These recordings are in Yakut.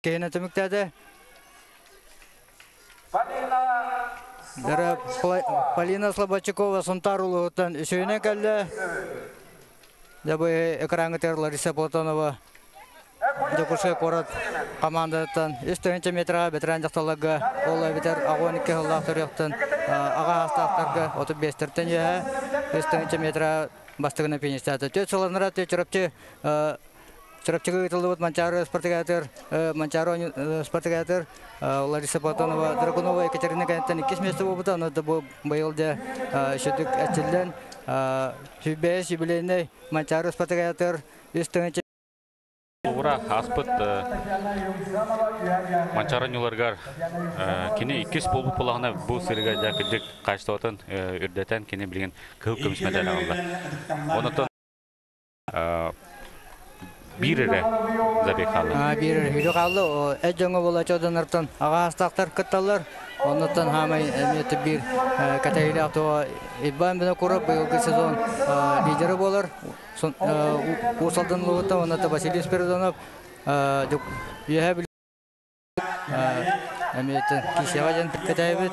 Киһини түмүктээтэ. Дара Полина Слободчикова Сунтаар улууһуттан үсүһүнэн кэллэ. Дьэ бу экраҥҥытыгар Лариса Платонова Дьокуускай куорат командатыттан 3 тыһыынча метраҕа ветеран дьахталларга ол эбэтэр 82 сыллаах төрүөхтэн аҕа саастаахтарга 35-тэртэн үөһэ 3 тыһыынча метра бастыгынан фиништаата. Түөрт сылланара Чурапчы Чурапчыга ыытыллыбыт Манчаары спартакиадатыгар Манчаары спартакиадатыгар Лариса Платонова Драгунова Екатерина кэнниттэн иккис миэстэ буолбута. Ону да бу быйыл дьэ үчүгдүк эрчиллэн 105 юбилейнай Манчаары спартакиадатыгар 3 тыһыынча Ура ааспыт Манчаары ньуларыгар кини иккис буолбут буоллаҕына бу сырыыга дьэ кырдьык хаачыстыбатын үрдэтэн кини билигин кыһыл көмүс мэтээл аҕалла. Онтон биир эрэ забег хаалла. Биир эрэ сүүрүү хаалла. Эт дьоҥҥо буолааччы одоннортон аҕа саастаахтар кытталлар. Оннуттан хаамай эмиэ биир кэтэһиилээх туга Иван Винокуров быйылгы сезон лидерэ буолар. Уус Алдан улууһуттан уонна Василий Спиридонов Үөһээ Бүлүү эмиэ Кисева диэн кэтэһэбит.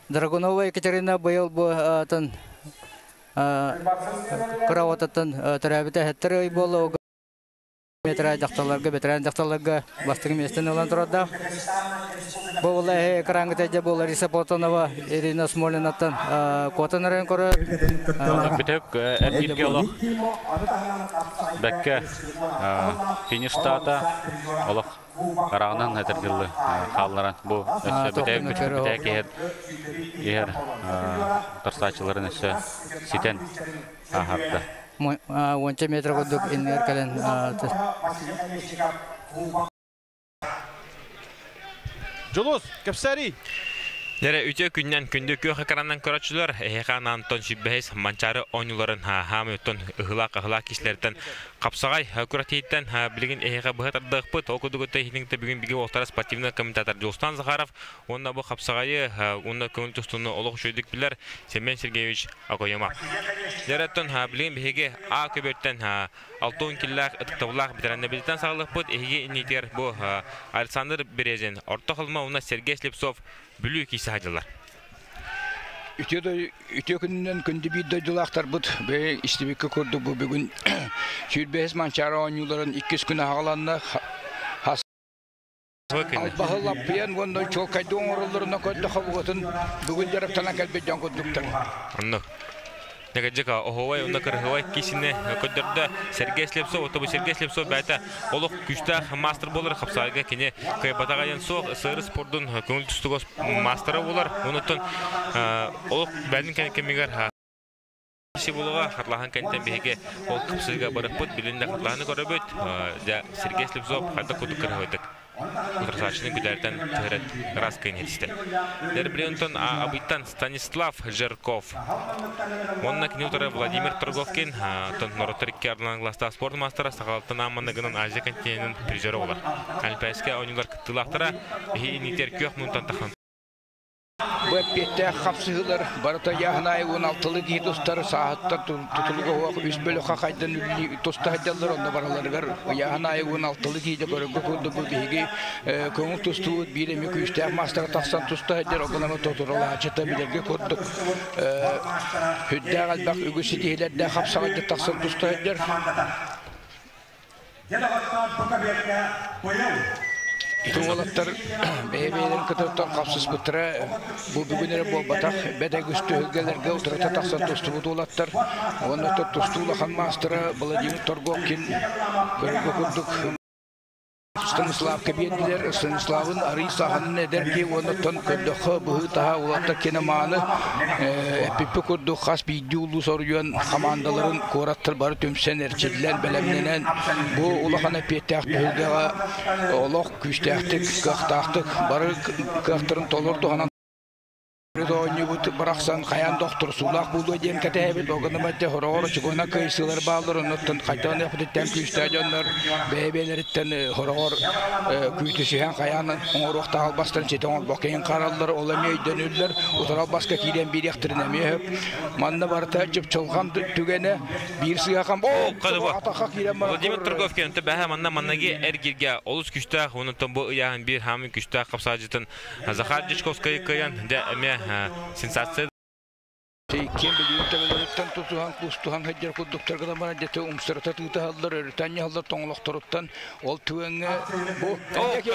Драгунова Екатерина быйыл бу атын кыра оҕотуттан төрөөбүтэ эһэттэр ый буолла метра дьахталларга ветеран дьахталларга бастакы миэстэни ылан турардаах. Бу була эһи экраҥҥыта дьэ бу Лариса Платонова Ирина Смолинаттан куотан эрэн көрө. Бүтэк эргииргэ олох бэккэ фиништаата олох Араҕынан этэргиллы хаалларан бу өссө бүтэһик бүтэһик иһэр иһэр тарсааччыларын өссө ситэн ааһарда. Уонча метр курдук иннигэр кэлэн Дьулус, кэпсээрий. Дэрэ үтүө күннэн күндү күөх экранынан көрөөччүлэр, эһиэхэ Антон Сүббэһис Манчаары оонньууларын хаамыттан ыһылаах-ыһылаах киһилэртэн Хапсаҕай күрэхтэһииттэн билигин эһиэхэ быһа тардыахпыт. Ол курдук иһитиҥтэ бүгүн биги уолтара спортивный комментатор Дьулустан Захаров уонна бу хапсаҕайы уонна көҥүл тустууну олох үчүгэйдик билэр Семен Сергеевич Окоемов. Дьэрэттэн билигин биһиги А көбүөртэн 60 киллээх ытыктабыллаах бэтэрээннэрбититтэн саҕалыахпыт. Эһиги иннитигэр бу Александр Березин, Орто Халыма уонна Сергей Слепцов Бүлүү киирсэ сылдьаллар. Үтүө күнүнэн күндү биир дойдулаахтарбыт бэйэ истибиккэ курдук бу бүгүн 25 Манчаары оонньууларын иккис күнэ аҕаланна. Албаһы лаппыйан уонна чуолкайдыы оҥороллорунан көрдөххө бугатын бүгүн дьарыктанан кэлбит дьон курдуктар. Оннук. Нэгадьыка оһуобай уонна кырыһыбай киисини көрдөрдө Сергей Слепцов. Отобу Сергей Слепцов бэйэтэ олох күүстээх маастар буолар. Хапсаайга кини кыайбатаҕа диэн суох. СССР спордун көҥүл тустууга маастара буолар. Онуттан олох бэйэтин кэмигэр булуга хатлаһан кэнтэн биһиги ол кыпсыыга барыппыт билин да хатлаһаны көрөбүт. Дьэ Сергей Слепцов хайдах курдук кырыһыбытык Утрасаччыны күдээртэн түһэрэн ыраас кыайын иһитистэ. Дербрионтон Абыйтан Станислав Жирков. Уонна кини утары Владимир Торговкин, норуоттар икки ардынан класстаах спорт маастара Сахалаттан аамманныгынан Азия континенын призера буолар. Олимпийскай оонньуулар кыттыылаахтара иһи иннитигэр күөх муунтан тахсан Бу эппиэттээх хапсыһыылар барыта ыйааһын 16-лыы киһи тустар сааһыттан тутулуга суох үс бөлөххө хайдан туста сылдьаллар онно барыларыгар ыйааһын аайы 16-лыы киһи көрөргө курдук бу биһиги көҥүл тустуубут биир эмэ күүстээх маастара тахсан туста сылдьар огунама тотуралааччыта билэргэ курдук сүрдээх элбэх үгүс ситиһиилэрдээх хапсаҕайда тахсан туста сылдьар. Ити уолаттар бэйэ-бэйэлэрин кытары хапсыспыттара бу бүгүн эрэ буолбатах, бэт үгүс түһүлгэлэргэ утарыта тахсан тустубут уолаттар. Уонна тустуу улахан маастара Владимир Торговкин көрөргө курдук Станиславка биэрдилэр. Станиславын арый саһанын эдэр киһи уонна оттон көрдөххө быһыы-таһаа уолаттар киноманы эппиппит курдук хас биирдии улуус оройуон хамаандаларын куораттар бары түмсэн эрчиллэн бэлэмнэнэн бу улахан эппиэттээх түһүлгэҕэ олох күүстээхтик, кыахтаахтык бары кыахтарын толору туһанан оонньуу. Дойдубут барахсан хайаан да охторсуулаах буолуо диэн кэтэһэбит. Ол гынан баран хороҕор очукуна кыайсыылар бааллар, оннуттан хайдах эппититтэн күүстээх дьоннор бэйэ-бэйэлэриттэн хороҕор күүтүсүһэн хайаан оҥоруохтаах албастарын ситэ оҥорбокко иһин хараллар, ол эмиэ өйдөнүллэр, утары албаска киирэн биэриэхтэрин эмиэ сөп. Манна барыта чыпчылҕан түгэнэ биир сыһахан атахха киирэн баран Владимир Торговкин бэһэ манна маннаги эргиргэ олус күстээх, онтон бу ыйааһын биир хаамын күстээх хапсаажытын Захар Дьячковскай кыайан, дьэ эмиэ сенсация. Иккиэн билигин төбөлөрүттэн тутуһан, кустуһан сылдьар курдуктар гынан баран дьэ умсарыта тыытаһаллар, өрүтэ анньыһаллар тоҥолохторуттан. Ол түгэҥҥэ бу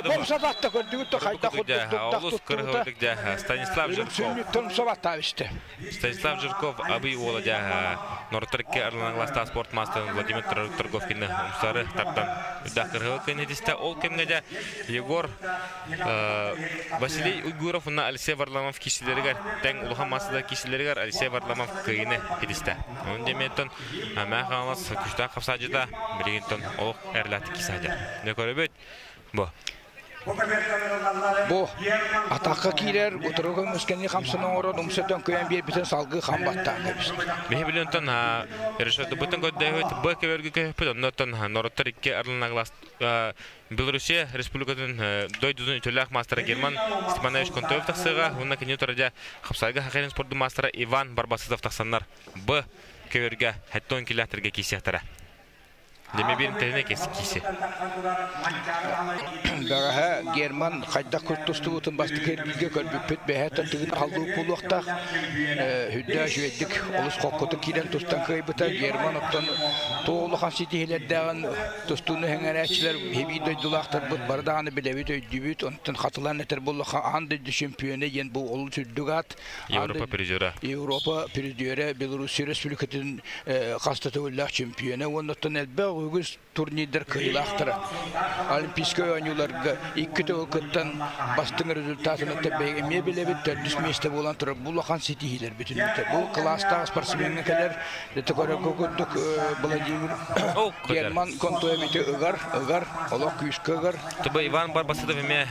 бомсататта көрдүгүт да хайдах курдук Олус кырыһылык дьэ Станислав Жирков. Сүнньүттэн умсабаттаабысты. Станислав Жирков абый уола дьэ Норторке Арланагластаах спорт маастарын Владимир Торговкины умсары тардан үрдэх кырыһыл кэннитистэ. Ол кэмҥэ дьэ Егор Василий Уйгуров уонна Алексей Варламов киисилэригэр тэҥ улахан массада киисилэригэр Алексей Варламов кыайыыны ситистэ. Onun деметтон Мээ Хаҥалас күчтээх хапсаадьыта билигинтон олох эрлээтик киисаадьа. Не көрөбүт бу. Бу атахха киирэр, утары көмүскэни хамсана оҥорон умса төҥкөйөн биэрбитин салгыы хам баттаан кэбистэ. Биһи билинтон решетубутун көрдөһүт, б кеберги көһүппүт, оннотон нороттор икки арланаглас Белоруссия Республикатын дойдутун үтүөлээх маастара Герман Степанович Контоев тахсыаҕа уонна кини утарыдьа хапсайга хахайын спордун маастара Иван Барбасытов тахсаннар Б көбөргө хэттон килэхтэргэ киисиэхтэрэ. Деме биир тэһинэ кииси. Бэҕэһээ Герман хайдах тустубутун бастакы эргииргэ көрбүппүт бэһэ тыгын халлыы буолуохтаах. Үрдээх үчүгэйдик олус хоккутук киирэн тустан кыайбыта. Герман оттон туох улахан ситиһиилэрдээҕин Тустууну сэҥээрээччилэр биир дойдулаахтарбыт бары даҕаны билэбит, өйдүүбүт. Онтон хатылаан этэр буоллахха, аан дойду чемпиона диэн бу олус үрдүк аат. Европа призера. Европа призера, Белоруссия Республикатын хас да төгүллээх чемпиона уонна оттон элбэх үгүс турнирдар кыайыылаахтара. Олимпийскай оонньууларга икки төгүл кыттан бастыҥ результатын эмиэ билэбит, төрдүс миэстэ буолан турар. Бу улахан ситиһиилэр бүтүннүүтэ. Бу кылаастаах спортсмеҥҥа кэлэр Ити көрөргө курдук Владимир Герман Контоевичы ыгар, ыгар, олох күүскэ ыгар. Тобо Иван Барбасытов эмиэ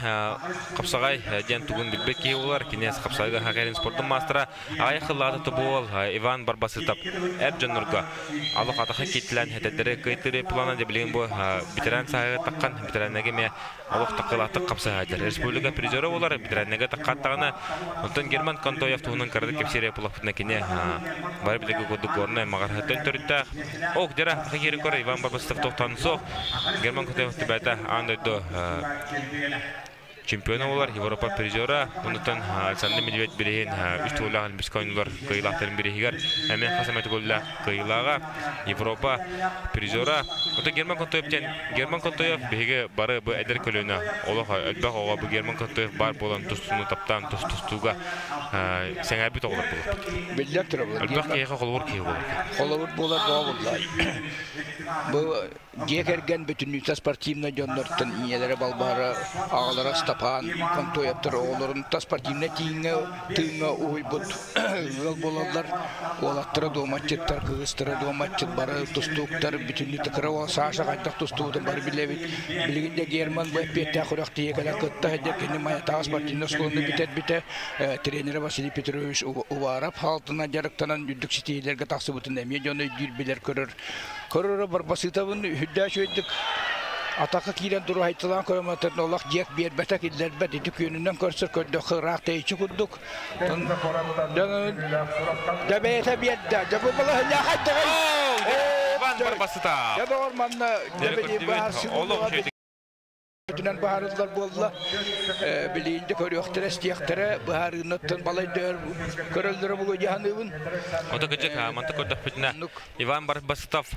хапсаҕай диэн тугун билбэт киһи буолар. Кинээс хапсаҕайга хакерин спордун маастара. Аҕай хыллаата тобуол Иван Барбасытов эр дьоннорго алох атаха киитлэн этэрдэри кыйтыры плана дебилигин бу ветеран саһыгы таққан ветераннага эмиэ олох таккалаахтык хапсаһааччылар. Республика призера буолар, ветераннага таккааттаҕына, онтон Герман Контоев туһунан кыратык кэпсиирэ булаппытына кини бары билиги курдук горнай маҕарһыттан төрүттээх. Ох, дьара, хакири көр Иван Барбасов тохтоон суох. Герман Контоев түбээтэ аан дойду чемпиона буолар, Европа призера. Онтон Александр Медведь бириһин үс төгүллээх Олимпийскай оонньуулар кыайыылаахтарын бириһигэр эмиэ хас эмэ төгүллээх кыайыылааҕа, Европа призера. Оттон Герман Контоев диэн Герман Контоев биһиги бары бу эдэр көлүөнэ олох элбэх оҕо бу Герман Контоев баар буолан тустууну таптаан тустууга сэҥээрбит оҕолор буолуохпут. Биллэр турар. Элбэх киһиэхэ холобур киһи буолар. Холобур буолар буолар. Бу Дьиэ кэргэн бүтүннүүтэ спортивнай дьоннортон ийэлэрэ Балбаара, аҕалара Степан Контоевтар оҕолорун та спортивнай тииҥҥэ тыыҥҥа уһуйбут ыал буолаллар. Уолаттара дуоматчыттар, кыыстара дуоматчыт, бары тустууктар, бүтүннүү кыра уол Саша хайдах тустубутун бары билэбит. Билигин да Герман бу эппиэттээх күрэхтэһиигэ кэлэн кытта сылдьар кини Майатааҕы спортивнай оскуоланы бүтэрбитэ. Тренерэ Василий Петрович Уваров хаалтынан дьарыктанан үрдүк ситиһиилэргэ тахсыбытын эмиэ дьон өйдүүр, билэр, көрөр. Көрөрө барбасыытабын үрдээх үчүгэйдик атака киирэн дуруһайталаан көрөмөтөрүн олох дьиэк биэрбэтэ киллэрбэт ити күөнүнэн көрсөр көрдөххө ыраах тэйиччи курдук дьэ бэйэтэ биэрдэ дьэ бу балаһынньа хайдаҕай Иван Барбасытов дьэ доҕор манна олох Өтүнэн быһаарыллар буолла. Билигин де көрүөхтэрэ, истиэхтэрэ, быһаарыыннаттан балайдыыр көрөллөрө буолуо дии саныыбын. Ото кыдьык, манта көрдөхпүтүнэ Иван Барбасытов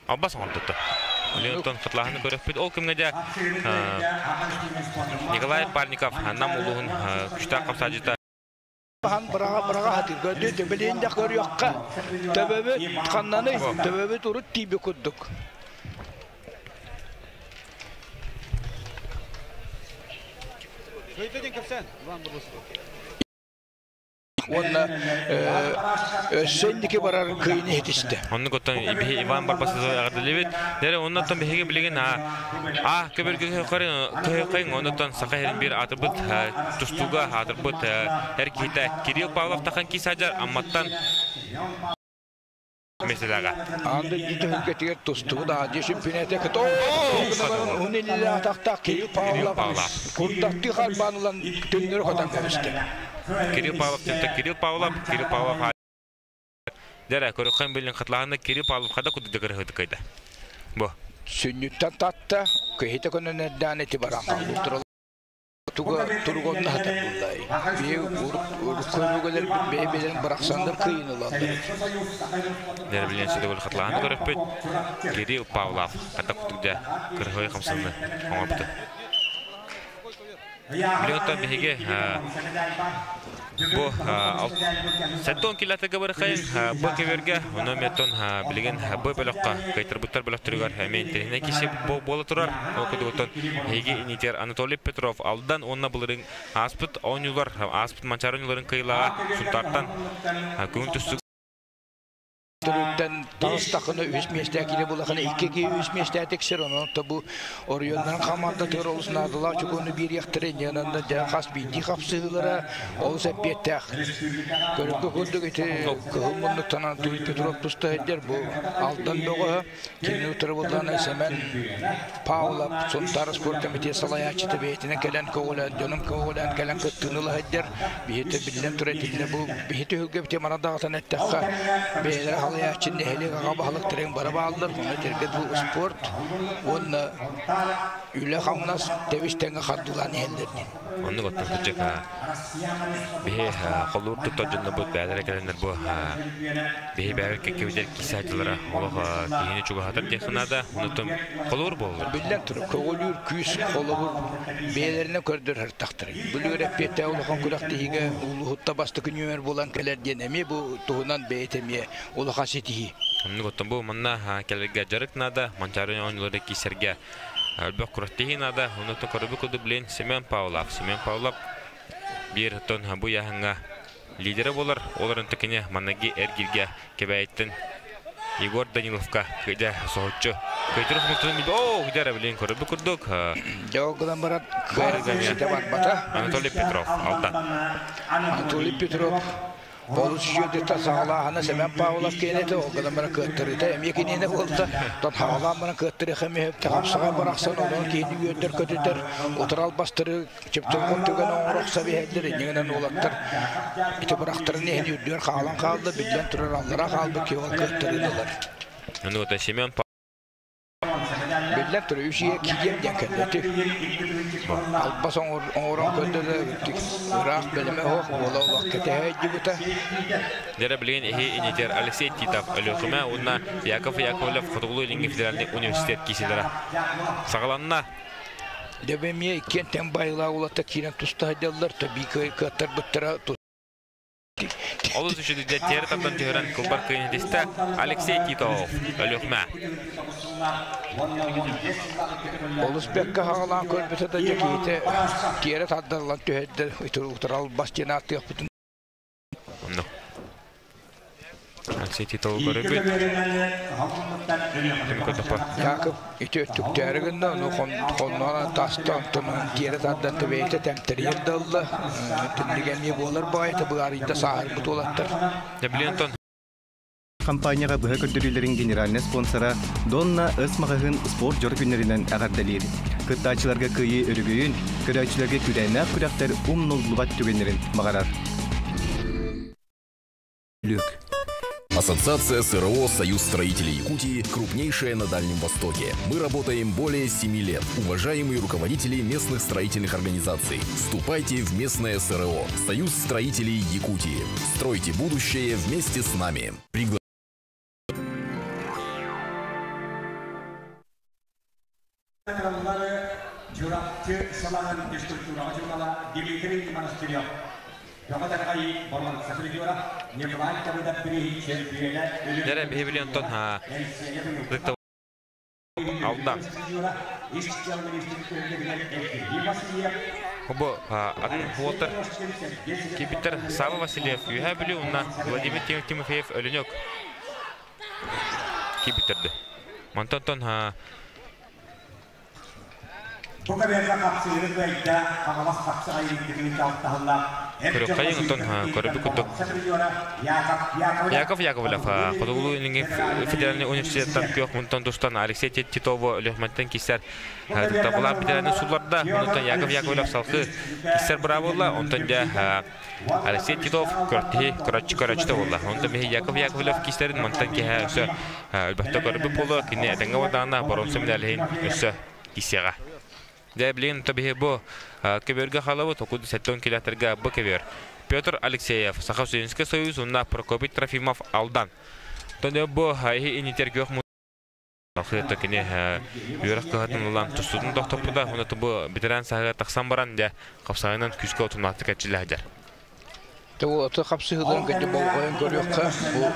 албас оҥордутта. Леонтон хатылааһыны көрөхпүт. Ол кэмҥэ дьэ Николай Парников Нам улууһун күчтээх хапсаадьыта Баһан быраҕа-быраҕа сатыыр. Көрдүү төбөлөөн да көрүөххэ. Төбөбүт ханнаный? Төбөбүт урут тиийбит курдук. Уонна өссө инники барар кыйыны иһитистэ. Оннук оттон биһи Иван Барбасызы эҕэрдэлиибит. Дэрэ оннуттан биһиги билигин а көбөргө көһөкөйүн оннуттан саха иһин биир аатырбыт тустууга аатырбыт эр киһитэ Кирилл Павлов тахан киисаджар Амматтан меселага. Аан дойду түһүлгэтигэр тустубут Азия чемпионата кытоо уһун илилээх атахтаах Кирилл Павлов курдаттыы харбаан ылан төннөрү хотон кэбистэ. Кирилл Павлов Кирилл Павлов Кирилл Павлов Дәрә көрөхөн билин хатлаһаны Кирилл Павлов хада кудды кырыһыты кайда. Бу. Сүнньүттэн татта, кыһыта көнөн эрдээн ити баран қалды. Туга туругонна хатар буллай. Би уруккөлөр бэйбелерин бырахсандар кыйын ылаллар. Дәрә билен сүдө бол хатлаһаны көрөппүт. Кирилл Павлов хата кудды кырыһы хамсаны оңорбуту. Билен биһиги бу сәттон килатыга бархайын бу кеверге оно меттон билген бу бөлөккө кайтырбыттар бөлөктөрүгөр эмен терехне киши бола турар. Окудугутон хеги инитер Анатолий Петров алдан онна булырын аспыт оюнулар аспыт манчар оюнуларын кыйлага сунтартан күн түстүк Түрүттен тағыстақыны үс местә киле булахыны иккеге үс местә тексер оны табу орионнан команда төр олусын адыла чукуну бир яктыры янында да хас бинди хапсыгылара ол сәппеттәх. Көрөккө күрдүк ити кыһыл муннуктан Анатолий Петров туста хеджер бу алдан бөгө кини утыры булдан Семен Павлов Сунтар спорт комитети салаячы бейтине келен көголен жонун көголен келен кыттыныла хеджер бихите биллен тура тилне бу бихите хүлгө бите манадагатан эттәхка бейлер халаячы нехеле гага баһалык терен бара баалдар оны терге бу спорт он үле хамнас тебистенге хардулан хеллерни. Онны готтон кыжык бихе холур туттар жонно бут бәлере келеннер бу бихе бәбер кеккебидер кисаачылара олох кихини чугахатар дехынада онутун холур боллар. Биллен тур көголүр күүс холобур бээлерине көрдөр хартактыр. Бүлүр эппетте улахан кулак тиһиге улуһутта басты күнүмер булан келер диэн эми бу туһунан бэйтемие улахан ситиһи. Онны готтон бу манна келерге жарык нада манчары оюнулары кисерге Өлбөх кураттихи нада, онутун көрүбү куду билен Семен Павлов. Семен Павлов бир тон бу яһыңа лидері болар. Оларын тікіне манаги эргирге кебәйттен Егор Даниловка кыйда соһуччу. Кыйтыры хумтун билбе. О, кыйда билен көрүбү курдук. Жогудан барат кыйда барбата. Анатолий Петров алдан. Анатолий Петров Олус жүйөдө тасагалаахана Семен Павлов кенете огадан бара кыттырыта эми кинене болта тон хагалаан бара кыттыры хеми хепте хапсага бараксан онун кейини үйөдөр көтүтөр утурал бастыры чептолгон түгөн оңорокса бихелдер негенен олаттар ити барактарын эхини үрдүөр хаалан хаалды биллен турар аллара хаалды кеол кыттырыдылар. Ну вот Семен Биллен тур үсие кием ден келети. Албас оңорон көндөлө ыраах белеме хох бола олох кете жибута. Дәрі білген эхи инитер Алексей Титов, Өлөхіме, онна Яков Яковлев, Хотугулу Илинги федеральный университет киселері. Сағаланна. Дебемие кентен байла улата кирен туста хайдаллар, таби каттар буттара. Олыз үшіді тері таптан түхірін кылбар күйінедесті Алексей Титов, Өлөхіме. Олус бекка хагалаан көрбөтө да жекиите тиere таддарлан түһэдде утурал бастина аттыах бүтүн. Онно. Алексей Титов көрөбүт. Яков ити өттүктээригинна ну хоннона тастан тонун тиere таддан төбейте темтериер далла түндигенни болар байта буарыйда сахар бутулаттар. Дәблентон Компанияға бұға көрдірілерін генеральный спонсора Донна Өс мағығын спорт жор күнлерінен ағардалыр. Кыттачыларға кыйы өргөйін, көрәчілерге күрәнәк күрәктер умнуллубат түгенлерін мағарар. Люк. Ассоциация СРО «Союз строителей Якутии» крупнейшая на Дальнем Востоке. Мы работаем более 7 лет. Уважаемые руководители местных строительных организаций, вступайте в местное СРО «Союз строителей Якутии». Стройте будущее вместе с нами. Пригла... Дәрі бейбілентон алдан. Бу атын уолтар кибиттер Сава Васильев Үһэ Бүлүү уонна Владимир Тимофеев Өлөнөк кибиттерди. Мантан тон Көрөккайын оттон көрөбү курдук Яков Яковлев Хотугулуу Илиҥҥи федеральный университеттан күөх мунтан тустан Алексей Титова Өлүөхмэттэн киссэр Табылаах ветераны сулларда. Онтон Яков Яковлев салхы киссэр быраабылла. Онтон дьэ Алексей Титов көртиһи көрөччү көрөччүтэ буолла. Онтон биһи Яков Яковлев киссэрин мантан киһэ өссө өлбөхтө көрбүт буолуо. Кини этэҥҥэ буолдаҕына боруонса медалиһин өссө киссиэҕэ. Дьэ билигин то биһи бу көбүөргэ халабыт окуду 70 километрга бу көбүөр. Петр Алексеев, Саха Студенческий союз, уонна Прокопий Трофимов Алдан. Тон бу иһи инитер күөх Алхыта кини үөрэх кыһатын ылан тустуутун тохтоппута, уонна бу ветеран саһыгар тахсан баран дьэ хапсаҕайынан күүскэ утумнаахтык эрчиллэ сылдьар. Аты хапсыһыыларын кэннэ болҕойон көрүөххэ, бу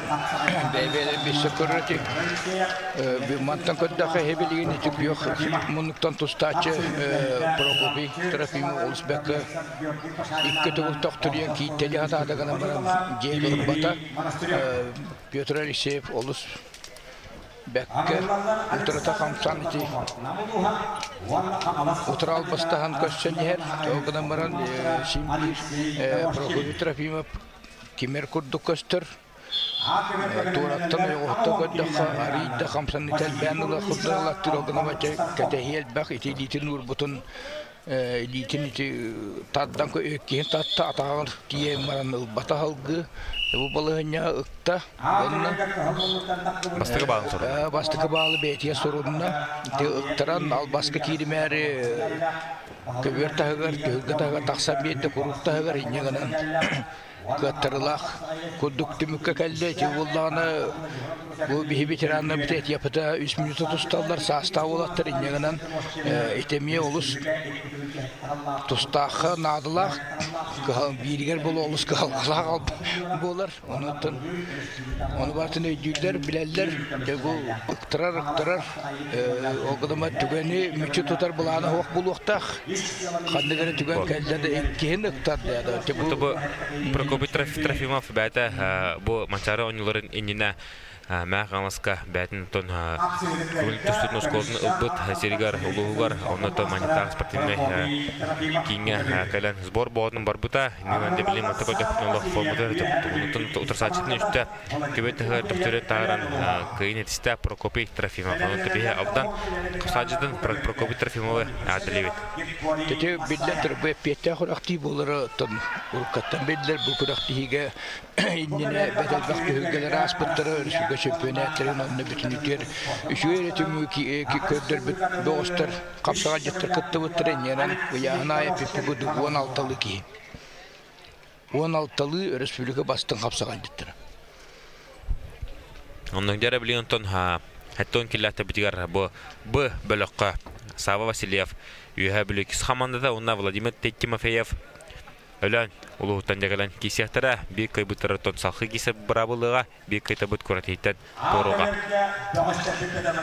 бэйэ-бэйэлэрин билсэ көрөр этик. Мантан көрдөххө эһи билигин ити күөх муннуктан тустааччы Прокопий Трофимов олус бэккэ икки төгүл тохтуруйан кииттэлии сатаата гынан баран дьиэ турбата. Петр Алексеев олус бэккэ утарыта хамсан ити утары албастаһан көрсөн иһэр. Ол гынан баран син биир Прокопий Трофимов кимэр курдук көстөр. Туораттан ойоҕоһуттан көрдөххө арыый да хамсаныыта элбээн ыла курдук ылаттыыр. Ол гынан кэтэһии элбэх ити илиитин уурбутун илиитин ити тардан иккиһин татта атаҕар тиийэн баран ылбата салгыы бу балаһыанньаҕа ыкта уонна бастакы баалын сурунна бастакы баалы бэйэтигэр сурунна ити ыктаран албаска кииримээри көбүөр таһыгар түһүлгэ таһыгар тахсан биэрдэ куруук таһыгар инньэ гынан кыаттарылаах курдук түмүккэ кэллэ. Ити буоллаҕына бу биһи ветераннарбыт этиэппитэ үс мүнүүтэ тусталлар, саастаах уолаттар инньэ гынан ити эмиэ олус тустаахха наадалаах бииригэр буолуо олус кыһалҕалаах буолар. Онуттан ону барытын өйдүүллэр, билэллэр. Дьэ бу ыктарар, ыктарар ол гынан түгэни мүччү тутар былаана суох буолуохтаах. Ханнык эрэ түгэн кэллэ да иккиһин ыктар да. Бу Прокопий Трофимов бэйэтэ бу Манчаары оонньууларын иннинэ Мээх Хаҥаласка бэйэтин тон көҥүл тустуутун оскуолатын ылбыт сиригэр, улууһугар, онно манньыктаах спортивнай кииҥҥэ кэлэн сбор боотун барбыта. Иннинэн билим манта көрдөхпүтүнэ олох форматыгар утарсааччытын үстэ Көбө тыһыгар төхтөрүн таһааран кыайын этистэ Прокопий Трофимов. Онон төбүһэ Алдан Хасаадьытын Прокопий Трофимовы аатылыбыт. Ити биллэн турар бу эппиэттээх күрэхтии буолара оттон уруккаттан биллэр бу күрэхтиһиигэ иннинэ бэрт элбэх түһүлгэлэр ааспыттара өрүсүгэ чөмпүйэнээттэрин онно бүтүнүтүөр үчүгэй эрэ түмүгү көрдөрбүт бөҕөстөр хапсаҕайдьыттар кыттыбыттара иннинэн ыйааһын аайы эппиппит курдук уон алталыы киһи уон алталыы өрөспүүбүлүкэ бастыҥ хапсаҕайдыттара. Оннук дьара билигин онтон хэттон киллээтэбитигэр бу Б бөлөххө Сава Васильев Үөһээ Бүлүү иккис хамаандата уонна Владимир Тимофеев Өлөөн улууһуттан дьэ кэлэн киирсиэхтэрэ. Биир кыайбыттарыттан салхыы киирсэр быраабылыга биир кыайтарбыт куорат иһиттэн туоруга.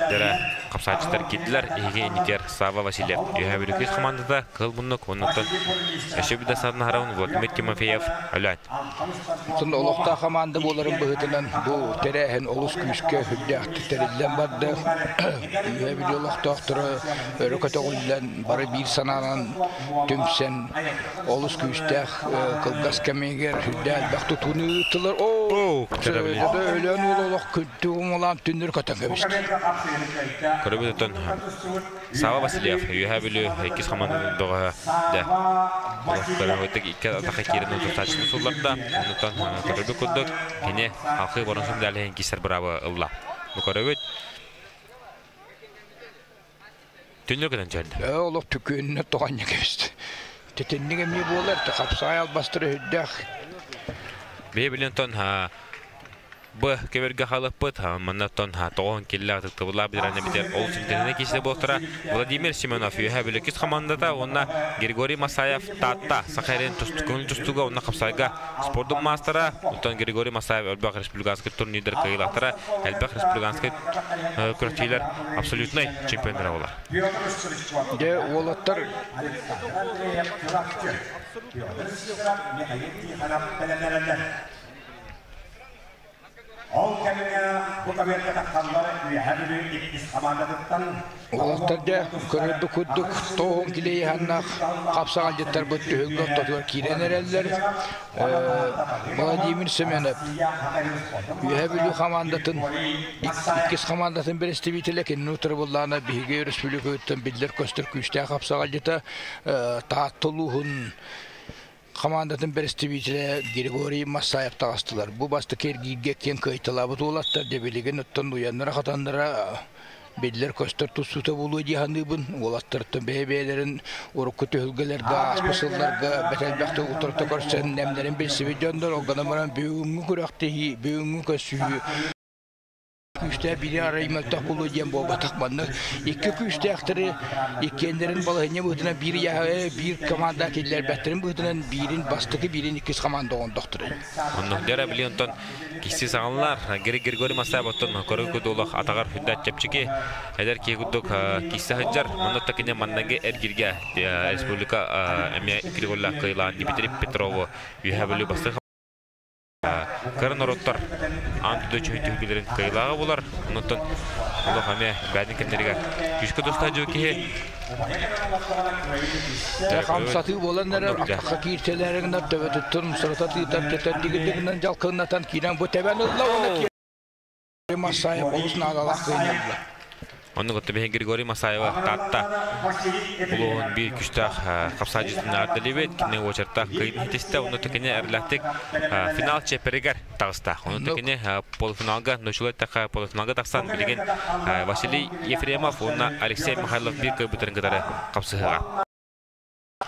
Дьэрэ хапсааччытар киирдилэр. Иһиги иннитигэр Сава Васильев Үөһээ Бүлүү иккис хамаандата Кыһыл муннук уоннуттан өссө биирдэ саатан Владимир Тимофеев Өлөөн. Оттон олохтоох хамаанда буоларын быһыытынан бу тэрээһин олус күүскэ үрдээхтик тэриллэн барда. Үөһээ Бүлүү олохтоохторо өрө көтөҕүллэн, бары биир санаанан түмсэн олус күүстээх кылгас кэмигэр үрдээх элбэх тутууну ыыттылар. Оо, өлөөн уол олох күнтү түннүр көтөн кэбистэ. Көрөбүт оттон Сава Васильев, Үөһээ Бүлүү иккис хамаандатын бөҕөһө дэ олох икки атаха киирэн утутааччыны сулларда. Оннуттан көрөрбүт курдук кини халқы боронсун медалиһин киирсэр быраабы ылла. Бу көрөбүт. Түннүр көтөн чөрдө. Олох түкүннэ тоҕанньа кэбисти. Титинник эмиэ буолар, хапсаай албастары үрдээх. Бэйэ билен тон Б көбөргө халыппыт, маннаттан тоғын келлі атықтыбыла білірәні бітер ол сүнтеніне кесілі болтыра Владимир Семенов үйе бүлекіс командата, онна Григорий Масаев Татта Сахарин көңіл тұстуға, онна қапсайға спорттың мастера, онтан Григорий Масаев Әлбақ республиканский турнирдер кайылақтыра, Әлбақ республиканский күрәктейлер абсолютный чемпиондары олар. Де олаттар Олаттар көрөдү күддүк тоғын килейханнах қапсаған жеттер бұт түхүгө тотугар кирен эреллер. Владимир Семенов Үйе бүлү командатын иккис командатын берестибителе кенни утырбыллана биһиге республика өттен биллер көстөр күстә қапсаған жета тааттылуһун командатын берестибителе Григорий Масаев тағастылар. Бу басты кергиге кен кайталабыт олаттар дебилеген оттон уяннара хатаннара биллер көстөр туссута болу диханыбын олаттартын бэбээлерин урукку түһүлгелерге аспысылларга бетелбэхте утурта көрсен немнерин билсиби жондор оганамаран бүгүнгү күрәктеһи бүгүнгү көссүһү күстә бири араймалтах болу диэн буолбатах манны икки күстээхтери иккиэннерин балаһыня быһытынан бир я бир команда киллер бэттерин быһытынан бирин бастыкы бирин иккис команда ондохтуру. Оннук дера билен онтон кисси сагаллар Григорий Масаев оттон көрү кудулах атагар хүддат чепчики эдер ки кудук кисси хаджар онно такине маннаге эргирге республика эме Григорий кыйлан Дмитрий Петрову үйәбүлү басты Кырын ороттар антыды чөйтүгүлерин кыйлагы булар. Оннотон олох эме бәдин кемнерге күчкө доста жөкеһи. Хамсаты боланнар акка киртелеринен төбөтүттүн сырата тыытар кетер дигидигинен жалкыннатан кирен бу тебен ылла оны Масаев олус наалалах кыйнылла. Онны готты бehen Григорий Масаева татта улуун бир күстах капсажытын арделибет кине очарта кыйын хитесте оны текене әрләттик финал чеперигер тагыста. Оны текене полуфиналга ночулай така полуфиналга таксан билген Василий Ефремов онна Алексей Михайлов бир көбүтөрүн кытары капсыга.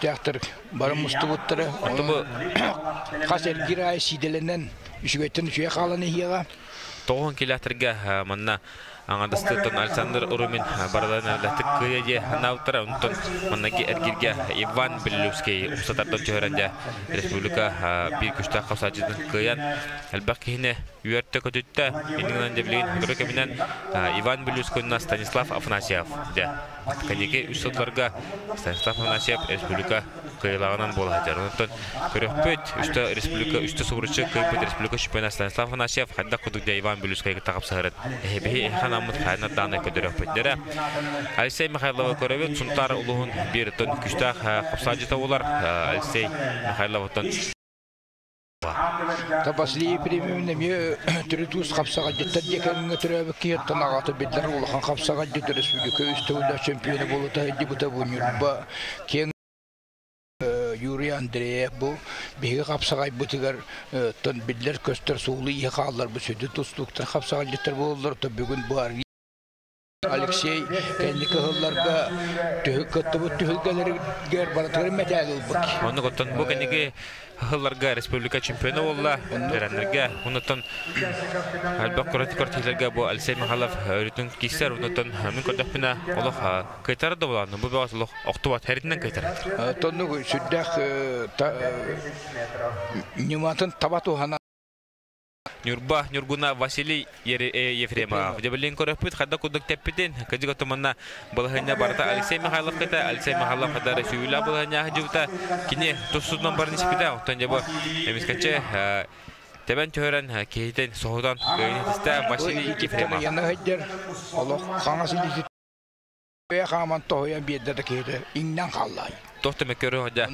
Театр барым мустубуттары. Хас эргирай сиделенен үсүгөттен үсүе халаны хига. Тоғын келатерге манна аңадастытын Александр Урумин барадан әрләттік кыйы ханаутара онтон маннаги эргирге Иван Белювский умсатартон чөһөрәндә республика бир күштә капсажытын кыян әлбәк киһине үйәртте көтүттә иннен дебилген көрө кеминен Иван Белювский Станислав Афанасьев дә канеге үсылларга Станислав Афанасьев республика кыйлагынан була хәҗәр. Онтон көрөппөт үстә республика үстә сугырчы кыйпыт республика чемпионы Станислав Афанасьев хәддә кудук дә Иван Белювский тагып сыгырыт. Эбе ханамыт хайна даны көдөрөппөт дәрә. Алексей Михайлова көрөбөт Сунтар улуһун бир тон күстә капсажыта булар. Алексей Михайлов тон Табасли премиумне ме түрүтүс капсага жеттер декенге төрөбүк киеттен агаты бидлер улахан капсага жеттер республика үстөүлө чемпионы болута депутат бунюрба кен Юрий Андреев бу биги капсагай бутыгар тон бидлер көстөр суулу ие хаалар бу сүдү тустуктар капсага жеттер бололор то бүгүн бар Алексей кенники хылларга түһүк түһүлгелергер баратыр метәл булбук. Оны готтон бу кенники хылларга республика чемпионы болла, теренерге, онотон әлбәк көрөт кортилерге бу Алексей Михайлов өрүтүн кисер, онотон мен көрдөппүнә олох кайтар да буланы, бу багас олох октубат хәритеннән кайтар. Тонну сүддәх ниматын табату хана Нюрба, Нюргуна, Василий Ефремов. Дебелин көрөппүт, хадда кудук теппитин. Кыжыга туманна балыхыня барта Алексей Михайлов кыта, Алексей Михайлов хадда сүйүлә балыхыня хажыбыта. Кине туссуднан барын испита. Оттон жабы эмискаче тебен төһөрен кейтен соһудан көйнетисте Василий Ефремов. Яна хәҗәр, Аллах хаңасы дизи. Бе хаман тоя бедде кейте иннан халлай. Тохты мекөрө хадда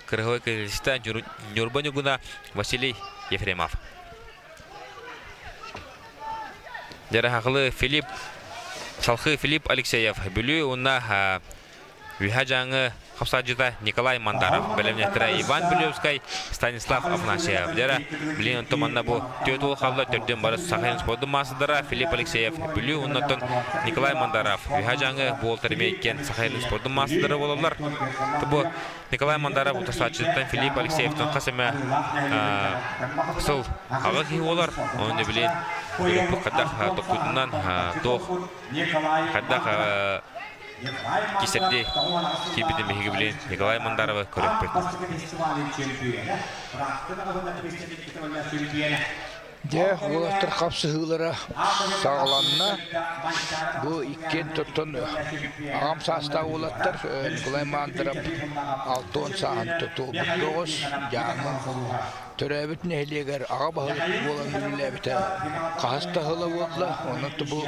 кыргы көйнетисте Нюрба Нюргуна Василий Ефремов. Дәрәхақлы Филипп, Салхы Филипп Алексеев, бүлі онна Виха жаңы қапсажыда Николай Мандаров, бәлемнеттірі Иван Бүлевскай, Станислав Афанасьев. Дәрі білін ұнтыманна бұ төт ол қалды түрден бары Сахайын спорты масыдыра Филипп Алексеев, бүлі оннаттын Николай Мандаров, Виха жаңы бұл тәрмейкен Сахайын спорты масыдыры болалар. Бұ Николай Мандаров ұтасачыдықтан Филипп Алексеевтің қасымы сыл аға кейі олар, оны білін Көрүөхпүт хайдах токкутунан туох хайдах кисэрди киирбитин биһиги билин Николай Мандаровы көрүөхпүт. Дьэ, уолаттар хапсыһыылара саҕаланна. Бу иккиэн тоттон аҕам саастаах уолаттар Николай Мандаров 60 сааһын туолбут доҕос, Дьааҥы төрөөбүт нэһилиэгэр аҕа баһылык буолан үлэлээбитэ хаһыс да сыла буолла. Онон бу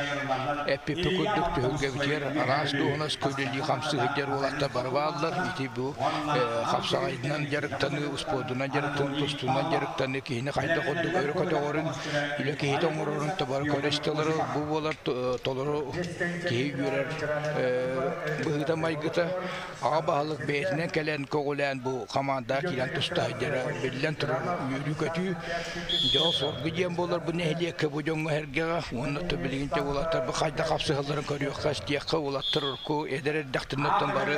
эппиппит курдук түһүлгэбитигэр араас дуоһунас үлэлии хамсыы сылдьар уолаттар бары бааллар. Ити бу хапсаҕайынан дьарыктаныы, успуордунан дьарыктаныы, тустуунан дьарыктаныы киһини хайдах курдук өрө көтөҕөрүн, үлэ киһитэ оҥорорун табары көрө истэлэри бу буолар толору киһи үөрэр быһыыта-майгыта. Аҕа баһылык бэйэтинэн кэлэн көҕүлээн бу хамаандаҕа киирэн туста сылдьара биллэн турар үөрүү-көтүү, дьол-соргу диэн буолар бу нэһилиэккэ, бу дьоҥҥо-сэргэҕэ. Уонна билигин те уолаттар бу хайдах хапсыһалларын көрүөххэ, истиэххэ уолаттар урукку эдэр эрдэхтэринэ бары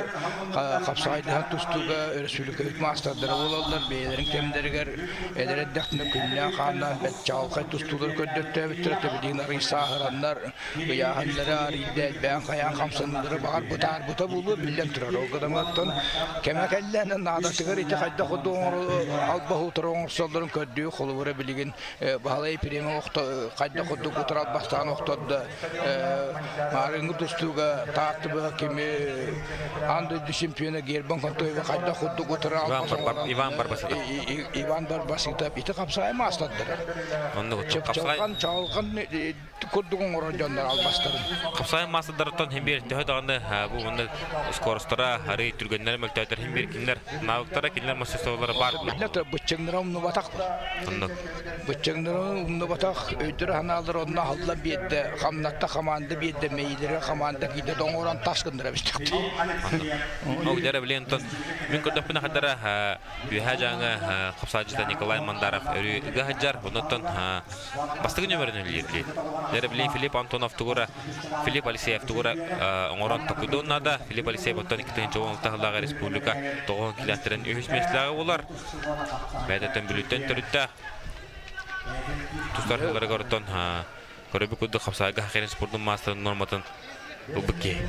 хапсаҕайдаһан тустууга өрөспүүбүлүкэбит маастардара буолаллар. Бэйэлэрин кэмнэригэр эдэр эрдэхтэринэ күннээн-хааннаан бэрт чаҕылхай тустуулары көрдөртөөбүттэрэ. Билигин арый сааһыраннар ыйааһыннара арыйда элбээн хайаан хамсаныылара баҕар бытаарбыта буолуо биллэн турар. Ол гынан кэмэ кэллээн наадатыгар ити хайдах албаһы утары оҥорсоллорун көрдүү холобура билигин Баһылай Ефремов хайдах курдук утары албастаан охтордо маарыҥҥы тустууга Тааттыбыга кими аан дойду чемпиона Герман Контоева хайдах курдук утары Иван Барбасытов Иван Барбасытов ити хапсаай маастардара чалҕан чалҕан курдук оҥорор дьоннор албастарын. Хапсаайын маастардарыттан хим биир төһө даҕаны бу манна скоростара, арый түргэннэрэ мөлтөөтөр хим биир кинилэр навыктара, кинилэр мастерстволара баар. Быччыҥнара умнубатах. Оннук. Быччыҥнара умнубатах, өйдөрө санаалара онно аһыллан биэрдэ, хамнатта хамаанда биэрдэ, мэйиилэрэ хамаанда киирдэ оҥорон тас гыннара бистехти. Оннук. Ол дьара билен тон мин көрдөхпүнэ хадара Үөһээ Дьааҥы хапсааччыта Николай Мандаров өрүү ыга сылдьар. Оннуттан бастакы нөмерин үлэлиир. Дэрэ Филипп Антонов тугура Филипп Алексеев тугура оҥорон токуйдуон наада. Филипп Алексеев оттон 2016 сыллааҕы республика тоҕуһун килээхтэрин үһүс миэстэлээҕи булар. Бэйэтиттэн Бүлүүттэн төрүттээх. Тустар сылларыгар оттон көрөбү курдук хапсаайга хакерин спордун маастарын норматын ылбыт киһи.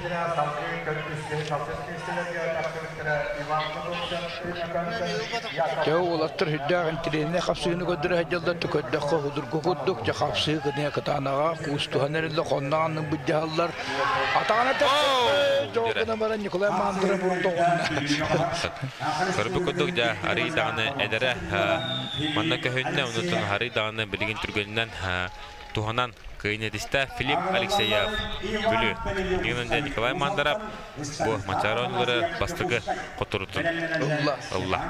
Дьэ уолаттар сүрдээх интэриэһинэй хапсыыны көрдөрө сылдьаллар көрдөххө судургу курдук дьэ хапсыы кытыйа кытаанаҕа куустуһан эрэллэр хонноҕоннун былдьаһаллар атаҕына дьоҕуна баран Николай Мандра бурдоҕунна Көрбүт курдук дьэ арый даҕаны эдэрэ манна көһүннэ онутун арый даҕаны билигин түргэнинэн туһанан кыайын Филипп Алексеев Бүлүү. Игнатий Николай Мандаров бу Мачаро оонньуулары бастакы хотурутун ылла. Ылла.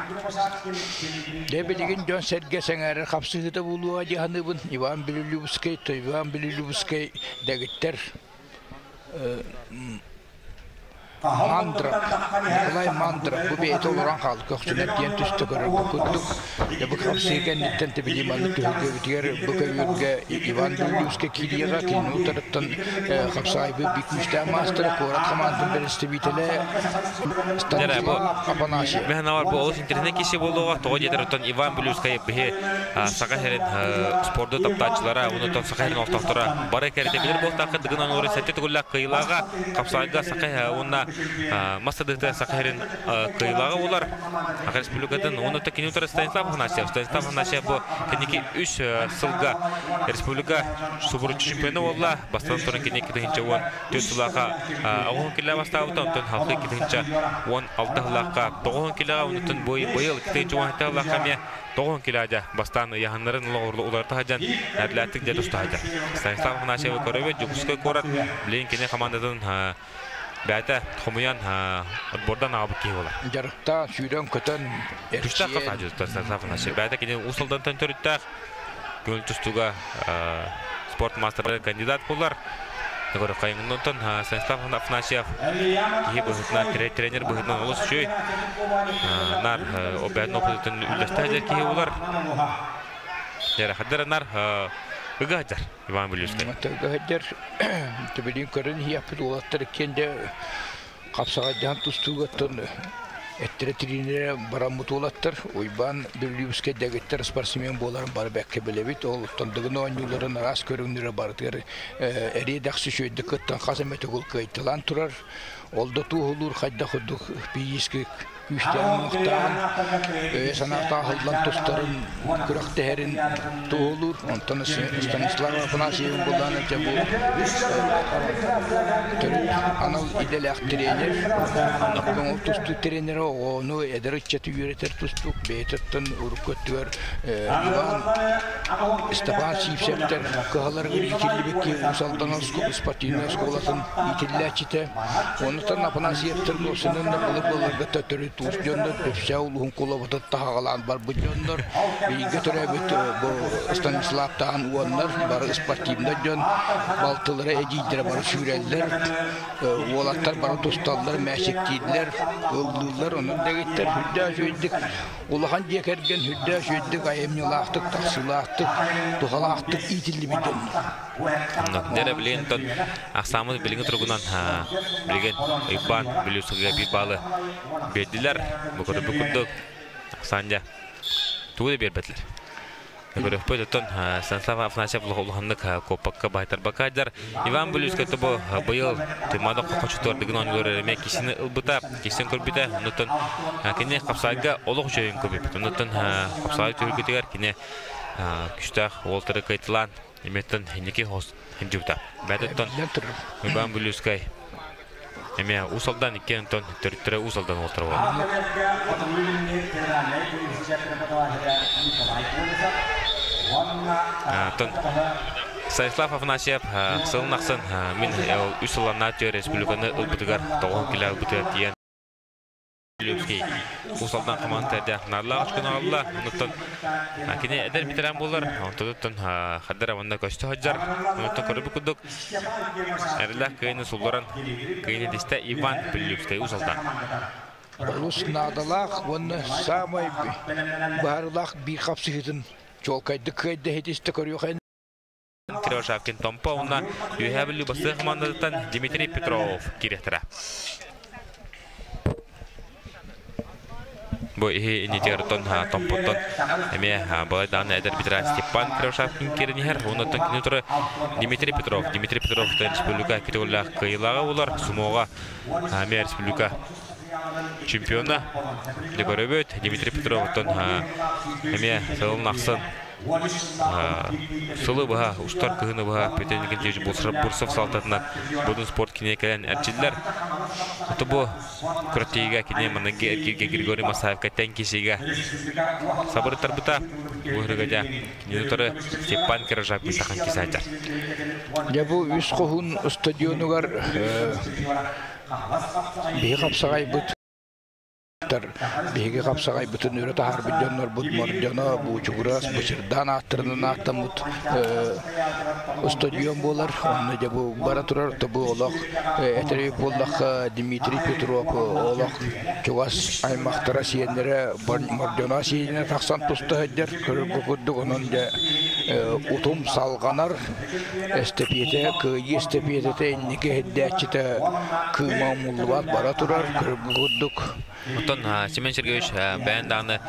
Дьэ билигин дьон сэргэ сэҥээрэр хапсыһыыта буолуоҕа дии саныыбын. Иван Белолюбскай, Иван Белолюбскай дэгиттэр Мандров, Николай Мандров бу бэйэтэ олорон хаалбыт көхсүнэн диэн түстэ көрөргө курдук. Дьэ бу хапсыы кэнниттэн тибили маннык түһүлгэбитигэр бу көбүөргэ Иван Белолюбскай киириэҕэ кинини утарыттан хапсаайбыт биир күүстээх маастара куорат хамаандатын бэрэстэбиитэлэ Станислав Афанасьев. Механавар бу олус интэриэһинэй киһи буолуоҕа. Тоҕо диэтэр оттон Иван Белюскай биһи Саха сирин спорду таптааччылара, онтон Саха сирин олохтоохторо бары кэритэ билэр буолтаахха Дыгын оонньууларын сэттэ төгүллээх кыайыылааҕа хапсаайга Саха уонна мас тардыһыыта Саха сирин кыайыылааҕа буолар. Саха Республикатын уонна кини утары Станислав Афанасьев. Станислав Афанасьев бу кэнники үс сылга республика субуруччу чемпиона буолла. Бастатан туран кини 2014 сыллаахха оҕуһун киллэ бастаабыта, онтон халқы 2016 сыллаахха тоҕуһун килэҕэ, онтон быйыл 2017 сыллаахха эмиэ тоҕуһун килээдэ бастаан ыйаһыннарын уларыта сылдьан эрэлээхтик дьэ туста сылдьар. Станислав Афанасьевы көрөбүт Дьокуускай куорат билигин кини хамаандатын бэйэтэ хомуйан отбордан аҕабыт киһи буолар. Дьарыктаан, сүүрэн-көтөн, Түстэх Станислав Афанасьев. Бэйэтэ кини Уус Алдантан төрүттээх көҥүл тустууга спорт маастара кандидат буолар. Хайыҥнонтон Станислав Афанасьев киһи быһыытынан, тренер быһыытынан олус үчүгэй. Нар обээн опытын үллэстэ сылдьар киһи буолар. Дьэ, нар ыга сылдьар Иван Белюскай. Ыга сылдьар түбүлүн көрөн иһиэхпит уолаттар иккиэн дьэ хапсаҕайдаан тустуугаттан Эттэрэ тренерэ бараммыт уолаттар Уйбаан Бүлүүбүскэй дэгиттэр спортсмен буоларын бары бэккэ билэбит. Ол оттон Дыгын оонньууларын араас көрүҥнэрэ барытыгар эриэ-дэхси үчүгэйдик кыттан хас эмэ төгүл кыайталаан турар. Ол да туоһулуур хайдах курдук физически күүстээҕин уохтааҕын, өйө-санаата аһыллан тустарын, күрэхтэһэрин туоһулуур. Онтон Станислав Афанасьевич буллаан этэ бу төрүт анал идэлээх тренер. Көҥүл тустуу тренерэ оҕону эдэр ыччаты үөрэтэр тустуук бэйэтиттэн урукку өттүгэр Иван Степан Сивцевтэр кыһаларыгар иитиллибит киһи Уус Алдан спортивнай оскуолатын иитиллээччитэ. Онтон Афанасьевтар уопсайынан да былыр-былыргы төрүт уус дьоннор, Дүпсээ улууһун кулубатын таһаҕалаан барбыт дьоннор, бииргэ төрөөбүт бу Станиславтаан уоннар бары спортивнай дьон, балтылара, эдьиийдэрэ бары сүүрэллэр, уолаттар бары тусталлар, мээчиктииллэр, ыллыыллар, онон дэгиттэр сүрдээх үчүгэйдик улахан дьиэ кэргэн сүрдээх үчүгэйдик айымньылаахтык, тахсыылаахтык, туһалаахтык иитиллибит дьоннор. Дьэ билигин тон ахсааммыт билиҥҥи туругунан билигин Уйбаан Бүлүүсүгэ биир баалы биэрдилэр. Бу курдук ахсаан дьэ тугу да биэрбэтилэр. Көрөхпөт оттон Станислав Афанасьев улаханнык куоппакка баайтарбакка айдар. Иван Бүлүүскэ бу быйыл Тымада Хохочутугар Дыгын оонньуулар эмиэ кисини ылбыта, кисин көрбүтэ. Оннуттан кини хапсаайга олох үчүгэйин көрбүппүт. Оннуттан хапсаай түһүлгэтигэр кини күштээх уолтары кыайтылаан Эмиэттэн инники хос сылдьыбыта. Бэтэттэн Уйбаан Бүлүүскэй эмиэ Уус Алдан икки онтон төрүттэрэ Уус Алдан уолтара буолар. Оттон Станислав Афанасьев сылын ахсын мин үс сылланнаат республиканы ылбытыгар тоҕуһун килэ ылбытыгар тиийэн Левский Уус Алдан хамаандата нааллаах очкону аҕалла. Онуттан кини эдэр ветеран буолар. Онтон хаддар уонна көстө сылдьар. Онуттан көрбүт курдук эрэллээх кыайыны сулларан кыайыны тистэ Иван Пеллюбскай Уус Алдан. Олус наадалаах уонна саамай быһаарыылаах биир хапсыһыытын чуолкайдык кыайда иһитистэ көрүөхэ. Кривошапкин Томпо уонна Үөһээ Бүлүү бастыҥ хамаандатыттан Дмитрий Петров киириэхтэрэ. Бу иһи иннитигэр Томпоттон эмиэ балай даҕаны эдэр ветеран Степан Кривошапкин киирэн иһэр. Оннуттан кини турар Дмитрий Петров. Дмитрий Петров республика категориялаах кыайыылааҕа буолар. Сумоҕа эмиэ республика чемпиона. Дегорөбүт Дмитрий Петров оттон эмиэ сылын ахсын Сылы быһа, устар кыһыны быһа Петр Никитич Бурцев салтатынан Будун спорт кинигэ кэлэн эрчиллэр. Ото бу күрэхтэһиигэ кини маныгы эргииргэ Григорий Масаевка тэҥ кисиигэ сабырыттарбыта. Бу ырыга дьэ кинини утары Степан Кирожапин тахан кисаачар. Дьэ бу үс хоһуун стадионугар биһи хапсаҕайбыт Биһиги хапсаҕайбытын өрө таһаарбыт дьоннорбут Мордьоно, Буучугурас, Бычырдаан ааттарынан ааттаммыт устудьуон буолар. Онно дьэ бу бара турар бу олох этэрэй буоллахха Дмитрий Петров олох чугас аймахтара сиэннэрэ Мордьоно сиэнэ тахсан туста сылдьар. Көрөргө курдук онон дьэ утум салҕанар. Эстэпиэтэ кыайыы эстэпиэтэтэ инники иһирдээччитэ кыыма умуллубат бара турар. Көрөргө курдук. Оттон Семен Сергеевич бэйэн даҕаны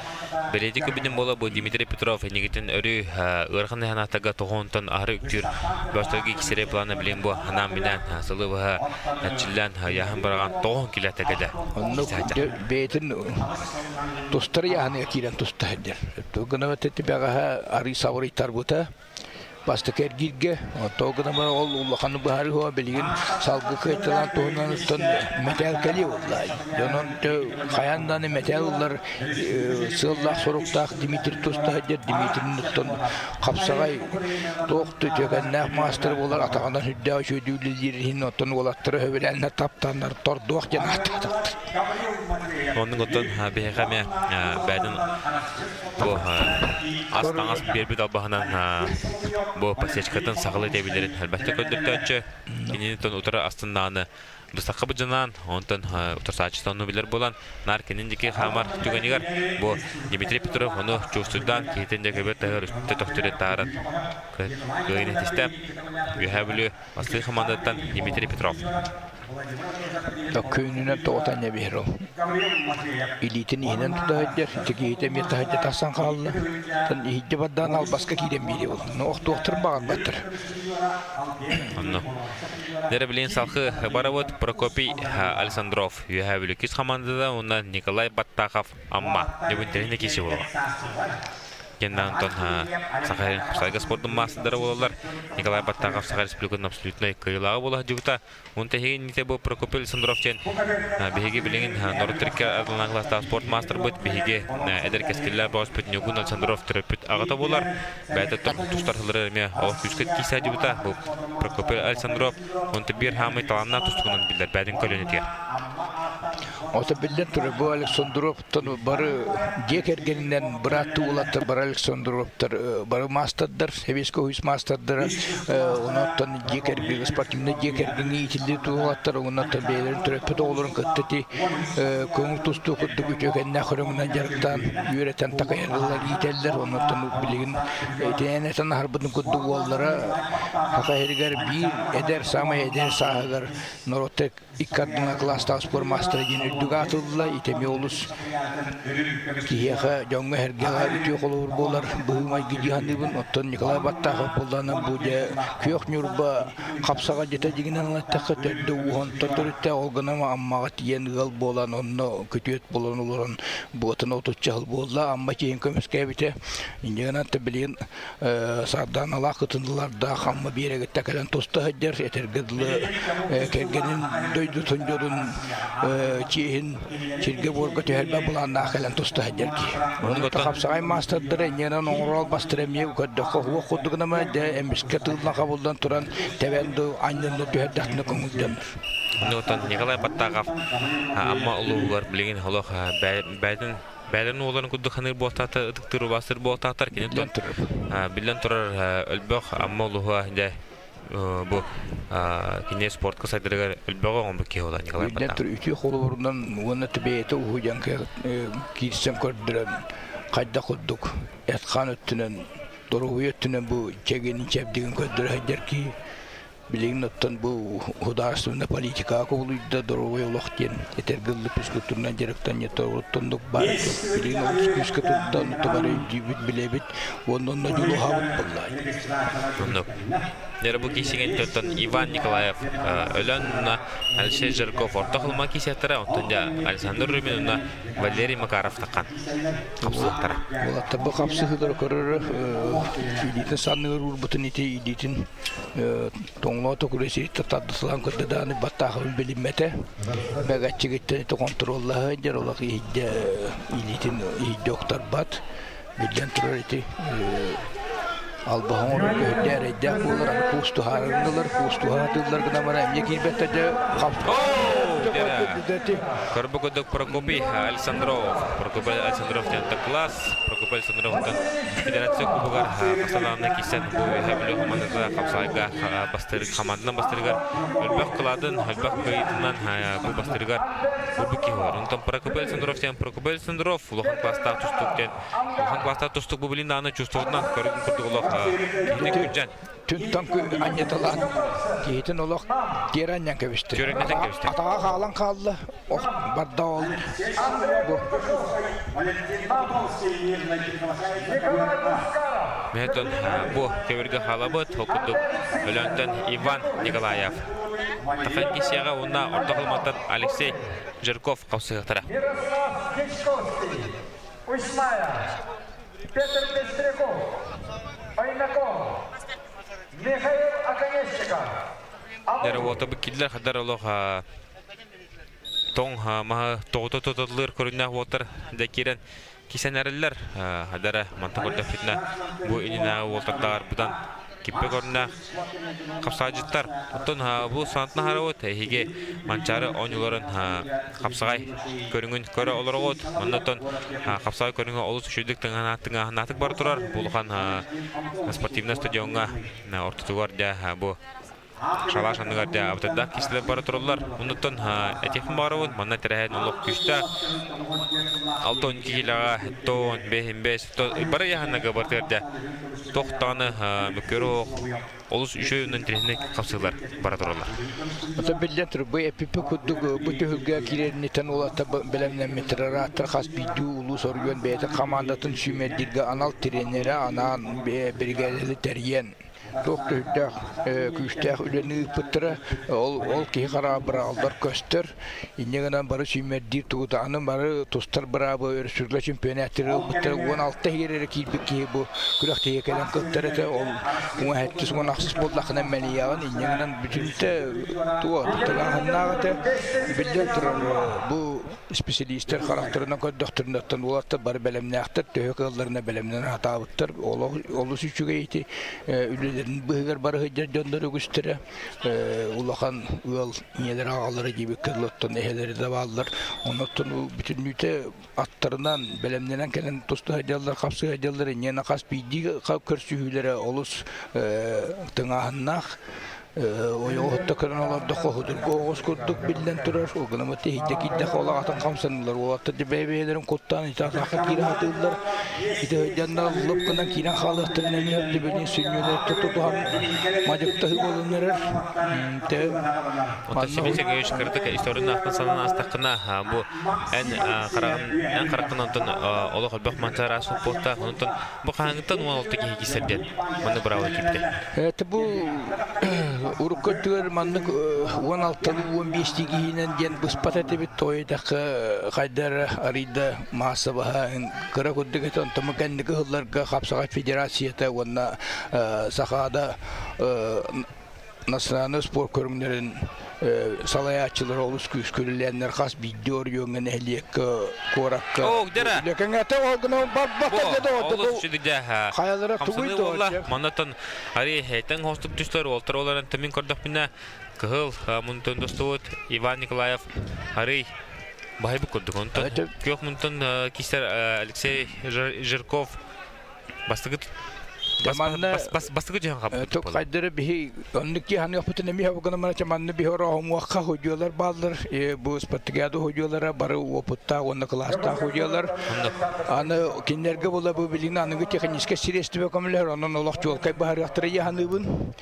бэлиэтии көрбүтүм буола бу Дмитрий Петров иннигитин өрүү ыарахан ыһанааттарга тоҕуһунтан аһары үктүүр бөстөргө иккисэрэй плана билин бу анаан-минээн сылы быһа эрчиллэн ыйааһын быраҕан тоҕуһун килэтэ кэлэ. Оннук бэйэтин тустар ыйааһыныгар киирэн туста сылдьар. Гына тибэҕэһэ арыы сабырыйтарбыта. Бастакы эргииргэ тоҕо гынан баран ол улахан быһаарыы билигин салгы кыайталаан туһунан мэтээл кэлиэ буолла. Дьонон хайаан даҕаны мэтээл ыллар сыаллаах соруктаах Дмитрий туста сылдьар Дмитрий хапсаҕай туох да үтүөкэннээх маастар буолар атаҕынан сүрдээх үчүгэйдик үлэлиир иһин оттон уолаттары сөбүлээннэр таптааннар тордуох диэн ааттаатахтар. Оннук оттон биһиэхэ эмиэ бэйэтин бу ас-таҥас биэрбит албаһынан бу пасечкатын сахалыы тэбилэрин элбэхтик көрдөртөөччү. Кинини утары астыннааны быстахха быдьанаан, онтон утарсааччыта ону билэр буолан, наар кинин диэки хаамар түгэнигэр бу Дмитрий Петров ону чуустуйдаан киһитин дьэ көбөр таһыгар үстэ төхтүрүн тааран кыайын этистэ. Үөһээ Бүлүү Бастыы хамаандаттан Дмитрий Петров. Күүнүнэн тоҕутан эбиһэр ол. Илиитин иһинэн тута сылдьар, ити киһитэ эмиэ таһырдьа тахсан хаалла. Тон иһирдьэ бардаан албаска киирэн биэриэ ол. Ну охтуохтарын баҕарбаттар. Онно. Дэрэ билин салхы барабыт Прокопий Александров Үөһээ Бүлүү хамаандада уонна Николай Баттахов Амма. Дьэ бу киси буолуо. Кенна Антон Саха Саха спордун маастардара буолаллар. Николай Баттахов Саха Республикатын абсолютнай кыайыылааҕа буола сылдьыбыта. Уон тэһигин иннитэ бу Прокопий Александров диэн биһиги билигин норуот төрүккэ арыллан класстаах спорт маастарбыт, биһиги эдэр кэскиллээх бөҕөспүт Ньургун Александров төрөппүт аҕата буолар. Бэйэтэ тустар сыллары эмиэ олох күүскэ киирсэ сылдьыбыта. Бу Прокопий Александров онто биир хаамый талааннаах тустугунан биллэр бэйэтин көлүөнэтигэр. Ото биллэн турар, бу Александровтан бары дьиэ кэргэнинэн бырааттыы уолаттар бары Александровтар бары маастардар, сэбиэскэй үһүс маастардара, онон дьиэ кэргэн спортивнай дьиэ кэргэҥҥэ иитиллибит уолаттар, онон бэйэлэрин төрөппүт оҕолорун кытта ити көҥүл тустуу курдук үтүөкэннээх көрүҥүнэн дьарыктаан үөрэтэн такайаллар, иитэллэр. Онон билигин итинэн этэн аһарбытын курдук уоллара Саха сиригэр биир эдэр, саамай эдэр сааһыгар норуоттар икки ардына кылаастаах спорт маастара диэн үрдүк аатылла итеми олус киһиэхэ дьоҥҥо-сэргэҕэ үтүө холобур буолар быһыы-майгы дии саныыбын. Оттон Николай Баттахов буоллаҕына бу дьэ күөх Ньурба хапсаҕа дьэтэ дьиҥинэн ылаттахха төрдө ууһунтан төрүттээх ол гынан Аммаҕа тиийэн ыал буолан онно күтүөт буолан олорон буотун отучча сыл буолла Амма чиһин көмүскээбитэ. Инньэ гынан билигин Сардааналаах кытынылардаах Амма биэрэгиттэн кэлэн туста сылдьар, этэргэ дылы кэргэнин дойдутун дьонун чиэһин сиргэ-буорга түһэрбэ былааннаах кэлэн туста сылдьар киһи. Онон хапсаҕай маастардара инньэнэн оҥорол бастара эмиэ көрдөххө уох курдугунама дэ эмискэ тыыллан хабыллан туран тэбэн ду анньынна түһэрдэхтинэ көҥүлдөнөр. Онтон Николай Баттахов Амма улууһугар билигин олох бэйэтин бэйэлэрин уолларын курдук ханыыр буолтаата ытыктыыр убаастыыр буолтаатар кини Биллэн турар. Биллэн турар өлбөх Амма улууһа дьэ бу кини спортка сайдарыгар өлбөҕү оҥорбут киһи буолар Николай Биллэн Баттахов. турар үтүө холобурунан уонна бэйэтэ уһуйан киирсэн көрдөрөн хайдах курдук эт-хаан өттүнэн доруобуйа өттүнэн бу чэгиэнин чэбдигин көрдөрө сылдьар киһи. Билигин оттон бу художественная политикаҕа кубулуйда доруобай олох диэн этэргэ дылы физкультурнай дьарыктан оттоннук баар билигин олус күүскэ турда онно бары өйдүүбүт билэбит уонна онно дьулуһабыт буоллаай. Оннук. Дьэ бу киисигин оттон Иван Николаев Өлөөн уонна Алексей Жирков орто хылма киисэттэрэ, онтон дьэ Александр Рубин уонна Валерий Макаров таххан хапсыһыктара. Уолаттар бу хапсыһыылары көрөр илиитин санныгар уурбутун ити илиитин Тоҥлоо токура сириттэ тардысылаан көрдө даҕаны баттаахыбын билиммэтэ. Бэгэччигиттэн ити хонтуруоллаһа сылдьар олох иһийдэ илиитин иһийдэ охторбот. Биллэн турар ити албаһы оҥорорго үрдэ эрэйдээх буолар аны куустуһаарыннылар куустуһаатыыллар гынан баран эмиэ киирбэттэр дьэ Көрбө курдук Прокопий Александров. Прокопий Александров диэн класс. Прокопий Александровтан Федерация Кубогар хасталаанна киирсэн бу үөһэ Бүлүү хамаандата хапсаайга бастыр хамаанданан бастырыгар өлбөх кылаатын, өлбөх кыайыытынан бу бастырыгар урбу киһи олор. Онтон Прокопий Александров диэн Прокопий Александров улахан класстаах тустук диэн улахан класстаах тустук бу билин даҕаны чувствоватынан көрүгүн курдук олох киһини күрдьэн Түнтан анньыталаан киһитин олох тиэрэ анньан кэбистэ. Түөрэннэтэн кэбистэ. Атаҕа хаалан хаалла. Ох, барда ол. Бу. Мэтон бу көбүргэ халабыт, ол курдук Өлөөнтөн Иван Николаев. Тахан кисияҕа уонна орто халыматтан Алексей Жирков хапсыһыктара. Петр Пестряков, Оймяков, Михаил Оконешников. Дэр уота киллер хадар олох тоҥ маһы тоҕута тутуллуур көрүннээх уолтар да киирэн кисен эрэллэр хадара манта көрдөхпүтүнэ бу ининээҕи уолтардааҕар быдан киппе көрүннээх хапсаажыттар. Оттон бу саантна харабыт эһиги Манчаары оонньууларын хапсаҕай көрүҥүн көрө олороҕут. Оннотон хапсаҕай көрүҥэ олус үчүгдүк тыҥааһынаатык бара турар. Бу улахан спортивнай стадиоҥҥа ортотугар дьэ бу Шалаш анныгар дьэ абытырдаах киирсиилэр бара тураллар. Оннуттан этиэхпин баҕарабын, манна тэрээһин олох күүстээх. 62 киилэҕэ тон, бэһин бэс, бары ыйааһыннарга барытыгар дьэ туох даҕаны мөккүөр суох, олус үчүгэй уонна интэриэһинэй хапсыылар бара тураллар. Оттон биллэн турар, бу эпиппит курдук бу түһүлгэ киирэринитэн уолаттар бэлэмнэммиттэр ырааттар хас биирдии улуус оройуон бэйэтин хамаандатын сүүмэрдииргэ анал тренерэ анаан биригээдэни тэрийэн туох да күүстээх үлэни ыыппыттара. Ол, ол киһи хараҕа быраҕыллар көстөр. Инньэ гынан бары сүүмэрдиир тугутааны бары тустар быраабы өрөспүүбүлүкэ чемпионаттары ылбыттара. 16 иһигэр эрэ киирбит киһи бу күрэхтэһиигэ кэлэн кыттар этэ. Ол 17 16 буоллаххына мэлийэҕин. Инньэ гынан бүтүнтэ туох тыҥааһыннаах этэ. Биллэн турар, бу Исписэлиистэр харахтарынан көрдөхтөрүнэ, оттон уолаттар бары бэлэмнээхтэр, төһө кыалларына бэлэмнэнэ сатаабыттар. Олус үчүгэй ити үлэлэрин быыһыгар бары сылдьар дьоннор үгүстэрэ улахан ыал ийэлэр аҕалара диэбиккэ дылы оттон эһэлэри да бааллар. Онон бүтүннүүтэ аттарынан бэлэмнэнэн кэлэн туста сылдьаллар, хапсыы сылдьаллар. Инньэ хас биирдии көрсүһүүлэрэ олус тыҥааһыннаах. Ойоҕоһутта көрөн олордоххо судургу оҕус курдук биллэн турар. Ол гынан тиһийдэ киирдэххэ ол аҕатын хамсанылар. Уолаттар дьэ бэйэ-бэйэлэрин куттаан ити атахха киирэ сатыыллар. Ити сылдьаннар лып гынан киирэн хаалыахтарын эмиэ өттүбүнү сүнньүнэ тутуһан мадьыктаһыы буолан эрэр. Тэ Оттон Семен Сергеевич кыратык историяны ахтан санаан астаххына, бу эн хараҕын эн хараххын онтон олох элбэх манчаары ааспыт буолтаах. Онтон бу хаһааҥҥыттан 16 киһи киирсэр диэн маннык быраабыла киирбитэ? Это бу урукку өттүгэр маннык 16-лыы 15-тии киһинэн диэн быспат этибит. Тоҕо диэтэххэ, хайда эрэ арыйда маассабаһа кыра курдук этэ. Онтон кэнники ыһылларга Хапсаҕай федерацията уонна Сахаада национальнай спорт көрүҥнэрин салайааччылара олус күүскэ үлэлээннэр хас биирдии оройуоҥҥа, нэһилиэккэ, куоракка үлэкэҥэтэ ол гынан барбата олус үчүгэй хайалара тугуй буолла. Маннаттан ари этэн хостук түстэр уолтар олорон тымын көрдөхпүнэ кыһыл мунтун тустубут Иван Николаев арый баһайбыт курдук. Онтон күөх мунтун кистер Алексей Жирков Бастакы бастакы дьиһэн хаппыт. Тук хайдары биһи оннук киһаныахпытын эмиэ гына манны биһи ороһумуохха худьуолар бааллар. Бу спартакиада худьуолара бары опыттаах уонна кылаастаах худьуолар. Аны кинилэргэ була бу билигин аныгы техническэй средство көмөлөһөр, онон олох чуолкай баһарыахтара яһаныыбын.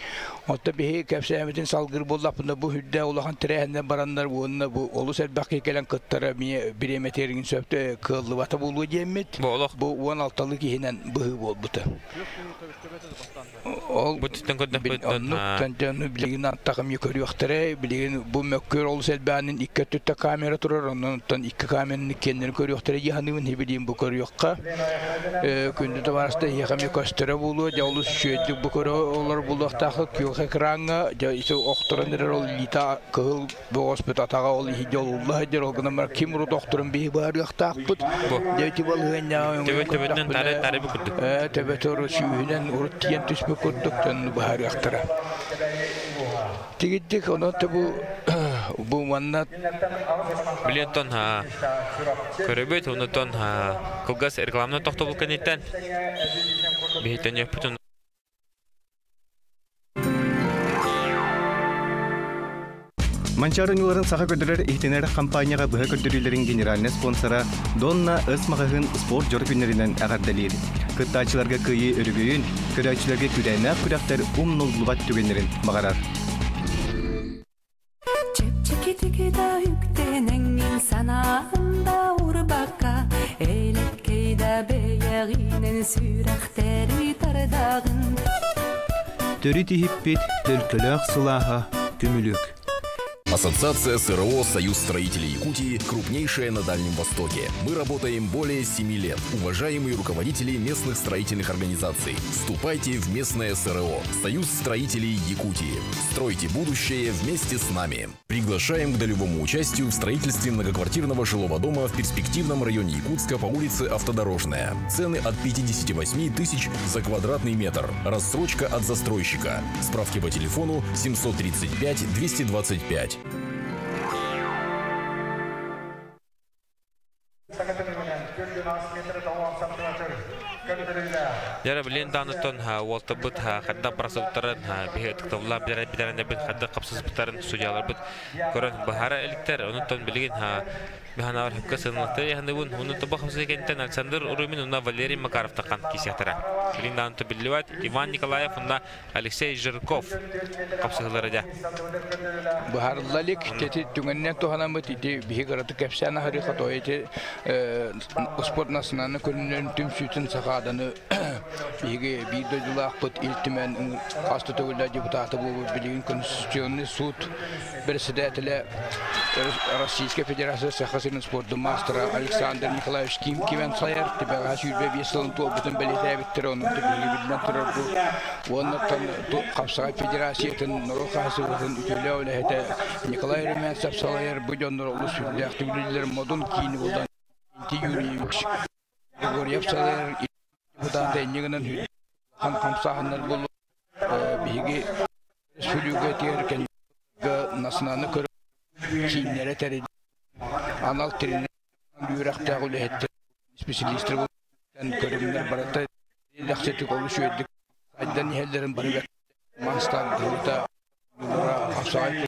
Оттон биһи кэпсээммитин салгыр буоллахпына, бу үрдэ улахан тэрээһиннэр бараннар уонна бу олус элбэх киһи кэлэн кыттара эмиэ бириэмэтигэр сөптө кыаллыбата буолуо диэммит. Бу олох бу 16 киһинэн быһыы буолбута. Ол бу түттэн көрдөхпүт оннук тантаны билигин аттах эмиэ көрүөхтэрэ. Билигин бу мөккүөр олус элбээнин икки өттүттэ камера турар, оннуттан икки камераны киэннэрин көрүөхтэрэ дии саныыбын, билигин бу көрүөххэ. Күндү табаарыстар, эһиэхэ эмиэ көстөрө буолуо. Дьэ олус үчүгэйдик бу көрө олор буолуохтааххыт. Күөх экраҥҥа дьэ ити охторон эрэр ол илиитэ кыһыл бөҕөспүт атаҕа ол иһирдьэ олулла сылдьар. Ол гынан баран ким урут охторун биһи быһаарыахтаахпыт. Дьэ ити балаһыанньаҕа Төбө төбөтүнэн тары тары бу курдук. Төбөтө урут сүүһүнэн урут тиийэн түспүт курдук дьон быһаарыахтара. Тигиддик онон бу бу манна Билиэнтон көрөбүт, онутон кылгас рекламна тохтобул кэнниттэн биһиттэн өппүтүн Манчаары оонньууларын саха көрдөрөр иһитинэр компанияҕа быһа көрдөрүүлэрин генеральнай спонсора Донна Өс маҕаһыын спорт дьоро күннэринэн эҕэрдэлиир. Кыттааччыларга кыайыы өрөгөйүн, көрөөччүлэргэ күүрээннээх күрэхтэр умнуллубат түгэннэрин баҕарар. Чэпчэкитик да үктэнэҥҥин санаанда урбакка, элэккэй да бэйэҕинэн сүрэхтэри тардаҕын. Төрүт иһиппит төлкөлөөх сылааһа көмүлүөк. Ассоциация СРО «Союз строителей Якутии» крупнейшая на Дальнем Востоке. Мы работаем более 7 лет. Уважаемые руководители местных строительных организаций, вступайте в местное СРО «Союз строителей Якутии». Стройте будущее вместе с нами. Приглашаем к долевому участию в строительстве многоквартирного жилого дома в перспективном районе Якутска по улице Автодорожная. Цены от 58 тысяч за квадратный метр. Рассрочка от застройщика. Справки по телефону 735 225. Яра билен даныттан уолтабыт хадда барасыбыттарын биһи ытыктабыллаах билэрэннэрбит хадда қапсыспыттарын судьяларбыт көрөн баһара эликтер. Онуттан билигин биханаар хөккө сыналыктар яхныбын. Уну тоба хапсы кентен Александр Урумин уна Валерий Макаров таққан кисяқтара. Билин даныты биллибат Иван Николаев уна Алексей Жирков қапсыгылары да. Быһаарыллалик тети түгэннэн туһанаммыт ити биһи кыратык кэпсээн аһарыха то ити спорт национальный көрүнүн түмсүүтүн сахааданы биһиги биир дойдулаахпыт Ил Түмэн хас да төгүллээх депутата буолбут билигин Конституционный суд председателэ Российская Федерация Саха сирин спордун маастара Александр Николаевич Ким Кимэн сайар тибэҕэһэ 25 сылын туолбутун бэлиэтээбиттэр онон биһиги биллэн турар бу уонна хапсаҕай федерациятын норуот хаһаайыстыбатын үтүөлээх үлэһитэ Николай Румянцев салайар бу дьоннор олус сүрдээхтик үлэлииллэр модун киини булан Юрьевич Григорьев салайар депутата инньэ гынан хамсааһыннар буолла биһиги республика национальный көрө кииннэрэ тэрил анал тренер үөрэхтээх үлэһиттэр специалистер көрүҥнэр барыта лэхситик олус үөрдүк сайдан иһэллэрин бары мастардыыта хапсаҕай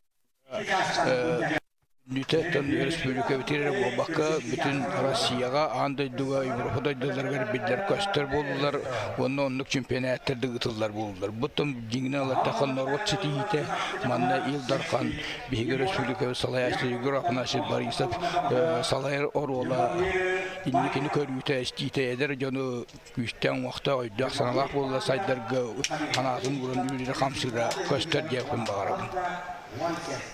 Бүтүн республикабытыгар эрэ буолбакка, бүтүн Россияҕа, аан дойдуга, Европа дойдуларыгар биллэр-көстөр буоллулар уонна оннук чемпионаттар да ыытыллар буоллулар. Бу дьиҥинэн ылаттахха норуот ситиһиитэ манна Ил Дархан биһиги республикабыт салайааччы Егор Афанасьевич Борисов салайар оруола инникини көрүүтэ, истиитэ эдэр дьону күүстээх уҥуохтаах, өйдөөх-санаалаах буолла сайдарга санаатын ууран үлэлиирэ-хамсыыра көстөр диэхпин баҕарабын.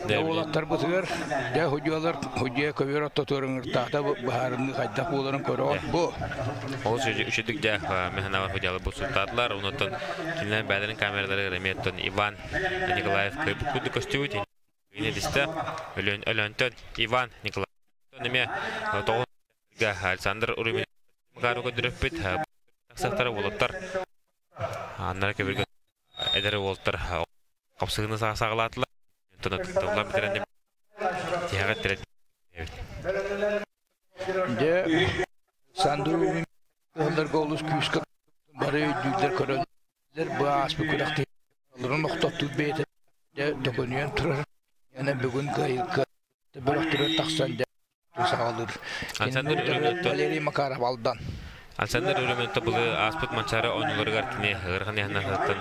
Дьэ уолаттарбытыгар, дьэ худьуолар, худьуо көбүөр ортотугар ыҥыртаата быһаарыныы хайдах буоларын көрөҕүт бу. Ол үчүдүк дьэ механавар худьялы бу суттаатылар. Онуттан кинилэр бэйэлэрин камераларыгар эмиэ Иван Николаев кыайбыт курдук көстүбүт. Инедистэ Өлөөнтөн Иван Николаев эмиэ тоҕус Александр Урумин Макаров көрдөрөппүт тахсахтара уолаттар аннара көбүргө эдэр уолаттар хапсыгыны саҕалаатылар. Тыллар бүтэрэн тиһэҕэ тирет. Дьэ, Сандыр ыһылларга олус күүскэ бары өйдүүллэр көрөллөр бу ааспыт күрэхтэһиилэрин охтоттуур бэйэтэ дьэ төкөнүйэн турар. Яна бүгүн кыайыкка бөлөхтөрө тахсан дьэ саҕалыыр. Александр Валерий Макаров Алдан. Александр Үрүмэнтэ былы ааспыт Манчаары оонньууларыгар кини ыарахан яһаннаахтан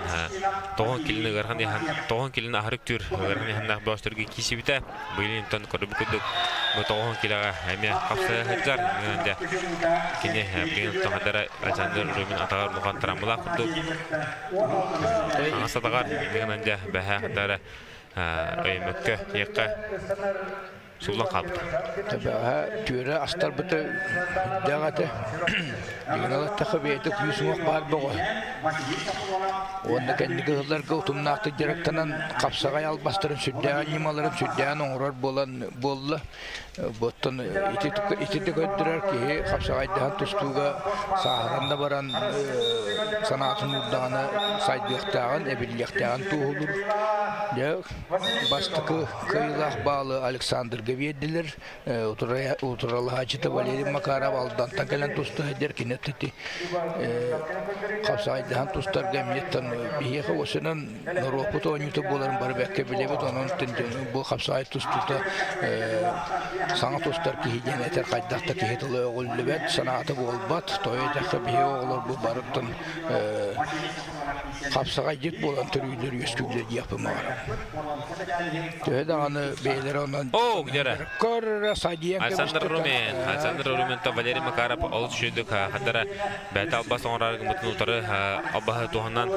тоҕон килин ыарахан яһан тоҕон килин аһарык түр ыарахан яһаннаах бөҕөстөргө киисибитэ. Быйылынтан көрбүт курдук бу тоҕон килэҕэ эмиэ хапсыга сылдьар. Дьэ кини билигин тоҕодара Александр Румин атаҕар улахан трамбалаах курдук. Аҥас атаҕар билигин дьэ бэһэ хадара өймөккө тиэххэ сууллан хаалбыта. Тэбэҕэ түөрэ астарбыта үрдээх этэ. Дьиҥин бэйэтэ күүс уҥуох баар бөҕө. Уонна кэнники ыһылларга утумнаахтык дьарыктанан хапсаҕай албастарын сүрдээҕин ньымаларын сүрдээҕин оҥорор буолан буолла. Оттон ити ити да көрдөрөр киһи хапсаҕайдаһан тустууга сааһыран да баран санаатын уурдаҕына сайдыахтааҕын, эбиллиэхтээҕин туоһулуур. Дьэ, бастакы кыайыылаах баалы Александрга биэрдилэр. Утуралаһааччыта Валерий Макаров Алдантан кэлэн туста сылдьар кини ити хапсаҕайдаһан тустарга эмиэттэн биһиэхэ осынан норуоппут оонньуута буоларын бары бэккэ билэбит онон бу хапсаҕай тустуута саҥа тустар киһи диэн этэр хайдах да киһи тыла өҕүллүбэт санаата буолбат тоҕо этэххэ биһиги оҕолорбут барыттан хапсаҕайдьыт буолан төрүүллэр үөскүүллэр диэхпин баҕарабын. Төһө даҕаны бэйэлэрэ онон О, где көрө садиен Александр Румин, Александр Румин то Валерий Макаров олус үчүгдүк хатара бэйэтэ албас оҥорор гыммытын утары албаһы туһунан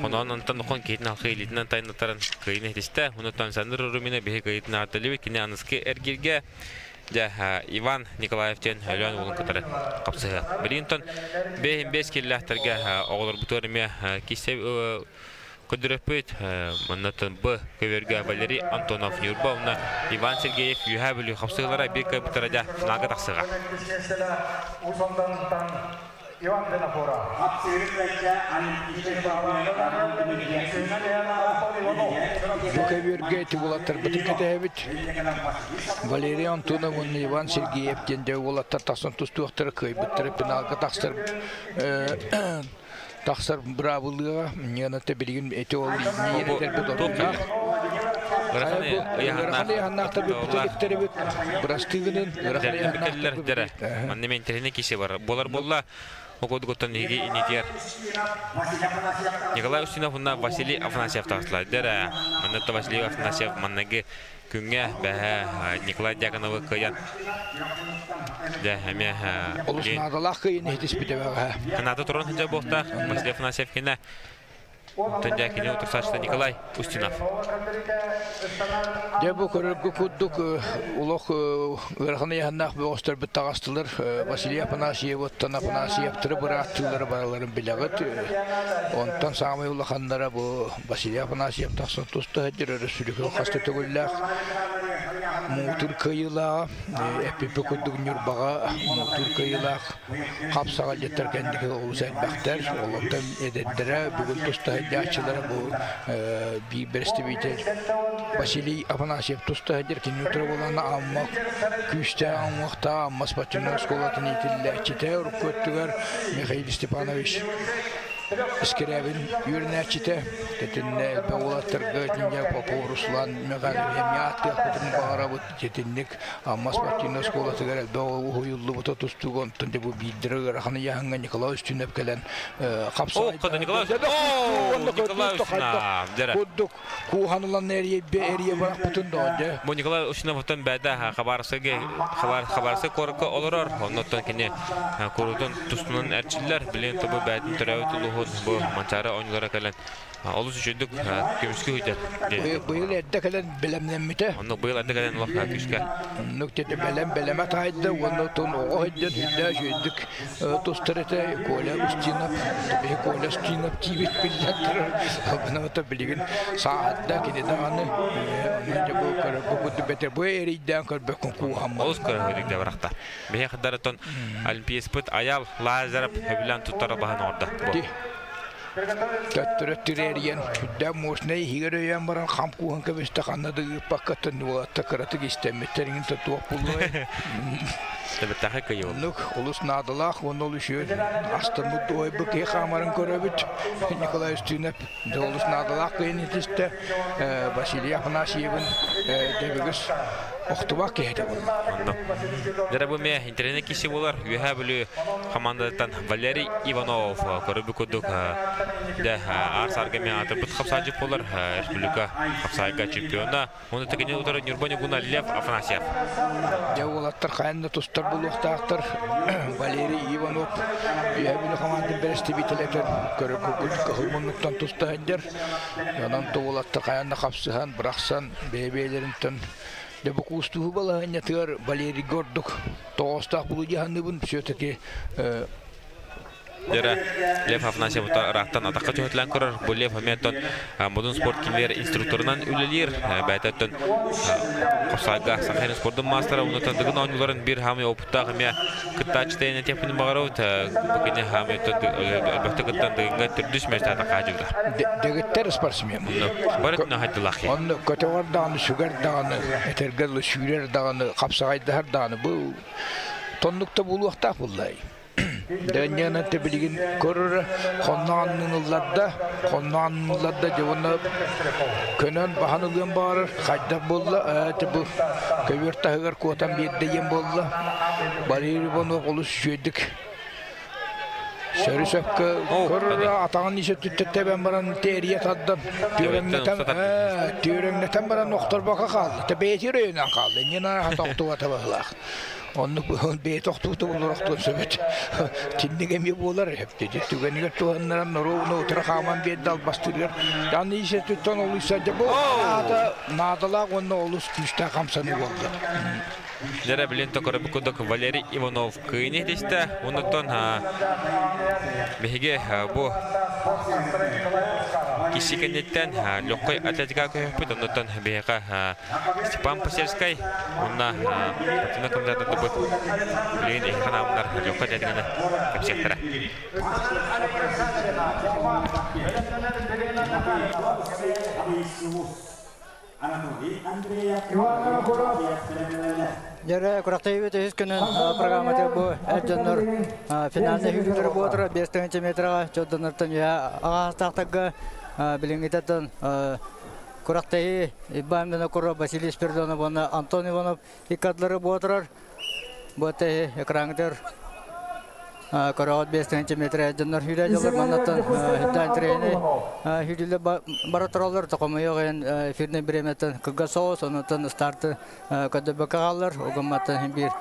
хоноон онтон хон киһитин алхы илиитинэн тайнатарын кыйын иһитистэ. Онуттан Александр Румина биһи кыйытын аатталыбыт кини аныскы эргиргэ дьэ Иван Николаев диэн Өлөөн уолун кытары хапсыһа. Билигин бэһин бэс киллээхтэргэ оҕолорбутугар эмиэ киссе көрдөрөппүт. Маннаттан Б көбөргө Валерий Антонов Ньурба уонна Иван Сергеев Үөһээ Бүлүү хапсыһыылара биир кыайбыттара дьэ финалга тахсыаҕа. Иван Винокуров. Бу көбүөргэ ити уолаттарбытын кэтэһэбит. Валерий Антонов уонна Иван Сергеев диэн дьэ уолаттар тахсан тустуохтара кыайбыттара финалга тахсар тахсар быраабылыаҕа. Ньыаната билигин ити ол иинньиир оруннаах. Ыарахан ыйаһаннаахтар бүппүтэликтерибит бырастыгынын ыарахан ыйаһаннаахтар. Манна мен интэриэһинэй кисе бар. Болар болла Окодугуттан иһиги инитигэр Николай Устинов уонна Василий Афанасьев таҕыстылар. Дэрэ, манна Василий Афанасьев манныгы күҥҥэ бэһэ Николай Дьяконовы кыайан дьэ эмиэ Олус наадалаах кыайын иһитиспитэ бэҕэһээ. Наада туран сылдьар буолта Василий Афанасьев кинэ Онтон дьэ кини утарсааччыта Николай Устинов. Дьэ бу көрөргө курдук олох ыарахан ыйаһыннаах бөҕөстөрбүт таҕыстылар. Василий Афанасьевыттан Афанасьевтары бырааттыылары бараларын билэҕит. Онтон саамай улаханнара бу Василий Афанасьев тахсан туста сылдьар өрөспүүбүлүкэ хас да төгүллээх муҥутуур кыайыылааҕа. Эппиппит курдук Ньурбаҕа муҥутуур кыайыылаах хапсаҕайдьыттар кэнники олус элбэхтэр. Олортон эдэрдэрэ бүгүн туста сылдьааччылара бу биир бэрэстэбиитэл Василий Афанасьев туста сылдьар. Кини утары буолан Амма күүстээх уҥуохтаах Амма спортивнай оскуолатын иитиллээччитэ урукку өттүгэр Михаил Степанович Искирээбин үөрэнээччитэ итиннэ элбэх уолаттарга итиннэ Попов Руслан Михайлович эмиэ ааттыахпытын баҕарабыт. Итинник Амма спортивнай оскуолатыгар элбэх уһуйуллубута тустууга онтон дьэ бу биирдэрэ ыарахан ыйааһыҥҥа Николай Устинов кэлэн хапсаҕай Николай Устинов курдук кууһан ылан эрийэ барахпытын доо дьэ. Бу Николай Устинов оттон бэйэтэ Хабаровскайга Хабаровскай куоракка олорор. Оннуттан кини куруутун тустунан эрчиллэр. Билигин тобу бэйэтин төрөөбүт улууһун бу Манчаары оонньуулара кэлэн олус үчүгдүк көмүскүү сылдьар. Быйыл эрдэ кэлэн бэлэмнэммитэ. Оннук быйыл эрдэ кэлэн улахан күүскэ. Оннук деді бэлэм бэлэмэ таайда уонна отон оҕо сылдьан үрдээ үчүгэйдик тустар этэ Коля Устинов. Биһи Коля Устинов диибит биллэн турар. Гына билигин сааһырда кини даҕаны онно дьэ бу көрөргө бэтэ бу эрийдээн көрбөккүн кууһаммын. Олус көрөһүдүк да барахта. Биһи хаддарытон Олимпиецпыт Аял Лазаров сөбүлээн туттара баһан оҥордо. Төттөрү тирээрийэн, сүрдээх мощнай иһигэр өйөөн баран хам кууһан кэбистэ, ханна да ыыппакка уолаттар кыратык истэммиттэр иҥин туох буллай. Тэбэттэхэ кыйыл. Оннук олус наадалаах уонна ол үчүгэй астыммыт дуойбут киһи хаамарын көрөбүт. Николай Устинов дьэ олус наадалаах кыйын итистэ. Василий Афанасьевын дэбигис охтубат киһи этэ буолла. Онно. Дьэ бу мэ интернет киси болар Үөһээ Бүлүү хамаандатыттан Валерий Иванов көрүбү курдук дэ аар саарга мен атырбыт хапсаажыт болар республика хапсаайга чемпиона. Оны текини утары Нюрба Нюгуна Лев Афанасьев. Дьэ уолаттар хайан да тустар булуохтаахтар. Валерий Иванов Үөһээ Бүлүү хамаандатын бэрэстэбиитэлэтэн көрө кыһыл муннуктан туста сылдьар. Онон уолаттар хайан да хапсыһан, бырахсан бэйэ-бэйэлэринтэн Дьэ бу куустуһуу балаһыанньатыгар Валерийга ордук тоҕоостоох булуу дьаһанныбын все-таки Дера Лев Афанасьев ыраахтан атахха түһэтилэн көрөр. Бу Лев эмиэ модун спорт киинигэр инструкторынан үлэлиир. Бэйэтэ Хосайга Сахайын спордун маастара оннуттан дыгын оонньууларын биир хаамый опыттаах эмиэ кыттааччы тэйэн этиэхпин баҕарабыт. Бу кини хаамый өлбөхтө кыттан дыгынга төрдүс миэстэ атахха дьылда. Дэгиттэр спортсмен. Барытына хайдылах. Онно көтөҕөр даҕаны, сүгэр даҕаны, этэргэ дылы сүүрэр даҕаны, хапсаҕайдаһар даҕаны бу тоннукта буолуохтаах буллай. Дэнньэнэн те билигин көрөрө хонноон ылларда, хонноон ылларда дьэ уонна көнөн баһан ылыан баҕарар хайдах буолла те бу көбүөр таһыгар куотан биэрдэ диэн буолла. Валерий Иванов олус үчүгэйдик Сөрү сөпкө көрөрө атаҕын ис өттүттэн тэбэн баран тээрийэ тардан түөрэҥнэтэн түөрэҥнэтэн баран охторбокко хаалла. Бэйэтигэр өйөнөн хаалла. Инньэ хата охтубата быһыылаах. Оннук бэйэтэ охтубута буолар охтуон сөп этэ. Тинник эмиэ буолар эбит. Түгэнигэр туһаннаран норуобуна утары хааман биэрдэ албастыырыгар. Аны ис өттүттэн олус дьэ бу аата наадалаах уонна олус күүстээх хамсаныы буолла. Дьэрэ билин токорбу курдук Валерий Иванов кыйын иһитистэ. Онуттан биһиги бу Киси кэнниттэн легкой атлетика көһөппүт, оннуттан биһиэхэ Степан Посельскай уонна спортивнай комитетын билигин эһиэхэ наамнар легкой атлетиканы кэпсиэхтэрэ. Дьэрэ күрэхтэһиибит үһүс күнүн программата бу эр дьоннор финальнай сүүрүүлэрэ буолар 5 метраҕа дьоннортон үһэ аҕаастаахтарга билиҥҥитэ күрэхтэһии Иван Винокуров, Василий Спиридонов уонна Антон Иванов икки ардылары буолар. Бу тэһи экраҥҥытыгар көрөҕүт 5 метр дьоннор сүүрэ дьоллор маннаттан хитаан трени сүүрүүлэр бара тураллар токомойох эн эфирный бириэмэттэн кылгас соҕус онуттан старты көрдөрбөккө хааллар угумматтан биир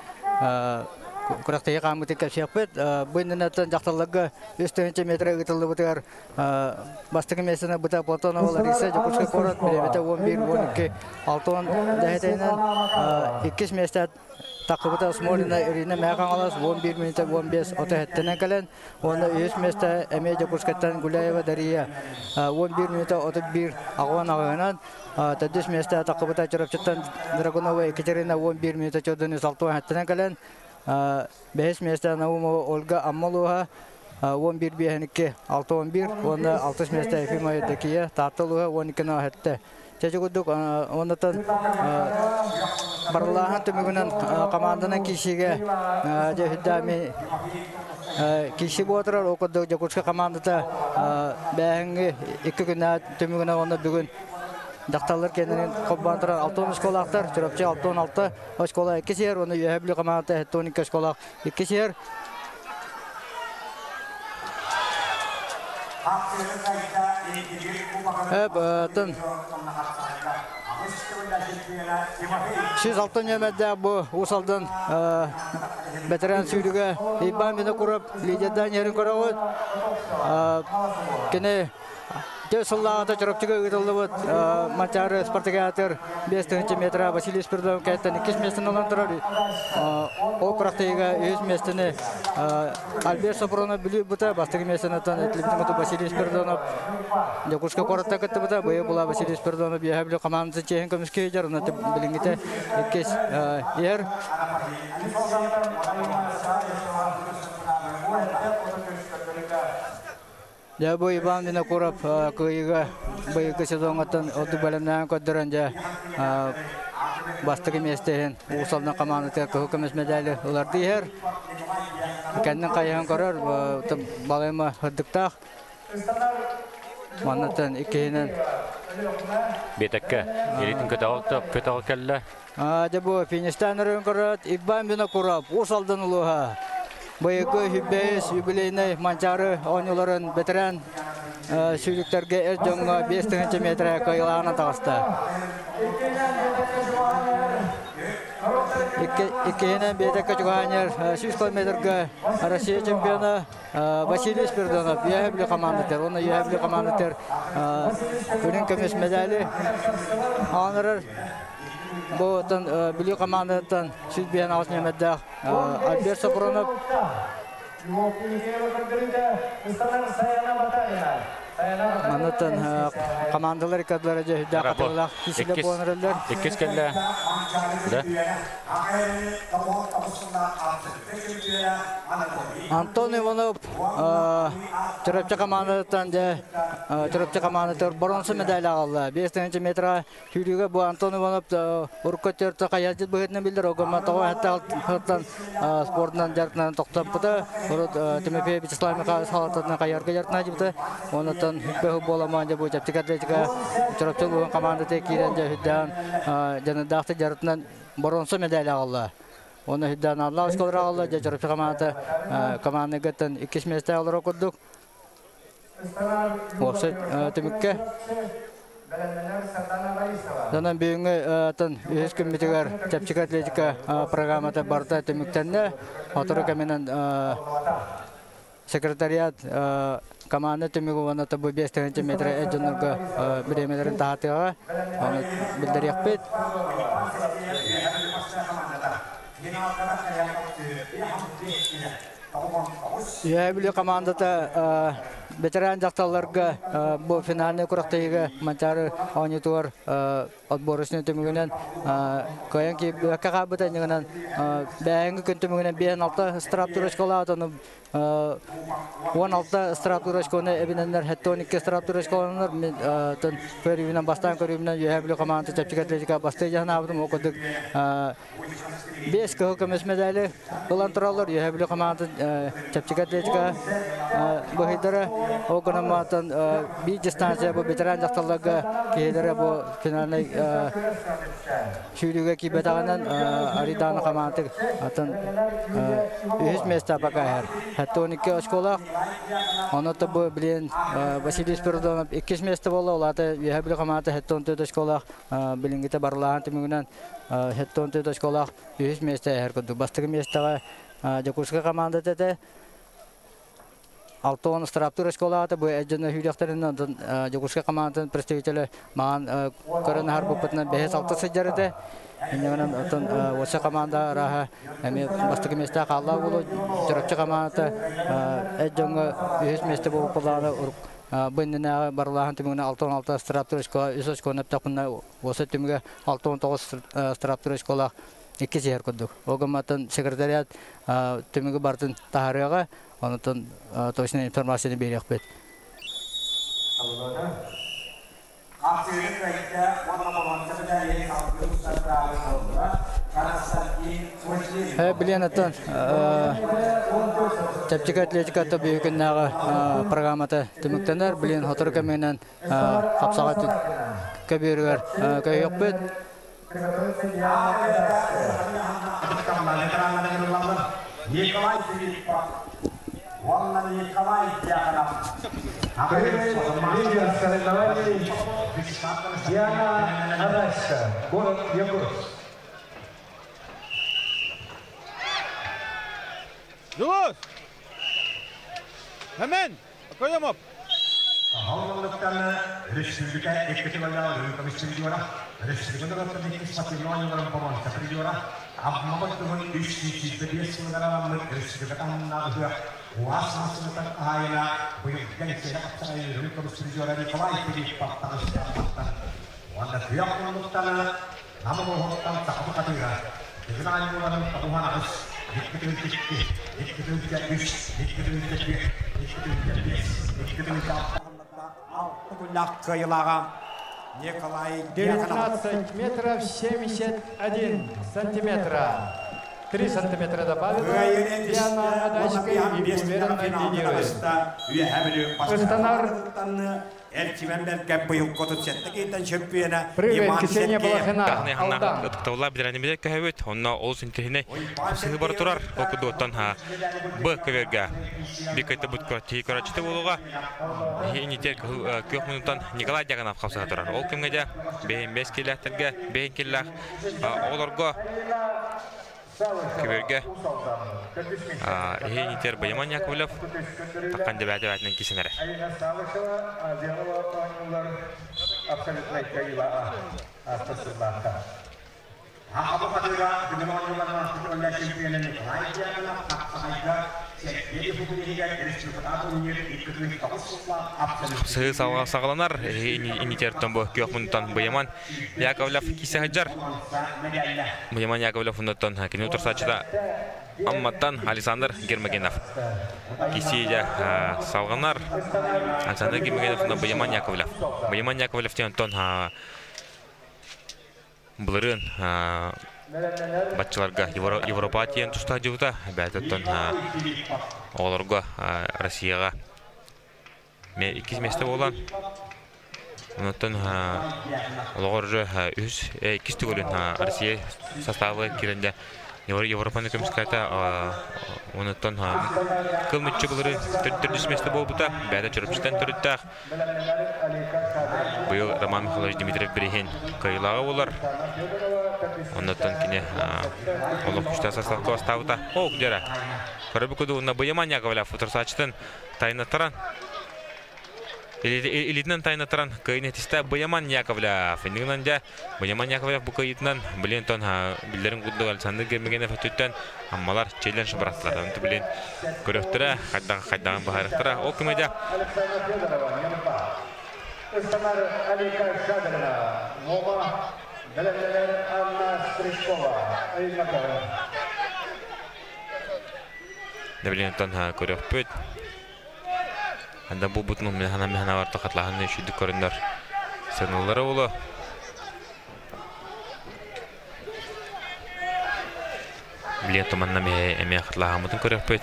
күрэхтэһии хааммытын кэпсиэхпит бу иннинэттэн дьахталларга 3 метр ыытыллыбытыгар бастакы миэстэни быта Платонова Лариса Дьокуускай куорат бириэмэтэ 11 12 6 дэһэтинэн иккис миэстэ Таххыбыта Смолина Ирина Мэхаҥалас 11 минутэ 15 37 кэлэн уонна үһүс миэстэ эмиэ Дьокуускайтан Гуляева Дария 11 минутэ 31 аҕуон аҕыһынан төрдүс миэстэ Таххыбыта Чурапчыттан Драгунова Екатерина 11 минутэ 4 67 кэлэн бэһис миэстэ Наумова Ольга Аммалуха 11 биэһэникки 6 уонна алтыс миэстэ Ефимова Евдокия Таатта улууһа 12 7 Чэчи курдук оннотон барылааһын түмүгүнэн команданан киисигэ дьэ кииси буотурар ол курдук Дьокуускай командата бээһиҥҥи икки күннээх түмүгүнэн уонна бүгүн дьахталлар кэннинэн холбоон турар 60 оскуолаахтар Чурапчы 66 оскуола икки сиэр уонна Үөһээ Бүлүү командата 72 оскуолаах икки сиэр. Эп, 106 нөмердээх бу Уус Алдан бэтэрээн сүүрүгэ Иван Винокуров лидердаан иһэрин көрөҕүт. Кини Тө сыллааҕыта Чурапчыга ыытыллыбыт Манчаары спартакиатыр 5 метра Василий Спиридонов кэттэн иккис миэстэни ылан турар. Ол күрэхтэһиигэ үһүс миэстэни Альберт Сопронов бүлүү бастакы миэстэни этилибитин Василий Спиридонов Дьокуускай куораттан кыттыбыта. Быйыл була Василий Спиридонов Үөһээ Бүлүү командатын чиэһин көмүскүү дьар, онно билиҥҥитэ иккис иһэр. Дьэ бу Иван Винокуров кыайыыга быйылгы сезоҥҥаттан ордук бэлэмнээн көрдөрөн дьэ бастакы миэстэ иһин Уус Алдан хамаандатыгар кыһыл көмүс медали ыларды иһэр. Кэннин хайыһан көрөр, балайма сырдыктаах. Маннаттан иккиһинэн Биэтэккэ илиитин көтөҕө кэллэ. Дьэ бу финистаан өрөн көрөт Иван Винокуров Уус Алдан улууһа быйылгы үбэйис юбилейнай Манчаары оонньууларын бэтэрээн сүүрүктэргэ эр дьоҥҥо 5 метрэ кыайылаана таҕыста. Иккиһинэн биэтэккэ чугаһаанньар 100 километрга Россия чемпиона Василий Спиридонов Үөһээ Бүлүү командатыгар уонна Үөһээ Бүлүү командатыгар үрүҥ көмүс медали аанырар. Бу оттон Бүлүү командатыттан 158 нүөмэрдээх Альберт Сопронов Маннаттан командалар иккардылара дьэ үрдээх хатыллаах кисилэ буолан эрэллэр. Иккис кэллэ. Да. Антон Иванов Чурапчы командатыттан дьэ Чурапчы командатыгар боронсу медаль аҕалла. 5 метра сүүрүүгэ бу Антон Иванов урукку төртө хайалдьыт быһыытынан биллэр. Огомма тоҕо хаттан спордунан дьарыктанан тохтоппута. Урут Тимофей Вячеслав Михайлович салалтатынан хайарга дьарыктанааччыбыта. Онуттан бөһү буоламаан дьэ бу чэпчэки атлетика Чурапчы улууһун командата киирэн дьэ үрдээн дьаныардаахтык дьарыктанан боронсу медаль аҕалла. Оны үрдээн алла осколор аҕалла дьэ Чурапчы командата командагыттан иккис миэстэ олоро курдук. Уопсай түмүккэ Онон бүгүҥҥү үһүс күммүтүгэр чэпчэки атлетика программата барыта түмүктэннэ. Сотору кэминэн секретариат команда түмүгү уонна бу 5 метр эр дьоннорго бириэмэлэрин таһаатыаҕа. Ону билдериэхпит. Үөһээ Бүлүү командата Ветеран дьахталларга бу финальный күрэхтэһиигэ Манчаары оонньуутугар отборочнай түмүгүнэн кыайан киирбэккэ хаалбыта иннигинэн бэйэҥҥи күн түмүгүнэн 5-6 строптур очколаабыт, ону 16 строптур очкону эбинэннэр 72 строптур очколаннар. Мин көрүүбүнэн, бастаан көрүүбүнэн Үөһээ Бүлүү командата чэпчэки атлетика бастыы дьаһанаабытым. Ол курдук 5 кыһыл көмүс медали ылан тураллар Үөһээ Бүлүү командатын чэпчэки атлетика быһыйдара. Ол гынан маатан биир дистанция бу ветеран дьахталларга киһилэрэ бу финальнай сүүрүүгэ киирбэтэҕинэн Аридана командаты атын үһүс место пока иһэр. 12 очколаах. Онно бу билин Василий Спиридонов иккис место буолла. Ол аата Үөһээ Бүлүү командата 74 очколаах билиҥҥитэ барылаһан түмүгүнэн 74 очколаах үһүс миэстэ иһэр курдук. Бастакы миэстэҕэ Дьокуускай командата этэ. 60 строптур очколаата бу эдьэнэ сүүрүөхтэринэн, онтон Дьокуускай командатын представителэ маҕан көрөн аһарбыппытынан 5-6 сылдьар этэ. Иннигинэн оттон уотса команда арааһа эмиэ бастакы миэстэ хаалла буолуо. Чурапчы командата эт дьоҥҥо үһүс миэстэ буолбут бу иннинээҕи барылааһын түмүгүнэн 66 строптур очкола 3 очкону эптэхпинэ уоса түмүгэ 69 строптур очколаах иккис иһэр курдук. Ол гымматын секретариат түмүгү барытын таһаарыаҕа, онутун точная информацияны биэриэхпит. Билиэн оттон чэпчэки атлетиката бүгүн күннээҕи программата түмүктэнэр. Билиэн сотору кэминэн хапсаҕай көбүөрүгэр көһүөхпүт. Николай Филиппов уонна Николай Дьяконов. Лидер соревнований Диана Адаська, город Якутск. Дулус! Hemen! Koyamop! Холлоктан республика эккетилалаа комиссиора, республика иккис патримонияларын помонта придора, Аммабат туһун үс сүүс сыллараммыт республика таһымнаабытыгар уаас масынатан аайына быйылган сэрэ хапсаҕай комиссиора Николай Филиппов таҕыстаахтар. Уонна тыах муннуктана Нам олоһуттан сахабы хатыыра. Дыгын аанньууларын табуһан аҕыс, 2-2, 2-3, 2-4, 2-5, 2-6 алта кыайылааҕа Николай 19 метров 71 сантиметра. 3 сантиметра добавила Диана Адачка и уверенно лидирует. Ыстанар Прыгает Ксения Балахина, Алдан. Ытыктабыллаах билэрэнибитэ көһөбүт, онно олус интиһинэй сыһы бара турар, ол курдуктан Б көбөргө биккайта бут көрөччүтэ буолуга инитер күөх минутан Николай Дьяконов хапсыһа турар. Ол кэмҥэ дьэ бэйэн бэс киллээхтэргэ, бэйэн киллээх оҕолорго көбөргө иһинитер Баяман Яковлев таққан дебәте бәтінен кисенәрі. Абсолютно Сыы саҕаланар инитертон бу күөх мунтан Баяман Яковлев кисе хаджар. Баяман Яковлев уннаттан кини утарсаачыта Амматтан Александр Гермогенов. Кисиде салғанар Александр Гермогенов Баяман Яковлев. Баяман Яковлев тон былырын батчыларга Европа тиен туста жыбыта, бәтеттон оҕолорго Россияға ме иккис месте болан. Онтон олоҕор уже үс иккис түгөлүн Россия составы киренде Европаны көмүскәтә, онуттан кыл мүччү былыры төрдүс месте болбута, бәдә чөрөпчүтен төрүттәх. Быйыл Роман Михайлович Дмитриев бирихин кыйлагы болар. Онуттан кине олох күчтә составка бастабыта. О, дера. Көрөбү күдү унна Баяман Яковлев утырсачтын тайнаттаран. Илитинен тайнатаран кыйын этисте Быяман Яковлев. Иннигинен жа Быяман Яковлев бу кыйытынан билен тон биллерин курдук Александр Гермогенов өттүттэн аммалар челлендж бараттылар. Онту билен көрөктөрө, хайдан хайдан баһарыктара. Ол кимеде Ыстанар Алика Шадрина, Мома, Белемнелер Анна Стрижкова, Ыймакова. Билен тон көрөкпүт. Анда бу бутун механа механа бар токатлаһын шүдүк көрүндөр. Сыналары болу. Билен томанна ме эме хатлаһамытын көрөкпүт.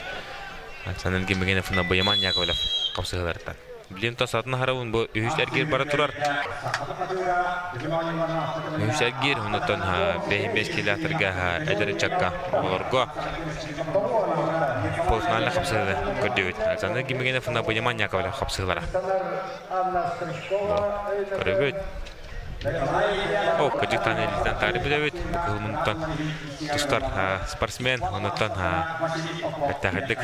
Александр Гермогенов на Быяман Яковлев капсыгыларыттан. Билен то сатын харабын бу үһүс эргир бара турар. Үһүс эргир онотон бэйин километрга эдер чакка олорго полуфинална капсыгылы көрдөбүт. Александр Гермогенов на Быяман Яковлев капсыгылара. Көрөбүт. О, кыжыктан элитен тары билебит. Бу кылмынтан тустар спортсмен, онотон беттахидик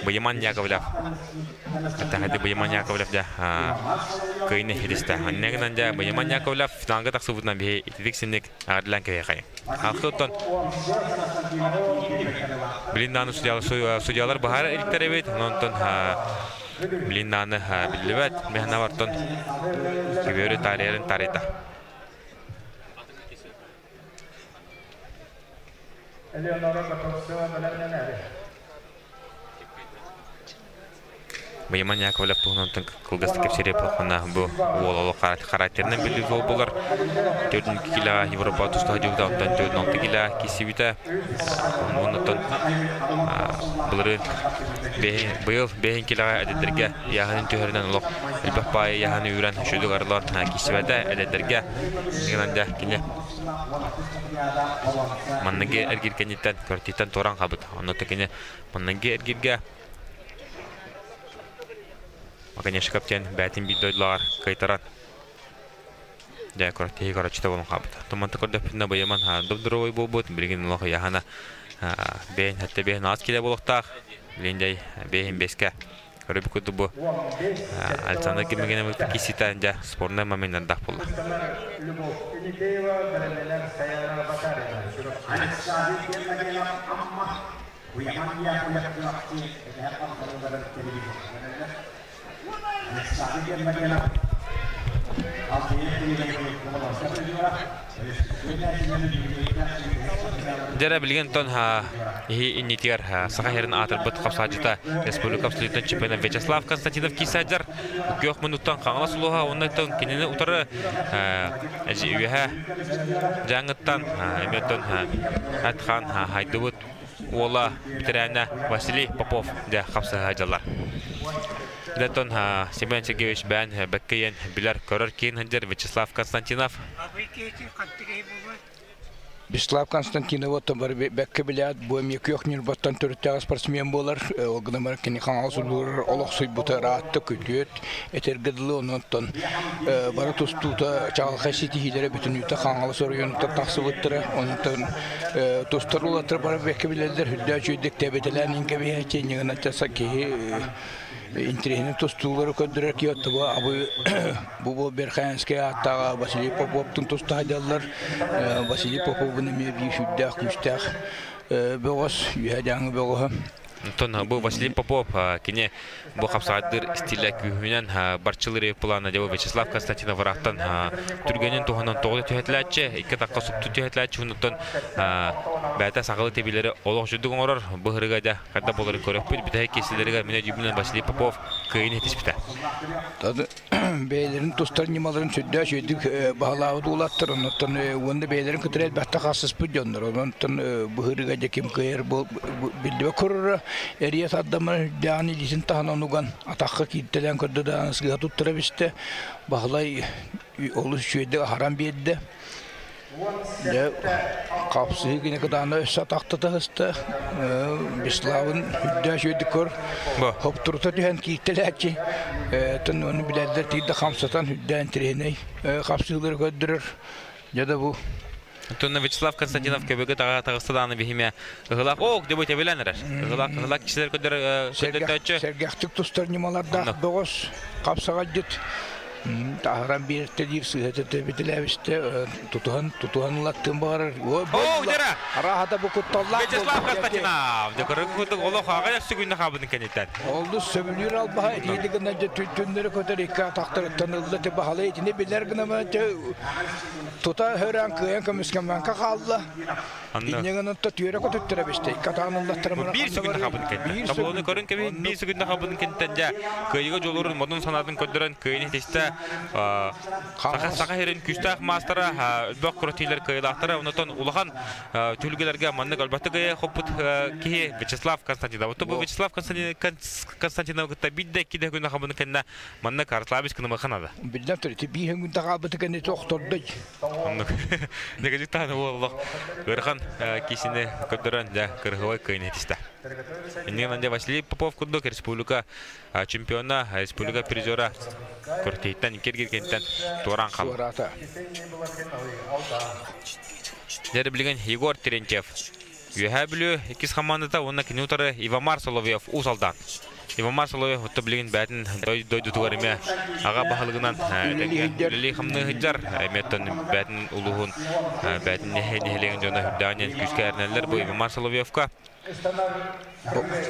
Быяман Яковлев. Беттахидик Быяман Яковлев да кыйны хидисте. Аннегинен да Быяман Яковлев финалга таксыбытынан бихи итидик синник ардылан кебе кайын. Алкыттон Блинданы судьялар бахар элиттеребит, онтон Блинданы билибет, мехна бартон кебери тарыйын тарыйта. Элеонора Готовцева, Белемнелер. Быйман Яковлев туһунан кылгас кепсере плохона бу уололо характеринен билли жол болар. 4 кило Европа туста жугда, онтон 4 кило кисибита. Оннотон былыры быйыл бэһин килога эдедерге яханын төһөрүнэн олох элбэх паайы яханы үүрэн шүдүк арылан кисибете эдедерге гынанда кини манныгы эргир кенниттен көртиттен туран кабыт. Онното кини манныгы эргирге Конечно, каптен бәтин бидойлар кайтарат. Дә көртеги короче болон кабыт. Томанты көрдөп баяман ха добдуровой болбут билген лох яхана бен хатта бен аз киле болуктак. Билендей бен беске. Көрүп күтү бу Александр Гермогенов киситен жа спорный момент дах болду. Любовь Еникеева, Белемнелер Саяна Батарина. Александр Гермогенов Амма, Быяман Яковлев Александр Гермогенов Дәрә билген тон ха ихи иннитигер саха херин атырбыт капсажыта республика абсолютно чемпиона Вячеслав Константинов кисаджар көк минуттан қаңла сулуха оннан кинини утары үйе жаңыттан эметтон атхан хайдыбыт уола битерәнә Василий Попов дә капсага жалар. Летон Семен Сергеевич бән бәккейен билер көрөр кейин ханжар Вячеслав Константинов. Вячеслав Константинов оттон бар бәкке билят бу эми көк нюрбаттан төрүттәге спортсмен болар. Ол гына бар кини хаңал сулур олох суй бута раатты күтүөт этергедлы онтон бара тустута чагалха ситихилере бүтүн үтә хаңал сорыйын тахсыбыттыра. Онтон тустар улатыр бар бәкке билелдер хүддә чүйдек тебетелән инке бия ченигена часа ки интересин тустуулары көддөрөр киотты бу абы бу бу Берханский аттага Василий Поповтун тустайдаллар. Василий Поповун эме бир хүддәк күстәк бөгөс үйәдәңе бөгөһө. Антон бу Василий Попов кине бу хапсадыр стиле күүһүнэн барчылыр плана деп Вячеслав Константинов рахтан түргенин туханан тоғды түһәтләче, икки такка супту түһәтләче, унуттан бәтә сагылы тебилери олох жүдүг оңорор бу хырыга да кайда болор көрөкпүт битә кесилерге мене жүбүнөн Василий Попов кыйын этишпите. Тады бәйлерин тустар нималарын сүддә шөйдүк баһалаабыт улаттыр, онуттан уонда бәйлерин көтөрел бәтта хасыс бүдөннөр, онуттан бу хырыга да ким кыйыр бу билдибе көрөр. Эрия саддамар дәни лисин тахан онуган атаққа киттелен көрді да анысыга туттыра бисте. Бахлай олу шүйді харам берді. Де қапсы гине кыданы өс атақты тағысты. Биславын хүдді шүйді көр. Хоп турта түһен киттеләчи. Тын оны биләлдер тигді хамсатан хүдді энтреней. Қапсылар көддірір. Жада бу. Онтон Вячеслав Константинов көбөгө таға тағысты дааны биһиме ыһылаах ок деп өтө эрэр. Ыһылаах ыһылаах кишилер көдөр көдөртөөччү. Сэргэхтик тустар ньымалардаах бөҕөс хапсаҕайдьыт. Таһыран биэртэ диир сыһыта битилээбисте тутуһан тутуһан ылаттын баарар. О, дера! Арахата бу кутталлаах. Вячеслав Константинов. Декоры кутук олох аҕай сүгүннэ хабытын кенеттен. Олду сөбүлүүр албаһа этиини гына түннөрү көтөр икки атахтарыттан ылла те баһалы итини билер гына тута хөрөн кыйан көмүскэммэнка хаалла. Иннегенен та түйөрө көтүттөрө бисте. Катааныллаттара Биир сүгүннэ хабытын кенеттен. Таблону көрүн кеби биир сүгүннэ хабытын кенеттен жа кыйыга жолорун модун санатын көдөрөн кыйыны тесте саха саха херин күстәх мастера бөк кротилер кыйлахтара онотон улахан түлгелерге маннык албатты гыя хоппут кихи Вячеслав Константинов. Бу Вячеслав Константинов кытта бидде киде күнә хабын кенне маннык Арслабич кыны маханада. Билдем түрі биһин күн тағабыты кенне тохторды. Оннук. Неге таны боллох. Ырхан кисине көдөрөн да кыргыбай кыйны тиста. Инне манде Василий Попов курдук республика чемпиона, республика призера Куртейтен киргиргентен туран кал. Дәрі билген Егор Терентьев. Юхә билүү икис командата онна кинутары Ивамар Соловьев Усалдан. Ивамар Соловьев отто билген бәтин дойду тугар эме ага бахалыгынан үлели хамны хыджар эметтен бәтин улуһун бәтин нехелеген жона хүддаанен күскә әрнәлләр бу Ивамар Соловьевка.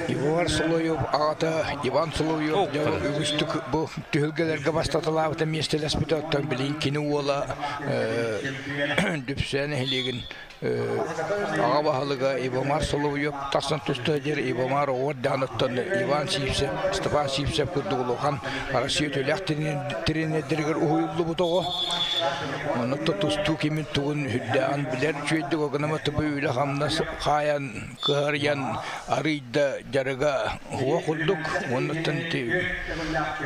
Иван Соловьев ағата Иван Соловьев үгүстүк бу түһүлгелерге бастатылаабыта местелеспит оттон билин кини уола дүпсән хилигин аға баһалыга Ивамар Соловьев тасан туста жер Ивамар оор даныттан Иван Сипсеп, Степан Сипсеп курдугулухан Россия төлөх тренердергер уһуйуллу бутого. Оны тусту кимин тугун хүддаан билер чүйдү огнама тубу үле хамнас хаян кыһарьян арыйда жарыга хуа курдук оннуттан ти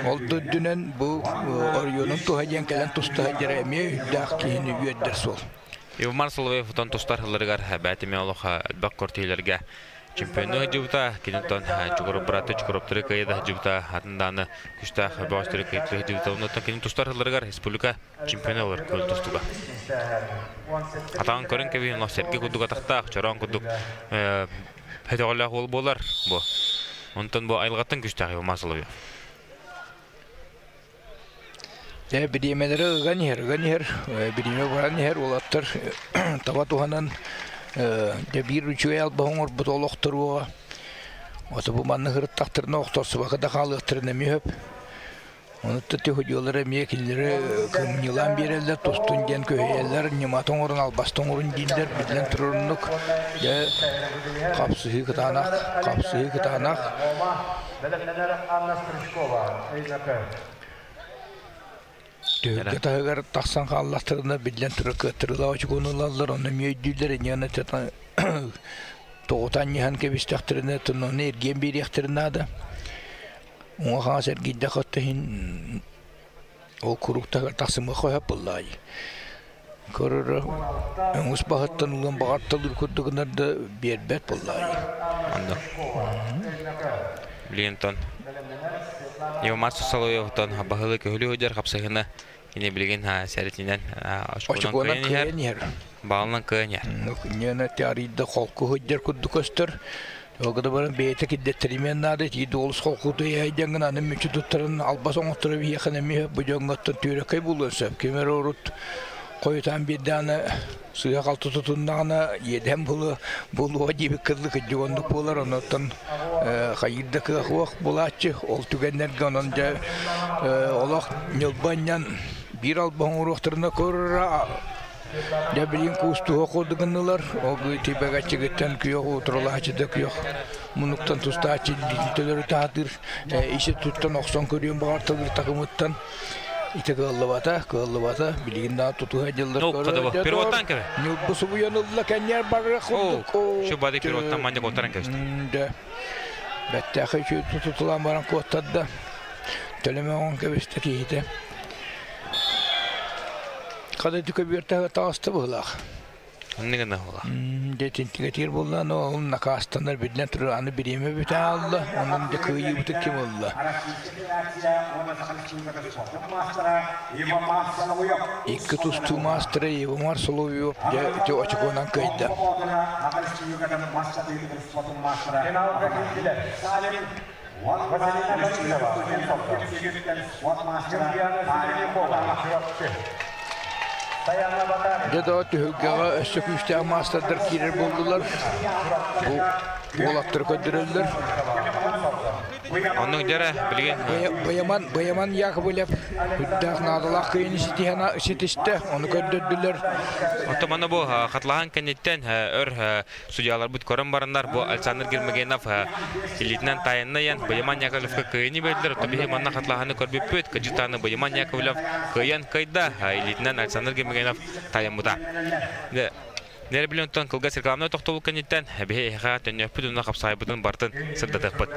олду дүнен бу орйонун тухадьян кэлэн туста жара эме хүддаах киһини үөддер сол. Ивамар Соловьев отон тустар хылларыгар бәтиме олох бак кортилерге чемпионы жубта кинтон чугур браты чугуруптыры кыйда жубта атынданы күстах баштыры кыйды жубта оннотон кинин тустар хылларыгар республика чемпионы олар көл тустуга. Атаан көрін кеби но Сергей кудук атактаах чорон кудук педоголлах ол болар бу. Онтон бу айлгаттан күстах Ивамар Соловьев. Де бириемелери ыган иһэр, ыган иһэр, бириеме баран иһэр, улаттар таба туханан де биир үчүгэй албаһын орбут олохторуга. Ото бу манны хырыттахтырына охторсубака да хаалыахтырына миһөп. Онутта техудиолары мие кинилери кымньылаан биэрэллэр, тустун диэн көһүйэллэр, ньыматын орун, албастын орун дииллэр, билэн туроруннук. Де хапсыһыы кытаанах, хапсыһыы кытаанах. Анна Стручкова, Түһүлгэ таһыгар тахсан хааллахтарына биллэн турар кыаттырылаа очукунулаллар, онно миөйдүүллэр иньяна тоҕутан ньыһан кэбистэхтэринэ туннуну эргиэн биэриэхтэрин Уңа хаас эргийдэ хоттохин ол куруктагар тахсымы хойап буллай. Көрөр өңүс баһыттан улан багатталыр курдугунар да биэрбэт буллай. Анда. Билгентон. Ивамар Соловьевтон баһылы көһүлү хөдер хапсыгына кине билген сәритинен Очукуонан кыйан иһэр. Бағалынан кыйан иһэр. Ньяна теорийда холку хөдер курдук көстөр. Огда баран бейте киддеттеримен нады ти долус холку яйдангын аны мүчү туттарын албас оңоттырып иехен эми бу жоңготтон түйрөкөй булуон сөп. Кемер орут коютан бирданы сыя калты тутуннагына едем булу булуа диби кыллы кыжыгондук болар оноттон хайырда кыахуах булаачы ол түгеннерге онон жа олох ньылбаннан бир албаң уруктарына көрөр Ja билин кустуха кодыгыннылар, ол тибегачыгыттан күйөх утуралаачы да күйөх мунуктан тустаачы дитинтелери таатыр, ише туттан оксон көрүөн багартылыр такымыттан. Ите кыллыбата, кыллыбата, билигин да тутуха жылдар Ну, кадабы, переводтан кебе? Бу субуянылла кеннер барра курдук. Шу бады переводтан манья котаран кебе. Да. Бәттәхи чү тутулан баран куоттадда. Төлөмө он кебесте кийите. Када түкө биртәгә тагысты булах. Оннугана була. Дьэ тинтигэтигэр буолла, ол накаастанар биллэн турар аны бириэмэ бүтэ аалла, онон дьэ кыайыыбытын ким ылла? Икки тустуу маастара Ивамар Соловьев дьэ ити очукуонан кыайда. Дьэ да түһүлгэҕэ өссө күүстээх маастардар киирэр буоллулар. Бу уолаттары көрдөрөллөр. Оннук дьэрэ билигин Быйаман Быйаман Яковлев үрдээх наадалаах кыайыыны ситиһэн ситистэ, ону көрдөрдүлэр. Оттон манна бу хатылаһан кэнниттэн өр судьяларбыт көрөн бараннар бу Александр Гермогенов илиитинэн тайынна Быйаман Яковлевка кыайыны бердилер. Оттон биһи манна хатылаһаны көрбүппүт. Кыдьытаны Быйаман Яковлев кыайан кыайда, илиитинэн Александр Гермогенов тайыммыта. Нэр билен кылгас рекламная тохтобул кэнниттэн биһи эһэхэ төннүөхпүт уонна хапсаайбытын бартын сырдатыахпыт.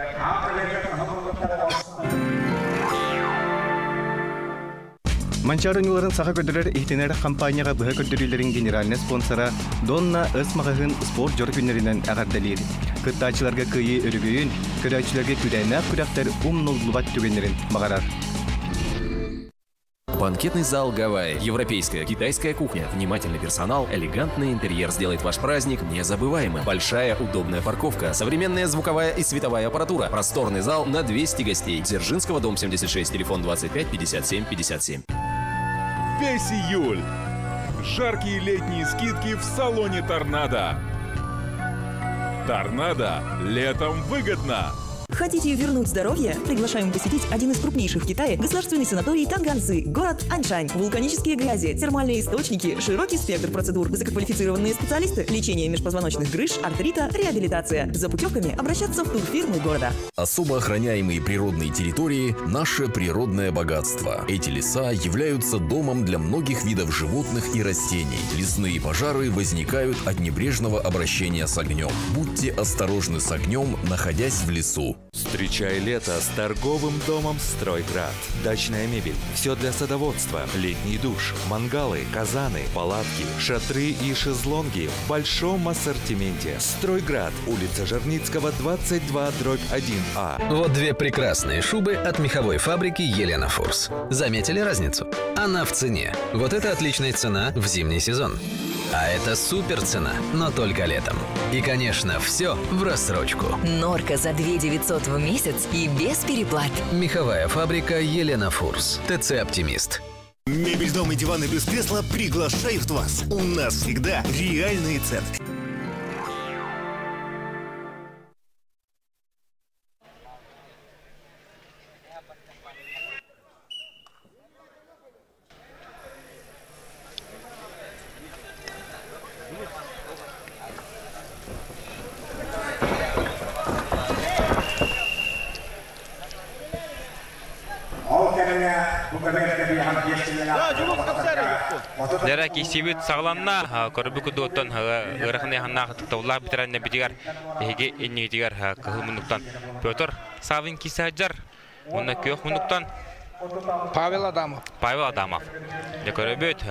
Манчаары оонньууларын саха көрдөрөр иһитинэр компанияҕа быһа көрдөрүүлэрин генеральнай спонсора Донна Өс маҕаһыын спорт дьоро күннэринэн эҕэрдэлиир. Кыттааччыларга кыайыы өрөгөйүн, көрөөччүлэргэ күүрээннээх күрэхтэр умнуллубат түгэннэрин баҕарар. Банкетный зал «Гавайи». Европейская, китайская кухня, внимательный персонал, элегантный интерьер сделает ваш праздник незабываемым. Большая удобная парковка, современная звуковая и световая аппаратура, просторный зал на 200 гостей. Дзержинского, дом 76, телефон 25 57 57. Весь июль. Жаркие летние скидки в салоне «Торнадо». «Торнадо» летом выгодно. Хотите вернуть здоровье? Приглашаем посетить один из крупнейших в Китае государственный санаторий Танганцы, город Аньшань. Вулканические грязи, термальные источники, широкий спектр процедур, высококвалифицированные специалисты, лечение межпозвоночных грыж, артрита, реабилитация. За путевками обращаться в турфирмы города. Особо охраняемые природные территории – наше природное богатство. Эти леса являются домом для многих видов животных и растений. Лесные пожары возникают от небрежного обращения с огнем. Будьте осторожны с огнем, находясь в лесу. Встречай лето с торговым домом «Стройград». Дачная мебель, все для садоводства, летний душ, мангалы, казаны, палатки, шатры и шезлонги в большом ассортименте. «Стройград», улица Жерницкого, 22, дробь 1А. Вот две прекрасные шубы от меховой фабрики Елена Фурс. Заметили разницу? Она в цене. Вот это отличная цена в зимний сезон. А это супер цена, но только летом. И, конечно, все в рассрочку. Норка за 2 900 в месяц и без переплат. Меховая фабрика Елена Фурс. ТЦ «Оптимист». Мебель, дом и диваны без кресла приглашают вас. У нас всегда реальные цены. Дәрә кисибит саҕаланна көрбү кудуоттан ыарахын яханнаах тыктабыллаах битэрэннэ битигэр эһиги иннигитигэр кыһыл муннуктан Петр Савин кисаджар уонна күөх муннуктан Павел Адамов. Павел Адамов. Дьэ көрөбүт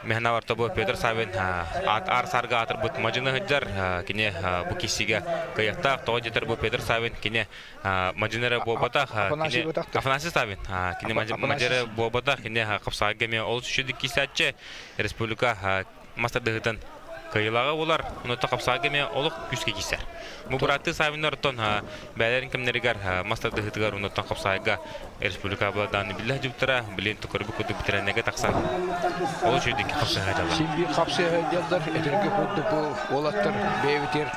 Мехнавар тобу Петр Савин аар сарга атырбыт мадьыны сылдьар кини бу киссигэ кыйахтаах тоҕо дьэтэр бу Петр Савин кини мадьынары буолбатах кини Афанасий Савин кини мадьары буолбатах кини хапсаҕайга эмиэ олус үчүгэй киисээччи республика мастардыһытын кыайыылааҕа буолар онуота хапсаҕайга эмиэ олох күүскэ киирсэр бу бырааттыы Савиннар оттон бэйэлэрин кэмнэригэр мастардыһытыгар онуоттан хапсаҕайга республика дааны биллэ сылдьыбыттара билин көрбүт курдук бүтэрэннэгэ тахсан олус үчүгэй хапсыһа дьаллар Син биир хапсыһа дьаллар этэргэ курдук бу уолаттар бэйэбитигэр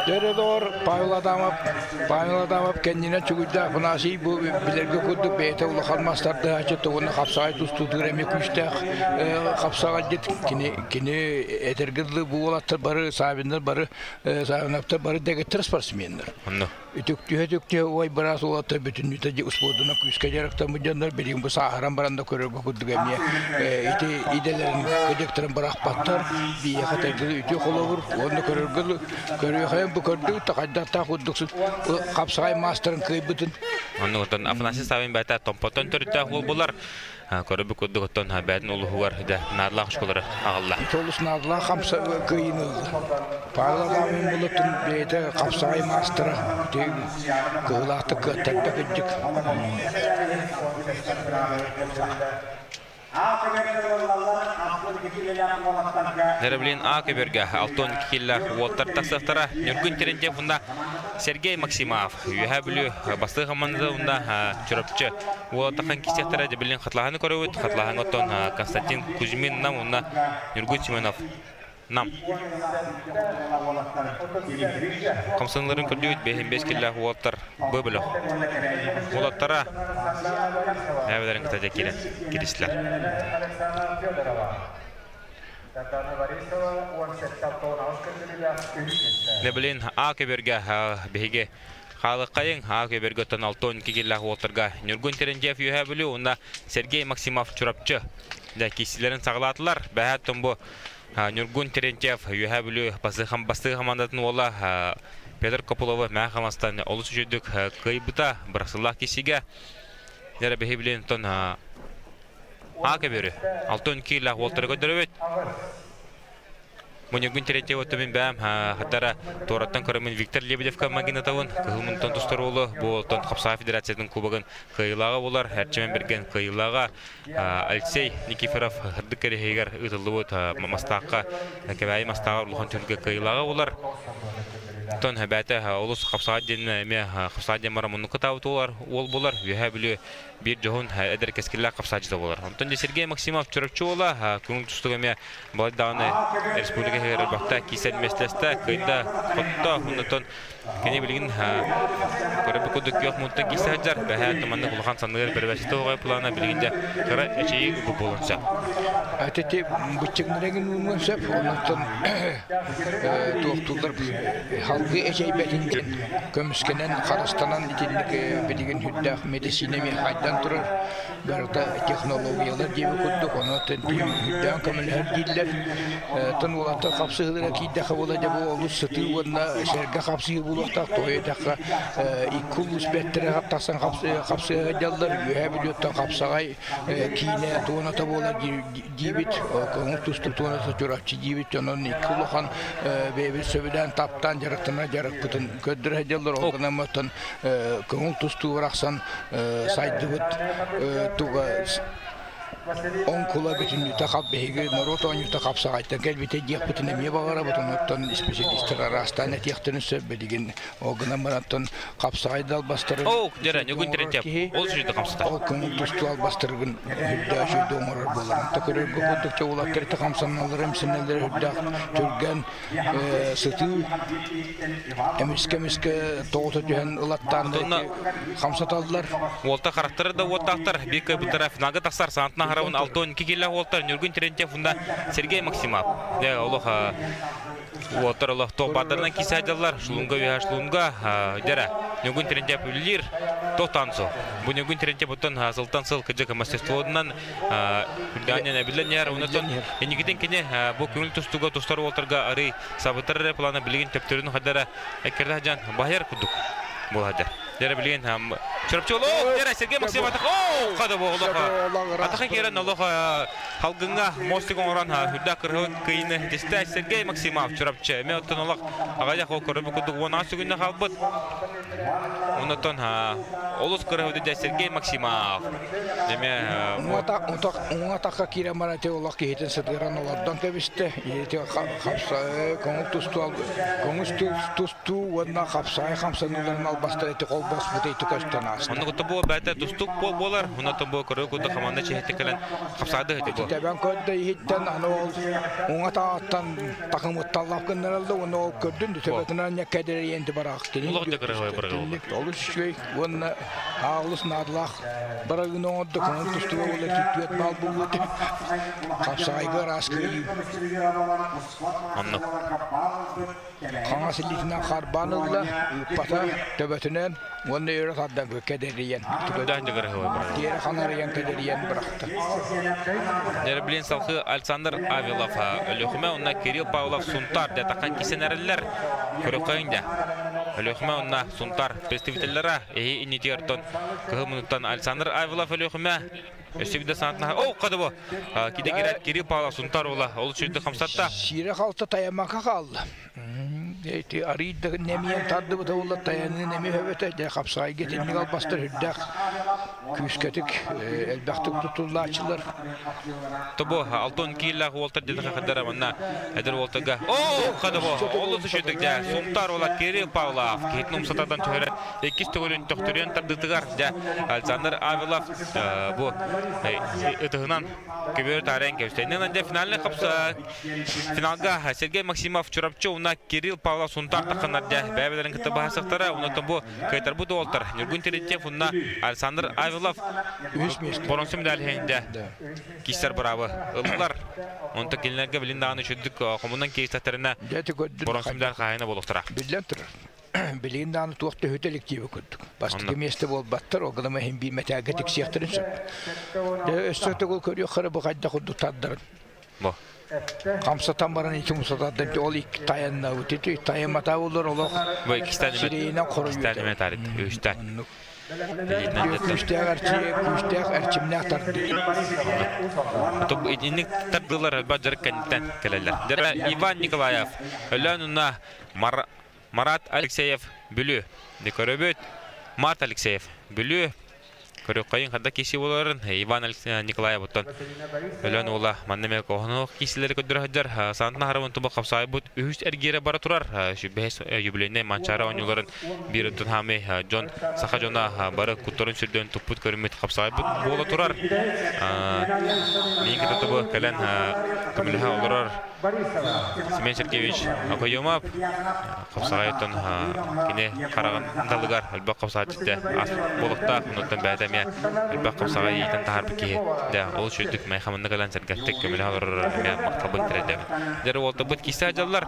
Дөрөдоор Павел Адамов Павел Адамов кэннинэн чугуйда Афанасий бу билэргэ курдук бэйэтэ улахан мастардыһааччы тугуна хапсаҕай тустуутугар эмиэ күүстээх хапсаҕайдьыт кини кини этэргэ дылы бу уолаттар бары Савиннар бары Савиновтар бары дэгиттэр спортсменнар Үтүктүһэ-үтүктүһэ уой быраас уолаттар бүтүннүүтэ успуордунан күүскэ дьарыктаммыт дьоннор билигин бу сааһыран баран да көрөргө курдук эмиэ ити идэлэрин кыдьыктарын бырахпаттар биһиэхэ этэргэ үтүө холобур уонна көрөргө көрүөхайын бу көрдүк да хайдахтаах курдук хапсаҕай маастарын кыайбытын Оннугуттан Афанасий Савин бэйэтэ Томпоттон төрүттээх уол булар. Көрөбүт курдук оттон бээтин улууһугар дьэ наадалаах очколары аҕалла. Олус наадалаах хамса кыайыыны ылла. Павел Адамович булутун бэйэтэ хапсаҕай маастара кыһылаахтык кыаттарда кырдьык. Нереблин А көбөргө 62 киллээх уолтар тахсыахтара. Ньургун Терентьев уонна Сергей Максимов. Үөһээ Бүлүү бастыы хамандата уонна Чурапчы уолаттахан кистиэхтэрэ дебилин хатлаһаны көрөбүт. Хатлаһаҥа оттон Константин Кузьмин нам уонна Ньургун Семенов нам. Хамсаныыларын көрдүбүт 5 киллээх уолаттар бу бөлөх. Уолаттара бэйэлэрин кытта киирэн киристилэр. Небилин А көбөргө биһиги хаалыккайыҥ А көбөргө оттон 62 киллээх уолаттарга Ньургун Терентьев Үөһээ Бүлүү уонна Сергей Максимов Чурапчы киирсиилэрин саҕалаатылар. Бэһээт бу Ньургун Терентьев Үөһээ Бүлүү бастыы хамаандатын уола Петр Копыловы мээ хамастан олус үчүгдүк кыайбыта бырахсыллаах киирсиигэ. Дьэ биһи билин тон А көбөрү 62 киилээх уолтары көрдөрөбүт. Муньугун Терентьев оттумин бэм хаттара туораттан көрөмүн Виктор Лебедевка Магинатовын кыһыл мунтан тустар уолу бу оттон Хапсаҕай федерациятын кубогын кыайыылааҕа буолар. Эрчимэн Берген кыайыылааҕа Алексей Никифоров ырдык кэриһигэр ыытыллыбыт Мастаахха Кэбээйи Мастааҕар улахан түһүлгэ кыайыылааҕа буолар. Оттон бэйэтэ олус хапсаҕай диэн эмиэ хапсаҕай диэн баран муннукка таабыт уол буолар. Үөһээ Бүлүү биир дьоһун эдэр кэскиллээх хапсааччыта буолар. Онтон дьэ Сергей Максимов Чурапчы уола көҥүл тустууга эмиэ балай даҕаны республика иһигэр элбэхтэ киирсэн миэстэлэстэ, кыайда, хотто. Онтон кини билигин көрөбүт курдук күөх мунтан киирсэ сылдьар. Бэһээ туманнык улахан санныгар бэрэбэсчитэ оҕой плана билигин дьэ кыра эчэйии ылбыт буолуон сөп. Ити быччыҥнарыгын уунуон сөп. Онтон туохтууллар халгы эчэйбэтин диэн көмүскэнэн, харыстанан итинник билигин үрдээх медицина эмиэ хайдан турар. Барыта технологиялар диэби курдук, ону үрдээн көмөлөһөр дииллэр. Тон уолаттар хапсыһыылара киирдэххэ буола дьэ бу олус сытыы уонна сэргэ хапсыһыы буолуохтаах. Тоҕо диэтэххэ икки улуус бэртэрэ тахсан хапсыһа сылдьаллар. Үөһээ Бүлүүттэн хапсаҕай киинэ туоната буолар диибит, көҥүл тустуу туоната Чурапчы диибит. Онон икки улахан бэйэбит сөбүлээн таптаан дьарыктана дьарыкпытын көрдөрө сылдьаллар. Ол гынан оттон көҥүл тустуу барахсан сайдыбыт туга оҥкула бүтүннүүтэ хап биһиги норуот оонньуута хапсаҕайтан кэлбитэ диэхпитин эмиэ баҕарабыт. Онуттан исписэлиистэр араастаан этиэхтэрин сөп билигин. Ол гынан баран хапсаҕай да албастарын Оу, дьэрэ, ньугун тирэнтиэп. Ол сүрдэ хамсата. Ол көҥүл тустуу албастарыгын үрдээх үчүгэй оҥорор буолар. Онто көрөргө курдук чэ уолаттар ити хамсаналлара, имсэнэллэрэ үрдээх түргэн, сытыы, эмискэ-эмискэ тоҕута түһэн ылаттаан хамсаталлар. Уолта харахтары да уоттаахтар, биир кыайбыттара финалга тахсар Саантына Харавын 6-12 киллээх уолтар Ньургун Терентьев уонна Сергей Максимов. Дьэ, олох Уолтар олохтоох баардарынан киирсэ сылдьаллар. Шлунга үөһэ шлунга дьэрэ. Ньугун Терентьев үлэлиир. Тохтоон суох. Бу Ньугун Терентьев оттон сылтан сыл кыдьык мастерстводунан үрдээнэн эбиллэн иһэр. Онтон инникитин кини бу көҥүл тустууга тустар уолтарга арый сабытар эрэ плана билигин төптөрүн хайдара эккирдэ сылдьан баһыйар курдук буола сылдьар. Дьэрэ билигин Чурапчы олох дьэрэ Сергей Максимов о хада бу олох атаха киирэн олох Халгыҥҥа мостик оҥорон үрдээх кырыһы кыйыны тистэ Сергей Максимов Чурапчы эмиэ оттон олох аҕыйах ол көрүбүт курдук 10 сүгүннэ хаалбыт. Оннотон олус кырыһы дэ Сергей Максимов. Эмиэ Уҥа атахха киирэн баран ити олох киһитин сытыаран олордон кэбистэ. Ити хапса көҥүл тустуу көҥүл тустуу уонна хапсаҕай хамсаныыларын албастара ити холбоспут ити көстөн ааста. Онно бу бэйэтэ тустук буолар. Оннотон бу көрүү курдук хамаанда чиһитте кэлэн хапсаады ити бу. Тэбэн көрдө иһиттэн аны ол уҥа таҕаттан такымытталлап гыннаралла уонна ол көрдүн төбөтүнэн ньэккэдэрийэнти бараах кини. Олох да кырыһы барыгы. Олус үчүгэй уонна олус наадалаах барагын оҥордо көҥүл тустууга буолар түөрт баал булбут. Хапсаҕайга ыраас кыайыы. Оннук. Хаҥас илиитинэн харбаан ылла, ыыппата, төбөтүнэн уонна өрө тардан кэдэрийэн, тиэрэ ханарыйан кэдэрийэн бырахта. Нерблин салхы Александр Авилов Өлүөхүмэ уонна Кирилл Павлов Сунтар дэтахан кисен эрэллэр. Көрөхөйүн Өлүөхүмэ уонна Сунтар представителлара эһи иннитигэр тон кыһыл мунуттан Александр Авилов Өлүөхүмэ. Өссө биирдэ санаатына о қады бу. Киде кирет Кирилл Павлов Сунтар ула ол сүрдү хамсатта. Сире халта таямака қалды. Эти арыйда немиен тардыбыта улла таяны неми хөбөтө де хапсайга тинник албастар хүрдэх күүскэтик элбэхтик тутуллаачылар. Тобо алтон кииллах уолтар деді хадара манна эдер уолтарга. О, қады бу. Олу сүрдүк де Сунтар ула Кирилл Павлов кихитин умсатадан төһөрө иккис төгүлүн төхтөрүөн тардытыгар де Александр Авилов бу ытыгынан көбөр тарен кепсте. Нен де финальный хапса финалга Сергей Максимов Чурапчы уна Кирилл Павлов Сунтар тақынар де бәбелерин кытты бахасықтара уна тобу кайтар бу дуолтар. Нюргун Терентьев уна Александр Авилов бронза медаль хенде кистер бравы. Ыллар онта келинерге билин даганы чөдүк комундан кейстатарына бронза медаль кайына болуктура. Билен турар. Билин дааны туохта хөтелик тиби көрдүк. Бастыкы месте болбаттар, ол гынама хим бир метәге тиксияқтырын сөп. Өссөтө кол көрү хары бу кайда курду тардырын. Бу. Камсатан баран ити мусатадым ол ик таянна үтү таямата болор олох. Бу икистен Сирейинен кору Икистен тарит. Үстен. Күстәк әрчи, күстәк әрчимнәк тарды. Топ инник тардылар баджар кенттен келелер. Дера Иван Николаев, Өлөн уна Марат Алексеев Бүлүү. Декорөбөт Март Алексеев Бүлүү. Көрөккайын хадда киси боларын Иван Николаев оттон Өлөн ула маннеме кохно кисилери көддөр хаджар сантна харабын туба капсай бут үһүс эргире бара турар шүбэс юбилейне манчара ойнуларын бир оттон хаме Джон Саха Джона бары кутторун сүрдөн туппут көрүмүт капсай бут бола турар. Мин кыты кэлен көмүлһэ олорор Семен Сергеевич Акойомап капсагай оттон кине караган далыгар албак капсай титте ас болукта онуттан бәтәмия албак капсагай итен тахар бики да ол шүрдүк майхамынны калан сергаттык көмүлһэ олорор мә мактабын тиредем. Дер олты бут кисе жаллар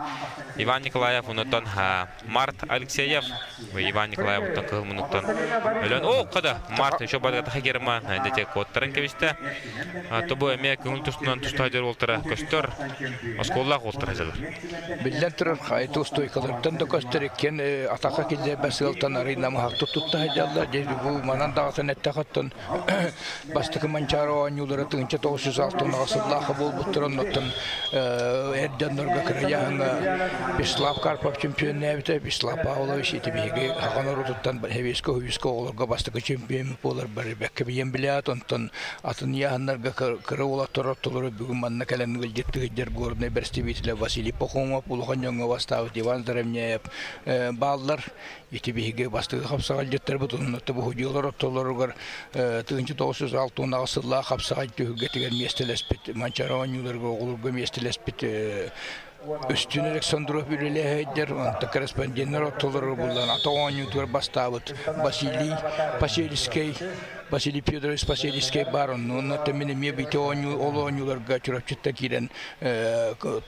Иван Николаев онуттан Март Алексеев Иван Николаев оттон кыл мунуттан өлөн о када Март еще бадга тахагерма дете коттарын кебисте тобу эме көңүл тустунан туста жер олтара көстөр Осколлах олтара жалар. Биллен турар хайты устойкалардан да көстөр экен атака килде басылтан арыйна махакты тутта жаллар же бу манан дагатын эттахаттан бастыкы манчара оонньуулара тыгынча тоғыз жүз алтын ағасыллаха болбуттаран оттон эрденнорга кыраяһыңа Беслав Карпов чемпион нәбите Беслав Павлович итибиги хаган орутуттан хевеско хуйско олорго бастыкы чемпион болар бар бәкке биен билят онтон атын яһаннарга кыры улаттар оттолору бүгүн манна кэлэн гылдьыттыгыддер горный представителя Василий Пахомов улахан дьоҥҥо бастаабыт Иван Заремняев бааллар итибиги бастыкы хапсагалдьыттар бутуннатты бухудьулар оттолоругар тыгынчы тоғыз жүз алтын ағасылла хапсагай түһүггэтигэр местелеспит манчара оонньууларга оҕолорго местелеспит Үстүн Александров үлелэһэйдер, онта корреспонденттер оттолору буллан ата оонньуутугар бастаабыт Василий Пасельский, Василий Федорович Пасельский бар, оннуна тэммин эмиэ бите оонньуу, ол оонньууларга чурапчытта киирэн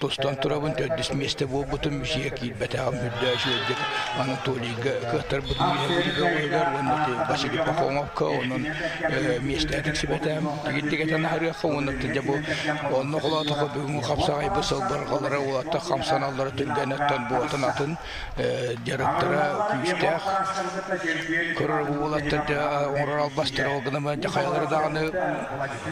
тустан турабын төрдүс месте буолбутум мүсиэ киирбэтэҕим үрдээ үчүгэйдик Анатолийга кыахтарбытым үһэ уонна Василий Пахомовка онон местэтик сибэтэм тигиттигэтэн аһарыахха уонна тыдьа бу онно холоотоко бүгүҥҥү хапсаҕай бу сылбарҕалара улатта хамсаналлара түргэнэттэн буотун атын дьарыктара күүстээх көрөр буолаттар оҥорор албастар ол гынама дьахайалары даҕаны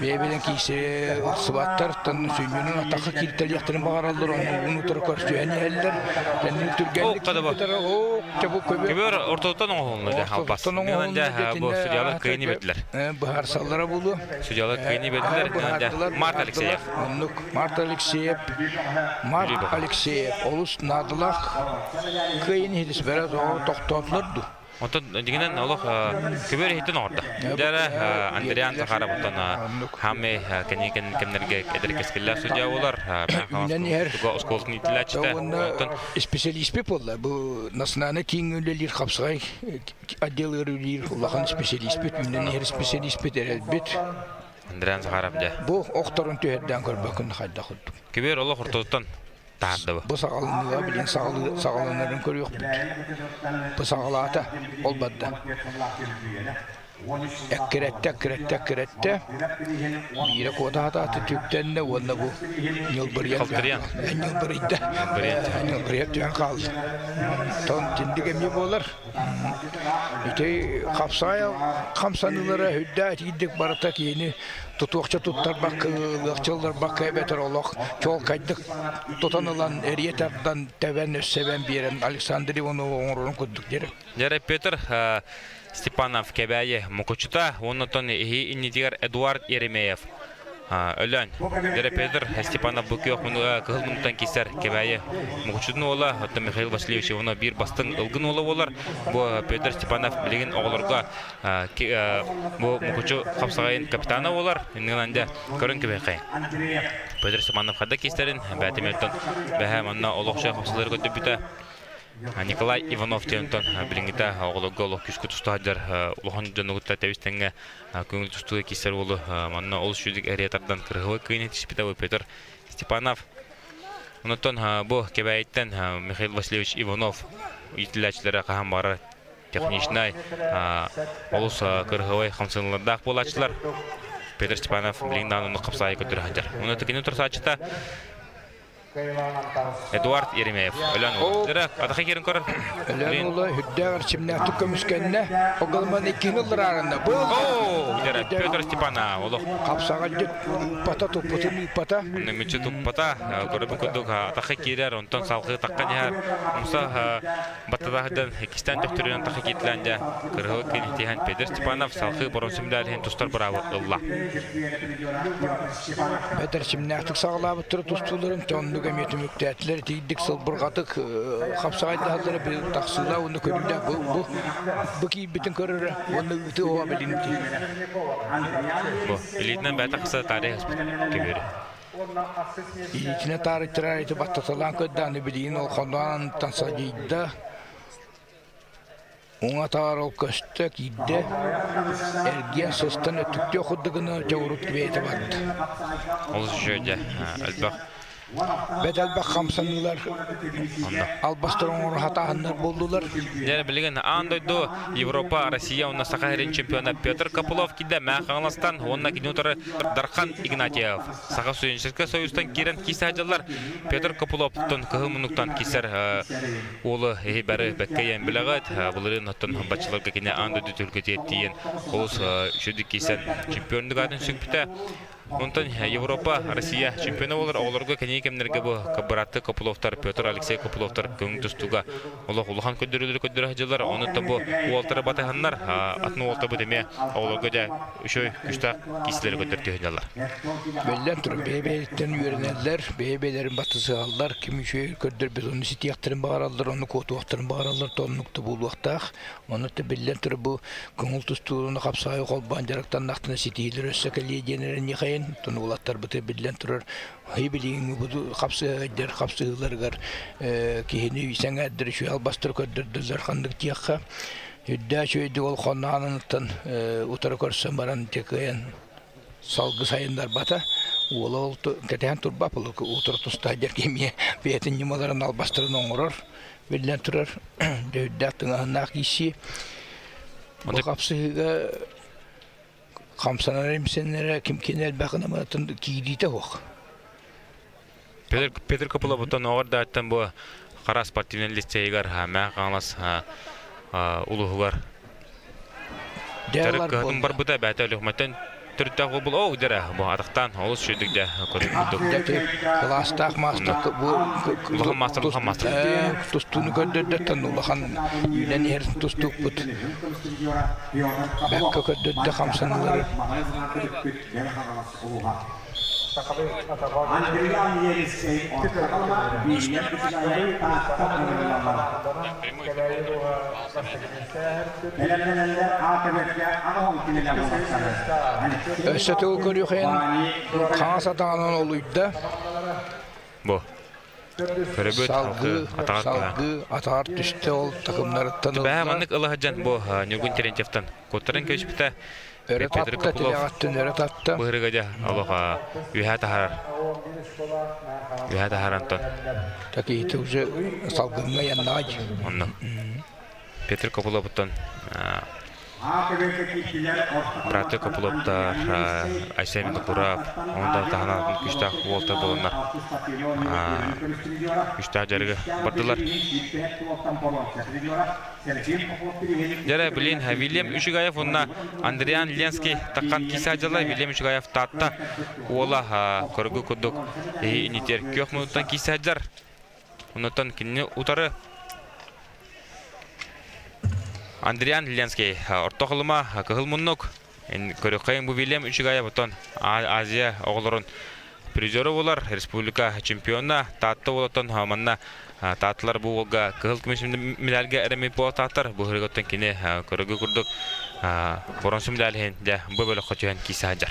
бэйэбинэн киисе ылсыбаттар тан сүнньүнэн атаха кииртэлиэхтэрин баҕараллар оннугун утары көрсүһэн иһэллэр тэннин түргэнник о чабу көбөр Көбөр ортотон оҥоһулунна дьэ албас. Ортотон Нынан дьэ бу судьялар кыйыны бердилер. Быһарсаллара булу. Судьялар кыйыны бердилер. Нынан дьэ Март Алексеев. Оннук Март Алексеев. Март Алексеев олус надылах кыйын хидис бераз о тохтотлорду. Онтон дигинен олох көбөр хитин орда. Дәрә Андриан Захаров оттон хаме кени кемнерге эдер кескиллер судья болар. Үнен ер. Осколтун итиләчтә. Онтон специалист болла. Бу национальный киң үлелер хапсагай отдел үлелер улахан специалист бит, үнен ер специалист бит, эрел бит. Андриан Захаров дә. Бу охторун төһөрдән көрбөкүн хайда худду. Көбөр олох ортотон таарды бу. Бу сагалыныга билен сагалынарын көрүк бит. Бу сагалаата ол бадда. Эккиретте, эккиретте, эккиретте. Бире кода ата түктенне онна бу ньылбырыян. Калтырыян. Ньылбырыйда. Ньылбырыян түн калды. Тон тиндиге ми болар. Ите капсая камсанылара хүддә тидик барата кийини Тутуохча туттарбакка, ылыахча ылларбакка эбэтэр олох чуолкайдык тутан ылан, эрийэ тардан, тэбэн, өссөбөн биэрэн Александр Иванов оҥорорун курдук диэри. Дьэрэ Петр Степанов Кэбээйи Мукучута, оннотон иһи иннитигэр Эдуард Еремеев Өлөөн. Дьэрэ Петр Степанов бу күөх кыһыл муннуктан киирсэр Кэбээйи Мукучутун уола, оттон Михаил Васильевич Иванов биир бастыҥ ылгын уола буолар. Бу Петр Степанов билигин оҕолорго бу Мукучу хапсаҕайын капитана буолар. Иннинэн дьэ көрөн кэбиһэххэй. Петр Степанов хадда киистэрин бээтимэттэн бэһэ манна олохсуйа хапсалары көрдөрбүтэ. Николай Иванов диэнтэн билиҥҥитэ оҕолорго олох күүскэ туста сылдьар улахан дьону кытта тэбис-тэҥҥэ көҥүл тустууга киирсэр уолу манна олус үчүгэй эрийэ тардан кырыһыбай кыайын этиспитэ Петр Степанов. Онтон бу Кэбээйиттэн Михаил Васильевич Иванов иитиллээччилэрэ хаһан баҕарар техничнай, олус кырыһыбай хамсаныылардаах буолааччылар. Петр Степанов билигин даҕаны оннук хапсаайы көрдөрө сылдьар. Онон кини турсааччыта Эдуард Еремеев. Өлөн уола. Атаха киирин көрөр. Өлөн уола үрдээх эрчимнээхтик көмүскэннэ. Огалман иккини ыллараарынна. Оо, Петр Степана олох. Хапсаҕа ыыппата, туппутун ыыппата. Мүччү туппата. Көрөбүн курдук атаха киирэр, онтон салгыы таххан иһэр. Муса баттатаһыдан иккистээн төхтөрүнэн таха кииртлээн дьэ кырыһыл киинитиһэн Петр Степанов салгыы боронсум медалиһин тустар быраабы ылла. Петр симнээхтик саҕалаабыттара тустууларын оннук эмиэ түмүктээтилэр. Итийдик сылбырҕатык хапсаҕайдаһаллара били тахсыылаах уонна көрүүлээх бу, бу, бу киирбитин көрөрө уонна ыытыы оҕо билинти. Бу илиитинэн бэйэ тахса таарыйа кэбиэри. Илиитинэ таарыйтарар ити баттаталаан көрдөөн билигин ол хоноонтан садьыйда. Уҥа таар ол көстө киирдэ, эргийэн сыстан өттүктүөх курдук гына дьэ урут бэйэтэ барда. Олус үчүгэй дьэ элбэх Бэт элбэх хамсаныылар, албастар оҥоро сатааһыннар буоллулар. Дьэ, билигин аан дойду, Европа, Россия уонна Саха сирин чемпиона Петр Копылов киирдэ Мэҥэ Хаҥаластан уонна кини утары Дархан Игнатьев. Саха студенческай союзтан киирэн киирсэ сылдьаллар. Петр Копыловтан кыһыл муннуктан киирсэр уолу эһи бары бэккэ ийэн билэҕит. Былырыын оттон баччаларга кини аан дойду түһүлгэтигэр тиийэн олус үчүгэй киирсэн чемпионнук аатын сүкпүтэ. Онтон Европа, Россия чемпиона буолар оҕолорго кэнники кэмнэргэ бу бырааттыы Копыловтар, Петр Алексей Копыловтар көҥүл тустууга олох улахан көрдөрүүлэри көрдөрө сылдьаллар. Онуттан бу уолтары батыһаннар, атын уолтарбыт эмиэ оҕолорго дьэ үчүгэй күстээх киисилэри көрдөртүү сылдьаллар. Биллэн турар, бэйэ-бэйэттэн үөрэнэллэр, бэйэ-бэйэлэрин батысыһаллар, ким үчүгэй көрдөрбүт ону ситиэхтэрин баҕараллар, ону куотуохтарын баҕараллар, оннук да буолуохтаах. Ону да биллэн турар бу көҥүл тустууну хапсаҕай холбоон дьарыктаннахтына ситиһиилэр өссө кэлиэ диэн эрэниэхэйин. Оттон уолаттарбыты биллэн турар билигин бу хапсыһыйдар хапсыһыыларыгар киһини сэҥээрдэр үчүгэй албастары көрдөрдөллөр ханнык диэххэ. Үрдээх үчүгэйдик ол хонноонуттан утары көрсөн баран дьэ кыайан салгы сайыннарбата. Уола ол кэтэһэн турбап утары тустаайдар кимиэ бэйэтин ньымаларын албастарын оҥорор. Биллэн турар, дөйүрдээх тыҥаһыннаах киирсии. Бу хапсыһыыга хамсанар имсэннэрэ ким кини элбэх гына киириитэ суох. Петр, Петр Копыловуттан оҕор дааттан бу хара спортивный лицейгар Мэҥэ Хаҥалас улууһугар Дьарык кыһатын барбыта бэйэтэ Өлүөхүмэттэн төрүттээх буолбут оо дьэрэ бу атахтаан олус үчүгдүк дьэ курдук. Кылаастаах маастар бу улахан маастар улахан маастар тустууну көрдөрдөттөн улахан үүнэн иһэр тустуукпут бэккэ көрдөрдө хамсаныылары. Өссө тыл көрүөххүн хаҥас атаҕынан олуйда. Бу. Көрөбүт Салгыы, салгыы атаҕар түстэ ол такымнарыттан Бэһэ маннык ылаһыдьан бу Ньургун Терентьевтан куттарын көспүтэ. Өрө Петр татта, Копылов тилэҕиттэн өрө татта. быһырыга дьэ олох үөһэ таһаарар. Үөһэ таһааран тон. Такиһити уже салгыҥҥа яннаҕа Онно. Петр Копыловуттан Братья Копыловтар, Айсен Винокуров, онда таһынан күчтәк уолта болоннар. Күчтәк жарыгы бардылар. Дәрә билин Вильям Үчүгаев онна Андриан Ленский таккан киса жыла Вильям Үчүгаев татта уола көргү курдук инитер көх минуттан киса жар. Оннотон кинини утары Андриан Ленский орто кылыма кыһыл муннук. Көрөккайын бу Вильям Үчүгаев отон Азия оҕолорун призеры болар, республика чемпиона Таатта болотон манна Тааттылар бу уолга кыһыл көмүс медальга эрэммит буолтааттар. Бу хырыгыттан кини көрөгү курдук бронза медаль дьэ бу бөлөххө түһэн киисэ сылдьар.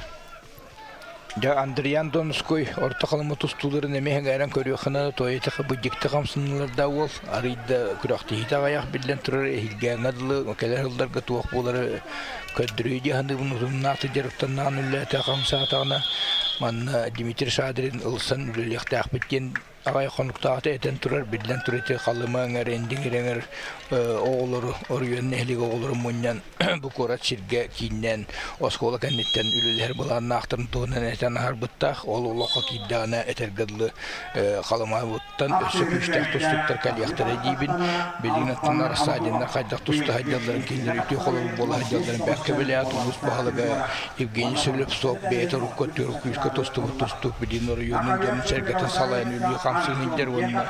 Дьэ Андриан Донской орто халыма тустууларын эмиэ сэҥээрэн көрүөххэ туойатаха бу дьикти хамсаныылардаах уол арыйда күрэхтэһиитэ аҕыйах биллэн турар эһиилгээҥҥэ дылы кэлэр сылларга туох буолары көрдөрүү дии саныыбын утумнаах дьарыктаннаан үлэлээтэ хамсаатаҕына манна Дмитрий Шадрин ылсан үлэлиэхтээхпит диэн аҕай хонуктаахта этэн турар, биллэн турар ити Халыма эҥэр, Эндиҥир эҥэр оҕолору, оройуон нэһилиэк оҕолору мунньан бу куорат сиргэ кииннээн оскуола кэнниттэн үлэлэһэр былааннаахтарын туһунан этэн аһарбыттаах. Ол олоххо киирдэҕинэ этэргэ дылы Халымаабыттан өссө күүстээх тустууктар кэлиэхтэрэ диибин. Билигин оттон Рассадиннар хайдах туста сылдьалларын кинилэр үтүө холобур буола сылдьалларын бэркэ билээт улуус баһылыга Евгений Слепцов бэйэтэ урукку өттүгэр күүскэ тустубут тустуук билигин оройуонун дьонун-сэргэтин салайан үлүү хамсыын илдьэр уонна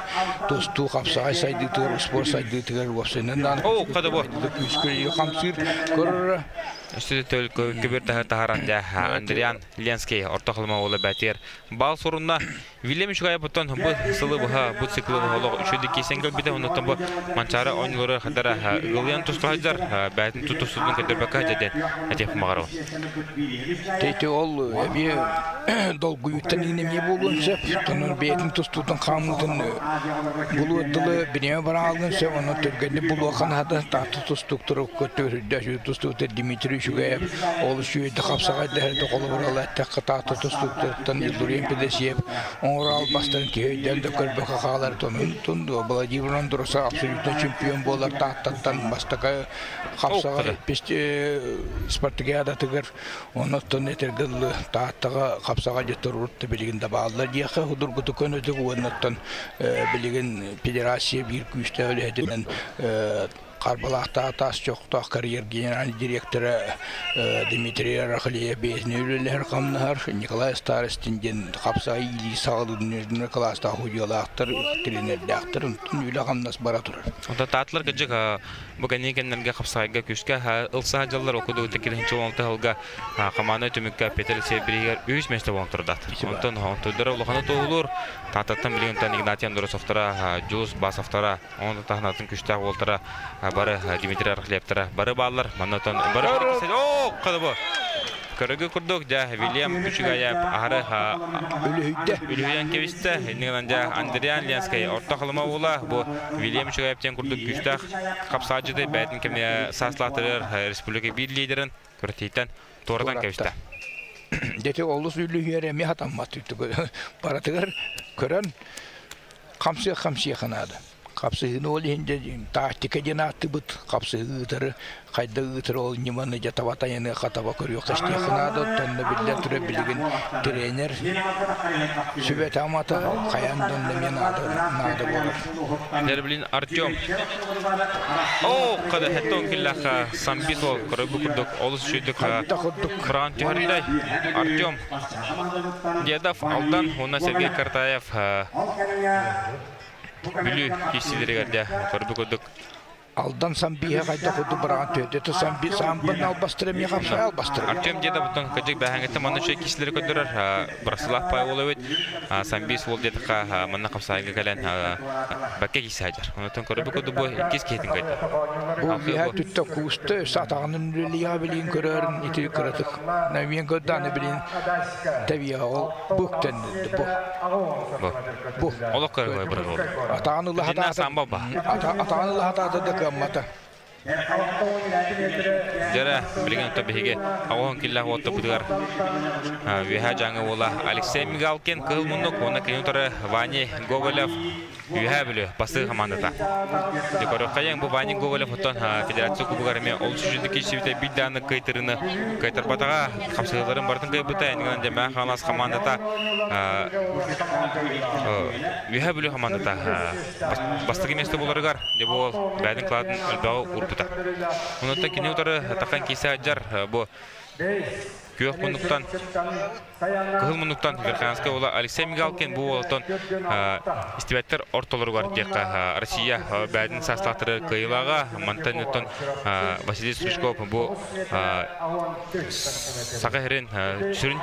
тустуу хапсаҕай сайдыытыгар спорт сайдыытыгар уопсайынан даҕаны күүскэ үлүү хамсыыр көрөрө. Өссө төл көбүр таһаран дьэ Андриан Ленский орто халыма уола бэтиэр бал сурунна. Вильям Үчүгэйэппиттэн бу сылы быһа бу циклы быһа олох үчүгэйдик киирсэн кэлбитэ. Оннуттан бу Манчаары оонньуулары хадара ыгылыйан тусту сылдьар, бэйэтин тустуутун көрдөрбөккө сылдьар диэн этиэх баҕарабын. Ити ол эмиэ долгуйууттан иин эмиэ буолуон сөп. Онон бэйэтин тустуутун хаамыытын булуор дылы бириэмэ бараалыан сөп. Онон түргэнник булуохха наада. Таатта тустууктара көттөрүдэ тустуута Дмитрий Үчүгэйэп олус үчүгэйдик хапсаҕайдаһар холобур эттэххэ Таатта тустууктарыттан Иллурин Педесиев оҥоро албастарын киһи өйдөөн да көрбөккө хаалар тун Владимир Андросов абсолютно чемпион буолар Тааттаттан бастакы хапсаҕай спартакиадатыгар оннуттан этэргэ дылы Тааттаҕа хапсаҕай дьоттор урут да билигин да бааллар диэххэ судургутук көнөтүк уоннаттан билигин федерация биир күүстээх үлэһитинэн Харбалаахтааҕы таас чохтоох карьер генеральный директора Дмитрий Рахлеев бэйэтин үлэлэһэр-хамнаһар, Николай Старостин диэн хапсаҕай илии саҕалыыр кылаастаах судьуйалаахтар, тренердээхтэр, онтон үлэ-хамнас бара турар. Онтон таатылар кырдьык бу кэнники кэмнэргэ хапсаҕайга күүскэ ылса сылдьаллар, ол курдук иккилэһинчи уон сылга хамаана түмүккэ Петр Алексеев бирииһигэр үһүс миэстэ буолан турдаат. Онтон онтуйдара улаханы туоһулуур. Тааттаттан билигин Игнатий Андросовтара, Дьулус Басовтара, Онон таһынатын күштээх уолтара бары Дмитрий Архлептара бары бааллар. Маннатан бары Оо, кадабы. Көрөгү курдук дьэ Вильям Күчүгаяп аһары үлүһүйдэ. Үлүһүйэн кэбистэ. Иннигинэн дьэ Андриан Ленскэй орто халыма уола бу Вильям Үчүгэйэп диэн курдук күүстээх хапсааччыты бэйэтин кэмне сааслаатырар республика биир лидерин күрэхтэһииттэн туоратан кэбистэ. Дети олус үлүһүйэр эмиэ хатаммат барытыгар көрөн хамсыах хамсыаха наада. Хапсыһыыны ол иһин дьэ тактика диэн ааттыыбыт. Хапсыһыы ыытары, хайда ыытары ол ньыманы дьэ таба тайаныахха, таба көрүөххэ истиэххэ наада. Оттон биллэн турар билигин тренер сүбэтэ-амата хайаан да онно эмиэ наада, наада буолар. Дерблин Артем. Оо, када хеттон киллаха самбис ол көрөгү курдук олус үчүгдүк быран түһэрдэй. Артем Дедов Алдан уонна Сергей Картаев Бүлүү киирсиилэригэр дьэ көрбүт курдук Алдан самбиһа хайдах курдук быраҕан түһэрдэ самби самбын албастыр эмиэ хапсай албастыр. Артем Дедовтан кыдьык бэһэҥҥиттэн манна үчүгэй киирсиилэри көрдөрөр Браслав Павел эбит самбис уол диэтэххэ манна хапсаайга кэлэн бэккэ киирсэ сылдьар. Онтон көрбүт курдук бу иккис киһитин кыайда. Бу үөһэ түттэ кууста өссө атаҕынан үлэлиэҕэ билигин көрөөрүн ити кыратык Навиен көрдөөнү билин тэбиэҕэ ол бу үктэннирди бу. Бу. Бу. Олох көрө бырагыл. Атаҕын ыла Динна самба ба. Атаҕын ыла хатаата да кыаммата. Дьэрэ, билигин то биһиги оҕоһун киллэх уоттабытыгар Үөһээ Дьааҥы уола Алексей Мигалкин кыһыл муннук уонна кини утары Ваня Гоголев. Үөһээ Бүлүү бастыҥ хамаандата. Декороххайан бу Ваня Гоголев оттон федерация кубугар эмиэ олус үчүгэй киирсибитэ биир даҕаны кыайтарыыны кыайтарбатаҕа хапсыһыыларын барытын кыайбыта иннинэн дьэмээх Хаҥалас хамаандата Үөһээ Бүлүү хамаандата бастакы миэстэ буоларыгар дьэ бу уол бэйэтин кылаатын элбэҕи уурбута. Онуттан кини утары таххан киирсэ сылдьар бу күөх муннуктан Кыһыл муннуктан Верхоянскай уола Алексей Мигалкин бу уолтон истибэттэр ортолоругар диэххэ Россия бэйэтин саастаахтары кыайыылааҕа мантан оттон Василий Стручков бу Саха сирин сүрүн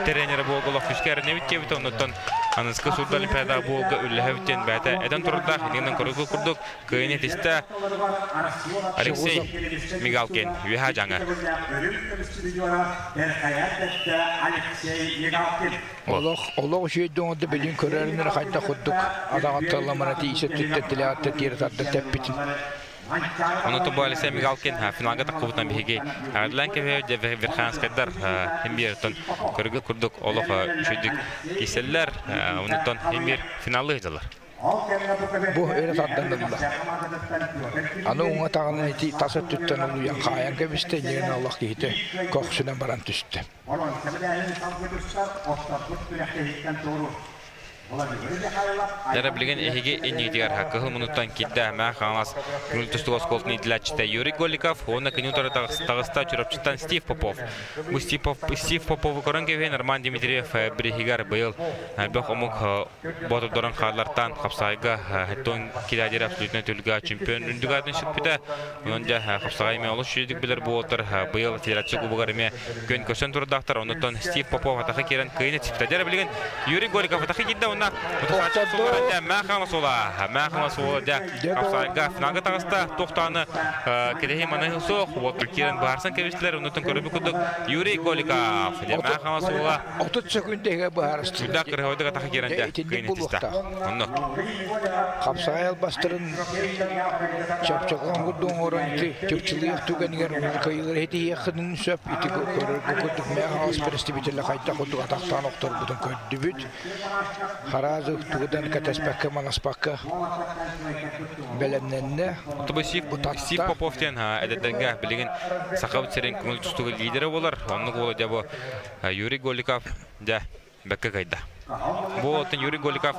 тренерэ буолга күүскэ эрэнэбит диэбит оннуттан аныгыскы сурда олимпиадаҕа буолга үллэһэбит диэн бэйэтэ этэн турардаах иннинэн көрүгү курдук Кыайыны тистэ Алексей Мигалкин үөһээ дьаҥы. Олох олох үчүгэй оҥордо билин көрөрүнэр хайдах курдук адаҕатталламана тиийсэ түттэ тилэҕиттэ тиэрэ тарда тэппитин. Ону тобу Алексей Мигалкин финалга таххыбытынан биһиги эҕэрдэлээн кэбиһэбит Верхоянскайдар химбиэртон көрүгү курдук олох үчүгүйдүк киирсэллэр. Онуттан химбиэр финаллыы сылдьаллар. Бу өрө тардан ылла. Аны уҥа таҕынан ити тас өттүттэн улуйан хаайан кэбистэ, иннигин олох киһитэ көхсүнэн баран түстэ. Дьэ, билигин эһиги иннигитигэр кыһыл мунуттан киирдэ Мээх Хаҥалас көҥүл тустуу оскуолатын иитиллээччитэ Юрий Голиков уонна кини утары таҕыста Чурапчыттан Стив Попов. Бу Стив Попову көрөн кэбиһэн Роман Дмитриев бирииһигэр быйыл элбэх омук Боотурдарын хааллартаан хапсаҕайга Хеттон килэдири абсолютнай түлгэ чемпион үрдүк аатын сүкпүтэ. Онон дьэ хапсаҕай эмиэ олус үчүгэйдик билэр буолтар быйыл федерация кубогар эмиэ күөн көрсөн турдаахтар. Оннуттан Стив Попов атаха киирэн кыайын этиппитэ. Дьэ билигин Юрий Голиков атаха киирдэ уонна дьэ мээхама суола мээхама суола дьэ хапсаҕайга финалга таҕыста. Туохтааны кэтэһии маныһы суох. Уолтар киирэн баарсан кэбистилэр. Оннуттан көрбүт курдук Юрий Голиков дьэ мээхама суола 30 секунд иһигэр быһаарыстылар. Сүрдээх кырыһабайдык атаха киирэн дьэ Итинник кыайын итистэ. буолуохтаах. Онно. Хапсаҕай албастарын чопчолоон курдук оҥорон ити чыпчылыйах түгэнигэр кыайыылары итиһиэххин сөп. Ити көрөргө курдук мээх аҕыс представителэ хайдах курдук атахтаан охторбутун көрдүбүт. Хараазы тугудан кэтэспэккэ манаспакка бэлэмнэннэ. Тобу Сив, Сив Попов диэн эдэрдэргэ билигин Сахабыт сирин көҥүл тустууга лидерэ буолар. Оннук уола дьэ бу Юрий Голиков дьэ бэккэ кыайда. Бу оттон Юрий Голиков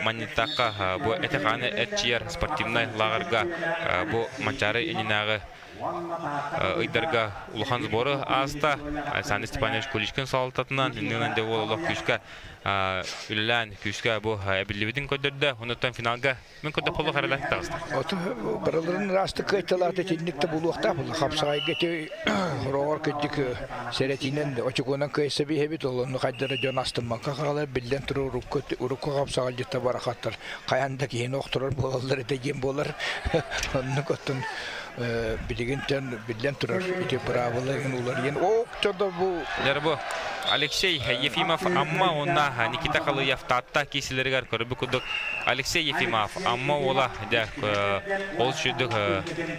манньыттаахха бу эти-хааны эрчийэр спортивнай лааҕырга бу Манчаары иннинээҕи ыйдарга улахан сбору ааста. Александр Степанович Куличкин салалтатынан иннинэн дьэ уол олох күүскэ үлэлээн күүскэ бу эбиллибитин көрдөрдө. Онуттан финалга Мин курдук холлох эрэлэ таҕыста. Оту барыларын ыраастык кыайталаата итинник да булуохтаах буолла. Хапсаҕайга ити хороҕор кырдьык сэрэтиинэн очукуонан кыайса биһэбит ол онну хайдара дьон астыммакка хаалар биллэн турар урукку урукку хапсаҕалдьыттар барахаттар хайаан да киһини охторор буолаллар этэ диэн буолар. Оннук оттон билигин биллэн турар ити быраабыла уларыйан ок бу Дьэ бу Алексей Ефимов Амма уонна Никита Халыев Таатта киисилэригэр көрбүт курдук Алексей Ефимов Амма уола дьэ ол сүрдүк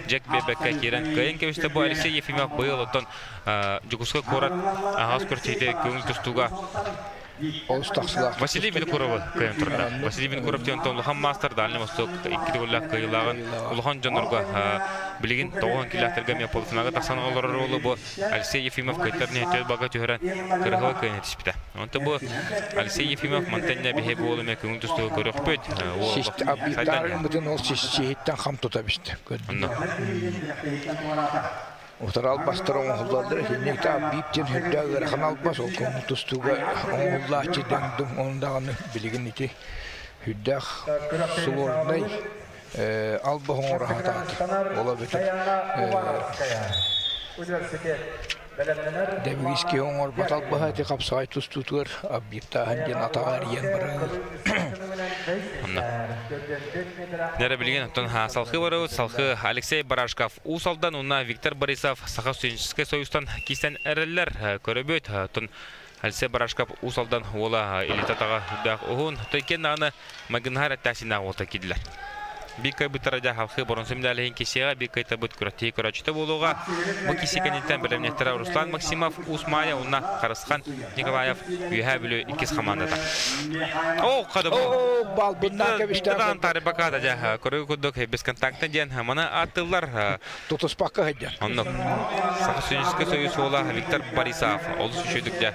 Джек Бебекке киирэн кыайан кэбистэ бу Алексей Ефимов быйыл оттон Дьокуускай куорат аһаҕас күрэхтэһиитэ көҥүл тустууга Олус тахсылаах. Василий Винокуровы кыайан турда. Василий Винокуров диэн улахан маастар Дальний Восток икки төгүллээх кыайыылааҕын улахан дьоннорго билигин 90 километрга эмиэ полуфиналга тахсан олорор уолу бу Алексей Ефимов кыайтар нэһиэттэр бага түһэрэн кырыһыба кыайан этиспитэ. Онто бу Алексей Ефимов мантан биһи бу уол эмиэ көҥүл тустууга көрөхпүт. Абиктарыммытын ол сиһиттэн хам тута бистэ. Утары албастар оҥоһуллаллар итинник да биир диэн сүрдээх ыарахан албас ол көҥүл тустууга оҥоһуллааччы дэҥ-дуҥ ону даҕаны билигин ити сүрдээх сложнай албас оҥоро сатаата. Ол эбэтэр Дэбигис киһи оҥорбот албаһа ити хапсаҕай тустуутугар объектааһын диэн атаҕа эрийэн барар. Онно. Нэрэ билигин оттон салхыы барыбыт салхыы Алексей Барашков Уус Алдан уонна Виктор Борисов Саха студенческай союзтан киирсэн эрэллэр. Көрөбүт. Оттон Алексей Барашков Уус Алдан уола илиитэ атаҕа үрдээх уһун. Тойкен даҕаны Магынһар эттээсинээх уолта киирдилэр. Биир кыайбыттара дьэ халхыы боронсу медалиһин кисиэҕэ, биир кыайтарбыт күрэхтэһии көрөөччүтэ буолуоҕа. Бу киси кэнниттэн бэлэмнэттэрэ Руслан Максимов, Уус Маайа уонна Харысхан Николаев Үөһээ Бүлүү иккис хамаандата. Оо, хада бу. Балбыннаа кэбистээн. Биттаан тарыбаката дьэ көрүү курдук бесконтактный диэн маны ааттыыллар. Тутуспакка сылдьар. Оннук. Саха Союзка союз уола Виктор Борисов олус үчүгдүк дьэ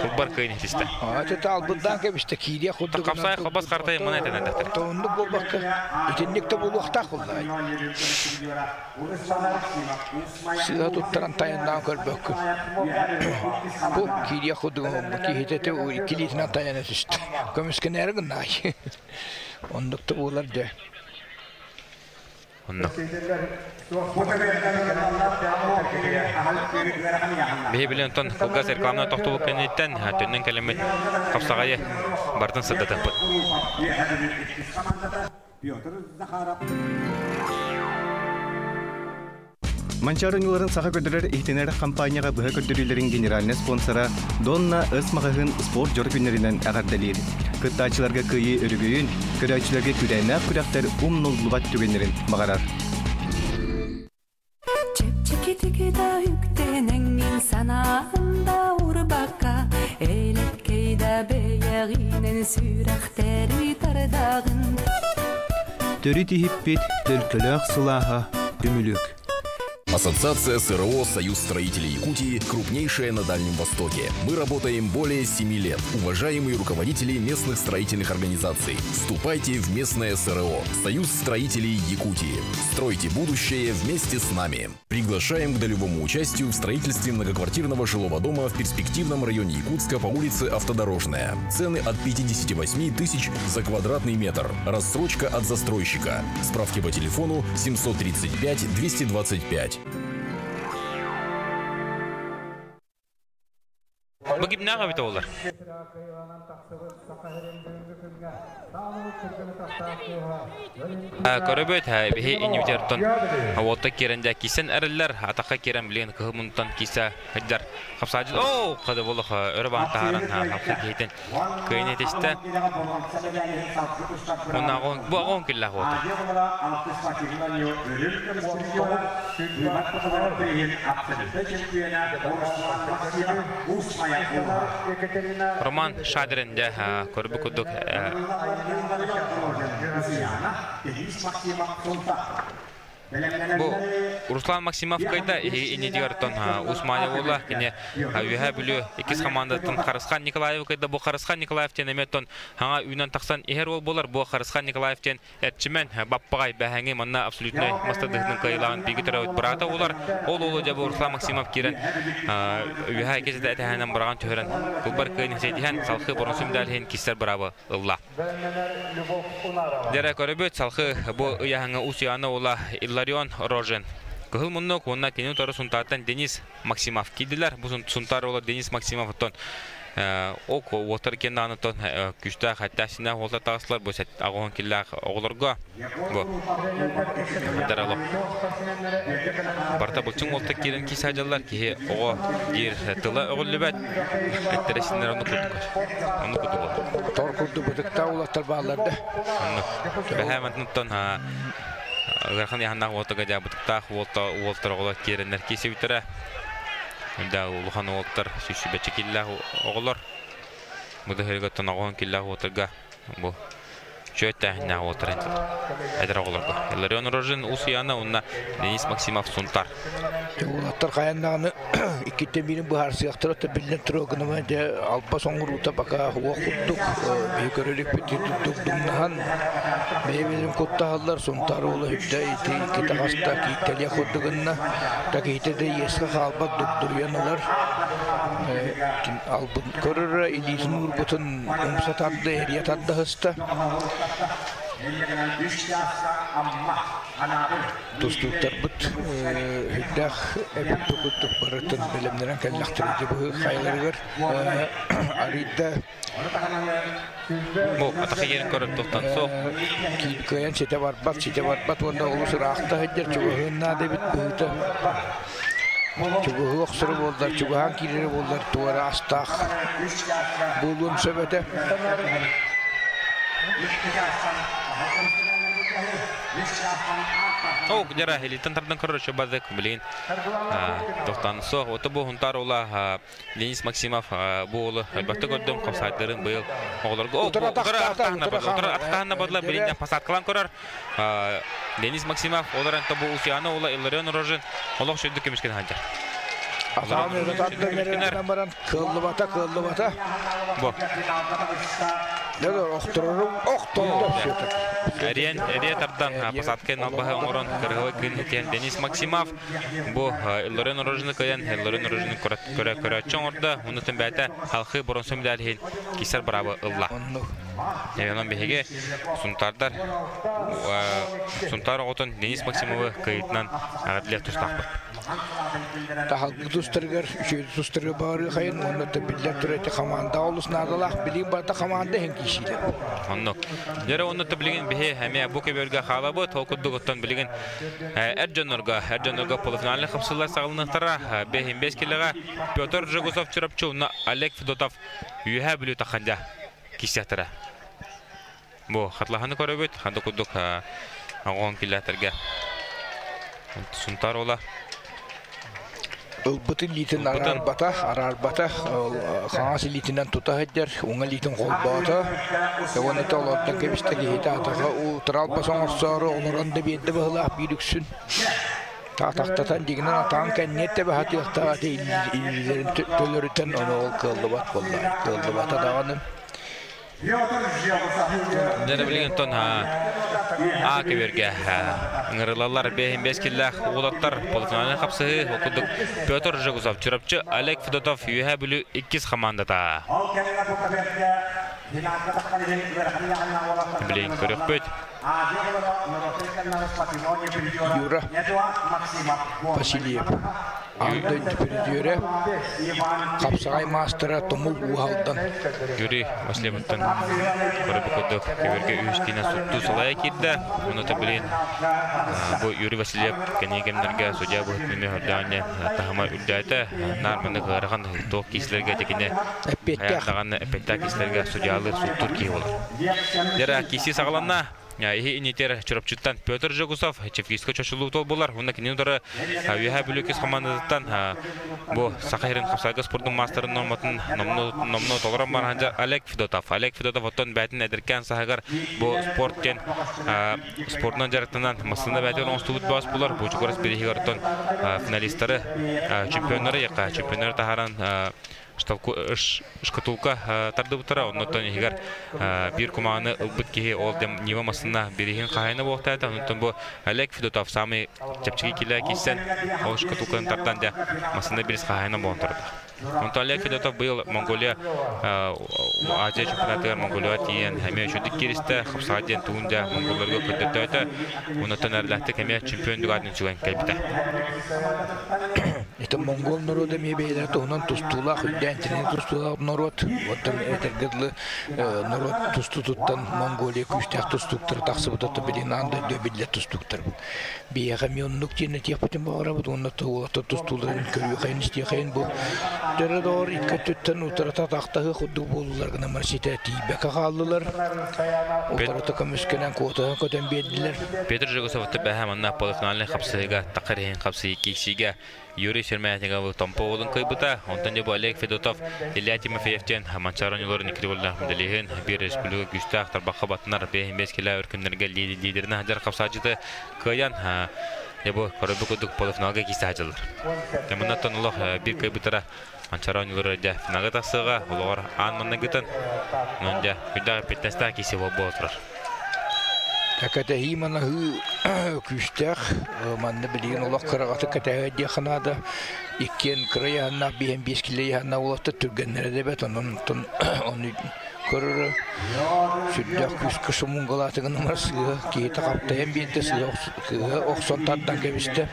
кулбар кыайын иһитистэ. Аты албындаан кэбистэ киириэ курдук. Хапсай хабас хартай маны этэн эдэхтэр. Оннук буолбакка итинник да буолуохтаах буоллаҕай. Сыыһа туттаран тайаннаан көрбөккүн. Бу киириэх курдук киһитэ иккилиитинэн тайана түстэ. Көмүскэнээри гыннаай. Оннук да буолар дьэ. Онно. Биһи билэн онтон кылгас рекламаны тохтубут кэнниттэн төннөн кэлэммит хапсаҕайы барытын сырдатыахпыт. Петр Захаров. Манчаары оонньууларын саха көрдөрөр иһитинэр хампаанньаҕа быһа көрдөрүүлэрин генеральнай спонсора Донна Ыс маҕаһыын спорт дьоро күннэринэн эҕэрдэлиир. Кыттааччыларга кыайыы өрөгөйүн, көрөөччүлэргэ күүрээннээх күрэхтэр умнуллубат түгэннэрин баҕарар. Чэпчэкитик да үктэнэҥҥин санаан да урбакка, элэккэй да бэйэҕинэн сүрэхтэри тардаҕын. Төрүт иһиппит төлкөлөөх сылааһа түмүлүк. Ассоциация СРО «Союз строителей Якутии» крупнейшая на Дальнем Востоке. Мы работаем более 7 лет. Уважаемые руководители местных строительных организаций, вступайте в местное СРО «Союз строителей Якутии». Стройте будущее вместе с нами. Приглашаем к долевому участию в строительстве многоквартирного жилого дома в перспективном районе Якутска по улице Автодорожная. Цены от 58 тысяч за квадратный метр. Рассрочка от застройщика. Справки по телефону 735 225. Бу кимнээх эбитэ буолар? Көрөбүт, биһи иннибитигэр уотта киирэн дьэ кисэн эрэллэр, атахха киирэн билигин кыһыл муннуттан киисэ сылдьар хапсаадьыт. Оо, хады болох өрө баан таһааран хапсы киһитин кыайын этистэ. Уонна бу аҕон киллээх уота. Роман Шадрин дьэ көрбүт курдук Бу Руслан Максимов кыайда иннигэр тон Усманя буолла. Кини Үөһээ Бүлүү иккис командатын Харысхан Николаев кыайда. Бу Харысхан Николаев диэн эмиэ тон хаҥа үүнэн тахсан иһэр уол буолар. Бу Харысхан Николаев диэн Эрчимэн Баппаҕай бэһэҥи манна абсолютнай мастардыһытын кыайылаан бииргэ төрөөбүт быраата буолар. Ол уолу дьэ бу Руслан Максимов киирэн үөһээ иккис этэһэнэн быраҕан түһэрэн кылбар кыайын ситиһэн салхыы боронсу медаль иһин киссэр быраабы ылла. Дьэрэ көрөбүт, салхыы бу ыйааһыҥҥа Усуйаана уола Илларион Рожин кыһыл муннук уонна кини утары Сунтаартан Денис Максимов киирдилэр. Бу Сунтаар уола Денис Максимов оттон ок уотар киэн даҕаныттан күүстээх эттээх-синнээх уолтар таҕыстылар бу аҕыһын киллээх оҕолорго бу дарало барыта былчыҥ уолтар киирэн киирсэ сылдьаллар киһи оҕо диир тыла өҕүллүбэт эттэрэ синнэр оннук курдук оннук курдук буолар тор курдук бытыктаах уолаттар бааллар да оннук бэһээ мантан ыарахан ыйаһыннаах уолтарга дьаа бытыктаах уолтар оҕолор киирэннэр киирсибиттэрэ Да, улахан уолтар сүүсүбэччэ киллээх оҕолор. Бу да тоноҕоһун киллээх уолтарга бу чүөттээһиннээх уолтар эдэр оҕолорго. Илларион Рожин Усуяна уонна Денис Максимов Сунтар. Уолаттар хайаннаҕаны иккиттэн биирин быһаарсыахтара да биллэн турар гынама дьэ албас оҥоруута бака уох курдук биһи көрөлүкпүт дугдуҥнаһан бэйэ-бэйэлэрин куттаһаллар Сунтаар уола үрдэ ити икки таҕаста кииттэлиэх курдук гынна Такиһитэ да иэскэ хаалбат дугдуруйан ылар албын көрөрө илиитин уурбутун умса тарда эрийэ тардаһыста Тустууктарбыт үрдээх эбит курдук барытын бэлэмнэнэн кэллэхтэрэ дьэ быһыы хайаларыгар арыйда Бу атахыйарын көрөр туохтан суох. Кыайан ситэ барбат, ситэ барбат уонна олус ыраахта сылдьар чугаһыан наада эбит быһыыта. Чугаһыы охсоро буоллар, чугаһаан киирэрэ буоллар туора астаах буолуон сөп этэ. О, дьара илиитин тардан көрөр чөбадык билигин тохтан суох. Ото бу Хунтар ула Денис Максимов бу уолу элбэхтик көрдүм хапсаайдарын быйыл оҕолорго. О, утары атахтаһына бадла билигин посадкалан көрөр. Денис Максимов олорон тобу Усиана ула Илларион Рожин олох шөйдүк көмүскен ханчар. Атаҕын өрө тардан эрэринэн баран кыаллыбата, кыаллыбата. Бу. Дьэ, охторорум охтордо все-таки. Эриэн, эриэ тардан посадка налбаһы оҥорон кырыһылы күн итиэн Денис Максимов бу Илларион Рожины кыйан Илларион Рожины көрө көрөөччү оҥордо. Онутун бэйэтэ халхы бронза медаль иһин кисер быраабы ылла. Онон биһиги сунтаардар Сунтаар оҕотун Денис Максимовы кыйытынан эҕэрдэлиэх тустаахпыт. Таһалгы тустарыгар, үчүгэй тустарыгар баарыахайын уонна да биллэр турар эти команда олус наадалаах билигин барыта команда иһин киирсиилэр. Оннук. Дьэрэ онно билигин биһи эмиэ бу көбүөргэ хаалабыт. Ол курдук оттон билигин эр дьоннорго, эр дьоннорго полуфинальнай хапсыллар саҕаланыахтара. 5 килоҕа Петр Жегусов Чурапчы уонна Олег Федотов Үөһээ Бүлүү Тахандьа киирсиэхтэрэ. Бу хатлаһаны көрөбүт, ханды курдук оҕоон киллээтэргэ. Сунтаар уола Ылбытын илиитин араарбата, араарбата, хаҥас илиитинэн тута сылдьар, уҥа илиитин холбоото. Уонна это олордон кэбистэ киһитэ атаҕа утаралбас оҥорсоору олорон да биэрдэ быһылаах биир үксүн. Атахтатан дьиҥинэн атаҕын кэнниэ тэбэ сатыахтаах этэ илиилэрин төлөрүтэн ону ол кыаллыбат буолла. Кыаллыбата даҕаны. Дьэ билигин тон А көбүөргэ ыҥырылаллар 5 киллээх уолаттар полуфинальнай хапсыһыы ол курдук Петр Жегусов Чурапчы Олег Федотов Үөһээ Бүлүү иккис хамаандата. Билигин көрүөхпүт. Юра Васильев аан дойду призерэ, хапсаҕай маастара Тумул Уһалдан. Юрий Васильевыттан көрөбү курдук көбүргэ үһүс киинэ суттуу салайа киирдэ. Ону билин бу Юрий Васильев кэнии кэмнэргэ судья быһыытынан өһөрдөөн таһыма үрдээтэ. Наар маннык ыарахан туох киислэргэ текине Эппиэттээх. даҕаны эппиэттээх киислэргэ судьялыыр суттуур киһи болар. Дьэ, киси саҕаланна. Иһи инитер Чурапчыттан Петр Жегусов, Чевкийскэ чочулуу буолар. Уонна кинини утары Үөһээ Бүлүү кис хамаандатыттан бу Саха сирин хапсаайга спордун маастарын норматын номнуо толорон баран Олег Федотов. Олег Федотов оттон бээтин эдэркээн саһыгар бу спорт диэн спортунан дьарыктанан массыына бээтигэр оҥостубут баас булар. Бу чугурас бирииһигэр оттон финалистары, чемпионнары яка чемпионнары таһааран шкатулка тардыбыттара, оннуттан иһигэр биир кумааны ылбыт киһи ол Нива массыына бириһин хаһайына буолтаата. Оннуттан бу Олег Федотов самый чэпчэки килэ киирсэн, ол шкатулканы тардан дьэ массыына бирис хаһайына буолан турда. Онтон Олег Федотов быйыл Монголия Азия чемпионатыгар Монголияҕа тиийэн эмиэ үчүгдүк кииристэ, хапсаҕай диэн тугун дьэ монголларга көрдөртөөтө. Оннуттан эрэлээхтик эмиэ чемпион дүгаатын сүгэн кэлбитэ. Это монгол норуота эмиэ бэйэлэрэ туһунан тустуулаах, үрдээн тиринэн тустуулаах норуот. Оттон этэргэ дылы норуот тустуутуттан Монголия күүстээх тустууктара тахсыбыта билигин аан дойду биллэр тустууктар. Биһиэхэ эмиэ оннук диэн этиэхпитин баҕарабыт уонна уолаттар тустууларын көрүөхэйин, истиэхэйин бу дөрө доҕор икки өттүттэн утарыта атахтаһыы курдук буоллулар гына ситэ тиийбэккэ хааллылар. Утарыта көмүскэнэн куотаһан көтөн биэрдилэр. Петр Жегусов бэһэ манна полуфинальнай хапсыһыыга тахар иһин хапсыһыы киирсиигэ Юрий Сермятниковы Томпо уолун кыайбыта. Онтон дьэ бу Олег Федотов, Илья Тимофеевтен Манчаары оонньууларын икки төгүллээх медалиһын, биир республика күүстээх тарбахха баттанар 5 килэ өркүннэргэ лидеринэн сылдьар хапсааччыты кыайан дьэ бу көрөрбүт курдук полуфиналга киирсэ сылдьаллар. Маннаттан олох биир кыайбыттара Манчаары оонньуулара дьэ финалга тахсыаҕа, олоҕор аан манныгытын. Онон дьэ күндээх эппиэттэстээх киирсии буола турар. Кэтэһии манаһыы күүстээх. Манна билигин олох кыраҕатык кэтэһэ диэххэ наада. Иккиэн кыра ыйааһыннаах биэһэн биэс кило ыйааһыннаах уолаттар түргэннэрэ да эбэт. Онон ону көрөрө сүрдээх күүскэ сумунгалаатыгын ымар сыыһа киһитэ хаптайан биэрдэ сыыһа охсон тардан кэбистэ.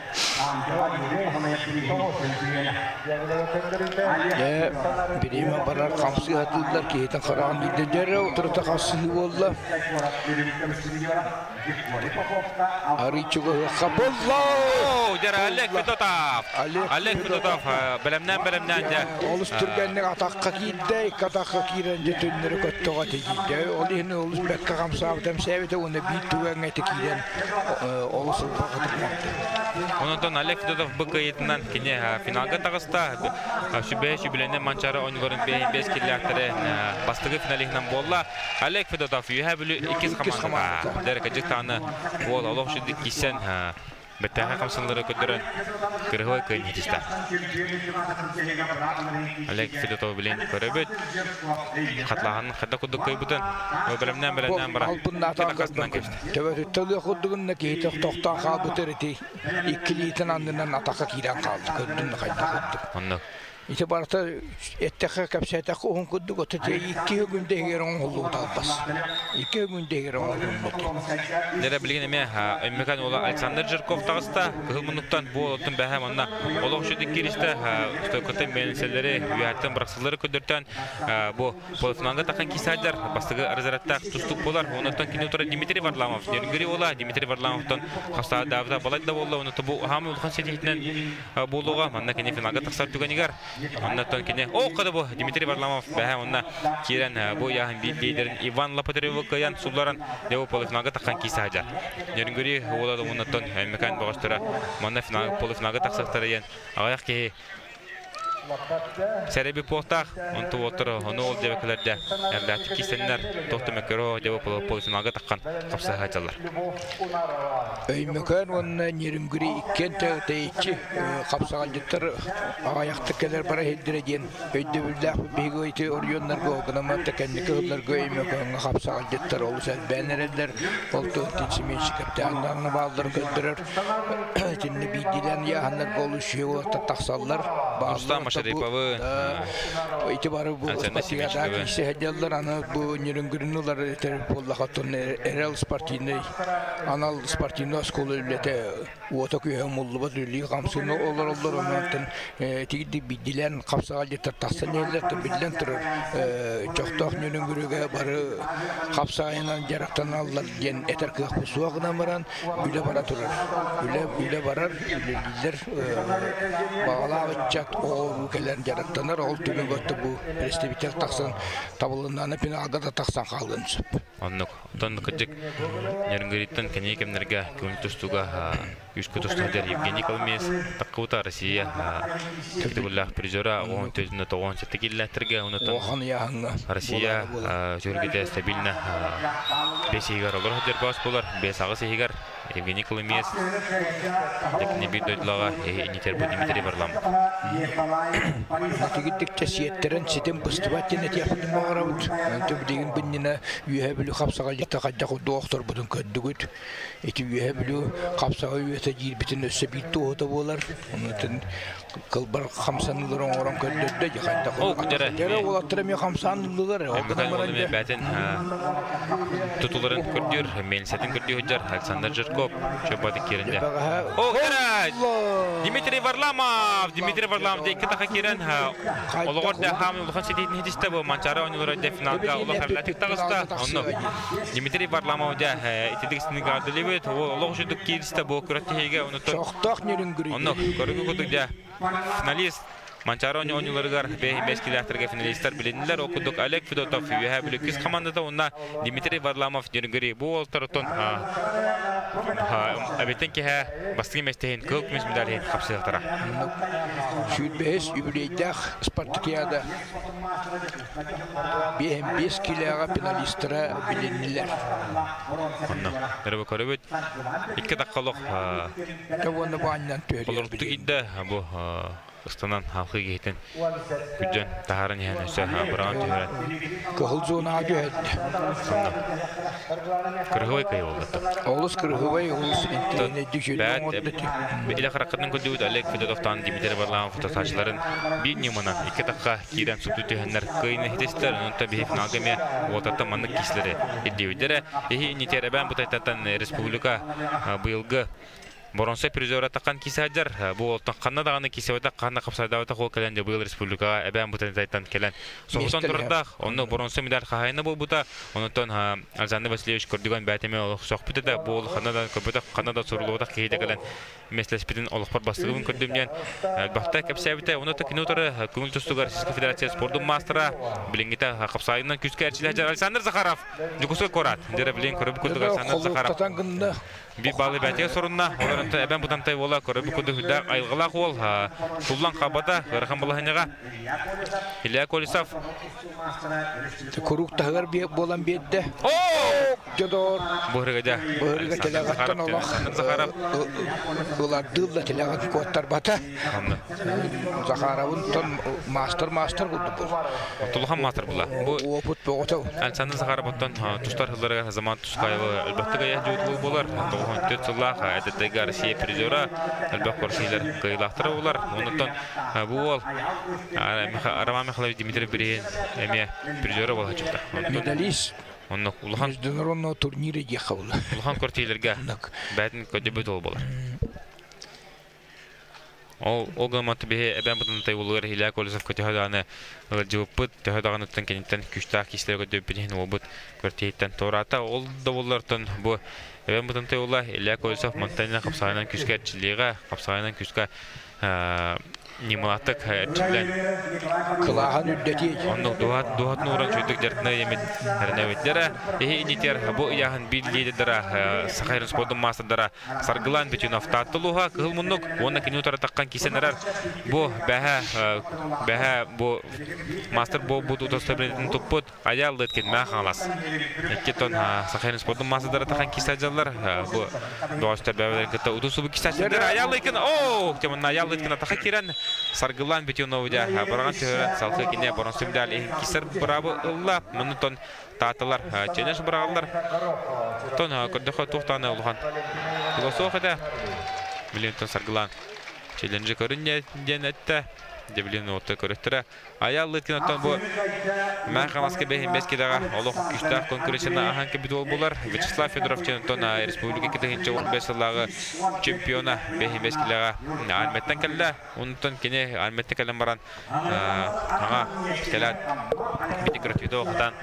Дьэ, бириэмэ барар хамсыы сатыыллар киһитин хараҕын биирдэ дьэрэ утарыта хапсыһыы буолла. Арый чугаһыахха буолла! Дьэ, Олег Федотов! Олег Федотов бэлэмнээн бэлэмнээн дьэ. Олус түргэнник атахха киирдэ, икки атахха киирэн дьэ түннэри көттөҕө тиийдэ. Дьэ, ол иһин олус бэккэ хамсаабыта эмсээбитэ уонна биир түгэҥҥэ ити киирэн олус ылбакытык оҥордо. Онон Олег Федотов бу кыайыытынан кини финалга таҕыста. Сүбэ сүбүлэнэ Манчаары оонньууларын 5 киллээхтэри бастакы финалиһынан буолла. Олег Федотов Үөһээ Бүлүү иккис хамаандата. Дэр кыдьык даҕаны уол олох сүдүк киирсэн бэттээхэй хамсаныылары көрдөрөн кырыһыбай кыайын ситистэ. Олег Федотов билин көрөбүт. Хатлааһын хайда курдук кыайбытын бэлэмнээн бэлэмнээн баран кастынан кэбистэ. Төбөтүттэн ылыах курдугунна киһи тохтоон хаалбыт эрити иккилиитин аннынан атахха киирэн хаалды. Көрдүн хайда курдук. Оннук. Ити барыта эттэххэ, кэпсээтэххэ уһун курдук, ото икки күндэ иһигэр оҥоһуллубут албас. Икки күндэ иһигэр оҥоһуллубут. Дэрэ билигин эмиэ Өймөкөөн уола Александр Жирков таҕыста. Кыһыл муннуктан бу оттон бэһэ манна олох үчүгэй кииристэ. Стойкатын миэлинсэлэри үөһэттэн бырахсыллары көрдөртөөн бу полуфиналга тахан киисаадьар бастакы разрядтаах тустук буолар. Онтон кини утары Дмитрий Варламов, Нерюнгри уола Дмитрий Варламовтан хастаа даабыта балай да буолла. Онтон бу хаамы улахан ситиһиитинэн буолуоҕа. Манна кини финалга тахсар түгэнигэр. Оннуттан кини о када бу Дмитрий Варламов бэһэ онна киирэн бу яһын биир лидерин Иван Лопатыревы кыайан сулларан Дево полуфиналга таххан киирсэ сылдьар. Нерюнгри уола оннуттан Өймөкөөн бөҕөстөрө манна финал полуфиналга тахсыахтара диэн аҕыйах киһи Сэрэби буолтаах, онту уоттар ону ол дьэбэкэлэрдэ эрдээччи киисэннэр туох да мөккөрө дьэбэ полуфиналга таххан хапсаһаачаллар. Өймөкөөн уонна Нерюнгри иккиэн тэйиччи хапсаҕалдьыттар аҕыйахтык кэлэр бара иһирдэрэ диэн өйдөбүллээх биһиги ити оройуоннарга огнаматта кэнники сылларга Өймөкөөҥҥө хапсаҕалдьыттар олус элбээн эрэллэр. Ол туһуттан Семенщиковтааҕы бааллары көрдөрөр. Итиннэ биирдиилээн ыйааһыннарга олус үчүгэй уолаттар тахсаллар. Рустам Машариповы ити бары бу спартакиада киирсэ сылдьаллар. Аны бу Нерюнгринылар этэр буоллахаттан эрэл спортивный анал спортивный оскуола үлэтэ уота күүһэ умуллубат үлэлии хамсыыны олороллор. Онон тигирди биирдиилээн хапсаҕалдьыттар тахсан иһэллэр. Биллэн турар, чохтоох Нерюнгригэ бары хапсаҕайынан дьарыктаналлар диэн этэр кыахпыт суох гынан баран үлэ бара турар. Үлэ, үлэ барар, үлэлииллэр. Баҕалаах ыччат оҕо кэлэн дьарыктанар. Ол түмүгэр бу представитель тахсан табылыннаана финалга да тахсан хаалыан сөп. Оннук. Оттон кырдьык Нерюнгриттан кэнники кэмнэргэ көҥүл тустууга күүскэ тустар Евгений Колмес таххыбыта Россия төгүллээх призера 1997 киллэттэргэ онутан Россия түһүлгэтэ стабильно бес иһигэр олорор дьарбаас буолар бес аҕыс иһигэр Евгений Коломиец дьэкини биир дойдулаҕа инитер бу Дмитрий Варламов. Тигиттикчэ сиэттэрэн ситим быстыбат диэн этиэхпитин баҕарабыт. Онтон билигин биннина үөһэ бүлүү хапсаҕалдьыта хайдах курдук охторбутун көрдүгүт. Ити үөһэ бүлүү хапсаҕай үөтэ диирбитин өссө биир туоһута буолар. Онутун кылбар хамсаныылар оҥорон көрдөрдө дьэ хайдах дьэрэ уолаттар эмиэ хамсааныллылар ол гынан баран дьэ бээтин тутуларын көрдүүр мельницатын көрдүү сылдьар Александр Жирков чөббаты киирэн О Дмитрий Варламов Дмитрий Варламов икки таха киирэн олоҕор да хаамын улахан ситиһиитин ситистэ бу Манчаары оонньуулара дэ финалга улахан эрлэтик таҕыста онно Дмитрий Варламов дьэ итидик снигаардылыбыт олох үчүдүк кииристэ бу күрэхтэһиигэ онуттан Чохтоох нөрүнгүрүй. Онно көрүгү курдук дьэ финалист Манчаары оонньууларыгар бэс килээхтэргэ финалистар билиннилэр. Ол курдук Олег Федотов Үөһээ Бүлүү хамаандата уонна Дмитрий Варламов Нерюнгри бу уолтарыттан эбиттэн киһэ бастакы миэстэһин кыһыл көмүс медаль иһин хапсыахтара. Сүүрбэһис юбилейдаах спартакиада 5 килэҕэ финалистара билиннилэр. Онно өрөбө көрөбүт. Икки такка олох уонна бу анньан түһэрийэр Олордук идда бу ыстанан халқы киһитин күдьөн таһааран иһэн өссө быраҕан түһэрэн. Кыһыл зонаҕа түһэрдэ. Сонно. Кырыһыбай кыйы болдатты. Олус кырыһыбай, олус интириэнэйдик сүрдүн оҥордо. Илэ хараккатын көрдүбүт Олег Федотовтан Дмитрий Варламов фотосаачыларын биир ньыманан икки тахха киирэн супту түһэннэр кыайыны хитистэр, онон биһи финалга эмиэ уотаттан маннык киислэри ирдиибиттэрэ. Иһи иннитер эбээн бутайтаттан республика быйылгы Боронса призера таққан кисаджар бу олтан қанна дағаны кисебата қанна қапсайдабата қол кэлэн быйыл республикаға эбээн бутанитайтан кэлэн соғусан турардах онно боронса медаль хахайна болбута. Онотон Александр Васильевич көрдүгөн бәтеме олох сохпута да бу ол ханна да көбөтө ханна да сурулуутах киһи кэлэн меслеспитин олохпор бастыгын көрдүмнен бахта кепсәбите. Оны та киноторы көңүл тустугар Российская Федерация спордун мастера билингите капсайынан күскә әрчилер Александр Захаров, Жукуска корат дере билин көрүп күндүк Александр Захаров би балы бәтиге сорунна. Олар эбен бутантай бола көрүп күндүк хүдә айылгылак ол туллан кабата ырхан балахыняга Илья Колесов Курук тагар болан бедде. Жодор. Бұрыға Бұрыға телегаттан олақ. Захаров. Улардылла телегат коттар бата. Захаровын тон мастер мастер булду бу. Тулхан мастер була. Бу опыт богото. Александр Захаров оттон тустар хылларга заман тускайы әлбәттә я жуут болар. 94 сыллах әдеттәге Россия призера әлбәк корсилер кыйлактыры булар. Онтон бу ол Роман Михайлович Дмитрий Бирин эме призера була чыкты. Медалист. Онны улахан международного турнире ехал. Улахан кортилерге бәтин көдөбөт ол болар. Ол гаматы бихе эбен бутын тай улугар Илья Колесов көтөһөдааны жыппыт төһөдаганыттан кенеттен күчтаах кислер көдөбүт обут көртиһиттен тората ол да боллартон бу эбен бутын тай ула Илья Колесов Монтанина капсайынан күскә чилига капсайынан күскә нималаттык эрчилен Кылахан үддети. Оннук духат духат нуран чөйдүк жартына емет әрнәвитлere эхи инитер бу яһын бил лидера Сахайрын спортун мастerdара Саргылан Бетюнов таттылуха кыл муннук онна кинутара таккан кисенерер бу бәһә бәһә бу мастер бу бу удостоверениетин туппут аял лыткен мә халас икки тон Сахайрын спортун мастerdара таккан кисәҗаллар бу доостер бәбелер кытта удусу бу кисәҗаллар аял лыткен о темна аял лыткен атаха кирен Саргылан Бетюнов дя барган төһөрөн салкы кине борон сүмдәл кисер брабы ылла мунутон татылар ченеш брагалар тон көрдөкө тухтаны улхан Тугасохада Милинтон Саргылан челленджи көрүнне денетте Деблин отты көрөттөрө. Аял лыткин бу Мәхамаска бехин бескидага олох күчтәк конкуренцияны ахан кебит бол булар. Вячеслав Федоров чемпион республика китегинче 15 жыллагы чемпиона бехин бескидага Арметтен келді. Онтон кене Арметтен келен баран ага келат бити көрөтүдө окутан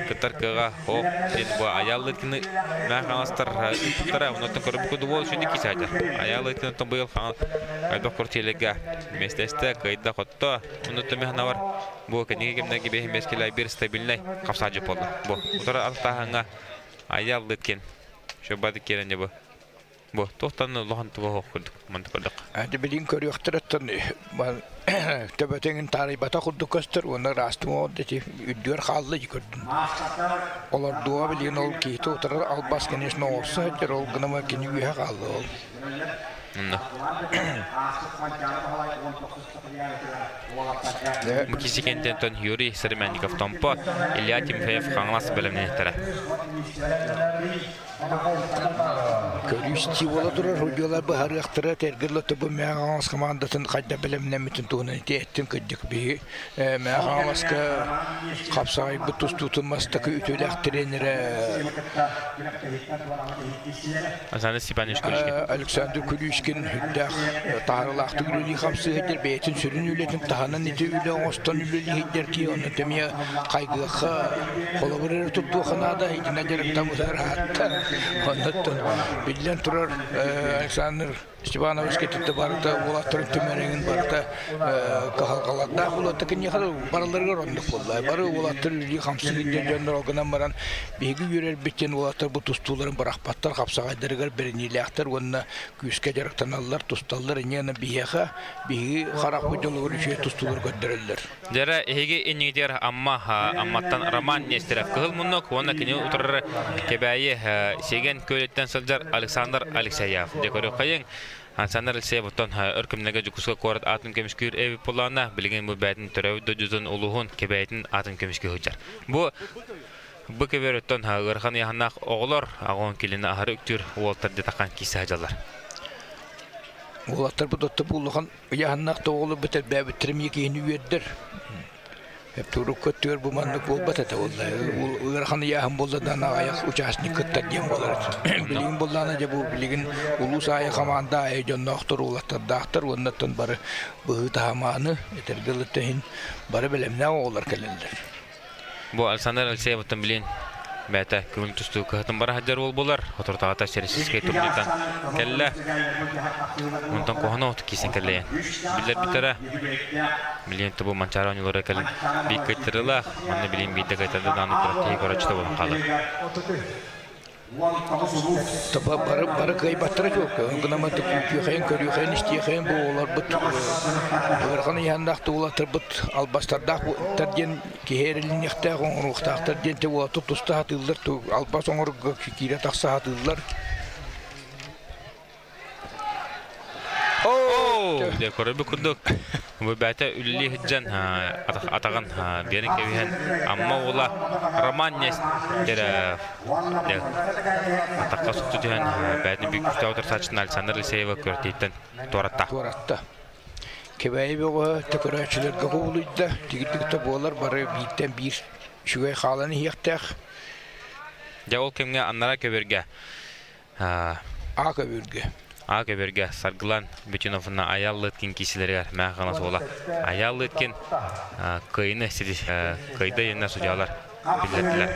кыттар кыга хоп ден бу аял лыткины Мәхамастар туттара онтон көрүп көдү бол шүндү кисәҗә. Аял лыткин быйыл хан айбак кортелеге местесте кайда хотто онтон мехна бар. Бу кениге кемнеге бехин бескилай бир стабильный капсажы болду. Бу утара алтаханга аял лыткен. Шобады керенде бу. Бу тохтан лохан туга хоккурдук, мантык көрдүк. Әді билин көрүөхтөрөттөн төбөтеңин тарыйбата курдук көстөр, оны растым ол дети үддүөр хаалла көрдүм. Олар дуа билин ол кийти утарар албас конечно орса, жер ол гынама кини үйе хаалла ол. Мукисикентен Юрий Саременников Томпо, Илья Тимофеев Хаңлас бөлімнеттері. Көрүс бола турар, худьялар бахарыктыра тергерле тобу мягаңас командатын кайда билемнемитин туунан тиэттин кыддык би мягаңаска капсай бутус тутунмастакы үтөләк тренері Александр Степанович Кулишкин. Александр Кулишкин хүддах таарылаахты үлели хапсы хедер бейтин сүрүн үлетин таханан ити үле оңостон үлели хедер ки оны темия кайгыха холобурер туттуоханада итина жеректан усар хатта оннотон биллен турар Александр Степанович кетитте барыта улаттарын төмөреңин барыта кахалкаларда улатта кине хал бараларга рондук болду. Бары улаттар үлли хамсы хедер жоннор огынан баран биги үрер битен улаттар бу тустууларын барахпаттар хапсагайдарыгар беринилээхтер онна күүскэ жарыктаналлар тусталлар инена биһиэхэ биһиги харах бу үчүө тустуулар көддөрөллөр. Жара эһиги эннигитер амма амматтан Роман Нестеров кыһыл муннук уонна кини утарар кебээйи сеген көлөттен сылдьар Александр Алексеев. Декорю кайын Александр Алексеев оттон өркүмнеге жукуска корот атын көмүскүр эби полана билген бу бәтин төрөбү дөжүзөн улуһун кебээйтин атын көмүскү хыджар. Бу бу кеберөттөн ырхан яханах оҕолор агон килини ахары үктүр уолтар детакан кисе хажалар. Улаттар бу дотты булухан яханах тоолу битер бәбитрим екени үеддер. Турукка түөр бу маннык буолбат этэ буолла. Ыарахан ыйааһын буолла да аҕайах участник кыттар диэн буолар. Билигин буоллаана дьэ бу билигин улуус аайы хамаанда аайы дьонноохтор уолаттардаахтар уоннаттан бары быһыы таһамааны этэргэ дылы иһин бары бэлэмнээх оҕолор кэлэллэр. Бу Александр Алексеевтан билин бэйэтэ көҥүл тустуу кыһатын бара сылдьар уол буолар. Соторутааҕыта Всероссийскай турниртан кэллэ. Онтон куһаҕан оҕотук киирсэн кэллэйэн. Биллэрбиттэрэ. Билигин бу Манчаары оонньуулара кэлин биир кыайтарыылаах. Манна билигин биирдэ кыайтарда даҕаны күрэхтэһии көрөөччүтэ буолан хаалар. Таба бары бары кыайбаттара чуолкай. Гынан күүтүөхэйин, көрүөхэйин, истиэхэйин бу оҕолорбут ыарахан ыйааннаах туулатарбыт албастардаах диэн киһи эрэлиниэхтээх оҥоруохтаахтар диэн те уолаттар туста сатыыллар, албас оҥорорго киирэ тахса сатыыллар. Оо, дьэ көрөрбүт курдук, бу бэйэтэ үлэлии сылдьан атаҕын биэрэн кэбиһэн Амма уола Роман Нестеров атахха супту түһэн бэйэтин биир күүстээх утарсааччытын Александр Алексеева күрэхтэһииттэн туоратта. Туоратта. Кэбээйи бөҕөһө төкөрөөччүлэргэ кубулуйда. Тигирдик да буолар бары бииртэн биир үчүгэй хаалан иһиэхтээх. Дьэ ол кэмҥэ аннара көбүргэ А көбүргэ. А көбүргэ Саргылан Бүтүновна Айаал Лыткин киисилэригэр мээх гына суола. Айаал Лыткин кыайыны кыайда иэннэ судьялар биллэрдилэр.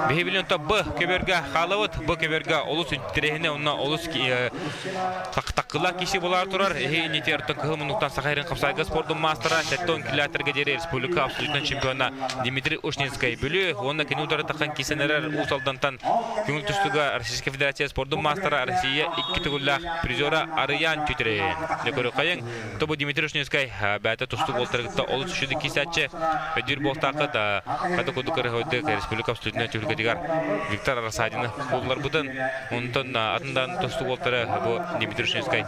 Биһи билин Б көбүргэ хаалабыт. Б көбүргэ олус интэриэһинэй онно олус таққылаах киси болар турар. Эһи иннити ортон кыһыл муннуктан Саха сирин хапсайга спордун маастара 70 километрга диэри республика абсолютно чемпиона Дмитрий Ушницкай Бүлүү уонна кини утары таххан кисэн эрэр Уус Алдантан көҥүл тустууга Российскай Федерация спордун маастара Россия икки төгүллээх призера Арыйаан Түтүрейин. Көрүкайын тобу Дмитрий Ушницкай бэйэтэ тустуу буолтарыгытта олус үчүгэй киисээччи өйдүүр буолтааххыт хата курдук кырыһойдук республика абсолютнай түһүлгэтигэр Виктор Рассадины булларбытын онтон атындан тустуу буолтары бу Дмитрий Ушницкай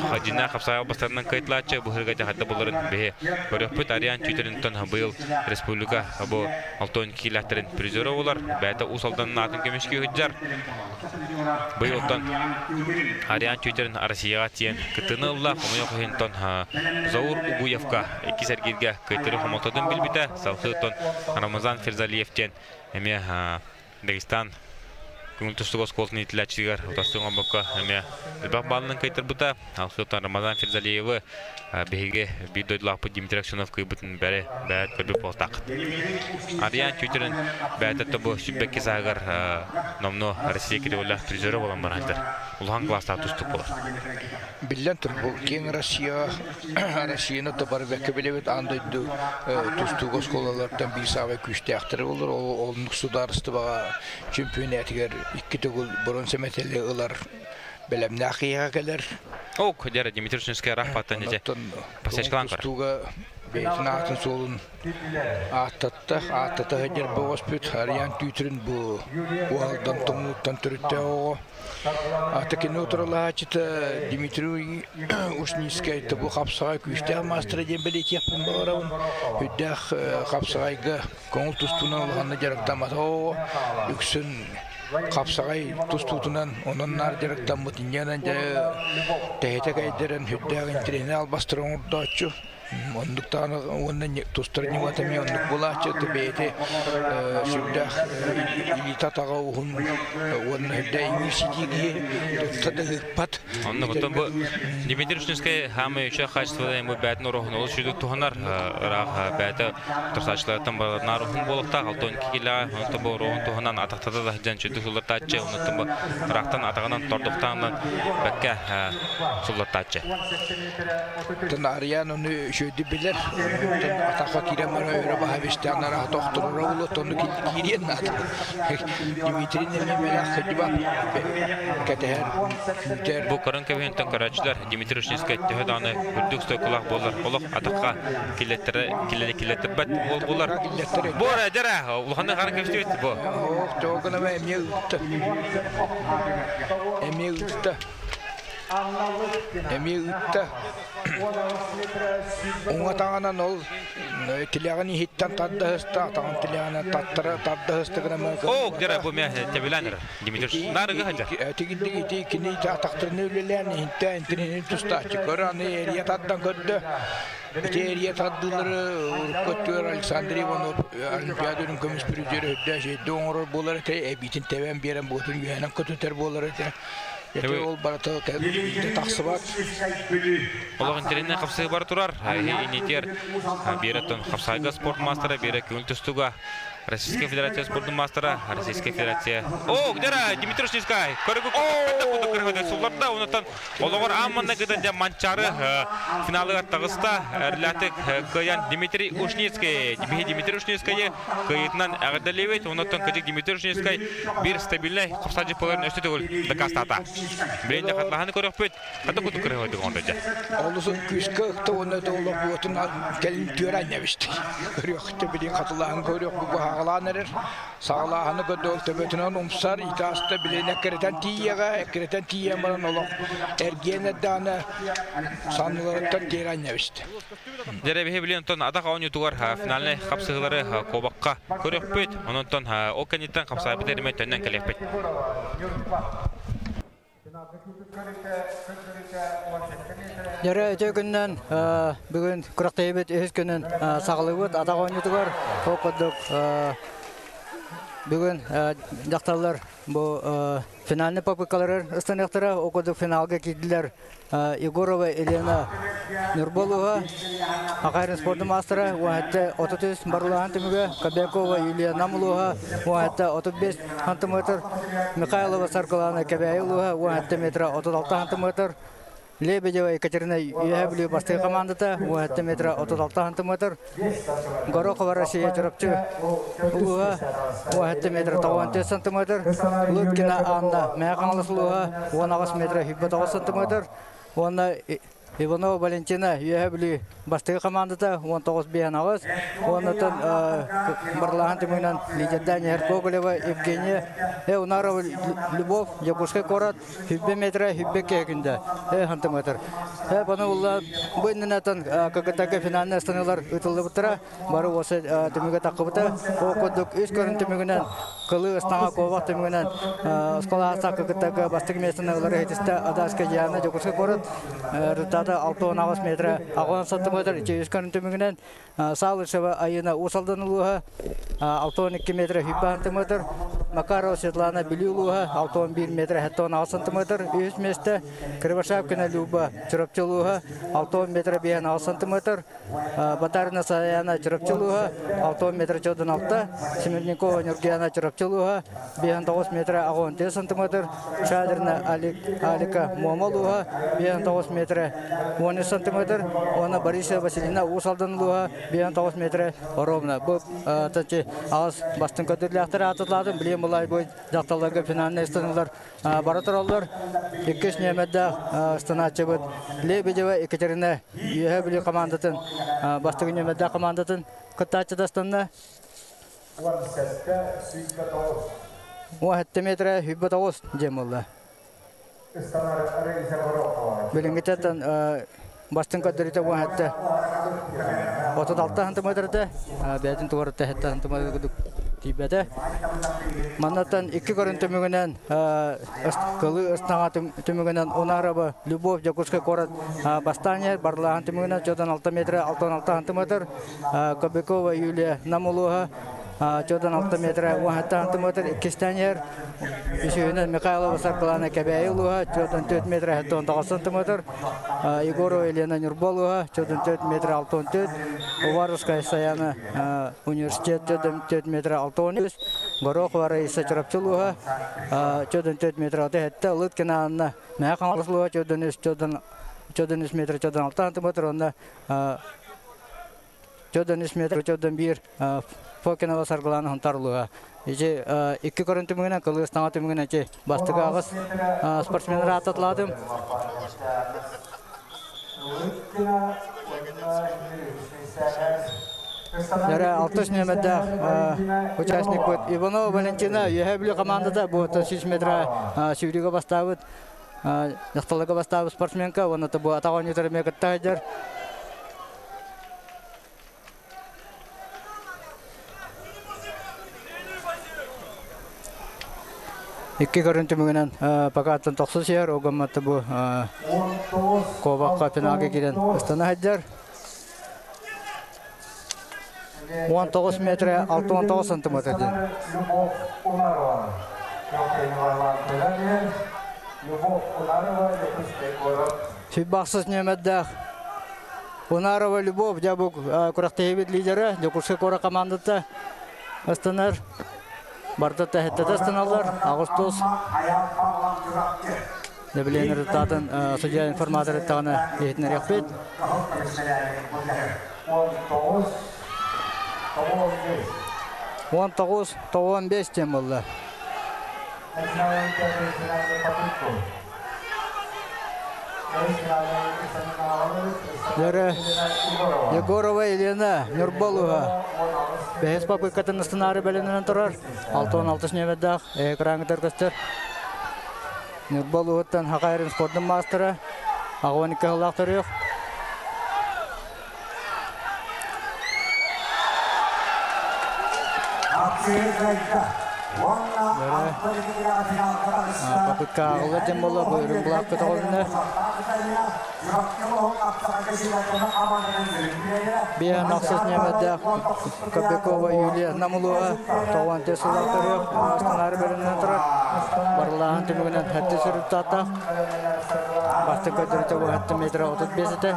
Хадьина хапсаҕа бастарынан кыайтылааччы быһырга дьаһайда буларын биһи көрөхпүт. Ариан Чүтэринтон быйыл республика бу алтон киилэхтэрин призера болар. Бэйэтэ Уус Алданын аатын көмүскүү сылдьар. Быйыл оттон Ариан Чүтэрин Россияҕа тиийэн кыттыыны ылла. Хомойуох иһин Заур Угуевка иккис эргииргэ кыайтары хомототун билбитэ. Салхыы оттон Рамазан Ферзалиев диэн эмиэ Дагестан көҥүл тустуук оскуолатын иитиллээччитигэр утарсыы оҥорбокко эмиэ элбэх баалынан кыайтарбыта. Алхыттан Рамазан Ферзалиевы биһиги биир дойдулаахпыт Дмитрий Аксенов кыайбытын бэри бэйэт көрбүт буолтааххыт. Ариан Тютерин бэйэтэ тобу сүппэкки сааһыгар номнуо Россия кирибэллээх призера буолан барандар. Улахан класстаах тустук буолар. Биллэн турар, бу киэҥ Россия, Россияны да бары бэккэ билэбит, аан дойду тустуук оскуолаларыттан биир саамай күүстээхтэрэ буолар. Ол оннук судаарыстыбаҕа чөмпүйэнээтигэр икки төгүл бронза мэтээли ылар бэлэмнээх киһиэхэ кэлэр. Ок, дьэ, Дмитрий Ушинскай рахпаттан дьэ пасечкалаан көр. Тустууга бэйэтин аатын суолун ааттатта, ааттата сылдьар бөҕөспүт Ариан Түүтрүн бу уһалдан тумнууттан төрүттээх оҕо. Ата кини утарылаһааччыта Дмитрий Ушницкай бу хапсаҕай күүстээх маастара диэн бэлиэтиэхпин баҕарабын. Үрдээх хапсаҕайга көҥүл тустуунан улаханнык дьарыктаммата оҕо үксүн хапсаҕай тустуутунан онон наар дьарыктаммыт инньэнэн дьэ тэһитэ кэйдэрэн үрдээх интэриэһинэй албастары оҥордооччу. Оннук даҕаны уонна тустар ньымата эмиэ оннук буолааччы бэйэтэ сүрдээх илиитэ-атаҕа уһун уонна үрдээх иҥиир ситии киһи тутта да ыыппат. Онно потом бу Дмитрий Ушницкай хаамай үчүгэй хаачыстыбаларын бу бэйэтин ороһун олус үчүгэй туһанар ыраах бэйэтэ турсааччылартан барыларынан уһун буолуохтаах 62 килэҕэ онтон бу ороһун туһунан атахтата да сылдьан чүдүк суллартааччы оннуттан бу ыраахтан атаҕынан тордуктаанынан бэккэ суллартааччы. Тынаарыйаан ону үчүгэйдик билэр. Оттон атахха киирэн баран өрө баһа бистээн араһа тохтороро буолуо, онно киириэн наада. Дмитрий Немелях кырдьыба кэтэһэр, күүтэр. Бу көрөн кэбиһинтэн көрөөччүлэр Дмитрий Ушницкай төһө даҕаны үрдүк стойкалаах буоллар, олох атахха киллэттэрбэт буоллар. Бу эрэ дьэрэ, улаханнык хара кэбистибит бу. Ох, тоҕо гынама эмиэ ыытта. Эмиэ ыытта. Эмиэ ыытта. Уҥа таҥанан ол тилэҕин иһиттэн тардыһыста, атаҕын тилэҕинэн таттара тардыһыста гына О, где бу мэ тебиланер Дмитрий Нарыгы хаджа. Тигинник ити кини атахтарını үлэлээн иһинтэ интинин тустааччы көр аны эрия тардан көрдө. Ити эрия тардыылары урукку өттүгэр Александр Иванов Олимпиада үрүҥ көмүс призеры үрдэ шейде оҥорор буолар этэ, эбиитин тэбэн биэрэн буотун үөһэнэн көтүтэр буолар этэ. Ити ол барыта биирдэ тахсыбат. Олох интэринэ хапсыы бар турар. Инитер биэреттон хапсайга спорт мастера, биэрэ күн тустуга Российская Федерация спордун мастера, Российская Федерация. О, где Дмитрий Шницкай? Көрүгү кудук кыргыды сулларда, онутан олоҕор аамманна гыдан дьэ Манчары финалыгар таҕыста. Эрлятык кыайан Дмитрий Ушницкий. Биһи Дмитрий Ушницкийы кыайытынан эҕэрдэлиибит. Онуттан кыдьык Дмитрий Ушницкий биир стабильнай хапсаадьыппаларын өстө төгүл дакаастаата. Билин дьэ хатылаһаны көрөхпүт. Хата кудук кыргыды оҥордо дьэ. Олусын күүскэ ыкта уонна олох буотун кэлин түөр анньабысты. Көрүөхтэ билин хатылаһын көрүөх бу хаҕалаан эрэр. Саҕалааһыны көрдөөл төбөтүнэн умсар, итааста билин эккирэтэн тиийэҕэ, эккирэтэн тиийэн баран олох эргиэн эрдэҕинэ санныларыттан тиэрэ анньабысты. Дьэрэ биһи билин онтон атах оонньуутугар финальнай хапсыһыылары куобакка көрүөхпүт. Ононтон ол кэнниттэн хапсаайбыт эримэ төннөн кэлиэхпит. Дьэрэ үтүө күннэн бүгүн күрэхтэһиибит үһүс күнүн саҕалыыбыт атах оонньуутугар ол курдук бүгүн дьахталлар бу финальный попыткалары ыстаныахтара ол курдук финалга киирдилэр Егорова Елена Нурболуга, Акайрын спордун маастара, уонна 33 барылаһан түмүгэ, Кобякова Юлия Намулуга, уонна 35 сантиметр, Михайлова Саргылана Кэбээйи улууһа, 17 метр 36 сантиметр, Лебедева Екатерина Үөһээ Бүлүү бастакы командата, 17 метр 36 сантиметр, Горохова Россия Чурапчы улууһа, 17 метр 94 сантиметр, Лыткина Анна Мэҥэ Хаҥалас улууһа, 18 метр 29 сантиметр, уонна Иванова Валентина Үөһээ Бүлүү бастакы командата 19 биһэн уоннатан барлааһын түмүгүнэн лидердээн иһэр Гоголева Евгения Унарова Любовь Якутскай куорат Хүббэ метра хүббэ киһи сантиметр. Баны улла бу иннинэтэн КГТГ финальный ыстаныылар ыытыллыбыттара. Бары осы түмүгэ таққыбыта. Ол курдук үс көрүн түмүгүнэн кылы ыстаҥа куобах түмүгүнэн оскуола аастаах КГТГ бастакы миэстэни ылары иһитистэ Адаска Диана Дьокуускай куорат результата 6,8 метра 6 сантиметр үс көрүн түмүгүнэн Саалышева Айына Уус Алдан улууһа 62 метр 20 сантиметр, Макарова Светлана Бүлүү улууһа 61 метр 76 сантиметр, үһүс миэстэ Кривошапкина Люба Чурапчы улууһа 60 метр 56 сантиметр, Батарина Саяна Чурапчы улууһа 60 метр 46, Смирникова Нюргияна Чурапчы улууһа 59 метр 64 сантиметр, Шадрина Алика Муома улууһа 59 метр 13 сантиметр, уонна Борисова Василина Уус Алдан улууһа 59 метр ровно. Бу тачы аҕыс бастыҥ көтүрлээхтэр аатылаатым. Билиэн булай бу дьахталларга финальный ыстаныылар бара тураллар. Иккис нүөмэрдээх ыстанааччыбыт Лебедева Екатерина Үөһээ Бүлүү командатын бастакы нүөмэрдээх командатын кыттааччыта ыстанна. 17 метр 29 диэн буолла. Билиҥҥитэ бастыҥ көрдөрүүтэ 17 36 сантиметрда бэйэтин туората 7 сантиметр курдук тиийбэтэ. Маннаттан икки көрүн түмүгүнэн кылыы ыстаҥа түмүгүнэн Унарова Любовь Дьокуускай куорат бастаан иһэр барлааһын түмүгүнэн чодан 6 метр 66 сантиметр Кобякова Юлия Нам улууһа чодан 6 метр 17 сантиметр иккистээн иһэр үсүһүнэн Михайлова Саргылана Кэбээйи улууһа чодан 4 метр 79 сантиметр Егорова Елена Ньурба улууһа чодан 4 метр 64 Уваровская Саяна университет чодан 4 метр 63 Горохова Раиса Чурапчы улууһа чодан 4 метр 67 Лыткина Анна Мэҥэ Хаҥалас улууһа чодан 3 чодан 3 метр чодан 6 сантиметр онно Чөдөн 3 метр, чөдөн 1 Фокинова Саргылана Хонтарлыга. Ичи икки көрүн түмүгүнэн, кылгыс таҥа түмүгүнэн ичи бастакы аҕыс спортсменнары ааттатылаатым. Дәрі 6 нөмірдәк участник бут Иванова Валентина Үөһээ Бүлүү командата бу 300 метра сүүрүүгэ бастаабыт. Дьахталларга бастаабыт спортсменка уонна бу атах оонньуутар эмиэ кытта сылдьар. Икки көрүн түмүгүнэн покаттан тохсус иһэр, ол гымматта бу куобахха финалга киирэн ыстана сылдьар. 19 метр 69 сантиметр диэн. Сүббахсыз нүөмэрдээх Унарова Любовь дьэ бу күрэхтэһиибит лидера Дьокуускай куорат командата ыстанар. Барда тэһиттэтэ ыстаналлар. Аҕыстос Нэбилиэн результатын судья информатор эттэҕинэ иһитинэриэхпит. 19 95 диэн буолла. Лера Егорова Елена Ньурбалуга бэһис попыткатын ыстынаары бэлэмнэнэн турар. 66 нүөмэрдээх экраҥҥытар көстөр. Ньурба улууһуттан Хахайрын спордун маастара, 82 сыллаах төрүөх. Попытка ааҕыллар диэн буолла, бу үрүҥ былаах көтөҕүлүннэ. Биэһэн ахсыс нүөмэрдээх Кобякова Юлия Намулуга 94 сыллаах төрүөх, Астанаары бөлүмүнэн турар. Барыллааһын түмүгүнэн сэттис результаттаах. Бастакы көрдөрүүтэ бу 7 метр 35 этэ.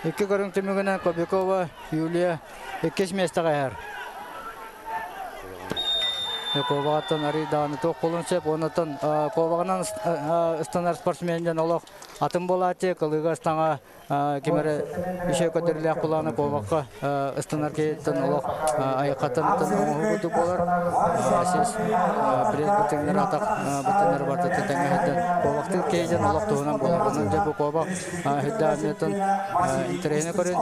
Икки көрүҥ түмүгүнэн Кобякова Юлия иккис миэстэҕэ иһэр. Куобаҕаттан арый даҕаны туох буолуон сөп. Оннуттан куобаҕынан ыстанар спортсмен диэн олох атын буолааччы. Кылыыга ыстаҥа ким эрэ үчүгэй көрдөрүүлээх буолааны куобахха ыстанар киһиттэн олох айыккаттан оҥоһуу курдук буолар. Сис пресс бытыҥнар атах бытыҥнар барыта тэҥҥэ сылдьан куобахтыыр киһи диэн олох туһунан буолар. Онон дьэ бу куобах үрдээх армиятын интэриэһинэ көрүн.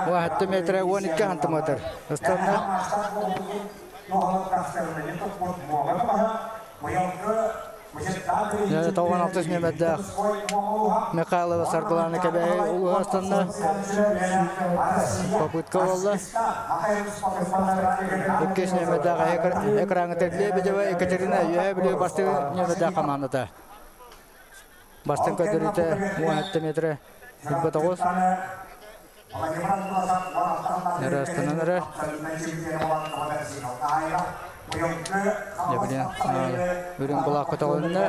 17 метр 12 сантиметр. Ыстанна. 96 нүөмэрдээх Михайлова Саргылана Кэбээйи улууһа ыстанна. Попытка буолла. Иккис нүөмэрдээх экраҥҥа Лебедева Екатерина Үөһээ Бүлүү бастакы нүөмэрдээх хамаандата. Бастыҥ көрдөрүүтэ 17 метрэ 29. Ырастанан эрэр. Дьэбилин үрүҥ былаах көтөҕүлүннэ.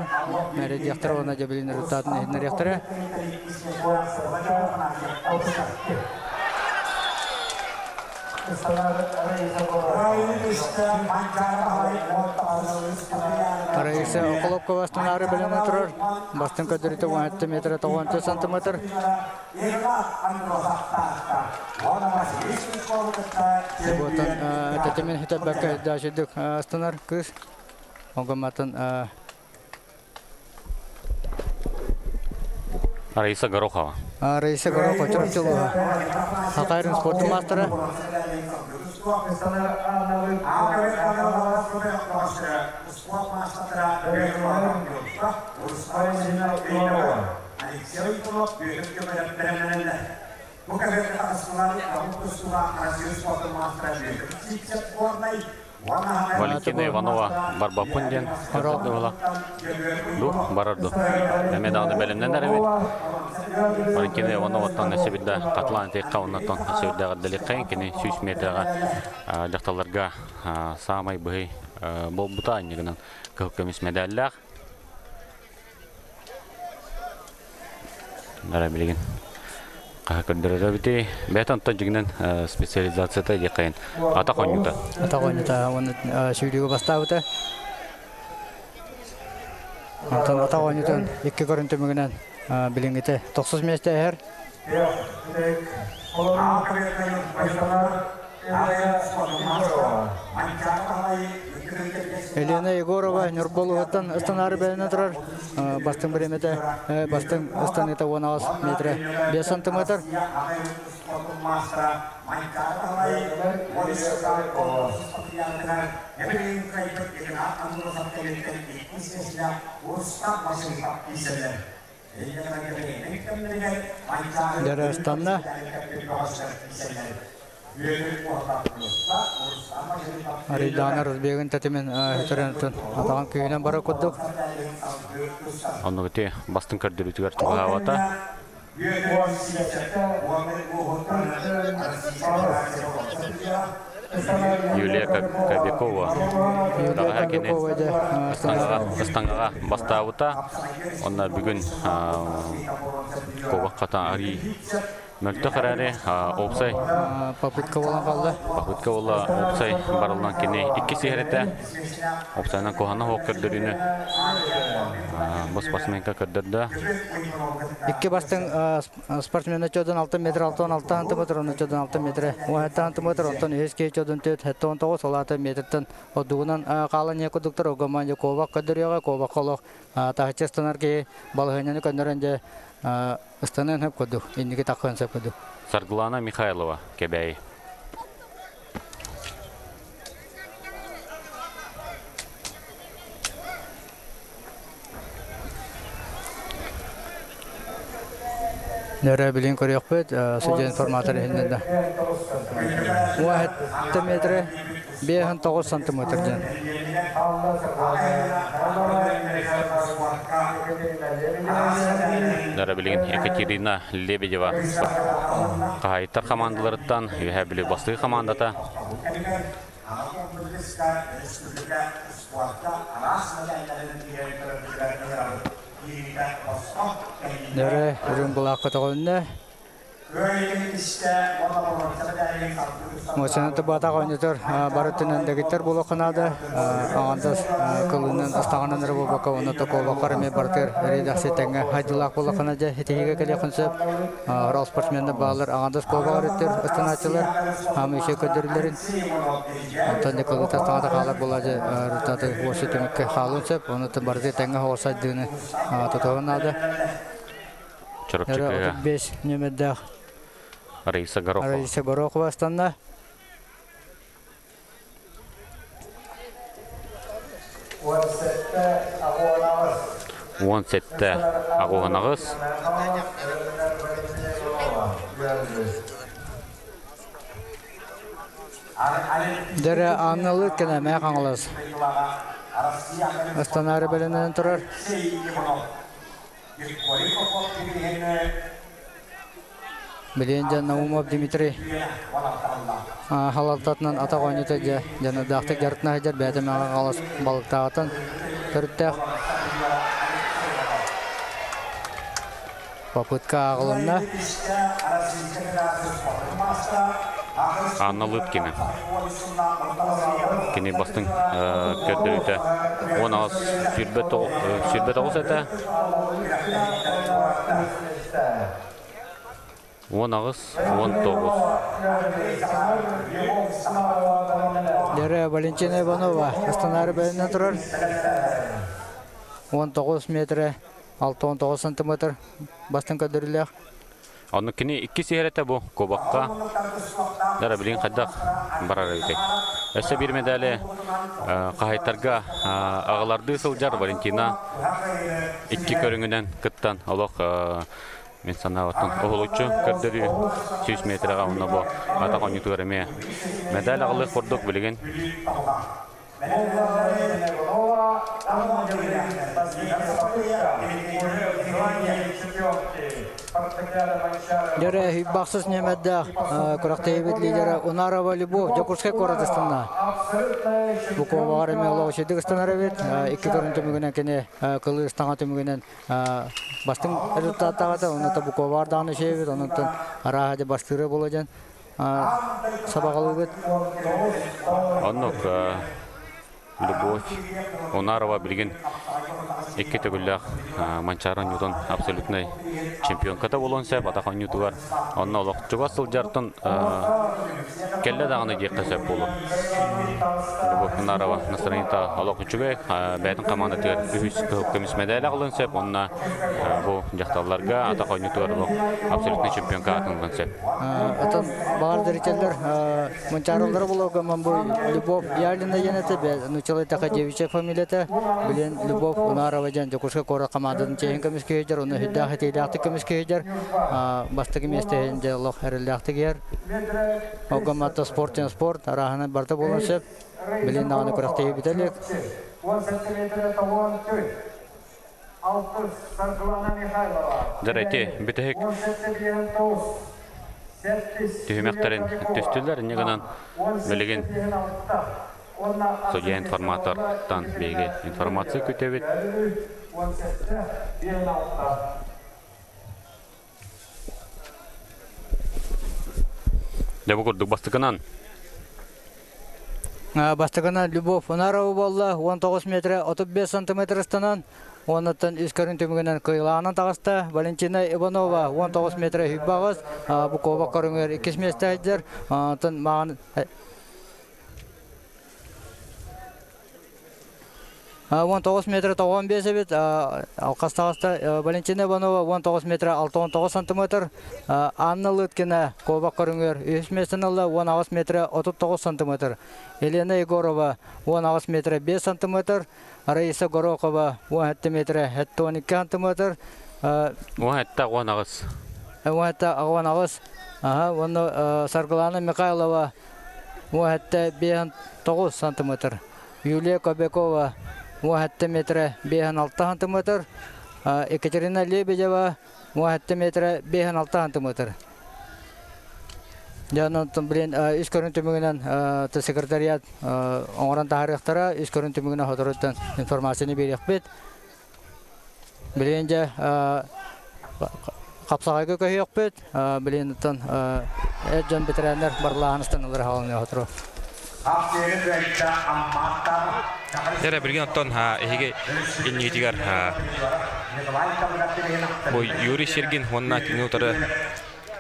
Мэридиэхтэрэ уонна дьэбилин результатын иһитиннэриэхтэрэ. Раиса Охлопкова станары бэлэмнэ турар. Бастыҥ көрдөрүүтэ 17 метр 94 сантиметр. Буотан тэтимин хитэрбэккэ дашидык станар кыыс. Огоматын Раиса Горохова. Раиса Горохова Чурапчылова. Хакайрын спортун маастара. Валентина Иванова барбаппын диэн көрдөрдө Ду барар ду. Эме даҕаны бэлэмнэнэр эбит. Валентина Ивановаттан өссө бирдэ Атлантикка оннотон өссө бирдэ эҕэрдэлиэххэйин кини 100 метрга дьахталларга саамай быһый буолбута анньыгынан кыһыл көмүс медаллаах. Ара билигин хаһа көрдөрөр эбити. Бэйэтэ онтон дьиҥинэн специализацията диэххэйин атах оонньуута. Атах оонньуута уонна сүүрүүгэ бастаабыта. Онтон атах оонньуутун икки көрүн түмүгүнэн билиҥҥитэ тохсус миэстэ иһэр. Елена Егорова Ньурба улууһуттан ыстанаары бэлэмнэнэ турар. Бастыҥ бириэмэтэ бастыҥ ыстаныыта 18 метрэ 5 сантиметр. Дьарыстанна. Арыйдаана Рузбегин тэтимин өтөрөн атаҕын күүһүнэн бара курдук. Оннук ити бастыҥ көрдөрүүтүгэр чугаһаабата. Юлия Кобякова даҕаһа кини ыстаҥаҕа бастаабыта. Онно бүгүн куобах хата арый мөлтөх эрээри уопсай попытка буолан хаалла. Попытка буолла уопсай барылынан кини иккис иһэрэтэ. Уопсайынан куһаҕана суох көрдөрүүнү бу спортсменка көрдөрдө. Икки бастыҥ спортсмен очодон 6 метр 66 сантиметр, очодон 6 метр 17 сантиметр, онтон үһүс киһи очодон 4 79 ол метртэн ордугунан хаалан ийэ курдуктар Огоман куобах көрдөрүөҕэ, куобахха олох таһыччы ыстанар киһи балаһыанньаны көннөрөн дьэ ыстаныан сөп курдук, инники таххыан сөп курдук. Саргылана Михайлова, Кэбээйи. Нөрө билин көрүөхпүт, судья информатор иһиннэн да. 17 метрэ 5 сантиметр диэн. Нөрө билигин Екатерина Лебедева хаһайыттар хамаандаларыттан үһэ били бастыы хамаандата Нөрө үрүҥ былаах көтөҕүлүннэ. Муосанаты баатах оонньотор бары өттүнэн дэгиттэр буолуохха наада. Аҥардас кылынан астаҕынан эрэ буолбакка, уонна токуобаккар эмиэ барытыгар эриэдэхси тэҥҥэ хайдылаах буоллаххына дьэ итиһиигэ кэлиэххин сөп. Орал спортсменнар бааллар аҥардас куобаҕар өттүр ыстанааччылар хаамыы үчүгэй көрдөрүүлэрин. Онтон Николай таҥата хаалар буолла дьэ результаты уосы түмүккэ хаалыан сөп. Онуттан барыты тэҥҥэ оҕо сайдыыны тутуһан наада. Чурапчыкыга 35 нүөмэрдээх Раиса Горохова. Раиса Горохова астанна. Уон сэттэ аҕуһанаҕыс. Дэрэ Анналы кэнэмэ Хаҥалас. Астанаары бэлэмнэнэн турар. Билиэн дьэ Наумов Дмитрий халалтатынан атах оонньуута дьэ дьаныардаахтык дьарыктана сылдьар бэйэтэ мэҕэ хаҥалас балыктааҕыттан төрүттээх. Попытка ааҕылынна. Анна Лыткина. Кини бастыҥ көрдөрүүтэ 10 сүүрбэ тоҕус этэ. 18, 19. Дэрэ Валентина Иванова Астанаары бэлэмнэн турар. 19 метрэ 69 сантиметр бастыҥ көрдөрүүлээх. Онно кини иккис иһэрэтэ бу кубокка. Дара билин хайдах барар эбитий. Өссө биир медали хаһайтарга аҕалардыы сылдьар Валентина икки көрүҥүнэн кыттан олох мин санаабаттан уһулуччу көрдөрүү 100 метрэҕэ онно бу атах оонньуутугар эмиэ медаль аҕалыах курдук билигин. Дьэрэ бахсыс ньэмэрдээх күрэхтэһиибит лидера Унарова Любовь Дьокуускай куорат ыстанна. Буковаҕар эмиэ олох үчүгүйдүк ыстанар эбит. Икки көрүн түмүгүнэн кини кылыы ыстаҥа түмүгүнэн бастыҥ результаттаах этэ. Онно Буковаҕар даҕаны үчүгэй эбит. Онон арааһа дьэ бастыыра буолуо диэн сабаҕалыыбыт. Оннук Любовь Унарова билигин Икки төгүллээх Манчаары оонньуутун абсолютнай чемпионката буолуон сөп атах оонньуутугар. Онно олох чугас сылдьартан кэллэ даҕаны диэххэ сөп буолуо. Любовь Унарова настроениета олох үчүгэй. Бэйэтин командатыгар үһүс кыһыл көмүс мэдээлэ аҕалыан сөп. Онно бу дьахталларга атах оонньуутугар олох абсолютнай чемпионка аатын ылыан сөп. Атын баҕар зрителлэр Мунчаарыллара булуогаммын бу Любовь Ялина диэн этэ, нууччалыы эттэххэ девичья фамилията. Билин Любовь Унарова диэн Дьокуускай куорат хамаандатын чиэһин көмүскэһидэр, уонна сүрдээх этиилээхтик көмүскэһидэр. Бастакы миэстэ иһин дьэ олох эрэллээхтик иһэр. Оггомматта спорт диэн спорт, арааһынан барыта буолуон сөп. Билин даҕаны күрэхтэһии бүтэ илик. Дьэ ити бүтэһик түһүмэхтэрин түстүлэр. Инньэ гынан билигин судья информатортан биһиги информация күтэбит. Дьэ бу курдук бастакынан Бастакынан Любовь Фонарова буолла 19 метрэ 35 сантиметр ыстанан, уоннаттан үс көрүҥ түмүгүнэн кыайылаанан таҕыста. Валентина Иванова 19 метрэ сүүрбэ аҕыс, бу куобах көрүҥүгэр иккис миэстэ сылдьар. Онтон маҕан 19 метр 95 эбит, алқас таҕыста Валентина Иванова 19 метр 69 сантиметр, Анна Лыткина куобах көрүҥүгэр үһүс миэстэни ылла 18 метр 39 сантиметр, Елена Егорова 18 метр 5 сантиметр, Раиса Горохова 17 метр 72 сантиметр. 17 18. 17 18. Аха, уонна Саргылана Михайлова 17 5 сантиметр. Юлия Кобякова 17 метрэ 56 сантиметр, Екатерина Лебедева 17 метрэ 56 сантиметр. Дьэ, онон блин, үс көрүн түмүгүнэн секретариат оҥорон таһаарыахтара, үс көрүн түмүгүнэн соторуттан информацияны биэриэхпит. Билигин дьэ хапсаҕайга көһүөхпүт. Билигин оттон эр дьон бэтэрээннэр барлааһын ыстаналар хаалан сотору. Эрэ билигин оттон эһиги иннигитигэр бу Юрий Сергин уонна кини утары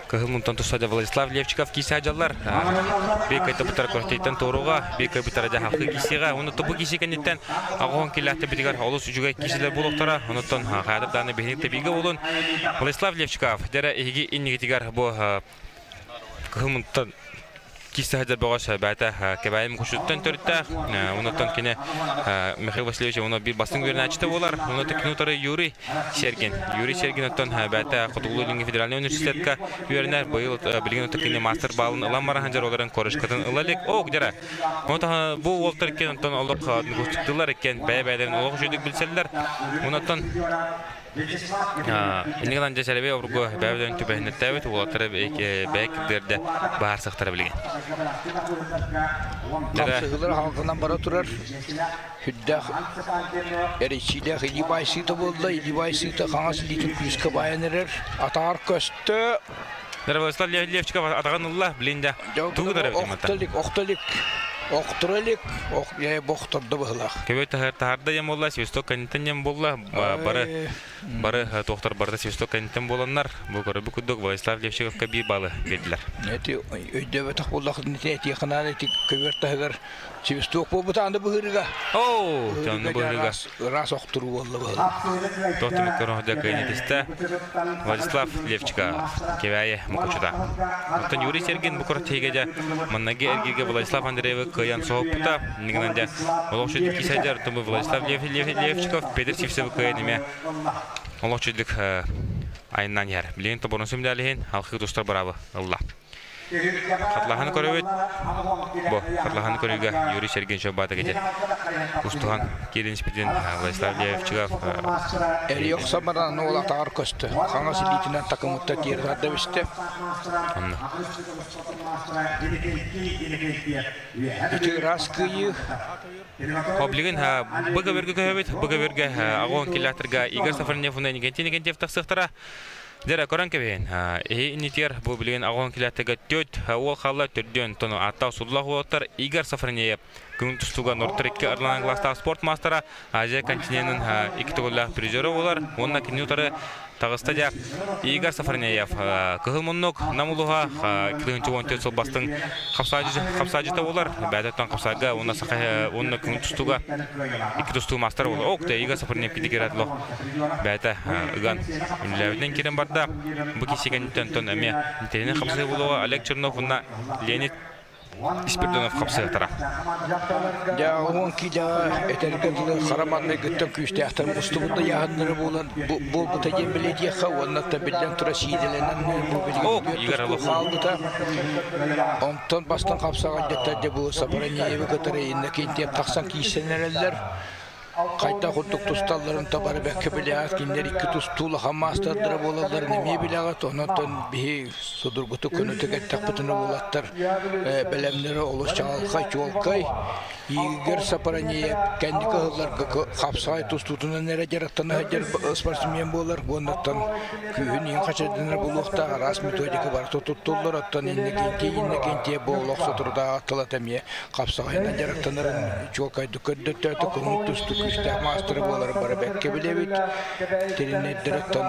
Кыһыл мунтан тусада Владислав Левчиков киисэ дьаллар. Бик кайтабытар көртейтен торуга, бик кайбытара жахалқы кисиға. Оны тобу киси кенеттен ағоған келәтті бітігер олыс үжіге кисилер болуқтара. Онуттан қайдып даны бехник тебиге болун. Владислав Левчиков, дәрі эһиги иннигитигер бу кыһыл мунтан кисе хадыр бөҕөс бэйэтэ Кэбээйи Мукучуттан төрүттээх. Онуттан кини Михаил Васильевич уну биир бастыҥ үөрэнээччитэ буолар. Ону кини утары Юрий Сергин. Юрий Сергин оттон бэйэтэ Хотугулуу-Илиҥҥи федеральнай университетка үөрэнэр. Быйыл билигин оттон кини мастер баалын ылан баран сылдьар олорон корочкатын ыла илик. О, где Оны бу уолтар иккен онтон олох тыллар иккен бэйэ-бэйэлэрин олох үчүгүйдүк билсэллэр. Онуттан Иннигынан дьэ сэлэбэй обургу бэйэ-бэйэлэрин түбэһиннэртээбит уолаттары бэйэ кырдыарда баһаарсыахтара билигин. Хапсыһыылар халҕанан бара турар. Сүрдээх эрийсиилээх илии баайсыыта буолла. Илии баайсыыта хаҥас илиитин күүскэ баайан эрэр. Атаҕар көстө. Владислав Левчиков атаҕын ылла, билин да тугу да Охто илик, охто илик. Охторо илик, бохтордо быһылаах. Көбө таһарда диэн буолла, свисток кэнниттэн диэн буолла. Бары бары туохтар барыта свисток кэнниттэн буоланнар, бу көрбүт курдук Владислав Левчиковка биир баллы биэрдилэр. Эти өйдөбөтөх буоллах этиэхинaan эти көбөр таһыгар Свисток буолбута аны быһыырыга. Оо, онно быһыырыга. Ыраас охтуруу буолла быһыылаах. Туох түмүккэ оһдо кыайнитистэ Владислав Левчика Кэбээйи Мукучута. Оттон Юрий Сергин бу курат дьэ маннаги эргииргэ Владислав Андреевы кыайан соһуппута. Иннигинэн дьэ олох үчүгдүк киисэдэр туму Владислав Левчиков Петр Сивцевы кыайан эмиэ олох үчүгдүк айаннаан иһэр. Билигин тоборун сүмдээлиһин алхыы тустар быраабы ылла. Хатлаһан көрөбүт. Бу хатлаһан көрүүгэ Юрий Сергеевич Баатыгыты устуһан киирин испитин Владислав Левчиков Эри охсамаран уол атаҕар көстө. Хаҥас илиитинэн такымытта тиэр тарда бистэ. Онно. Ити ыраас кыайыы. Билигин БГ-бөргө көһөбүт. БГ-бөргө агон киллаторга Игорь Сафронев уонна Никентий Никентьев тахсыахтара. Дьэрэ көрөн кэбиһин. Эһи иннитигэр бу билигин аҕон килээттэргэ төт уол хаалла төрдүөн тону ааттаах суллах уолаттар Игорь Сафронеев күн тустууга Нортор икки арланан класстаах спорт маастара Азия континенын икки төгүллээх призера буолар уонна кини утары таҕыста дьэ Игорь Сафронеев кыһыл муннук Нам улуһа 2014 сыл бастыҥ хапсаажыта буолар бэйэтиттэн хапсаага уонна саха уонна күн тустууга икки тустуу маастара буолар ок Игорь Сафронеев кидигер лох бэйэтэ ыган үлэлээбитинэн киирэн барда. Бу киси кэнниттэн тон эмиэ интэриэһинэй хапсыһыы буолуоҕа Олег Чернов уонна Леонид Спиридонов хапсыһыктара. Дьэ, уон киилэҕэ этэргэ дылы хара маҥнайгыттан күүстээхтэр мустубут да ыйааһыннара буолан буолбута диэн бэлиэтиэххэ уонна биллэн турар сиидэлэнэн бу билигин хаалбыта. Онтон бастан хапсаҕайдьыттар дьэ бу Сапронеевы кытары Иннокентьев тахсан киирсэн эрэллэр. Хайдах курдук тусталларын табары бэккэ билэҕит, кинилэр икки тустуу улахан маастардара буолалларын эмиэ билэҕит. Онон биһи судургутук көнөтүк эттэхпитинэ уолаттар бэлэмнэрэ олус чаҕылхай, чуолкай. Игорь Сапронеев кэнники ыһылларга хапсаҕай тустуутунан эрэ дьарыктана сылдьар спортсмен буолар. Уоннаттан күүһүн иһин хачайданар буолуохтаах араас методика барыта туттуллар. Оттон Иннокентий Иннокентьев бу олох соторутааҕы тылата эмиэ хапсаҕайынан дьарыктанарын чуолкайдык көрдөттөөтө, көҥүл тустуу күүстээх маастара буоларын бары бэккэ билэбит. Тренердэр оттон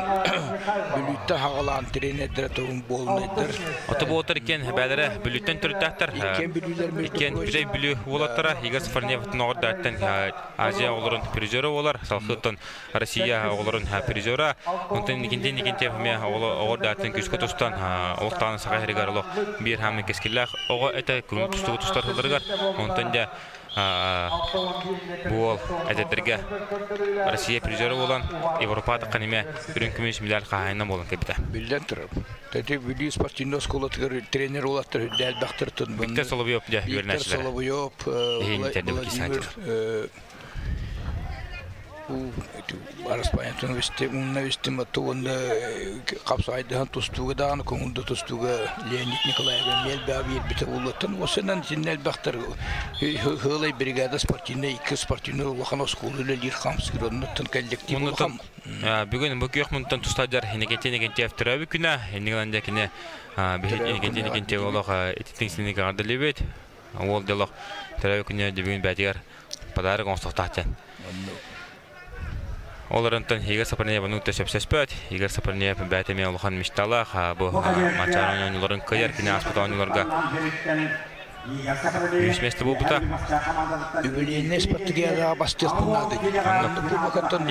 Бүлүүттэн хаҕалаан тренердэр тугун буолунайдар. Ото буолтар иккиэн бээлэрэ Бүлүүттэн төрүттээхтэр. Иккиэн Бүлүүлэр Иккиэн Бүтэй Бүлүү уолаттара Игорь Сафарнев Ноҕордааттан Азия оҕолорун призера буолар. Салхыттан Россия оҕолорун призера. Онтон Никинтин Никинтьев эмиэ оҕордааттан күүскэ тустан олохтоон саха сиригэр олох биир хаамын кэскиллээх оҕо этэ күн тустуугу тустар сылларыгар. Онтон дьэ бу уол эдэрдэргэ Россия призера буолан Европа таххан эмиэ үрүҥ көмүс медаль хаһаайына буолан кэлбитэ. Биллэн турар. Тэти Бүлүү спортивнай оскуолатыгар тренер уолаттар үрдэ элбэхтэр Виктор Соловьев дьэ Виктор Соловьев, Владимир Араспаанньатын умна истим отто уонна хапсаҕайдаһан тустууга даҕаны көҥүл да тустууга Леонид Николаев эмиэ элбэҕи биэрбитэ буолуоттан уосанан итиннэ элбэхтэр Хыылай бригада спортивнай икки спортивнай улахан оскуола үлэлиир хамсыыр оннуттан коллектив улахан. Бүгүн бу күөх мунтан тустаадьар Иннокентий Иннокентьев төрөөбүт күнэ иннигинэн дьэ кини биһиги Иннокентий Иннокентьев олох ититиҥ синигэ ардылыбыт уол дьолох төрөөбүт күнэ бүгүн бээтигэр подарок оҥостуохтаах диэн. Ол эрэнтэн Игорь Сапарнеев ону кытта сөпсөспөт. Игорь Сапарнеев бэйэтэ эмиэ улахан мечталаах. Бу Манчаары оонньууларын кыайар кини ааспыт оонньууларга үһүс миэстэ буолбута. Үбүлүөйнэй спартакиадаҕа бастыахпын наада.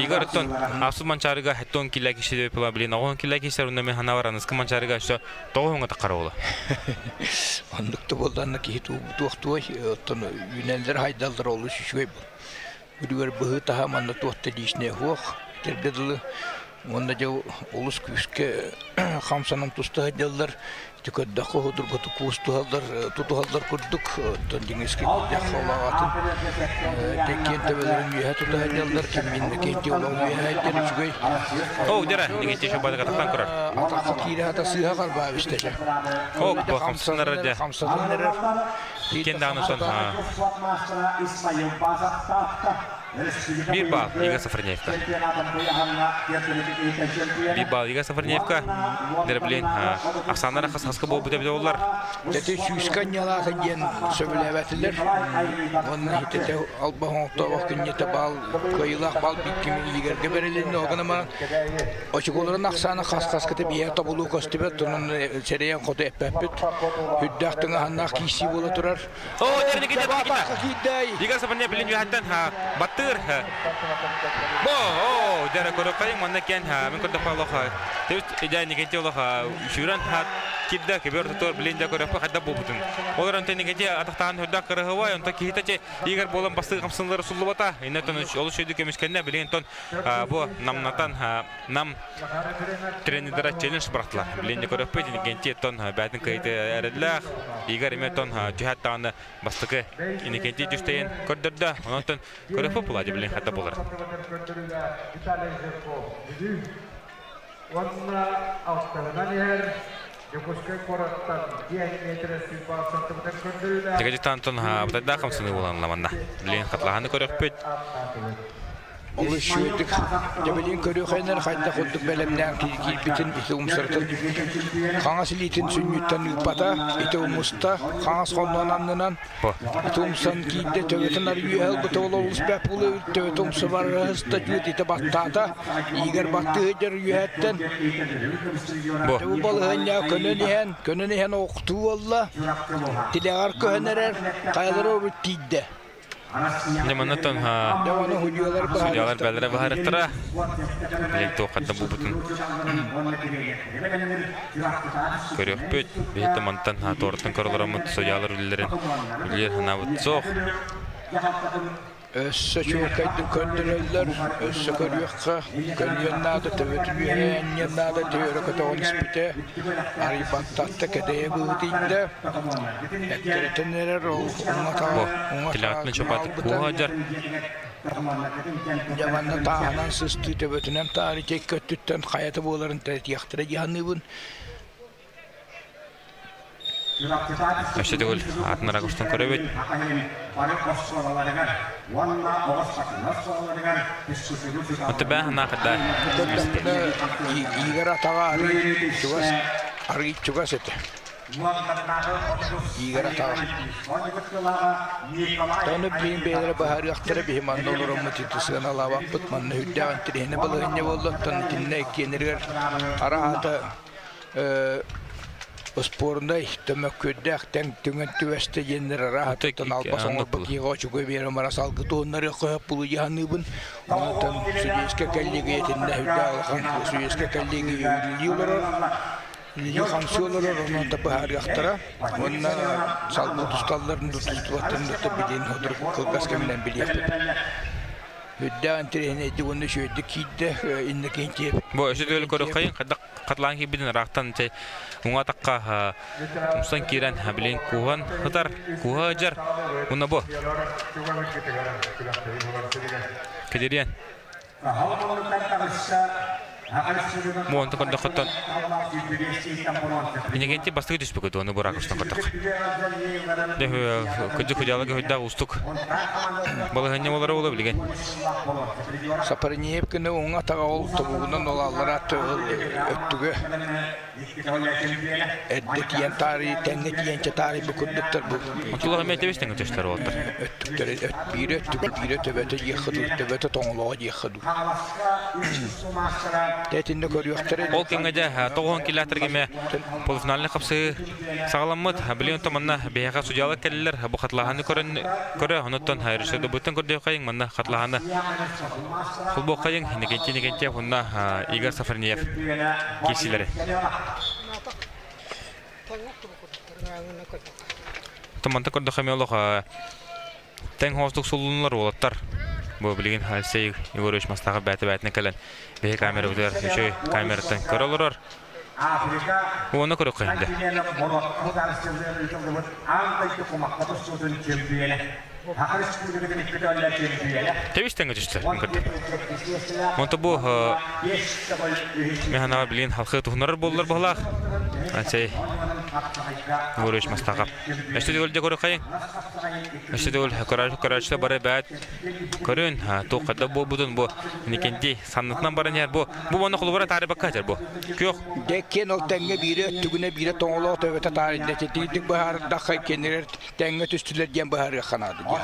Игорь оттон ааспыт Манчаарыга 70 килэ киһи пила блин 90 килэ киһи онно мен ханавар аныскы Манчаарыга өссө тоҕуһуҥа таххара буола. Оннук да буоллаҕына киһи туохтуой оттон үүнэллэр хайдаллар олус үчүгэй буол. Үлүгэр быһыы таһа манна туох да личнэй суох этэргэ дылы уонна дьэ олус күүскэ хамсанан туста сылдьаллар ити көрдөххө судургутук куустуһаллар тутуһаллар курдук оттон дьиҥискэ киирдэххэ олоҕатын киэн төбөлөрүн үөһэ тута сылдьаллар кимминна киэнти олоҕун үөһэ сылдьар үчүгэй О, дьара, нигенти еще бадык атахтан көрөр. Атахха киирэ хата сыыһа харбаа истэ. О, бу хамсанар дьэ. Хамсанар эрэр. Иккиэн даҕаны сон биир баал Ига Сафарнеевка. Биир баал Ига Сафарнеевка. Дэр, блин, ахсааннара хас-хаска буолбут эбитэ буоллар. Тэти сүүскэ анньалаата диэн сөбүлээбэтилэр. Уонна хитэтэ алба оҥоттообох күнньэтэ баал кыайыылаах баал бииккими илигэргэ бэрилиннэ. Ол гынан баран очукуларын ахсаана хас-хаската биһиэхэ тобулуу көстүбэт, онон сэрэйэн хоту эппэппит. Үрдээх тыҥаһаннаах киирсии буола турар. О, Игорь Сапарнев билин үөһэттэн баттыыр. Бо, о, дьара көрөккайын манна кен мин көрдөхпө олох төс идэ Никитин олох сүүрэн кирдэ кебер тутур билин дэ көрөппө хайда буолбутун. Ол эрэн Никитин атахтаан үрдэх кырыһыбай, онто киһитэ Игорь буолан бастыы хамсынлары суллубата. Иннеттон олус өйдү көмүскэннэ билин тон бу намнатан нам тренердара челлендж бырахтылар. Билин көрөппүт Иннокентий тон бээтин кыйыты эрэллээх. Игорь эме тон түһэт даҕаны бастакы Иннокентий түстэйин көрдөрдө. Онон көрөппүт була билин хата болар. Уонна алтыһынан иһэр Дьокуускай куораттан 5 метр сыыппа сантиметр көрдөрүүлээх Дьэгэдьиттан тон бытайдаах хамсаныы буолан ламанна. Билин хатлаһаны көрөппүт. Олус үчүгэйдик дьэбилиин көрүөххэ хайдах курдук бэлэмнээн киирбитин ити умсарытын хаҥас илиитин сүнньүттэн ыыппата, ити умуста хаҥас хонноон аннынан ити умсан киирдэ төбөтүн арыйыа ылбыта ол олус бэп буолуо төбөтө умса барыста түүт ити баттаата иигэр баттыы сылдьар үөһэттэн бу балаһыанньа көнөн иһэн көнөн иһэн охтуу буолла тилэҕэр көһөн эрэр хайалара урут тиийдэ. Дьэ маннаттан судьялар бэлэрэ баһарыктара. Билигин туоххаттан буолбутун көрүөхпүт. Биһиги мантан туораттан көрөлөрөммүт судьялар үлэлэрин үлэлиир санаабыт суох. Өссө чуолкайдык көрдөрөллөр, өссө көрүөххэ, көнүөн наада, төбөтүн үөһээнниэн наада, төөрө көтөҕөн испитэ, арыйбаттатта кэдэйэ быһыытыйда, эккирэтэн эрэр ол уҥа Тилэҕиттэн чопатык куоһа дьар. Дьэ манна тааһынан сыстыы төбөтүнэн таары икки өттүттэн хайата буоларын тэтиэхтэрэ дии саныыбын. Өссө төгүл атын ракурстан көрөбүт. Онто бээ ханаахыда. Игорь атаҕа арыый чугас, арыый чугас этэ. Игорь атаҕа. Ону билигин бэйэлэрэ быһаарыахтара биһи манна олороммут ити сыаналаабаппыт манна үрдээх интэриэһинэй балаһыанньа буолла оттон итиннэ иккиэннэригэр араата Спорнай төмөккүөрдээх тэҥ түҥэн түбэстэ диэннэр араһаттан албас оҥорбут киһиэхэ очугуй биэрэн бара салгы туһуннарыахха сөп буолуо дии саныыбын. Онтон судейскай коллегия итиннэ үрдээх улахан судейскай коллегия үлэлии олорор, үлэлии-хамсыы олорор, онон да быһаарыахтара. Уонна салгыы тусталларын да тустубаттарын да билигин сотору кылгас кэминэн билиэхпит. Үрдээх интэриэһинэйдик уонна үчүгэйдик киирдэ инники Бу өссө төгүл көрүөххэйин хайдах хатылаан киирбитин ыраахтан чэй уҥа атахха умсан киирэн билин кууһан ытар кууһа ыдьар уна бу кэдириэн Муонта көрдөхөттөн Инегенти бастыгы түспүкүт оны буракустан көрдөх. Кыдьы кудьала көһүддээх устук. Балаһынньа болара була билген. Сапарниев күнү уҥа атаҕа ол тобугунан ол аллара өттүгэ эрдэ тиийэн таарыйы тэҥҥэ тиийэн таарыйбы курдуктар бу. Отулах эмиэ тэбис тэҥҥэ түстэр уолаттар. Өттүктэрэ биирэ өттүгү биирэ төбөтө диэххэ дуу, төбөтө тоҥолоҕо диэххэ дуу. Тэтиннэ көрүөхтэрэ. Ол кэмҥэ дьэ тоҕуһун километрга эмэ полуфинальный хапсыы саҕаламмыт. Билигин онтон манна биһиэхэ судьялар кэллилэр. Бу хатылааһыны көрөн көрө, онуттан режиссердабыттан көрдүөххэйиҥ, манна хатылааһыны холбуоххайыҥ. Иннокентий Иннокентьев уонна Игорь Сафарниев киирсиилэри. Туманта көрдөххө эмиэ олох тэҥ хоостук суллуннулар уолаттар. Бу билигин Алексей Егорович Мастахов бээтэ-бээтинэ кэлэн биһи камерабытыгар үчүгэй камераттан көрө олорор. Уонна көрөххө иһинде. Тэбис тэҥҥэ түстэ. Онто бу механаға билигин халқы туһунарар буоллар баһылаах. Алексей Егорович Мастахов. Өстө төгүл көрөххайын. Өссө төгүл көрөөччүлэр бары бэт көрүн, туох хайдах буолбутун бу Никенти саннытынан баран иһэр бу бу манна холобура таарыйбакка сылдьар бу. Күөх. Дьэккиэн ол тэҥҥэ биирэ өттүгүнэ биирэ тоҥолоох төбөтө таарыйда титиирдик быһаарардахха кинилэр тэҥҥэ түстүлэр диэн быһаарыахха наада диэн.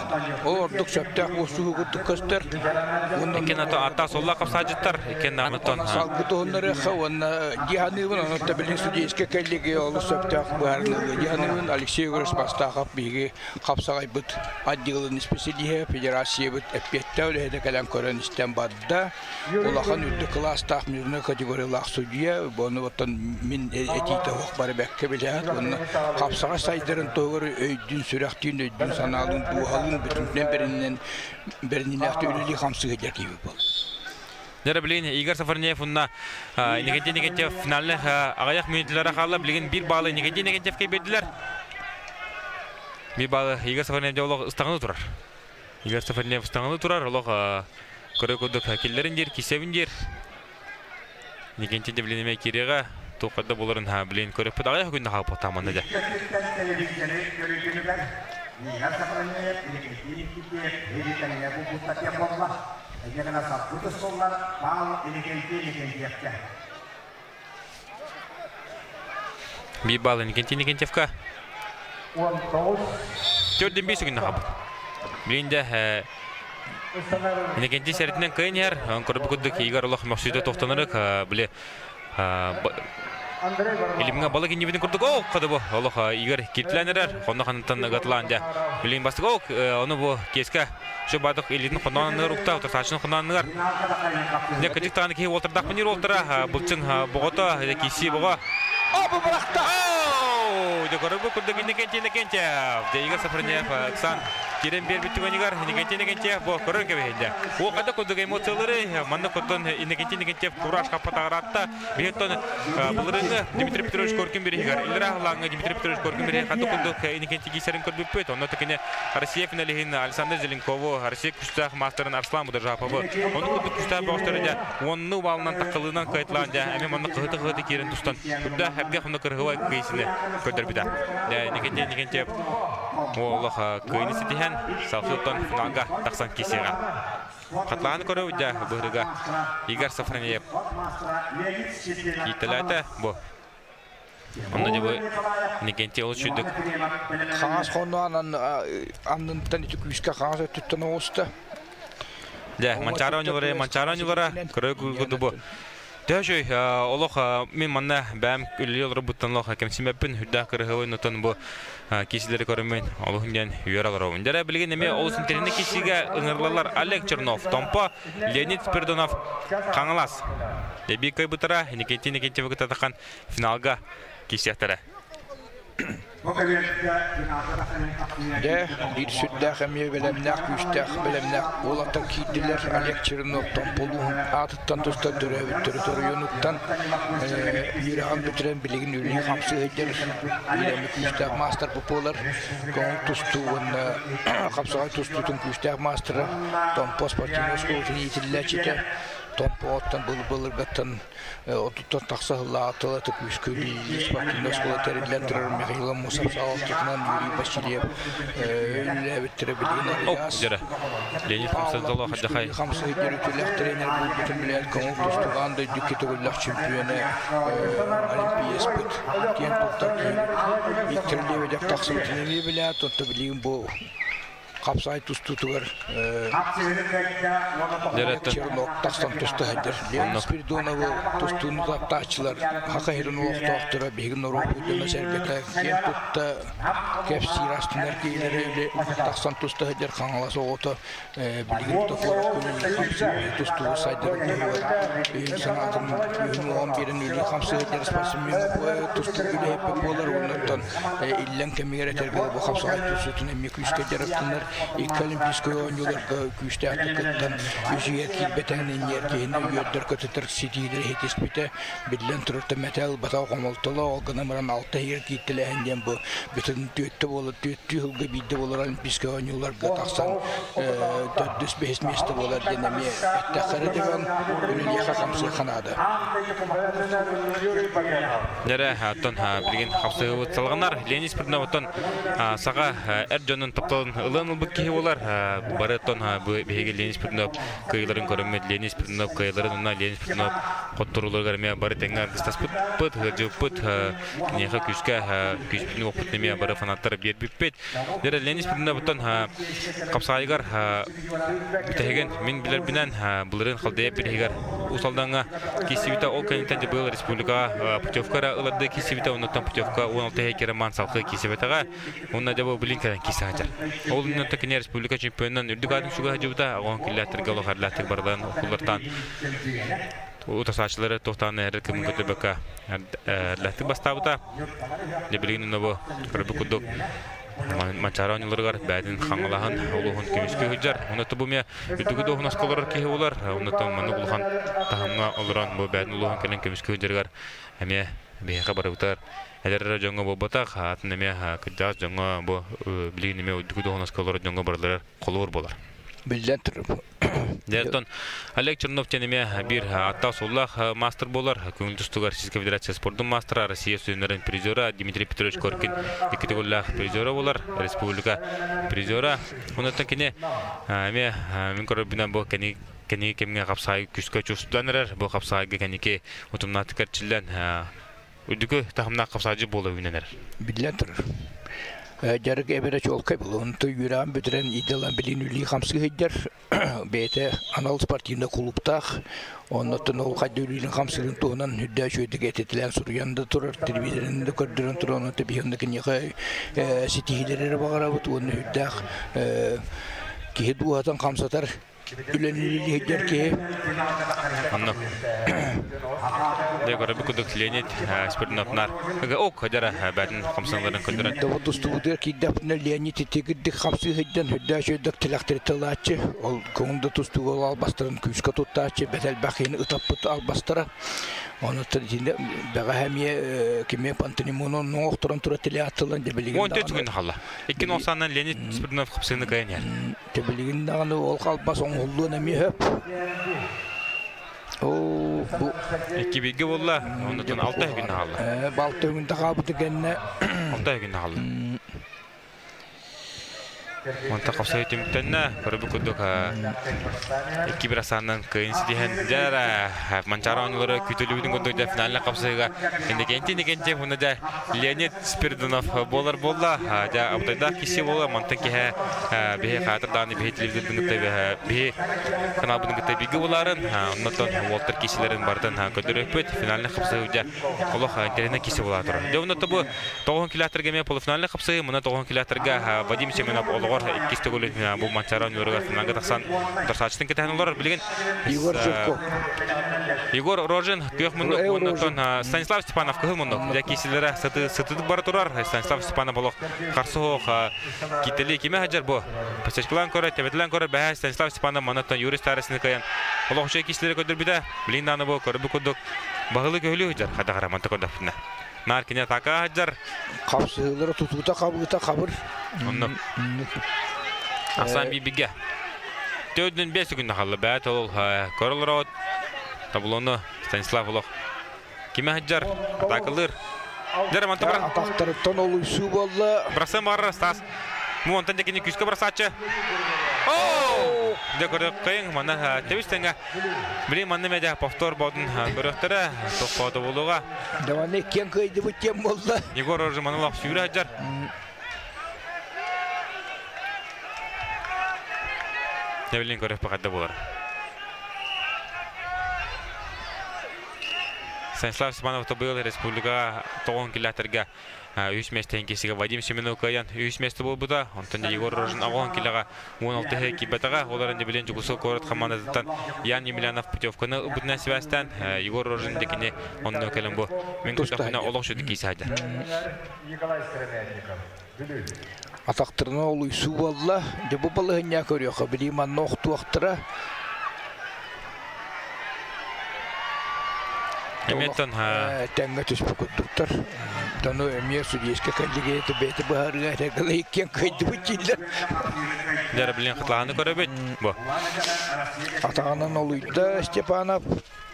Ол ордук сөптөөх буолсуһу курдук көстөр. Иккиэн ато аттаах суоллаах хапсаадьыттар иккиэн наамыттан салгы туһуннарыахха уонна дии саныыбын онон билин судейскай коллегия олус сөптөөх быһаарыныыга дии саныыбын Алексей Егорович Мастахов биһиги хапсаҕайбыт отделын исписэлииһэ федерациябыт эппиэттээх үлэһитэ кэлэн көрөн-истэн барда. Улахан үрдүк кылаастаах международный категориялаах судьуйа, ону оттон мин этиитэ суох бары бэккэ билэҕит уонна хапсаҕай сайдарын туһугар өйдүүн, сүрэхтиин, өйдүүн, санаалыын, дууһалыын бүтүннэн бэринэн бэриниилээхтик үлэлии хамсыы сылдьар киһи буолла. Дьэ, билигин Игорь Сафарнеев уонна Никитин Никитьев финальных аҕыйах мүнүүтэлэрэ хаалла. Билигин биир баалы Никитин Никитьевкэ биэрдилэр. Биир баалы Игорь Сафарнеев дьэ олох ыстаҥалыы турар. Игорь Сафарнеев ыстаҥалыы турар. Олох көрө курдук киллэрин диир, кисэбин диир. Никитин билин эмиэ киириэҕэ. Туох да буоларын билин көрөппүт. Аҕыйах күннэ хаалбыт манна дьэ. Биир балл Иннокентий Иннокентьевка. Төрдүн биир сүгүннэ хабыт. Билин де Иннокентий сэритинен кыйын иһэр. Көрбү курдук Игорь олох мөхсүүтэ тохтонорык. Били Илимҥэ балык иннибитин курдук ол хады бу олох Игорь киртлээн эрэр. Хонно ханнытан ыгатылаан дьэ. Билин бастык ол ону бу киэскэ Şu бадық илитин хоноонныгар укта, утарсааччын хоноонныгар. Дьэ кырдьык даҕаны киһи уолтардахпын диир уолтара, былчыҥ боҕото, кииссии боҕо. О, бу бырахта! Дьэ көрөр курдук Иннокентий Иннокентьев. Дьэ Игорь Сафронев ыксаан киирэн биэрбит түгэнигэр Иннокентий Иннокентьев бу көрөр кэбиһинде. О, хайда курдук эмоциялары манна курдун Иннокентий Иннокентьев кураж хаппатаҕыраатта. Биһиттон былырыыҥҥы Дмитрий Петрович Коркин бириһигэр Иллэрэ аһылааҥҥа Дмитрий Петрович Коркин бириһи ханнык курдук Иннокентий киисэрин көрбүппүт. Онно кини Россия финалиһын Александр Зеленкову, Россия күүстээх маастарын Арслан Будажаповы, ону курдук күүстээх бөҕөстөрү дьэ уонну баалынан таккалыынан кыайтылаан дьэ эми манна кыһыты-кыһыты киирэн тустан үрдээх эргэ хонно кырыһыбай кыйсыны көрдөрбүтэ. Дьэ Никитин Никитьев олох кыайыны ситиһэн салфыттан финалга тахсан киисиэҕэ. Хатлааны көрөбүт дьэ быһырыга Игорь Сафронеев ииттэлээтэ бу. Онно дьэ бу Иннокентий олус сүүрдүк. Хаҥас хонноон аннынтан ити күүскэ хаҥас өттүттэн оҕуста. Дьэ, Манчаары оонньуулара, Манчаары оонньуулара көрө курдук бу. Төһө олох мин манна бэйэм үлэлии олорбуттан олох кэмсимэппин, үрдээх кырыһыбын отон бу киисилэри көрөммүн олуһун диэн үөрэ олоробун. Дьэ билигин эмиэ олус интэриэһинэй киисигэ ыҥырылалар Олег Чернов, Томпо, Леонид Спиридонов, Хаҥалас. Эбии кыайбыттара Никитин Никитьевы кытта тахан финалга киирсиэхтэрэ. Дьэ, биир сүрдээх эмиэ бэлэмнээх, күүстээх бэлэмнээх уолаттар киирдилэр. Олег Чернов Томполуун аатыттан туста төрөөбүт төрүт оройуонуттан үөрэҕин бүтэрэн билигин үлэлии-хамсыы сылдьар биир күүстээх маастар буолар. Көҥүл тустуу уонна хапсаҕай тустуутун күүстээх маастара Томпо спортивнай оскуолатын иитиллээччитэ Томпоҕоттон былыр-былыргаттан Отуттан тахса сыллааҕы тыл аты күүскэ үлэлиир спортивнай оскуола тэриллэн турар Михаил Аммосов салалтатынан Юрий Васильев үлэлээбиттэрэ билигин Ариас Леонид Хамсадолов Хадьахай Хамсыгыр үтүлэх тренер буолбутун билэр көҥүл тустугаан дойду төгүллэх чемпиона олимпиеспыт киэн туттар киһи Виктор Лебедев тахсыбытын эмиэ билээт онто билигин бу хапсаай тустуутугар Чернок тахсан туста сылдьар. Леонид Спиридоновы тустууну таптааччылар Саха сирин олохтоохторо биһиги норуоппут дьоно-сэргэтэ киэн тутта кэпсиир астынар киһилэрэ тахсан туста сылдьар Хаҥалас оҕото билигин токуорат күнүн хамсыы тустуу сайдарын туһугар өйүн санаатын күүһүн уоҕун биэрэн үлэ хамсыы сылдьар спортсмен тустуу үлэһиппит буолар уоннаттан иллэҥ кэмигэр этэргэ бу хапсаҕай тустуутун эмиэ күүскэ дьарыктанар икки олимпийскай оонньууларга күүстээхтик кыттан үсүгэр киирбэтэҕин иннигэр киһини үөрдэр көтүтэр ситиилэри ситиспитэ биллэн турар мэтээл батах хомолтолоох ол гынан баран алта иһигэр кииртэлээһин диэн бу бүтүн түөттэ буолар түөттүү сылга биирдэ буолар олимпийскай оонньууларга тахсан төрдүс бэһис миэстэ буолар диэн эмиэ эттэххэ эрэ дөбөҥ үлэлиэхэ хамсыахха наада. Дьэрэ, оттон билигин хапсыһыбыт салҕанар. Леонид Спирдонов оттон саха эр дьонун тапталын ылыан ылбыт киһи буолар. Бары оттон биһиги Леонид Спирдонов кыайыыларын көрөммүт, Леонид Спирдонов кыайыыларын уонна Леонид Спирдонов хотторууларыгар эмиэ бары тэҥҥэ аргыстаспыппыт, ыалдьыбыппыт. Киниэхэ күүскэ күүспүтүн уоппутун эмиэ бары фанаттар биэрбиппит. Дьэрэ, Леонид Спирдонов оттон хапсаайыгар бүтэһигин мин билэрбинэн былырыын Халдея бириһигэр Уус Алдаҥҥа киирсибитэ ол кэнниттэн дьэ быйыл республикаҕа путевка эрэ ылардыы киирсибитэ оннуттан путевка 16 роман салгыы киирсибэтэҕэ уонна дьэ бу билин кэлэн киирсэ сылдьар ол иннинэ кини республика чемпионунан үрдүк аатын сүгэ сылдьыбыта оҕон киллээттэргэ олох эрлээхтик барыларын укуллартаан утасааччылары туохтаан эрэр кымын көтөрбөккө эрлээхтик бастаабыта дьэ билигин онно бу көрбүт курдук Манчаары оонньууларыгар бэйэтин Хаҥалаһын улууһун көмүскүү сылдьар. Онно бу эмиэ үрдүкү дуоһунаска олорор киһи буолар. Онно маннык улахан таһымҥа олорон бу бэйэтин улууһун кэлин көмүскүү сылдьарыгар эмиэ биһиэхэ барыбытыгар эдэр эрэ дьоҥҥо буолбатах, атын эмиэ кырдьаҕас дьоҥҥо бу билигин эмиэ үрдүкү дуоһунаска олорор дьоҥҥо барыларыгар холобур буолар. Биллэн турар. Дьэ, Олег Чернов диэн эмиэ биир ааттаах-суоллаах маастар буолар. Көҥүл тустууга Российскай Федерация спордун маастара, Россия студеннарын призера Дмитрий Петрович Коркин икки төгүллээх призера буолар, республика призера. Онуттан кини эмиэ мин көрөрбүнэн бу кини Кэнники кэмҥэ хапсаҕай күүскэ чувствудан эрэр. Бу хапсаҕайга кэнники утумнаахтык эрчиллэн үрдүкү таһымнаах хапсаҕайдьыт буола үүнэн эрэр. Биллэн турар. Дьарык эбэрэ чуолкай булуон үйрэҕин бүтэрэн идэлэн билин үлии хамсыы сылдьар. Бэйэтэ анал спортивнай кулууптаах. Оннуттан ол хайда үлиилин хамсыырын туһунан үрдээ үчүгэйдик этитилээн суруйан да турар, телевизорын да көрдөрөн турар. Онон биһиэнэ киниэхэ ситиһиилэри эрэ баҕарабыт уонна үрдээх киһи дууһатын хамсатар үлэлиир сылдьар киһи. Онно. Дэ көрөбүт курдук Леонид Спирдоновнар ок дьара бээтин хамсаныыларын көрдөрөн. Добу тустубутугар киирдэхпитинэ Леонид итигирдик хамсыы сылдьан үрдээх үчүгэйдик тилэхтэри тылааччы, ол көҥүл да тустууга ол албастарын күүскэ туттааччы, бэт элбэх киһини ытаппыт албастара. Онуттан итиннэ бэҕэһээ эмиэ кими Пантелеймону охторон тура тилэхтылан дьэ билигин 14 күн хаалла. 2 90 Леонид Спирдонов хапсыыны кыайан иһэр. Билигин даҕаны ол халбас оҥоһуллуон эмиэ сөп. Оо, бу Икки бииргэ буолла, оннуттан 6 күн хаалла. Балта күн тахаабыты кэннэ 6 күн хаалла. Онта хапсай түмүктэннэ, көрөбүт курдук 2-1 асаанынан кыайын ситиһэн дьара Манчаары оонньуулара күүтүлүбүтүн курдук дьэ финальнай хапсыыга Иннокентий Иннокентьев уонна дьэ Леонид Спиридонов буолар буолла. Дьэ абытайдаах киси буола мантан киһэ биһи хаатыр даҕаны биһи телевизорбын кытта биһи каналбытын кытта бииргэ булаарын оннотон уолтар киисилэрин барытын көрдөрүөхпүт. Финальный хапсыһыы дьэ олох интэриэһинэй киси буола турар. Дьэ онно бу 9 километрга эмиэ полуфинальный хапсыһыы, мына 9 километрга Вадим Семенов олоҕор иккис төгүлүн бу Манчаары оонньууларыгар финалга тахсан утарсааччытын кэтэһэн олорор. Билигин Егор Жирков. Егор Рожин күөх муннук уоннаттан Станислав Степанов кыһыл муннук. Дьэ киисилэрэ сытытык бара турар. Станислав Степанов олох қарсы хоох киттели киме хаджар бу. Пасечкалан көрө, тебетилен көрө бэһэ Станислав Степанов манаттан Юрий Старостин кыйан олох үчүгэй киисилэри көрдөрбүтэ. Билин дааны бу көрбү курдук баһылы көһүлүү хаджар хадахара манта көрдөппүнэ. Наар кини атака хаджар. Хапсыһыылары тутуута хабыыта хабыр. Онно. Асан бибиге. Төрдүн 5 күн халла бәт ол көрөлөр таблону Станислав олох киме хаджар атакалыр. Жара манта бар. Атактарыттан олуйсуу болла. Брасан бар Стас. Му онтан декини күскө брасачы. О! Де көрөк кайын мана тебистенге. Билин манны меда повтор бодун көрөктөрө топподу болуга. Даваны кен кыйды бу тем болла. Егор Рожи маналах сүүрэ хаджар. Небилин көрөк бакадда болар. Станислав Степанов тобыл республика тоғын километрге үс местен кесиге Вадим Семенов кыян үс месте болбута. Онтон Егор Рожин агон килага 16 кибетага. Олар инде билен жугусу город командатыттан Ян Емельянов путевканы ыбытына связьтан Егор Рожин декине онно келен бу. Мен күтәхүнә олох шүдү кисе хаджар. Николай Сыромятников. Бүлүү. Атактарына олуйсуу болла. Де бу балыһыня көрүөхө билиман нохтуохтара. Эметтен Тэҥҥэ түспүт курдуктар. Тону эмиэ судейскэ кэллигэйти бэйти быһарыга этэргэлэ иккиэн кыйдыбыт дииллэр. Жара билен хытлааны көрөбүт. Бу. Атаҕынан олуйда Степанов.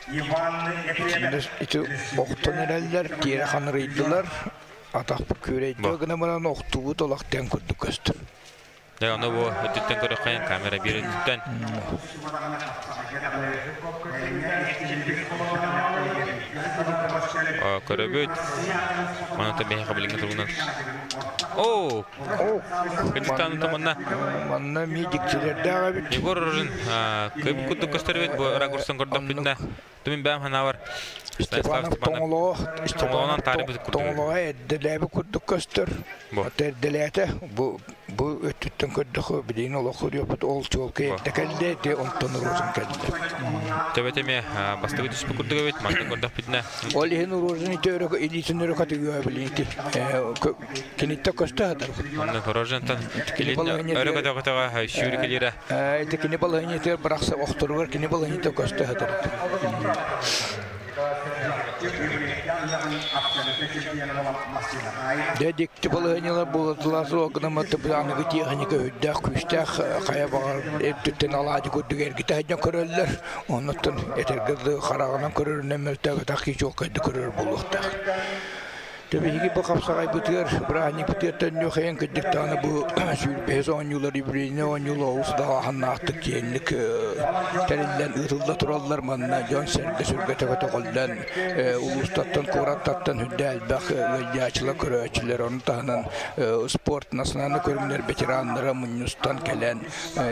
Ити охтон эрэллэр, тиэрэ ханырыйдылар. Атахпыт күрэйдэ гына баран охтубут олох тэн курдук көстөр. Дэ оны бу өттүттэн көрөх кайын камера бир өттүттэн. Көрөбүт. Мана та бэйэ хабылыңа тургунан. О! Кындыстан таманна. Манна медикчилердээҕэ бит. Егор Рожин кыйбыт курдук көстөрбүт бу ракурстан көрдөх бүтүнэ. Түмүн бэм ханавар. Степанов тоҥолоҕо Тоҥолоҕунан таарыбыт курдук. Тоҥолоҕо эрдэлээби курдук көстөр. Эрдэлээтэ бу бу өттүттэн көрдөхө билигин олох көрүөхпүт ол чуолкай эрдэ кэллэ де онтон Рожин кэллэ. Төбөтеме бастыгы түспүт курдук эбит манна көрдөх бүтүнэ. Ол иһин Рожин ити өрө илиитин өрө катыгыа билигин кинитте көстө хатар. Онно Рожинтан өрө көтө-көтөҕө сүүрү келире. Ити кини балыһыньытыгар бырахса охторугар кини балыһыньыта көстө хатар. Дэ дикти балыһыньылар буолатылар суогунаматы аныгы техника үрдээх күүстээх хайа баҕар эрдиттэн алаадьы курдук эргитэ сылдьан көрөллөр. Оннуттан этэргэ хараҕынан көрөрүнэн мөлтөөбөтөх киһи чуолкайдык көрөр буолуохтаах. Биһиги бу хапсаҕайбытыгар, бырааһынньыкпытыгар төннүөххэйэн кырдьык даҕаны бу 25 оонньуулар юбилейнай оонньуулар олус даҕааһыннаахтык киэҥник тэриллэн ыытылла тураллар. Манна дьон-сэргэ сүргэтэ көтөҕүллэн улуустартан, куораттартан үрдэ элбэх ыалдьааччылар, көрөөччүлэр, ону таһынан спорт национальнай көрүҥнэр ветераннара мунньустан кэлэн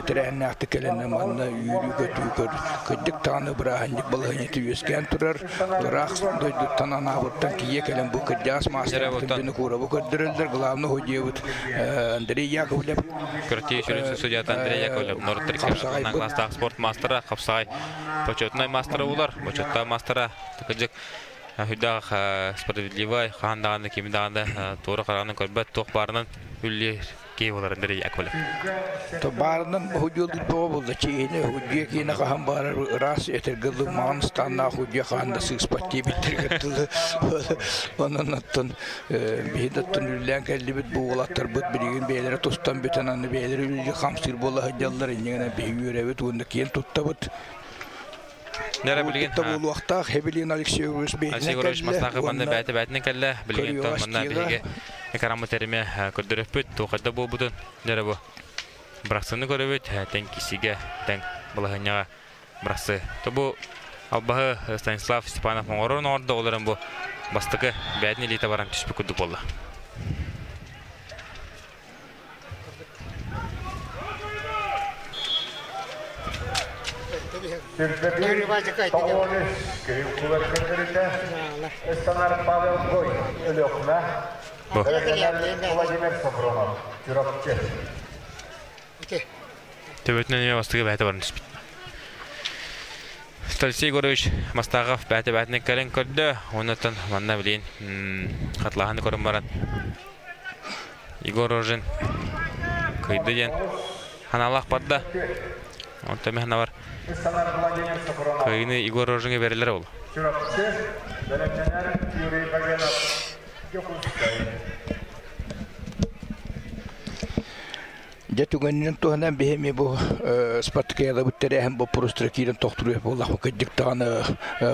тэрээһиннээхтик кэлэннэр манна үөрүү-көтүү көр кырдьык даҕаны бырааһынньык балаһыанньата үөскээн турар. Ыраах дойдуттан Анаабыртан тиийэ кэлэн бу кырдьаҕас маастарбытын Винокурову көрдөрөллөр. Главный судьябыт Андрей Яковлев. Күрэхтэһии сүрүн судьята Андрей Яковлев норуттар класстаах спорт маастара, хапсаҕай почетнай маастара булар. Почеттаах маастара кырдьык сүрдээх справедливай, хаһан даҕаны кими даҕаны туора хараҕынан көрбөт, туох баарынан үллиир киһи буолар Андрей Яковлев. То баарынан худьуолдук бөҕө буолла. Чиини худьуо киинэ хаһан баарар ыраас этэргэ дылы маҕан ыстааннаах худьуо хаһан да сыыспат диэбиттэригэр дылы. Онон оттон биһи оттон үллээн кэллибит бу уолаттарбыт билигин бэйэлэрэ тустан бүтэн аны бэйэлэрэ үлэлии хамсыыр буола сылдьаллар инньэ гынан биһи үөрэбит уонна киэн туттабыт. Нера билигин буолуохтаах Хебелин Алексеевич Алексей Егорович Мастаахы манна бээтэ бээтинэн кэллэ. Билигин манна биһиги экраммыт эриме көрдөрөппүт, туохайда буолбутун дьэрэ бу. Бырахсыны көрөбүт, тэҥ кисигэ, тэҥ балаһынньаҕа бырахсы. То бу албаһы Станислав Степанов оҥорон оҥордо, ол эрэн бу бастакы бээтин илиитэ баран түспүт курдук буолла. Төбөтүнэн эмиэ бастакы бэйэтэ баран түспүт. Алексей Егорович Мастахов бэйэтэ бэйэтинэн кэлэн көрдө. Оннуттан манна билин хатлааһыны көрөн баран Егор Рожин кыйды диэн ханаалаах барда. Онтон мин бар кыйыны Егор Рожинга берилер ол. Дьэ түгэнинэн туһанан биһи бу спартакиадабыт тэрээһин боппуруостара киирэн тохтуруох буоллахпыт кырдьык даҕаны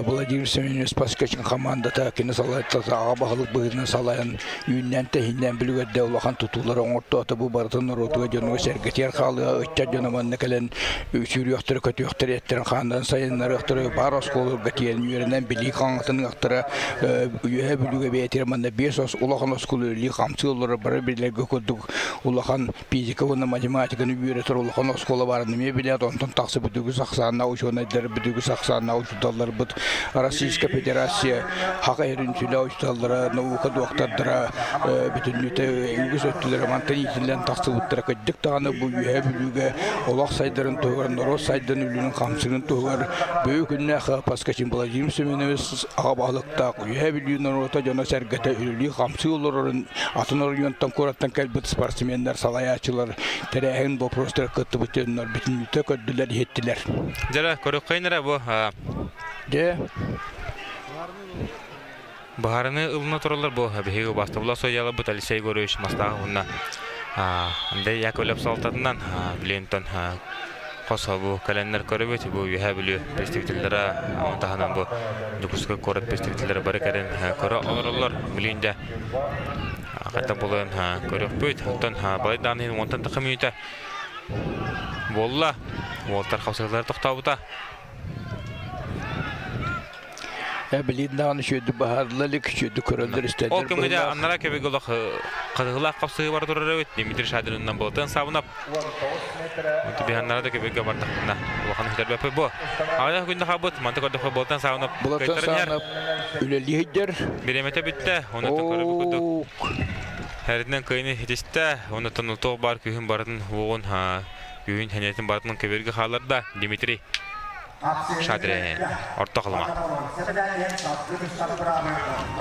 Владимир Семенович Спасскачин хамаандата кини салайтата аҕа баһылык быһыытынан салайан үүннээн-тэһииннээн бүлүгэрдэ улахан тутуулары оҥортоото бу барытын норуотугар дьонугар сэргэтигэр хаалыа ыччат дьоно манна кэлэн сүүрүөхтэрэ көтүөхтэрэ эттэрин хааннарын сайыннарыахтара баар оскуолаларга тиийэн үөрэнэн билии хаҥатыныахтара үөһэ бүлүүгэ бэйэтигэр манна биэс улахан оскуола үлэлии хамсыы олорор бары билэргэ курдук улахан физика уонна математиканы үөрэтэр улахан оскуола баарын эмиэ билээт, онтон тахсыбыт үгүс ахсааннаах учуонайдар, үгүс ахсааннаах учууталларбыт Российская Федерация Хака эрин сүлэ учууталлара, наука дуоктардара бүтүннүүтэ үгүс өттүлэрэ мантан иитиллэн тахсыбыттара кырдьык даҕаны бу Үөһээ Бүлүүгэ олох сайдарын туһугар, норуот сайдан үлүнүн хамсыгын туһугар бүгүн күннээх Паскачин Владимир Семенович аҕа баһылыктаах Үөһээ Бүлүү норуота дьоно-сэргэтэ үлэлии-хамсыы олорорун атын оройуонтан куораттан кэлбит спортсменнар, салайааччылар тэрээһин боппуруостара кыттыбыт дьоннор бүтүннүүтэ көрдүлэр, иһиттилэр. Дьэ, көрүөххэйин эрэ бу. Дьэ. Баһарыны ылына тураллар бу биһиги убастабыла судьяларбыт Алексей Егорович Мастаах уонна Андрей Яковлев салалтатынан билиэнтэн хос бу кэлэннэр көрөбүт бу Үөһээ Бүлүү представителлэрэ ону таһынан бу Дьокуускай куорат представителлэрэ бары кэлэн көрө олороллор билигин дьэ хайдах буолуон көрүөхпүт оттон балай даҕаны иһин уонтан тахса мүнүүтэ буолла уолтар хапсыһыылара тохтообута Билин даҕаны үчүгэйдик баһаарла илик, үчүгэйдик көрөллөр истэллэр. Ол кэмҥэ аннара кэбигэ олох хатыһылаах хапсыһыы бара турар эбит. Дмитрий Шадринынан Болтан Сабынап. Биһаннара да кэбигэ бардахпына улахан үтэрбэппит бу. Аҕыйах күндэ хаалбыт, манты көрдөххө Болтан Сабынап Болтан Сабынап үлэлии сылдьар. Бириэмэтэ бүттэ, онуттан көрөбүт курдук. Эрдинэн кыайыны хитистэ, онуттан туох баар күүһүн барытын уоҕун күүһүн хэнэтин барытын кэбиргэ хаалларда Дмитрий Шадрин орто халыма.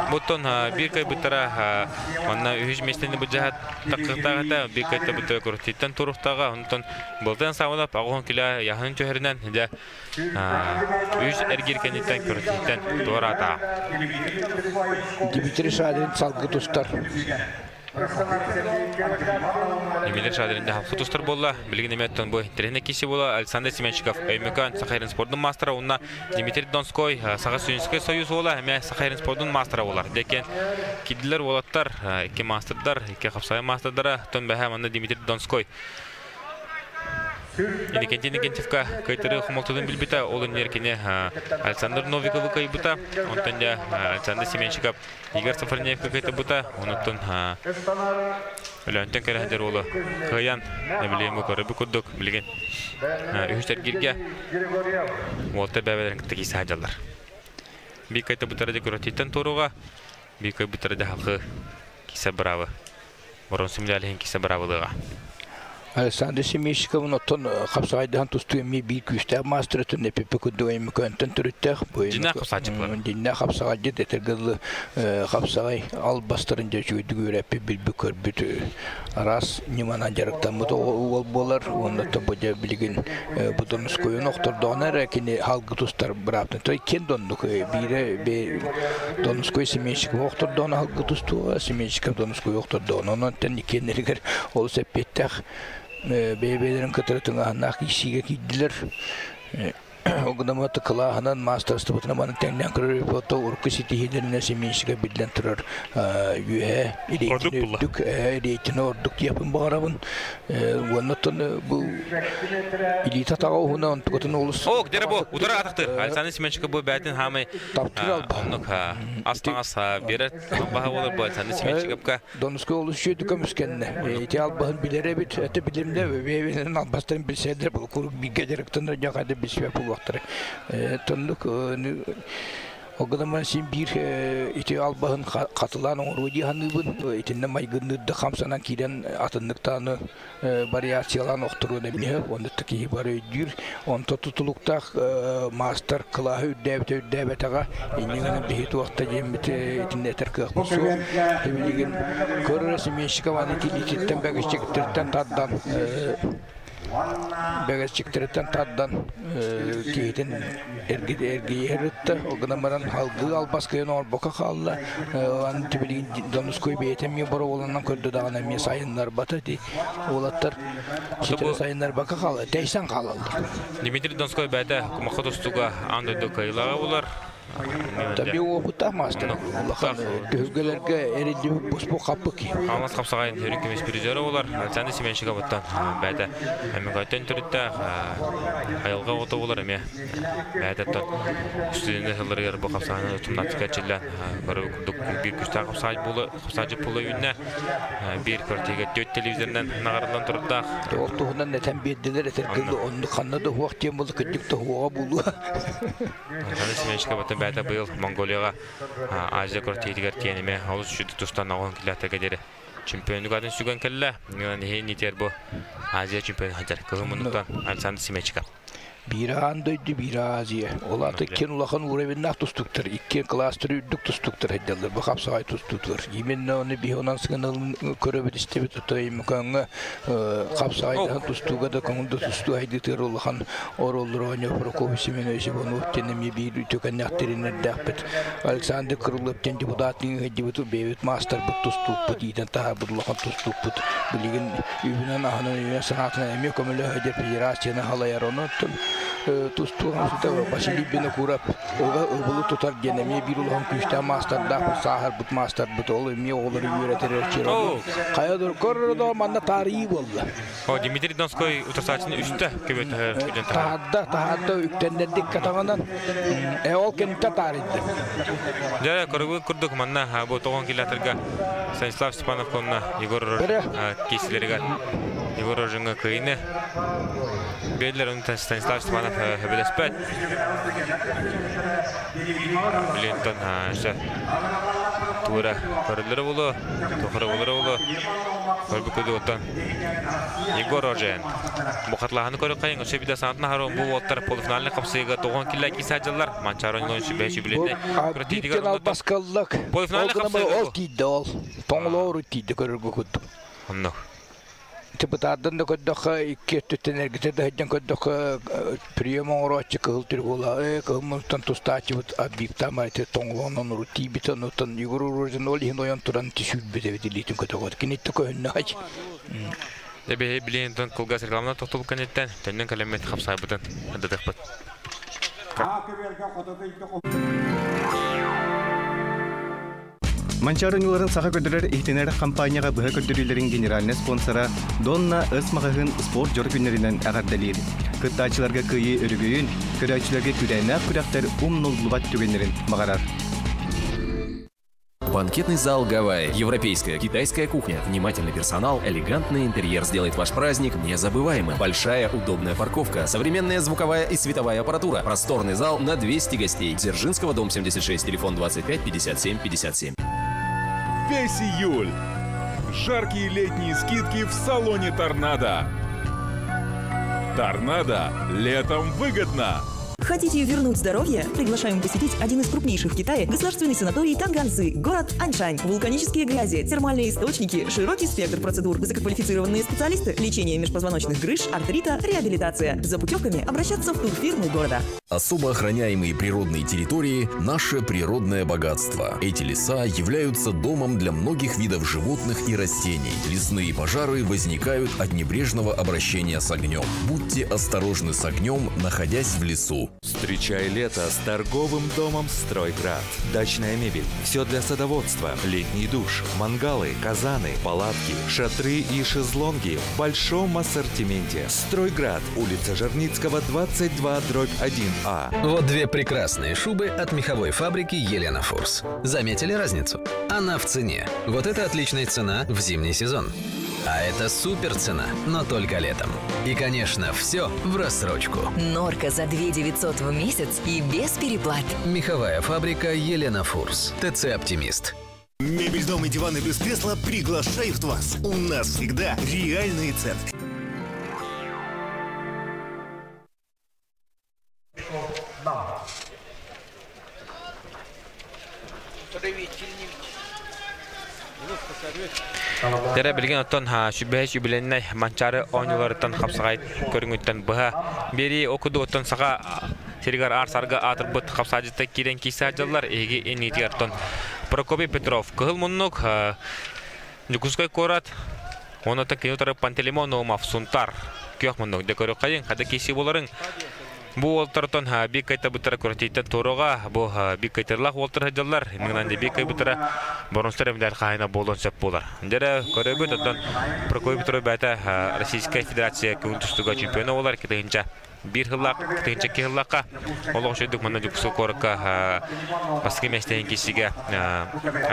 Буттон биир кайбыттара онно үһүс миэстэни былдьаһат таххыктаах этэ, биир кайта буттара көрүттиттэн туруктаага, онтон былтан саамылап аҕыһын килэ яһын түһэринэн дьэ үс эргир кэнниттэн көрүттиттэн туораата. Дмитрий Шадрин салгы тустар. Емельян Шадрин хутустар болла, билигин эметтон бу тренер киси бола Александр Семенчиков Өймөкөн Сахайрын спордун мастера, онна Дмитрий Донской Саха Студенческий союз бола, эме Сахайрын спордун мастера болар. Декен кидилер болаттар, икки мастердар, икки хапсай мастердара, тон бәһә манна Дмитрий Донской. Иннокентий Иннокентьевка кайтыры хомолтудун билбита, ол неркине Александр Новиковы кайбыта, онтон да Александр Семенчиков Игорь Сафарнеевка кайтыбыта, онуттан Өлөнтен кәрәһдер олы кыян, нәбилейм көрөбү курдук билген. Үһүстер гирге Уолта бәбәләрен кытта кисе хаҗалар. Би кайта бутара декоративтан торуга, би кай бутара да халкы кисе бравы. Борон симлялehen кисе бравылыга. Александр Семейщиковын оттон хапсағайдан тусту эми бир күүстээх мастер өтөн эпипе күндү эми көнтөн төрүттэх. Динна хапсаачыплар. Динна хапсагайды этергылы хапсагай ал бастырын жөчүгүдү көрәппи билби көрбүт арас ниманан жарыктаммыт ол болар. Онда тобо жа билигин будунус көйөн октордоон эре кини халгы тустар быраптын. Той кен доннук бире бе Донской Семейщиков октордоон халгы тустуга Семейщиков Донской октордоон. Онон тен икеннеригер ол сеппеттэх бейбелерин кытырытыңа исиге кийдилер. Огнаматы кылаһынан мастерствотuna маны теңнен көрөр бото урку ситихилерine Семейщиков билен турар юэ ирейтин ирейтин ордук япын багарабын. Оннотон бу илита тагауна онтукотун олус. Ок, дere бу, удара атыктыр. Александр Семенчиков бу бәтин хамы оннук астаңас берет баха болор бу Александр Семенчиковка. Донской олус шөйдү көмүскенне. Ити албаһын билере бит, эте билимде бебенин албастарын билседер бу курук бигге жарыктаныр жакады билсебе бул вактары. Тоннук Огадаман син бир ити албаһын катылан оруди ханыбын итинне майгынны хамсанан кирен атынныктаны вариациялан охтору демне онды тики бар өйдүр онто тутулуктах мастер клаһы үддәбет үддәбетага иннегенен бихит вакта жеммит итинне этер кыак бусу билигин көрөр Семейщиков ити бэгичектерден таддан бэгечиктерден таддан киитин эрги эргиеритте огнамаран халгы албас кыйын орбока халла ан тибилигин Донской бейтем ми боро боланан көрдү дагана ми сайыннар бата ди олаттар ситер сайыннар бака халла тейсен халалды. Дмитрий Донской бәтә кумаха тустуга андойду кыйлага булар. Таби опыта мастер. Улахан төзгөлөргө эридип буспу капык. Алмаз капсагайын өрүк эмес призері болар. Александр Семенчиков буттан бәтә әмегайтен төрүттә айылга ото болар эме. Бәтә үстүнө хылларыгар бу капсагайны тумнатыка чиллән көрүп курдук бир күстә капсагай булы капсагай пулы үннә бир квартирга төт телевизордан нагардан турда. Ол туһунан нетен бердилер этергилди онну канны да хуак тем булды кыдык та хуага булу. Александр Семенчиков буттан бәтә быйыл Монголияга Азия квартиригер тиенеме олус шүдү тустан огон килатага дере. Чемпионлук атын сүгөн келле. Нитер бу Азия чемпиону ханжар. Кызыл мунуктан Александр Семенчиков. Бир андойду, бир Азия. Олаты кен улахан уровеннах тустуктар, иккен кластер үрдүк тустуктар хедделер, бу хапсагай тустуктар. Именно оны бихонан сыгынылын көрөбүт истебит отой мүкөңгө хапсагайдан тустуга да көңүлдө тусту хайдытыр улахан ороллор ойно Прокопий Семенович Иванов тенеми бир үтөкөннәктеринердәкпит. Александр Крылов тен депутатын хеддибит бебит мастер бут тустукпут, иден таха бут улахан тустукпут. Билигин үбүнөн аханын үбүнөн санаатына эме көмөлө хедер федерацияны халаяр оны тустуган сута Василий Бинокуров ога ыбылы тутар генеме бир улахан күстә мастер сахар бут мастер бут ол эме олар үйрәтер чиро. Каядыр көрдө манда тарихи болду. О, Дмитрий Донской утырсачын үстә көбөт күдөн тахадда тахадда үктәннәрдик катаганан ол кентә тарихды. Жара көргө күрдүк манна бу тогон килатерга Станислав Степанов конна Егор кесилерге Егор Рожинга кыйны. Бедлер он Станислав Степанов хөбелеспет. Линтон ша тура көрүлөр болу, тохоры болор болу. Көрбү көдү оттан Егор Рожин. Бу катлаһаны көрө кайын, ошо биде санатна харон бу оттар полуфиналны капсыга тогон килла киса жыллар. Манчаронун шибе шибилетне. Биттен албаскаллык. Полуфиналны капсыга. Ол тиде ол. Тоңлоору тиде көрөргө күттүм. Онно. Тыбытаардан да көрдөххө, икки өттүттэн эргитэ да сылдьан көрдөххө, прием оҥорооччу кыһыл түргула, кыһыл муннуктан тустааччыбыт Абиптаама ити тоҥолоонон урут тиийбит, онуттан Егор Рожин ол иһин ойон туран сүүрбүт эбит илиитин көтөҕөр. Киниттэ көһүннэҕэ. Эбэһи билигин кылгас рекламанан тохтобул кэнниттэн төннөн кэлэммит хапсаайбытын ырдатыахпыт. Манчаары ньууларын саха көрдөрөр иһитинэр хампаанньаҕа быһа көрдөрүүлэрин генеральнай спонсора Донна С маҕаһыын спорт дьоро күннэринэн эҕэрдэлиир. Кыттааччыларга кыайыы өрөгөйүн, көрөөччүлэргэ күүрээннээх күрэхтэр умнуллубат түгэннэрин баҕарар. Банкетный зал «Гавайи». Европейская, китайская кухня, внимательный персонал, элегантный интерьер сделает ваш праздник незабываемым. Большая удобная парковка, современная звуковая и световая аппаратура, просторный зал на 200 гостей. Дзержинского, дом 76, телефон 25 57 57. Весь июль. Жаркие летние скидки в салоне «Торнадо». «Торнадо» летом выгодно. Хотите вернуть здоровье? Приглашаем посетить один из крупнейших в Китае государственный санаторий Танганзы, город Аньшань. Вулканические грязи, термальные источники, широкий спектр процедур, высококвалифицированные специалисты, лечение межпозвоночных грыж, артрита, реабилитация. За путевками обращаться в турфирмы города. Особо охраняемые природные территории – наше природное богатство. Эти леса являются домом для многих видов животных и растений. Лесные пожары возникают от небрежного обращения с огнем. Будьте осторожны с огнем, находясь в лесу. Встречай лето с торговым домом «Стройград». Дачная мебель. Все для садоводства. Летний душ, мангалы, казаны, палатки, шатры и шезлонги в большом ассортименте. «Стройград». Улица Жерницкого, 22, дробь 1А. Вот две прекрасные шубы от меховой фабрики Елена Фурс. Заметили разницу? Она в цене. Вот это отличная цена в зимний сезон. А это супер цена, но только летом. И, конечно, все в рассрочку. Норка за 2 900 в месяц и без переплат. Меховая фабрика Елена Фурс. ТЦ «Оптимист». Мебель, дом и диваны без кресла приглашают вас. У нас всегда реальные цены. Дэрэ билигин оттон сүбэһэ сүбэлэннэй Манчаары оонньууларыттан хапсаҕай көрүҥүттэн быһа биэрии окуду оттон саха сиригэр аар-сарга аатырбыт хапсаадьыттар киирэн киирсэ сылдьаллар. Эһиги иннигитигэр оттон Прокопий Петров кыһыл муннук Дьокуускай куорат уонна кини утары Пантелеймон Наумов Сунтар күөх муннук дэ көрүөххэйиҥ хада киирсии буоларыҥ Бу уолтартан биир кайтабыттара күрэхтэһииттэн туоруоҕа. Бу биир кайтарылаах уолтар сылдьаллар. Миҥнан биир кайбыттара боронстар эмдэр хаһайына буолуон сөп буолар. Дьэрэ көрөбүт, оттон Прокопий Петров бэйэтэ Российскай Федерация көҥүл тустууга чемпиона буолар. 2001 сыллаах, 2002 сыллаахха олох үчүгдүк манна Дьокуускай куоракка бастакы миэстэһин киирсиигэ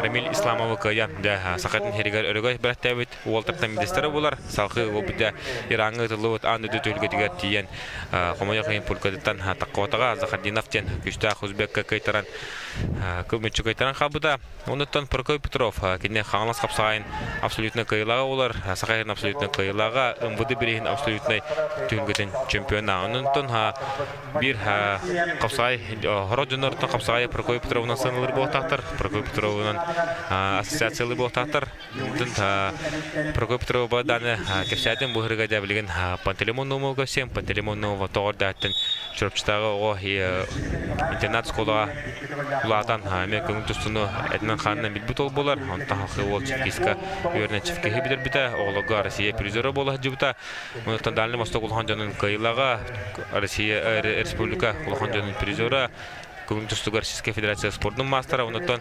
Рамиль Исламовы кыайан дьэ Сахатын сиригэр өрөгөй бэлэхтээбит уолтартан биирдэстэрэ буолар. Салгыы уолбут Ираҥҥа ыытыллыбыт аан дойду түһүлгэтигэр тиийэн хомойуох иһин пулькатыттан Таккотаҕа Захардинов диэн күүстээх узбекка кыайтаран кыл мүччү кыайтаран хаалбыта. Онуттан Прокопий Петров кини Хаҥалас хапсаҕайын абсолютно кыайыылааҕа буолар, Саха сирин абсолютно кыайыылааҕа, МВД бирииһин абсолютнай түһүлгэтин чемпиона. Онуттан биир хапсаҕай хорох дьонноруттан хапсаҕай Прокопий Петровынан сыаналыыр буолуохтаахтар. Прокопий Петровынан ассоциациялыыр буолуохтаахтар. Прокопий Петрова дааны кэпсээтим бу ырыга дьэ билигин Пантелеймон Наумовга көрсүөм. Пантелеймон Наумова тоҕор дааттан Чурапчытааҕы оҕо интернат школаҕа улаатан эмиэ көҥүл тустууну этинэн-хаанынан билбит ол буолар. Онтон халхыы уол Чевкиска үөрэнэн Чевкиһи бүтэрбитэ. Оҕолорго Россия призера буола сылдьыбыта. Онтон Дальний Восток улахан дьонун кыайыылааҕа, Россия Республика улахан дьонун призера, көҥүл тустууга Российскай Федерация спордун маастара. Онтон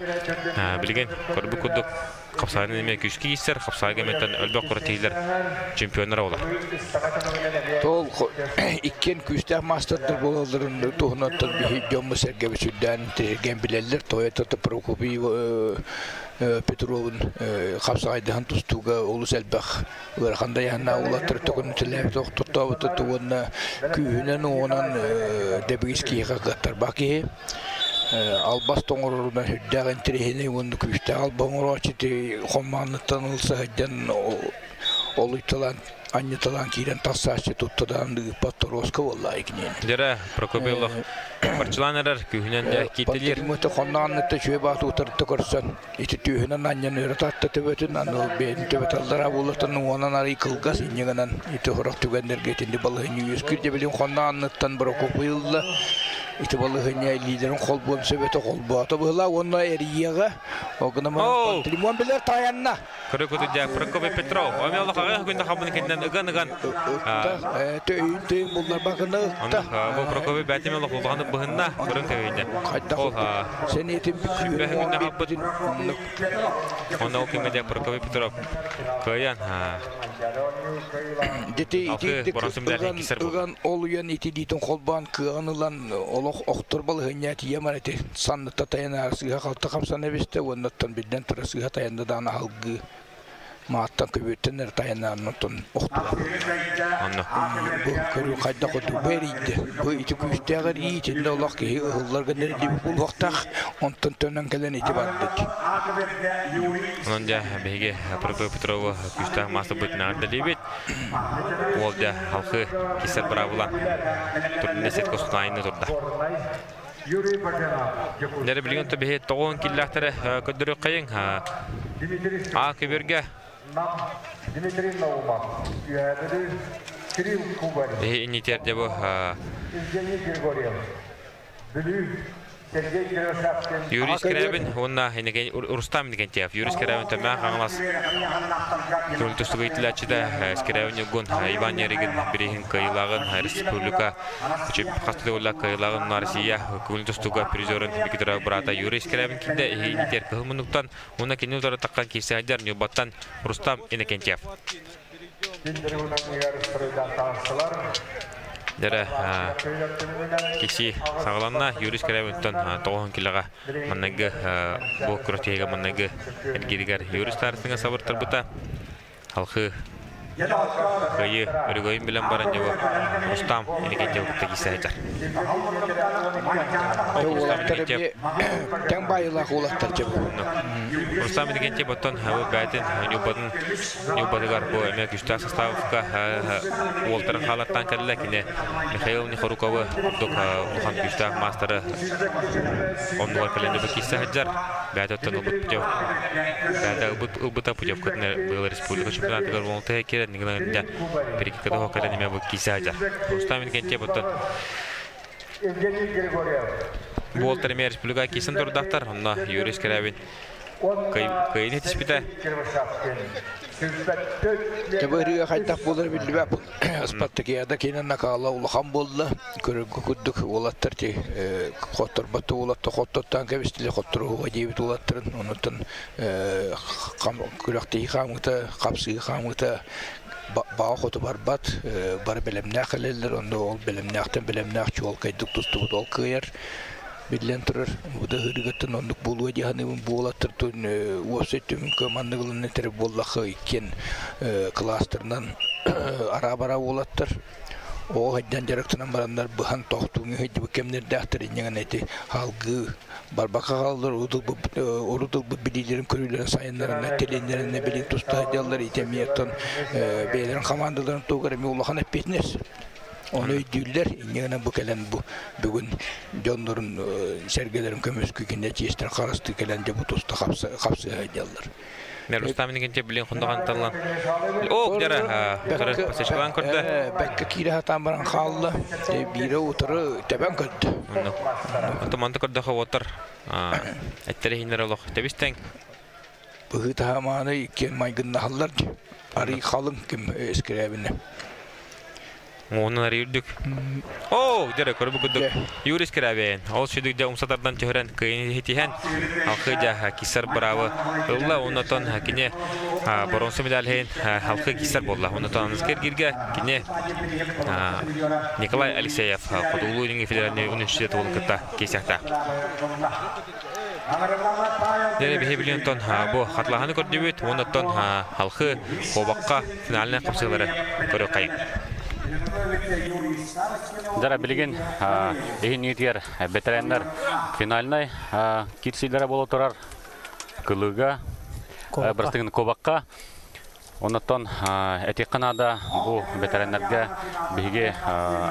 билигин көрбүт курдук хапсаҕайынан эмиэ күүскэ киирсэр, хапсаҕайга эмиэттэн өлбөх күрэхтэһиилэр чемпионнара буолар. Тол иккиэн күүстээх маастардар буолалларын туһунан биһи дьоммут сэргэбит сүрдээн интэриэһиргээн билэллэр. Тоойото Прокопий Петровын хапсаҕайдаһан тустууга олус элбэх ыарахан дайааннаах уолаттар төкүнүтэлээбит охтортообута уонна күүһүнэн уонан дэбигис киһиэхэ кыаттарбах киһи. Албас тоҥорорунан сүрдээх интэриэһинэй уонна күүстээх алба оҥорооччу хоммааныттан ылса сылдьан олуйталаан Анньыталаан киирэн тахсааччы туттадаан ыыппат торуоска буолла икинин. Дьэрэ Прокопий олох барчылаан эрэр күүһүнэн дьэ кииртэлиир. Пантелеймон хоннооннутта үчүгэй баат утарыта көрсөн ити түөһүнэн анньан өрө татта төбөтүн аны бэйэтин төбөтө аллараа буоллартан уонан арый кылгас инньэ гынан ити сорох түгэннэргэ итинни балаһынньа үөскүүр дьэ билин хоннооннуттан Прокопий ылла ити балаһынньа илиилэрин холбуон сөбөтө холбоото быһыла уонна эрийиэҕэ ол гынан Пантелеймон билэр тайанна. Көрө-көтүдэ Прокопий Петров. Оме олохаҕа күндэ хабын кэннен ыган-ыган. Төйүн төйүн булларбакына ыкта. Бу Прокопий бәтиме олох улахан быһынна көрөн көйдө. Ол сен этим сүбэ күндэ хаппыт. Онно ол кэмҥэ Прокопий Петров кыайан Дити ити ыган олуйан итилиитин холбоон кыаҕын ылан олох охтор балыһынньа тиийэ ити санныта тайанаар сыыһа халта хамсан эбистэ уоннаттан биллэн турар сыыһа тайанна даана алгыы мааттан көбүөттэн эр тайанааннаттан охтуга. Онно. Бу көрүү хайдах курдук бу эрийдэ. Бу ити күүстээх эрийии итиннэ олох киһи ыһыллар гыннар диэбит буолуохтаах. Онтон төннөн кэлэн ити бардыт. Онон дьэ биһиги Прокопий Петрову күүстээх маастарбытын эҕэрдэлиибит. Уол дьэ халқы кисэр быраабыла турнир сетка устун турда. Дьэ билигин биһи тоҕуон киллээхтэрэ көрдөрүөххэйиҥ. А көбүөргэ Дмитрий Наумов, Үөһээ Кирилл Кубарев, Биһи иннитиэр дьэ бу Евгений Григорьев, Бүлүү Сергей Кривошапкин. Юрий Скрябин уонна Рустам Иннокентьев. Юрий Скрябин Төмөөх Хаҥалас көҥүл тустууга иитиллээччитэ Скрябин Ньургун Иван Ярыгин бирииһин кыайыылааҕын республика хас да кыайыылааҕын Россия көҥүл тустууга призерын Виктор быраата Юрий Скрябин киирдэ. Иһиинитиэр кыһыл муннуктан уонна кини утары таххан киирсэ сылдьар Ньурбаттан Рустам Иннокентьев. Дэрэ киси саҕаланна Юрий Скрябинтон тоҕуһун килэҕэ манныгы бу күрэхтэһиигэ манныгы эргииригэр Юрий Старостиҥа сабыртарбыта. Халхы кыайыы өрөгөйүн билэн баран дьэ Рустам Иннокентьев кытта киирсэ сылдьар. Рустам Иннокентьев тэҥ баайылаах уолаттар дьэ. Рустам Иннокентьев оттон бу бэйэтин Ньурбатын Ньурбатыгар бу эмиэ күүстээх составка уолтарын хаалаттаан кэллэ. Кини Михаил Нехоруковы курдук улахан күүстээх маастары оннугар кэлэн бу киирсэ сылдьар. Бэйэтэ оттон ылбыт путев бэйэтэ ылбыт ылбыта путевкатын быйыл республика чемпионатыгар уонтыга киирэн нигынан перекиткада кэлэн эмиэ бу киирсэ сылдьар. Рустам Иннокентьев оттон Евгений Григорьев. Буолтар эмиэ республика киирсэн турдахтар. Онно Юрий Скрябин кыайыны тиспитэ. Тэбэрия хайдах буолар биллибэт. Спартакиада киинэ накаала улахан буолла. Көрөргө курдук уолаттар ти хотторбот уолаттар хоттоттан кэбистилэр хотторууга диэбит уолаттарын. Онуттан күрэхтэһии хаамыыта, хапсыы хаамыыта баҕа хоту барбат. Бары бэлэмнээх кэлэллэр. Онно ол бэлэмнээхтэн бэлэмнээх чуолкайдык тустубут ол кыайар. Биллэн турар, бу да ыһыырыгыттан оннук буолуо дии саныыбын. Буолаттар тун уопсай түмүккэ маннык ылынна этэр буоллахха иккиэн кластерынан араа-бараа уолаттар оҕо сылдьан дьарыктанан бараннар быһан тохтууҥҥа сылдьыбыт кэмнэрдээхтэр инньэ гынан ити салгыы барбакка хааллар урут ылбыт билиилэрин көрүүлэрин сайыннарына тилиннэринэ билин туста сылдьаллар ити эмиэ оттон бэйэлэрин хамаандаларын туһугар эмиэ улахан эппиэтинэс. Ону өйдүүллэр, инньэ гынан бу кэлэн бу бүгүн дьоннорун сэргэлэрин көмүскүү кинилэр чиэстэрин харыстыы кэлэн дьэ бу туста хапсыһа сылдьаллар. Рустам Иннокентьев билин хонноҕон таллан. О, дьара, утары посечкалаан көрдө. Бэккэ киирэ сатаан баран хаалла. Биирэ утары тэбэн көрдө. Онто манты көрдөхө уоттар эттэри иһиннэр олох тэбистең. Быһыы таһаамааны иккиэн майгыннаһаллар. Арый халыҥ ким эскирээбинэ. Уонун арый үрдүк. Оо, дьэрэ көрбүт курдук. Юрий Скрябин. Ол сүдүк дьэ умсатардан түһэрэн кыайын хитиһэн алхы дьэ кисар быраабы ылла. Оннотон кини боронсу медаль халқы кисар буолла. Оннотон аныскы кини Николай Алексеев Хотугулуу Илиҥҥи федеральный университет уолун кытта киирсиэхтээх. Дьэ, биһи билиэнтон бу хатлаһаны көрдүбүт, уоннаттан халхы куобакка финальнай хапсыылары көрүөххэйиҥ. Дара билигин иһин иитигэр бэтэрээннэр финальнай киирсиилэрэ буола турар. Кылыга, бырастыгын куобакка. Оннуттан этиэххэ наада, бу бэтэрээннэргэ биһиги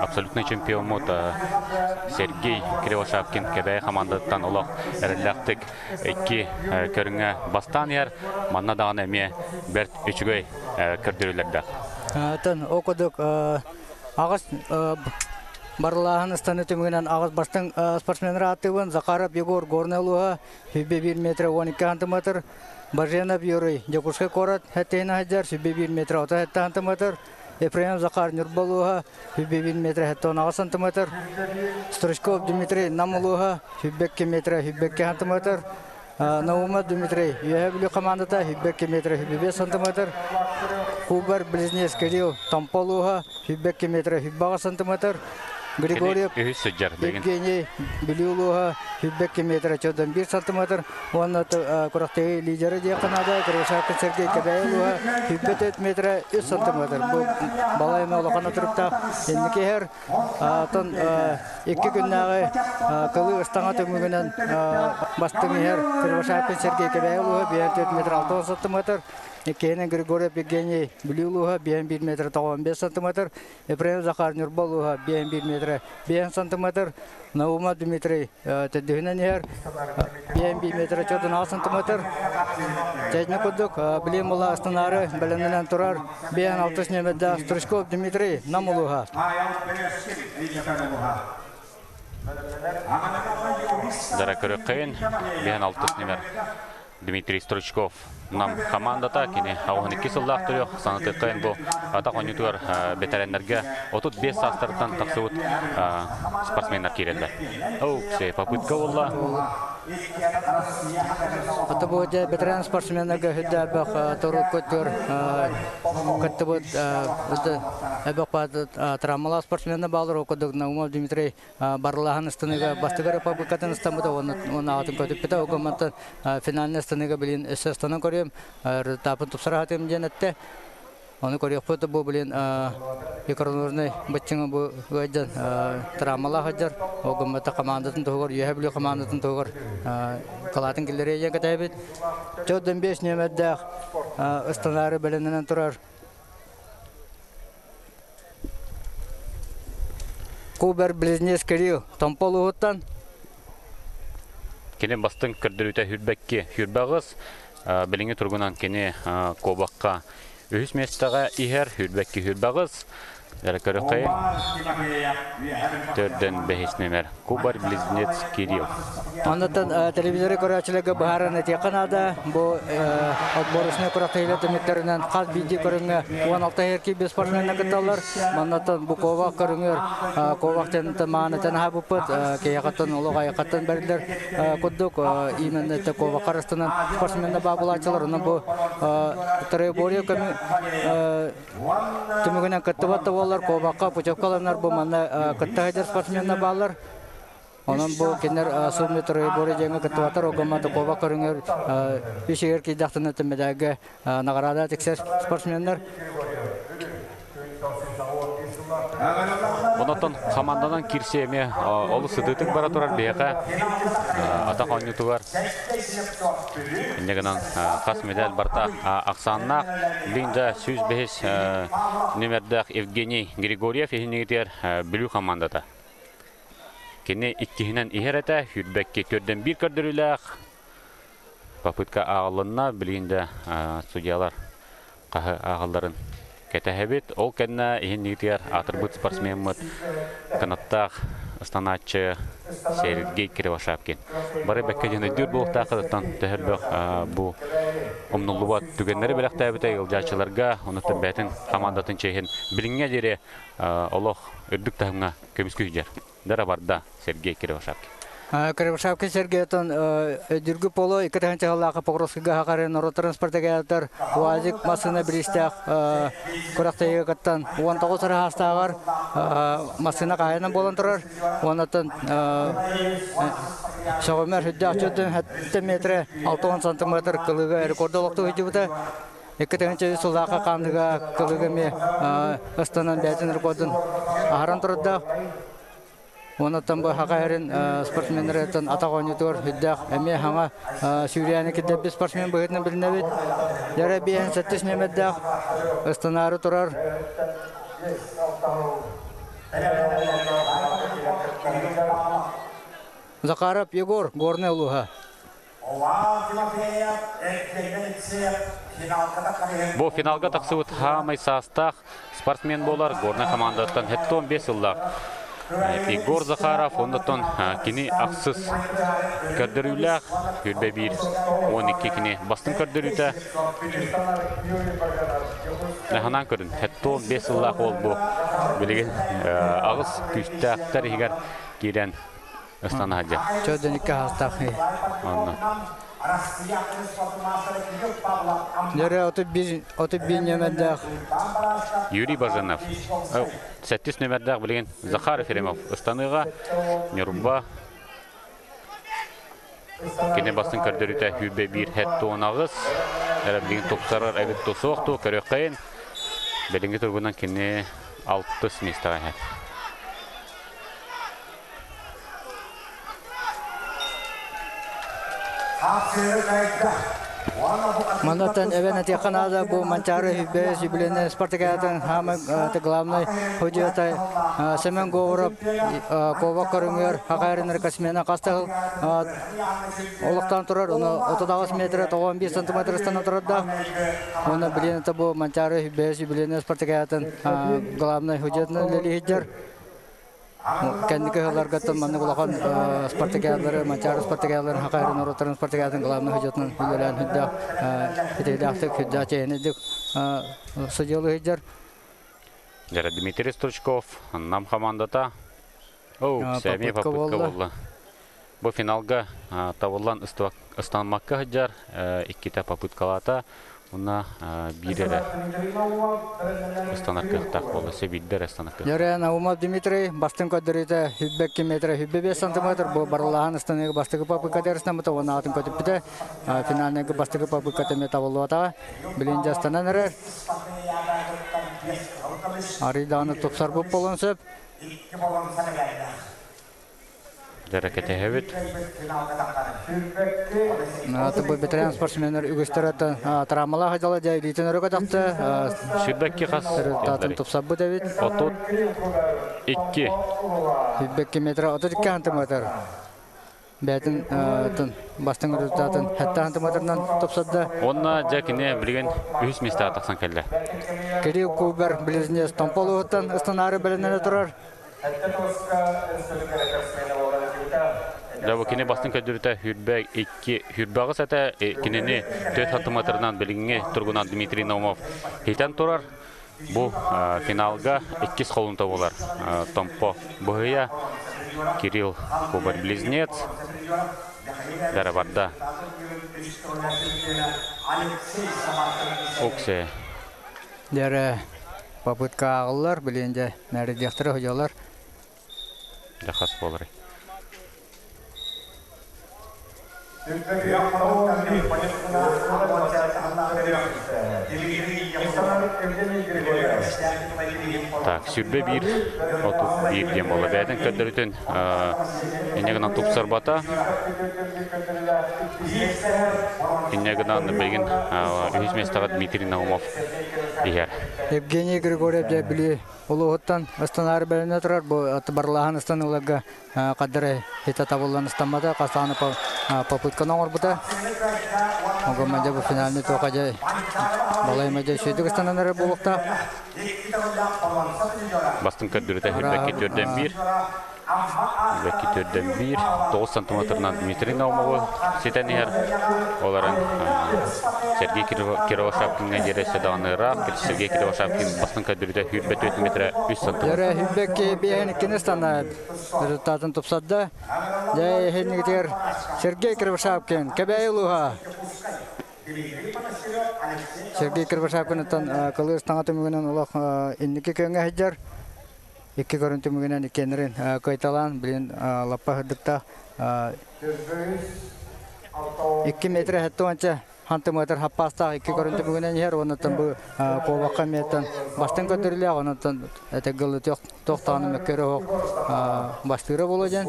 абсолютнай чемпиоммут Сергей Кривошапкин Кэбээйи хамаандатыттан олох эрэллээхтик икки көрүҥҥэ бастаан иһэр. Манна даҕаны эмиэ бэрт үчүгэй көрдөрүүлэрдээх. Оттон ол курдук аҕыс барылааһын ыстаны түмүгүнэн аҕыс бастыҥ спортсменнар ааттыыбын Захаров Егор Горнай улууһа 101 метр 12 сантиметр, Баженов Юрий Дьокуускай куорат хэттиһин сылдьар 101 метр 37 сантиметр, Ефремов Захар Ньурба улууһа 101 метр 78 сантиметр, Стручков Дмитрий Нам улууһа 102 метр 102 сантиметр, Наумов Дмитрий Үөһээ Бүлүү хамаандата 102 метр 105 сантиметр, Кубар Близнец Кирилл Томпо улууһа 102 метр 108 сантиметр, Григорьев үһүс сылдьар Евгений Бүлүү улууһа 102 метр 41 сантиметр уонна күрэхтэһии лидерэ диэххэ наада Кривошапкин Сергей Кэбээйи улууһа 104 метр 3 сантиметр. Бу балай эмэ улахан отуруктаах инники иһэр. Оттон икки күннээҕи кылыы ыстаҥа түмүгүнэн бастыҥ иһэр Кривошапкин Сергей Кэбээйи улууһа 54 метр 60 сантиметр, иккиһинэн Григорьев Евгений Бүлүү улууһа 51 метр 95 сантиметр, Ефрем Захар Ньурба улууһа 51 метр 5 сантиметр, Наума Дмитрий төрдүһүнэн иһэр 51 метр 46 сантиметр. Чэчни курдук билим була астынаары бэлэмнэнэн турар 56 нөмердээх Стручков Дмитрий Нам улууһа. Дара көрөккөйүн 56 нөмер Дмитрий Стручков Нам хамаандата кини 12 сыллаах төрүөх санатыаххайын бу атах оонньуутугар бэтэрээннэргэ 35 саастарыттан тахсыбыт спортсменнар киирэллэр. Оуксе попытка буолла. Ата бу бэтэрээн спортсменнарга хүддээх торук көтөр кыттыбыт эбэх травмалаах спортсменнар баалар окудук Наумов Дмитрий барылаһан ыстаныыга бастакы републикатын ыстаммыта уонна аҕатын көтүппүтэ. Ол финальный ыстаныыга билин өссө ыстанан көрүөм, результапын тупсара сатыам диэн эттэ. Ону көрүөхпүт бу билин икронурный быччыҥы бу ыайдан травмалаах сылдьар. Ол гыммата командатын туһугар, Үөһэ Бүлүү командатын туһугар кылаатын киллэриэ диэн кэтэһэбит. Төрдөн 5 нүөмэрдээх ыстанаары бэлэмнэнэн турар Кубер Близнец Кирилл Томпо улууһуттан. Кини бастыҥ көрдөрүүтэ хүрбэкки хүрбэҕис. Билиҥҥи туругунан кини куобахха үһүс миэстэҕэ иһэр хүрбэкки хүрбэҕис. Эрэ көрөххөйүн. Төрдөн бэһис нөмер. Кубар Близнец Кирилл. Оннуттан телевизоры көрөөччүлэргэ быһааран этиэххэ наада. Бу отборочнай күрэхтэһиилэр түмүктэринэн хас биирдии көрүҥҥэ 16 иһэр киирбит спортсменнар кытталлар. Маннаттан бу ковах көрүҥэр ковах тен маанытан аһаабыппыт киһиэхэттэн олох айахаттан бэриллэр курдук именно это ковах харыстанан спортсменнар баабылааччылар. Онон бу троеборье көмү Түмүгүнэн кыттыбат да буоллар, куобахха путевкаланар бу манна кытта сылдьар спортсменнар бааллар. Онон бу кинилэр сумми тройборы диэҥҥэ кыттыбаттар, ол гынан куобах көрүҥэр үс игэр киирдэхтэринэ мэдээлгэ наҕараада тиксэр спортсменнар. Онон хамаанданан киирсии эмиэ олус сытыытык бара турар биһиэхэ атах оонньуутугар. Инньэ гынан хас медаль барыта ахсааннаах. Линда 105 нүмердээх Евгений Григорьев иһинигитигэр Бүлүү хамаандата. Кини иккиһинэн иһэр этэ, сүүрбэкки төрдөн биир көрдөрүүлээх. Попытка ааҕылынна, билигин да судьялар хаһы ааҕалларын кэтэһэбит. Ол кэннэ иһиннигитигэр аатырбыт спортсмеммыт кынаттаах ыстанааччы Сергей Кривошапкин. Бары бэккэ диэн өйдүүр буолуохтааххытыттан төһөлбөх бу умнуллубат түгэннэри бэлэхтээбитэ ыалдьааччыларга, онуттан бэйэтин хамаандатын чиэһин билиҥҥэ диэри олох үрдүк таһымҥа көмүскүү сылдьар. Дара барда Сергей Кривошапкин. Кривошапкин Сергейтон өйдүргү поло 2 сыллаахы Покровскайга хахарын норуот транспортагатор УАЗик массыына бириистээх күрэхтэһиигэ кыттан 19 ыраһаастааҕар массыына хаһайынан буолан турар. Оннуттан сөҕүмэр сүрдээх чөтүн 7 метр 60 сантиметр кылыга рекорду олохтуу сылдьыбыта. 2003 сыллаахха хаандыга кылыга эмиэ ыстанан бэйэтин рекордун аһаран турардаах. Онон бу хака эрин спортсменнарыттан атах оонньуутугар үрдээх эмиэ хаҥа сүүрээни киллэрбит спортсмен быһыытынан билинэбит. Дьэрэ биэһин сэттис нүөмэрдээх ыстанаары турар. Захаров Егор, Горнай улууһа. Бу финалга тахсыбыт хаамай саастаах спортсмен буолар Горнай командаттан 75 сыллаах Егор Захаров, оннотон кини ахсыс көрдөрүүлээх, хүрбэ биир 12 кини бастын көрдөрүүтэ. Ханаан көрүн, 75 сыллаах ол бу билигин аҕыс күүстээхтэр иһигэр киирэн ыстана сылдьар. Чөдөнүккэ хаастаах. Онно. Дөрө 31 нөмердээх. Юрий Баженов. Сэттис нөмердээх билигин Захар Ефремов ыстаныыга Ньурба кини бастын көрдөрүүтэ хүүрбэ биир хэт туон аҕыс. Эрэ билигин тупсарар эбит тусуох ту көрүөххэйин. Билиҥҥи туругунан кини алтыс миэстэҕэ иһэр. Манаттан эбэн этиэххэ наада бу Манчаары Хүббэс юбилейнай спартакиадатын хаамай главный судьята Семен Говоров Кова көрүҥүөр хахайрынар космена хастахыл олохтоон турар, ону 38 метр 95 сантиметр ыстана турар да. Уонна билиэн это бу Манчаары Хүббэс юбилейнай спартакиадатын главный судьятынан үлэлиһиддер. Кэнники сылларгаттан маннык улахан спартакиадалары, Манчаары спартакиадаларын, Хакайры норуоттарын спартакиадатын главный судьятынан үлэлээн сүрдээх итилээхтик, сүрдээх чэйинэйдик судьялыы сылдьар. Дьэ, Дмитрий Стручков, Нам хамаандата. Оу, сэмиэ попытка буолла. Бу финалга табыллан ыстанмакка сылдьар, иккитэ попыткалаата. Уна биир эрэ ыстанар кыахтаах буолла, өссө биирдэ эрэ ыстанар кыахтаах. Дьэрэ Наумов Дмитрий бастыҥ көрдөрүүтэ 102 метр 105 сантиметр бу барыллаһан ыстаныыга бастакы попытка ыстаммыта уонна аатын көтүппүтэ. Финальныйга бастакы попытка эмиэ табыллыбатаҕа. Билин дьэ ыстанан эрэр. Арый даҕаны тупсарбыт буолуон сөп. Дьара кэтэһэбит. Бу ветеран спортсменнар үгүстэрэ травмалаах дьала дьэ илиитин өрө көтөхтө. Сүрбэкки хас результатын тупсарбыт эбит. 32. Сүрбэкки метр 32 сантиметр. Бэйтин бастыҥ результатын 7 сантиметрынан тупсарда. Онно дьэ кини билигин үһүс миэстэҕэ тахсан кэллэ. Кирилл Кубер близнец Томполуһуттан ыстанаары бэлэмнэнэ турар. Дьэ бу кини бастыҥ көрдөрүүтэ хүрбэ икки хүрбэ аҕыс этэ. Кинини 4 сантиметрынан билиҥҥи тургунан Дмитрий Наумов хитэн турар. Бу финалга иккис холунта буолар. Томпо быһыйа Кирилл Кубарь-Близнец Дарабарда Уксе. Дьэрэ попытка ааҕыллар, билин дьэ мээридиэхтэрэ сылдьаллар. Дьэ хас буоларый? Так, сүрбэ биир, 31 диэн буолла. Бэйэтин көрдөрүтүн инньэ гынан тупсарбата. Инньэ гынан билигин үһүс миэстэҕэ Дмитрий Наумов иһэр. Евгений Григорьев дьэ били улууһуттан ыстанаары бэлэмнэ турар. Бу барлааһын ыстаныыларга хаддары хитэ табыллан ыстаммата, хастааны попытканы оҥорбута. Огомма дьэ бу финальный туоха дьэ балайма дьэ үчүгэйдик ыстанан эрэр буолуохтаах. Бастыҥ көрдөрүүтэ хүрбэкки төрдөн биир. Бэкки төрдөн биир, 9 сантиметрынан Дмитрий Наумову ситэн иһэр. Олорон Сергей Кировошапкиҥҥа диэри өссө даҕаны ыраах. Сергей Кировошапкин бастыҥ көрдөрүүтэ хүрбэ 4 метрэ 3 сантиметр. Дьэрэ хүрбэкки биэһин иккини станна результатын тупсарда. Дьэ иһиннигитигэр Сергей Кривошапкин, Кэбээйи улууһа. Сергей Кривошапкиныттан кылыыс таҥа түмүгүнэн олох инники күөҥҥэ сылдьар. Икки көрүн түмүгүнэн иккиэннэрин кыайталаан, билин лаппа сырдыктаах 2 метр 70 сантиметр хаппастаах икки көрүн түмүгүнэн иһэр, оннуттан бу куобахха эмиэттэн бастыҥ көтөрүлээх, оннуттан этэггылы тохтааны мөккөрө оһох бастыыра буолуо диэн.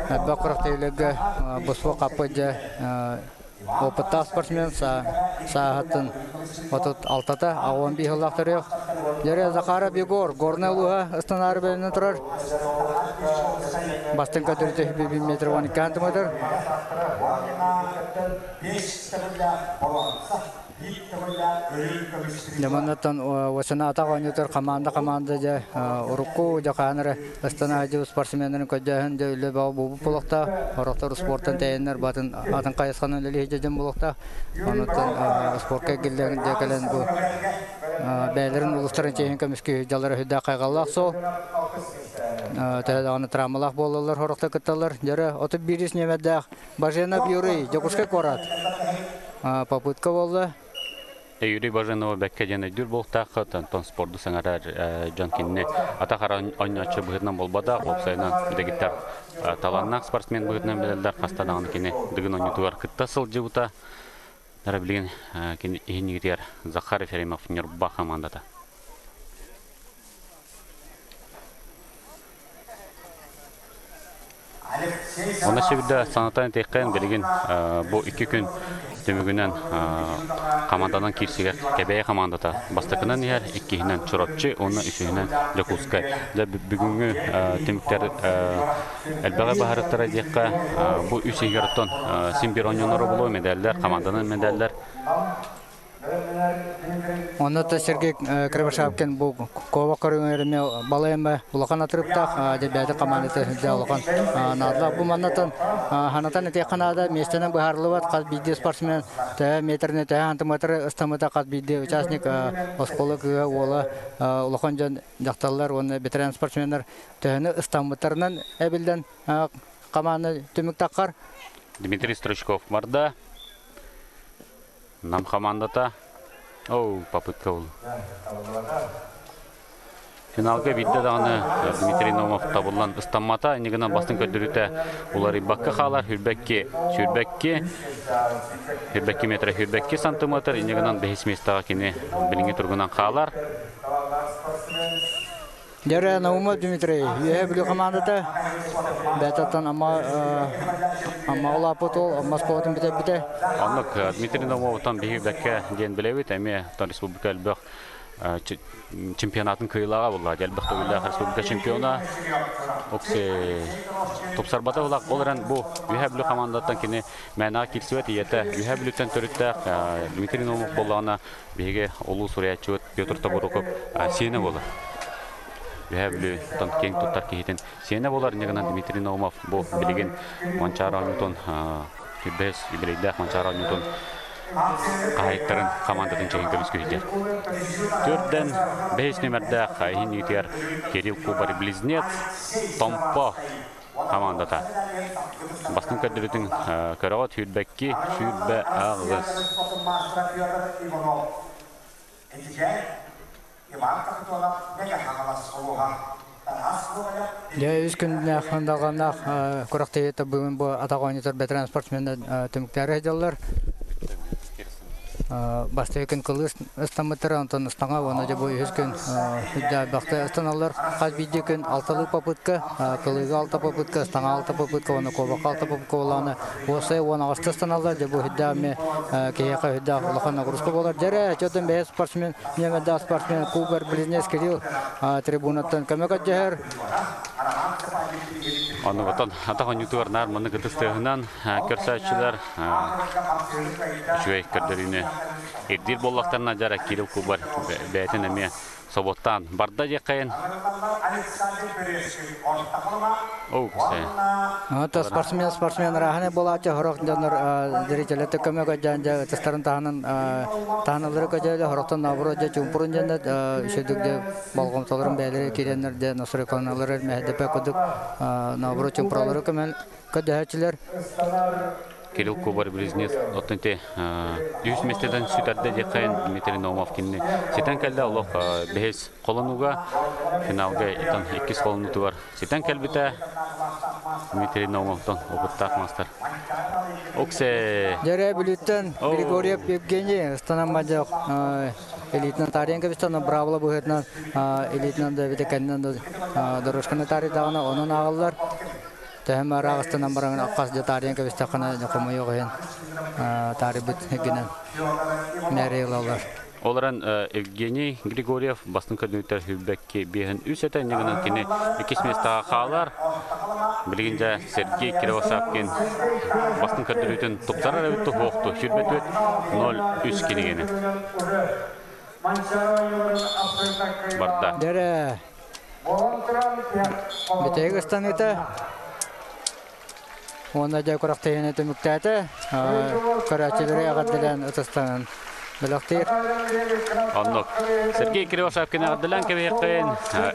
Элбэх күрэхтэһиилэргэ босхо хаппыт дьэ опыттаах спортсмен сааһыттан 36-та, 15 сыллаах төрүөх. Дьэрэ Захаров Егор, Горнай улууһа ыстанаары бэлэмнэн турар. Бастыҥ көтөрүтэ 1 метр 12 сантиметр. Дьэ, Уосана атах оонньуутар команда-команда дьэ урукку дьэ хаһан эрэ ыстана сылдьыбыт спортсменнарын көрдөөһүн дьэ үлэ бөҕө буолбут буолуохтаах. Сорохтор спортан тэйэннэр батын атын хайысханан үлэлии сылдьар дьон буолуохтаах. Онуттан спортка эргиллэн дьэ кэлэн бу бэйэлэрин улуустарын чиэһин көмүскүү сылдьаллара сүрдээх хайҕаллаах суол. Төһө даҕаны травмалаах буолаллар сорохтор кытталлар. Дьөрө 31 нүөмэрдээх Баженов Юрий, Дьокуускай куорат. Попытка буолла. Юрий Баженова бэккэ диэн өйдүүр буолтаахха, онтон спорду саҥарар дьон кинини атах оонньооччу быһыытынан буолбатах, уопсайынан дэгиттэр талааннаах спортсмен быһыытынан билэллэр, хаста даҕаны кини Дыгын оонньуутугар кытта сылдьыбыта. Дара билигин кини иһиннигитигэр Захар Ефремов Ньурба хамаандата. Онно сибирде санатан этиэххин, билигин бу икки күн түмүгүнэн команданан киирсигэр Кэбээйи командата бастакынан иһэр, иккиһинэн Чурапчы уонна үсүһүнэн Дьокуускай. Дьэ бүгүҥҥү түмүктэр элбэҕи баһарыттара диэххэ, бу үс иһигэр оттон син биир оонньоонору булуо медаллар, команданан медаллар. Онно Сергей Кривошапкин бу куобах көрүҥэр эмиэ балай эмэ улахан атырыптаах дьэ командата дьэ улахан наадалаах. Бу маннатан ханатан этиэххэ наада, миэстэнэн быһаарыллыбат хас биирдии спортсмен төһө метрини, төһө сантиметры ыстаммыта хас биирдии участник оскуола кыыһа, уола, улахан дьон, дьахталлар уонна ветеран спортсменнар төһөнү ыстаммыттарынан эбиллэн команда түмүк таххар. Дмитрий Стручков барда. Нам командата. Оу, попытка был. Финалга биирдэ даҕаны Дмитрий Наумов табыллан ыстаммата. Иннигинэн бастыҥ көрдөрүүтэ уларыйбакка хаалар. Хүрбэкки, сүүрбэкки, хүрбэкки метр, хүрбэкки сантиметр. Иннигинэн бэһис миэстэҕэ кини билиҥҥи туругунан хаалар. Дьэрэ Наумов Дмитрий, Үөһээ Бүлүү хамаандата бэйэтиттэн Амма Амма улааппыт уол Амма оскуолатын бүтэрбитэ. Оннук Дмитрий Наумовтан биһиги бэккэ диэн билэбит, эмиэ республика элбэх чемпионатын кыайыылааҕа буолла. Элбэх төгүллээх республика чемпиона. Окси тупсарбата булак. Ол эрэн бу Үөһээ Бүлүү хамаандаттан кини мээнэҕэ киирсибэт ийэтэ Үөһээ Бүлүүттэн төрүттээх Дмитрий Наумов буоллаҕына биһиги улуу суруйааччыбыт Петр Тобуруков сиэнэ буолар. Үһээ Бүлүү киэҥ туттар киһитин сиэнэ буолар. Инньэ гынан Дмитрий Наумов бу билигин Манчаары оонньуутун сүрдэс юбилейдээх Манчаары оонньуутун хаһайыттарын командатын чэһин көмүскүү сылдьар. Төрдөн бэһис нүмердээх иһин иитигэр Кирилл Кубарь Близнец Томпо командата. Бастыҥ көрдөрүүтүн көрөҕүт сүүрбэкки сүүрбэ аҕыс. Дьэ, үс күннээх далҕаннаах күрэхтэһиитэ бүгүн бу атах оонньуутар ветеран спортсменнар түмүктээри сылдьаллар. Бастакы күн кылыы ыстаммыттара, онтон ыстаҥа уонна дьэ бу үһүс күн бахта ыстаналлар. Хас биирдии күн алталыы попытка, кылыыга алта попытка, ыстаҥа алта попытка уонна куобахха алта попытка буоллаҕына, уопсайа 18-та ыстаналлар. Дьэ бу үрдээх эмиэ киһиэхэ үрдээх улахан нагрузка буолар. Дьэрэ, чөтөн бэйэ спортсмен, ньэмэдээх спортсмен Кубер Близнец Кирилл трибунаттан көмө көрдөһөр. Онно отон атах оонньуутугар наар маннык ытыс тыаһынан көрсөөччүлэр үчүгэй көрдөрүүнү ирдиир буоллахтарына дьара Кирилл Кубар бэйэтин эмиэ соботтаан барда диэххэйин. Ото спортсмен спортсмен ырааханы буолааччы хорох дьоннор зрителлэр көмө көдьөөн дьэ ытыстарын таһынан таһыналары көдьөөлө хорохтон наоборот дьэ чуумпурун дьэннэр үчүгдүк дьэ болҕомтолорун бэйэлэрэ киирэннэр дьэ настройкаланаллар мэһэйдэппэт курдук наоборот чуумпуралары көдөһөөччүлэр. Кирилл Кубар близнец оттон те үс местеден сүтэрдэ диэххэйин Дмитрий Наумов кинини ситэн кэллэ олох бэһис холонууга финалга итан иккис холонуутугар ситэн кэлбитэ. Дмитрий Наумовтан опыттаах мастер. Оксе. Дьэрэ Бүлүүттэн Григорьев Евгений ыстанан мадьах элитинэн таарыйан кэбистэ, онон браво быһыытынан элитинэн да эбитэ кэннинэн да дорожканы таарыйдаҕына онон ааҕыллар. Төһөм араах ыстанан баран хас да таарыйан кэбистэххинэ хомойуох иһин таарыйбыт гинэн мээрэй ылаллар. Ол эрэн Евгений Григорьев бастыҥ көрдөрүүтэр сүүрбэкки биэһин үс этэ иннигинэн кини иккис миэстэҕэ хаалар. Билигин дьэ Сергей Кривошапкин бастыҥ көрдөрүүтүн тупсарар эбит туһуохту сүүрбэ 4 03 кинигини. Барда. Дэрэ. Бүтэһик ыстаныыта Уонна дьэ күрэхтэһиини түмүктээтэ. Көрөөччүлэри эҕэрдэлээн ытыстанан бэлэхтиир. Оннук. Сергей Кривошапкин эҕэрдэлээн кэбиһиэххин.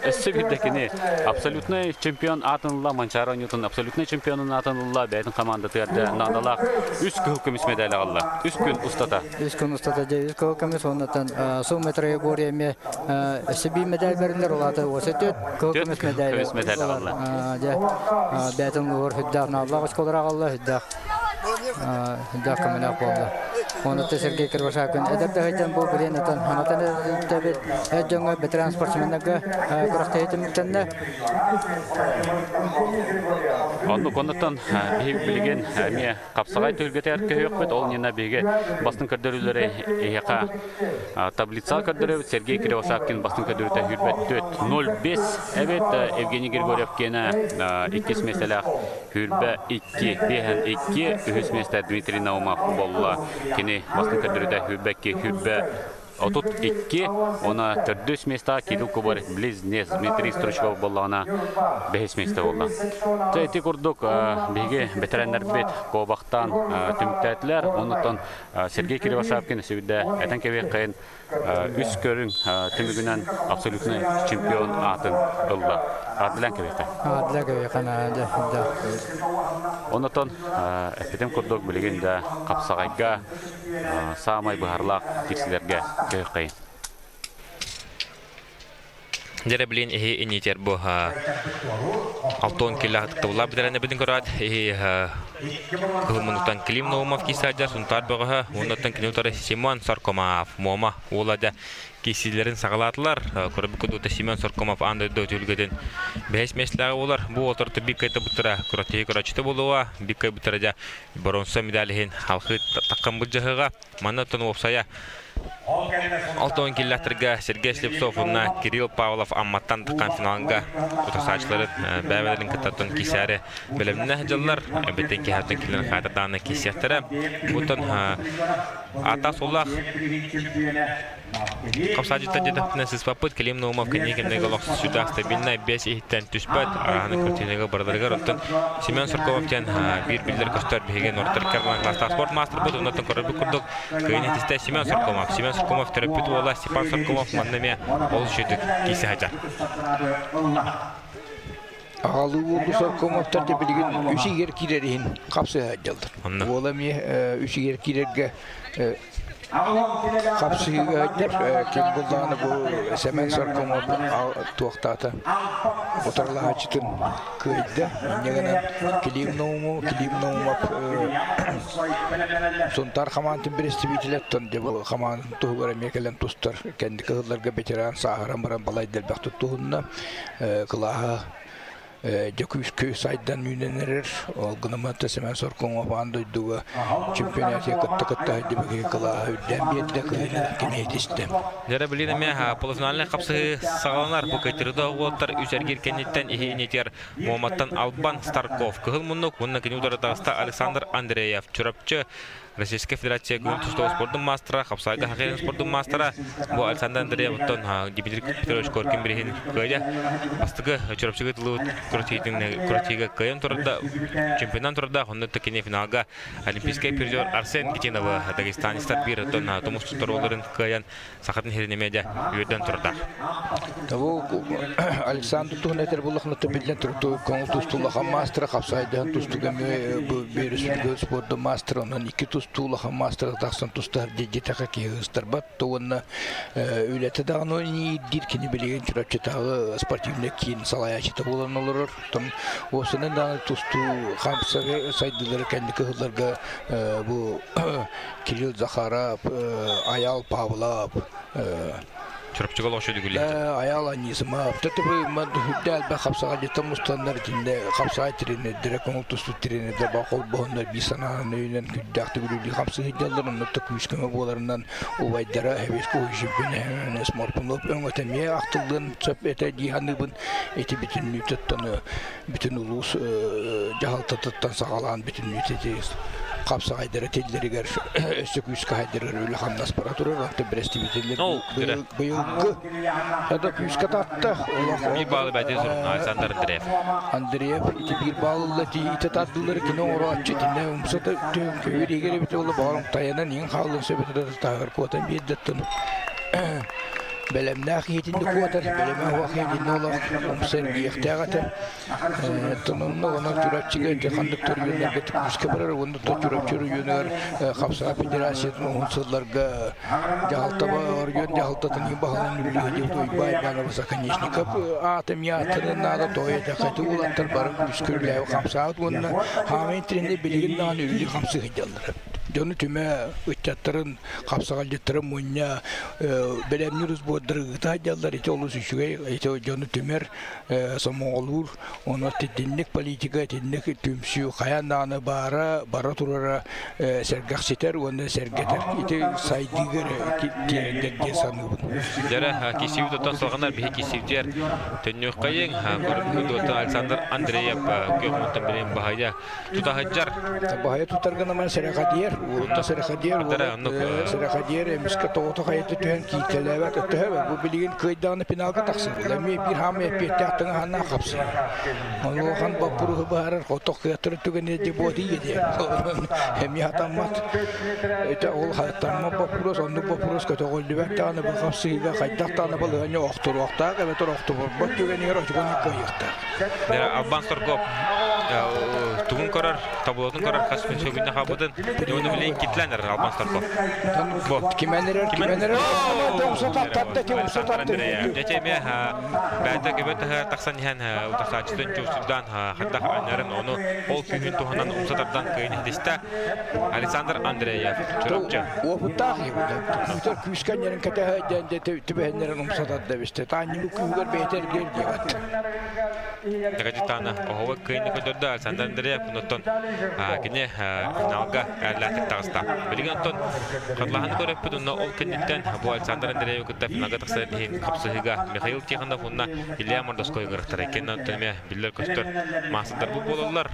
Өссө биирдэ кини абсолютнай чемпион аатын ылла, Манчаары оонньуутун абсолютнай чемпионун аатын ылла, бэйэтин хамаандатыгар да наадалаах үс кыһыл көмүс медаль аҕалла. Үс күн устата. Үс күн устата дьэ үс кыһыл көмүс уоннаттан сумма троеборье эмиэ өссө биир медаль бэриллэр, ол аата 34 кыһыл көмүс медаль. Көмүс медаль аҕалла. Дьэ бэйэтин улууһугар сүрдээх нааллаах оскуолалар аҕалла, сүрдээх сүрдээх көмөлөөх буолла. Онуттан Сергей Кривошапкин эдэр да сылдьан бу билин ытан санатан этэбит эр дьоҥҥо ветеран спортсменнарга күрэхтэһии түмүктэннэ. Оннук оннуттан биһиги билигин эмиэ Хапсаҕай түһүлгэтигэр көһүөхпүт. Ол иннинэ биһиги бастыҥ көрдөрүүлэри эһиэхэ таблицаҕа көрдөрөбүт. Сергей Кривошапкин бастыҥ көрдөрүүтэ сүүрбэ 4.05 эбит. Евгений Григорьев киэнэ иккис миэстэлээх сүүрбэ 2 5 2 үһүс миэстэ Дмитрий Наумов буолла. Кини бастыҥ көрдөрүүтэ сүүрбэ 2 сүүрбэ 32 уонна төрдүс миэстэҕэ Кирилл Кубарь близнец Дмитрий Стручков буоллаҕына бэһис миэстэ буолла. Дьэ ити курдук биһиги бэтэрээннэрбит куобахтаан түмүктээтилэр. Оннуттан Сергей Кривошапкин өссө этэн кэбиэххэйин үс көрүҥ түмүгүнэн абсолютный чемпион аатын ылла. Аатылаан кэбиэххэ. Аатылаан кэбиэххэ наада. Оннуттан эппитим курдук билигин да хапсаҕайга саамай быһарлаах кирсилэргэ көһөххөйүн. Дьэрэ билин иһи инитер бу алтон килла тылла битэрэнэ битин көрөөт иһи кылмунуттан Клим Наумов кисаджа Сунтаар бөҕөһө уоннаттан кини утары Симон Соркомов Муома уола дьа киирсиилэрин саҕалаатылар. Көрбүт кудуута Семен Соркомов аан дойду түһүлгэтин бэһис миэстэлээҕи буолар. Бу уолтар биир кыайтабыттара күрэхтэһии көрөөччүтэ буолуоҕа. Биир кыайбыттара дьэ боруонса медаль иһин халхыы таххан былдьаһыаҕа. Манна оттон уопсайа Алтон киллэхтэргэ Сергей Слепцов уонна Кирилл Павлов Амматтан таххан финалга утарсааччылары бэйэлэрин кыттаттан киисээри бэлэмнэ дьыллар. Эбэтин киһаттан киллэрин хаайтардааны киисиэхтэрэ. Бутан ата суллах Хапсаадьыттар дьэдэхпинэ сыспаппыт Клим Наумов кэнники кэмнэргэ олох сүрдээх стабильнай бэс иһиттэн түспэт араһаны картинаға барыларыгар оттон Семен Сурковов диэн биир биллэр көстөр биһиги Нортер Карлан класстаах спорт мастербыт оннуттан көрөрбүт курдук кыайын итистэ Семен Суркомов Семен Суркомов төрөппүт уола Степан Суркомов манна эмиэ олус үчүгдүк киирсэ сылдьар. Аҕалыы уолу Соркомовтар да билигин үс игэр киирэр иһин хапсыһа сылдьаллар. Уола эмиэ үс игэр киирэргэ хапсыһыыга сылдьар. Ким буллаҕына бу Сэмэн Соркомов туохтаата утарылаһааччытын кыайда. Инньэ гынан Клим Наумов, Клим Наумов Сунтаар хамаандатын бэрэстэбиитэлэттэн дьэ бу хамаандатын туһугар эмиэ кэлэн тустар. Кэнники сылларга ветеран сааһыран баран балайда элбэх туттуһунна. Кылааһа дьэ күүскэ сайдан үүнэн эрэр. Ол гынан баран Семен Соркуҥов аан дойдуга чемпионатыгар кытта кытта сылдьыбыт кылааһа үрдээн биэрдэ, кыайыыны кини ситистэ. Дьэрэ билин эмиэ полуфинальнай хапсыһыы саҕаланар. Бу кыйтырыда уолаттар үс эргиир кэнниттэн иһи инитигэр Муоматтан Албан Старков, Кыһыл муннук уонна кини удары таҕыста Александр Андреев, Чурапчы Российскай Федерация күн тустуу спордун маастара, хапсаайга хоккейын спордун маастара бу Александр Андреев оттон Дмитрий Петрович Коркин бириһин кыайа. Бастакы Чурапчыга тылыбыт күрэхтэһиигэ кыайан турда, чемпионан турда, онно кини финалга олимпийскай призер Арсен Гитиновы дагестанецтар биир оттон тумус туттар кыайан сахатын сирин эмиэ дьэ үөрдэн турда. Бу Александр туһун этэр буллахына биллэн турду көҥүл тустуулахан маастара хапсайдаһан тустууга эмиэ бу биир спордун маастара онон икки тус тустуу улахан маастара тахсан тустар дьиэтэхэ киһи ыстарбат уонна үлэтэ даҕаны иирдиир кини билигин Чурапчытааҕы спортивнай киин салайааччыта буолан олорор. Оттон уопсайынан даҕаны тустуу хамсаҕы сайдыылары кэнники сылларга бу Кирилл Захаров, Аял Павлов, Чурапчыга олохчу дүгүллэ. Аял Анисимов, төтөбү үрдэ элбэх хапсаҕа дьиттэн мустаннар итиннэ хапсаҕай тренердэрэ, көҥүл тустуу тренердэр ба холбоһуннар биир санаанан өйүнэн күрдээх түгүлүлүү хамсыһыйдаллар, онно да күүс көмө буоларынан убайдара Хэбиско Уйшиппин Сморпунов өҥөтө эмиэ ахтыллыан сөп этэ дии саныыбын. Ити бүтүннүүтүттэн бүтүн улуус дьаһалтатыттан саҕалаан бүтүннүүтэ ити хапсаҕайдара тиллэригэр өссө күүскэ хайдарыгар үлэ-хамнас бара турар. Онтон бэрэстэбиитэллэр быйылгы это күүскэ татта. Биир баалы бәйти сурунна Александр Андреев. Андреев ити биир баалылла ити тардылары кини оҥорооччу итиннэ умсата көбүр игер эбит олы баҕарым тайанан иҥ хааллын сөбөтө таһыгар куотан биэрдэттин бэлэмнээх иһитинни куотар, бэлэмэ уох иһитинни олох умса эргийиэхтээх этэ. Тононно онон Чурапчыга ити ханнык төрүөннэргэ күүскэ барар уонна Чурапчы оройуонугар Хапсаҕа федерациятын уһун сылларга дьаһалтаба оройуон дьаһалтатын баһылан үлэлиир Уйбай Иванов Оконечников аата эмиэ ааттанын наада тоҕо этэххэ улаттар бары күүскэ үлэлээбит хамсаабыт уонна хаамай тренер билигин даҕаны үлэлии хамсыы сылдьаллар. Дьону түмэ ыччаттарын хапсаҕалдьыттары мунньа бэлэмниир сбордары ыыта сылдьаллар ити олус үчүгэй ити дьону түмэр сомоҕолуур онон итинник политика итинник түмсүү хайаан даҕаны баара бара турара сэргэхситэр уонна сэргэтэр ити сайдыыга эрэ тиэрдэр диэн саныыбын. Дьэрэ кисиибит оттон салҕанар биһи кисиибитигэр төннүөххэйиҥ көрбүт Александр Андреев күөх мунтан билин баһыйа тута сылдьар. Баһайа тутарга наман сэрэхэдиэр, уолта сэрэхэдиэр, сэрэхэдиэр эмискэ тоҕото хайыта түһэн кииртэлээбэт өттөһө бу билигин кыайдаҕына финалга тахсар. Эмиэ биир хаамай эппиэттээх тыҥаһаннаах хапсар. Онуохан боппуруһу быһаарар хотох кыаттары түгэнэ деботи диэн. Эмиэ хатаммат. Это ол хатаммат боппуруос, оннук боппуруос көтөҕүллүбэт даҕаны бу хапсыыга хайдах даҕаны балыһанньа охторуохтаах эбэтэр охтоборбот түгэнигэр очукуну кыайыахтаах. Албан Соргоп тугун көрөр, таблотун көрөр хас күн сөгүнне хабытын, оны билен китленер Албан Соргоп. Кименерер, кименерер. Дечеме бәйті кебет тахсан иһэн утасаачытын чуусурдан хаттах аннарын ону ол күүһүн туһунан умсатардан кыйын иһдистэ Александр Андреев Чурапчы. Опыттаах ебут. Күүскәннерин кэтэһэ түбэһэннерин умсатар бисте. Таанньыбы күүгэр бэйтер гер диэбэт. Дагадитана оһово кыйны көдөрдө Александр Андреев онтон кини финалга әрләтик тагыста. Билген онтон хатлаһаны көрөппүт онно ол кэнниттэн бу Александр Андреев кытта финалга тахсар иһин хапсыһыга Михаил Тихонов уонна Илья Мордоской ыҥырыктара. Иккиэн онтон эмиэ биллэр көстөр маастардар бу буолаллар.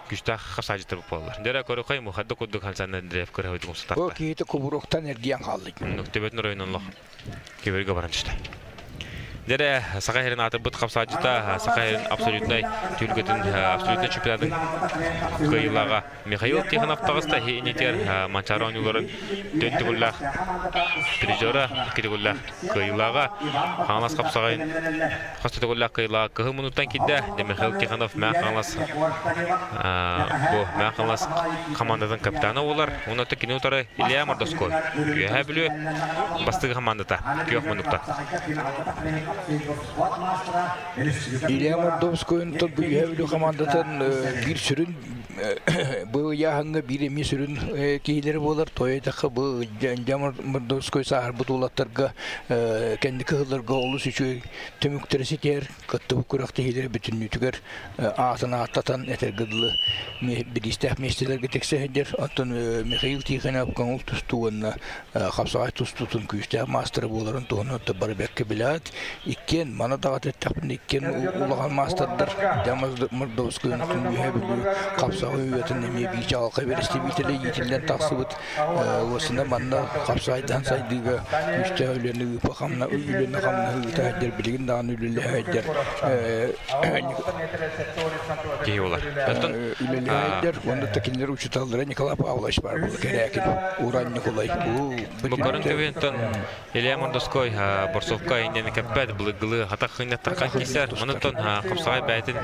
Күстээх хапсаажыттар бу буолаллар. Дэрэ көрөкөй мухадда курдук Александр Андреев көрөһөйдүк умсутарта. Бу киһити кубуруктан эргийэн хаалды. Төбөтүн оройунан олох кеберге баран түстэ. Дэрэ Саха сирин аатырбыт хапсааччыта Саха сирин абсолютнай түлгөтүн абсолютнай чемпионатын кыайыылааҕа Михаил Тихонов таҕыста инитигэр Манчаары оонньууларын төн төгүллээх призера, икки төгүллээх кыайыылааҕа Хаҥалас хапсаҕайын хас төгүллээх кыайыылааҕа кыһыл муннуттан киирдэ. Михаил Тихонов Мэҥэ Хаҥалас бу Мэҥэ Хаҥалас командатын капитана буолар. Уонна кини утары Илья Мордоской Үөһээ Бүлүү бастакы командата күөх муннуктан. Илья Мордовскойун бу Үөһээ Бүлүү командатын биир сүрүн бу ыйааһыҥҥа биир эмиэ сүрүн киһилэри буолар. Тойотахха бу Илья Мордовской сааһырбыт уолаттарга кэнники сылларга олус үчүгэй түмүктэри ситиһэр кыттыбыт күрэхтэһиилэри бүтүннүүтүгэр аатын ааттатан этэргэ дылы бириистээх миэстэлэргэ тиксэ сылдьар. Оттон Михаил Тихонов көҥүл тустуу уонна хапсаҕай тустуутун күүстээх маастара буоларын туһунан бары бэркэ билээт, иккиэн маны даҕат эттэхпинэ иккиэн улахан маастардар Мордовскай үөһэ Бүлүү хапсаҕай үйэтин эмиэ биир чаҕылхай бэрэстэбиитэлэ иитиллэн тахсыбыт уосуна манна хапсаайдаан сайдыыга күүстээх үлэни ыыпа хамна үлэни хамнаһы ыыта сылдьар билигин даҕаны үлэлэһэ киһи болар. Үлэлэһэ уонна кинилэр учууталлара Николай Павлович бар була кэрээкин Уран Николай. Бу көрүн төбөтөн Илья Мордоской борсовка иннени кэппэт. кисер, былыргылы хатах хыннаттархан кисер. Онутон қапсағай бәйтін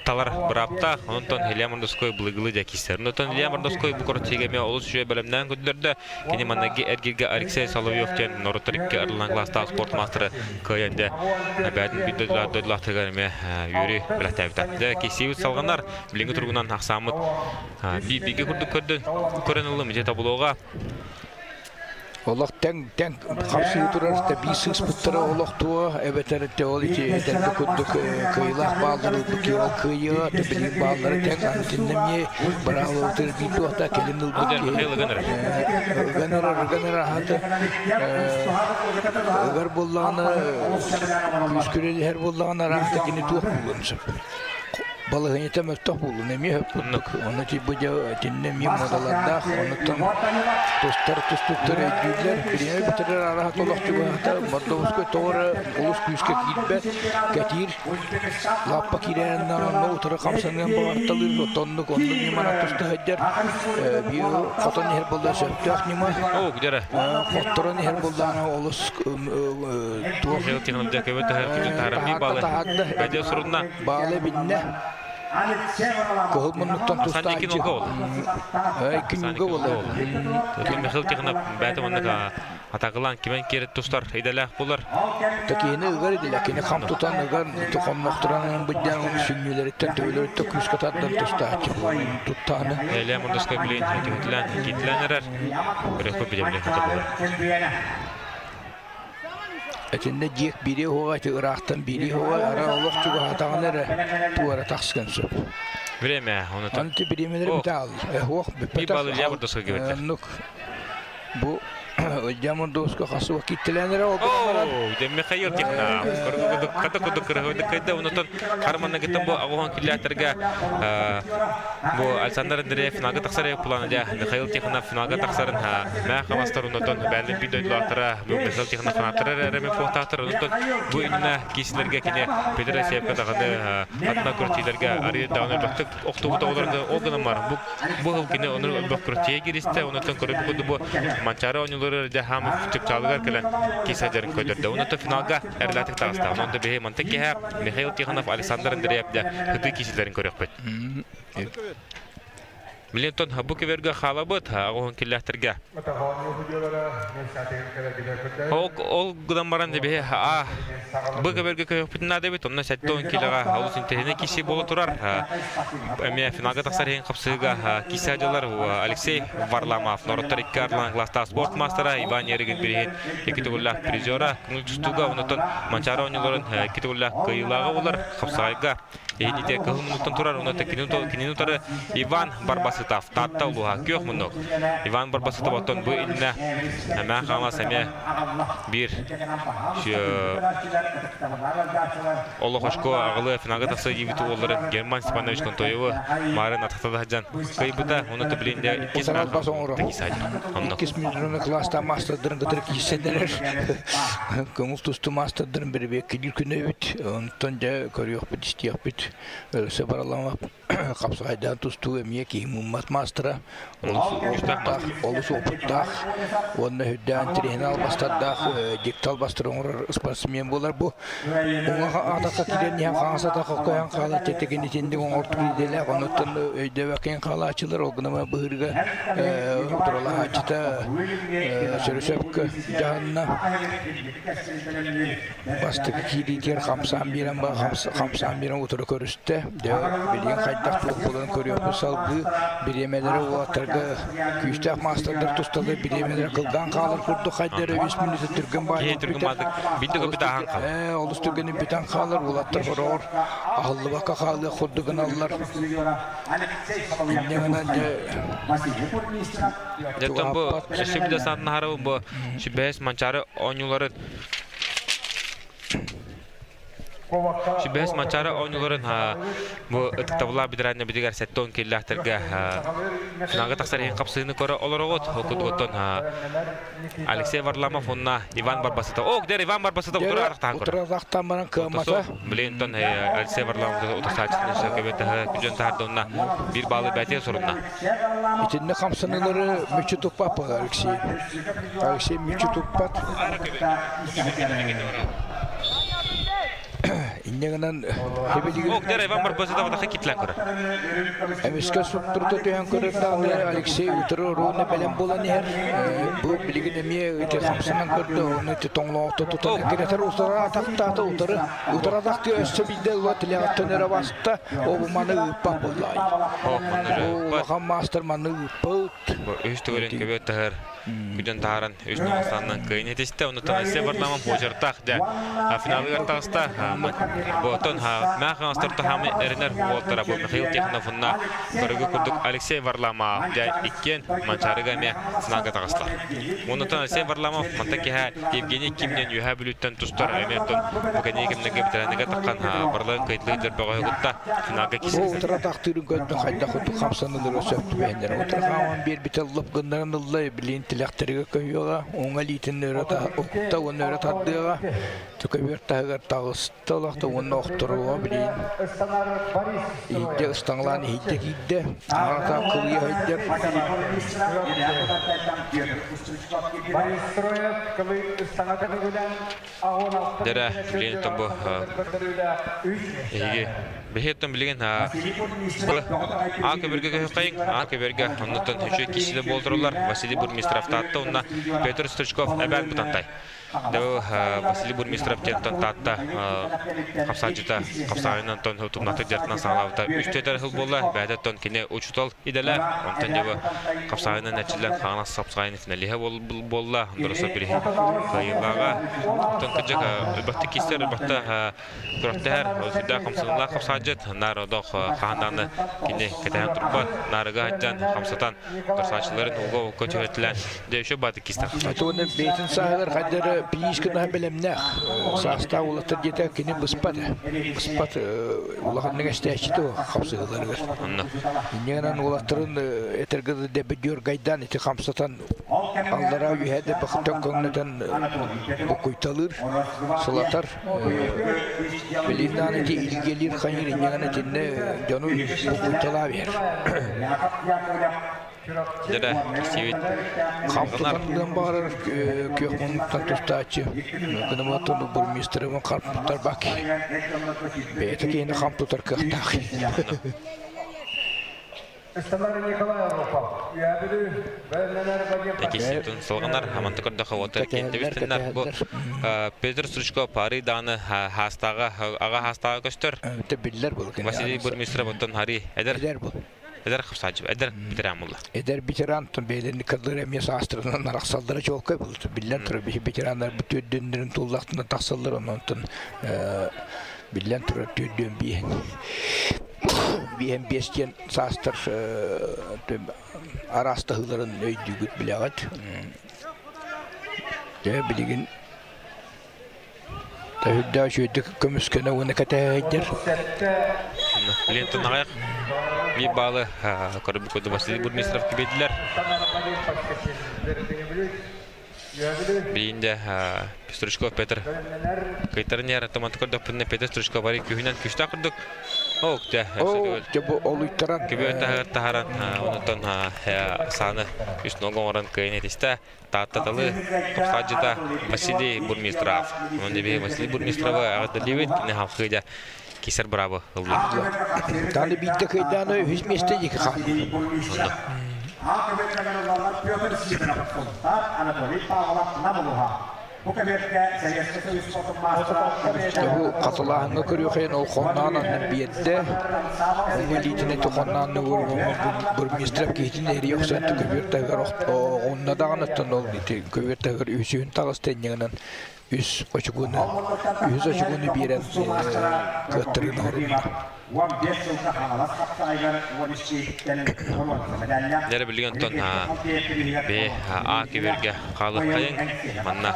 талар бырапта, онутон Илья Мордовской былыргылы да кисер. Онутон Илья Мордовской бу коротчегеме олус шуе бөлімнен күндерді. Кені маннаги эргирге Алексей Соловьев тен нороттарикке арылан класста спорт мастеры кыянде бәйтін бүдді юри біләттәбіті. Де кесеуіт салғанар, біліңгі тұрғынан ақсамыт би-биге күрдік көрді, көрін ұлы мете табылуға. Олох тәң тәң қапсы турар та бисыс буттара олох туа эбетер те ол ити этербе курдук кыйлах баалары бу ол кыйы те билин баалары тәң антиннемне баралы тер би туа келин ул бу генер генер хаты ыгар болланы күскүрел her болланы рахта кини туа булун балыгынета мөттөх булу неме хөппуттук оны ти бу тинне ми модалардах онуттан тустар тустуктар өйдүүлер бирине битерер араха толох чугаата мордовской тоора улус күүскө киирбет кэтиир лаппа киирэннан онно утары камсаныан багарталыр тоннук онну нимана тустахайдар био хотон ихер болда сөптөөх нима О, гдера. Хотторон ихер болдаана олус туох баалы бинне Кыһыл муннуктан тустаачы. Икки болду. Михаил Тихонов бәті онныга атагылан кимен керет тустар иделях булар. Такини ыгар иделях, кини хам тутан ыгар, тухомнохтуранын буддян сүннүлериттен төбөлөрүттен күскө тардан тустаачы. Туттааны. Эле мундуска билен тихитлен китленерер. Көрөккө билемле хата булар. Этинне диек бири хуга, ти ырахтан бири хуга, ара олох чуга хатаган туара тахскан сөп. Время, оны Аны ти биремелер битал. Хух Би балы Илья Мордовской кебеттер. Нук. Бу Илья Мордовской хасу киттеленер ол. О, де Михаил Тихонов. Ката куду кыргы кайда онотон харманна гитен бу агухан килләтерге бу Александр Андреев финалга тахсар планы да Михаил Тихонов финалга тахсарын мә хамастар онотон бәлин би дойдулатыра бу Михаил Тихонов фанаттары реме фотатыр онотон бу инна кисилерге кине Петр Сепка даганы атна күртилерге ари даганы бактык октубу оларга огына бар бу бу хыл кине оны бак күртие киристе онотон көрүп куду бу манчары ойнулары да хам чыпчалыгар келен кисажарын көдөрдө. Онотон финалга эрлатык тагыста. Онон бехе мантык Михаил Тихонов Александр Андреев да хыты кисилерин көрөкпөт. Милентон бу кеверге халабыт агоон килләхтерге. Ол ол гудан баран дебе а бу кеверге көпүтүн адебит онна сәттон килага алус интехне киси боло турар. Эме финалга тахсар хен капсыга киси ажалар Алексей Варламов Нороттар икки арлан класста спорт мастера Иван Еригин бирин эки тугулла призера күңүл тустуга онотон Манчара ойнуларын эки тугулла кыйлага болар капсыгайга. Эйните кыл минуттан турар онотон кинин утары Иван Барбасытов татта улуха көх муннук. Иван Барбасытов оттон бу инне әмә хамас әмә бир Олохошко агылы финалга тахса ебиту олары Герман Степанович Контоевы марын атхатада жан кыйбыта оны төблинде иккис Иккис международный класста мастердырын кытыр киседелер. Көңүл тусту мастердырын бир бек кидил күнөбүт. Онтон жа көрүөх бит, истиэх бит. Өлсө баралама капсайдан тусту эмие кийим уммат мастера. Олус опыттах. Онна хүддән тренал бастардах, диктал бастырыңыр спортсмен болар бу. Оңа атака киден ян хаңса та коян кала тетеген итинде оңорту иделе, онуттан өйдө бакен кала ачылыр, огнама быырга турала ачыта сөрөсөпкө жанна бастык киритер хамсан бирен ба хамсан бирен утуру көрүстө. Де билген кайдак тук болон көрүөпү салгы биремелери улаттарга күүстәк мастердер тусталы биремелери кылган калыр курду кайдары 5 минут түргөн бар. Түргөн бардык. Бинди көп битахан кал. Олус түргөнү битан калыр, улаттар хорор. Ахыллы бака калы хурдугун аллар. Жеттен бу шибде сатын харабы бу шибес манчары ойнуларын Шибес манчары ойнуларын бу ытыктабыла бидирәнне бидигәр сәттон килләхтерге финалга тахсар ең капсыны көрө олорогот окутготтон Алексей Варламов онна Иван Барбасытов. Ок, дер Иван Барбасытов утура арактан көрө. Утура арактан баран кымата. Блин, тон Алексей Варламов утасачны сөкөбөт күжөн тахарды онна бир балы бәте сорунна. Итинне камсынылары мүчү туппап Алексей. Алексей мүчү туппат. Иннегынан хебилигин. Ок, дэр Иван Барбоза ватаха китлен көрөр. Эмиске суптурда түһэн көрөр даҕаны Алексей утары оруона бэлэм буолан иһэр. Бу билигин эмиэ ити хамсанан көрдө, ону ити тоҥлоохто тутан эккирэтэр утары атахтаата утары. Утары атахтыы өссө биирдэ ыла тилэҕиттэн өрө баста, ол маны ыыппат буоллаай. Улахан маастар маны ыыппыт. Үс төгүлүн көбүөт таһар күдэн таһааран үс ноҕостаннан кыайын этистэ. Онуттан Алексей Варламов очертах дьэ финалыгар таҕыста. Ботон мээх хаҥастар таһаамы эринэр уолтара бу Михаил Тихонов уонна көрүгү курдук Алексей Варламов дьэ иккиэн Манчаарыга эмиэ финалга таҕыстылар. Онуттан Алексей Варламов мантан киһэ Евгений Кимнен Үөһээ Бүлүүттэн тустар эмиэ оттон бу кэнники кэмнэргэ ветераныга таххан барыларын кыайтылыы дөрбөҕөһү кытта финалга киирсэр. Бу утара тахтыырын көрдө хайдах курдук хамсанылара сөп түбэһиннэр. Утара хааман биэрбитэ лып гыннаран ылла, билин тилэхтэригэр көһүөҕэ, уҥа илиитин өрө укта уонна өрө тардыаҕа, көбүөр таһыгар таҕыста олохто уонна охторуоҕа билин. Иһирдьэ ыстаҥалаан иһирдьэ киирдэ, аҕата кылыйа сылдьар. Дэрэ, билигин бу эһиги биһиэттэн билигин А көбөргө көһүккайын, А көбөргө оннуттан үчүгэй киһи буолдурулар Василий Бурмистров Таатта уонна Петр Стручков эбээн Бытантай. Дэ Василий Бурмистров диэнтэн Таатта хапсааччыта хапсаайынан тон тумнатык дьартынан саҕалаабыта үс түөтэр сыл буолла. Бэйэтэ кини учутал идэлээх. Онтон дьэ хапсаайынан эрчиллэн хаҥалас хапсаайын финалиһа буолла. Дороса бириһи кыайыылааҕа. Оттон кырдьык ылбатты кистер, ылбатта күрэхтэһэр, сүрдээх хамсаныылаах хапсаадьыт, наар одох хаһан даҕаны кини кэтэһэн турбат, наарыга сылдьан хамсатан, торсааччыларын ууга-укка түһэртилээн, дьэ еще бааты кистер. Туонна бэйэтин сааһыгар хайдары пиискэ наһаа бэлэмнээх. Саастаах уолаттар диэтэ кини быспат. Быспат улаханнык эстээччи хапсыһыыларыгар. Инньэ гынан уолаттарын этэргэ дэбидүөр гайдаан ити хамсатан аллараа үөһээ да бахтан көҥнөтөн букуйталыыр, сылатар. Билиннаан ити илгэлиир хайыр инньэ гынан итиннэ дьону букуйталаа биэр. Дьэ кисибит. Хамтатан баарар күөх муннуктан тустааччы. Кыныматтан бурмистрымын харптар бак. Бэйэтэ киһини хам тутар кыахтаах. Экиситин сылгынар хаманты көрдөхө отар киэнтебистиннар бу Петр Стручков пары дааны хаастааҕа аҕа хаастааҕа көстөр. Биллэр бұл. Василий Бурмистров оттон хари эдэр бұл. Эдэр хапсаачы, эдэр ветеран булла. Эдэр ветеран бэйэлэрин кырдыр эмиэ саастарынан арахсаллара чуолкай был. Биллэн турар ветераннар бу түрдүннэрин туллахтына тахсаллар онтон биллэн турар түрдүн биэн биэн биэстиэн саастар араастаһыыларын өйдүүгүт билэҕит. Дьэ билигин Төһүрдээх үчүгэйдик көмүскэнэ уонна кэтэһэйдэр. Лентон аҕайах биир баалы көрбүт курдук Василий Бурмистров кибедилэр. Биинде Стручков Петр кыйтарын яр томанты көрдөкпүнэ Петр Стручков бары күүһүнэн күстээх курдук. Ок, дьэ, Дьэ бу олуйтаран Күбүө таһыгар таһаран, онтон сааны үс нога оҥорон кыайан этистэ. Таатта талы тупсаадьыта Василий Бурмистров. Онон дебе Василий Бурмистровы аҕырдалиибит, кини халхыыдьа кисер браво ылла. Таны биирдэ кыйдааны үһүс миэстэ диэки хаалла. Бу хатылааһыҥҥа көрүөххэ ол хонноон аннын биэрдэ. Оҥо илиитин ити хонноон бурмистров киһитин эрийэ охсон көбүөр таһыгар оҕунна даҕаныттан ол ити көбүөр таһыгар үсүһүн таҕыста инньэ үс очукуну үһүс очукуну биэрэн кыаттарыын оһорунна. Дьэ билигин онтон Б А кибергэ хаалыаххайыҥ манна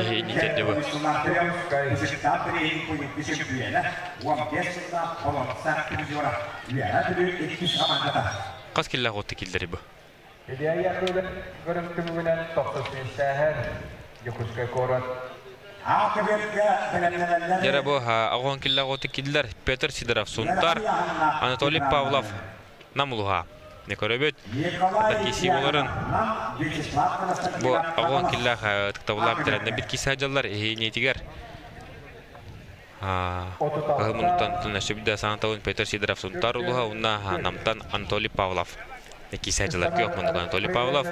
Иһи бу. Хас киллээх отты киллэри бу? Илья Яковлев көрүм түмүгүнэн тохтос Дьокуускай куорат. Дьэ бу аҕыһын киллээх отты киллэр Петр Сидоров Сунтар, Анатолий Павлов Намулуха. Не көрөбүт. Киси боларын бу агон киллах тыктабылар битэрэннэ бит киси дьаллар иһиниитигэр Кыһыл мунуттан өссө саҥа Петр Сидоров Сунтар улуһа уонна Намтан Анатолий Павлов. Киси дьаллар күөх мунук Анатолий Павлов.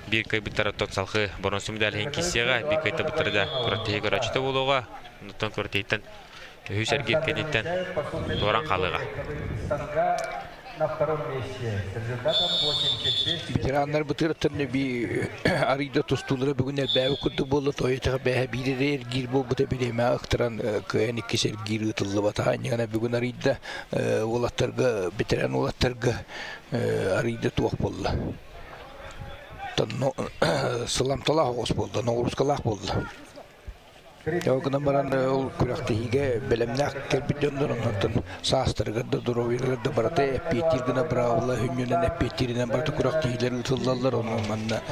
Биир кыйбыттар салхы боронсу медаль киссиэҕэ, биир кыйтабыттары да күрэхтэһии көрөөччүтэ буолуоҕа. Онтон күрэхтэһииттэн үһүс эргиир кэнниттэн туоран хаалыаҕа. На втором месте с результатом 82. Ветераннар бытыраттан би арыйда тустуулара бүгүн элбээби курдук буолла, тойотаҕа бэһэ биир эргиир буолбута бириэмэ ыктаран кыайан иккис эргиир ыытыллыбата. Анньыгана бүгүн арыйда уолаттарга, ветеран уолаттарга арыйда туох буолла. Сыламталаах оҕус буолла, ноҕуруускалаах буолла. Ол гынан баран ол күрэхтэһиигэ бэлэмнээх кэлбит дьоннор оннуттан саастарыгар да здоровьеларыгар да барыта эппиэттиир гына быраабыла хүнньүнэн эппиэттииринэн барыта күрэхтэһиилэр ыытыллаллар. Онон манна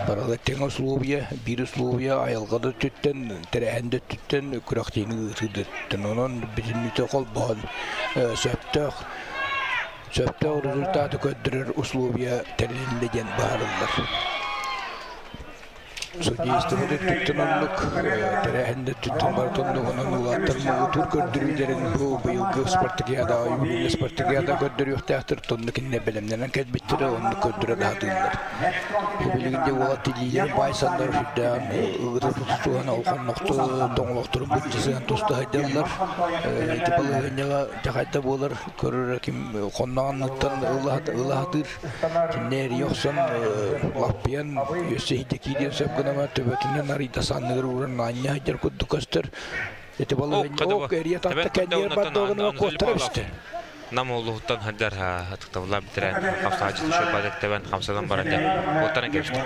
барыта тэҥ условия, биир условия айылҕа да өттүттэн, тэрээһин да өттүттэн, күрэхтэһиини ыытыы да өттүттэн. Онон бүтүннүүтэ холбоон сөптөөх сөптөөх результаты көрдөрөр условия тэрилиннэ диэн быһаарыллар. Судействода түттэн оннук, тэрээһинде түттэн барытын оннугунан улааттар муҥутуур көрдөрүүлэрин бу быйылгы спартакиада, юбилейный спартакиада көрдөрүөхтээхтэр, тонну кинилэр бэлэмнэнэн кэлбиттэрэ, оннук көрдөрө даһатыыллар. Бу билигин де уолат илиилэрин баайсаннар сүрдээн ыгыта тутуһан олхоннохту тоҥолохторун быччысыан туста сылдьаллар. Ити балаһыанньаҕа дьахайда буолар көрөр ким хонноҕоннуттан ылаһатыыр. Кинилэр охсон лаппыйан өссө иһитэ киириэн сөп гынама төбөтүнэн арыйда санныгар ууран аанньа сылдьар курдук көстөр. Ити балаһыанньа ок эрийэ татта кэннигэр бардоҕуна куоттара бистэ. Нам улуһуттан хаджар тыктабылар биtirэн хамсаачы түшө тебен хамсадан баран дьэ куоттаран кэбисти.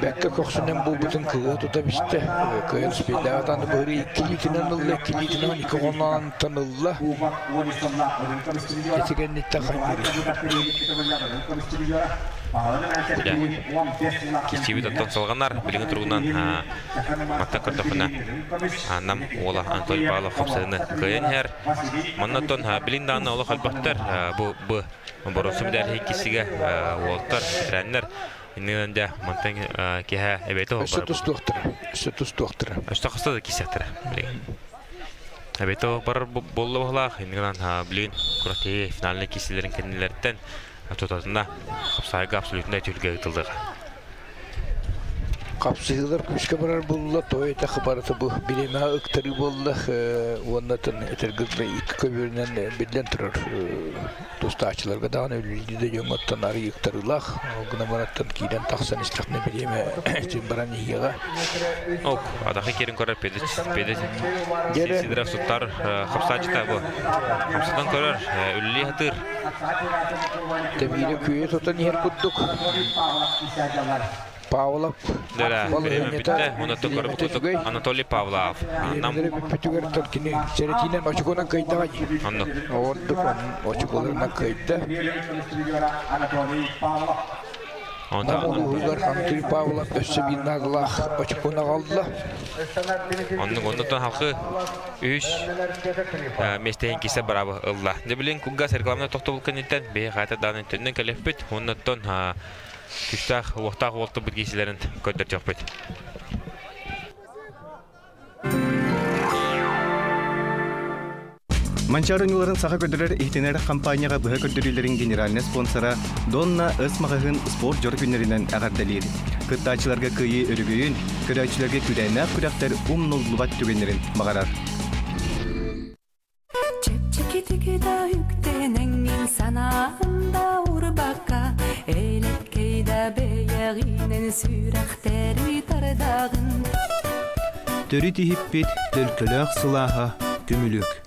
Бэккэ көхсүнэн буолбутун кыыһа тута бистэ. Кыайан спейдаатан быһыры иккилиитинэн ылла, иккилиитинэн икки хонноонтан ылла. Ити кэнниттэн хайдыр. Кистибит оттон салганар билигин туругунан матта көрдөхүнэ нам уола Анатолий Павлов хамсаһыны кыайан иһэр. Маннаттан билин дааны олох элбэхтэр бу бу боронсу медаль киссигэ уолтар ветераннар иннинэн дэ мантан киһэ эбэте Өссө тустуохтара. Өссө тустуохтара. Өссө хаста да киссэхтэрэ билигин. Эбэте барар болла баһлаах иннинэн билин күрэхтэһии финальный киссилерин кэннилэриттэн тутатына хапсаайга абсолютно түлгэ ытылдыга. Хапсыһыылар күүскэ барар буолла, той этэх барыта бу бириэмэ ыктарыы буолла, уоннатын этэргилбэ икки көбүөрүнэн биллэн турар тустааччыларга даҕаны үлэлии да дьоҥҥоттон арый ыктарыылаах, ол гынан бараттан киирэн тахсан истэххинэ бириэмэ син баран иһиэҕэ. Ок, адахы керин көрөр педит педит Сидоров суттар хапсаачыта бу. Хапсадан көрөр үлэлии хатыр. Тэбиирэ күйэ тутан иһэр курдук. Павлов. Да, бүттэ. Онотон көрбүт курдук Анатолий Павлов. Нам бүттүгэр кини серетинен очукунан кыйдаҕай. Оннук. Ордук очукуларынан кыйда. Онтон улууһугар Анатолий Павлов өссө биир наадалаах очукуна аҕалла. Оннук оннуттан халқы үс местеһин кисе барабы ылла. Дебилин кугас рекламна тохтобул кэнниттэн бэйэ хаата дааны төннөн кэлэппит. Оннуттан күстаах уохтаах уолту бит киселерин көддөртөхпүт. Манчары нюларын саха көрдөрөр иһитинэр компанияга быһа көрдөрүүлэрин генеральный спонсора Донна Өс маҕаһыын спорт дьоро күннэринэн эҕэрдэлиир. Кыттааччыларга кыайыы өрөгөйүн, көрөөччүлэргэ күрээннээх күрэхтэр умнуллубат түгэннэрин баҕарар. Чэпчэкитик да үктэнэҥҥин санаанда урбакка, Элеккей да бэйэҕинэн сүрэхтэри тардаҕын. Төрүт иһиппит төлкөлөөх сылааһа көмүлүк.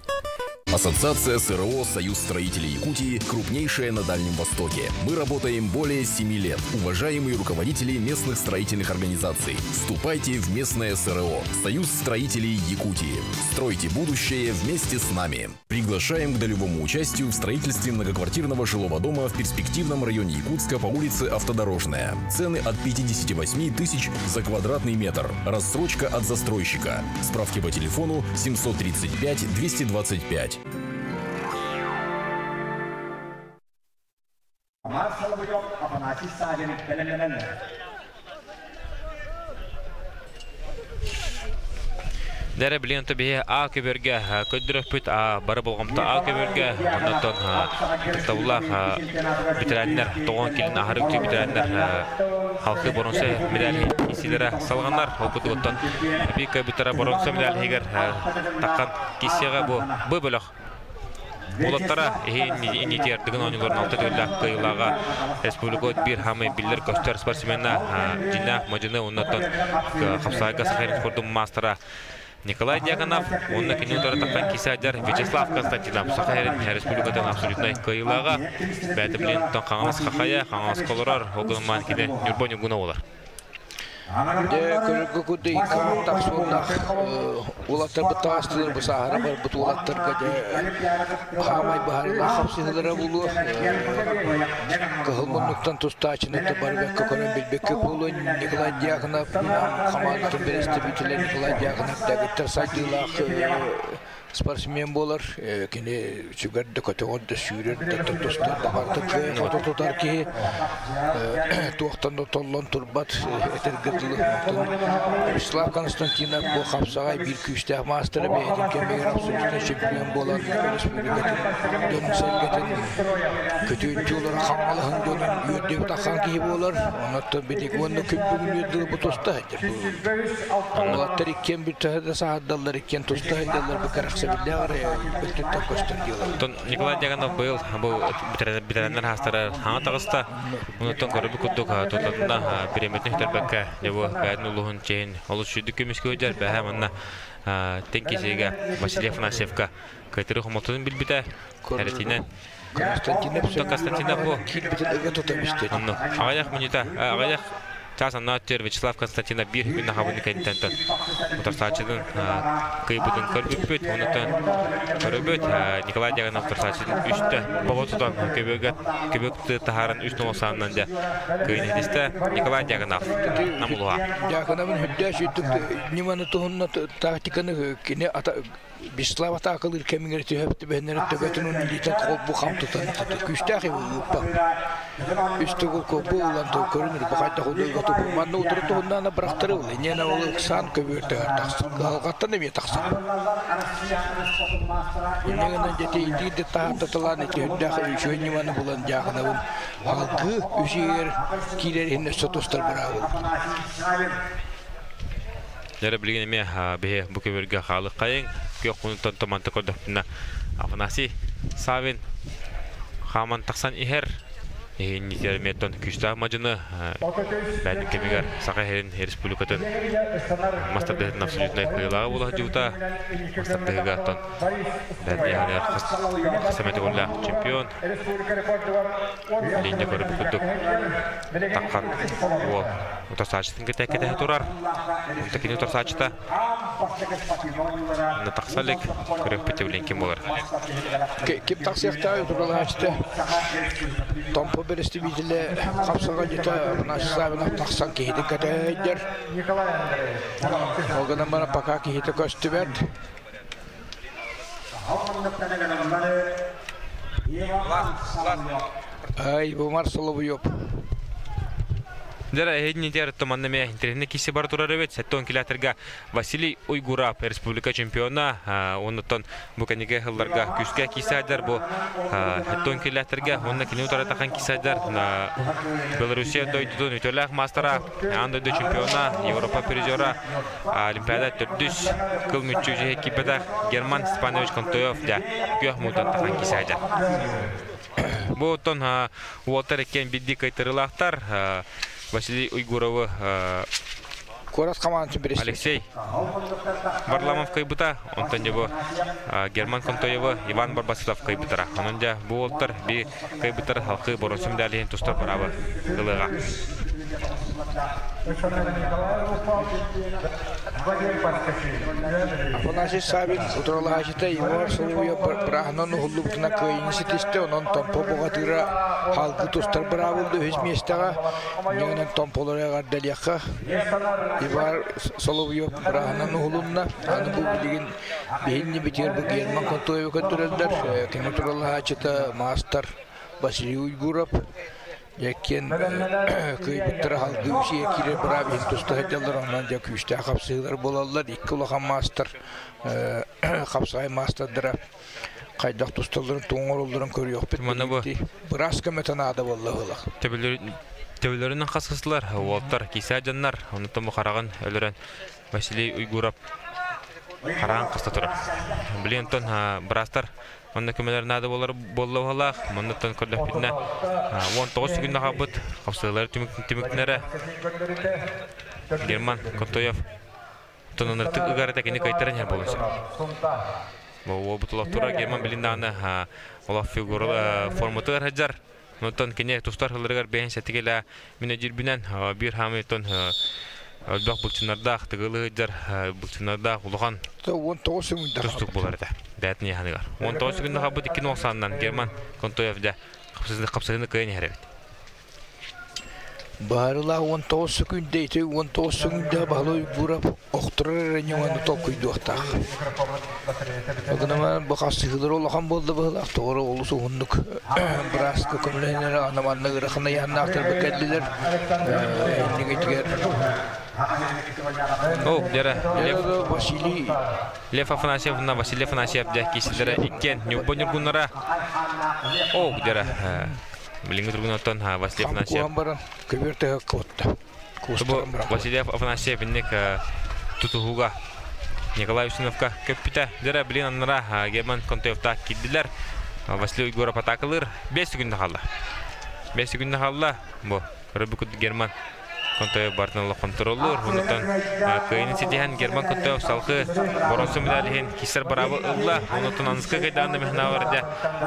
Ассоциация СРО «Союз строителей Якутии» крупнейшая на Дальнем Востоке. Мы работаем более 7 лет. Уважаемые руководители местных строительных организаций, вступайте в местное СРО «Союз строителей Якутии». Стройте будущее вместе с нами. Приглашаем к долевому участию в строительстве многоквартирного жилого дома в перспективном районе Якутска по улице Автодорожная. Цены от 58 тысяч за квадратный метр. Рассрочка от застройщика. Справки по телефону 735 225. Дәрі білген төбе А көберге көддірөкпүт бары болғымта А көберге оннотон тықтаулақ ветераннар тоғын келін ахары үкті ветераннар халқы боронсы медаль киселері салғандар ол күдіғыттан бик бүтара боронсы медаль егер таққан кисеға бу бу бөлөк Улаттара инитер дыгын ойнуларын алты төгүллә кыйлага республика бир хамы биллер көстөр спортсмена жина мажыны оннотон хапсайга сахарин спортун мастера Николай Дьяконов, онна кини утары таққан кисадер Вячеслав Константинов Сахарин республикатын абсолютный кыйлага бәті билен тон қаңалас қақая, қаңалас колорар, огынман кине Нюрбон югуна олар. Де көргө күдө икан тахсуунах улаттар бытаастылар бу сахара бар бут улаттарга де хамай бахарла хапсыһылара булу кыһыл муннуктан тустаачыны барбекке көрөн билбекке булу Николай Дьяконов хамаантын берести Николай Дьяконов дагыттар сайдыылаах спортсмен болар кини сүгэрдэ көтөҕөрдө сүүрэрдэ тустар да кыа тутар киһи туохтан да толлон турбат этэргэ дылы Вячеслав Константинов бу хапсаҕай биир күүстээх маастара бэйэтин кэмигэр абсолютно чемпион буолан республикатын дьонун сэргэтин көтүүччү олор хаҥалаһын дьонун үөрдүбүт ахаан киһи буолар онуттан битик уонна күн бүгүн үөрдүлү бу туста Улаттар иккен бүттэһэ саһардаллар иккен туста сылдьаллар бу кэрэхсэбиллээх өттүттэн көстөр диэлэр. Тон Николай Дьяконов быйыл бу ветераннар хастара хаҥа таҕыста. Онуттан көрөбү курдук тутатына биреметин хүтэрбэккэ дебу бэйэтин улуһун чейин олус сүйдүк көмүскө дьэр бэһэ манна тен кисигэ Василий Афанасьевка кайтыры хомолтотун билбитэ эретинен Константинов Константинов бу киирбитин ыга тута бистэ. Онну аҕыйах минута аҕыйах чаас анна өттүөр Вячеслав Константинов биир күн хабыны кэнниттэн утарсааччытын кыйбытын көрбүппүт, онуттан көрөбүт Николай Дьяконов утарсааччытын үстэ бобо тутан көбөгө көбөк таһарын үс ноосаанынан дьэ кыйын хитистэ Николай Дьяконов намулуха. Дьяконовын хүддээ сүйдүк ниманы туһунна тактиканы кини ата Вячеслав атаакалыыр кэмигэр түһэп түбэһиннэрин төбөтүн илиитин холбу хам тутан күүстээх ыыппа. Үс төгүл колбу ылан көрүнүр бу хайдах удуйга тупу манна утары туһуннаана бырахтары ыл инньээнэ ол ыксаан көбүөртөгөр тахсар кыһалҕаттан эмиэ тахсар. Инньэ дьэти итиирде таһааттаталаан ити үрдээх үчүгэй ньыманы булан дьаахынабын алгыы үсүгэр киирэр иһин өссө тустар быраабыл. Дьэрэ билигин эмиэ биһи бу көбүргэ хаалык хайыҥ күөх мунуттан томанта көрдөхпүнэ Афанасий Савин хааман тахсан иһэр иһиннитер эмиэттэн күүстээх мадьыны бэйэтин кэмигэр Саха иһэрин республикатын мастардыһытын абсолютнай кыайыылааҕа буола сылдьыбыта мастардыһыга оттон бэйэтин иһинигэр хас эмэ төгүллээх чемпион линия көрбүт курдук таххан уол утарсааччытын кытта кэтэһэ турар. Онто кини утарсааччыта тахса илик көрүөхпүт билин ким болар. Ким тахсыахтаа утуралааччыта Томпо берестибителе хапсаға жета Афанасий тахсан киһитин кэтэһэйдэр. Ол гынан баран пока киһитэ көстүбэт. Ай, бу Марсоловуйоп. Дьэ, эһидин туманна ме интернет киси бар турар эбит. Сеттон километрга Василий Уйгурап республика чемпиона, оннуттан бу кениге хылларга күскә кисәдер бу сеттон километрга, онна кини утаратахан кисәдер Белоруссия дойдутун үтөләк мастера, аан дойду чемпиона, Европа призера, Олимпиада төрдүс кыл мүччү жеһе кипедах Герман Степанович Контоев да күөх мутан тахан кисәдер. Бу оттон уолтар экен бидди кайтырылаахтар Василий Уйгуровы Курас командасы бересте. Алексей Варламов кайбыта, онтон бу Герман Контоевы Иван Барбасытов кайбытара. Онон жа бу уолтар би кайбытар халкы боросум далиһин тустар барабы ылыга. Афанасий Савин утуралаачыта Ивар Соловьев бырааһынан уһуллубутуна кыайыны ситисте, онон Томпо буҕатыыра халгы тустар быраабылды үһүс миэстэҕэ ньыгынан Томполору эҕэрдэлиэххэ Ивар Соловьев бырааһынан уһулунна. Аны бу билигин биһинни битигэр бу Герман Контоевы көттөрөллөр. Кини утуралаачыта мастер Василий Уйгуров Дьэккиэн кыайбыттара халгыы үсиэ киирэр быраап иһин туста сылдьаллар, онон дьэ күүстээх хапсыһыылар буолаллар. Икки улахан маастар хапсаҕай маастардара хайдах тусталларын, тугу оҥороллорун көрүөхпүт. Манна бу Быраас көмөтө наада буолла быһыылаах. Төбөлөрүнэн хасхыстылар, уолтар, киисээ дьоннор, онтон бу хараҕын өлөрөн Василий Уйгуров хараҕын хаста турар. Билигин онтон быраастар Онно көмөлөр наада буолар буолла уһалаах. Манныттан көрдөхпүтүнэ 19 секунда хаалбыт. Хапсыһыылар түмүктэнэрэ. Герман Контоев тононыртык ыгарыта кини кыайтаран иһэр буолуон сөп. Бу уолбут олохтуура Герман билин даҕаны олох фигура форматыгар сылдьар. Онтон кини тустар сылларыгар бэйэн сэтигилэ мин өйдүүрбүнэн биир хаамый оттон элбэх булчунардаах тыгылы сылдьар булчунардаах улахан 19 секунда тустук буолар этэ бээтин яһаныгар 19 секунда хабыт икки нуохсааннан Герман Контоев дьэ хапсыһыны кыайан иһэр эбит. Баарылаах 19 секунда ити 19 секунда Баһылай Уйгуров охторор эрэ ньыманы толкуйдуохтаах. Гынан бу хасыһыылар улахан буолла быһыылаах, тоҕо олус уһуннук бырааска көмөлөһүннэр аны манна ыарахан ыйааннаахтар кэллилэр. Иннигитигэр О, дьэрэ, Лев Василий Лев Афанасьевна, Василий Афанасьев дьэ киисилэрэ иккиэн Ньурба ньургуннара. О, дьэрэ, билиҥҥи тургунаттан Василий Афанасьев. Куһан баран көбүөр төһө куотта. Васильев Афанасьев инник тутуһууга Николай Устиновка көппүтэ. Дьэрэ, билин аннара Герман Контоевтаах киирдилэр. Василий Уйгуров атаакалыыр. 5 секунда хаалла. 5 секунда хаалла. Бу, көрбүкүт Герман Контоев бартын олох контроллуур. Онутан кыайыны ситиһэн Герман Контоев салгыы боронсу медаль иһин киссер быраабы ылла. Онутан аныскы кайдаанна мехнааварда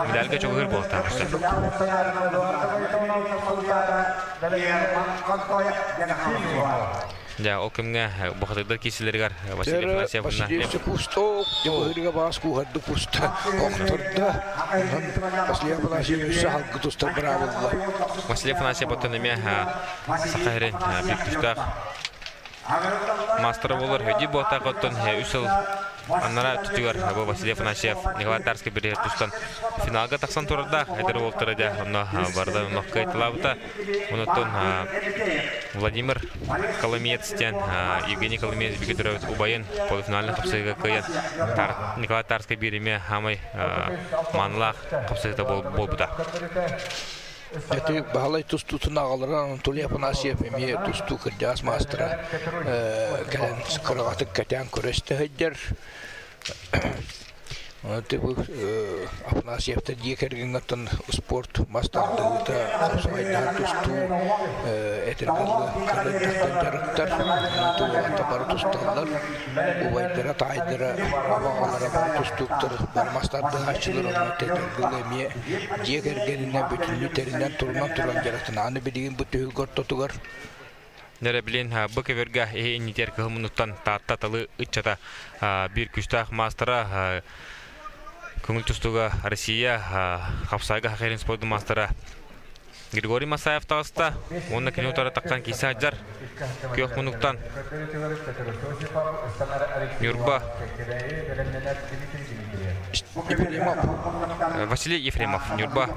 медальга чугуһур буолтаах. Дьэ, ол кэмҥэ бухатырдар киирсилэригэр Василий Афанасьев Василий Кустов, дьыбыһырга баас куһарды куста, охтордо. Василий Афанасьев өссө халгы тустар быраабылла. Василий Афанасьев оттон эмиэ Саха сирин биир күүстээх маастара буолар. Өйдүү буотаах оттон үс сыл Аннараа өттүтүгэр бу Василий Афанасьев Николай Тарский бириһэр тустан финалга тахсан турардаах эдэр уолтара дьэ онно барда онно кыайталаабыта. Онуттан Владимир Коломиец диэн Евгений Коломиец бигэ төрөөбүт убайын полуфинальнай хапсыһыыга кыайан Николай Тарский биир эмиэ хаамай маанылаах хапсыһыыта буолбута. Ити Баһылай тустуутун аҕалара Анатолий Афанасьев эмиэ тустуу кырдьаҕас маастара кэлэн кыраҕатык кэтээн көрө истэ сылдьар. Бу Афанасьевтар дьиэ кэргэҥҥэ спорт мас тардыһыыта, хапсаҕайдаһан тустуу этэргэ дылы кыргыттартан дьарыктар, уолаттар бары тусталлар. Убайдара, таайдара, абаҕалара бары тустууктар, бары мас тардыһааччылар онно тэтэргыл эмиэ дьиэ кэргэнинэн бүтүннүү тэринэн турунан туран дьарыктана. Аны билигин бу түһүлгэ ортотугар Нэрэ билин бу кэбиргэ иһи иннитер кыһыммынуттан Таатта талы ыччата биир күстээх маастара көҥүл тустууга Россия хапсайга хахерин спордун маастара Григорий Масаев таҕыста уонна кини утары таххан киирсэ сылдьар. Күөх муннуктан Ньурба Василий Ефремов Ньурба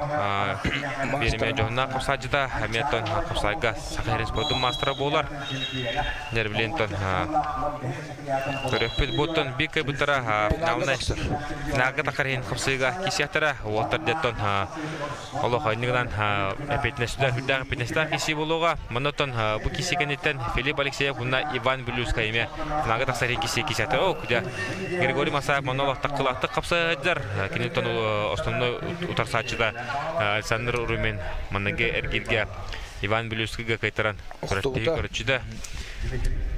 биэримэ дьоһуннаах хапсааччыта эмиэ оттон хапсаайга Саха сирин спордун маастара буолар. Нервлентон Төрөппүт буоттан биир кыайбыттара финалнай финалга тахар иһин хапсыыга киирсиэхтэрэ. Уолтар деттон олох иннигинэн эппиэтинэстээх үрдээх эппиэтинэстээх киирсии буолуоҕа. Манна бу киирсии кэнниттэн Филипп Алексеев уонна Иван Блюзка эмиэ финалга тахсар иһин киирсии киирсиэхтэрэ. О, дьэ, Григорий Масаев манна олох таххылаахтык хапса сылдьар. Киниттэн основной утарсааччыта Александр Румин манныгы эргииргэ Иван Блюзкыга кыйтаран көрөччүдэ.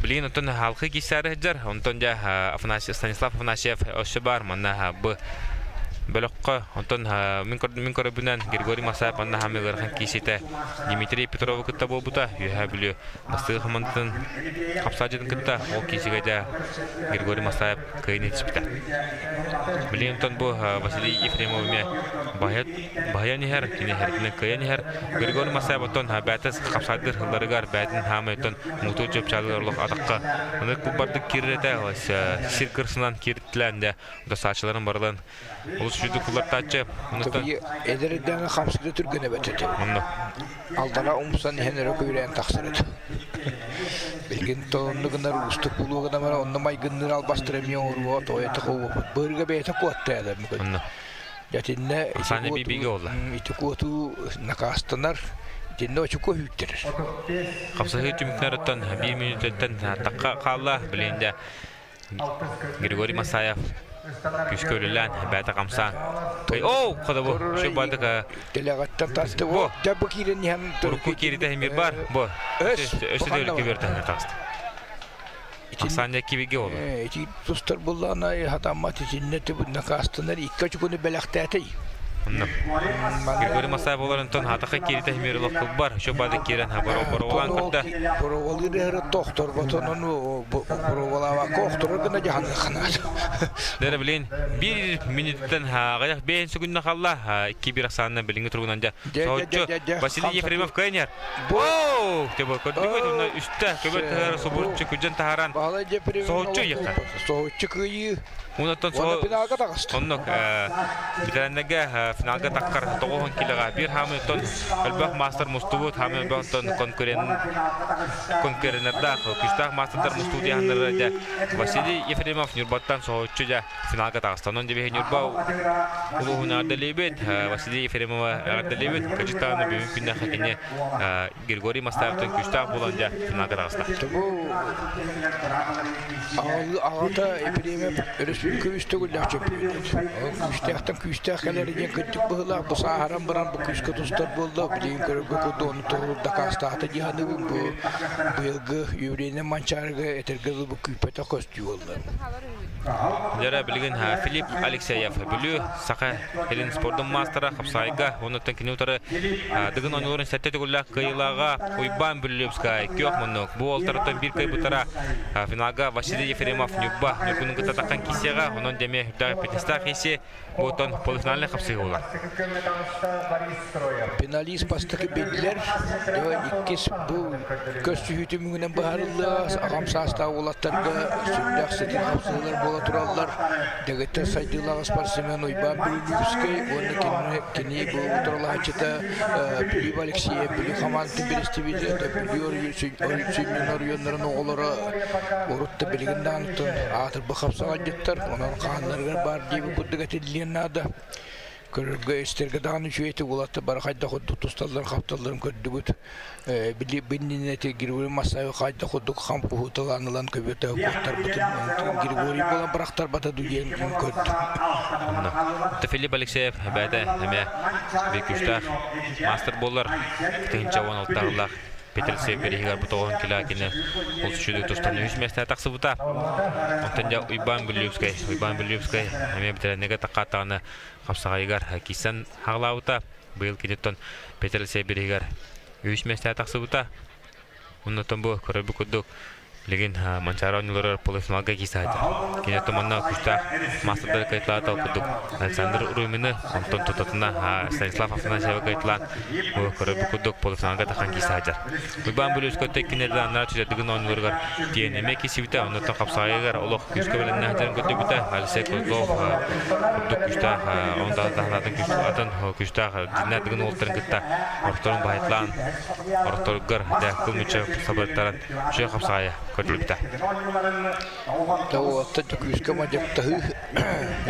Билигин оттон халқы киирсээри сылдьар. Онтон дьэ Афанасий Станислав Афанасьев өссө баар. Манна бу бөлөххө онтон мин мин көрөбүнэн Григорий Масаев манна хаамыы ыарахан киирсиитэ Дмитрий Петрову кытта буолбута. Үөһээ Бүлүү бастакы хамандатын хапсаадьытын кытта ол киирсиигэ дьэ Григорий Масаев кыайыыны ситиспитэ. Билигин онтон бу Василий Ефремов эмиэ баһыйан иһэр, кини иһэритинэн кыайан иһэр. Григорий Масаев оттон бээтэ хапсаадыр сылларыгар бээтин хаамай оттон муҥутуур чыпчаалыгар олох атахха ынык бардык киирэр этэ сир кырсынан кииртилээн дэ досааччыларын барылан олус Олус үчүгэй куллартааччы. Эдэр эрдэҕинэ хамсыга түргэнэ бэрт этэ. Алдара умсан иһэн өрө күүрээн тахсар этэ. Билигин онну гынар уустук булуу гына баран онно майгынныыр албастар эмиэ оҥоруо тоойото куоппут. Быырга бэйэтэ куотта эдэр. Дьэтиннэ ити куотуу накаастанар, итиннэ очуку үүттэрэр. Хапсаһыы түмүктэріттен 1 минуттан таққа қалла билинде Григорий Масаев күскө үлелән бәті қамсан. О, қада бу, şu бадык. Телегаттан тасты бу. Дә бу кирен һәм Урукку кирите хемир бар. Бу. Өс дөлкө берді тасты. Асанья кибиге олу. Ити тустар буллана хатаммат итинне түбү накастанар икки күнү беләхтәтей. Григорий Масаев оларын тон хатака кирите хемир лох бар. Şu бадык кирен ха баро баро кытта. Провалыр доктор ботонун провалава коктор гына жахан ханат. Дәрі білен, bir минуттан ғаяқ бейін сүгінні қалла, 2-1 санына білінгі тұрғынан жа. Соғытчы Василий Ефремов кайнер. Оу! Тебі көрдік өтімні үсті, көбі тағары собұртчы күджен тағаран. Соғытчы еқті. Соғытчы күйі. Онаттан Оннок битәрәннәгә финалга таққар 9 килога бир Хамилтон өлбөх мастер мустубут Хамилтон конкурент конкурентларда күстәк мастердар мустубут яһаннары Василий Ефремов Нюрбаттан соһуччу жа финалга тагыстан. Он дебе Нюрба улуһуна ардалебет Василий Ефремова ардалебет качытаны бүгүн күндә хакине Григорий Мастаевтан күстәк булан жа финалга тагыста. Ағата Ефремов республика үстөгүлләх чөпү. Күстәхтән күстәх кәләр дигән көттүк быһылар, бу сахаран баран бу күскә тустар булды. Билген көргө көдө оны тогур да кастаата диханы бу быйылгы юбилейне манчарга этерге бу күпәтә көстү булды. Жара билген Филипп Алексеев бүлү сака элин спордун мастера хапсайга онуттан кинутары дыгын ойнуларын сәтте түгүлләк кыйлага Уйбан Бүлүпскай көх муннук. Бу олтарыттан бир кый бутара финалга Василий Ефремов Нюбба Нюргунун кытатаккан кисега онон деме хүрдәге петеста хисе ботон полуфиналны хапсыгы булар. Финалист бастыкы бедлер, иккис бу көстү мүгінен бахарылы, ағам саста олаттарға сүндәк сытын хапсылар бола тураллар. Дегеттер сайдылағы спортсмен Уйбан Бүлүпскай, оны кені бу туралахачыта Филипп Алексеев, Бүлү команды берестибиде, Бүлү Орюсүннен орйонларын оғылары орутта билигинде анытын атыр бу хапсага жыттар, онан қаанларгар бар дейбі күддігі тилген нада. Көрөргө истерге дааны үчү улатты бар хайда ходду тусталлар хапталларын көрдүгүт. Били биннинети Григорий Масаев хайда ходду хампу хуталанылан көбөтө коттар бутун Григорий болан барактар бата дуен көрдү. Филипп Алексеев бәдә әмә бик күстәх мастер болар. Тыгынча 16 Петр Северигар бутоғын кила кene ол сүшүдү тустан үс месте таксы бута. Онтан жа Уйбан Бүлүпскай, Уйбан Бүлүпскай әмә битеренеге таккатаны капсагайгар кисен хаглаута. Быйыл кенеттон Петр Северигар үс месте таксы бута. Оннотон бу көрөбү күдүк. Леген Манчара ойнулары полуфиналга кисайды. Кенеттон манна күстә мастердар кайтлаа кудук. Александр Румины, Антон Тотатына, Станислав Афанасьева кайтлаа. Бу көрөбү күдүк полуфиналга тахан кисайды. Уйбан Бүлүскө теккинерде аннар түзәдигин ойнуларгар тиенеме кисибите, оннотон капсагайгар олох күскө белен нәһтерин көтүбүтэ Алексей Козлов кудук күстә онда дахнатын күстә атын күстә диннәдигин олтырын кытта орторун байтлаан орторгар дә кылмыча сабыртаран шö капсагая көтүлүбүтэ. Тау атта күскө мажаптаһы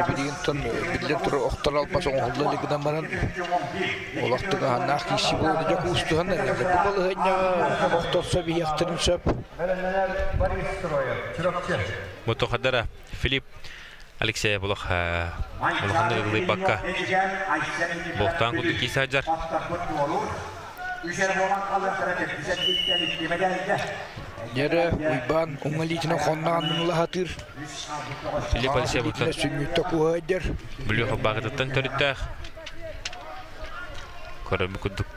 билигин биллен тур охтор албас оңолла лигинен баран олактыга ханнаах киси болду жок устухан бу балыһыння охторсо бияхтырын сөп. Мотохадара Филипп Алексеев олох олоханды ылый бакка Бохтан куту кисаджар. Нере Уйбан уңалитина хоннаанын лахатыр. Филипп Алексеев буттан сүннүттө куһайдер. Бүлү багытыттан төрүттәх. Көрөбү күдүк.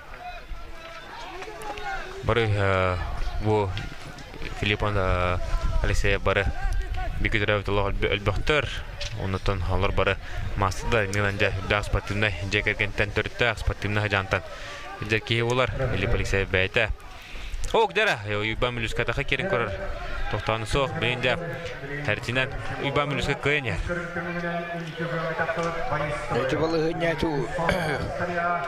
Бары бу Филипп Алексеев бары бикүдөрөбүт олох өлбөхтөр. Оннотон алар бары мастыда миланжа да спортивный жекергентен төрүттәх спортивный жантан. Жер кии болар Филипп Алексеев бәйте. Ок дара, Уйбан Бүлүскә таха керин көрөр. Тохтоон суох билигин дьэ Эртинэн Уйбаан Бүлүүскэ кыайан иһэр. Эти балаһыанньа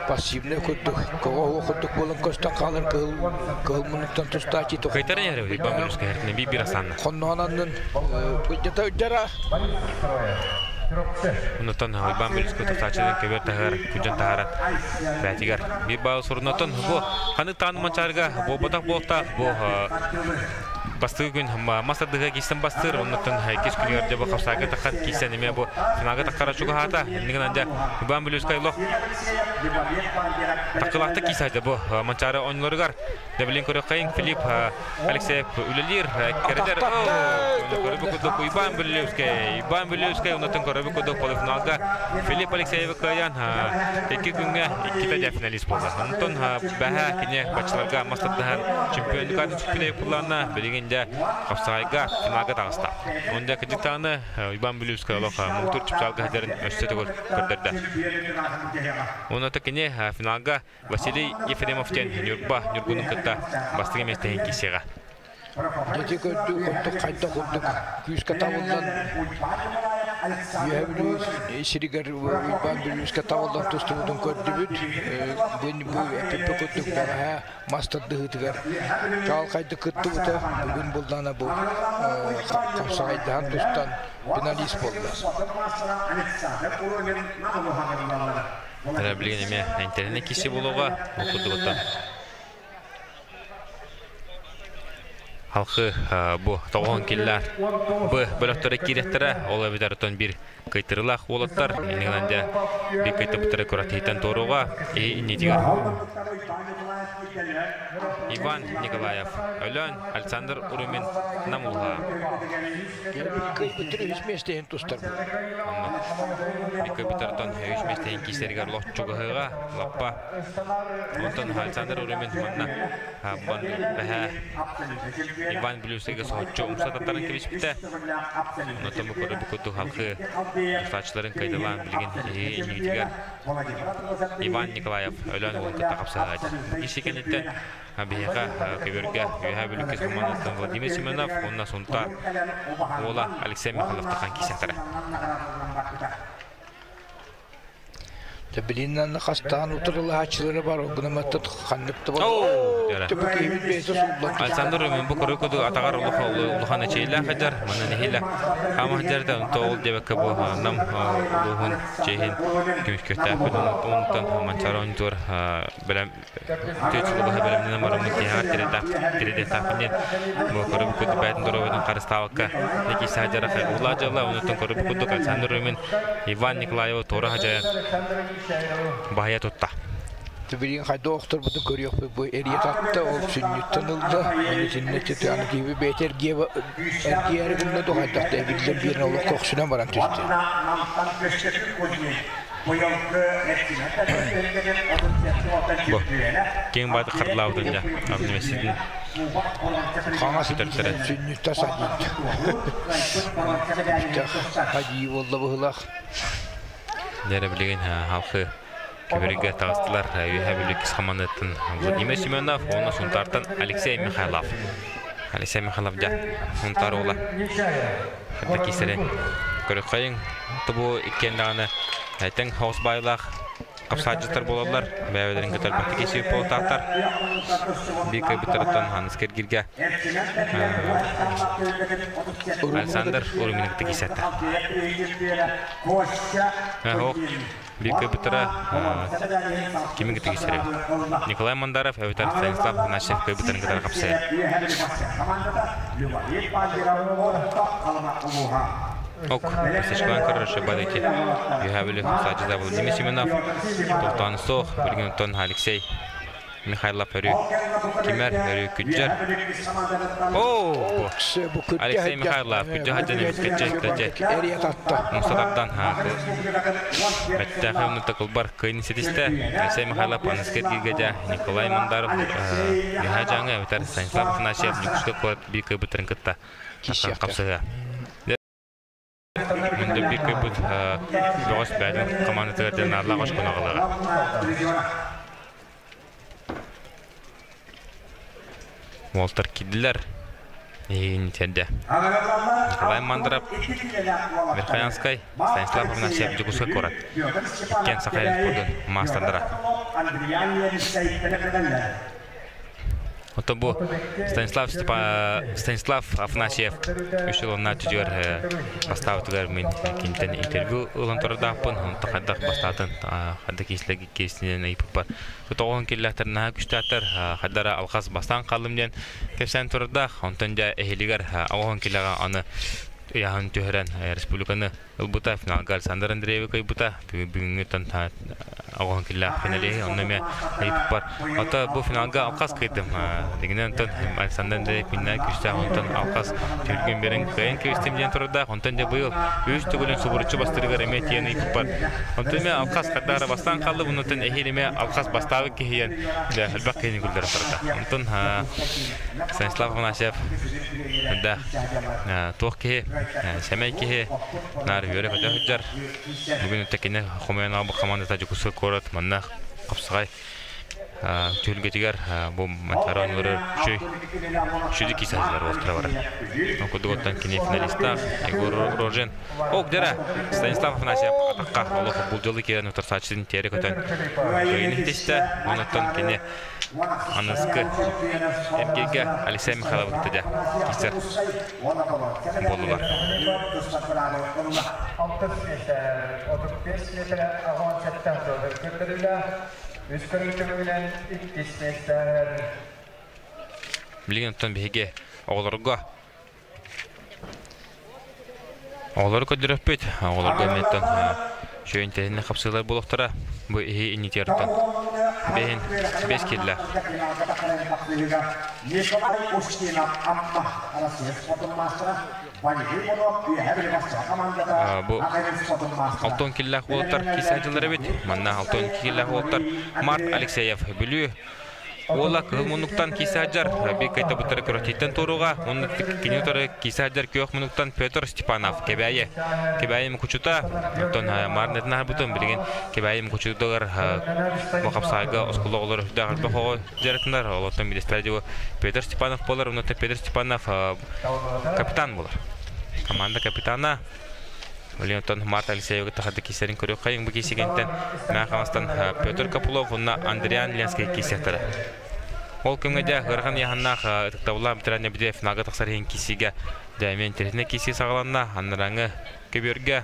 пассивный курдук, коҕо курдук буолан көстөн хаалар кыһыл кыһыл муннуктан тустааччы Кайтаран иһэр Уйбаан Бүлүүскэ эртинэн биир-биир асаанна. Хонноон аннын быдьата удьара. Оннуттан Уйбаан Бүлүүскэ тустааччыдан көбөр таһыгар күдьэн таһааран бээтигэр биир баал сурунатан бу ханнык тааны манчаарыга буолбатах буолтаах бу бастыгы күн мас тардыга киистэн бастыыр, оннуттан иккис күнүгэр дьэ бу хапсаага таххан киистэн эмиэ бу финалга таххара чугаһаата. Иннигин дьэ Иван Бүлүүскай лох таккылаахтык киисаайда бу Манчаары оонньууларыгар. Дэ билин көрөххайын Филипп Алексеев үлэлиир кэрэтэр. Көрөбү курдук Иван Бүлүүскэй, Иван Бүлүүскэй оннуттан көрөбү курдук полуфиналга Филипп Алексеевы кыайан икки күҥҥэ иккитэ дьэ финалист буолла. Онтон бэһэ кини баччаларга мас тардыһан чемпионнук аатын сүкпүтэ пуллаанна билигин дьэ хапсаҕайга финалга таҕыста. Онон дьэ кырдьыктааны Иван Бүлүүскэй олох муҥутуур чыпчаалга сылдьарын өссө төгүл көрдөрдө. Онон кини финалга Василий Ефремов диэн Ньурба Ньургунун кытта бастакы миэстэһин киирсиэҕэ. Дьэти көрдүү курдук хайдах курдук күүскэ табыллан Үөһэ Бүлүү сиригэр Уйбаан Бүлүүскэ табыллан тустубутун көрдүбүт. Бу эппиппэ курдук бэҕэһээ мас тардыһыытыгар чаҕылхайдык кыттыбыта. Бүгүн буллаана бу хапсаҕайдаһан тустан финалист буолла. Билигин эмиэ интэриэһинэй киси буолуоҕа. Ол курдугуттан Халқы бу тоҕоһун киллар б бөлөхтөрө киирэхтэрэ, ол эбэтэр оттон биир кыйтырылаах уолаттар иннигинэн дьэ биир кыйтыбыттары күрэхтэһииттэн туоруоҕа иннитигэр Иван Николаев, Өлөөн, Александр Урумин, Нам улуһа. Кыйбыттар үһүс миэстэһин тустар. Онно кыйбыттартан үһүс миэстэһин киисэригэр лох чугаһыга лаппа. Онтон Александр Урумин манна бэһэ Иван Блюсыга соһуччу умса таттаран кэбиспитэ. Онтон бу көрө бу курдук халқы тустааччыларын кыайталаан билигин иннигитигэр Иван Николаев Өлөөн уолун кытта хапсыһааччы. Икки кэнниттэн биһиэхэ көбүөргэ Үөһээ Бүлүү командаттан Владимир Семенов уонна Сунтаар уола Алексей Михайлов тахан киисэхтэрэ. Билиннан хастаан утарылаһааччылары бар, гынаматтат ханнык да Александр Румин бу көрү куду атаҕар улахан эчэйлээх сылдьар, манна нэһиилэ хаама сылдьар да онто ол диэбэккэ бу нам улууһун чиэһин көмүскүөхтээхпит онтон Манчаары оонньуур бэлэм Үтүө сылы быһа бэлэмнэнэн бараммыт тиһэҕэр тирэдэхтаахпын диэн бу көрөбүт курдук бэйэтин доруобуйатын харыстаабакка икки саадьара хайҕабыллаах дьыала онуттан көрөбүт курдук Александр Румин Иван Николаевы туора хадьайан баһыйа тутта. Билигин хайда охторбутун көрүөхпүт бу эрийэ татта ол сүнньүттэн ылла ону итиннэ аны киһи бэйэтэ эргийээри гынна дуу хайдах да эбиллэн биэрэн олох көхсүнэн баран түстэ. Бу киэҥ баайдык хардылаабытын дьэ абнемеситин Хаҥас сүнньүттэ садьыйда. Хадьыы буолла быһылаах. Дьэ билигин халқы көбөрүгө таҕыстылар Үөһээ Бүлүү хаманыттан Владимир Семенов уонна Сунтаартан Алексей Михайлов. Алексей Михайлов дьэ Сунтаар уола. Хатта киисэрин көрүккайыҥ тобу иккиэн даҕаны тэҥ хаос баайлаах хапсаадьыттар буолаллар. Бэйэлэрин кытар баттыки сүүп буолтаахтар. Биир кыайбыттарыттан Ханыс Киргиргэ Александр Урумин кытта киисэтэ. Ох, Биир кыайбыттара кими кытта киирсэр эбит? Николай Мандаров эбэтэр Станислав Афанасьев кыайбыттарын кытары хапсыйар. Ок, Сычкалан көрөр Шабадыки. Үһэ бүлү Саджида Владимир Семенов, Тохтоон Сох, билигин оттон Алексей Михайлов өрүү кимэр, өрүү күддьэр. Оо! Алексей Михайлов күддьэ хаджан эмискэччи тәче. Мустатардан Бэттээхэ унута кылбар кыйын ситистэ. Алексей Михайлов аныскы эргииргэ Николай Мандаров Үһэ Дьааҥы эбэтэр Станислав Афанасьев Дьокуускай куорат биир кыайбыттарын кытта хапсыһыа. Мындыр биир кыайбыт бөҕөс бэйэтин хамаандатыгар дьаныарлаах очкону аҕалыаҕа. Уолтар киирдилэр. Эһигини тиэрдэ. Николай Мандаров, Верхоянскай, Станислав Афанасьев, Дьокуускай куорат. Иккиэн Саха спордун маастардара. Оттон бу Станислав, Степа... Станислав Афанасьев үс сылынна түдүгэр бастаабытыгар мин кинтэн интервью ылан турардаахпын. Онто хайдах бастаатын, хайдах киислэги киэсинэн ыйыппыппар. Тоҕоһун киллэхтэр наһаа күстээхтэр, хайдара алхас бастаан хааллым диэн кэпсээн турардаах. Онтон дьэ эһилигэр оҕоһун килэҕэ аны ыйааһын түһэрэн республиканы ылбыта, финалга Александр Андреевы кыайбыта. Бүгүҥҥүттэн оҕоһун киллээх финалиһи онно эмиэ ыйыппыппар. Ото бу финалга алхас кыайдым. Дигинэн онтон Александр Андреев миннэ күүстээх онтон алхас түһүлгүн берин кыайан кэбистим диэн турардаах. Онтон дьэ быйыл үс төгүлүн субуруччу бастырыгар эмиэ тиийэн ыйыппыппар. Онтон эмиэ алхас хардаара бастаан хааллым, онтон эһиил эмиэ алхас бастаабыт киһийэн дьэ элбэх киһини күллэрэ турда. Онтон Станислав Афанасьев да туох киһи, сэмэй киһи, наар үөрэ-көтө сылдьар. Бүгүн кини хомуйан аҕалбыт хамаандата Дьокуускай куорат манна хапсаҕай түһүлгэтигэр бу Манчаары оонньуулары үчүгэй үчүгэй киирсэ сылдьар уолаттара барар. Ол курдук оттон кини финалистаах Егор Рожин. Ок, дьэрэ! Станислав Афанасьев атахха олох булдьалыы киирэн утарсааччытын тиэрэ көтөн кыайыыны ситистэ. Онон кини аныскы эргииргэ Алексей Михайлов кытта дьэ киирсэр буоллулар. Билигин оттон биһиги оҕолорго Оҕолору көрдөрөппүт, оҕолорго эмиэттэн үчүгэй интэриэһинэй хапсыылар буолуохтара. Бу иһи иннитиэртэн бэһин бэс киллэ. Бу Алтон киллээх уолаттар киисаачылар эбит. Манна Алтон киллээх уолаттар Март Алексеев Бүлүү Уола кыһыл муннуктан киисэ сылдьар, биир кайтабыттары көрөтиттэн туоруга, уонна кини утары киисэ сылдьар күөх муннуктан Петр Степанов, Кэбээйи. Кэбээйи Мукучута, оттон Маарнатын аһарбытын билигин Кэбээйи Мукучутугар бу хапсаайга оскуола оҕолоро үрдээх элбэх оҕо дьарыктанар, олортон биирдэстэрэ дьыл Петр Степанов буолар, онно Петр Степанов капитан буолар. Команда капитана Оттон Марта Алексеева тахады кисерин көрүөххэйиҥ бу киисигинтэн Мэҥэ Хаҥаластан Петр Копылов уонна Андриан Ленскэй киисиэхтэрэ. Ол кэмҥэ дьэ ыарахан ыйааһыннаах ытыктабыллаах ветеран Лебедев финалга тахсар иһин киисиигэ дьэ эмиэ интэриэһинэй киисии саҕаланна. Аннараҥы көбүөргэ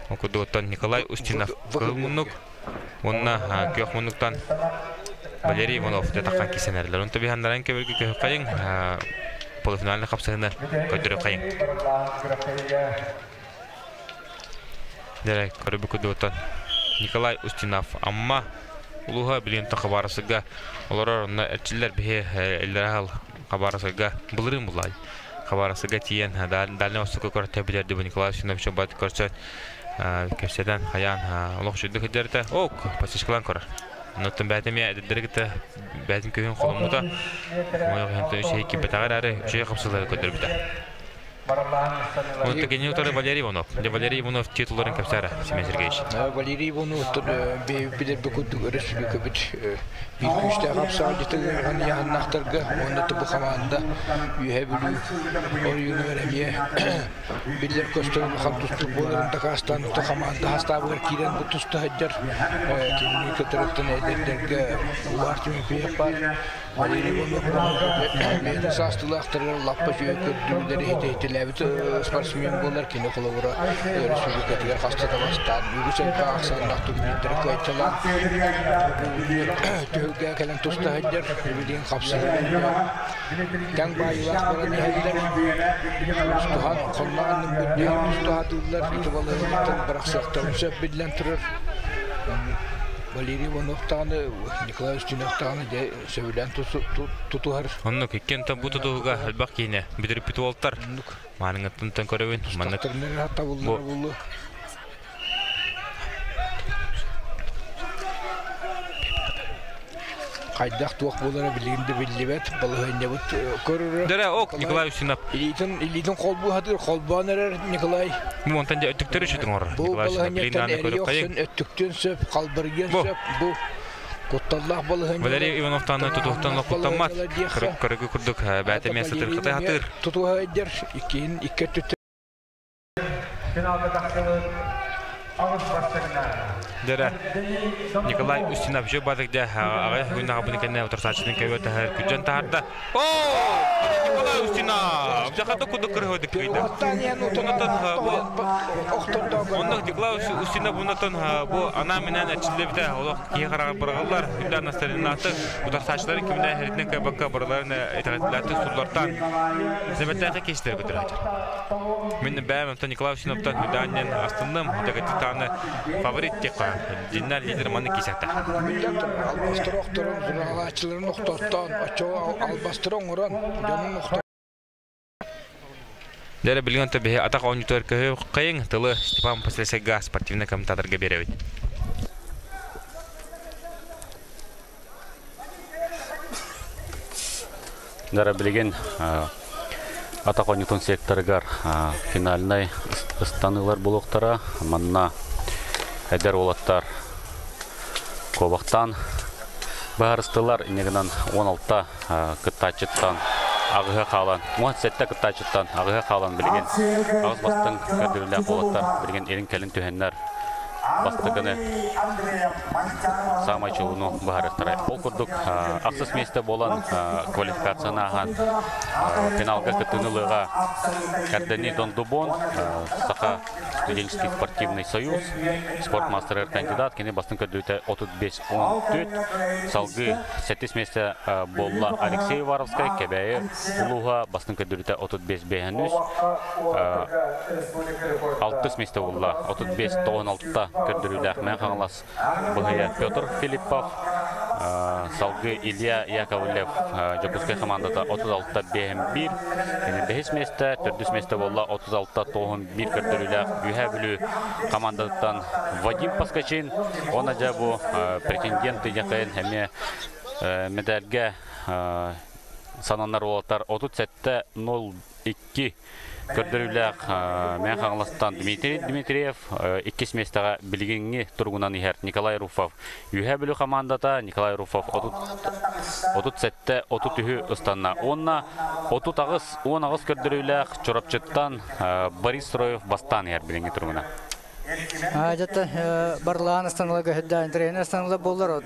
ол курдук оттон Николай Устинов кыһыл муннук уонна күөх муннуктан Валерий Иванов дьэ таххан киисэнэрлэр. Онто биһи аннаран көбүөргэ көһүөххэйиҥ полуфинальнай хапсыһыны көрдөрүөххэйиҥ. Дьэ, көрбүт курдуктан Николай Устинов Амма улууһа билигин Хабаровскайга олорор онно эрчиллэр биһи иллэрэ Хабаровскайга былырыын буллаай Хабаровскайга тиийэн Дальнай Востокка көртө билэрди бу Николай Устинович бат көрсөн кэпсэтэн хайаан олох үчүгдүк сылдьар ок подсечкалаан көрөр Оннуттан бэйэтэ эмиэ эдэрдэри кытта бэйэтин күһүн холоммута. Хомойуох иһин үчүгэй киирбэтэҕэ эрээри, үчүгэй хапсыылары көрдөрбүтэ. Онтон кини утары Валерий Иванов. Дьэ, Валерий Иванов титулларын кэпсээрэ, Семен Сергеевич. Валерий Иванов билэрбит курдук өрөспүүбүлүкэбит биир күүстээх хапсаҕайдьытыгар ыйааһыннаахтарга уонна бу хамаанда Үөһээ Бүлүү оройуонугар эмиэ биллэр-көстөр улахан тустуук буоларын дакаастаан тута хамаанда састаабыгар киирэн бу туста сылдьар кинини кытарыттан эдэрдэргэ Улар Тимофеев баар Валерий Иванов бэйэтин саастыылаахтарыгар лаппа үчүгэй көрдөрүүлэри иһитэлээбит спортсмен буолар кини холобура өрөспүүбүлүкэтигэр хаста да бастаан үгүс элбэх ахсааннаах турнирдары кыайталаан түһүлгэҕэ кэлэн туста сылдьар билигин хапсыһыы Тэҥ баайыылаах баран иһэллэр. Тустуһан, хонноҕун бүттүһэн тустуһаатыыллар. Ити балаһыанньаттан бырахсыахтарын сөп биллэн турар. Валерий Иванов даҕаны, Николай Устинов даҕаны дьэ сөбүлээн тутуһар. Оннук иккиэн бу тутуһуга элбэх киинэ бүтүрүппүт уолтар. Маарыҥҥыттан көрөбүн. Маннык табыллара буолуо. Хайдах туох буолара билигин да биллибэт, балаһыанньабыт көрөрө. Дөрө, ок, Николай Устинов. Илиитин, илиитин холбуу сатыыр, холбоон эрэр Николай. Бу онтон дьэ өттүктөрү сүтүҥ оҥорор. Бу балаһыанньаттан эрийэ охсон өттүктүөн сөп, халбарыйыан сөп. Бу Кутталлаах балыһын Валерий Ивановтаны тутуһтан лоппуттаммат. Көрөгү курдук бәтэ место тыркытай хатыр. Тутуһа эдер иккиин икки өттүттэн Финалга тахсыбыт аҕыс бастыҥна. Дэрэ Николай Устинов жө бадык дэ аҕай күннэҕэ буны кэннэ утарсааччытын көбө таһар күдьэн таһарда. О! Николай Устинов! Жахата кудук кырыһыдык кыйда. Онотон бу Оннук Николай Устинов бунатон бу ана менен эчиллебите олох киһи хараҕар быраҕыллар. Күндэ Анастасинааты утарсааччыларын кимнэ херитинен кайбакка барыларын итэҕэтилээти суллартан Зэбэтээхи киһилэр көтөрөтөр. Мин бэйэм онтон Николай Устиновтан Хүдээннен астынным. Дагатитаны фаворит тиха. Диннер лидер маны кисэхтэ. Албастар охторон, сураҕалааччыларын охтоттоон, оччоҕо албастары оҥорон, дьонун охтор. Дэрэ билигин то биһи атах оонньуутугар көһү кыйыҥ тылы Степан Послесайга спортивный комментаторга биэрэбит. Дара билигин атах оонньуутун секторыгар финальнай ыстаныылар буолуохтара. Манна эдэр уолаттар куобахтаан быһаарыстылар. Инньэ гынан 16 кыттааччыттан аҕыһа хаалан, 17 кыттааччыттан аҕыһа хаалан билигин аҕыс бастыҥ көрдөрүүлээх уолаттар билигин илин-кэлин түһэннэр бастакыны саамай чулууну быһаарыахтара. Ол курдук ахсыс миэстэ буолан квалификацияны ааһан финалга кыттыыны ылыаҕа Эрдэни Дондубон, Саха студенческий спортивный союз, спорт мастерыгар кандидат, кини бастыҥ көрдөрүүтэ 35-14, салгыы сэттис миэстэ буолла Алексей Уваровскай, Кэбээйи улууһа, бастыҥ көрдөрүүтэ 35-53, алтыс миэстэ буолла 35-96 көрдөрүүлээх Мэҥэ Хаҥалас быһыйа Петр Филиппов, салгыы Илья Яковлев Дьокуускай хамаандата 36-51, кини бэһис миэстэ, төрдүс миэстэ буолла 36-91 көрдөрүүлээх Үөһээ Бүлүү хамаандатыттан Вадим Паскачин, уонна дьэ бу претендент диэххин эмиэ мэдээлгэ сананар уолаттар 37-02 көрдөрүүлээх Мэҥэ Хаҥаластан Дмитрий Дмитриев иккис миэстэҕэ билигиҥҥи туругунан иһэр Николай Руфов. Үөһээ Бүлүү хамаандата Николай Руфов 37-33 ыстанна. Уонна 38-18 көрдөрүүлээх Чурапчыттан Борис Строев бастаан иһэр билиҥҥи туругунан. Дьэ, барлаан ыстаныла көһүдэ, тренер ыстаныла буоллар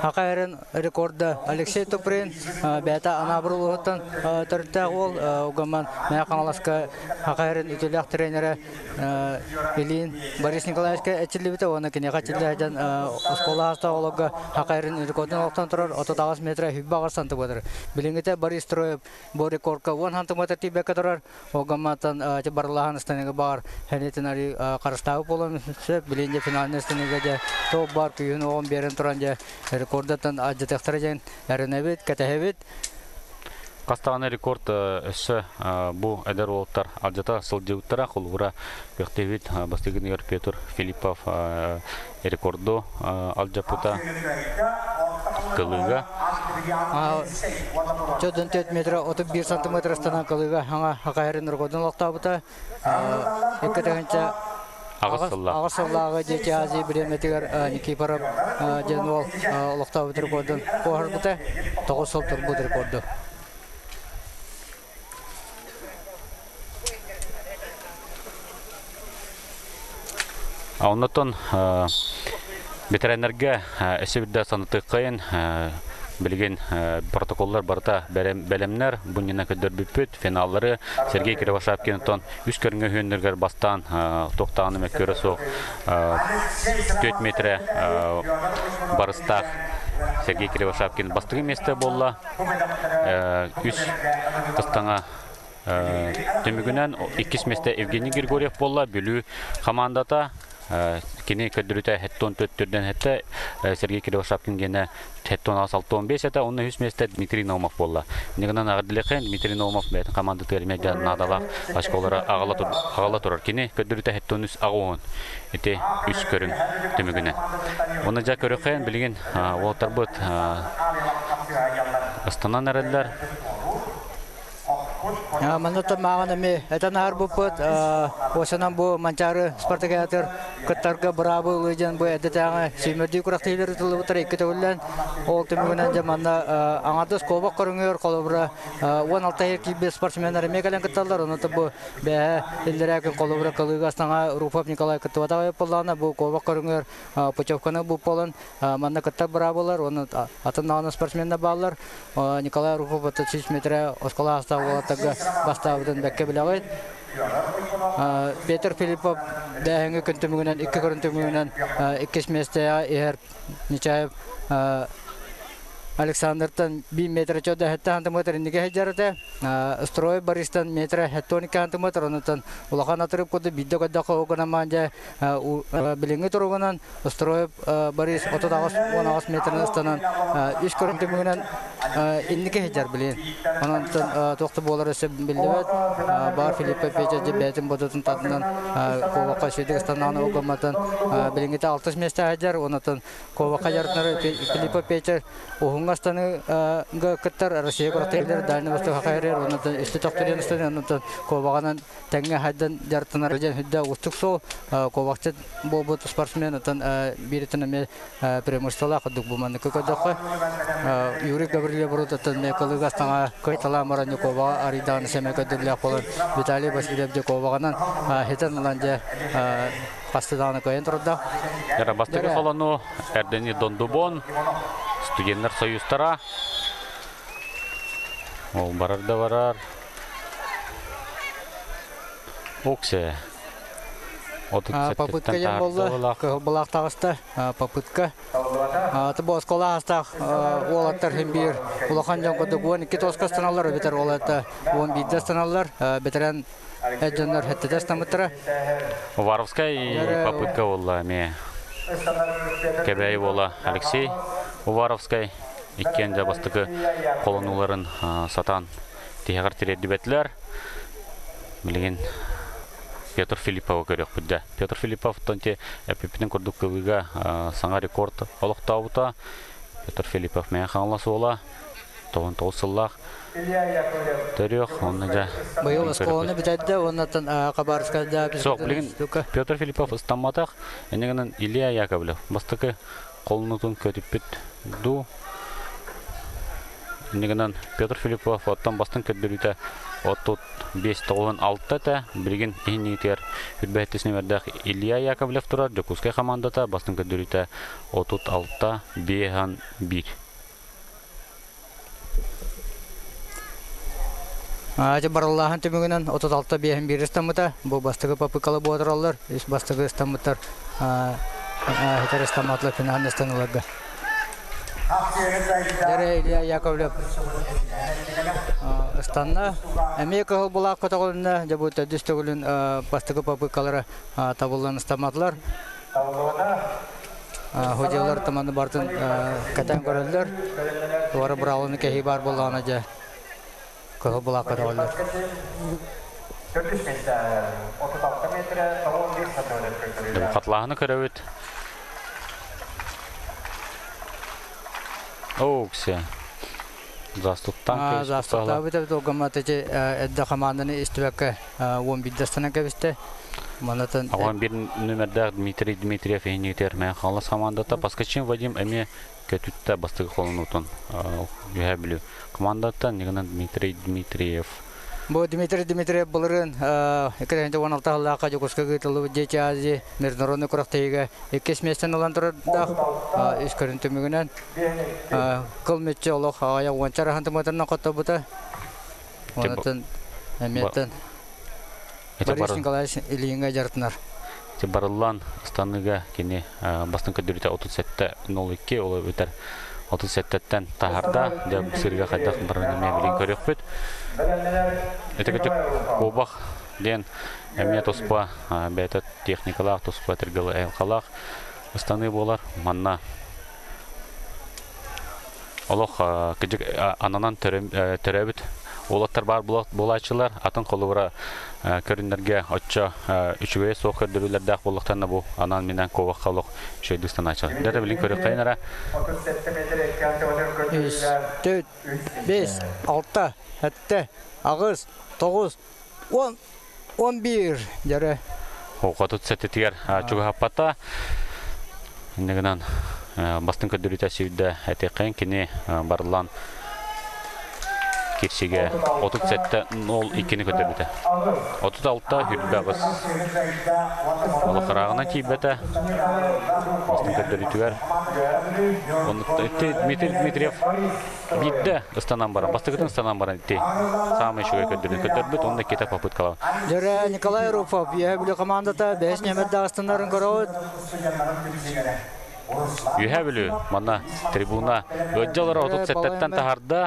Хака эрин рекорда Алексей Туприн бэйэтэ Анаабыр улууһуттан төрүттээх уол угаман Мэҥэ Хаҥаласка Хака эрин үтүөлээх тренерэ Илин Борис Николаевичка эчиллибитэ уонна киниэхэ эчиллэ сылдьан оскуола аастаах оҕолорго Хака эрин рекордун олохтон турар 38 метр 28 сантиметр. Билиҥҥитэ Борис Строев бу рекордка 10 сантиметр тиийбэккэ турар. Огамматтан барылаһан ыстаныга баар хэнитин ары харыстаабыт буолан сөп билин дьэ финальный ыстаныга дьэ топ бар күүһүн оҕон биэрэн туран дьэ рекордаттан адьатыахтара диэн эрэнэбит кэтэһэбит. Хас даҕаны рекорд өссө бу эдэр уолаттар алдьата сылдьыбыттара. Холобура, күрэхтэһиибит бастыгыныгар Петр Филиппов рекорду алдьаппыта кылыыга. 4 метр 31 сантиметр ыстанан кылыыга хаҥа хакайрын рекордун олохтообута. Икки тыһыынча аҕыс сыллааҕы Дети Азии бириэмэтигэр Никифоров диэн уол олохтообут рекордун куоһарбыта. 9 сыл турбут рекорду. Оннотон ветераннарга өссө бирдэ санатыаххайын билигин протоколлар барыта бэлэмнэр бу иннинэ көрдөрбүппүт финаллары Сергей Кривошапкинтон үс көрүҥҥэ үһүөннэригэр бастаан туохтааҕын мөккүөрэ суох 4 метрэ барыстаах Сергей Кривошапкин бастакы миэстэ буолла үс ыстаҥа түмүгүнэн иккис миэстэ Евгений Григорьев буолла Бүлүү хамаандата кини көрдөрүүтэ хеттон төрдөн хетте Сергей Кривошапкин генэ хеттон аас алтон бес этэ онно үс миэстэ Дмитрий Наумов буолла. Нигынан аҕырдылыхын Дмитрий Наумов бэйэтин хамаандатыгар эмиэ наадалаах очколара аҕала турар. Кини көрдөрүүтэ хеттон үс аҕуон ити үс көрүҥ түмүгүнэн. Оны жа көрүххэн билигин уолаттарбыт ыстанан эрэллэр. Манна мааҕын эми этэн аарбыппыт. Осанан бу Манчаары спартакиатыр кыттарга быраабы ылыы диэн бу эрдэтээҕи сүүмэрдии күрэхтэһиилэр ыытыллыбыттара икки төгүллээн. Ол түмүгүнэн дьэ манна аҥардас куобах көрүҥүгэр холобура 16 иһэр киирбит спортсменнар эмиэ кэлэн кытталлар. Онон бу бэһэ иллэрээ күн холобура кылыыга астаҥа Руфов Николай кыттыбатах буоллаҕына бу куобах көрүҥүгэр путевканы булп буолан манна кыттар быраабылар уонна атын даҕаны спортсменнар бааллар. Николай Руфов 33 метрэ оскуола аастаах уолаттарга бастаабытын бэккэ билэҕит. Петр Филиппов бээһиҥҥи күн түмүгүнэн икки көрүн түмүгүнэн иккис миэстэҕэ иһэр Нечаев Александртан 1 метр чөдө 7 сантиметр иннигэ сылдьар этэ. Строй Бористан метр 72 сантиметр, онутан улахан атырып курдук биирдэ көрдөххө угунамаан дьэ билиҥҥи туругунан Строев Борис 38 метрин ыстанан үс көрүҥ түмүгүнэн инники сылдьар билин. Онон туох да буолар өссө биллибэт. Бар Филиппа Петя бэйэтин бодотун тардынан куобахха үчүгэйдик ыстанаҕына угамматын билиҥҥитэ алтыс миэстэ сылдьар. Онон куобахха дьарыктанар Филиппа Петя уһуҥҥа ыстаныыга кыттар Россия күрэхтэһиилэр Дальний Восток хайырыр. Онон үстэ тохтуруйан ыстаныы. Онон куобаҕынан тэҥҥэ хайдан дьарыктанар диэн үрдэ уустук суол. Куобахчыт буолбут спортсмен оттон бииритин эмиэ преимуществолаах курдук бу маннык көрдөххө. Юрий Гаврильев урутаттан эмиэ кылыгас таҥа кыйталаан баран Дьокуобаҕа арыйдаҕына сэмэ көрдөрүүлээх буолан Виталий Васильев Дьокуобаҕынан хитэн ылан дьэ хаста даҕаны кыайан турда. Бастакы холону Эрдени Дондубон студеннар союзтара ол барар да барар. Оксе. Попытка диэн буолла, кыһыл былаах таҕыста. Попытка. Бу оскуола аастаах уолаттар хин биир улахан дьон курдук 12 тоска ыстаналлар, эбэтэр уолатта 11 ыстаналлар. Бэтэрээн дьоннор хэттэтэ ыстаммыттара. Уваровскай попытка буолла эмиэ. Кэбээйи буола Алексей Уваровскай иккиэн дьэ бастакы холонууларын сатаан тиһэҕэр тириэрдибэтилэр. Билигин Петр Филипповы көрүөхпүт да. Петр Филиппов тонти эппиппитин курдук кылыыга саҥа рекорд олохтообута. Петр Филиппов Мэҥэ Хаҥалас уола 99 сыллаах төрүөх онно дьэ Быйыл оскуоланы бүтэрдэ уоннаттан Хабаровскайда Суох, билигин Петр Филиппов ыстамматах. Инньэ гынан Илья Яковлев бастакы холунутун көтүппүт дуу. Инньэ гынан Петр Филиппов оттон бастыҥ көрдөрүүтэ 35-96 этэ. Билигин иһиннигитигэр үрбэһиттис нүмердээх Илья Яковлев турар. Дьокуускай хамаандата бастыҥ көрдөрүүтэ 36-51. Ати барыллааһын түмүгүнэн 36-51 ыстаммыта. Бу бастакы попыккалы буотураллар. Үс бастакы ыстаммыттар хитер ыстамматылар финалын ыстаныларга. Дэрэ Илья Яковлев ыстанна. Эмиэ кыһыл булаах көтөҕүлүннэ. Дьэ бу төрдүс төгүлүн бастакы попыккалара табыллан ыстамматылар. Судьялар таманы бартын кэтэн көрөллөр. Туора быраалыны кэһии баар буоллаҕына дьэ кыһыл булаах көтөҕөллөр. Хатлааһыны көрөбүт. Оуксе. Застуктан Застуктаабыт эбит олгоммат эти эдде хамаанданы истибэккэ 11 станан кэбисте. Манатын Оҕон бир нүмердээх Дмитрий Дмитриев иһиннигитигэр Мэҥэ Хаҥалас хамаандата Паскачин Вадим эмиэ көтүттэ бастакы холонуутун Үөһээ Бүлүү командаттан Нигынан Дмитрий Дмитриев. Бу Дмитрий Дмитриев былырыын 2016 сыллаахха Дьокуускайга ыытыллыбыт Дети Азии международный күрэхтэһиигэ иккис миэстэни ылан турардаах үс көрүн түмүгүнэн кыл мүччү олох аҕыйах уонча араһан хотторбута. Онтон эмиэттэн Борис Николаевич Ильинга дьарытынар. Барыллаан ыстаныыга кини бастыҥ көрдөрүүтэ 37.02 ол эбэтэр 37-тэн таһарда. Дьэ сырыыга хайдах барарын эмиэ билин көрүөхпүт. Ити кырдьык куобах диэн эмиэ туспа бэйэтэ техникалаах, туспа тиргэлы айылҕалаах ыстаныы буолар. Манна олох кырдьык ананан төрөөбүт уолаттар баар буолааччылар атын холобура көрүннэргэ оччо үчүгэйэ суох көрдөрүүлэрдээх буоллахтарына бу анаан минээн куобахха олох үчүгэйдик ыстанааччылар. Дьэ билин көрүөххэйин эрэ. Үс, төрт, бес, алта, сэттэ, аҕыс, тоҕус, 10, 11 дьэрэ. Отут сеттетигэр чугаһаппата. Иннигинэн бастын көрдөрүүтэ сүүрдэ этиэххин кини барыллаан кирсигэ 37-02-ни көрдөрбүтэ. 36 хүрбэ аҕыс олохорааҕынан тиийбэтэ. Бастын көрдөрүүтүгэр Дмитрий Дмитриев биирдэ ыстанан баран, бастакытын ыстанан баран ити саамай үчүгэй көрдөрүүнү көрдөрбүт, онно иккитэ попыткалаан. Дьөрэ Николай Руфов, Үөһэ Бүлүү командата бэһис нүөмэрдээх астынарын көрөбүт. Үөһэ Бүлүү манна трибуна ыалдьалара 37-тэн таһарда.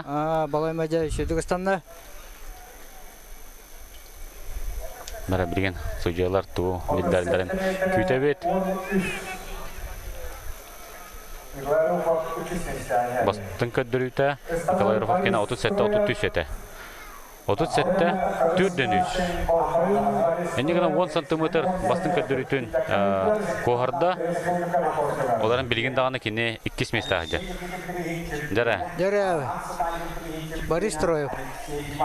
Балай дьэ үчүгдүк ыстанна. Бара билигин судьуйалар туу биллэрэллэрин күүтэбит. Бастыҥ көрдөрүүтэ Николай Руфов кини 37-33 этэ. 37 төрдөн үс. Инньэ гынан 10 сантиметр бастыҥ көрдөрүүтүн куоһарда. Оларын билигин даҕаны кини иккис миэстэҕэ сылдьар. Дьэрэ. Дьэрэ. Борис Троев.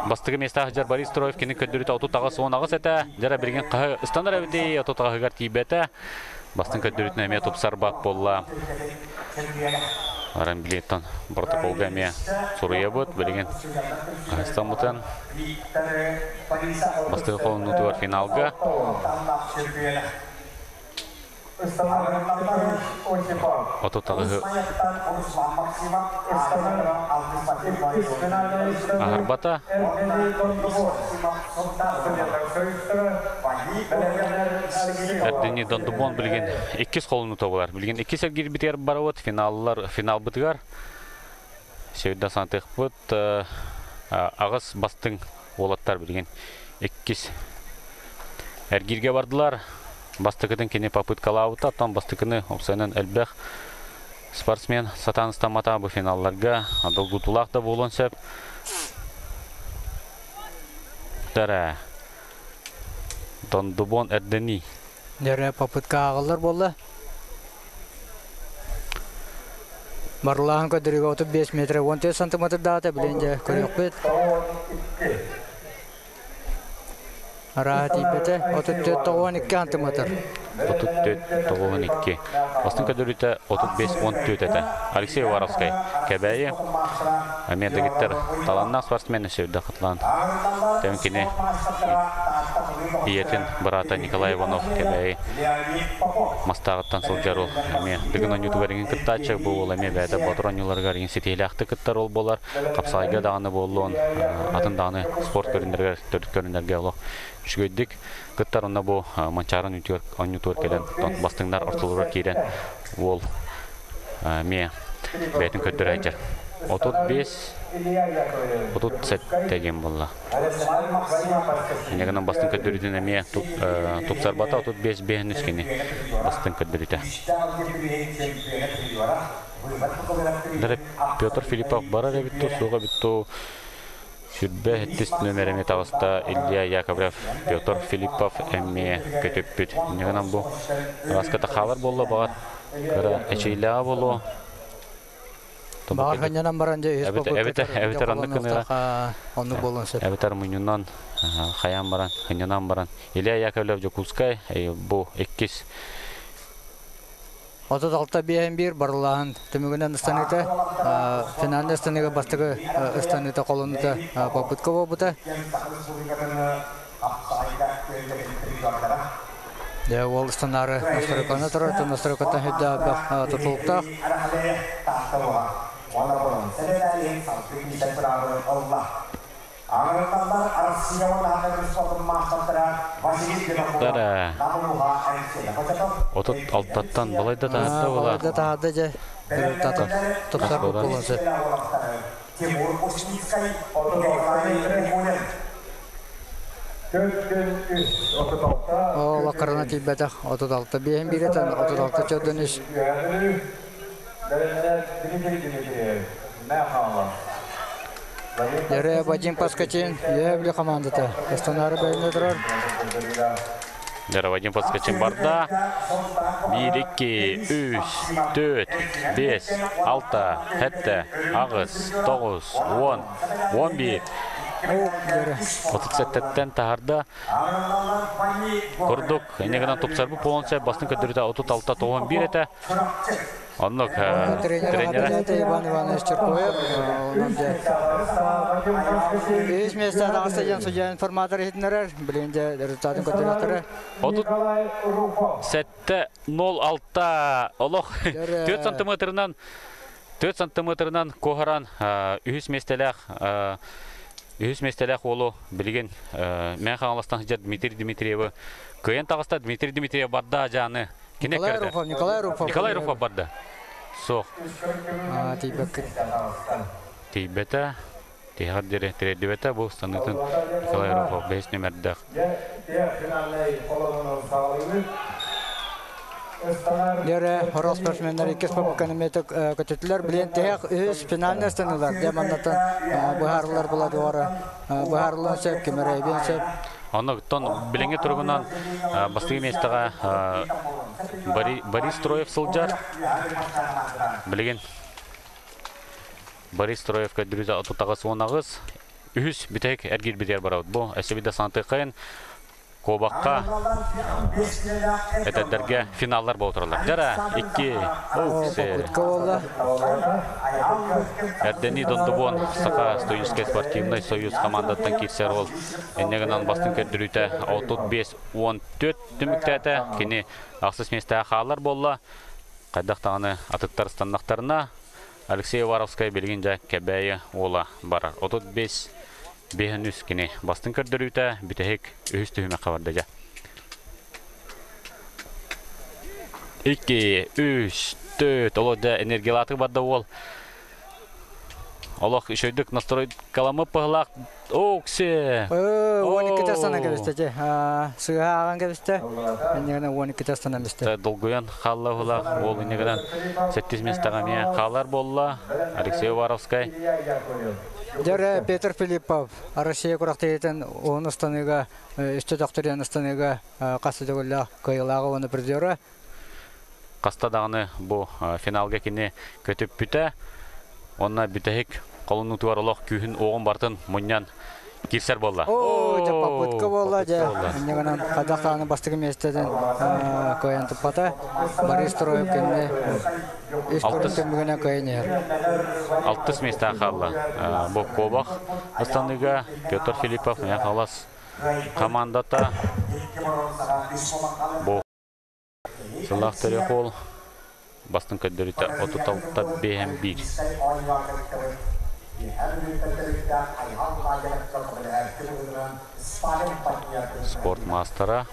Бастакы миэстэҕэ сылдьар Борис Троев кини көрдөрүүтэ 38-18 этэ. Дьэрэ билигин хаһы ыстанар эбитий 38-ыгар тиийбэтэ. Бастыҥ көрдөрүүтүн эмиэ тупсарбат буолла. Аран билиэттэн протоколга эмиэ суруйабыт. Билигин хаһыстаммытын бастакы холонуутугар финалга 38-ы аһарбата. Эрдини Дондубон билигин иккис холонуута буолар. Билигин иккис эргиирбитигэр барабыт, финаллар финалбытыгар Севда санатыахпыт аҕыс бастыҥ уолаттар билигин иккис эргииргэ бардылар. Бастакытын кини попыткалаабыта, оттон бастакыны уопсайынан элбэх спортсмен сатаан ыстаммата бу финалларга долгутуулаах да буолуон сөп. Дара Дондубон Эрдени. Дөрө попытка ааҕыллар буолла. Барлааһын көрдөрүүгэ 35 метр 14 сантиметр даата билин дьэ көрүөхпүт. Арааһа тиийбэтэ 34-92 сантиметр. 34-92. Бастыҥ көрдөрүүтэ 35-14 этэ. Алексей Уваровскай Кэбээйи эмиэ дэгиттэр талааннаах спортсмен өссө хатылаан. Тем кини ийэтин быраата Николай Иванов Кэбээйи мастааҕыттан сылдьар ол эмиэ Дыгын оонньуутугар иҥин кыттааччы бу уол эмиэ бэйэтэ Боотур оонньууларыгар иҥин ситиһиилээхтик кыттар ол буолар. Хапсаҕайга даҕаны буоллун, атын даҕаны спорт көрүҥнэригэр, төрүт көрүҥнэргэ олох үчүгэйдик кыттар. Онно бу Манчаарын оонньуутугар кэлэн бастыҥнар ортолоругар киирэн уол эмиэ бэйэтин көрдөрө сылдьар. 35 37 диэн буолла. Инньэ гынан бастыҥ көрдөрүүтүн эмиэ тупсарбата 35 5 кини бастыҥ көрдөрүүтэ. Петр Филиппов барар эбит ту, суох эбит ту. Сүрбэ сэттис нүөмэр эмиэ таҕыста Илья Яковлев, Петр Филиппов эмиэ көтүппүт. Инньэ гынан бу араската хаалар буолла баҕар кыра эчэйилээҕэ буолуо. Баҕар ханньанан баран дьэ үһүс эбэтэр эбэтэр оннук гыныа оннук буолуон сөп. Эбэтэр мунньунан хайаан баран, ханньанан баран. Илья Яковлев Дьокуускай бу иккис 36 биэһин биир барыллааһын түмүгүнэн ыстаныыта финальнай ыстаныыга бастакы ыстаныыта холонуута попытка буолбута. Дьэ уол ыстанаары настройканы турар, настройкаттан сүрдээх тутулуктаах. Дара. 36-тан балайда таһаарда була. Балайда таһаарда дьэ. Тупсар буолуон сөп. Ол аккарына тиийбэтэх 36 биэһин биирэтэн 36 чөрдөн үс. Дөрө Вадим Паскачин, Үөһэ командата. Астанаары бэлэмнэ турар. Дөрө Вадим Паскачин барда. 1, 2, 3, 4, 5, 6, 7, 8, 9, 10, 11. 37-тэн таһарда. Курдук, иннигинэн тупсарбыт буолуон сөп, бастыҥ көрдөрүүтэ 36-91 этэ. Оннук тренерэ Иван Иванович Черкоев, онон дьэ үс место таҕыста диэн судья информатор иһитиннэрэр, билигин дьэ результатын көрдөрүөхтэрэ. 37-06 олох 4 сантиметрынан 4 сантиметрынан куоһаран үһүс миэстэлээх үһүс миэстэлээх уолу билигин Мэҥэ Хаҥаластан сылдьар Дмитрий Дмитриевы кыайан таҕыста. Дмитрий Дмитриев барда Дьааны кини Николай Руфов, Николай Руфов. Николай Руфов барда. Суох. Тиийбэккин. Тиийбэтэ. Тиһэҕэр диэри тириэрдибэтэ бу станыытын Николай Руфов бэһис нүмердээх. Дьэрэ, хорох спортсменнар иккис попыкканы эмиэ көтүтүлэр. Билиэн тиһэх үһүс финальный станыылар. Дьэ маннаттан быһаарылар була быһаарыллан сөп, ким эрэ эбиэн сөп. Оннуктан билиҥҥи туругунан бастакы миэстэҕэ Борис Троев сылдьар. Билигин Борис Троев көрдөрүүтэ 38-18. Үһүс бүтэһик эргиирбитигэр барабыт. Бу өссө биирдэ санатыаххайын Куобахха эдэрдэргэ финаллар буола тураллар. Дьара, икки, Эрдэни Дондубуон Саха студенческай спортивнай союз командаттан киирсэр ол инньэ гынан бастыҥ көрдөрүүтэ 35-14 түмүктээтэ. Кини ахсыс миэстэҕэ хаалар буолла. Хайдах даҕаны атыттар ыстаннахтарына Алексей Уваровскай билигин дьэ Кэбээйи уола барар. 35 биэһин үс кини бастыҥ көрдөрүүтэ бүтэһик үһүс түһүмэххэ барда дьэ. Икки, үс, төрт, олох дьэ энергиялаатык барда уол. Олох үчүгэйдик настройкаламмыт быһылаах. Оксе! 12 тастана кэбистэ дьэ. Сыыһа ааҕан кэбистэ. Иннигинэ 12 тастана бистэ. Долгуйан хаалла быһылаах. Уол иннигинэн сэттис миэстэҕэ эмиэ хаалар буолла. Алексей Уваровскай. Дьэрэ Петр Филиппов Россия күрэхтэһиитин уһун ыстаныыга үстэ төхтүрүйэн ыстаныыга хас да төгүллээх кыайыылааҕа уонна призера. Хаста даҕаны бу финалга кини көтүппүтэ. Уонна бүтэһик холонуутугар олох күүһүн-уоҕун барытын мунньан киирсэр буолла. Оо, дьэ попытка буолла, дьэ. Инньэ гынан хайдах даҕаны бастакы миэстэтин кыайан туппата. Борис Троев кэннэ үс көрүҥ түмүгүнэн кыайан иһэр. Алтыс миэстэҕэ хаалла. Бу Кобах ыстаныыга Петр Филиппов Мэҥэ Хаҥалас командата бу сыллаах төрүөх уол бастыҥ көрдөрүүтэ 36-5-1. Спорт маастара.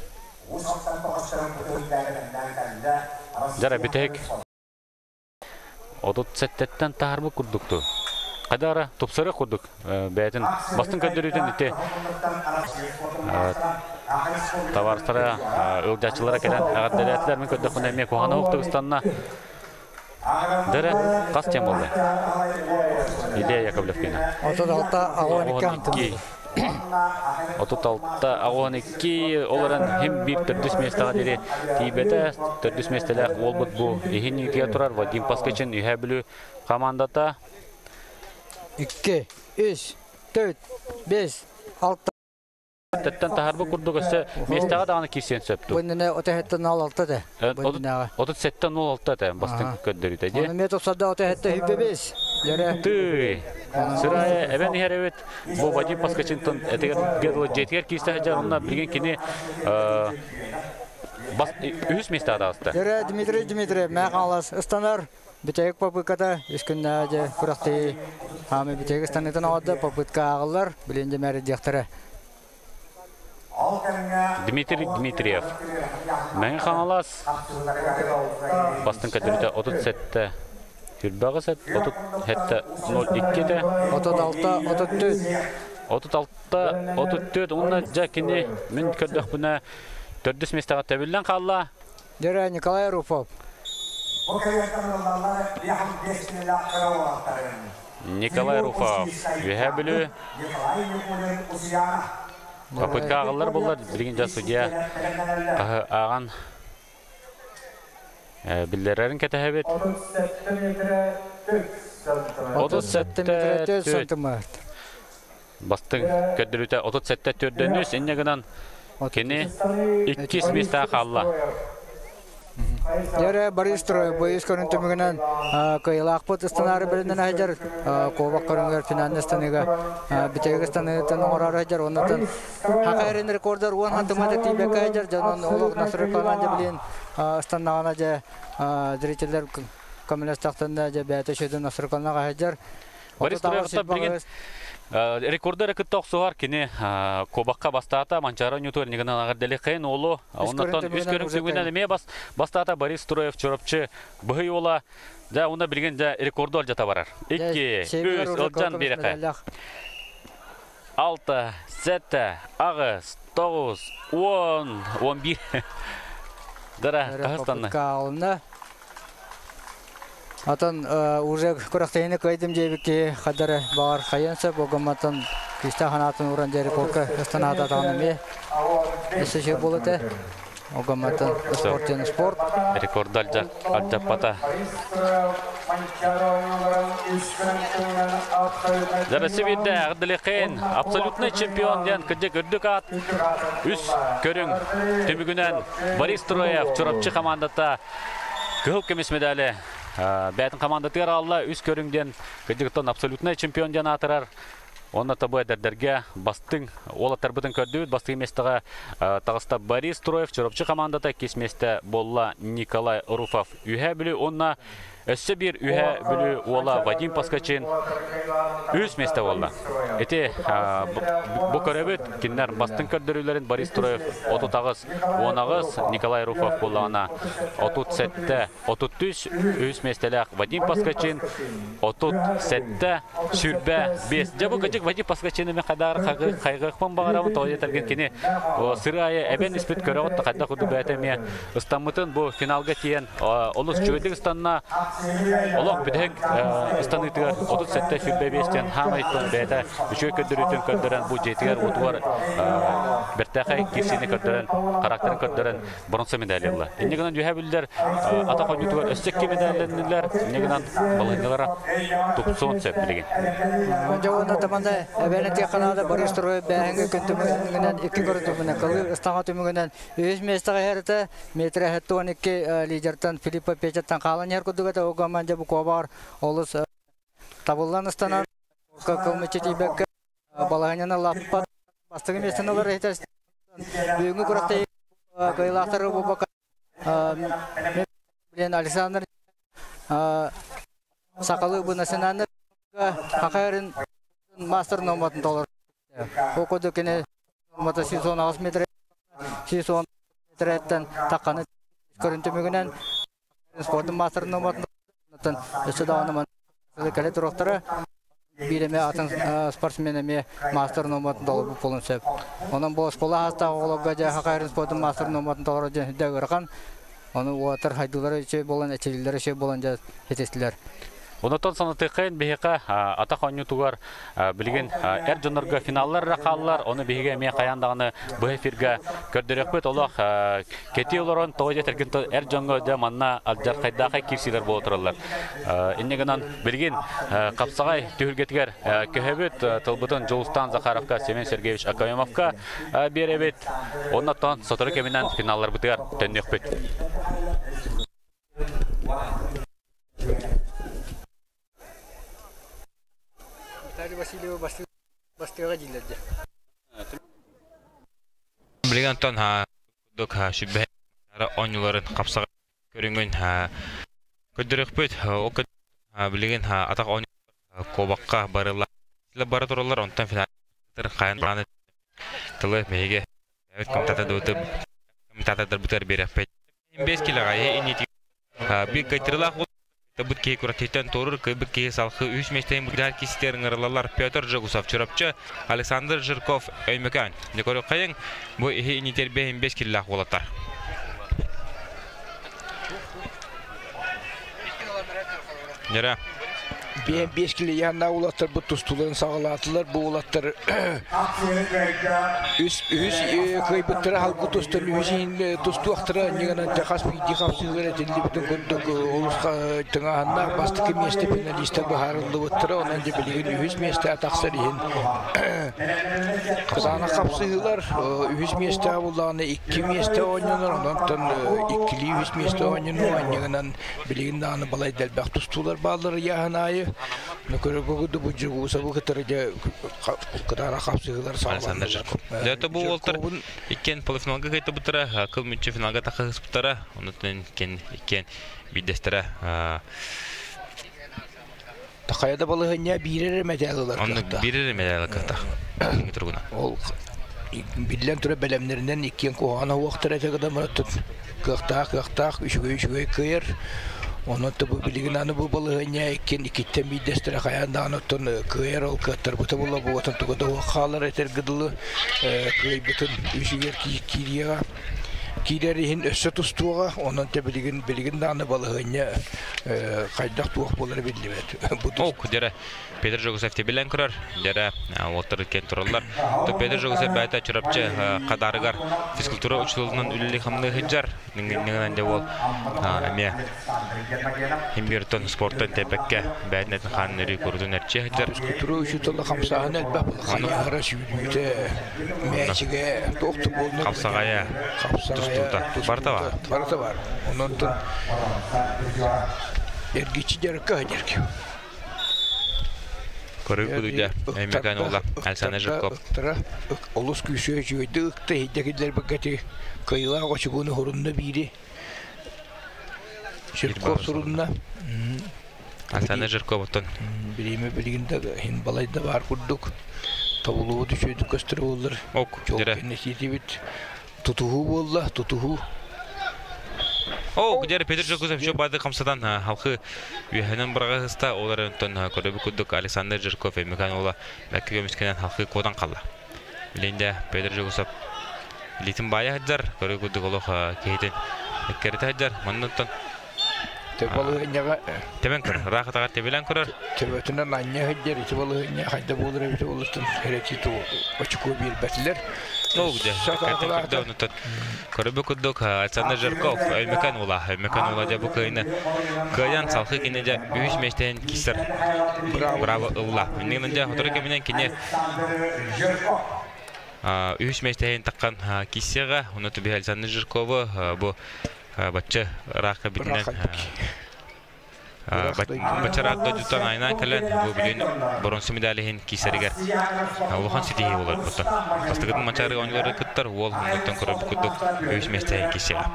Дьара бүтэһик 37-тэн таһарбыт курдукту. Хайдара тупсарыах курдук бэйэтин бастыҥ көрдөрүүтүн ити табаарыстара ыалдьааччылара кэлэн эҕэрдэлээтилэр. Мин көрдөхпүнэ эмиэ куһаҕана уһуктугустанна. Дэрэ хас тем буолла? Илья Яковлевкина. 36 62 36 62 ол эрэн хим биир төрдүс миэстэҕэ диэри тиийбэтэ. Төрдүс миэстэлээх уолбут бу иһин иитигэр турар Вадим Паскачин Үһээ Бүлүү командата. 2, 3, 4, 5, 6. Тэттэн таһарбыт курдук өссө миэстэҕэ даҕаны киирсиэн сөп дуу? Бу иннинэ 37-06 этэ. Бу иннинээҕи. 37-06 этэ бастыҥ көрдөрүүтэ дии. Ону эмиэ тупсарда 37-25. Дьэрэ. Тыый. Сырайа эбэн иһэр эбит. Бу Вадим Паскачинтон этигэр дылы дьиэтигэр киирсэ сылдьар. Онно билигин кини бас үһүс миэстэҕэ таҕыста. Дьэрэ Дмитрий Дмитриев Мэҥэ Хаҥалас ыстанар. Бүтэһик попытката үс күннээҕи дьэ күрэхтэһии хаамыы бүтэһик ыстаныытын оҕордо попытка ааҕыллар. Билигин дьэ мээрийдиэхтэрэ. Дмитрий Дмитриев. Мэҥэ Хаҥалас бастыҥ көрдөрүүтэ 37 Хүрбэҕис 37 02 этэ. 36 34. 36 34 уонна дьэ кини мин көрдөхпүнэ төрдүс миэстэҕэ тэбиллэн хаалла. Дьэрэ Николай Руфов. Николай Руфов Үөһээ Бүлүү попытка ааҕыллар буоллар билигин дьэ судья хаһы ааҕан биллэрэрин кэтэһэбит. 37 метрэ 4 сантиметр. Бастыҥ көрдөрүүтэ 37 төрдөнүс, инньэ гынан кини иккис миэстэҕэ хаалла. Дьэрэ Борис Троев бойус көрүн түмүгүнэн кыайылаахпыт ыстанаары бэринэн аһдьар куобах көрүҥүгэр финальный ыстаныыга бүтэһик ыстаныытын оҥороору аһдьар оннуттан хакайрын рекордер уон хантымата тиийбэккэ аһдьар дьонун олох насрыкалаан дьэ билин ыстаннаҕына дьэ зрителлэр көмөлөстөхтөннө дьэ бэйэтэ шөдүн насрыкалаан аһдьар. Борис Троевтан билигин рекорду эрэ кытта охсуһар кини куобахха бастаата Манчаары оонньуутугар нигынан аҕырдэлиххин уолу оннотон үс көрүҥ сүгүнэн эмиэ бас бастаата Борис Троев Чурапчы быһый уола дьэ уонна билигин дьэ рекорду алдьата барар икки үс ылдьан биэрэхэ алта сэттэ аҕыс тоҕус уон уон биир дара хаһыстанна. Атын уже күрэхтэһиини кыайдым диэбит киһи хадары баҕар хайыан сөп, огомматтан күүстээх санаатын ууран диэри полка ыстанаата даҕаны эмиэ өссө үчүгэй буолуо этэ. Огомматтан спорт диэн спорт. Рекорду алдьаппата. Дьарасы биирдэ Агдалихин абсолютный чемпион диэн кырдьык үрдүк аат үс көрүҥ түмүгүнэн Борис Троев Чурапчы командата кыһыл көмүс медали бэйэтин командатыгар аалла үс көрүҥ диэн кырдьыктан абсолютнай чемпион диэн аатырар. Онно табы эдэрдэргэ бастыҥ уолаттарбытын көрдүбүт. Бастыҥ миэстэҕэ таҕыста Борис Троев, Чурапчы командата, иккис миэстэ буолла Николай Руфов Үһээ Бүлүү уонна өссө биир Үһээ Бүлүү уола Вадим Паскачин үс миэстэ буолла. Ити бу көрөбүт, кинилэр бастыҥ көрдөрүүлэрин Борис Троев 38 18, Николай Руфов буоллаҕына 37 33, үс миэстэлээх Вадим Паскачин 37 25. Дьэ бу кыдьык Вадим Паскачины мен хайдаар хайгыахпын баҕарабын, тоҕо диэтэргин кини сыры айы эбэн испит көрөҕүт хайдах курдук бэйэтэ эмиэ ыстаммытын бу финалга тиийэн олус үчүгэйдик ыстанна. Олох бүтэһик ыстаныытыгар 37-25 диэн хаамайтын бэйэтэ үчүгэй көрдөрүүтүн көрдөрөн бу дьиэтигэр уотугар бэртээхэй кирсиини көрдөрөн, характерын көрдөрөн бронза медаль ылла. Инньэ гынан үһэ бүллэр атах оонньуутугар өссө икки медаллэннилэр. Инньэ гынан балаһынньалара тупсуон сөп билигин. Дьэ уонна таманда эбээн этиэххэ наада Борис Троев бээһиҥҥэ күн түмүгүнэн икки көрү түмүгүнэн кылыы ыстаҥа түмүгүнэн үһүс миэстэҕэ иһэртэ метр 12 лидертан Филиппа Петяттан хаалан иһэр курдук этэ. Ол гынан дьэ бу куобаҕар олус табыллан ыстанан кылмыччы тиийбэккэ балаһыанньаны лаппат бастакы миэстэни ылар иһитэр бүгүҥҥү күрэхтэһии кыайыылаахтары буолбакка билин Александр сахалыы бу национальный хахайрын мастер номатын толору. Ол курдук кини номата 118 метр 110 метреттен таққаны көрүн түмүгүнэн спордун мастер номатын өссө даҕаны кэлэ туруохтара биир эмэ атын спортсмен эмиэ мастер номатын толорбут буолуон сөп. Онон бу оскуола аастаах оҕолорго дьэ хахайрын спордун мастер номатын толорор дьэ үрдэ ыарахан. Ону уолаттар хайдыылара үчүгэй буолан, эчилиилэрэ үчүгэй буолан дьэ ситистилэр. Онотон санатыаххайын биһиэхэ атах оонньуутугар билигин эр дьоннорго финаллар эрэ хааллар. Ону биһиги эмиэ хайаан даҕаны быһа эфиргэ көрдөрүөхпүт. Олох кэтии олорон тоҕо диэтэргин эр дьоҥҥо дьэ манна алдьархайдаахай киирсиилэр буола тураллар. Инньэ гынан билигин хапсаҕай түһүлгэтигэр көһөбүт. Тылбытын Дьулустаан Захаровка, Семен Сергеевич Акаемовка биэрэбит. Оннотон сотору кэминэн финалларбытыгар төннүөхпүт. Виталий Васильева бастыаҕа дииллэр дьэ. Билигин онтон курдук сүбэ оонньууларын хапсаҕай көрүҥүн көрдөрүөхпүт. Ол билигин атах оонньуулар куобахха барыла бара тураллар. Онтон финал хайан тылы биһиги комментатордарбытыгар биэрэхпит. 5 килоҕа иннитигэр биир кыайтарыылаах Быт киһи күрэхтэһииттэн туоруур, кыайбыт киһи салхыы үһүс миэстэни быдаар киистэр ыҥырыллаллар Петр Жегусов, Чурапчы, Александр Жирков, Өймөкөөн. Дьэ бу иһи инитер 5 киллээх уолаттар. Нера. Биэн биэс килийээннээх уолаттарбыт тустууларын саҕалаатылар. Бу уолаттар үс үһүс кыайбыттара халгы тустан үһүс иһин тустуохтара иннигэнэн хас биирдии хапсыылар этиллибитин курдук олус тыҥааһыннаах бастакы миэстэ финалистар быһаарыллыбыттара. Онон дьэ билигин үһүс миэстэҕэ тахсар иһин кытаанах хапсыһыылар үһүс миэстэҕэ буллаҕына икки миэстэ оонньонор, онон иккилии үһүс миэстэ оонньонуо анньыгынан Билигин даҕаны балайда элбэх тустуулар бааллар ыйааһын аайы. Көрөгө бу Жигусову кытары дьэ кытаанах хапсыһыылар Александр саҕаланнылар. Жирков. Дьэ, бу уолтар иккиэн полуфиналга кыайтабыттара, кыл мүччү финалга тахсыспыттара. Онутун иккиэн иккиэн биирдэстэрэ Хайа да балаһыанньа биир эрэ мэтээл ылар Оннук кыахтаах. биир эрэ мэтээл ылар кыахтаах. Туругунан. Ол биллэн турар бэлэмнэринэн иккиэн куһаҕан уохтар этэ гына кыахтаах кыахтаах үчүгэй үчүгэй кыайар. Онон бу билигин аны бу балаһыанньа иккиэн иккиттэн биирдэстэрэ хайаан даҕаны оттон кыайар ол кыаттарбыта була буотан туга да хаалар этэргэ дылы кыайбытын үсүгэр киириэҕэ киирэр иһин өссө тустуоҕа онон те билигин билигин даҕаны балаһыанньа хайдах туох буолара биллибэт. Ок, дьэрэ Петр Жогусев билэн көрөр, дьэрэ уолтар иккиэн тураллар. То Петр Жогусев бэйэтэ Чурапчы Хадарыгар физкультура учууталынан үлэлии хамныы сылдьар. Ниҥҥинэн дьэ уол эмиэ химбиртон спорттан тэпэккэ бэйэтин хаанын өрүү курутун эрчийэ сылдьар. Физкультура учуутала хамсааһын элбэх хайаһара сүүрүүтэ, мээчигэ туох да буолла Хапсаҕайа, хапсаҕайа, тустуута барыта бар. Барыта бар. Онон эргиччи дьарыкка сылдьар Көрүү кудуйда Өймөкөөн уола Александр Жирков. Ыктара олус күүсүө үчүгэйдик ыкта иһийдэ киллэрбиккэ кыайыылаах очугуну хурунна биири. Жирков сурунна. Александр Жирков оттон. Бириэмэ билигин да иһин балайда баар курдук. Тобулуубут үчүгэйдик көстөр буоллар. Ок, дьэрэ. Кэннэтиитибит тутуһуу буолла, тутуһуу. О, дьэрэ Петр Жирков еще бады хамсатан халқы үөһэнэн быраҕа сыста, ол эрэн көрөбү курдук Александр Жирков Өймөкөөн уола бэккэ көмүскэнэн халқы куотан қалла. Билин дэ Петр Жирков илиитин баайа сылдьар, көрүү курдук олох киһитин эккэритэ сылдьар. Маннаттан Балыһынньаҕа Тэбэн көрөр, ыраах атаҕар тэбилэн көрөр. Төбөтүнэн анньа сылдьар ити балыһынньа хайда буолар эбитэ буоллартан эрэти очукуо биэрбэтилэр. Ол дьэ, көрдө онутан көрөбү курдук Александр Жирков Өймөкөн ула, Өймөкөн ула дьэ бу кыайны кыайан салхы кини дьэ үһүс миэстэһин киссер браво ылла. Иннигинэн дьэ сотору кэминэн кини үһүс миэстэһин таххан киссеҕэ, ону түбү Александр Жиркову бу бачча ыраахха битинэн бачараат дойдуттан айнаан кэлэн бу билин боронсу медаль иһин киисэригэр улахан ситиһии буолар буттан. Бастакытын Манчаары оонньуулары кыттар уол оннуттан көрөр курдук үһүс миэстэһин киисиэҕэ.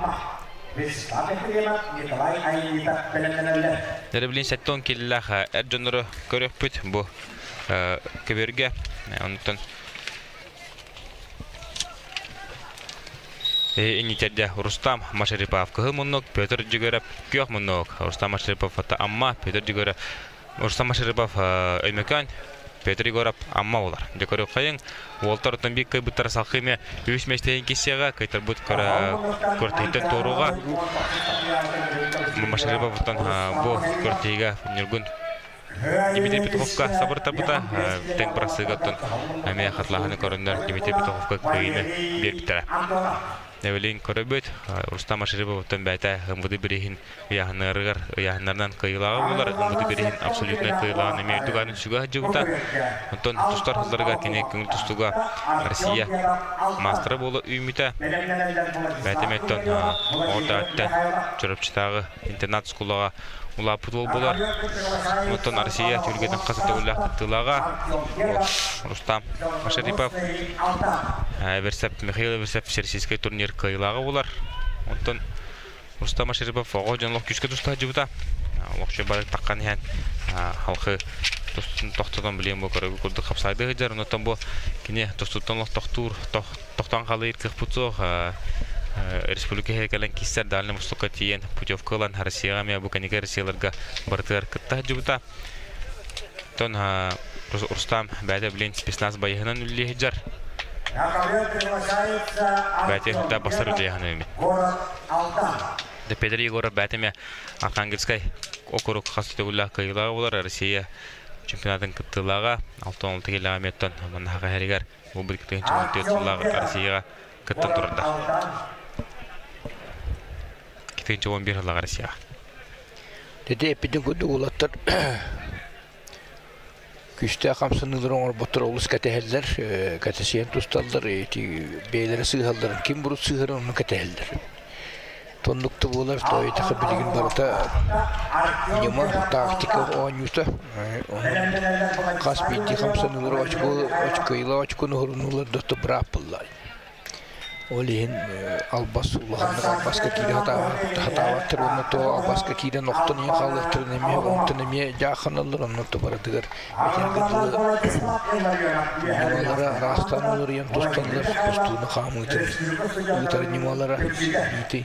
Дэрэ 70 киллээх эр дьоннору көрүөхпүт бу көбүөргэ. Онтон Иннитэрдэ Рустам Машарипов кыһыл муннук, Петр Дьүгөрөп күөх муннук. Рустам Машарипов Амма, Петр Дьүгөрөп Рустам Машарипов Өймөкөөн, Петр Егоров Амма болар. Дьөкөрү хайың уолтар оттон биир кыйбыттар салхыме үс миэстэһин киссиэҕэ кыйтарбыт көртөһүттэн туоруга Машарипов оттон бу көртөһүгэ Ньургун Дмитрий Петуховка сабыр тарбыта тэҥ бырасыыга оттон эмиэ хатылааһыны көрөннөр Дмитрий Петуховка кыайыыны биэрбиттэрэ. Эвелин көрөбүт, Рустам Машарипов оттон бэйэтэ МВД бирииһин ыйааһыннарыгар ыйааһыннарынан кыайыылааҕа буолар. МВД бирииһин абсолютнай кыайыылааҕын эмиэ үрдүк аатын сүгэ сылдьыбыта. Онтон тустар сылларыгар кини көҥүл тустууга Россия маастара буола үүммүтэ. Бэйэтэ оттон оҕо Чурапчытааҕы интернат школаҕа улааппыт уол буолар. Оттон Россия түһүлгэтин хас төгүллээх кыттыылааҕа Рустам Машарипов Версеп Михаил Версеп Всероссийскай турнир кыайыылааҕа буолар. Оттон Рустам Машарипов оҕо дьон олох күүскэ туста сылдьыбыта. Олохчу бары таххан иһэн халқы тустун тохтотон билиэн бу көрөгү курдук хапсайды сылдьар. Онтон бу кини тустуттан олох тохтуур тохтон халыыр кыахпыт суох республика кэлэн киссэр Дальний Востокка тиийэн путевка ылан Россияҕа эмиэ бу кэнники Россияларга барытыгар кытта сылдьыбыта. Оттон Рустам бэйэтэ билин спецназ байыһынан үлэлии сылдьар. Бэйэтэ да басар үлэлиэхин эмит. Петр Егоров бәтеме Архангельскай округ хас төгүллээх кыайыылааҕа буолар Россия чемпионатын кыттыылааҕа 66 килоҕа меттон маннаха хэригэр бу 2014 сыллааҕы Россияҕа кыттан турарда. 2011 сыллааҕы Россияҕа. Деде эппитин курдук улаттар күүстээх хамсаныылары оҥорботтор олус кэтэһэллэр, кэтэсиһэн тусталлар, ити бэйэлэрэ сыыһалларын ким бурут сыыһарын онну кэтэһэллэр. Тоннукта буолар, тоойутаха билигин барыта ньыма, тактика оонньуута. Онон хас биирдии хамсаныылары очко, очкойлаах очкону уһурунулар да быраап булла. Ол иһин албас улаханнык албаска киирэ сатаабаттар уонна то албаска киирэн охтон иһэн хаалыахтарын эмиэ онтон эмиэ дьаахханаллар онно то барытыгар этэргэ дылы ньымалара араастаан уларыйан тусталлар тустууну хаамыытын ыытар ньымалара биити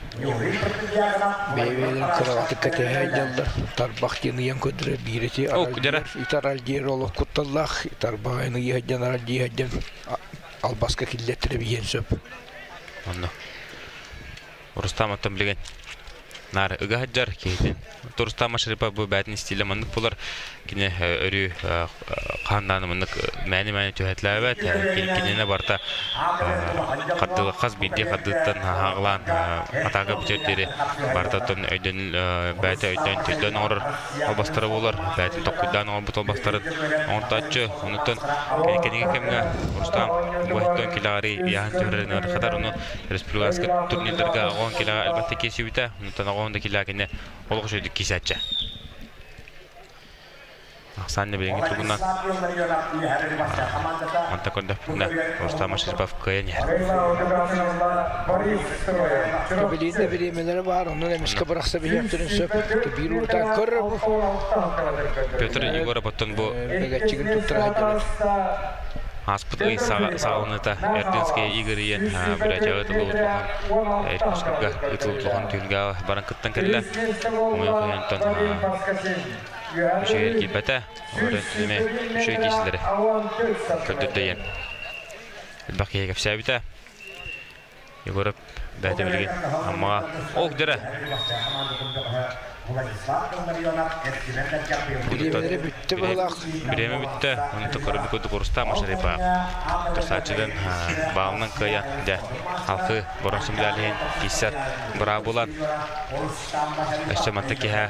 бэйэ-бэйэлэрин кыраҕатык кэтэһэ сылдьаллар тарбах диэн ыйан көрдөрөр биир ити аралдьыйар олох кутталлаах тарбаҕын ыйа сылдьан аралдьыйа сылдьан албаска киллэртэрэ биһиэн сөп. Онно. Рустам оттон билигин наар ыга сылдьар киһитин. Рустам Машарипов бу бээтин стилэ маннык булар. Кини өрүү хааннааны маннык мээни-мээни түһэтлээбэт. Кинини барыта хардыы хас биирдии хардыыттан хааҕылаан атаака бүтэр диэри барыта оттон өйдөн бэйэтэ өйдөөн төйдөөн оҥорор албастара буолар. Бэйэтин толкуйдаан оҥорбут албастарын оҥортооччу. Онуттан кэнники кэмҥэ Рустам Буһаттан килэҕэри ыйааһын түһэрэрин ыарахатар. Ону республиканскай турнирдарга оҕон килэҕэ элбэхтик киирсибитэ. Онуттан оҕон да килэҕэ кинини олох үчүгэйдик киирсээччи. Ахсаан билиҥҥи тугунан манта көрдөхпүнэ Рустам Аширбов кыайан иһэр. Билиинде бириэмэлэрэ баар, онон эмискэ бырахса биһиэхтэрин сөп. Биир урутаан көр Петр Егоров оттон бу бэгэччигин туттара сылдьар. Ааспыт ый саҕаланыыта Эрдинскэй Игорь Иен Бурятияҕа ытыллыбыт улахан Иркутскайга ытыллыбыт улахан түһүлгэҕэ баран кыттан кэллэ. Хомойуох иһин үчүгэй киирбэтэ. Олорон эмиэ үчүгэй киирсилэри көрдөрдө диэн элбэх киһи кэпсээбитэ. Егоров бэйэтэ билигин Аммаҕа ол дьэрэ Бириэмэлэрэ бүттэ быһылаах. Бириэмэ бүттэ. Онто көрбүт курдук Рустам Машарипа турсааччыдан баалынан кыайан дьэ алхы боронсум иһин кииссэр быраабылан өссө манта киһэ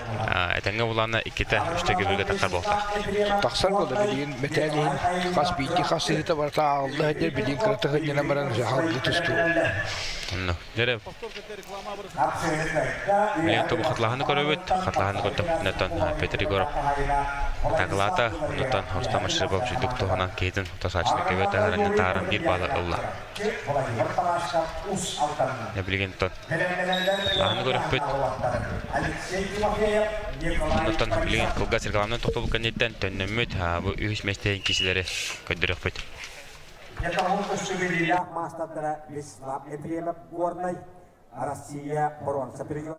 этэҥҥэ булаана иккитэ үстэ көбүргэ тахсар буолтах. Тахсар буолла билигин мэтээл иһин хас биирдии хас сыһыта барыта ааҕылла сылдьар билигин кырата сынньанан баран хаалбыты тустуу. Онно дьэрэ Билигин тобу хатлаһаны көрөбүт. Хатлаһаны көрдөхпүтүнэн Петр Егоров атаклаата. Оннуттан Рустам Аширбов сүдүк туһунан киһитин тосааччыны көбө таһаран тааран биир баалы ылла. Билигин тон Хатлаһаны көрөхпүт. Оннуттан билигин кылгас рекламанан тохтобул кэнниттэн төннөммүт бу үһүс миэстэһин киһилэри көрдөрүөхпүт. Маастардара Вячеслав Ефремов Горнай, Россия боруонса призера.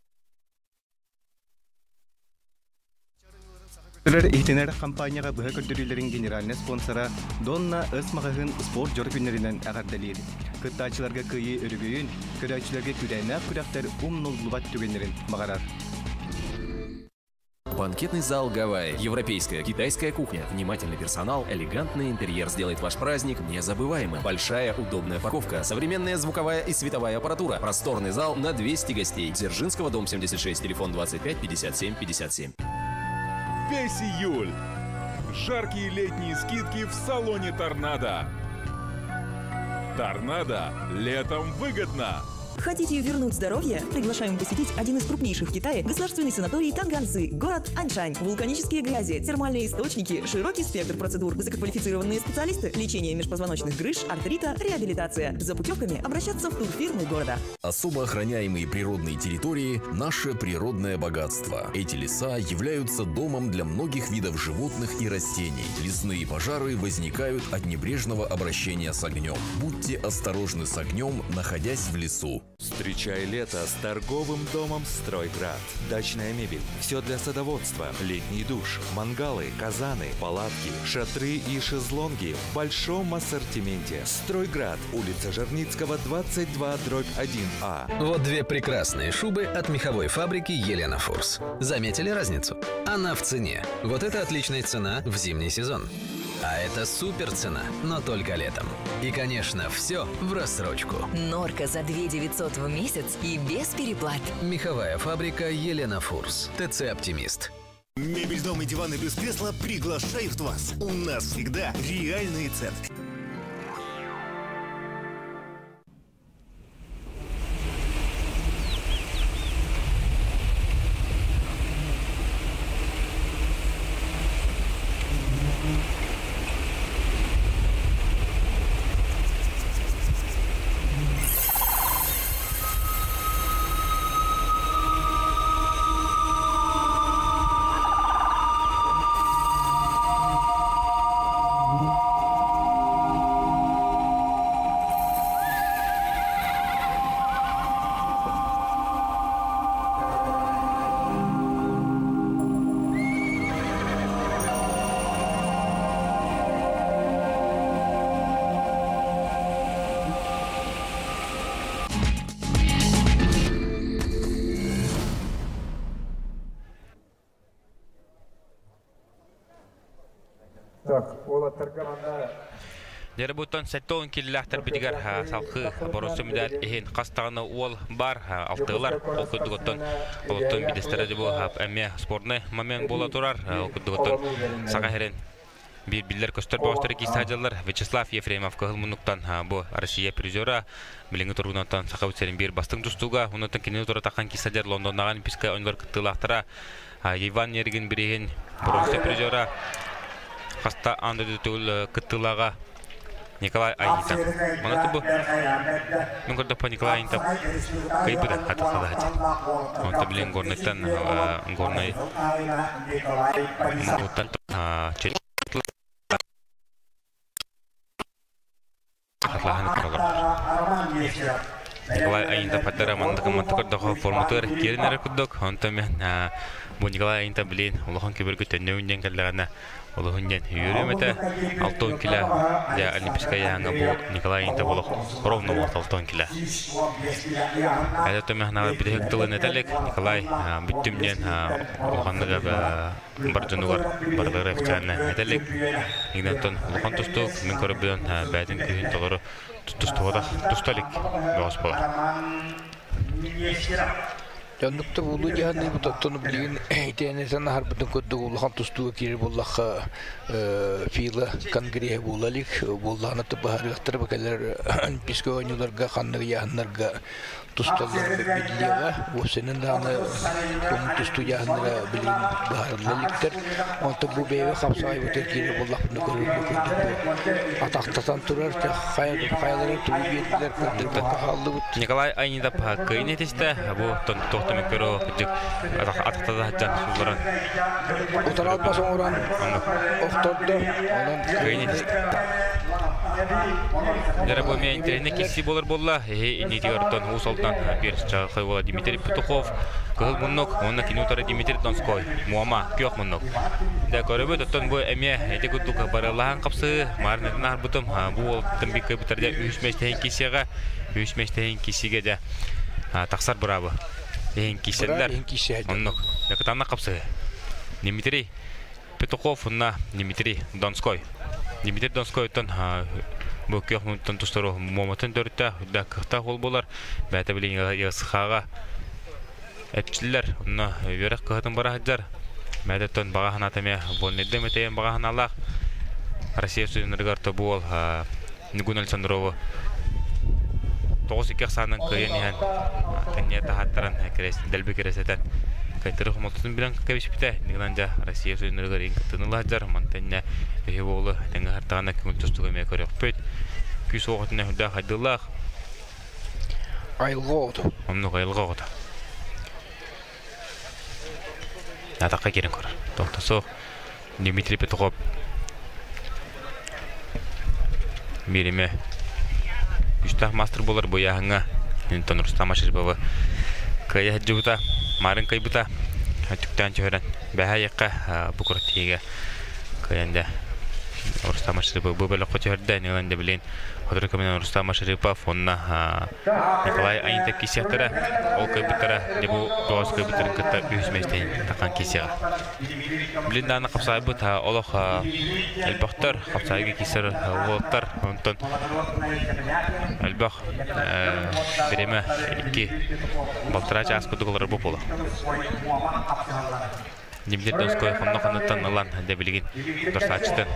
Иһитинэр компанияҕа быһа көрдөрүүлэрин генеральнай спонсора Донна С маҕаһыын спорт дьоро күннэринэн эҕэрдэлиир. Кыттааччыларга кыайыы өрөгөйүн, көрөөччүлэргэ күүрээннээх күрэхтэр умнуллубат түгэннэрин баҕарар. Банкетный зал «Гавайи». Европейская, китайская кухня, внимательный персонал, элегантный интерьер сделает ваш праздник незабываемым. Большая удобная парковка, современная звуковая и световая аппаратура, просторный зал на 200 гостей. Дзержинского, дом 76, телефон 25 57 57. Весь июль. Жаркие летние скидки в салоне «Торнадо». «Торнадо» летом выгодно. Хотите вернуть здоровье? Приглашаем посетить один из крупнейших в Китае государственный санаторий Танганцы, город Аньшань. Вулканические грязи, термальные источники, широкий спектр процедур, высококвалифицированные специалисты, лечение межпозвоночных грыж, артрита, реабилитация. За путевками обращаться в турфирмы города. Особо охраняемые природные территории – наше природное богатство. Эти леса являются домом для многих видов животных и растений. Лесные пожары возникают от небрежного обращения с огнем. Будьте осторожны с огнем, находясь в лесу. Встречай лето с торговым домом «Стройград». Дачная мебель, все для садоводства, летний душ, мангалы, казаны, палатки, шатры и шезлонги в большом ассортименте. «Стройград», улица Жерницкого, 22, дробь 1А. Вот две прекрасные шубы от меховой фабрики Елена Фурс. Заметили разницу? Она в цене. Вот это отличная цена в зимний сезон. А это супер цена, но только летом. И, конечно, все в рассрочку. Норка за 2 900 в месяц и без переплат. Меховая фабрика Елена Фурс. ТЦ «Оптимист». Мебель, дом и диваны без кресла приглашают вас. У нас всегда реальные цены. Дьэ буттан 70 киллээхтэрбитигэр салхыы боруоса медаль иһин хас даҕаны уол баар алтыылар. Ол курдук оттон олортон бидэстэрэ дьэ бу эмиэ спорный момент буола турар. Ол курдук оттон Саха сирин биир биллэр көстөр бөҕөстөрө киирсэ сылдьаллар. Вячеслав Ефремов кыһыл муннуктан бу Россия призера билиҥҥи туругунан Саха сирин биир бастыҥ тустууга. Онтон кинини тура таххан киирсэ сылдьар Лондоннааҕы Олимпийскай оонньуулар кыттыылаахтара Иван Нергин бирииһин боруоса призера хаста аан дойду төгүл кыттыылааҕа Николай Айитов. Манна бу мин көрдөхпө Николай Айитов кыйбыта хатылаһыт. Онто билин Горнайтан Горнай Муттан Николай Айинта Паттара маннык маннык көрдөхө форматыгар киэрин эрэ курдук. Онтон мен бу Николай Айинта билин улахан киберге төннөбүн диэн кэллэҕинэ олуһун диэн үөрүөм этэ. 6 кило дьэ олимпийскай яһаҥа бу Николай Айинта болох ровно буолт 6 кило. Это төмөхнага бүтэһик тылын этэлик Николай бүттүм диэн улаханнык бар дьонугар барылара официально этэлик. Игнаттан улахан тустуук мин көрөбүн бээтин күүһүн толору тустубатах туста илик бөҕөс буолар. Дьоннукта буолуу дьаһанныыбыт оттон билигин итиэнэтэн аһарбытын курдук улахан тустууга киирэр буоллахха ФИЛА конгреһа буола илик буоллаҕына быһаарыахтара кэлэр олимпийскай оонньууларга ханнык ыйааһыннарга тусталлар биллиэҕэ. Уопсайынан даҕаны көҥүл тустуу дьааһыннара билигин быһаарылла иликтэр. Онтон бу бэйэбэ хапсаҕайбытыгар киирэр буоллахпына көрөргө курдук бу атахтатан турар хайалара тугу биэрдилэр көрдөрбөккө хааллыбыт. Николай Айнидов кыайын этистэ. Бу тохтомеккөрө кырдьык атахтата сылдьан сулларан. Утаралбас оҥорон охтордо. Онон кыайын этистэ. Дьэ бу эмиэ интэриэһинэй киирсии буолар буолла. Эһи иннитигэр оттон Уус Алдан биир чаҕылхай уола Дмитрий Петухов кыһыл муннук уонна кини утары Дмитрий Донской Муома күөх муннук. Дэ көрөбүт оттон бу эмиэ ити курдук барылаһан хапсыы маарынатын аһарбытым бу уолтан бик кыайбыттар дьэ үһүс миэстэһин киирсиэҕэ үһүс миэстэһин киирсиигэ дьэ тахсар быраабы иһин киирсэллэр оннук кытаанах хапсыһыы Дмитрий Петухов уонна Дмитрий Донской. Дмитрий Донскойтон бу күөх мунтан тустару муоматын төрүттээх үрдээх кыахтаах уол буолар. Бэйэтэ билигин ЯСХ-ҕа эрчиллэр. Онно үөрэх кыһатын бара сылдьар. Бэйэтэ баҕа санаата эмиэ вольнайдым этэйэн баҕа санаалаах. Россия студеннарыгар то бу уол Ньургун Александрову 9-2 ахсаанынан кыайан иһэн кэнниэ таһааттаран дэлби кирэсэтэн кайтары хомолтотун билэн кэбиспитэ. Иннигинэн дьэ Россия студеннарыгар иин кыттыыны ылаһдьар. Мантан үһү буолу тэҥҥэ аһартаҕына көҥүл тустууга эмиэ көрүөхпүт. Күүс уох өттүнэн үрдээх хайдыылаах. Айылҕа оҕото. Оннук айылҕа оҕото. Атахха киирэн көрөр. Тохто суох. Дмитрий Петухов биэримэ күүстээх маастар буолар бу ыйааһыҥҥа Интон Рустам Машарипова кыайа сылдьыбыта, марын кыйбыта, түктээн түһэрэн бэһэ айыққа бу күрэхтэһиигэ кыайан да Рустам Машарипов бу бөлөххө түһэрдэ. Нилан да билин сотору кэминэн Рустам Машарипов уонна Николай Айынта киирсиэхтэрэ. Ол кыайбыттара дьэ бу бөҕөс кыайбыттарын кытта үһүс миэстэни тахан киирсиэҕэ. Билин даҕаны хапсаайбыт олох элбэхтэр, хапсаайга киирсэр уолаттар, онтон элбэх бириэмэ икки балтараа чаас курдук олорор буолла. Дмитрий Донской хонно-хонноттон ылан дэ билигин дорсааччытын.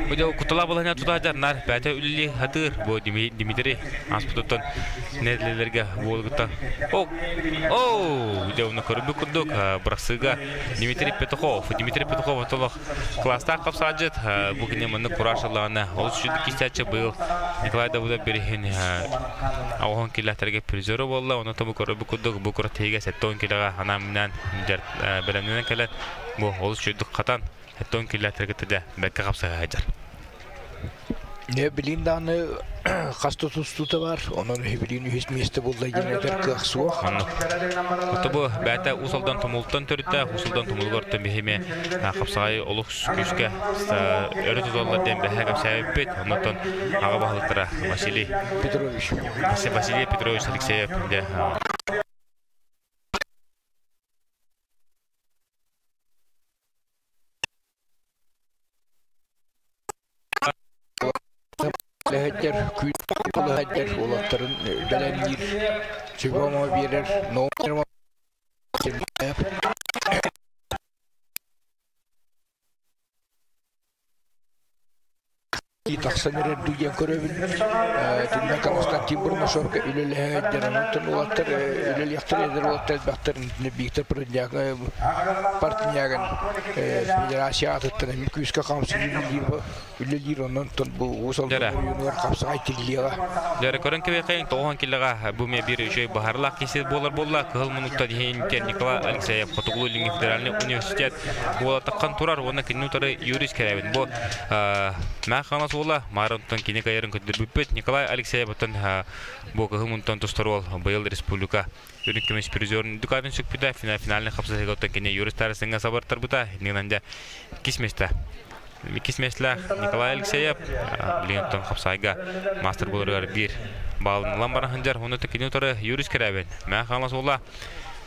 Бу дьэ кутала балаһына тутаадьар нар бэйэтэ үлэлии сатыыр бу Дмитрий ааспытыттан нэдиэлэлэргэ буолугуттан о о дьэ уну көрбүт курдук бырахсыыга Дмитрий Петухов Дмитрий Петухов отолох класстаах хапсаадьыт бу кини маннык кураж ыллаҕына олус үчүгэй кистээччи быйыл Николай Давыдов бириһин оҕоһун киллэхтэргэ призеры буолла ону тобу көрбүт курдук бу күрэхтэһиигэ 70 килоҕа анаан-минээн бэлэмнэнэн кэлэн бу олус үчүгэйдик хатан 70 киллэхтэргэ кытта бэккэ хапсаһа сылдьар. Не билин даҕаны хас да тустуута бар, онон билин үһүс миэстэ булла диэн этэр кыах суох. Оннук. Ото бу бэйэтэ Уус Алдан Тумултан төрүттээх, Уус Алдан Тумулугар биһиме хапсаҕай олус күүскэ өрө туталлар диэн бэһэ кэпсээбиппит. Оннуттан аҕа баһылыктара Василий Петрович. Василий Петрович Алексеев дьэ Лэһэттэр күүт уолаттарын бэлэмниир сүбэ-ама биэрэр тахсан эрэр дуу диэн көрөбүн. Итиннэ Константин Бурнашовка үлэлэһэ онтон уолаттар үлэлиэхтэр эдэр уолаттар элбэхтэр Виктор Партнягин федерация аатыттан эмиэ күүскэ хамсыы үлэлиир онон бу Уус Алдан оройуонугар хапсаҕай тиллиэҕэ. Дьэ, көрөн кэбиэхэйин тоҕуһан киллэҕэ бу эмиэ биир үчүгэй быһаарылаах киһи буолар буолла. Кыһыл муннуктан иһин Николай Алексеев Хотугулуу-Илиҥҥи федеральнай университет уолаттаххан турар уонна кинини утары Юрий Скрябин. Бу Мээх Хаҥалас уола Маарынтан кини кайарын көрдөрбүппүт. Николай Алексеев оттон бу кыһыл мунтан тустар уол быйыл республика үрүҥ көмүс призерын дүкаатын сүкпүтэ. Финальный хапсыһыыга оттон кини Юрий Старостиҥҥа сабыртарбыта. Иннинэн дьэ иккис миэстэ. Иккис миэстэлээх Николай Алексеев билигин оттон хапсаайга мастер буоларыгар биир баалын ылан баран сылдьар. Уонна кини утары Юрий Скрябин. Мээх Хаҥалас уола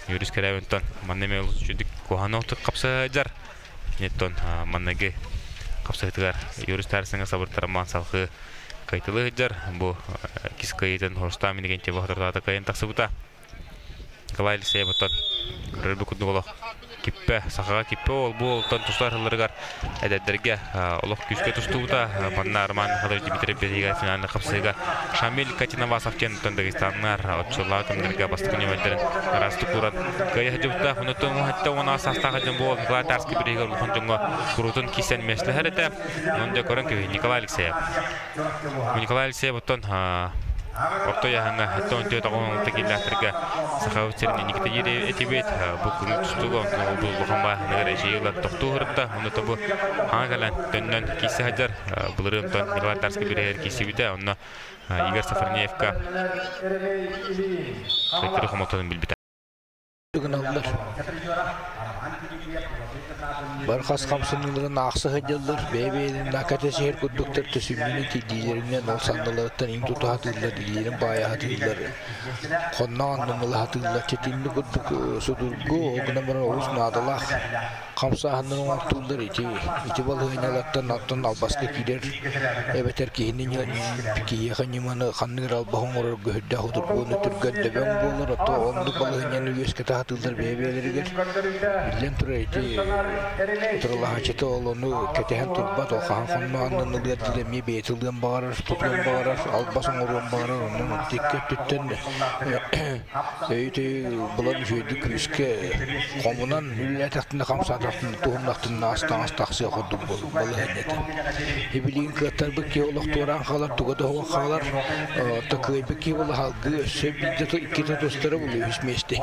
Юрий Скрябинтон манна эмиэ олус үчүгдүк куһаҕан хапсыһа Неттон манныгы хапсыһытыгар Юрий Старостиҥҥа сабыртарамаан салхыы кайтылыы сылдьар. Бу кис кыайыытын Рустам Иннокентьев хотортоото кыайан тахсыбыта. Николай Алексеев оттон көрөрбүт курдук олох киппэ, сахаҕа киппэ ол бу олтон тустар сылларыгар эдэрдэргэ олох күүскэ тустубута. Манна Роман Михайлович Дмитриев бириигэ финальный хапсыыга Шамиль Катинавасов диэн оттон Дагестаннар оччолоох кэмнэргэ бастакы нүөмэрдэрин араастык ууран кыайа сылдьыбыта. Онуттан уһатта уон саастаах дьон буол Николай Тарский бириигэ улахан дьоҥҥо куруутун киирсэн миэстэлэһэр этэ. Онон дьэ көрөн кэбиһи Николай Алексеев. Николай Алексеев оттон орто ыйааһыҥҥа 74 киилээхтэргэ Сахабыт сирин инникитэ диир этибит. Бу күн тустууга онтон бу улахан бааһыныгар эчэйии ылан тохтуу сырытта. Онно бу хаҥа кэлэн төннөн киирсэ сылдьар. Былырыын онтон Николай Тарский бириһигэр киирсибитэ. Онно Игорь Сафарнеевка кыттары хомотонун билбитэ. Гыналлар. Бархас хамсаныыларын аахса сылдьаллар, бэйэ-бэйэлэрин накатесиһэр курдуктар төсүмнүнэн тирдиилэринэн ол санныларыттан иҥ тута сатыыллар, илиилэрин баайа сатыыллар, хонноон аннын ыла сатыыллар. Чэтинни курдук судургу, ол гынан баран олус наадалаах хамсааһыннарын оҥортууллар ити ити балаһыанньалартан оттон албаска киирэр эбэтэр киһини киһиэхэ ньыманы ханнык эрэ албаһы оҥорорго сүрдээх утургуону түргэн дөбөҥ буолар ото оннук балаһыанньаны үөскэтэ сатыыллар бэйэ-бэйэлэригэр биллэн турар ити утарылаһааччыта ол ону кэтэһэн турбат ол хаһан хонно аннын ылыар диир эмиэ бэйэтэ ылыан баҕарар тутуон баҕарар албас оҥоруон баҕарар онон икки өттүттэн Өйү-төйү булан үчүгэйдик күүскэ хомунан үлэлээтэхтинэ хамсаатахтына. Туһуннахтын наастаҥас тахсыа курдук балаһыанньата. Ибилиин кыаттарбыт киһи олох туораан хаалар, туга да суох хаалар. Кыайбыт киһи була халгыы өссө биирдэ иккитэ тустара булу үс миэстэ.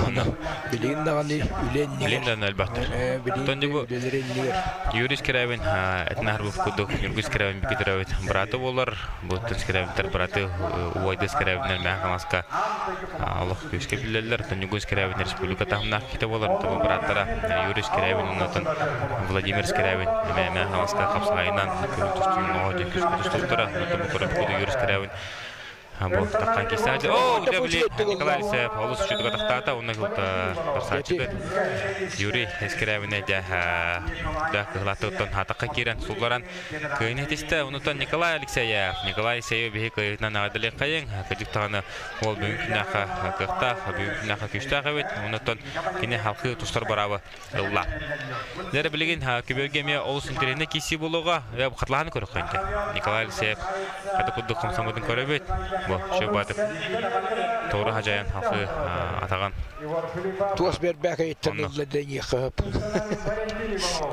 Онон билигин даҕаны үлэ иннигэр. Билин даҕаны элбэхтэр. Билигин үлэлэрэ иннигэр. Юрий Скрябин этин аһарбыт курдук Ньургун Скрябин Петрович быраата буолар. Бу Скрябинтар быраты убайды Скрябиннэр Мэҥэ Хаҥаласка олох күүскэ биллэллэр. Ньургун Скрябин республика таһымнаах киһитэ буолар. Бу бырааттара Юрий Скрябин оннотон Владимир Скрябин эмэ Мэҥэ Хаҥаласка хапсаҕайынан көҥүл тустуунан оҕо дьон күүскэ тустубуттара. Онтон бу көрөбүт Юрий Скрябин бу таххан киисээчи. Оо, дьэ били Николай Алексеев олус үчүгэй тахтаата. Онно тахсааччыгыт Юрий Скрябин дьэ да кыһылааттыттан хатахха киирэн сулларан Кыайын этистэ, онутан Николай Алексеев. Николай Алексеев биһи кыайыытынан эҕэрдэлиэххэйиҥ. Кырдьык даҕаны уол бүгүн күннээххэ кыахтаах, бүгүн күннээххэ күүстээх эбит. Онутан кини халкы тустар быраабы ылла. Дьэ билигин күбүөргэ эмиэ олус интэриэһинэй киирсии буолуоҕа. Хатылаһан көрөххө инде. Николай Алексеев хата курдук хамсаммытын көрөбүт. Бу Шөбатып тоҕуру хадьайан халкы атаҕын Туос бэрбээкэйиттэн ылла дэниэххэ сөп.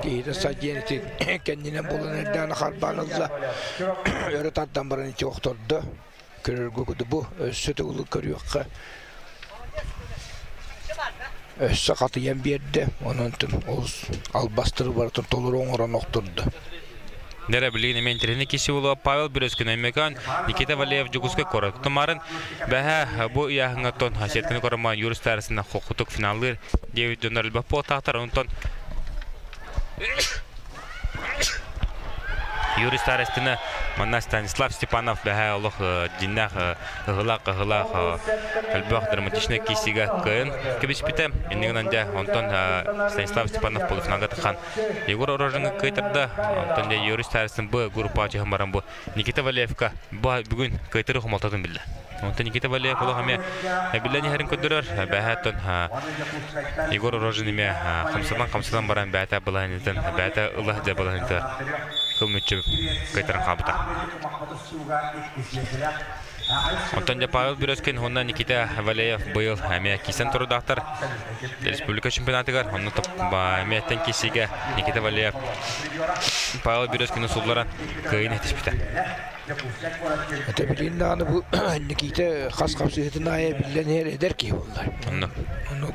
Киһитэ садьыан ити кэннинэн булан эрдэҕинэ харбаан ылла. Өрө тардан баран ити охтордо. Көрөргө куду бу өссө төгүл көрүөххэ. Өссө хатыйан биэрдэ. Онон олус албастары барытын толору оҥорон охтордо. Дэрэ билигин эмиэ интэриэһинэй киһи буолуо Павел Березкин Өймөкөөн, Никита Валеев Дьокуускай куорат тумарын бэһэ бу ыйааһыҥҥа сетканы көрөмөн Юрий Старостина хокутук финаллыыр диэбит дьоннор элбэх буолтаахтар. Онтон Юрий Старостина манна Станислав Степанов бэһэ олох дьиннээх ыһылаах ыһылаах элбэх драматичнай киисигэ кыайан кэбиспитэ. Иннигинэн дьэ онтон Станислав Степанов полуфиналга таххан Егор Рожиҥҥа кыайтарда. Онтон дьэ Юрий Старостин бу группаҕа түһэн баран бу Никита Валеевка бу бүгүн кыайтарыы хомолтотун биллэ. Онтон Никита Валеев олох эмиэ биллэн иһэрин көрдөрөр. Бэһэ Егор Рожин эмиэ хамсатан-хамсатан баран бэйэтэ балаһынньытын бэйэтэ ыла сылдьар балаһынньытыгар кыл мүччү кыайтаран хаалбыта. Онтон дьэ Павел Березкин уонна Никита Валеев быйыл эмиэ киирсэн турудаахтар республика чемпионатыгар. Онно эмиэттэн киирсиигэ Никита Валеев Павел Березкины сулларан кыайын этиспитэ. Это билин даҕаны бу Никита хас хапсыһытын аайы биллэн иһэр эдэр киһи буолла. Онно. Ону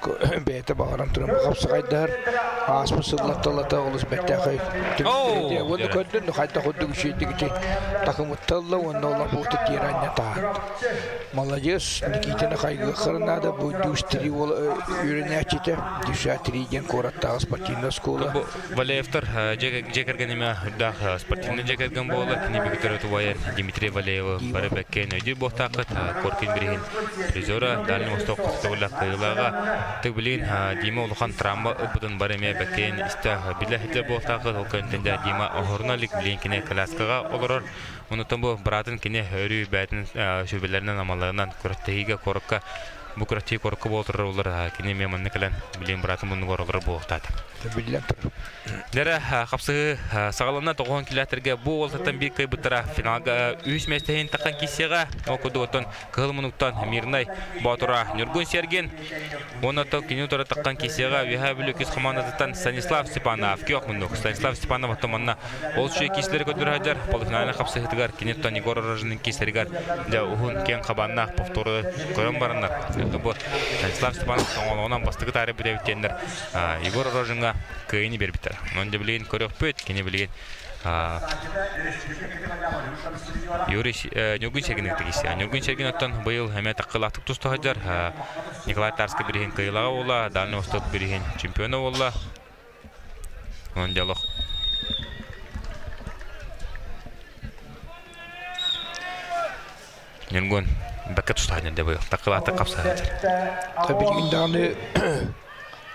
бэйэтэ баҕаран туран бу хапсаҕайдаһар ааспыт сылларталата олус бэртээхэй түмүктэрэ. Уонна көрдүн хайдах курдук үчүгэйдик ити такымытталла уонна ол бууту тиэрэ анньа таһаарда. Молодец, Никитаны хайгыаххара наада бу Дюш-3 уол үөрэнээччитэ. Дюша-3 диэн куораттааҕы спортивнай оскуола. Бу Валеевтар дьиэ кэргэнимэ үрдээх спортивный дьиэ кэргэн буолар. Кини бүгүтэр тубайар Дмитрий Валеевы бары бэккэ өйдүүр буолтааххыт. Коркин бириһин призера Дальний Восток төгүллэх кыайыылааҕа. Тык билигин Дима улахан травма ылбытын бары эмиэ бэккээн истэ билэ сылдьар буолтааххыт. Ол кэнниттэн Дима оһоруна илик билигин кини коляскаҕа олорор. Онуттан бу быраатын кини өрүү бэйэтин сүбэлэринэн амаларынан күрэхтэһиигэ куоракка бу күрэхтэһии куоракка буола турар буоллар кини эмиэ манна кэлэн билигин быраатын муннугар олорор буолуохтаата. Биллэн турар. Дэрэ хапсыһыы саҕаланна тоҕуһун килээтэргэ бу уолтаттан биир кыайбыттара финалга үһүс миэстэһин таххан киирсиэҕэ. Ол курдук оттон Кыһыл Мунуктан Мирнай Боотура Ньургун Сергин уонна оттон кини утары таххан киирсиэҕэ Үөһээ Бүлүү күс хамаандатыттан Станислав Степанов күөх муннук. Станислав Степанов оттон манна ол үчүгэй киирсилэри көрдөрө сылдьар полуфинальнай хапсыһыытыгар кини оттон Егор Рожинын киирсэригэр дьэ уһун киэҥ хабааннаах повтору көрөн бараннар бу Станислав Степанов тоҥолоҕунан бастакы таары бүтэбит диэннэр Егор Рожиҥҥа кыайыыны биэрбиттэр. Онон дьэ билигин көрүөхпүт, кини билигин Юрий Ньургун Сергин киирсиэ. Ньургун Сергин оттон быйыл эмиэ таккылаахтык туста сылдьар. Николай Тарскай бириһин кыайыылааҕа буолла, Дальний Восток бириһин чемпиона буолла. Онон дьэ олох Ньургун бэккэ тустаһан дьэ быйыл таккылаахтык хапсыһа сылдьар. Билигин даҕаны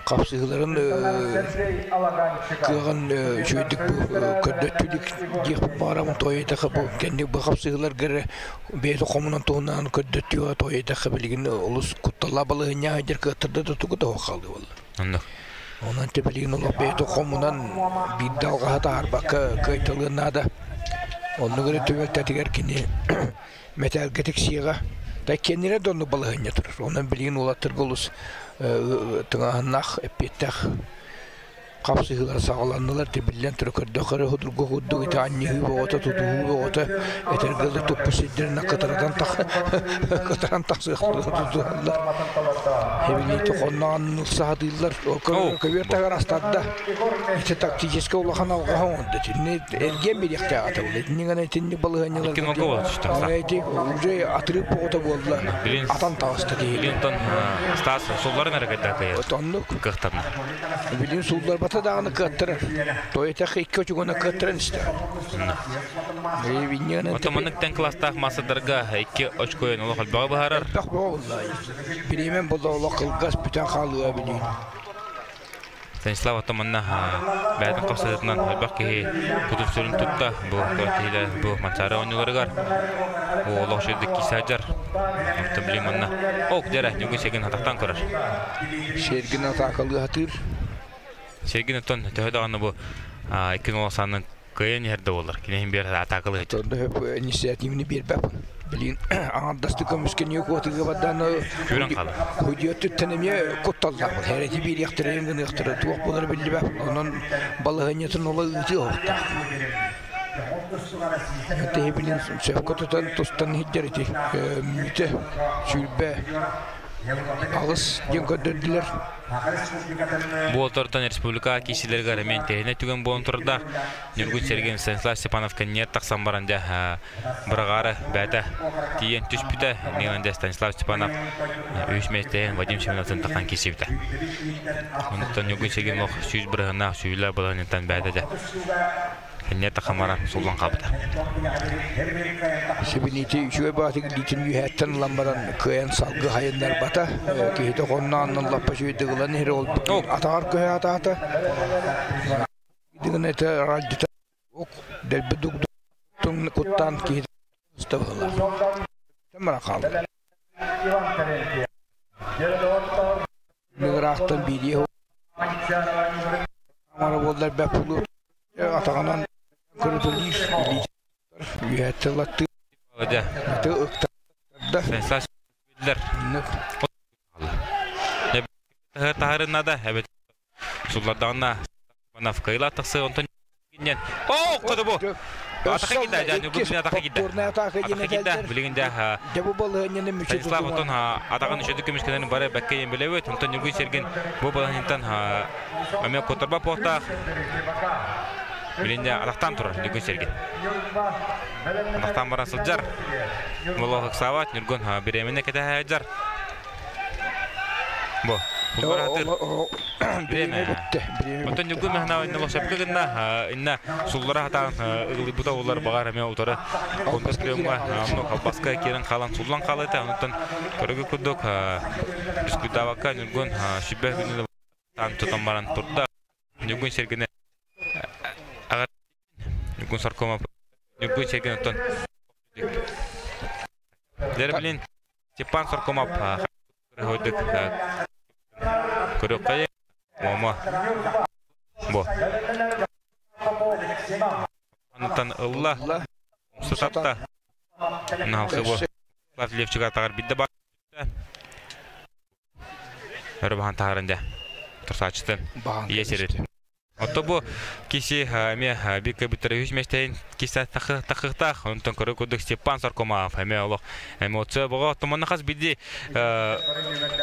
хапсыһыыларын кыаҕын үчүгэйдик көрдөттүлүк диэхпин баҕарабын тоойуйдахха бу кэнник бу хапсыһыыларга эрэ бэйэтэ хомунан туһунан көрдөттүөҕэ тоойуйдахха билигин олус кутталлаах балаһыанньа сылдьар кыаттарда да тугу да суох хаалыы буолла. Оннук. Онон те билигин олох бэйэтэ хомунан биирдэ алҕаһа таһаарбакка кыайталыан наада. Оннук эрэ түбэлтэтигэр кини мэтээлгэ тиксиэҕэ. Да кэннирэ да оннук балаһыанньа турар. Онон билигин уолаттарга олус тыҥааһыннаах, эппиэттээх. Қапсыһыылар саҕаланнылар, тибиллэн турар көрдөххө эрэ судургу курдук ити анньыһыы бөҕөтө, тутуһуу бөҕөтө, этэргэ дылы туппут сирдэринэн кытарытан кытаран тахсыахтара тутуһаллар. Эбилиити хонноон саһатыыллар, көбүөр таһыгар астарда. Ити тактическай улахан алҕаһы оҥордо. Итинни эргиэн биэриэхтээх этэ буолла. Итинник гына итинник балаһыанньаларга Икки нога буола түстэ. Ити уже атырыып боҕото буолла. Атан таҕыста киһи. Билин Стас сулларын эрэ кайда кыйар. Оннук. Кыахтанна. Билин суулларбата даҕаны кыаттарар. Тойтах икки очугуна кыаттаран истэ. Оттон маннык тэн класстаах маастардарга икки очкойун олох элбэҕи быһаарар. Элбэх буолла. Бириэмэн буолла олох кылгас бүтэн хаалыа билин. Станислав оттон манна бэйэтин хапсыһыытынан элбэх киһи кутун сүрүн тутта. Бу киһилэр бу Манчаары оонньууларыгар олох үчүгэйдик киирсэ сылдьар. Оттон билин манна ок дьэрэ Ньургун Сергин атахтаан көрөр. Сергин атаакалыы сатыыр. Сергин оттон төһө даҕаны бу икки нол санын кыайан иһэр да буоллар, киниһин биэр атаакалыы сылдьар. Оттон инициативаны биэрбэппин. Билин аҥардасты көмүскэниэ куотуга бардаан Күрэн хаалар. Худьуоттуттан эмиэ кутталлаах. Хэрэти биэриэхтэрэ гыныахтара туох буолара биллибэт. Онон балаһыанньатын ола ыытыы оһохтоох. Тэһи билин сөпкө тутан тустан иһдэр ити мүтэ сүүрбэ алыс диэн көрдөрдүлэр. Бу отортон республика киисилэригэр эмиэ интэриэһинэй түгэн буолан турардаах. Ньургун Сергей Станислав Степанов кэнниэр тахсан баран дьэ быраҕаары бэйэтэ тиийэн түспүтэ. Иннигинэн дьэ Станислав Степанов үһүс миэстэһин Вадим Семеновтан тахсан киирсибитэ. Онтон Ньургун Сергей олох 100 бырыһыаннаах сүүрүүлээх балаһыанньаттан бэйэтэ дьэ Кэнниэ тахамаран суллан хаалбыта. Сибинити үчүгэй баатык илиитин үөһээттэн ылан баран кыайан салгы хайыннарбата. Киһитэ хоннооннон лаппа үчүгэйдик ылан иһэр ол атаҕар көһө атаата. Дигин этэ ралдьыта дэлби дугдук куттаан киһи ыстабылар. Мара хаалла. Ыраахтан биирии Амара буоллар бэп булуу атаҕынан көрүтэлиир илиитэ үөһэттэ ылаттыы аты ыктарда таһарыннада эбит суллардаҕына Навкайла тахсы онтон Оо, кото бу. Атака киирдэ, дьэ, Ньургун атака киирдэ. Атака киирдэ, билигин дьэ Станислав онтон атаҕын үчүгэй көмүскэнэрин бары бэккэ диэн билэбит. Онтон Ньургун Сергин бу балаһынтан эмиэ куоттарба буолтаах. Билигин дьэ атахтаан турар Ньургун Сергин. Атахтаан баран сылдьар. Молох ыксаабат, Ньургун бириэмэни кэтэһэ сылдьар. Бу. Бириэмэ бүттэ. Оттон Ньургун Михайлович Нолосепка гынна инна суллара хатаан ыгылыйбыта улар баҕар эмиэ утары контр-приемҥа онно халбаска киирэн хаалан суллан хаалыта онтон көрөгү курдук дискуйдаабакка Ньургун сүбэ күнү тутан баран турда. Ньургун сэргини Ньургун Соркомов Ньургун Сергин оттон Дерблин Степан Соркомов Хойдук көрүөххэ Момо бу Онтон ылла сутатта Наалхы бу Левчик атаҕар бидде бар Өрө баһан таһааран дьэ турсааччытын ийэ сирин. Отто бу киси эмиэ биир кыбыттара үс миэстэйин киса тахыхтаах, онтон көрө курдук Степан Соркомаев эмиэ олох эмоция боҕо. Оттон хас биирдии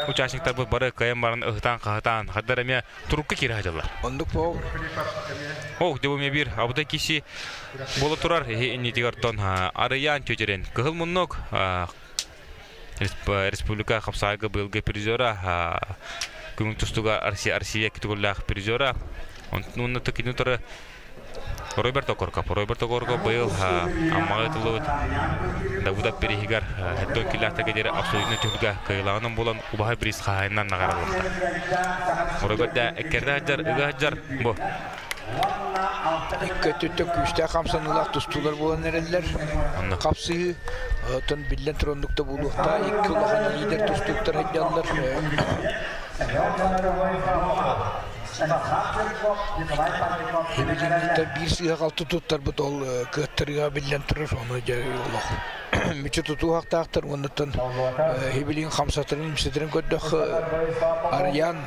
участниктарбыт бары кыайан баран ыһытаан-хаһытаан, хаддар эмиэ турукка киирэ сылдьаллар. Оннук буол. Ох, дьэ бу эмиэ биир абытай киси буола турар иннитигэр тон Арыйаан Чөчөрен кыһыл муннук Республика хапсаайга быйылгы призера, көҥүл тустууга Россия категориялаах призера. Онтон кини утары Роберт Окорков. Роберт Окорков быйыл Аммаҕа ыытыллыбыт Давыдов бирииһигэр Хэттон киллээхтэргэ диэри абсолютно түһүлгэ кыайыылааҕынан буолан убаһа бириис хаһаайынынан наҕараланна. Роберт да эккэрдэ сылдьар, ыга сылдьар бу. Икки өттүттэн күүстээх хамсаныылаах тустуулар буолан эрэллэр. Хапсыһыы, оттон биллэн турар оннук да буолуохтаах. Икки улахан лидер тустууктар сылдьаллар. Билиҥҥиттэн биир сыыһа-халты туттарбыт ол кыаттарыыга биллэн турар, ону дьэ олох. Мүччү тутуһахтаахтар уоннаттан хибилиин хамсатарын имсэтэрин көрдөх Арыйаан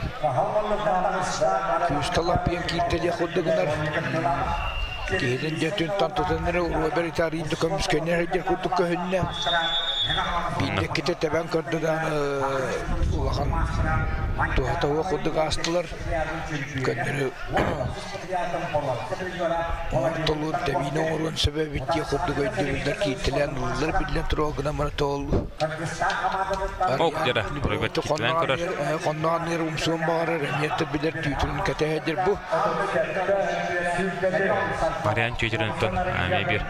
күүскэ лаппыйан кииртэлиэх курдук гынар. Киһитин дьэ түн тутан эрэ Роберт Итарийды көмүскэнэр сылдьар курдук көһүннэ. Биирдэ иккитэ тэбэн көрдө даҕаны улахан туһата суох курдук аастылар. Көннөрү оҥортолуур тэбиини оҥоруон сөбө эбит диэх курдук өйдөбүллэр кииртэлээн ыллылар биллэн турар гынан баран тоол Ок дьара Роберт кииртэлээн көрөр. Хонноон умсуон баҕарар эмиэ билэр түүтүн кэтэһэдир бу. Мариан Чөйтерөнтөн эмиэ бир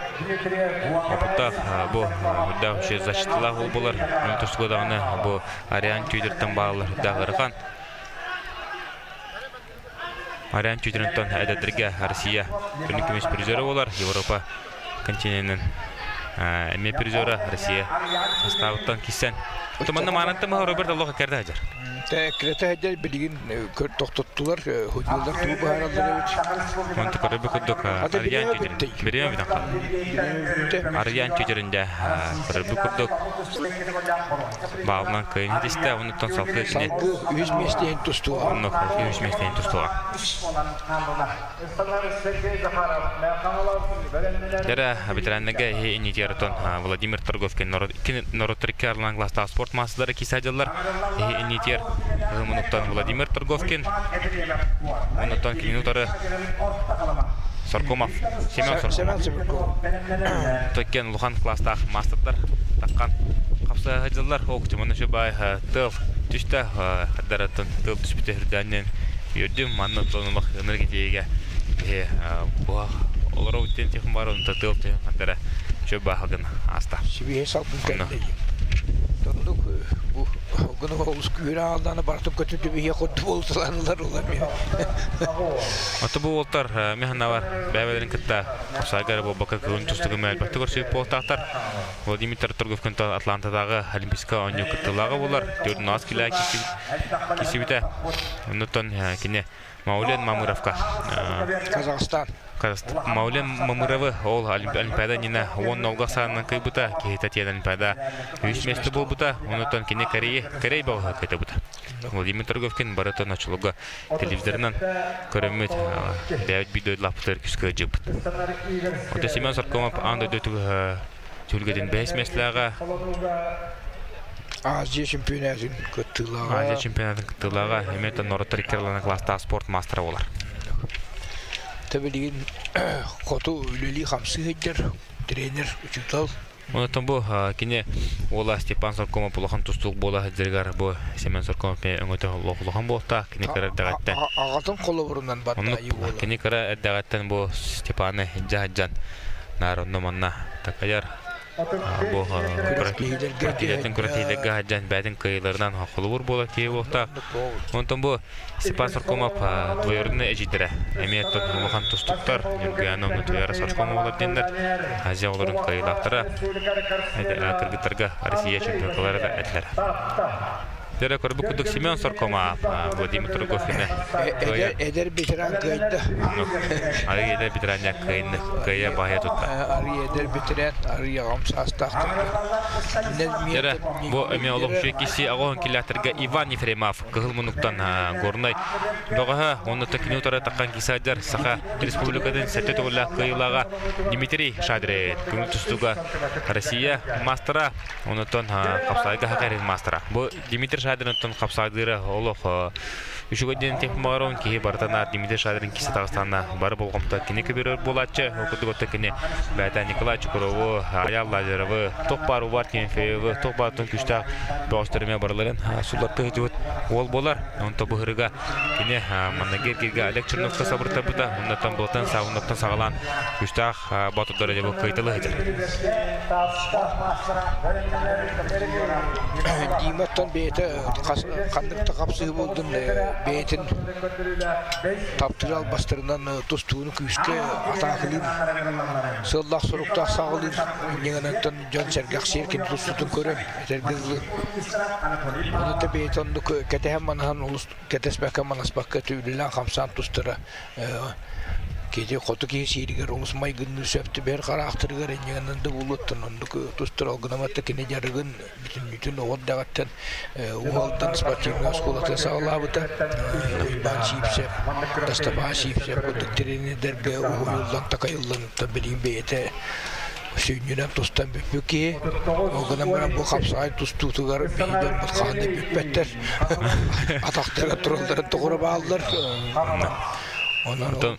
опыттаах бу үрдээх үчүгэй защиталаах ол буолар. Аны тустуга даҕаны бу Ариан Чөйтерттэн бааллар үрдээх ыарахан. Ариан Чөйтерөнтөн эдэрдэргэ Россия үрүҥ көмүс призера буолар. Европа континенин эмиэ призера Россия составыттан киирсэн. Туманна маанаттан маһа Роберт Аллох кэрдэ сылдьар. Кирэтэ сылдьар билигин тохтоттулар, худьуулар тугу быһаараллар эбит. Онто көрөбү курдук Арыйаан Чүдэрин. Бириэмэ бүтэн хаалла. Арыйаан Чүдэрин дэ көрөбү курдук баалынан кыайын хитистэ, онуттан салгыы кини Салгыы үһүс миэстиһин тустуоҕа. Оннук үһүс миэстиһин тустуоҕа. Дьэрэ ветераннарга иһи иннитиэртон Владимир Торговкин норуоттар икки арлаан класстаах спорт маастардара киирсэ дьыллар иһи иннитиэр мунуктан Владимир Торговкин онуттан кинини утары Соркомов Семен Соркомов Токкен улахан класстаах маастардар таххан хапсыһа дьыллар ок тимон бай тыл түстэ хаддараттан тыл түспүтэ үрдээннен үөрдүм манна тонулах энергетиге буһа олору үттен техин бар онта тыл түһүн хаддара чө баһагын аста. Сибиһе салгын кэллэ. Тондук бу гыны олус күүрэ алданы бартып көтүтү бихе хоту болсаланылар улар. Ото бу уолтар механавар бэбэлэрин кытта Саагар буолбакка кыһын тустугу мэлбэхтик көрсүбүт буолтаахтар. Владимир Торговкин Атлантатааҕы Олимпийскай оонньуу кыттыылааҕа буолар. 4 килэ киирсибитэ. Оннуттан кини Маулен Мамыровка Казахстан. Маулен Мамыровы ол Олимпиада нина 10 нолга саанынан кыйбыта, киһи Татьяна Олимпиада үс месте буолбута. Оннуттан кини Корея Корей баҕаһа кытыбыта. Владимир Торговкин барытын очолуга телевизорынан көрөммүт бэйэбит биир дойдулаахпытыгар күскэ ыдьыппыт. Оттон Семен Соркомов аан дойду түһүлгэтин бэһис миэстэлээҕэ Азия чемпионатын кыттыылааҕа. Азия чемпионатын кыттыылааҕа эмиэ норуоттар икки ардыларынан класстаах спорт маастара буолар. Тэбилигин хоту үлэлии-хамсыы сылдьар тренер, учуутал. Онтон бу кини уола Степан Соркомов улахан тустуук буола сылдьарыгар бу Семен Соркомов өҥөтө улахан буолта. Кини кыра эрдэҕиттэн Аҕатын холобурунан баттаайы буола. Кини кыра эрдэҕиттэн бу Степаны дьаһаджан наар онно манна такайар бу күрэхтэһиилэргэ күрэхтэһиилэргэ сылдьан бэйэтин кыайыыларынан холобур буола киһи буолта. Онтон бу Степан Соркомов двоюродный эдьиийдэрэ эмиэ улахан тустуктар Ньургуйаана уонна Туйаара Соркомовалар диэннэр Азия оҕолорун кыайыылаахтара кыргыттарга Россия чемпионкалара да этилэр. Дьэрэ көрбүт курдук Семен Соркомов Владимир Торговкины кыайа. Эдэр ветеран кыайда. Арый эдэр ветеран кыайны кыайа баһыйа тутта. Арый эдэр ветеран, арый аҕам саастаахтар. Дьэрэ бу эмиэ олох үчүгэй киси аҕоһун киллэхтэргэ Иван Ефремов Кыһыл муннуктан Горнай бөҕөһө уонна кини утары таххан киисаадьар Саха Республикатын сэттэ төгүллээх кыайыылааҕа Дмитрий Шадрин көҥүл тустууга Россия маастара онтон хапсаайга Саха маастара. Бу Дмитрий Шадринтон хапсаайдыыра олох үчүгэй диэн техмагарон киһи барытана Дмитрий Шадрин киси Таҕыстаана бары болҕомто кини көбүрөр буолааччы. Ол курдук оттон кини бэйэтэ Николай Чукурову, Аял Лазаревы, туох баар Увар Тимофеевы, туох баар күүстээх бөҕөстөр эмиэ барыларын суллатты сылдьыбыт уол буолар. Онто быһырыга кини манныгы эргиргэ Олег Черновка сабыртарбыта, оннуттан былтан саҕалаан саҕалаан күстээх боотурдары дьэ бу кыайталы сылдьар. Диматтан бэйэтэ ханнык да хапсыһыы булдун бэйэтин таптыыр албастарынан тустууну күүскэ атаакылыыр, сыаллаах-соруктаах саҕалыыр инньэ дьон сэргэхсийэр кини тустуутун көрөн этэргэ дылы. Ону да бэйэтэ оннук кэтэһэн манаһан олус кэтэспэккэ манаспакка үлэлээн хамсаан тустара. Кити хоту киһи сииригэр олус майгынныы сөп түбэһэр хараахтарыгар инньэгэнэн да буолуоттан оннук тустар алгынаматта кини дьарыгын бүтүннүүтүн оҕо эрдэҕиттэн Уһалдан спортивнай оскуолатын саҕалаабыта. Уйбаан Сиипсэп, Тастапаа Сиипсэп курдук тренердэргэ уһуйуллан, такайыллан билигин бэйэтэ сүнньүнэн тустан бүппүт киһи. Ол гынан баран бу хапсаҕай тустуутугар биһи дьоммут хаһан да бүппэттэр. Атахтара туралларын тоҕура бааллар. Онон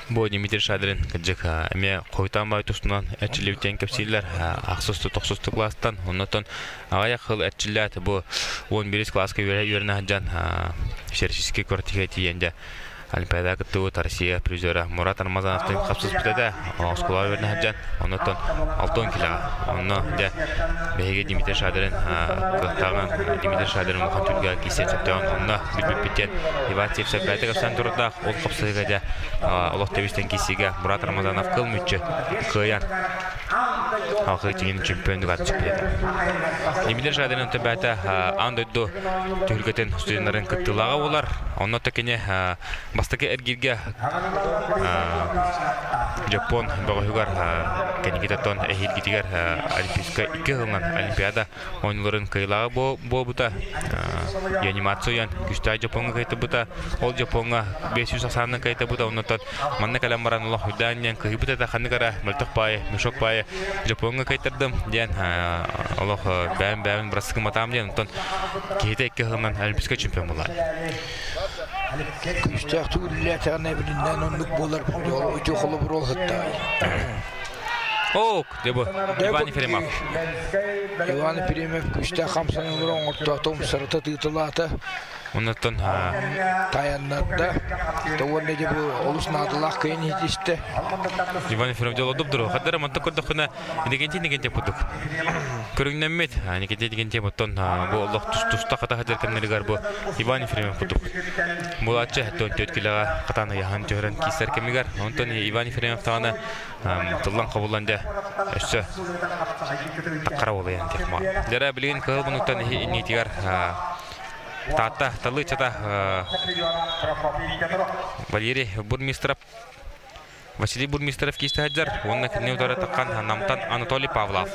Бу Дмитрий Шадрин кырдьык эмиэ хойутаан баай тустунан эрчиллибитин кэпсииллэр. Ахсыс тохсусту класстан, оннотон аҕыйах сыл эрчиллээт бу 11 класска үөрэнэ сылдьан Всероссийский квартирга тиийэн дьэ Олимпиада кыттыбыт Россия призера Мурат Рамазановтыын хапсыспыт этэ. Оскуолаҕа үөрэнэ сылдьан, оннуттан 60 килоҕа. Онно дьэ биһиги Дмитрий Шадрин кыахтааҕын Дмитрий Шадрин улахан түлгэ киирсиэн сөптөөҕүн онно билбиппит диэн Иван Сивцев бэйэтэ кэпсээн турардаах. Ол хапсыһыыга дьэ олох тэбистэн киирсиигэ Мурат Рамазанов кыл мүччү кыайан халқы тигин чемпиондук атчыппыт. Дмитрий Шадрин бэйэтэ аан дойду түһүлгэтин студеннарын кыттыылааҕа буолар. Онно кини бастакы эргииргэ Дьоппуон бөҕөһүгэр кэнникитеттон эһиилгитигэр Олимпийскай икки сылынан Олимпиада оонньууларын кыайыылааҕа буолбута. Реанимация күүстээх Дьоппуоҥҥа кыайтарбыта. Ол Дьоппуоҥҥа 500 ахсаанынан кыайтарбыта. Оннуттан манна кэлэн баран олох үрдээн диэн кыһыйбыт этэ ханнык эрэ мөлтөх баайы, мешок баайы Дьоппуоҥҥа кыайтардым диэн олох бэйэм-бэйэбин бырастыгыматаам диэн. Онтон киһитэ икки сылынан Олимпийскай чемпион буолла. Күүстээх түгүллээтэҕинэ билиннээн оннук буолар үтүө холобур ол сытта. Ок, дебу Иван Ефремов. Иван Ефремов күүстээх хамсаныылары оҥортоото, умсарыта тыытылаата. Оннуттан тайаннарда. Уонна дебу олус наадалаах кыйын иһитистэ. Иван Ефремов дьолодуп дуру. Хаддара манта көрдөххүнэ Инигинти курдук. Көрүҥнэммит, Никитин Инигинти оттон бу олох туста хата хатыр кэмнэригэр бу Иван Ефремов курдук. Булааччы 44 килоҕа хатан ыйаһан түһэрэн киисэр кэмигэр. Онтон Иван Ефремов таҕаны тыллан хабыллан дьэ өссө таққара буолуйан диэх Дьэрэ билигин кыһыл мунуктан иннитигэр Таатта Талычата Валерий Бурмистров Василий Бурмистров киистэ сылдьар уонна кинини утары таххан Намтан Анатолий Павлов.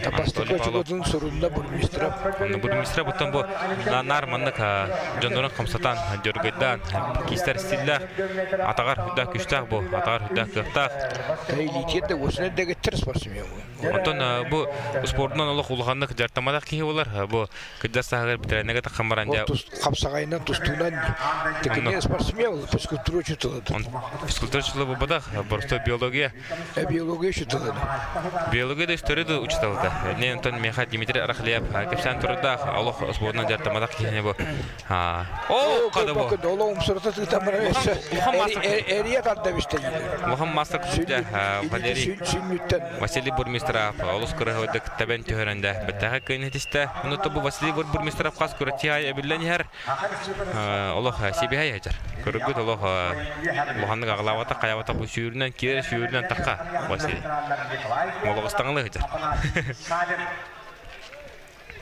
Анатолий Павлов сурунна Бурмистров. Бурмистров оттон бу наар маннык дьоннорун хамсатан, дьөргөйдөөн киистэр стиллээх, атаҕар үрдээх күштээх бу, атаҕар үрдээх кыахтаах. Илиитигэр да уосуна дэгиттэр спортсмен. Онтон бу спордунан олох улаханнык дьарыктамматах киһи болар. Бу кырдьар сааһыгар битэрэннэгэ таххан баран дьэ хапсаҕайынан тустуунан текине спортсмен физкультура учуутала физкультура учуутала буолбатах просто биология биология учуутала биология да история да учуутала не онтон миэхэ Дмитрий Арахлеев кэпсээн турардаах олох спордунан дьарыктамматах киһини бу О, када бу. Оло умсурта тыытан баран эрия тарда бистэ. Улахан мастер күтэ Валерий Василий Бурмистров олус кырыһыдык тэбэн түһэрэнде бэтэхэ кыйын хитистэ. Ону бу Василий Бурмистров хас күрэтиһай эбиллэн иһэр. Олох сибиһай хачар. Көрүгүт олох улаханнык аҕалаабата хайабата бу сүүрүнэн киэр сүүрүнэн тахха Василий. Молоҕустаҥылы хачар.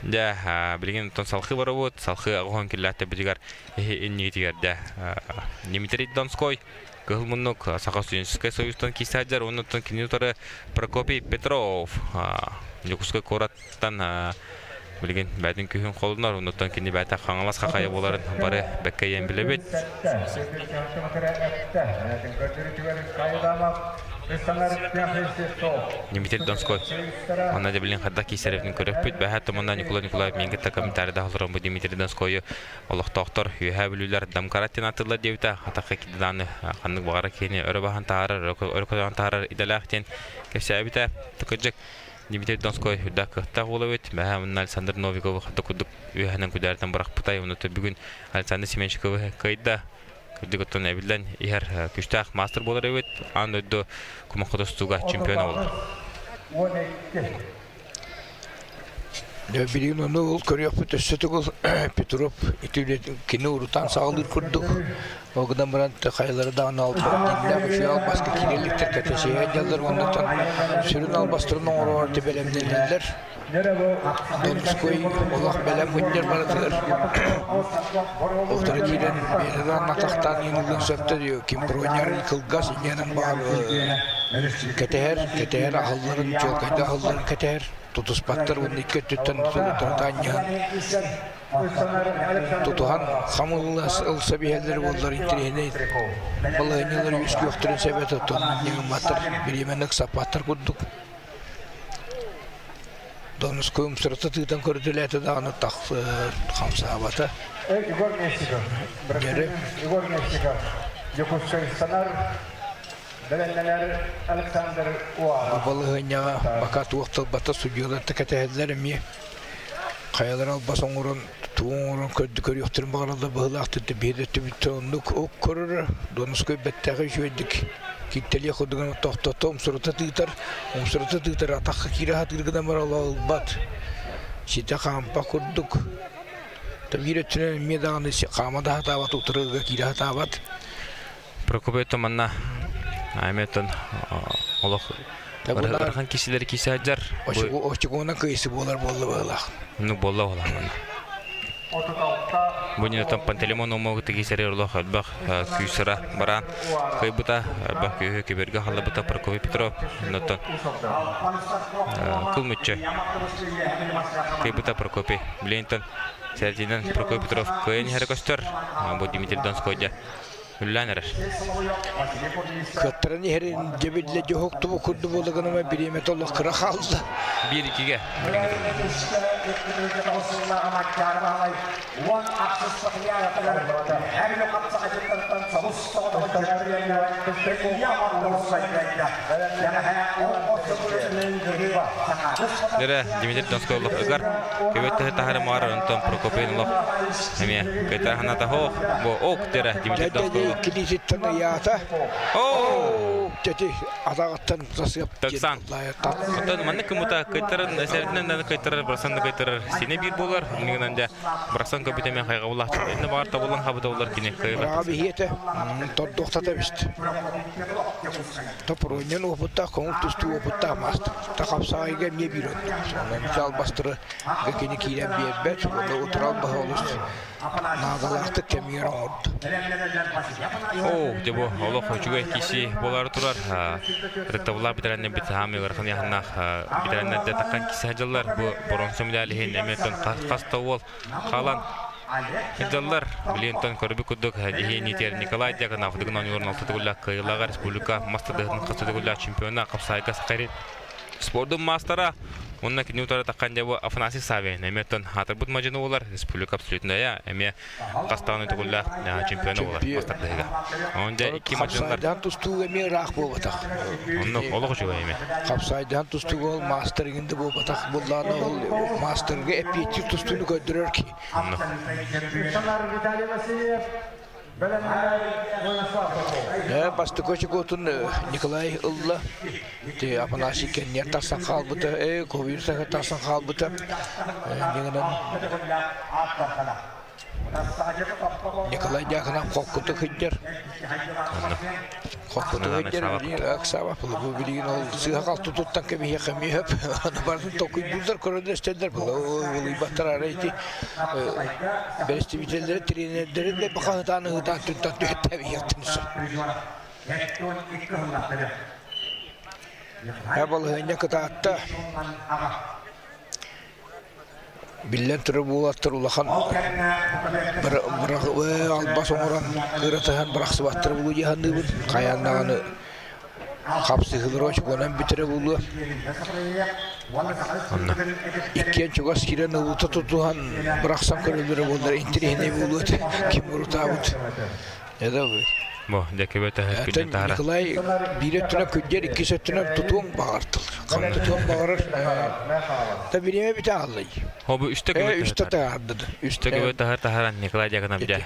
Дьэ, билигин оттон салхыы барабыт, салхыы аҕыһон киллээттэрбитигэр иннигитигэр дьэ Дмитрий Донской Кыһыл муннук Саха студенческай союзтан киирсэ сылдьар уонна оттон кинини утары Прокопий Петров Дьокуускай куораттан билигин бэйэтин күүһүн холунар, оннуттан кини бэйэтэ Хаҥалас хахайа буоларын бары бэккэ ийэн билэбит. Дмитрий Донской Онно дьэ билин хайдах киирсэрбитин көрүөхпүт. Бэһээ туманна Николай Николаев миин кытта комментарийда олорон бу Дмитрий Донскойу олохтоохтор Үөһээ Бүлүүлэр Дамкарат диэн ааттыыллар диэбитэ. Атахха кидааны ханнык баҕара киһини өрө баһан таһаарар, өрө көтөҕөн таһаарар идэлээх диэн кэпсээбитэ. Кырдьык Дмитрий Донской үрдээх кыахтаах уол эбит. Бэһээ мунна Александр Новиковы хата курдук үөһэнэн күдээритэн бырахпытай. Онно бүгүн Александр Семенчиковы кыайда. Кырдьык оттон эбиллэн иһэр күүстээх маастар буолар эбит. Аан дойду кумахха тустууга чемпиона буолар. Билигин ону ол көрүөхпүт өссө төгүл Петров ити үлэтин кини урутаан саҕалыыр курдук. Ол гынан баран хайалары даҕаны албас үчүгэй албаска киирэликтэр кэтэсиһэ дьаллар уоннатан сүрүн албастарын оҥороор бэлэмнэнэллэр. Донской олох бэлэм мунньар барытыгар утары киирэн бэйэтэ атахтаан иҥыллын сөптө ким бронярын кылгас инньэнэн баар кэтэһэр кэтэһэр аһылларын чуолкайда аһылларын кэтэһэр тутуспаттар уонна икки өттүттэн тутуһан тутуһан хамылла ылса биһэллэр буоллар интириэһинэй балаһыанньалар үөскүөхтэрин сөбө оттон ньыгымматтар бириэмэни ыксаппаттар курдук. Донускай умсарата тыытан көрүтэлээтэ даҕаны хамсаабата. Егор Местников. Егор Местников. Дьокуускайстанар бэлэмнэнэр Александр Уаров. Балаһыанньаҕа бака туох тылбата судьуйалар да кэтэһэллэр эмиэ. Хайалар албас оҥорон, тугу оҥорон көрүөхтэрин баҕараллар быһыылаах биир өттүбүттэн оннук ок көрөрө. Донускай бэттээхи үчүгэйдик киттэлиэх курдугун тохтото умсурута тыытар, умсурута тыытар атахха киирэ сатыыр гынан баран ылбат. Ситэ хаампа курдук. Биир өттүнэн эмиэ даҕаны хаама да сатаабат, утарыга киирэ сатаабат. Прокопий манна айметтон олох ырахан кисилер кисе сылдьар. Очугуна кыйсы буолар буолла быһылаах. Ну буолла буолла манна. Бу ньутан Пантелеймон омог тигисери олох элбэх күүсүра баран кыйбыта элбэх күүһү киберге халлабыта Прокопий Петров нотон кыл мүччө кыйбыта Прокопий билентон сэртинен Прокопий Петров кыйын иһэрэ көстөр бу Дмитрий Донскойдя үллээн эрэр. Кыаттаран иһэрин дьэбиллэ дьоһуктубу курду буолагыныма бириэмэтэ олох кыра хаалла. Биир иккигэ. Дэрэ Дмитрий Донской олох ыгар көбөт таһары маар онтон Прокопий олох эмиэ кытар ханата хоох бу ок дэрэ Дмитрий Донской Килиититтэн ыйаата. Оо! Тети атаҕыттан сасыап. Тыксан. Оттон маннык кымыта кыйтаран сэритинэн да кыйтарар, бырасан да кыйтарар сине биир буолар. Иннигинэн дэ бырасан көбүтэ мен хайҕабылаах. Инне баҕар табыллан хабыта болар кини кыйбат. Быраҕа биһиэтэ тордуохтата бист. Топуруонньан уопуттаах, көҥүл тустуу уопуттаах маастар. Тахапсаайга эмиэ биир оннук. Онон албастыры кини киирэн биэрбэт, уонна утурал баһа олус наадалаахтык кэмигэр оҥорду. Оо, дьэ бу олох үчүгэй киси буолары турар. Ытыктабыллаах битэрэннэр хаамы ыарахан яханнаах битэрэннэрдэ таккан киси сылдьаллар. Бу боронсо медалиһин эмиэтэн хас да уол хаалан сылдьаллар. Билиэнтэн көрбүт курдук иһин итер Николай Дьяконов дыгын оонньууларын алта төгүллээх кыайыылааҕа республика мас тардыһытын хас төгүллээх чемпиона Хапсаайга Сахарин спордун маастара уонна кини утары таххан дьэ бу Афанасий Савин эмиэ хаатырбыт мадьыны буолар республика абсолютная эмиэ хастаҕаны төгүллээх чемпиона буолар мас тардыһыга. Онон дьэ икки мадьынылар Хапсайдаан тустууга эмиэ ыраах буолбатах. Онно олох үчүгэй эмиэ. Хапсайдаан тустууга ол маастар иҥинде буолбатах буллаана ол маастарга эппиэттиир тустууну көрдөрөр ки. Онно. Виталий Васильев Бастакы очукуотун Николай ылла. Афанасий кэнниэр тахсан хаалбыта, Ковир тахсан хаалбыта. Нигынан Николай Дьяконов хоккуту кыддер. Хоккуту кыддер Аксаба бу билигин ол сыһа қалты туттан кемиһе кемиһеп. Аны барын токуйдулар көрөнөр стендер булыйбаттар ара ити берестибителлери тренердери де баканытаны ыытан түнтан түһэттәбиһиэттин. Балыһыня кытаатта. Биллэн турар буолаттар улахан албас оҥорон кыратыһан бырахсыбаттар булуу дьаһанныыбын. Хайааннаҕаны хапсыһылар очконан бүтэрэ булуо. Иккиэн чугас киирэн ылыта тутуһан бырахсан көрөллөрө буоллар интириэһинэй буолуо этэ. Ким урутаабыт. Это вы. Бу дьэкэбэ таһар күннэ таһара. Николай биир өттүнэн күндэр, иккис өттүнэн тутуоҥ баҕартыл. Хам тутуоҥ баҕарар. Та бириэмэ бүтэ ааллай. Хобу үстэ көбө үстэ таһардыды. Үстэ көбө таһар таһаран Николай Дьяконов дьэ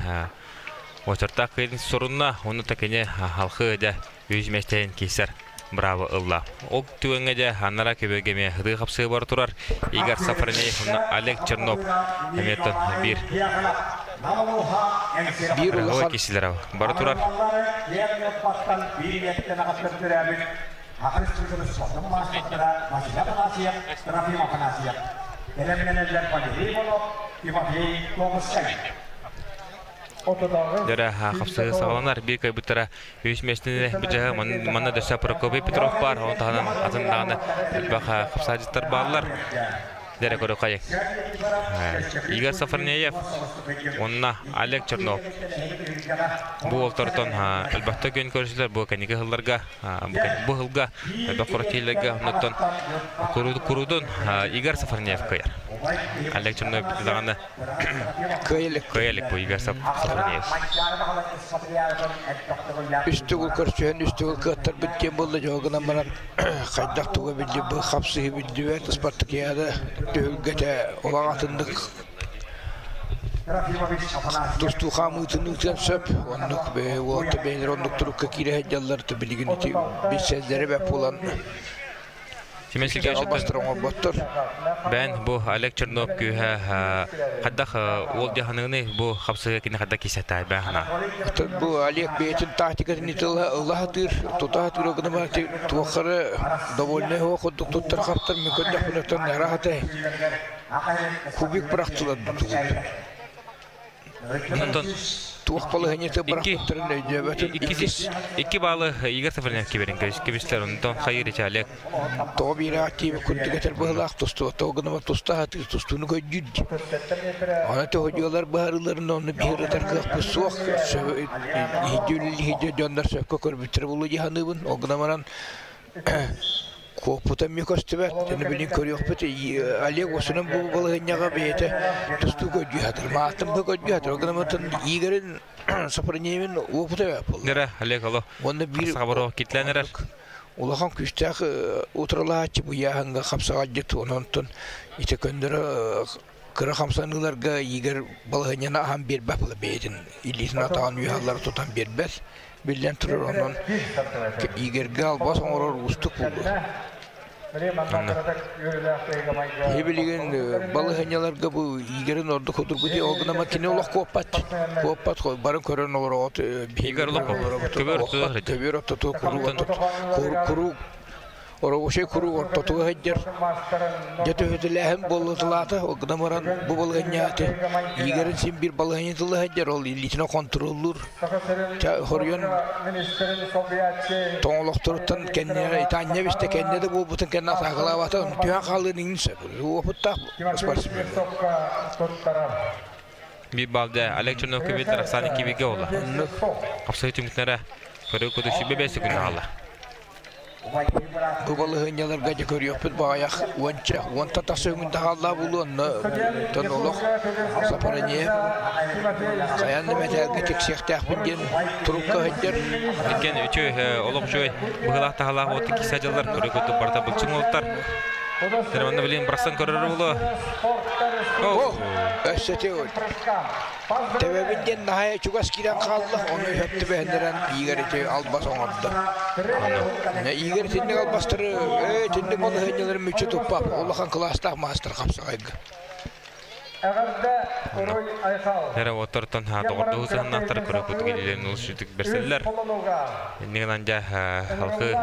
очертаах кыйын сорунна, оны такине халхы дьэ үз местейин кисер. браво ылла. Ол түгэҥҥэ дьэ аннара көбүөргэ эмиэ ытыы хапсыы бара турар Игорь Сафронеев уонна Олег Чернов эмиэ биир Биир улахан киһилэрэ бара турар. Дөрө хапсыы саҕаланар биир кыайбыттара үс миэстэни быдьаһы манна дөссө Прокопий Петров баар, оны таһынан атын даҕаны элбэх хапсаадьыттар бааллар. Дэрэ көрө хайы. Игорь Сафарнеев уонна Олег Чернов бу уолтартан элбэхтэ күн көрүсүлэр бу кэнники сылларга бу сылга элбэх куротиилэргэ оннуттан курудун Игорь Сафарнеев кыайар. Олег Чернов даҕаны Кыайа илик бу Игорь Сафарнеев. Үс төгүл көрсүһэн, үс төгүл кыаттарбыт диэн буолла дьоһо гынан баран хайдах туга билли бу хапсыһы биллибэт спартакиада түһүлгэтэ олох атыннык тустуу хаамыытын ыытыан сөп оннук уолта бэйэлэр оннук турукка киирэ сылдьаллар билигин ити билсэллэрэ бэп буолан Семен Сергеевич оҥорботтор. Бэн бу Олег Чернов күүһэ хайдах уол дьаһаныыны бу хапсыга кини хайдах кисэтэй бэхна. Бу Олег бэйэтин тактикатын ыллаһатыыр, тутаһатыыр гына туоххары довольный хуа курдук туттар хаптар мен көрдөхпүнөттөн нараһатай кубик бырахтылар тугут. Онтон туох балаһыанньата бырахпыттарын өйдөөбөтүм. Икки баалы Игорь Сафронов киберин кэбистэр, онтон хайыр Олег. Тоҕо биир активы курдук этэр быһылаах тустуу, тоҕо гыныма туста сатыыр тустууну көйдүүр. Аны тоһодьуолар быһарыыларын онну биир ытар кыахпыт суох. Иһдьүл дьоннор сөпкө көрбүттэрэ буолуо дии саныыбын. Ол гынан баран Куоппута эмиэ көстүбэт. Дьону билин көрүөхпүт. Олег осунан бу балаһыанньаҕа бэйэтэ тустуу көрдүү сатыр. Мааттан бу көрдүү сатыр. Гынан Игорин Сопроневин уопута бэп буолла. Дара Олег алло. Уонна биир Сабаро китлэн эрэр. Улахан күүстээх утарылааччы бу яһанга хапсаҕалдьыт ононтон ити көндөрө кыра хамсаныыларга Игорь балаһыанньаны аһан биэрбэт була бэйэтин илиитин атаҕын үөһаллары тутан биэрбэт. Биллэн турар, онон Игорьга албас оҥорор уустук буолуо. Киһи билигин балаһыанньаларга бу Игорин ордук судургу дии, ол гынан кини олох куоппат. Куоппат, бары көрөн олороҕут. Игорь олох куоппат. Көбүөр ортоту, куруук куруук Оробочай куруук ортотугар сылдьар. Дьэ төһөтүлээһин буоллутулаата, ол гынан баран бу балаһыанньааты Игорин син биир балаһыанньа тыла сылдьар, ол илиитинэн хонтуруоллуур. Хоруйан тоҥолохторуттан кэннэ итаанньа бистэ кэннэ да буолбутун кэннэ атаакалаабата, түһэн хаалыан иҥин сөп. Уопуттаах спортсмен. Биир балда Олег Чернов кибит Роксана Кибиге ола. Хапсай түмүктэрэ көрүү куду сүбэ бэс күн аала. Бу балаһыанньаларга дьэ көрүөхпүт баҕайах уонча уонта тахса өҥүн таһааллаа буолуо онно тон олох Сапаранье хайаан да мэтээлгэ тиксиэхтээхпин диэн турукка сылдьар. Иккен үчүгэй олох үчүгэй быһылаах таһалаах уоту кисе дьыллар көрө курдук барыта былчыҥ уолтар. Манна билин бырахсан көрөр буолуо. Өссө Төбөбүт диэн наһаа чугас киирэн хаалла, ону сөп түбэһиннэрэн Игорь ити албас оҥордо. Игорь итинник албастары, ээ, итинник балаһыанньалары мүччү туппап, улахан кылаастаах маастар хапсаҕайга. Эрэ оттортон доҕордоһуу сыһыннаахтар көрөкүт илилэрин улусүтүк бэрсэллэр. Иннигинэн дьэ халкы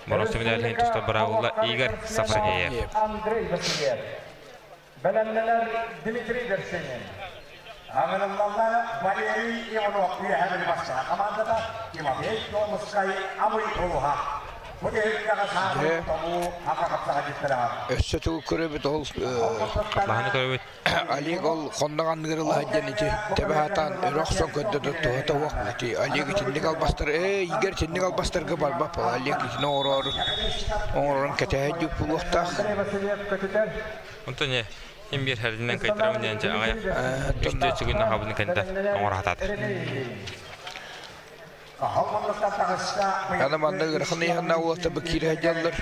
Мороз Семинарин туста быраабылла Игорь Сафронеев. Андрей Васильев. Бэлэмнэнэр Дмитрий Вершинин. Аҕырыллаллар Валерий Иванов үөһэ Бүлүбасча хамаандата Тимофей Томскай Абый улуһа. Бу түһүлгэҕэ саамай толуу аха хапсаҕайдьыттара. Өссө тугу көрөбүт ол Хатлаһаны көрөбүт. Олег ол хонноҕ анныгар ылаһа ити тэбэ сатаан өрө охсон көрдө туһата уох ити Олег итинник албастар ээ Игорь итинник албастарга барбат Олег итини оҥороор оҥорорун кэтэһэ дьүк буолуохтаах. Онтон им биир хэринэн кайтарабын диэн аҕай үстүө сүгүн ахабын кэнтэ оҥоро хатаата. Аны манна ыарахан ыйаһыннаах уолаттар бу киирэ сылдьаллар.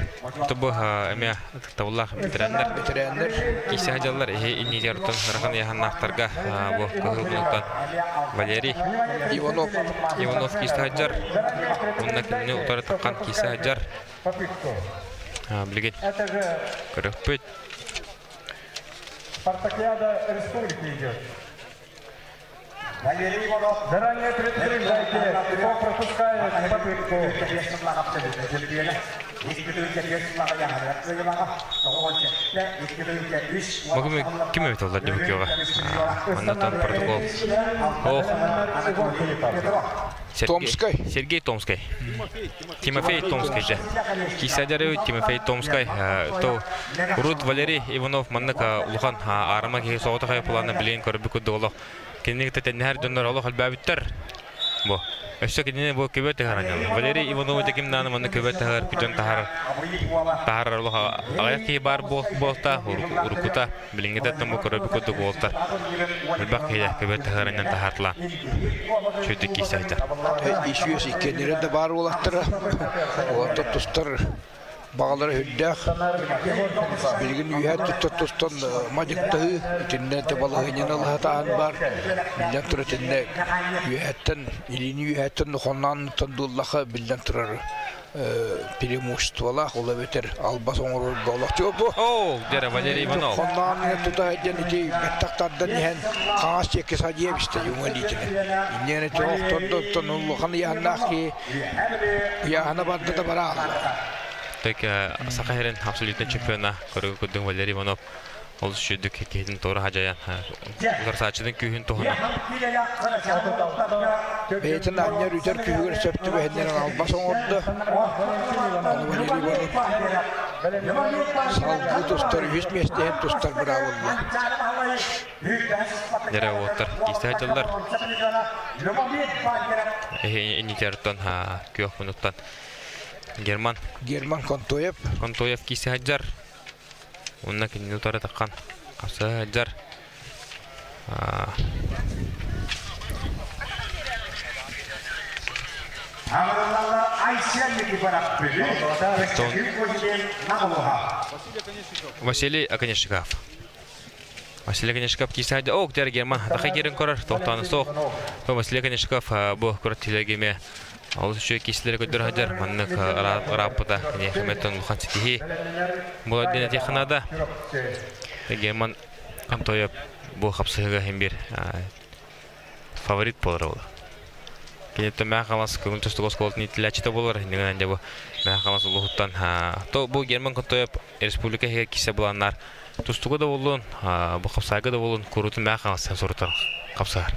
Тобу эмиэ ытыктабыллаах бэтэрээннэр. Бэтэрээннэр. Киирсэ сылдьаллар. Иһи иннигэр оттон ыарахан ыйаһыннаахтарга бу кыһыл мунуктан Валерий Иванов. Иванов киирсэ сылдьар. Уонна кинини утары таххан киирсэ сылдьар. Билигин көрөхпүт. Спартакиада республики идет. Заранее предупреждайте, кто пропускает попытку. Бүгүн ким эбит олар деп күөҕэ. Оннотон протокол. Ох. Томскай. Сергей Томскай. Тимофей Томскай же. Кисадяры Тимофей Томскай. То Урут Валерий Иванов маннык улахан аарыма киһи соҕотох айыпылааны билигин көрбүт курдук олох кинини кытта тэннэһэр дьоннор олох элбээбиттэр. Бу. Өссө кинини бу көбө таһаранньал. Валерий Иванову ким нааны манна көбө таһар күтөн таһар таһарар олох аҕыйах киһи баар буолта уруккута билиҥҥитэ бу көрөбүт курдук буолтар. Элбэх киһи көбө таһаранньан таһаартыла. Чүтүк киисэйтэ. Исүөс иккеннere да баар уолаттара. Уолаттар тустар Баҕалара үрдээх. Билигин үөһэ туттар тустан мадьыктаһыы итиннэ да балаһыанньаны ылаһатаан баар. Биллэн турар итиннэ үөһэттэн илиини үөһэттэн нохонноонуттан дуоллаха биллэн турар преимуществолаах ол эбэтэр албас оҥорорго олох бу. Оо, дьэрэ Валерий Иванов. Хонноон тута диэн ити бэттэх тардан иһэн хаҥас диэки садьыа бистэ уҥа илиитинэн. Инньэни тоохтордоттон улахан ыйааннаах киһи ыйааһына барда да бараалла. Так Саха сирин абсолютно чемпиона көрүгү курдук Валерий Иванов олус үчүгдүк киһитин туора хадьайан утарсааччытын күүһүн туһунан Бэйэтин анньар үтэр күүһүгэр сөп түбэһиннэрэн албас оҥордо. Аны Валерий Иванов салгыы тустар үһүс миэстэһин тустар быраабылла. Дьэрэ уоттар киисэ дьыллар иннитертон күөх мунуттан Герман. Герман Контоев. Контоев кисе хаджар. Онна кинини утары таххан. Хапса хаджар. Василий Оконешников. Василий Оконешников кисе хаджар. О, дер Герман. Таха керин көрөр. Тоқтаны соқ. Василий Оконешников бу көрөр телегеме Олус үчүгэй киисилэри көрдөрө сылдьар. Маннык ырааппыта киниэхэ улахан ситиһии буолар диэн этиэххэ наада. Герман Антоев бу хапсыһыыга иһин биир фаворит буолар буолар. Киниттэн Мэхэ Хаҥалас көҥүл тустуук оскуолатын иитиллээччитэ буолар. Иннигинэн дьэ бу Мэхэ Хаҥалас улууһуттан то бу Герман Контоев республика иһигэр киирсэ буланнар тустууга да буоллун, бу хапсаайга да буоллун куруутун Мэхэ Хаҥаластан сурутар хапсыһар.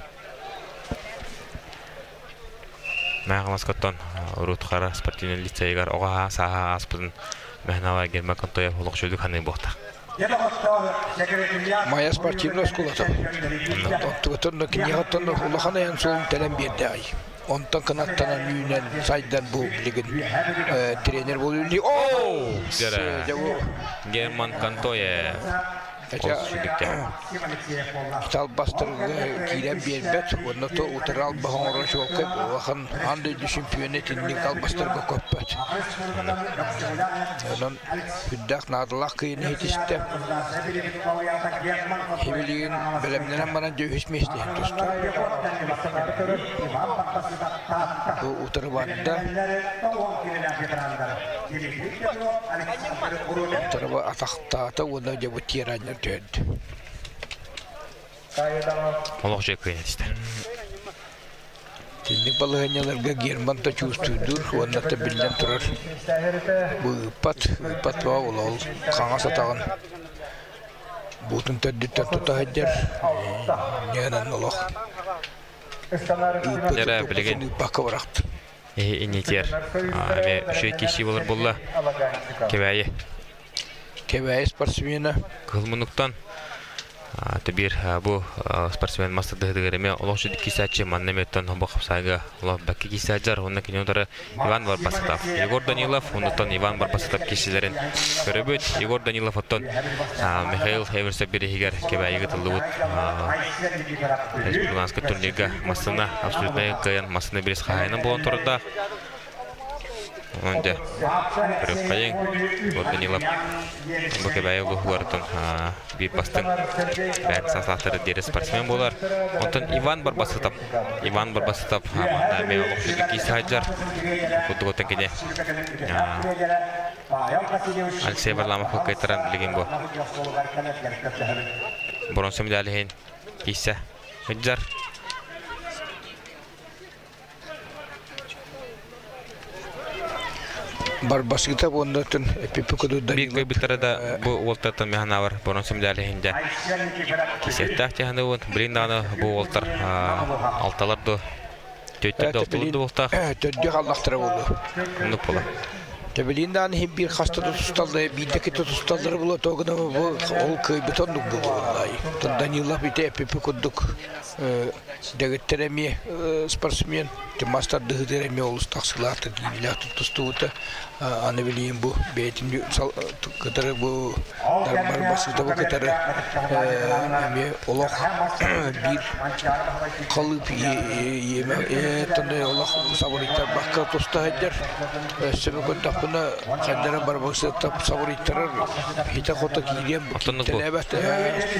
Мэхаласкаттан урут Хара спортивнай лицейигэр оҕо сааһа ааспытын Мэхнала Герман Контоев олох үчүгдүк саныы буолта. Майа спортивнай оскуолата. Оттугутун киниэхэ улахан айан суолун тэлэн биэрдэҕэй. Онтон кынаттанан үүнэн сайдан бу билигин тренер буолуу. Оо! Герман Контоев. Талбастарга киирэн биэрбэт уонна то утары албаһ оҥорон чуолкай улахан аан дойду чемпиона итинник албастарга көппөт. Онон үрдээх наадалаах кыйыны иһитистэ. Хибилигин бэлэмнэнэн баран дьэ үһүс миэстэһин тусту. Бу утары барда. Утары атахтаата уонна дьэ бу тиэрээннэр түһэрдэ. Олох дьэ кыайан истэ. Итинник балаһыанньаларга Герман да чувствуйдуур уонна да биллэн турар бу ыыппат, ыыппат баа ол хаҥас атаҕын буутун төрдүттэн тута сылдьар. Ньыынан олох Дьэрэ билигин ыыппакка бырахты. Иннитиэр эмиэ үчүгэй киирсии буолар буолла. Кэбээйи. Кэбээйи спортсмена. Кыһыл муннуктан. Тебир бу спортсмен мастардыһыгар эме олох сүдүк кисачы манна меттон бу хапсайга олох бакки кисаджар онна кине утары Иван Барбасытов. Егор Данилов, оннуттан Иван Барбасытов кишилерин көрөбүт. Егор Данилов оттон Михаил Эверсов бириһигер кебәйиги тыллыбыт республиканский турнирга массына абсолютно кыйын массына бирис хахайынан болон турда. Онде көрөп кайын Егор Данилов бу кебәйи улуһугартын биир бастыҥ бэт саастаахтары диэри спортсмен буолар. Онтон Иван Барбасытов, Иван Барбасытов манна эмиэ олох сүдү киис сылдьар. Курдук оттон кини Алексей Варламов кыайтаран билигин бу бронза медаль иһин киисэ сылдьар. Барбасыта буоннатын эпипи Биир кыайбыттара да бу уолтартан механавар бронза медаль иһинде кисиэхтээх тиһаныбын. Билин даҕаны бу уолтар алталар ду төттөр да алтылар ду буолтаах. Төрдү халлахтара болу. Оннук була. Тебилин даҕаны иһин биир хаста да тусталлар, биирдэ кытта тусталлара була тоогуна бу ол кыайбыт оннук буолуо. Данилов ити эпипи курдук Дэгиттэр эмиэ спортсмен, мас тардыһыытыгар эмиэ олус тахсыылаахтык киириилээхтик тустубута. Аны билигин бу бэйэтин кытары бу Барбасытовы кытары эмиэ олох биир халыып иэмэ олох сабырыйтарбакка туста сылдьар. Өссө бу көрдөхпүнэ хайдара Барбасытов сабырыйтарар хитэ-хото киириэн кииртэлээбэт.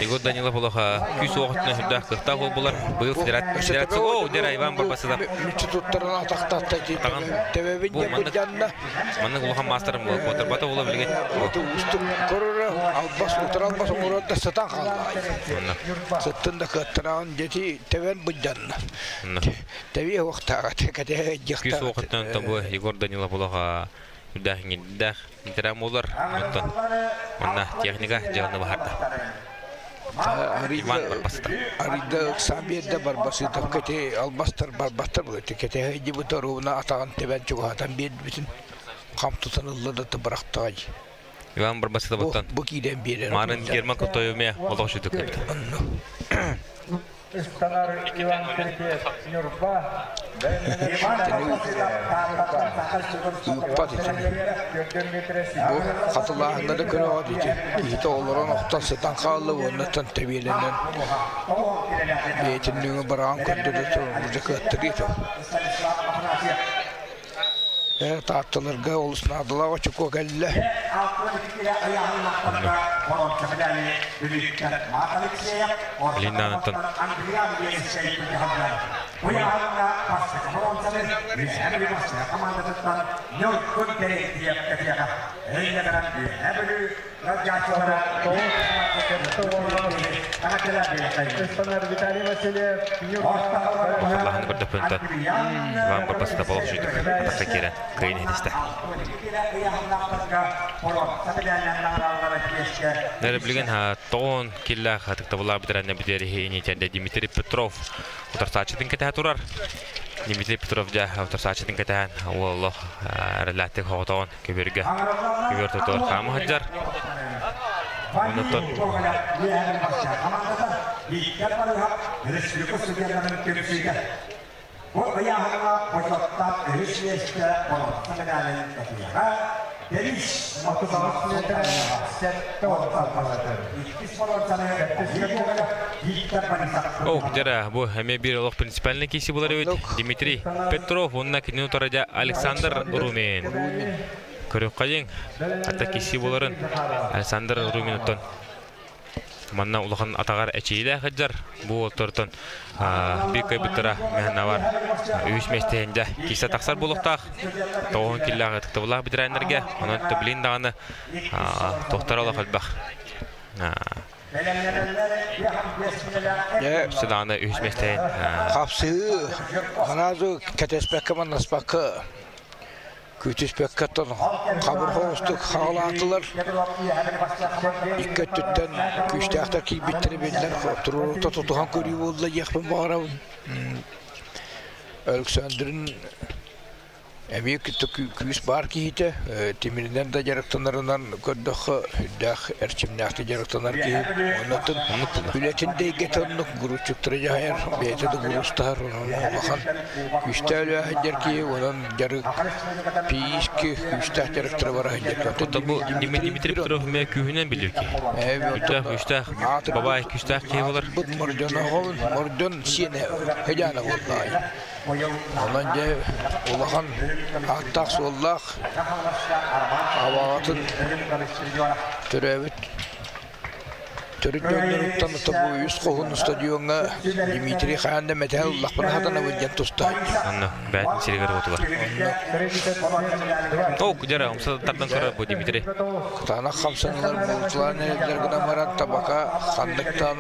Егор Данилов олоха күүс уоҕуттан сүрдээх кыахтаах буолбулар. Быйыл федерация О, дера Иван Барбасытов. Мүччү туттаран атахтаатта тэбэбин дьанна. Маннык улахан маастарым буолар. Бата була билген. Устук көрөрө албас утар албас оҥорор да сатан хаалла. Сыттын да кыаттараан дети тэбэн быдьанна. Тэби уохтааҕа кэтэ Күүс уоҕуттан тобу Егор Данилов олоха үрдээх иҥирдээх интерам буолар. Оттон манна техника дьыаланы баһарда. Иван Барбасытов. Арыйда ыксаан биэрдэ Барбасытов кэти албастар барбаттар буолар. Кэтэһэ дьибит оруобуна атаҕын тэбэн чугаһатан биэрбитин хам тутан ылла да бырахтаҕай. Иван Барбасытовыттан бу киирэн биэрэр. Марын Герман Котоевме олох сүтүк эбит. Ыстанар Иван Сергеев Ньурба Ыыппат итини. Бу хатылааһынна да көрөҕөт ити. Киһитэ олорон охтон сытан хаалла уоннаттан тэбиэлэнэн бэйэтин нөҥө бараҕан көрдөрө турар кыаттарыы Ээ, Таатталарга олус наадалаах очукуо кэллэ. Линданыттан Виталий Васильев Хатылаһын көрдөппүнтэн Иван Барбасыта олох сүйдүк атакка киирэн кыайын иһитистэ. Нэрэ билигин тоҕон киллээх ытыктабыллаах битэрэннэ бүтэриһи инитэрдэ Дмитрий Петров утарсааччытын кэтэһэ турар. Дмитрий Петров дьэ утарсааччытын кэтэһэн уоллох эрэлээхтик хоҕотоҕун көбүөргэ көбүөр тотуор хаама сылдьар. Оннуттан О, дьэ бу эмиэ биир олох принципиальный киси булар эбит. Дмитрий Петров уонна кинини утары Александр Румин. Көрүөххэйиҥ, хата киси буларын Александр Румин оттон манна улахан атаҕар эчиилээх сылдьар. Бу уолтортон биир кыайбыттара мэһэнавар үһүс миэстэһинде кисе тахсар буолуохтаах. Тоҕуһун киллээх ытыктабыллаах бэтэрээннэргэ. Онон төблин даҕаны тохтор олох элбэх. Өссө даҕаны үһүс миэстэһин Хапсыы сразу кэтэспэккэ маннаспакка күүтүспэккэ оттон хабыр хоҕустук хаҕалаатылар. Икки өттүттэн күүстээхтэр киирбиттэрэ биллэр. Туруорута тутуһан көрүү буолла диэхпин баҕарабын. Александрын Эмиэ күүс баар киһитэ, тимиринэн да дьарыктанарынан көрдөххө, үрдээх эрчимнээхтик дьарыктанар киһи. Оннуттан үлэтин да эйгэтэ оннук гуруччуктары дьаһайар, бэйэтэ да гурустаһар, онон улахан күүстээх үлэ сылдьар киһи, онон дьарык физически күүстээх дьарыктары бара сылдьар. Оттон бу Дмитрий Петров эмиэ күүһүнэн билэр киһи. Күүстээх, күүстээх, бабай күүстээх киһи болар. Мордьон оҕобун, Мордьон сиэнэ Хыдьаана буоллаҕай. Онон дьэ улахан ааттаах-суоллаах абаҕатын төрөөбүт төрүт дьонноруттан бу үс хоһун стадиоҥҥа Дмитрий хаһан да мэтээл ыллахпына сатанабын диэн туста. Онно бээтин сиригэр отугар. О, кудера, умса тардан көрөр бу Дмитрий. Кытаанах хамсаныылар буолутулаан эрэллэр гынан баран табака ханныктаан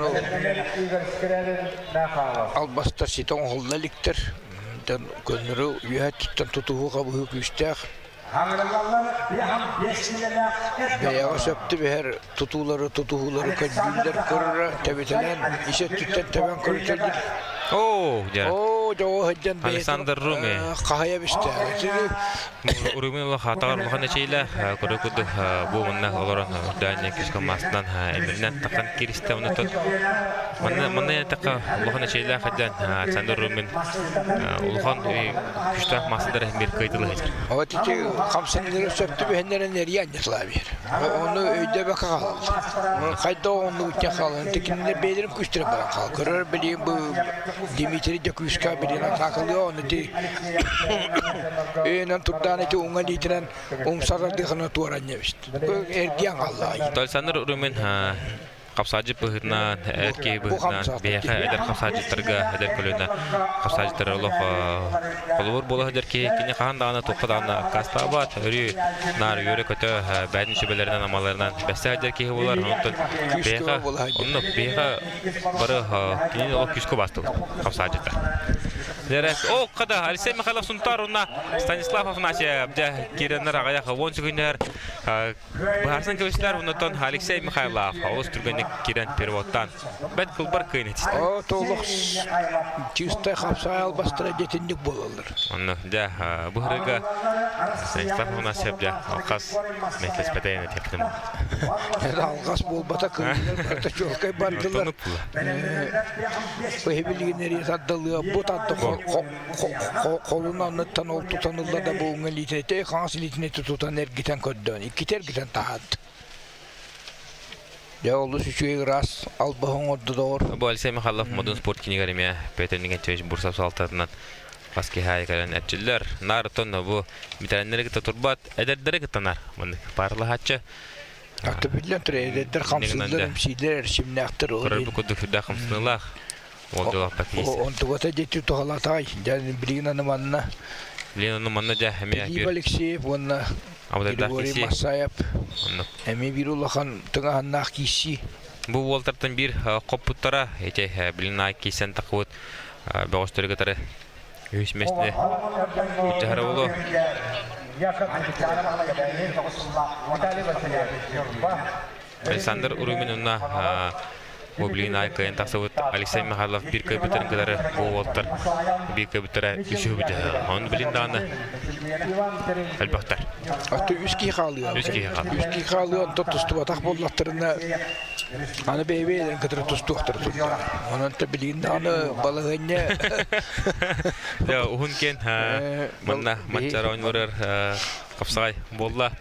Албастар ситэ оҥоһулла иликтэр. Көннөрү үөһэ өттүттэн тутуһуу хабыһыы күүстээх. Бэйэҕэ сөп түбэһэр тутуулары тутуһуулары көрдүүллэр көрөрө тэбитэлээн ис өттүттэн тэбэн көрүтэллэр. Оо, дьэ. Оо, дьоҕо сылдьан Александр Руми. Хаһайа бистэ. Уруймун улах атаҕар улахан эчэйлээх көрө курдук бу манна олорон үрдээн күүскэ маастынан эмиринэн таххан киристэ оннуттан манна манна эттэххэ улахан эчэйлээх эдэн Александр Румин улахан күштээх маастар бир кыйтылы сылдьар. Вот ити хамсанылары сөп түбэһиннэрэн эрийэн ньытлаабир. Ону өйдөбөккө хаалаллар. Хайда онну үтэн хаалан кинилэр бэйэлэрин күүстэрэ баран хаал. Көрөр билиим бу Дмитрий Дьокуускай билин атаакалыа ону ити өйөнөн турдаан ити уҥа илиитинэн умсарардыхына туоран эбит. Эргиэн хааллаай. Александр Румин хапсаадьыт быһыытынан, эр киһи быһыытынан, биһиэхэ эдэр хапсаадьыттарга, эдэр көлүөнэ хапсаадьыттара олох холобур буола сылдьар киһи кини хаһан даҕаны туохха даҕаны аккаастаабат, өрүү наар үөрэ-көтө бэйэтин сүбэлэринэн, амаларынан бэссе сылдьар киһи буолар. Онтон биһиэхэ оннук биһиэхэ бары кинини олох күүскэ убаастыбыт хапсаадьыттар. О, қада Алексей Михайлов Сунтар уна Станислав Афанасьев дьэ киирэннэр аҕыйах 10 секүннэр быһаарсан кэбистилэр оннотон Алексей Михайлов олус түргэнник киирэн переводтан бэт кылбар кыйын этистэ. О, толук чистай хапсаай албастара дьэтинник буолаллар. Онно дьэ быһырыга Станислав Афанасьев дьэ алхас мэтлэспэтэйэн этиэхтим. Алҕас буолбата кыыллар барыта чуолкай бардылар. Быһы билигин тардылыа бу тарда холун анныттан ол тутан ылла да буоҥҥа илиитин хаҥас илиитин тутан эргитэн көрдөөн иккитэ эргитэн таһаарда. Дьэ олус үчүгэй ыраас албаһы оҥорду доҕор. Бу Алексей Михайлов Модун спорт кинигэр эмиэ Петр Никитич Бурсов салтатынан бас киһи кэлэн эрчиллэр. Наар оттон бу ветераннары кытта турбат, эдэрдэри кытта нар. Маннык паарлаһааччы. Аты биллэн турар эдэрдэр хамсыыллар, эмсиилэр, эрчимнээхтэр. Көрөр бу курдук сүрдээх хамсаныылаах. Ол дьолоохпат киһи. Онтугата дьэти туһалатай. Дьэ билигин аны манна. Билигин аны манна дьэ эмиэ Филипп Алексеев уонна Григорий Масаев эмиэ биир улахан тыҥаһыннаах киирсии. Бу уолтартан биир хоппуттара ити билин аай киирсэн тахыбыт бөҕөстөрү кытары үһүс миэстэни былдьаһара буолуо. Александр Урумин уонна бу билигин аай кыайан тахсыбыт Алексей Михайлов биир кыайбыттарын кытары бу уолтар биир кыайбыттара үсүһү былдьаһа. Ону билин даҕаны элбэхтэр. Аты үс киһи хаалыа. Үс киһи хаалыа. Үс киһи хаалыа, онтон тустубатах буоллахтарына аны бэйэ-бэйэлэрин кытары тустуохтара турда. Онон та билигин даҕаны балаһыанньа Дьэ, уһун киэн манна матчара ойнуурар хапсаҕай буолла.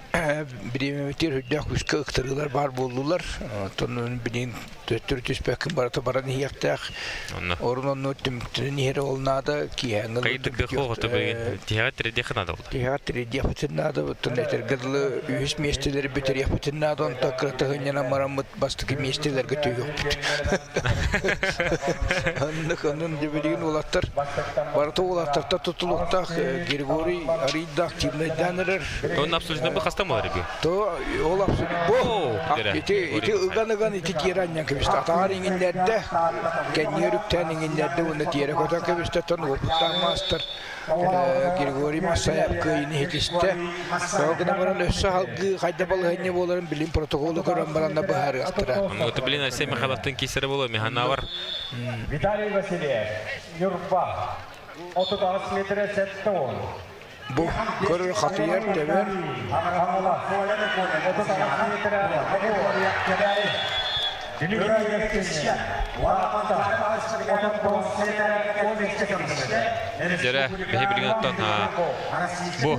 Бириэмэбитигэр үрдээх күүскэ ыктарыылар баар буоллулар. Оттон билигин төттөрү түспэккин барыта баран иһиэхтээх. Орун онну түмүктэнэн иһэр ол наада киэһээҥҥи Кайдык хоҕото билигин тиһэҕэ тирэдиэххэ наада буолла. Тиһэҕэ тирэдиэхпитин наада, оттон этэргэ дылы үһүс миэстэлэри бүтэриэхпитин наада, онтон кыратыһынньанан бараммыт бастакы миэстэлэргэ түһүөхпүт. Оннук онон билигин уолаттар барыта уолаттартан тутулуктаах Григорий арыйдаах тимнайдаан эрэр. Онно абсолютно бу хаста буолар эби? То ол абсолютно бу ити ити ыган ыган ити тиэрэ анньан кэбистэ. Атаҕар иҥиннэрдэ, кэннигэр үктээн иҥиннэрдэ уонна тиэрэ көтөн кэбистэ. Оттон уопуттаах маастар Григорий Массаев кыайыыны иһитистэ. Ол гынан баран өссө салгыы хайда балаһыанньа буоларын билим протоколу көрөн баран да быһаарыахтара. Вот блин, Алексей Михайловтын киисэрэ буолуо, Миханавар. Виталий Васильев, Ньурба, 38 метр 70. Бу көрөр хатыйар тэбэр. Дьэрэ, биһи билигин оттон бу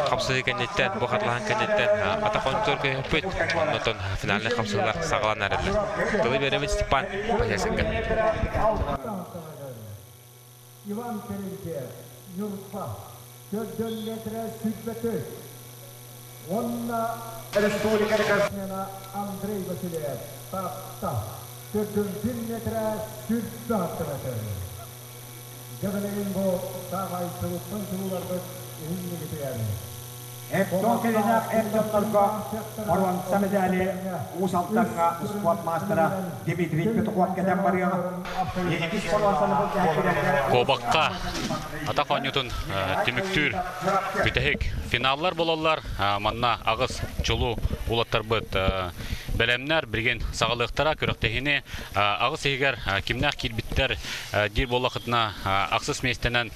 хапсыһыы кэнниттэн, бу хатылаһан кэнниттэн атах оонньуутугар көһүппүт. Оннотон финальнай хапсыһыылар саҕаланар эрэллэр. Тылы биэрэбит Степан Пахесенко. Иван Терентьев, Ньурба, төрдөн метрэ сүрбөтү. Уонна республика рекордсмена Андрей Васильев, Таатта, төрдүн 1 метрэ сүрбэ сантиметр. Дьэ билигин бу саамай чулуттан чулууларбыт иһиннигитигэр. Эптон кэлинээх эр дьоннорго боруонса медали Уус Алдаҥҥа спорт маастара Дмитрий Петухов кэтэн барыаҕа. Иккис боруонсаны былдьаһа Куобахха атах оонньуутун түмүктүүр бүтэһик финаллар буолаллар. Манна аҕыс чулуу уолаттарбыт бэлэмнэр билигин саҕалыахтара күрэхтэһиини аҕыс иһигэр кимнээх киирбиттэр диир буоллахытына ахсыс миэстэнэн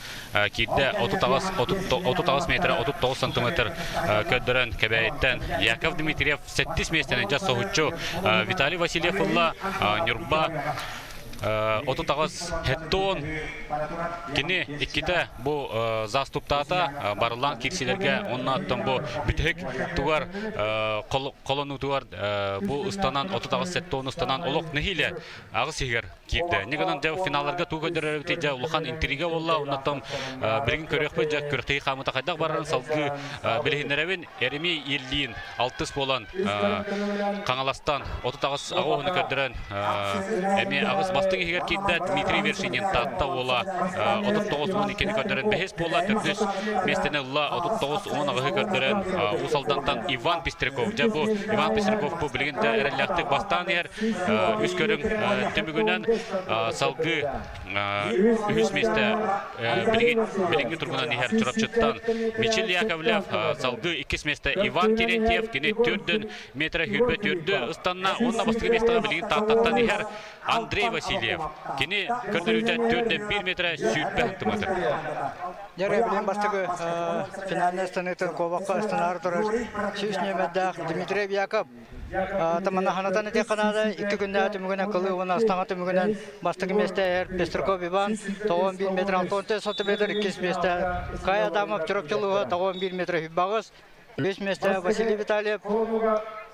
киирдэ 38 метр 39 сантиметр көрдөрөн Кэбээйиттэн Яков Дмитриев сэттис миэстэни дьэ соһуччу Виталий Васильев ылла Ньурба 38 хеттон кини иккитэ бу заступтаата барыллаан киирсилэргэ онно оттон бу бүтэһик тугар холонуутугар бу ыстанан 38 хеттон ыстанан олох нэһиилэ аҕыс иһигэр киирдэ. Инньэ дьэ финалларга тугу көрдөрөрбүтүй дьэ улахан интрига буолла. Оннуттан билигин көрүөхпүт дьэ күрэхтэһии хаамыыта хайдах барарын салгыы билиһиннэрэбин. Еремей Ильин алтыс буолан Хаҥаластан 38 аҕа көрдөрөн эмиэ аҕыс бастыҥ иһигэр киирдэ. Дмитрий Вершинин Таатта уола 39-12-ни көрдөрөн бэһис буолла. Төрдүс миэстэни ылла 39-18-ы көрдөрөн Уус Алдантан Иван Пестряков. Дьэ бу Иван Пестряков бу билигин да эрэллээхтик бастаан иһэр. Үс көрүҥ түмүгүнэн салгыы үһүс миэстэ билигин билиҥҥи тургунан иһэр Чурапчыттан Мичил Яковлев, салгыы иккис миэстэ Иван Терентьев, кини төрдүн метрэ хүрбэ төрдү ыстанна, уонна бастакы миэстэҕэ билигин Тааттаттан иһэр Андрей Васильев. Кини көрдөрүүтэ төрдөн 1 метрэ 120 сантиметр. Дьэ, билин бастакы финальнай ыстаныытын куобахха ыстанаары турар сүүс нүөмэрдээх Дмитрий Яков Таманаханатан этиэххэ наада, икки күннээх түмүгүнэн кылыы уонна астаҥа түмүгүнэн бастакы миэстэ эр Пестряков Иван 91 метр 64 сантиметр, иккис миэстэ Кай Адамов Чурапчы улууһа 91 метр үһүбаҕыс, үс миэстэ Василий Витальев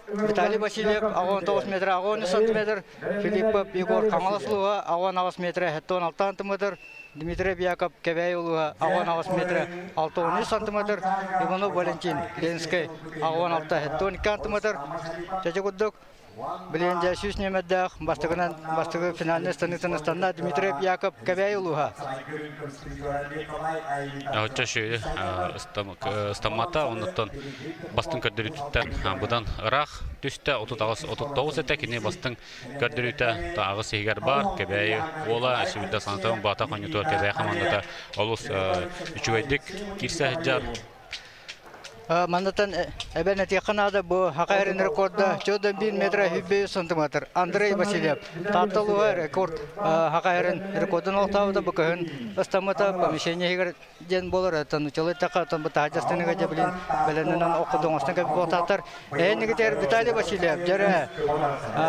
Виталий Васильев 69 метр 83 сантиметр, Филиппов Егор Хаҥалас улууһа 68 метр 76 сантиметр, Дмитрий Яков Кэбээйи улууһа 68 метрэ 63 сантиметр, Иванов Валентин Ленскэй 86 72 сантиметр. Чачы курдук билигин дьэ сүүс нүөмэрдээх бастакынан бастакы финальнай станыытын ыстанна Дмитрий Яков Кэбээйи улууһа. Оччо шү ыстаммата, оннуттан бастыҥ көрдөрүүтүттэн быдан ыраах түстэ, 38-39 этэ, кини бастыҥ Көрдөрүүтэ аҕыс иһигэр баар Кэбээйи уола Сүбүдэ санатабын баата хонньутугар Кэбээйи хамаандата олус үчүгэйдик киирсэ сылдьар. Маннатан эбэн этиэххэ наада бу Хака эрин рекорда чудо 1 метр 105 сантиметр. Андрей Васильев Таатта улууһа рекорд Хака эрин рекордун олохтообута бу кыһын ыстаммыта помещение иһигэр диэн буолар оттон учуол эттэххэ оттон бу таһырдьа дьэ билин бэлэмнэнэн оккудуҥастан кэлбит буолтаахтар эһиннигитигэр Виталий Васильев дьэрэ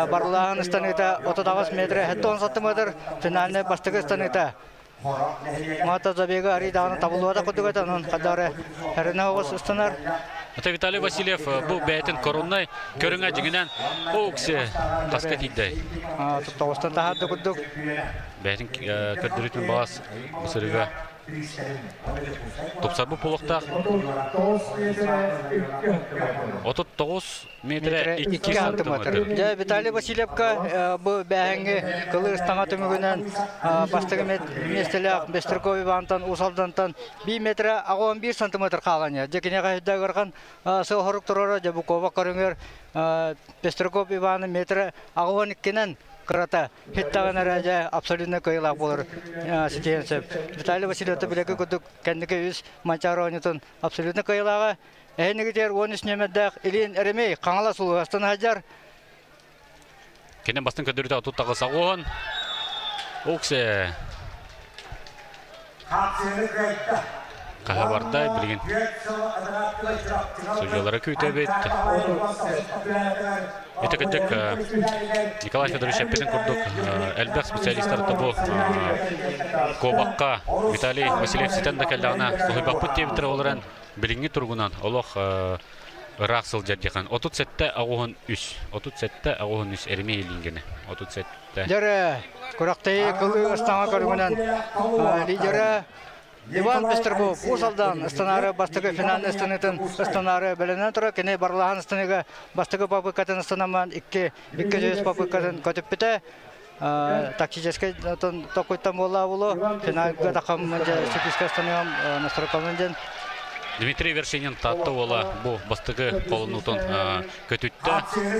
барлааһын ыстаныыта 38 метр 76 метр финальнай бастакы ыстаныыта Мата забега арый даҕаны табыллыбата курдук этэ онон хадары хэринэ оҕус ыстанар Это Виталий Васильев бу бэйэтин коруннай көрүҥэ дьиҥинэн оксе таска тиийдэй. Тоҕустан таһаарды курдук. Бэйэтин көрдөрүүтүн баҕас бу сырыыга Тупсарбыт буолуохтаах. 39 метрэ 2 сантиметр. Дьэ, Виталий Васильевка бу бээһэҥҥи кылы ыстаҥа түмүгүнэн бастакы миэстэлээх Бестряков Ивантан Уус Алдантан 1 метрэ 11 сантиметр хаалан Дьэ, киниэхэ үрдэ ыархан сыл хорук турара Дьабукова көрүҥэр Пестряков Иваны метрэ 82-нэн кырата хиттэҕин эрэ дьэ абсолютно кыайыылаах буолар ситиһиэн сөп. Виталий Васильевта билэки курдук кэнники үс Манчаары оонньуутун абсолютно кыайыылааҕа. Эһинигитигэр 13 нүөмэрдээх Ильин Еремей Хаҥалас улууһастан сылдьар. Кини бастыҥ көрдөрүүтэ 39 оҕуһун. Уксе. Хапсыны кыайда. Хаһа барда билигин судьялары күүтэбит. Ити кырдьык Николай Федорович эппитин курдук элбэх специалистар бу куобакка Виталий Васильев ситэн да кэллэҕинэ соһуйбаппыт диэбиттэрэ ол эрэн билиҥҥи туругунан олох ыраах сылдьар диэххин 37 83 37 83 Еремей Ильингини 37 Дьэрэ күрэхтэһии кылыы ыстаҥа көрүҥүнэн лидерэ Иван Пестряков Уус Алдан ыстанаары бастакы финальнай ыстаныытын ыстанаары бэлэмнэнэн турар. Кини барылаһан ыстаныыга бастакы попыткатын ыстанамман икки икки жүз попыткатын көтүппүтэ. Тактическай токуйтан буолла буолуо. Финалга тахаммын дьэ сүүскэ ыстаныам настройкаммын диэн. Дмитрий Вершинин Таатта уола бу бастакы холонуутун көтүттэ.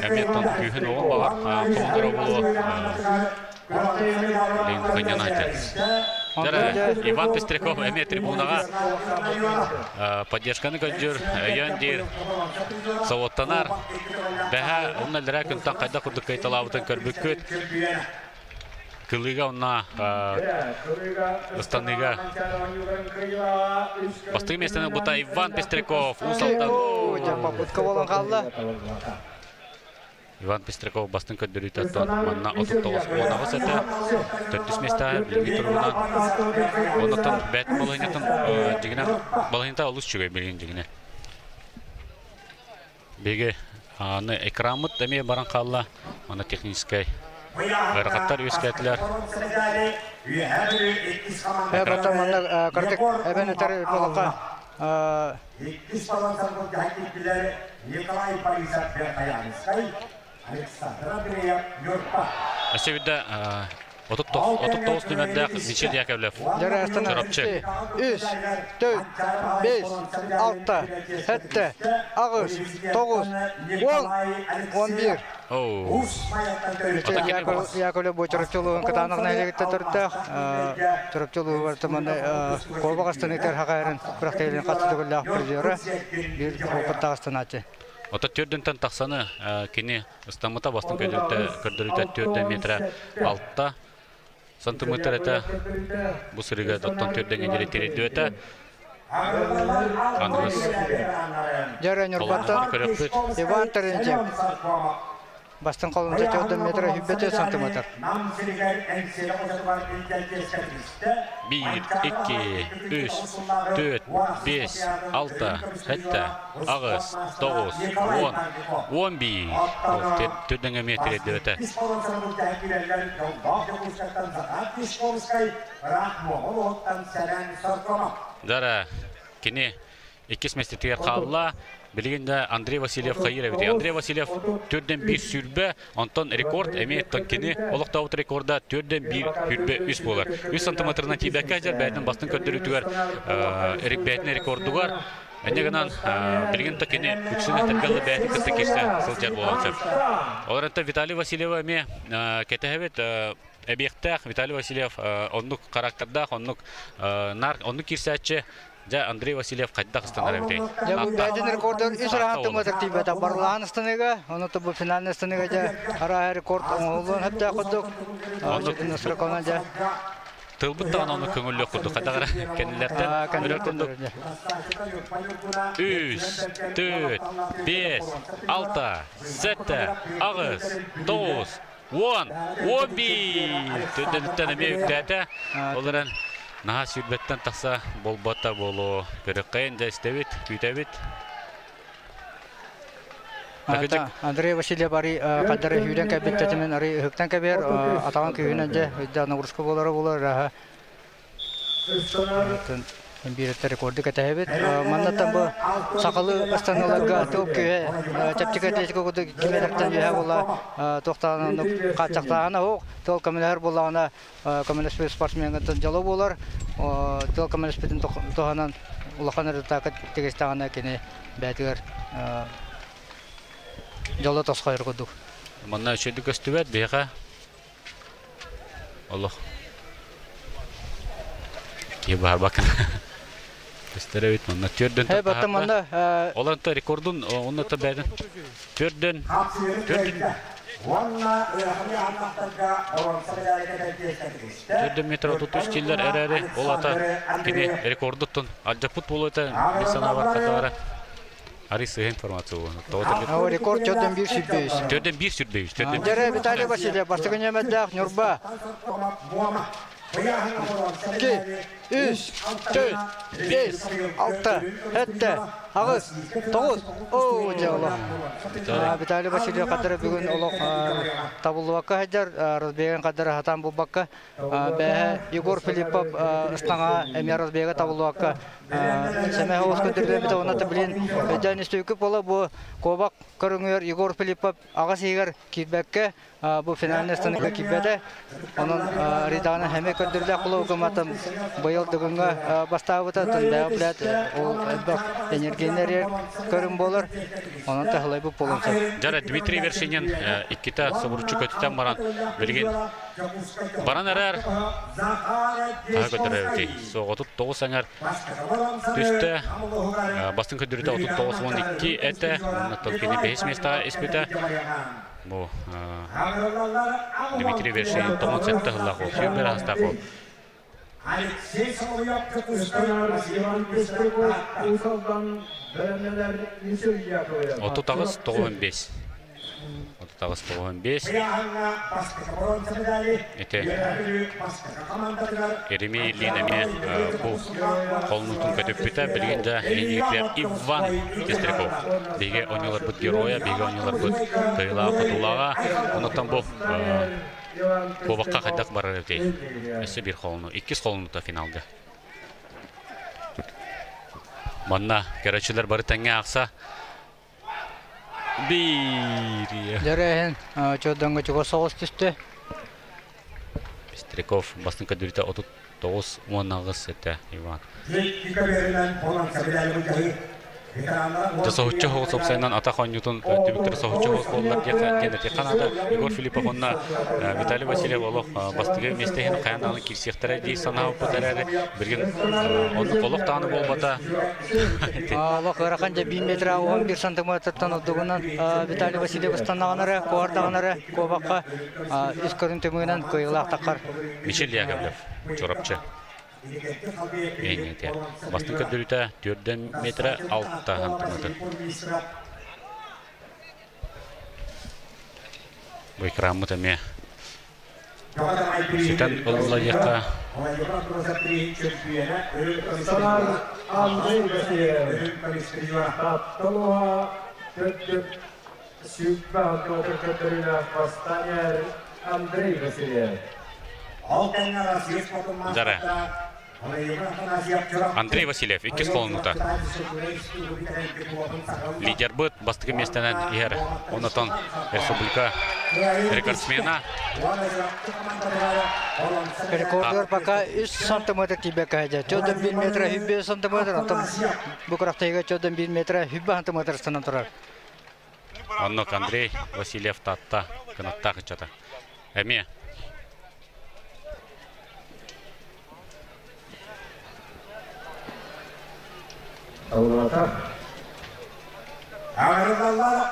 Эмиэ күүһүн уоҕун баҕар холонноро буолуо. Иван Пестряков эмиэ трибунаҕа поддержканы көрдүүр, өйөөн диир, совоттанар. Бэһэ онно иллэрээ күнтэн хайдах курдук кыайталаабытын көрбүккүт. Кылыыга онно ыстаныыга бастакы миэстэни ылбыта Иван Пестряков Уус Алдан. Попытка буолан хаалла. Иван Пестряков бастыҥ көрдөрүүтэ оттон манна 39 18 этэ. Төрдүс миэстэҕэ билиҥҥи туругунан. Оннуттан бэт балаһыанньатын дьиҥинэн балаһыанньата олус үчүгэй билигин дьиҥинэ. Биһиги аны экраммыт эмиэ баран хаалла. Аны техническэй ыарахаттар үөскээтилэр. Эбэтэр манна кырдык эбэн этэр буоллахха Иккис балансар былдьаһан киирдилэр Николай Борисов Верхоянскай, Александр Андреев Ньурба. Өссө биирдэ 39 нүмердээх Мичил Яковлев Чурапчы. Үс, төрт, бес, алта, сэттэ, аҕыс, тоҕус, он, 11. Яковлев бу Чурапчы улууһун кытаанах нэһилиэгиттэн төрүттээх. Чурапчы улууһугар туманнай куобах астыныытыгар хахайарын күрэхтэһиилэрин хас төгүллээх призера, биир опыттаах астанааччы. Ото төрдүнтэн тахсаны кини ыстаммыта бастыҥ көрдөрүүтэ төрдө метра 6 сантиметр этэ. Бу сырыыга оттон төрдөн диэри тириэрдибэтэ. Аныгыс Дьэрэ Ньурбаттан Иван Терентьев бастыҥ холонто төрдөн метр хүббэтэ сантиметр. Биир, икки, үс, төрт, бес, алта, сэттэ, аҕыс, тоҕус, уон, 11. Төрдөҥө метр тириэрдибэтэ. Дара, кини иккис миэстэтигэр хаалла. Билигин да Андрей Васильев хайыр эбит. Андрей Васильев төрдөн биир сүүрбэ, онтон рекорд эмиэ кини олохтообут рекорда төрдөн биир сүүрбэ үс буолар. Үс сантиметрынан тиийбэккэ сылдьар бэйэтин бастыҥ көрдөрүүтүгэр бэйэтин рекордугар Инньэ гынан билигин да кини үксүн этэргэ бэйэтин кытта киирсэ сылдьар буолан сөп. Ол эрэн Виталий Васильева эмиэ кэтэһэбит эбиэхтээх Виталий Васильев оннук характердаах, оннук нар оннук киирсээччи. Дьэ Андрей Васильев хайдах ыстанар эбитэй? Дьэ бу бэйэтин рекордун үс ырахан тымматар тиийбэтэх Барлаан ыстаныыга, ону бу финальный ыстаныыга дьэ арааһа рекорд оҥоһуллуон сөптөөх курдук. Оннук дьэ Тылбыт даҕаны ону көҥүллүөх курдук хайдах эрэ кэннилэртэн өлөр курдук. Үс, төрт, биэс, алта, сэттэ, аҕыс, тоҕус, уон, 11! Төрдөнүттэн эмиэ үктээтэ. Ол эрэн наһаа сүүрбэттэн тахса буолбата буолуо. Көрүөххэйин дьэ истэбит, күүтэбит. Андрей Васильев ари хаддары сүүрэн кэлбит тэтимин ари ыһыктан кэбиһэр атаҕын күүһүнэн дьэ өйдөөх нагрузка буолара буолар ыраһа биирэтэ рекорду кэтэһэбит. Маннаттан бу сахалыы ыстаныыларга тыл күүһэ чэпчэки атлетика курдук кимиэрэктэн үөһэ буолла туохтаан хааччахтааһына суох тыл көмөлөһөр буоллаҕына көмөлөспүт спортсмеҥҥыттан дьоло буолар. Тыл көмөлөспүтүн туһанан улахан результакка тигистэҕинэ кини бэйэтигэр дьоло тосхойор курдук. Манна үчүгэйдик көстүбэт биһиэхэ олох киһи баһарбакка көстөр эбит манна төрдөн манна Ол онто рекордун онно бэйэтин төрдөн төрдөн. Төрдө метр 33 тиллер эрэри, ол ата кини рекордуттун алжаппыт болу это мен санаабар катара. Ари сыһы информация болу. Рекорд төрдөн бир сүрбөйүз. Төрдөн бир сүрбөйүз. Дәрі Виталий Васильев, бастығы немеддәк Нұрба. 2, 3, 4, 5, 6, 7, 8, 9. О, жаулы. Виталий Васильев қадыры бүгін олық табылуаққа хаджар, разбеген қадыры хатан бұлбаққа. Бәһә Егор Филиппов ыстаңа әмер разбеге табылуаққа. Сәмә оғыз көндірлемді, оны білін өден үстүйкі бола бұ кобақ көріңер Егор Филиппов ағас егер кирбәкке бу финальный станыка кибеде. Onun риданы хәме көндүрлә кулы укыматын быйыл дыгынга бастабыта тында билет ол энергиянер көрүн болор. Onun тахлай бу болонса. Жара Дмитрий Вершинин иккита собурчу көтүтен баран билген баран эрер. Тага көтөрөбүти. Соғотут 9 аңар түсті. Бастын көдүрүтө 39-12 эте. Оннан кини 5 места испите. Бу Дмитрий Вершинин тоғын сәтті хыллақ ол. Сүйір бір астақ ол. Оту тағыз 95. Оту тағыз 95. Эте Еремей Ильин бұл қолынутын көтөппүтэ билген жа еңиглер Иван Пестряков. Биге ойнолар бұт героя, биге ойнолар бұт кыйла кутулага. Онуттан бу кобакка кайдак барар эти. Өсө бир қолыну, иккис қолынута финалда. Манна көрөчүлөр бары теңге акса. Бир. Дәрәһен чодаңга чуга соғыс түсті. Пестряков бастын көдүрүтө 39-19 эте Иван. Соһуччу хоғыс опсайынан ата хонютун түбүктөр соһуччу хоғыс боллар диэн канада Егор Филиппов онна Виталий Васильев олох бастыгы местехин каяндааны кирсиэхтере дии санаа бутарары бирген онну колох тааны болбата. Олох ырахан же 1 метр 11 сантиметртан одугунан Виталий Васильев станаганары, куардаганары, кобакка үс көрүн төмүнөн кыйылаак такар. Мишель Яковлев, чорапчы. Эйнете. Бастын көдүрүтэ 4 метр 6 сантиметр. Бу экранмыт эме. Сүтен ылла яка. Жара. Андрей Васильев, иккис қолынута. Лидер быт, бастығы местенен егер онатон республика рекордсмена. Рекордер пока 3 сантиметр тебе кайда. Чодон 1 метр 5 сантиметр, антон букрафтайга чодон 1 метр 5 сантиметр станан турар. Оннок Андрей Васильев татта, кынатта кычата. Эме.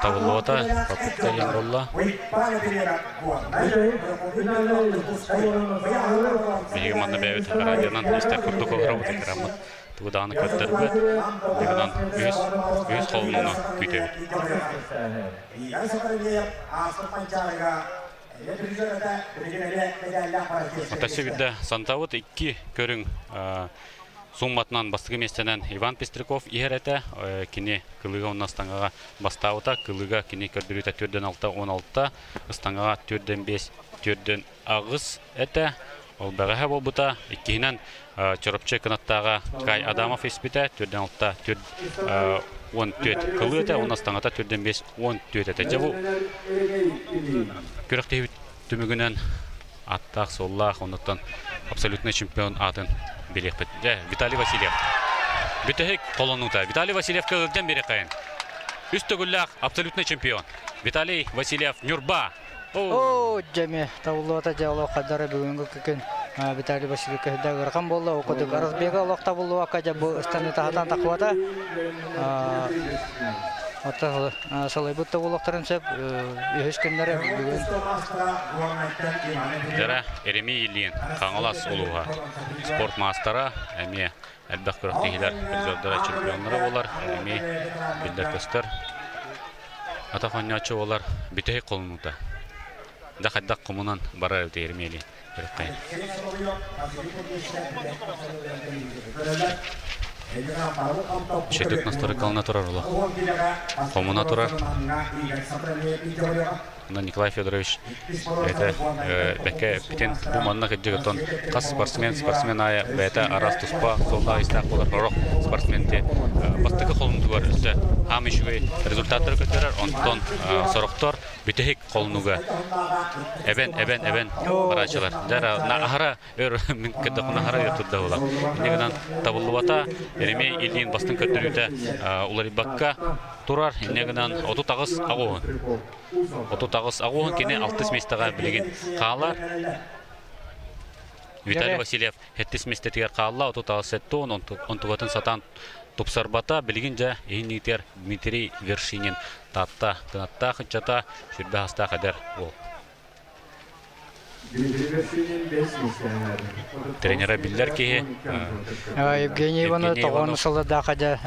Табылуата, попытка ең болла. Биһиги манна бэйбит радионан истер курдук олоробут экраммыт. Тугудааны көттөрбөт. Дегенан үс холунуна күтөбүт. Атасы бирде Сантабыт икки көрүң сумматынан бастығы местенен Иван Пестряков ихерете, кини кылыга онна стангаға бастауыта, кылыга кини көрдүрүтэ төрдөн алта он алта, стангаға төрдөн бес, төрдөн агыс эте. Ол бәғәһә болбута, иккиһинен Чоропчы кынаттаға Кай Адамов испите, төрдөн алта, төрд он төрт кылы эте, онна стангата төрдөн бес, он төрт эте. Жабу көрөктөйбүт түмүгүнөн аттақ, соллақ, оннуттан абсолютный чемпион атын билек. Виталий Васильев. Бүтәһек колонута. Виталий Васильев кылден бере кайын. Үстөгүлләк абсолютный чемпион. Виталий Васильев Нюрба. О, жеме, табылуата жаулау кадары бүгүнкү күн Виталий Васильев кыһда ырхан болла, окудук Арызбега олох табылуака жа бу ыстаны тахатан таквата. Оттон салайбыт да буолуохтарын сөп үһүс күннэрэ бүгүн. Дара Еремей Ильин, Хаҥалас улууһа спорт маастара, эмиэ элбэх күрэхтэһиилэр призердара, чемпионнара буолар, эмиэ биллэр-көстөр атах оонньооччу буолар бүтэһик холонуута. Да хайдах хомунан барар эбит Еремей Ильин күрэхтэһин. Шөтүк настройкалана турар олох. Хомуна турар. Онон Николай Федорович бэйэтэ бэккэ эппитин бу манна кырдьык оттон хас спортсмен спортсмен аайы бэйэтэ араас туспа суоллаах-иистээх буолар сорох спортсмен бастакы холонуутугар өссө хаам үчүгэй результаттары көрдөрөр онтон сорохтор бүтэһик холонууга эбэн эбэн эбэн барааччылар дьэ аһара өр мин көрдөхпүнэ аһара өр турда буолар инньэ гынан табыллыбата Еремей Ильин бастыҥ көрдөрүүтэ уларыйбакка турар инньэ гынан 38 аҕуһун 38 аҕуһун кини алтыс миэстэҕэ билигин хаалар Виталий Васильев сэттис миэстэтигэр хаалла 38 сэттэ онтугатын сатаан тупсарбата билигин дьэ иһин Дмитрий Вершинин Таатта кынаттаах ыччата сүрбэ хастаах эдэр уол Тренера биллэр киһи. Евгений Иванов тоҕон сылыдаха дьэ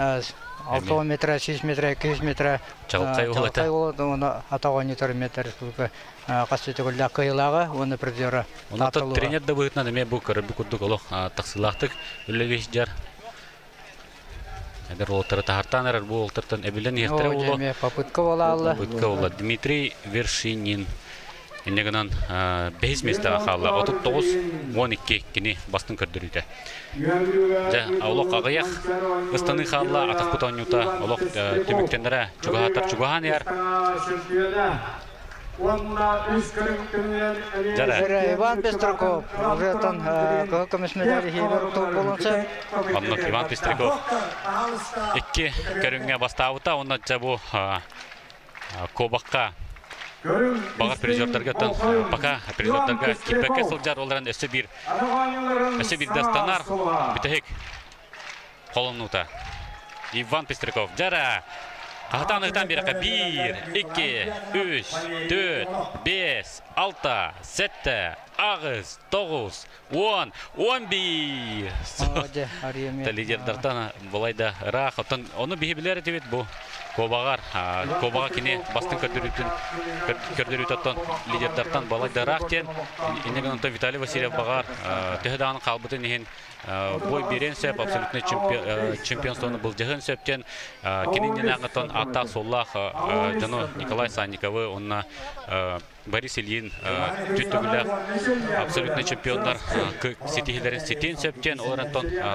6 метра, 6 метра, 200 метра Чалкай Чалкай уола уонна атах оонньутар метр республика хас төгүллээх кыайыылааҕа уонна призера. Онон тренер да быһыытынан эмиэ бу көрөрбүт курдук олох тахсыылаахтык үлэлии сылдьар. Эдэр уолаттары таһартаан эрэр бу уолаттартан эбиллэн иһиэхтэрэ буолуо. Попытка буолаалла. Попытка буолла. Дмитрий Вершинин. Инньэ гынан бэһис миэстэҕэ хаалла. 39-12 кини бастыҥ көрдөрүүтэ. Дьэ, олох аҕыйах ыстаныы хаалла, атахпыт оонньуута олох түмүктэнэрэ чугаһаатар чугаһаан иһэр. Дьэ, Иван Пестряков уже там кыһыл көмүс медаль иһиибэр болон сөп. Оннук Иван Пестряков икки көрүҥҥэ бастаабыта уонна дьэ бу куобахха баҕар призердарга пока призердарга киирбэккэ сылдьар ол эрэн өссө биир өссө биирдэ ыстанар бүтэһик холонуута Иван Пестряков дьара хаһытаан ыытан биэрэххэ биир икки үс түөрт биэс алта сэттэ аҕыс тоҕус 10, 11. Лидердартан былай да ыраах. Оттон ону биһи билэр этибит бу Кобаҕар. Кобаҕа кини бастыҥ көрдөрүүтүн көрдөрүүтэ оттон лидердартан балай да ыраах диэн. Инньэ гынан Виталий Васильев баҕар төһө даҕаны хаалбытын иһин бой биэриэн сөп, абсолютный чемпионствоны былдьаһыан сөп диэн кини иннинээҕиттэн ааттаах-суоллаах дьону Николай Санниковы уонна Борис Ильин түттүгүлээх абсолютный чемпионнар ситиһилэрин ситиэн сөптөөн ол эрэн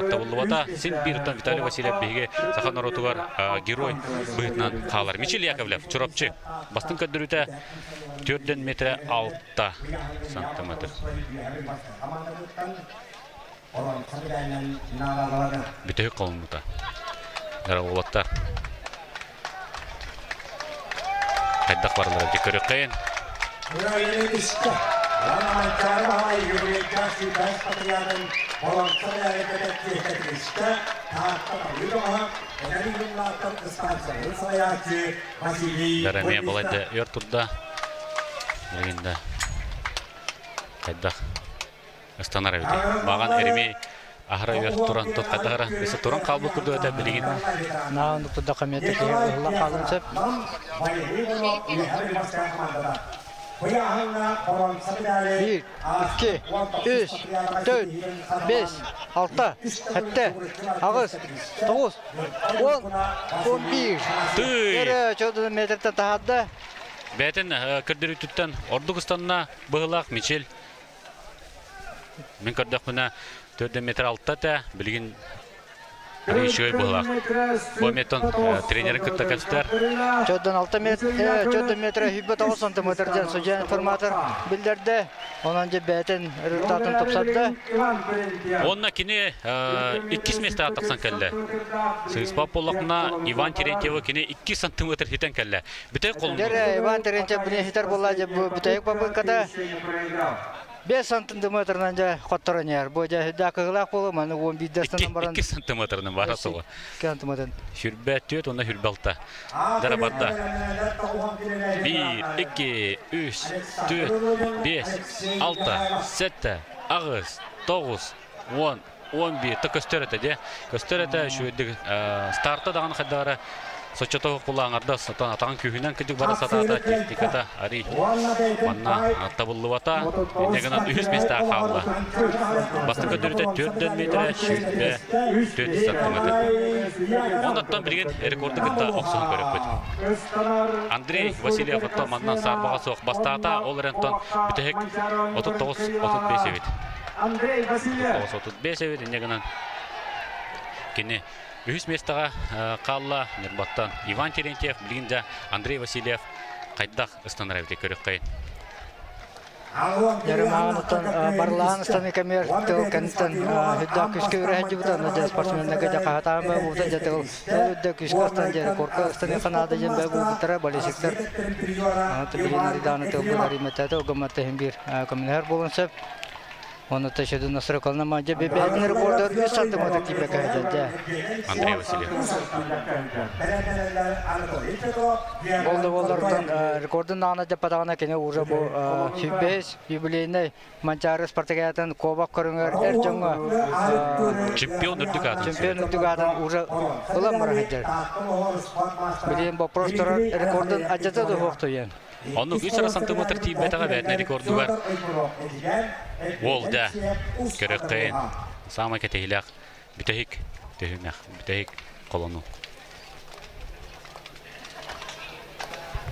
табыллыбата син биир Виталий Васильев биһиги саха норуотугар герой быһыытынан хаалар. Мичил Яковлев Чурапчы бастыҥ көрдөрүүтэ 4 метр 6 сантиметр. Бүтэһик холонмута. Уолаттар хайдах барылар эбит көрүөххэйин. Дарамия балайда өр турда. Билигин да хайдах ыстанар эбит. Маҕан Еремей аһара өр туран тут хайдах эрэ өссө туран хаалбыт курдук этэ билигин. Наан тутта хамета киһи ыһыллан хаалын сөп. Биир, икки, үс, төрт, бес, алта, сэттэ, аҕыс, тоҕус, он, он биир. Тый! Эрэ чодун метртэн таһаарда. Бэйэтин көрдөрүүтүттэн ордук ыстанна быһылаах Мичил Мин көрдөхпүнэ, 4 метр алта этэ, билигин үчүгэй быһылаах. Бу эмиэттэн тренерин кытта кэпсэтэр. Чодон 6 метр, чодон метр 29 сантиметр диэн судья информатор биллэрдэ. Онон дьэ бэйэтин результатын тупсарда. Онно кини иккис миэстэҕэ тахсан кэллэ. Сыыспап буоллахына, Иван Терентьевы кини 2 сантиметр хитэн кэллэ. Бүтэй колун. Дьэ, Иван Терентьев бини хитэр буолла дьэ бу бүтэйик попытката. 5 сантиметрынан дьэ хотторон иһэр. Бу дьэ сүрдээх кыһыылаах буолуо, маны 11 дастанан баран 2 сантиметрынан бара суоҕа. 2 сантиметр. Сүрбэ 4 уонна сүрбэ 6. Дара барда. 1, 2, 3, 4, 5, 6, 7, 8, 9, 10, 11 та көстөр этэ дьэ. Көстөр этэ үчүгэйдик старта даҕаны хайдара соччото кулааҥарда сатан атаҕын күүһүнэн кыдьык бара сатаата техниката ари манна табыллыбата инньэ гынан үһүс миэстэҕэ хаалла. Бастакы көрдөрүүтэ 4 метрэ 24 сантиметр. Оннуттан билигин рекорду кытта охсуһан көрөппүт. Андрей Васильев оттон манна саарбаҕа суох бастаата, ол эрэн бүтэһик 39-35 эбит. Андрей Васильев. 35 эбит, инньэ гынан кини үһүс миэстэҕэ хаалла Ньурбаттан Иван Терентьев, билигин дьэ Андрей Васильев хайдах ыстанар эбитий көрүөххэйин. Ярымаҕын барлаан ыстаны кэмигэр тыл кэнниттэн үрдээх күскэ үрэһэддьибит аны дьэ спортсменнарга дьэ хаһатаан бэ буубута дьэ тыл үрдэ күскэ ыстан дьэ рекордка ыстаны ханаада дьэн бэ буубуттара болельщиктар билин арыдааны тылбыт арыйматтата огомматта иһин биир көмөлөһөр буолуон сөп. Оны төшөдүн насрыкална мажа бебедин рекордер 3 сантиметр тиpe кәһәдә. Андрей Васильев. Болды боллардан рекордун наана жаппатағына кене уже бу 5 юбилейный Манчаары спартакиатын кобак көрүңөр эр дьоҥҥо чемпион үрдүк атын чемпион үрдүк атын уже ылан бара сылдьар. Билигин вопрос турар рекордун адьата да суохтуйан. Оннук үс эрэ сантиметр тиийбэтэҕэ бээтинэ рекордугар уол да көрөххөйүн саамай кэтэһиилээх бүтэһик түһүмэх бүтэһик холону.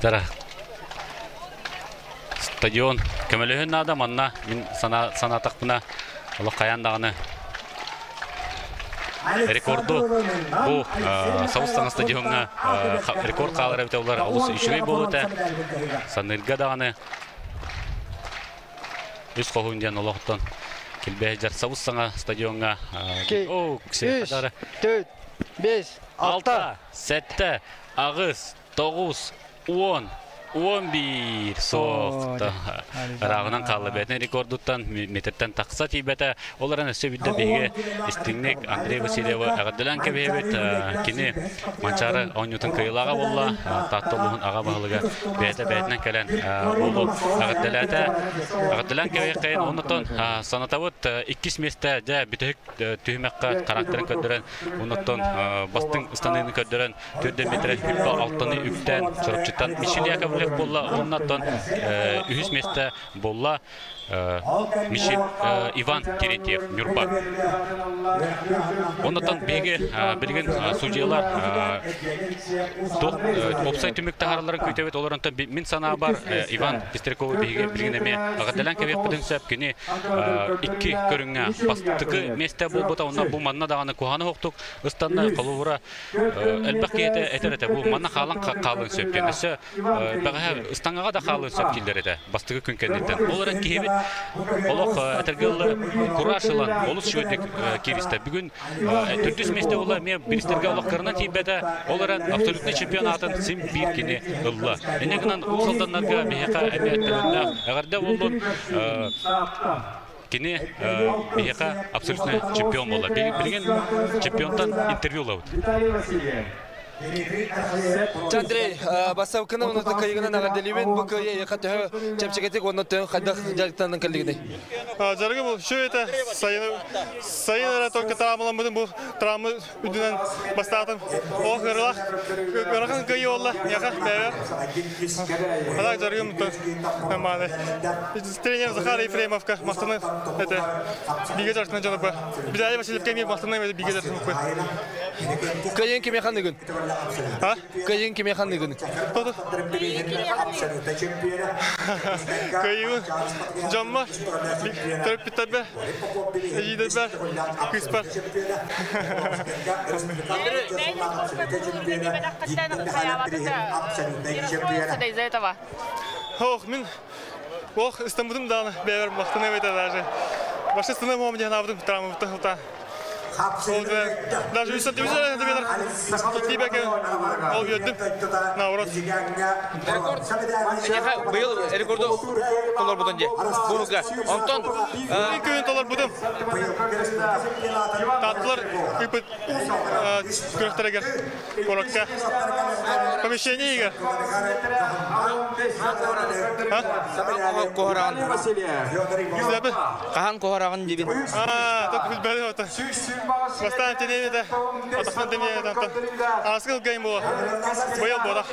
Дара стадион көмөлөһүн наада манна мин санаатахпына олох хайаан даҕаны рекорду бу сабыс саҥа стадиоҥҥа рекорд хаалар эбитэ олар олус үчүгэй буолуо этэ саныырга даҕаны үс хоһуун диэн олохтон килбэһэ сабыс саҥа стадиоҥҥа о 3 4 5 6 7 8 9 10 11 суох ырааҕынан хаалла бэйэтин рекордуттан метртэн тахса тиийбэтэ. Ол эрэн өссө биирдэ биһиги истиҥник Андрей Васильевы эҕэрдэлээн кэбиһэбит. Кини Манчаары оонньуутун кыайыылааҕа буолла. Таатта улууһун аҕа баһылыга бэйэтэ бэйэтинэн кэлэн уолу эҕэрдэлээтэ. Эҕэрдэлээн кэбиһиэххэйин. Оннуттан санатабыт иккис миэстэ дьэ бүтэһик түһүмэххэ характерын көрдөрөн оннуттан бастыҥ ыстаныыны көрдөрөн төрдө метрэ хүлбэ алтаны үктээн Чурапчыттан Мишель Яковлев буолла уоннаттан үһүс миэстэ буолла Мишель Иван Терентьев Ньурба. Оннуттан биһиги билигин судьялар туох уопсай түмүк таһааралларын күүтэбит. Олорунтан мин санаабар Иван Пестряковы биһиги билигин эмиэ аҕаделан кэбиэхпитин сөп. Кини икки көрүҥҥэ бастакы миэстэ буолбута. Онно бу манна даҕаны куһаҕаны оһохтук ыстанна. Холобура элбэх киһитэ этэр этэ бу манна хаалан хаалыан сөп диэн. Өссө бэҕэһээ ыстаҥаҕа да хаалыан сөп дииллэр этэ бастакы күн кэнниттэн. Ол эрэн киһибит олох этэргэ дылы кураж ылан олус үчүгэйдик кииристэ. Бүгүн төрдүс миэстэ буолла эмиэ биристэргэ олох кырынан тиийбэтэ. Ол эрэн абсолютный чемпионатын син биир кини ылла. Инньэ гынан Уус Алданнарга биһиэхэ эмиэ төлөннөөх эҕэрдэ буоллун. Кини биһиэхэ абсолютный чемпион буолла. Билигин чемпионтан интервью ылабыт. Андрей, бастакы уонна кыайыгынан эҕэрдэлиибин. Бу кыайыы эйиэхэ төһө чэпчэкитик уонна төһө хайдах дьарыктанан кэллигиний? Дьарыгы бу все это сайын сайын эрэ только травмаламмытым бу травма үрдүнэн бастаатым. Ол ыарылах ыарахан кыайыы буолла миэхэ бэйэбэр. Алак дьарыгым нормально. Тренер Захар Ефремовка махтаны это бигэ дьарыктанан дьонорго. Виталий Васильевка эмиэ махтаны это бигэ дьарыктанан Кыайын кимиэхэ аныгын? А? Кыайын кимиэхэ аныгын? Кыайыыбын дьоммор, төрөппүттэрбэр, эдьиийдэрбэр, кыыспар. Из-за этого. Ох, мин ох, ыстаммытым даҕаны бэйэбэр махтаныам этэ даже. Башта станым диэн аабытым травмабыттан сылтаан. Даже 3 сантиметр тиийбэккэ ол үөрдүм. Наоборот. Рекорд. Быйыл рекорду толорбутун дии. Буруга. Онтон күн толорбутум. Таатталар ыыппыт күрэхтэригэр куоракка помещение игэр. Куһараҕын. Хаһан куһараҕын диибин. Аа, тот билбэри ота. Бастаан тенеде, атахтан тенеде антон. Аскыл гейм була. Быйыл буолах.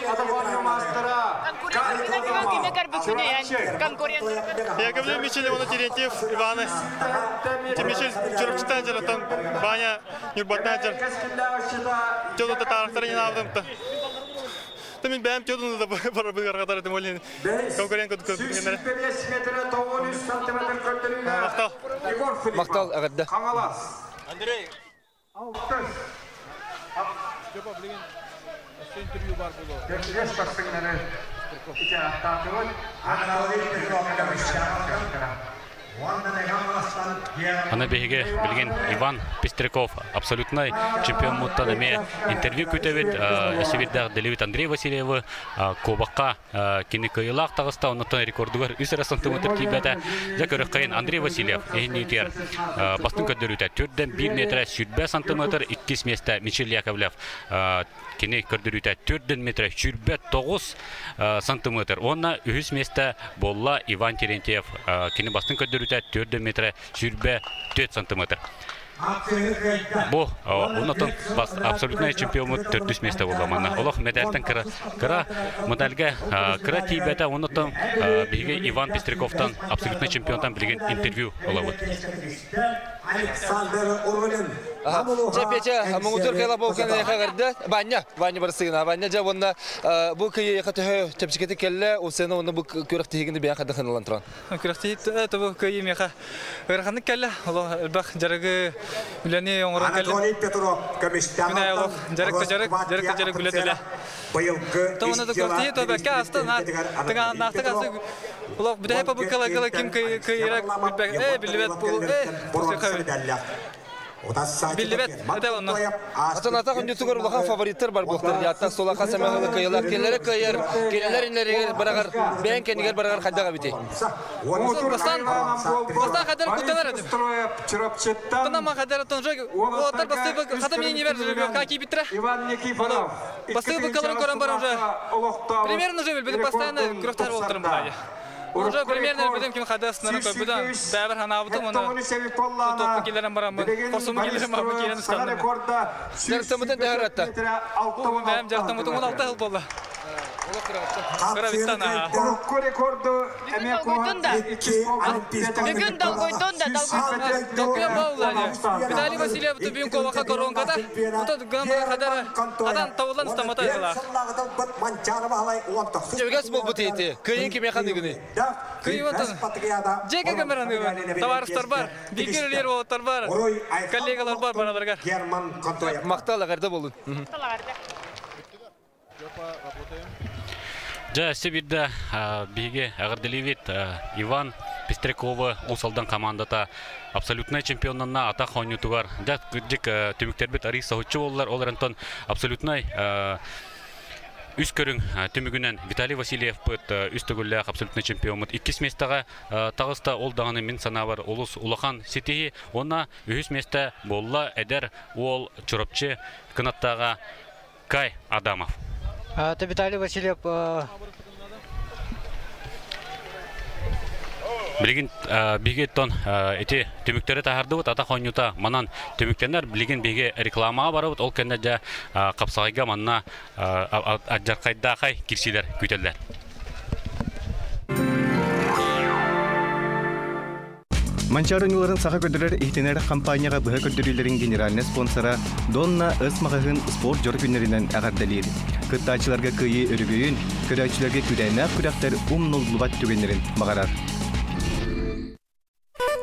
Яковлев Мичел, оны Терентьев Иваны. Мичел Чурапчытан жаратан, Баня Нюрбатан жар. Тёдо татарактары не навдым-то. Та мин бэйэм тёдуну да барабыгар катар этим олин. Конкурент көтүк көтүк. Мактал. Мактал эҕэрдэ. Андрей. Интервью бар боло. Аны биһиги билигин Иван Пестряков абсолютнай чемпион муттан эмиэ интервью күтэбит. Өссө биирдээх Делевит Андрей Васильевы кубокка кини кыайыылаах таҕыста, оннуттан рекордугар үс эрэ сантиметр тиийбэтэ. Дьэ көрөххөйүн Андрей Васильев иһинниитигэр бастыҥ көрдөрүүтэ төрдөн 1 метр 100 сантиметр, иккис миэстэ Мичил Яковлев кини көрдөрүүтэ төрдөн метр 109 сантиметр. Уонна үһүс миэстэ буолла Иван Терентьев кини бастыҥ көрдөрүүтэ төрдөн метр 104 сантиметр. Бу оннотон абсолютный чемпиоммут төрдүс миэстэ буолла манна. Олох медальтан кыра кыра медальга кыра тиийбэтэ. Оннотон биһиги Иван Пестряковтан абсолютный чемпионтан билигин интервью ылабыт. Чэ, Петя, муҥутуур кыайла буолкан эйиэхэ эҕэрдэ. Ваня, Ваня барсыгына. Ваня дьэ уонна бу кыайыыха төһө чэпчэкитик кэллэ, усена уонна бу күрэхтэһиигини бэйэҥ хайдах ылан туран? Күрэхтэһии тобу кыайыы миэхэ ыараханнык кэллэ. Олох элбэх дьарыгы үлэни оҥорон кэллим. Анатолий Петров көмүстээх Күн аайы олох дьарык да дьарык, дьарык да дьарык үлэ да үлэ. Быйылгы Тоҕуна да күрэхтэһии то бэккэ ааста, тыҥааһыннаахтык ааста. Олох бүтэһик попыткаларга ким кыайыра билбэт, биллибэт бу, биллибэт этэ онно. Атын атах үндүтүгэр улахан фавориттар бар буолтар. Яттан сула хас эмэ ыла кыайылар. Кинилэри кыайар, кинилэр иннэригэр барагар, бэйэн кэннигэр барагар хайдах эбитий? Бастан, бастан хайдар куттанар этим. Тонама хайдар тонжо уоттар бастыы хата мини бер какие биттре. Бастыы быкаларын көрөн баран уже примерно уже билбитим постоянно күрөхтөр болтурум булайы. Уже примерно билбитим ким хайда астынан көрбүтүм. Бәбер ханаабытым оны. Топпу килерен бараммын. Хорсуму килерен бараммын киирен ыстанным. Жарыктамытын төһөр Бэм жарыктамытын 16 жыл болду. Кыра биттан. Долгуйдун да. Бүгүн долгуйдун да, долгуйдун. Долгуйан болду. Виталий Васильев бүгүн ковака коронкада. Ото гамбара хадара адан тавылан стамата ылар. Үгэс буолбут ити. Кыайын кимиэхэ аныгыный? Кыйыбатын. Жеке камераны товарищтар бар, бигер болоттар бар, коллегалар бар бараларгар. Мактал эҕэрдэ болун. Дьэ, өссө биирдэ биһиги эҕэрдэлиибит Иван Пестряковы Уус Алдан командата абсолютнай чемпионнанна атах оонньуутугар. Дьэ, кырдьык түмүктэрбит арый соһуччу буоллар, ол эрэн абсолютнай үс көрүҥ түмүгүнэн Виталий Васильевпыт үс төгүллээх абсолютнай чемпиоммут иккис миэстэҕэ таҕыста. Ол даҕаны мин санаабар олус улахан ситиһии. Уонна үһүс миэстэ буолла эдэр уол Чурапчы кынаттааҕа Кай Адамов. Это Виталий Васильев. Билигин биһиги тон ити түмүктэри таһардыбыт атах оонньуута манан түмүктэнэр. Билигин биһиги рекламаҕа барабыт. Ол кэннэ дьэ хапсаҕайга манна алдьархайдаахай кирсиилэр күүтэллэр. Манчаары оонньууларын саха көрдөрөр иһитинэр хампаанньаҕа быһа көрдөрүүлэрин генеральнай спонсора Донна Ыс маҕаһыын спорт дьоро күннэринэн эҕэрдэлиир. Кыттааччыларга кыайыы өрөгөйүн, көрөөччүлэргэ күүрээннээх күрэхтэр умнуллубат түгэннэрин баҕарар.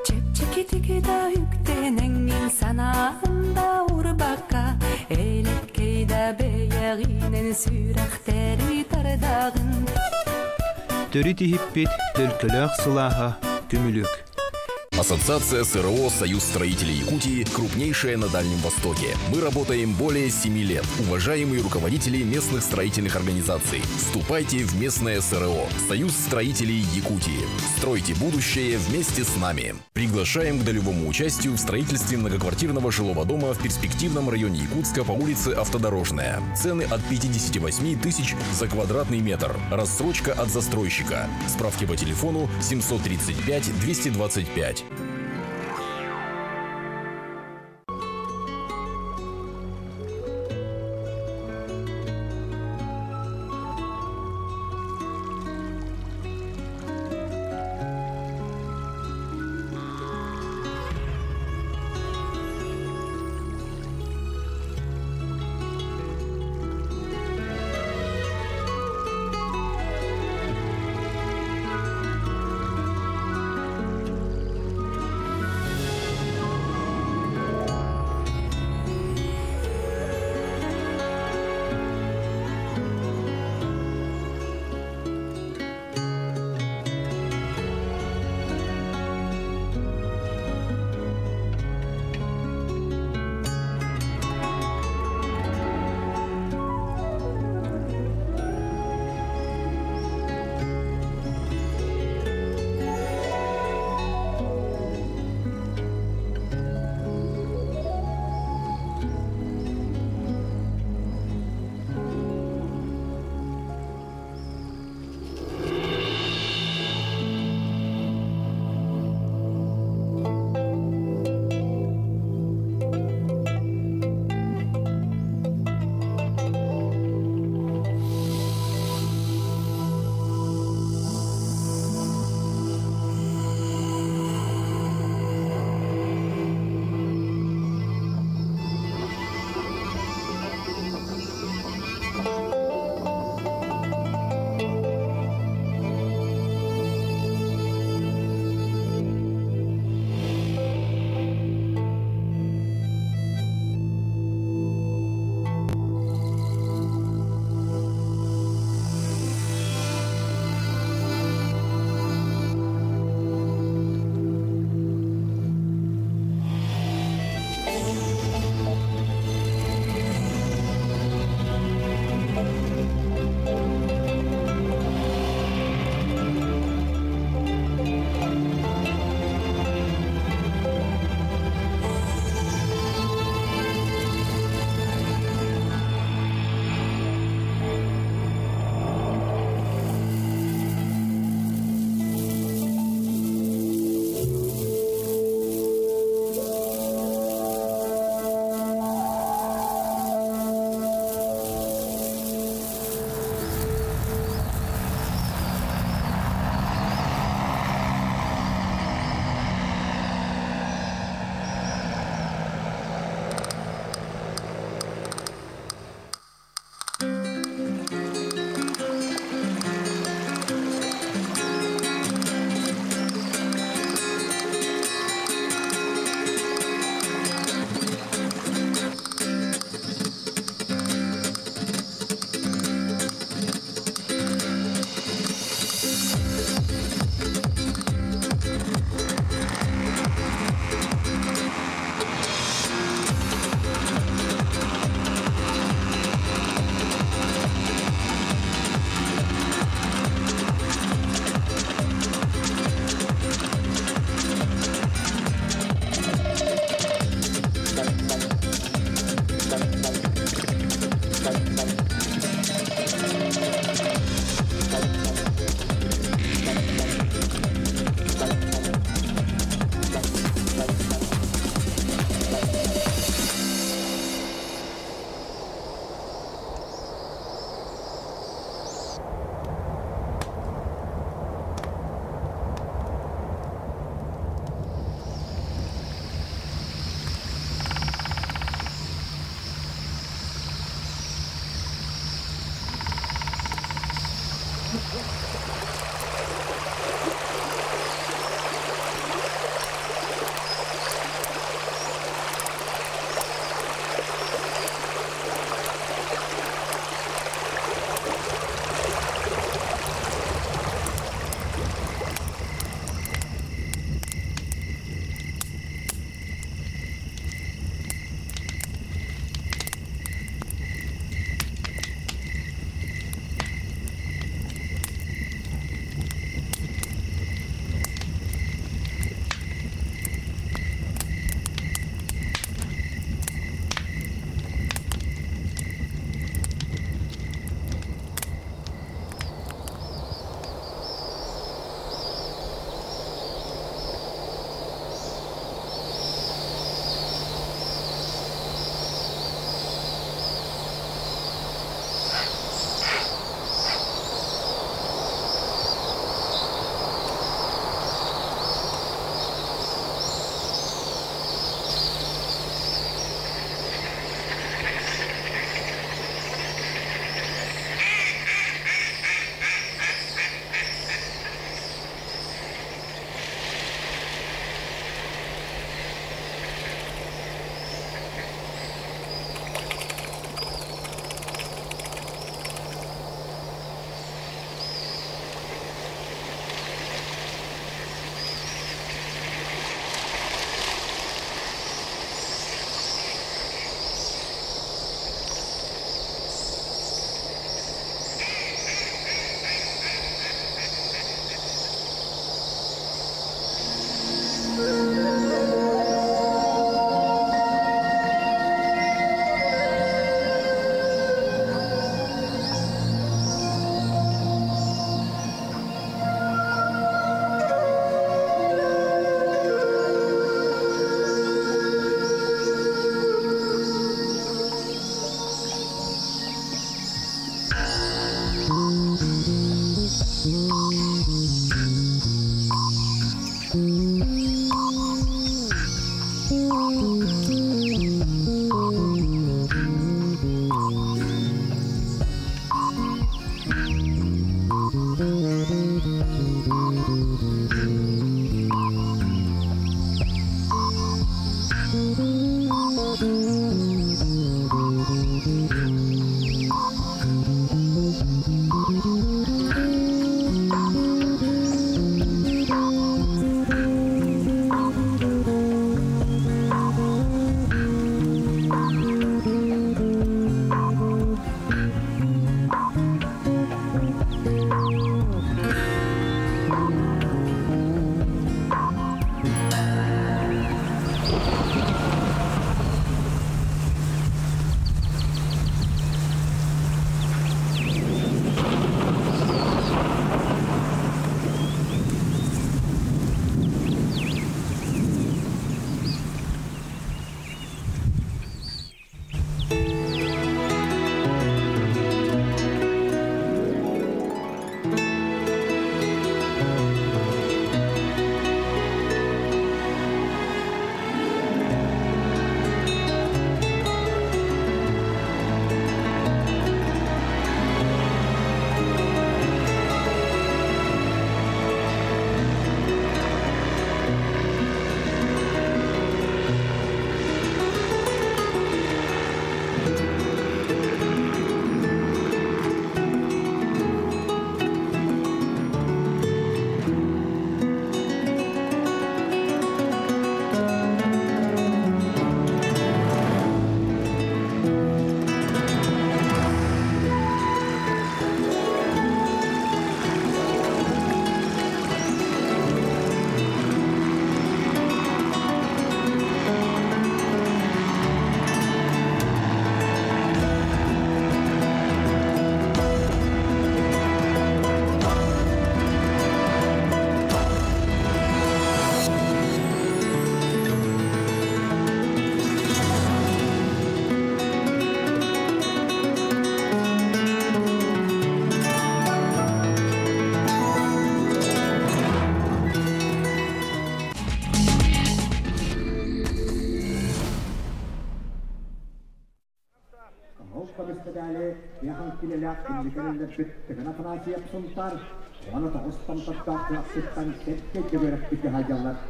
Чэпчэкитик да үктэнэҥҥин санаан да урбакка, элэккэй да бэйэҕинэн сүрэхтэри тардаҕын. Төрүт иһиппит төлкөлөөх сылааһа көмүлүк. Ассоциация СРО «Союз строителей Якутии» крупнейшая на Дальнем Востоке. Мы работаем более 7 лет. Уважаемые руководители местных строительных организаций, вступайте в местное СРО «Союз строителей Якутии». Стройте будущее вместе с нами. Приглашаем к долевому участию в строительстве многоквартирного жилого дома в перспективном районе Якутска по улице Автодорожная. Цены от 58 тысяч за квадратный метр. Рассрочка от застройщика. Справки по телефону 735 225.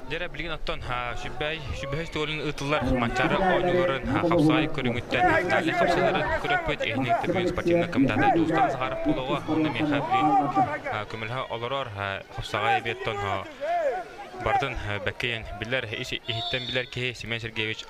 Дьэрэ билигин оттон сүбэй сүбэһис туолун ыытыллар Манчаары оонньууларын хапсаай көрүҥүттэн Италия хапсыыларын көрөппүт иһини трибүн спортивный комитета Дьулустан Захаров буолуоҕа уонна миэхэ билигин көмөлөһө олорор хапсаҕай эбиэттон бардын бэккэйэн билэр иһиттэн билэр киһи Семен Сергеевич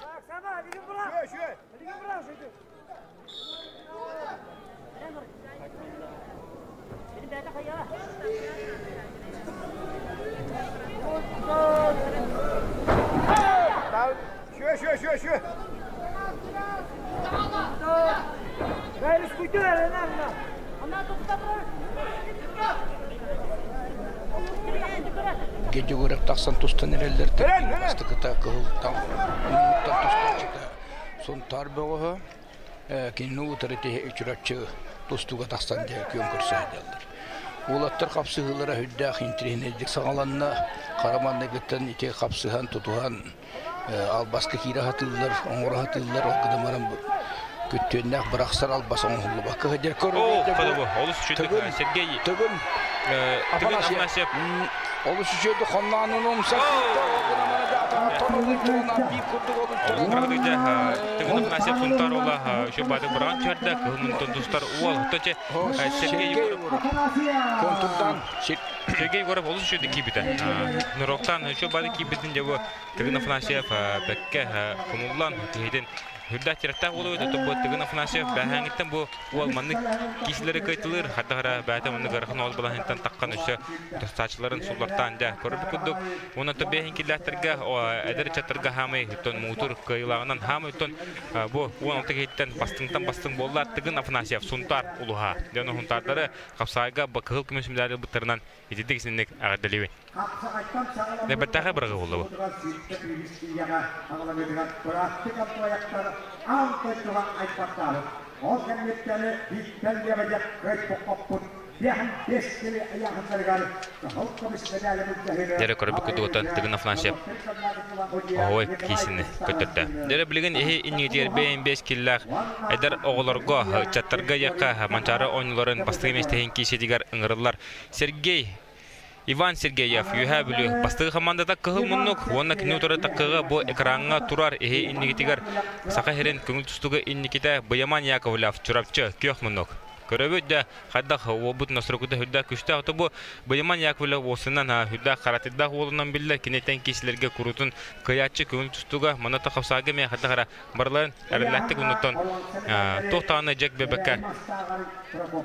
Гедьугурап тахсан тустан эрэллэр бастакыта кыһыл тустааччыта Сунтаар бөҕөһө кинини утары Чурапчы тустууга тахсан дьэ күөн көрсө сылдьаллар. Уолаттар хапсыһыылара сүрдээх интэриэһинэйдик саҕаланна. Хара манныгыттан ити хапсыһан, тутуһан албаска киирэ сатыыллар, оҥоро сатыыллар, ол гынан баран күттүөннээх бырахсар албас оҥоһуллубакка сылдьар. Олус үчүгэй Сергей Тыгын Афанасьев олус үчүгэй хонноонун умса Тыгын Афанасьев Сунтар ола үчү бады быран түһэрдэ кыһын тустар уол төче Сергей Егоров контурдан Сергей Егоров олус үчүгэй киирбитэ. Нуроктан үчү бады киирбитин дьэ бу Тыгын Афанасьев бэккэ хомуллан киһитин Үрдээх тирэхтээх буолуо эбит бу Тыгын Афанасьев бэһээҥиттэн бу уол маннык киисилэри кыайтылыыр хардахара бэйэтэ маннык ыарахан уол балаһынтан таххан өссө тустааччыларын суллартаан дьэ көрбүт курдук уонна бэһин киллээхтэргэ эдэр ыччаттарга хаамай оттон муҥутуур кыайыылааҕынан хаамай оттон бу 16 киһиттэн бастыҥтан бастыҥ буолла Тыгын Афанасьев Сунтаар улуһа дьон Сунтаардары хапсаайга кыһыл көмүс медали ылбыттарынан итинник исинник эҕэрдэлиибин. Бэртээхэй бырагы буолла бу. Дьэрэ көрбүт курдугуттан Тыгын Афанасьев оһуой киисини көтөрдө. Дьэрэ билигин иһи иннигитигэр бэйэн бэс киллээх эдэр оҕолорго, ыччаттарга якка Манчаары оонньууларын бастакы миэстэһин кииситигэр ыҥырыллар. Сергей Иван Сергеев Үөһээ Бүлүү бастакы хамаандата Кыһыл муннук уонна кини утары таккыга бу экраҥҥа турар иһи иннигитигэр Саха сирин көҥүл тустууга инникитэ Быйаман Яковлев Чурапчы Күөх муннук. Көрөбүт да хайдах уолбут настройката үрдээх күстээх то бу Быйаман Яковлев уосунан үрдээх харатырдаах уолунан биллэр киниттэн киисилэргэ курутун кыайааччы көҥүл тустууга манна тахапсаага эмиэ хайдах эрэ барыларын эрэллээхтик оннуттан туох даҕаны дьэк бэбэккэ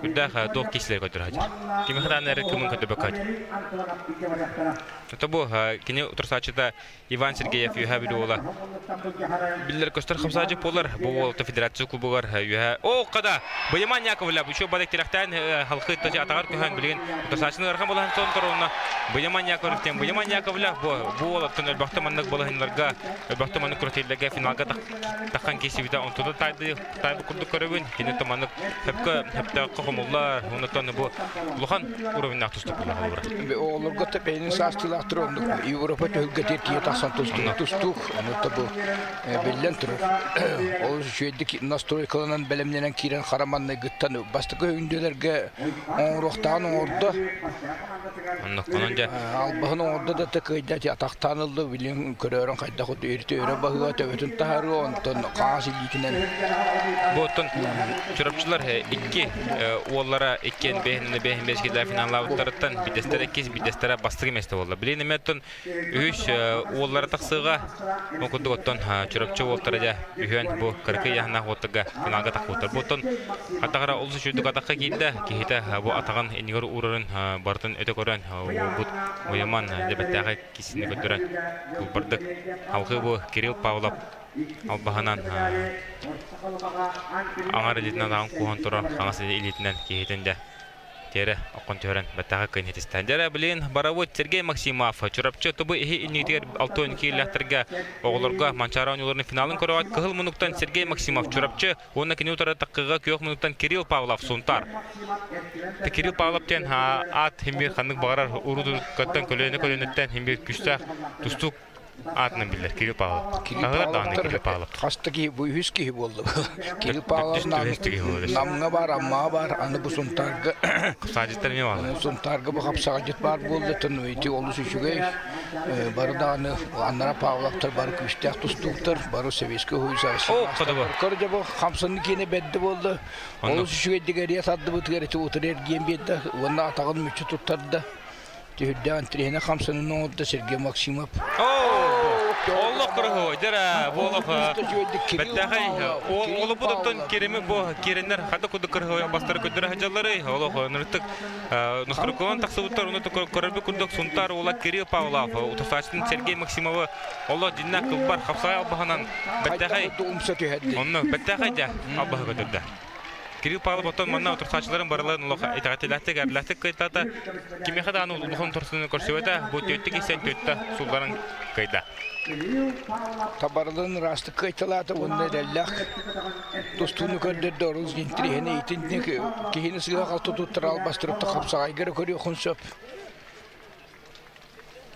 үрдээх туох киисилэр көрдөрө сылдьар. Кимиэхэ даҕаны эрэ кымын көрдөбөккө сылдьар. То бу кини утарсааччыта Иван Сергеев Үөһээ Бүлүү уола биллэр көстөр хамсааччы буолар. Бу уолата федерация кубогар үөһэ О, қада! Быйаман Яковлев еще бадык тирэхтээн халқы тачы атаҕар көһөн билигин утарсааччыны ыарахан балаһын сон торуна Быйаман Яковлев тен Быйаман Яковлев бу бу уолаттан өлбөхтө маннык балаһыннарга өлбөхтө маннык күрэхтэһиилэргэ финалга таххан киирсибитэ онтуна тайды тайбы курдук көрөбүн кини маннык хөпкө хөптөөххө хомуллар оннуттан бу улахан уровеннаах тустук буолар холобура. Оҕолорго бэйэни саастыылаахтар оннук Европа түһүлгэтигэр тиийэ тахсан тустуук тустуук онута бу биллэн турар олус үчүгэйдик настройкаланан бэлэмнэнэн киирэн хара маннайгыттан бастакы өндөлөргө оҥоруохтааҕын оҥордо Оннук онон дьэ албаһын оҥордо да кыайда атахтаан ылла билин көрөөрөн хайдах өрүтэ өрө баһыа төбөтүн таһаарыа онтон хаас илиитинэн Бу оттон чурапчылар икки уоллара иккиэн бэһинэн бэһин бэс кида финаллаабыттарыттан бидэстэрэ иккис бидэстэрэ бастакы миэстэ буолла. Билин эмэ оттон үһүс уоллара тахсыыга бу курдук оттон Чурапчы уолтара дьэ үһүөн бу кыракый яһнаах уоттарга финалга тахпыттар. Бу оттон атаҕара олус үчүгдүк атахха киирдэ. Киһитэ бу атаҕын иннигэр уурарын барытын өтө көрөн уолбут Уйаман дьэбэттээхэй киисини көрдөрөн кылбардык алҕыы бу Кирилл Павлов албаһынан аҥар илиитинэн атаҕын кууһан турар хаҥас илиитинэн киһитин дьэ Тиэрэ оккон түһэрэн баттаҕа кыын хитистэн. Дьэрэ билин барабыт Сергей Максимов Чурапчы тубу иһи иннигитигэр 6 киилэхтэргэ оҕолорго Манчаары оонньууларын финалын көрөҕөт кыһыл мунуктан Сергей Максимов Чурапчы уонна кини утары таккыга күөх мунуктан Кирилл Павлов Сунтар. Кирилл Павлов диэн аат химбир ханнык баҕарар урут-уруткаттан көлүөнэ-көлүөнэттэн химбир күстээх тустуук аатынан биллэр Кирилл Павлов. Кирилл Павлов Кирилл Павлов. Хаста киһи бу үһүс киһи буолла. Кирилл Павлов Намҥа бар, Аммаҕа бар, аны бу Сунтаарга Хапсаадьыттар эмиэ бааллар. Сунтаарга бу хапсаҕадьыт баар буолла, тон ити олус үчүгэй. Бары даҕаны Аннара Павловтар бары күүстээх тустууктар, бары советскай уһуйса. О, хотобу. Көрдө бу хамсанны киэнэ бэрдэ буолла. Олус үчүгэйдик эрийэ тардыбытыгар ити утары эргиэн биэрдэ уонна атаҕын мүччү туттарда. Түһүрдээн тириһинэ хамсанын оҥордо Сергей Максимов. Олох кырыһы, дьэрэ, бу олох бэттээхэй олоппут оттон кирими бу киреннер хата кудук кырыһы бастары көддөрө сылдьалларый олох ныртык ностроколон тахсыбыттар уну көрөрбүт курдук Сунтаар уола Кирилл Павлов утасаачытын Сергей Максимовы олох дьиннэ кылбар хапсаай албаһынан бэттээхэй онно бэттээхэй дьэ албаһы көтөрдө. Кирилл Павлов оттон манна утарсааччыларын барыларын олох итэҕэтиилээхтик, эрэлээхтик кыайтаата. Кимиэхэ даҕаны улахан утарсыыны көрсүбэтэ. Бу түөттэ киирсэн түөттэ сулларын кыайда. Табарылын ыраастык кыайталаата уонна эрэллээх тустууну көрдөрдө орус интириэһинэй итинник киһини сыыһа-халты туттар албастырытта хапсаҕайга эрэ көрүөххүн сөп.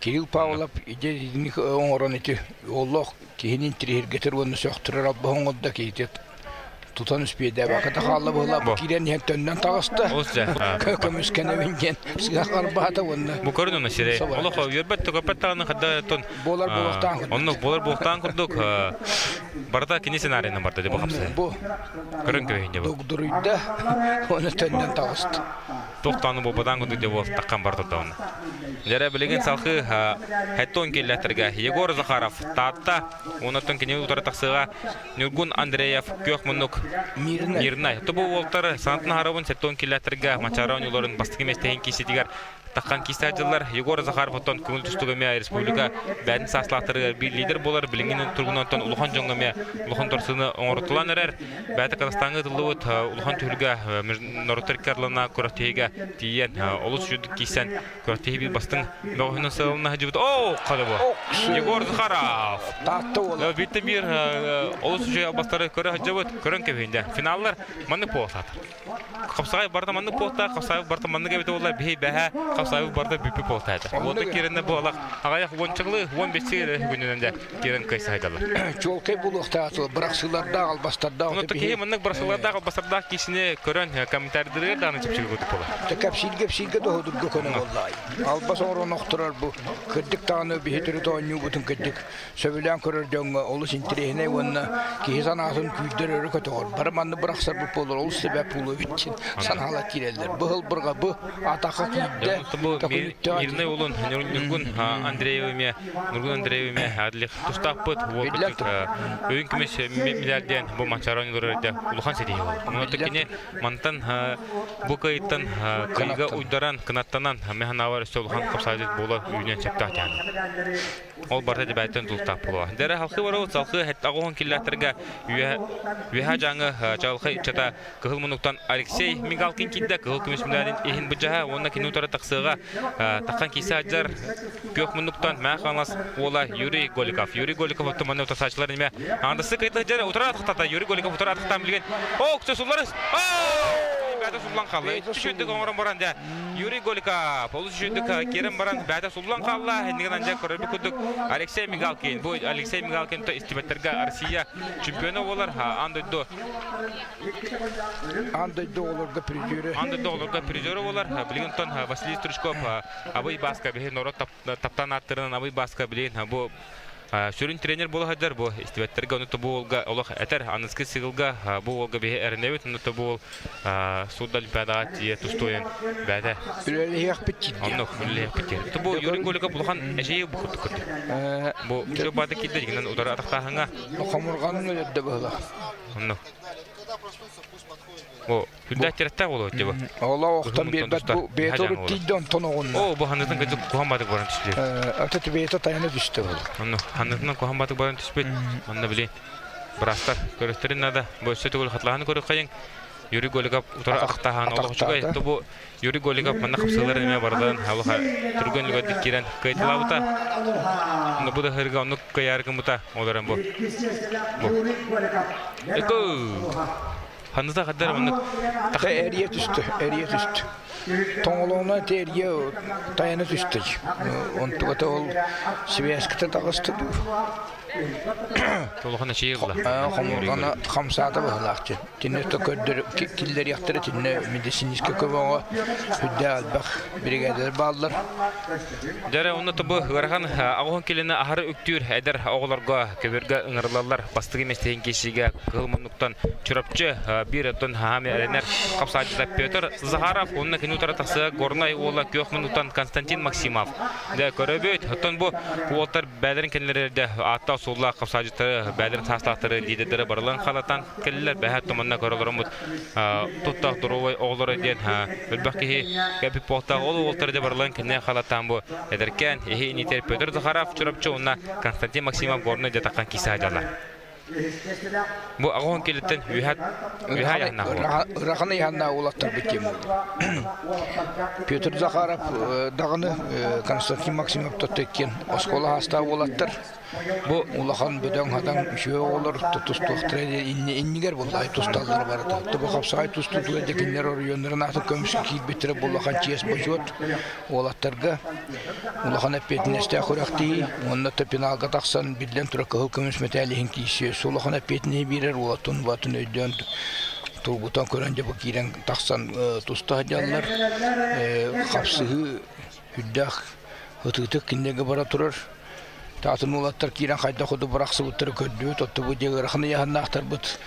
Кирилл Павлов идэ оҥорон ити олох киһини интириэһиргэтэр уонна сөхтөрөр албаһы оҥордо киһитэ тутан үспүөдээбэккэ да хаалла быһыылаах бу киирэн иһэн төннөн таҕыста көмүскэнэбин диэн сыа харбаата уонна бу көрүн ону сирэй олох үөрбэт төкөппөт даҕаны хадда тон буолар буолуохтаан курдук оннук буолар буолуохтаан курдук барыта кини сценарийынан барда бу хапсыһы бу көрөн көһүн дьэ бу дугдуруйда уонна төннөн таҕыста Тохтоону буолбатаан курдук дьэ буолтаххан бар турдаҕына. Дьэрэ билигин салхыы Хэттон киллэттэргэ Егор Захаров Таатта уоннаттан кини утары тахсыыга Ньургун Андреев Күөх Муннук Мирнай. Тобу уолтар санатын аһарабын Сэттон киллэттэргэ Мачара оонньууларын бастакы миэстэһин кииситигэр таххан киисэ дьыллар Егор Захаров оттон көҥүл тустууга эмиэ республика бэйэтин сааслаахтарыгар биир лидер буолар билиҥҥи тургунан улахан дьоҥҥо Иванова улахан торсыны оҥоротулан эрэр. Бэйэтэ Казахстаҥҥа ыытыллыбыт улахан түһүлгэ норуоттар икки күрэхтэһиигэ тиийэн олус үчүгдүк киирсэн күрэхтэһии биир бастыҥ бөҕөһүнэн сыалына сылдьыбыт. Оо, хада бу. Егор Захаров. Таатта уола. Бииртэн биир олус үчүгэй албастары көрө сылдьыбыт, көрөн кэбиһиндэ. Финаллар маннык буолсаатар. Хапсаҕай барыта маннык буолта, хапсаҕай барыта маннык эбитэ буолла, биһи бэһэ хапсаҕай барыта бүппүт буолта этэ. Уота киирэннэ буолах аҕыйах уончаклы, 15 күнүнэн дэ киирэн кыайса сылдьаллар. Чуолкай буолуохтаах бырахсыылардаах, албастардаах. Онно киһи маннык бырахсыылардаах, албастардаах киһини көрөн комментарийдырыгар даҕаны чэпчэки курдук буолар. Кэпсииргэ кэпсииргэ доһудурга көнө буоллаай. Албас оҥорон охторор бу кырдьык даҕаны биһи төрүт оонньуубутун кырдьык сөбүлээн көрөр дьоҥҥо олус интэриэһинэй уонна киһи санаатын күүрдэр өрө көтөҕөр. Бары маннык бырахсарбыт буоллар олус сэбэп буолуо эбит санаалар киирэллэр. Быһыл бырҕа бу атаха киирдэ. Бу Мирный улун Ньургун Андреева эмиэ Ньургун Андреева эмиэ Адлих тустаахпыт уолбут өйүн көмүс медаль диэн бу Манчаары оонньууларыгар да улахан ситиһии буолар. Онон кини мантан бу кыайыттан кыайыыга уйдаран кынаттанан мин санаабар өссө улахан хапсаайдыт буола үүнүөн сөптөөх диэн. Ол барыта дебээттэн тултаах буолуо. Дэрэ халқы барабыт салхы 70 киллээтэргэ үөһэ дьааҥы чаҕылхай ыччата Кыһыл муннуктан Алексей Мигалкин киирдэ. Кыһыл көмүс медалин иһин быдьаһа уонна кини утары тахсыаҕа таххан киирсэ сылдьар күөх муннуктан Мээх Хаҥалас уола Юрий Голиков. Юрий Голиков оттон утарсааччылар име аҥардасы кыйта сылдьар утары атахтата. Юрий Голиков утары атахтаан билигин Ок, суллар. Бэйэтэ суллан хаалла. Үчүгдүк оҥорон баран дьэ Юрий Голиков олус үчүгдүк киирэн баран бэйэтэ суллан хаалла. Иннигин анжа көрөрбүт курдук Алексей Мигалкин. Бу Алексей Мигалкин истибэттерге Россия чемпиона буолар. Аан дойду Аан дойду оҕолорго призеры. Аан дойду оҕолорго призеры буолар. Билигин оттон Василий Стручков Абый Баска биһи норуот таптаан ааттарынан Абый Баска билигин бу сүрүн тренер буола сылдьар бу истибэттерге ону бу уолга олох этэр аныскы сыгылга бу уолга биһи эрэнэбит ону бу уол суд олимпиадаҕа тиийэ тустуойан бэйэтэ үлэлэһиэхпит тиийдэ оннук үлэлэһиэхпит тиийдэ бу Юрий Голиков улахан эчэйии бу курдук көрдө бу үчүгэй баата киирдэ дигинэн утары атахтааһыҥҥа хомурҕанын өлөрдө быһылаах оннук Бу үрдээх тирэттээх буолуо дии бу. Ола охтон биэрбэт бу бэйэтэ урут тиийдэ онтон оҕунна. Оо, бу ханнытын кыдык куһан батык баран түспүт. Ата бэйэтэ тайана түстэ бу. Онно ханнытынан куһан батык баран түспүт. Онно били бырастар көрөстөрүн надо. Бу өссө төгүл хатлаһаны көрүөххэйиҥ. Юрий Голиков утары ахтаһаан олох үчүгэй. Бу Юрий Голиков манна хапсыылар эмиэ барыларын олох түргэн үлүгэрдик киирэн кыайталаабыта. Онно бу да ыһырга оннук кыайаары гыммыта. Ол эрэн бу. Бу. Эко! Ханныта хаддар маннык Эрийэ түстэ, эрийэ түстэ. Тоҥолоҕуна ити эрийэ тайана түстэ. Онтугата ол сибээскитэ таҕыста дуу. Улахан эчэйии ылла. Хомурҕана хамсаата быһылаахчы. Тинне көрдөр киллэриэхтэрэ тинне медицинскэй көмөҕө үрдээх элбэх биригээдэлэр бааллар. Дьэрэ онно тобу ыарахан аҕыһын килини аһары үктүүр эдэр оҕолорго көбүргэ ыҥырылаллар. Бастакы миэстэтин киирсиигэ кыһыл муннуктан Чурапчы биир оттон хаһаами эрэнэр хапсааччыта Петр Захаров уонна кини утары тахсыга Горнай уола күөх муннуктан Константин Максимов. Дэ көрөбүт. Оттон бу уолтар бээлэрин кэннилэрэ ааттаах-суоллаах хапсааччыттары бээлэрин саастаахтары лидердэрэ барыларын халатан кэллилэр. Бэһэ туманна көрөлөрөммут туттаах доруобай оҕолоро диэн элбэх киһи кэппит буолтаах ол уолтары да барыларын кэннэ халатаан бу эдэркээн иһи инитэр Петр Захаров Чурапчы уонна Константин Максимов Горнай дьатаххан киисэ сылдьаллар. Бу аҕыһын килиттэн үһэ үһэ айаннаах буолла. Ырахан ыйааннаах уолаттарбыт диэн буолла. Петр Захаров даҕаны Константин Максимов Тоттеккин оскуола аастаах уолаттар. Бу улахан бөдөҥ-хадаҥ үчүгэй оҕолор тустуохтара иннигэр буоллаҕай тусталлара барыта. Тобу хапсаҕай тустуутугар дьэ кинилэр оройуоннарын аатын көмүскэ киирбиттэрэ бу улахан чиэс-бочуот уолаттарга улахан эппиэтинэстээх күрэхтэһии уонна финалга тахсан биллэн турар кыһыл көмүс мэтээл иһин киирсиэ улахан эппиэтинэһи биэрэр уолаттын батын өйдөөн тургутан көрөн дьэ бу киирэн тахсан туста сылдьаллар хапсыһыы үрдээх ытыытык кинилэргэ бара турар Таатын уолаттар киирэн хайдах курдук бырахсыбыттары көрдүбүт, оттубут дьэ ыарахан ыйааһыннаахтарбыт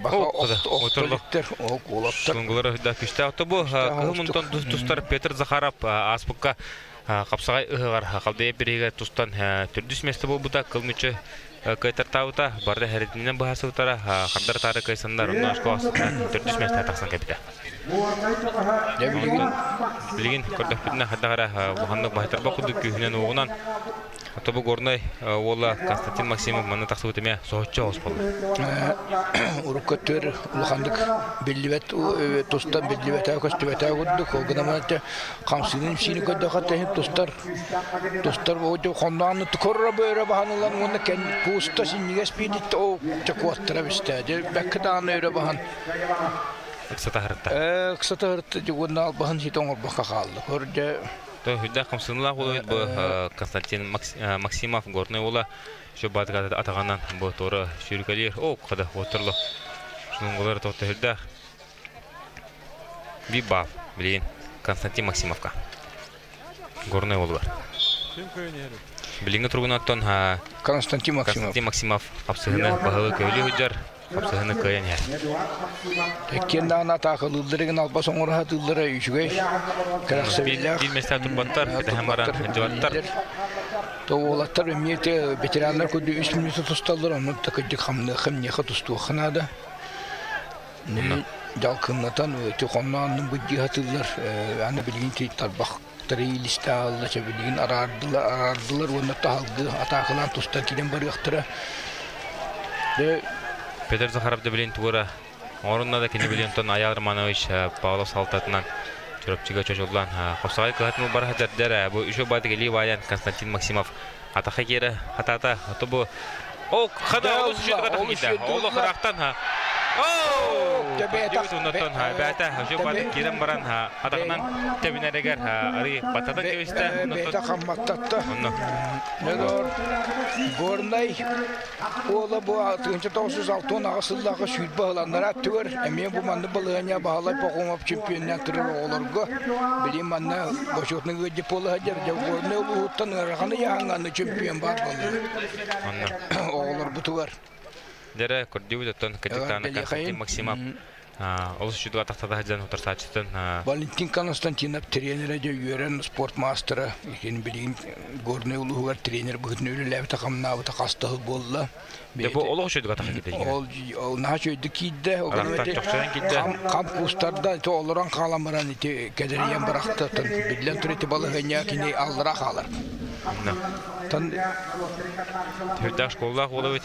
баха охтоликтэр, ол уолаттар. Сунгулара да күстээх бу кыһыл мунтон тустар Петр Захаров ааспыкка хапсаҕай ыһыҕар халдыйа бириигэ тустан төрдүс миэстэ буолбута, кыл мүччү кыайтартаабыта, барда хэритинэн быһаасыбытара, хардар таары кыайсаннар, онно оскуола төрдүс миэстэ тахсан кэлбитэ. Билигин көрдөхпүтүнэ хайдах эрэ улаханнык баһыйтарбат курдук күүһүнэн уоҕунан Отобу Горнай уола Константин Максимов манна тахсыбыт эмиэ соһуччу оҕус буолла. Урукку өттүгэр улаханнык биллибэт тустан биллибэтэ көстүбэтэ курдук ол гынан хамсыынын сиини көрдөхө тэһин тустар тустар хонноонну корро бөөрө баһан ылан уонна кэн кууста синньигэс биидитте оо чокуоттара бистэ дьэ бэккэ даҕаны өрө баһан ыксата ыксата уонна албаһын ситэ оҥорбокко хаалла көр дьэ Хүдэх хамсыынылаах уолуйт бу Константин Максимов Горнай уола шо баатыга атаҕынан бу туора сүүрүкэлиир о хада оттерло шунунголар тоҕто хүдэх Бибав билигин Константин Максимовка Горнай уолугар Билиҥҥи туругунаттан Константин Максимов Константин Максимов хапсыһыны баһылы көөлүү сылдьар хапсыһыны кыайан иһэр. Иккиэн даҕаны атаакалыылларыгын албас оҥоро сатыыллара үчүгэй, кэрэхсэбиллээх. Биир миэстэ турбаттар, кэтэһэн баран сылдьыбаттар. То уолаттар эмиэ ветераннар курдук үс мүнүүтэ тусталлар, оннук да кырдьык хамныахха, эмниэхэ тустуохха наада. Дьалкыннатан, хоннооннун быдьыы сатыыллар, аны билигин тарбах Трилистаалла сөбүлүүн араардылар, араардылар уонна таһалгы атаакалаан тустан киирэн барыахтара. Петр Захаров да билин тугура оҥорунна да кини билин тон Аял Романович Павлов салтатынан Чурапчыга чочуллан хопсаҕай кыһатын бара сылдьар бу үчү баатык илии баайан Константин Максимов атаха киэрэ хатаата ото бу О, хада олус үчүгэй Олох ыраахтан ха. Оннотон бээтэ үчүгэй баатык киирэн баран атаҕынан тэбинэригэр арый баттатан кэбистэ. Бээтэ хамматтатта. Горнай уола бу 1968 сыллааҕы сүүрбэ сыланнара аттыгар эмиэ бу манны балыһанньа Баһылай Пахомов чемпионунан турар оҕолорго билим манна бочуотунай ыалдьыт буола сылдьар. Горнай улууһуттан ыарахан ыйааһыҥҥа чемпион баар буолла. Онно. Оҕолорбутугар. Дэрэ көрдүүбүт оттон Кадьыктаана Константин Максимов олус үчүгэй атахтата сылдьан утарсааччытын Валентин Константинов тренерэ дьэ үөрэн спорт маастара икин билигин Горнай улууһугар тренер быһыытынан үлэлээбитэ хамнаабыта хас да сыл буолла. Дьэ бу олох үчүгэй атаха киирдэ. Ол наһаа үчүгэйдик киирдэ. Чохчойон киирдэ. Хам куустарда ити олорон хаалан баран ити кэдэрийэн бырахта. Биллэн турар ити балаһыанньа кини аллара хаалар. Тан Төрдөх школалаах уолабыт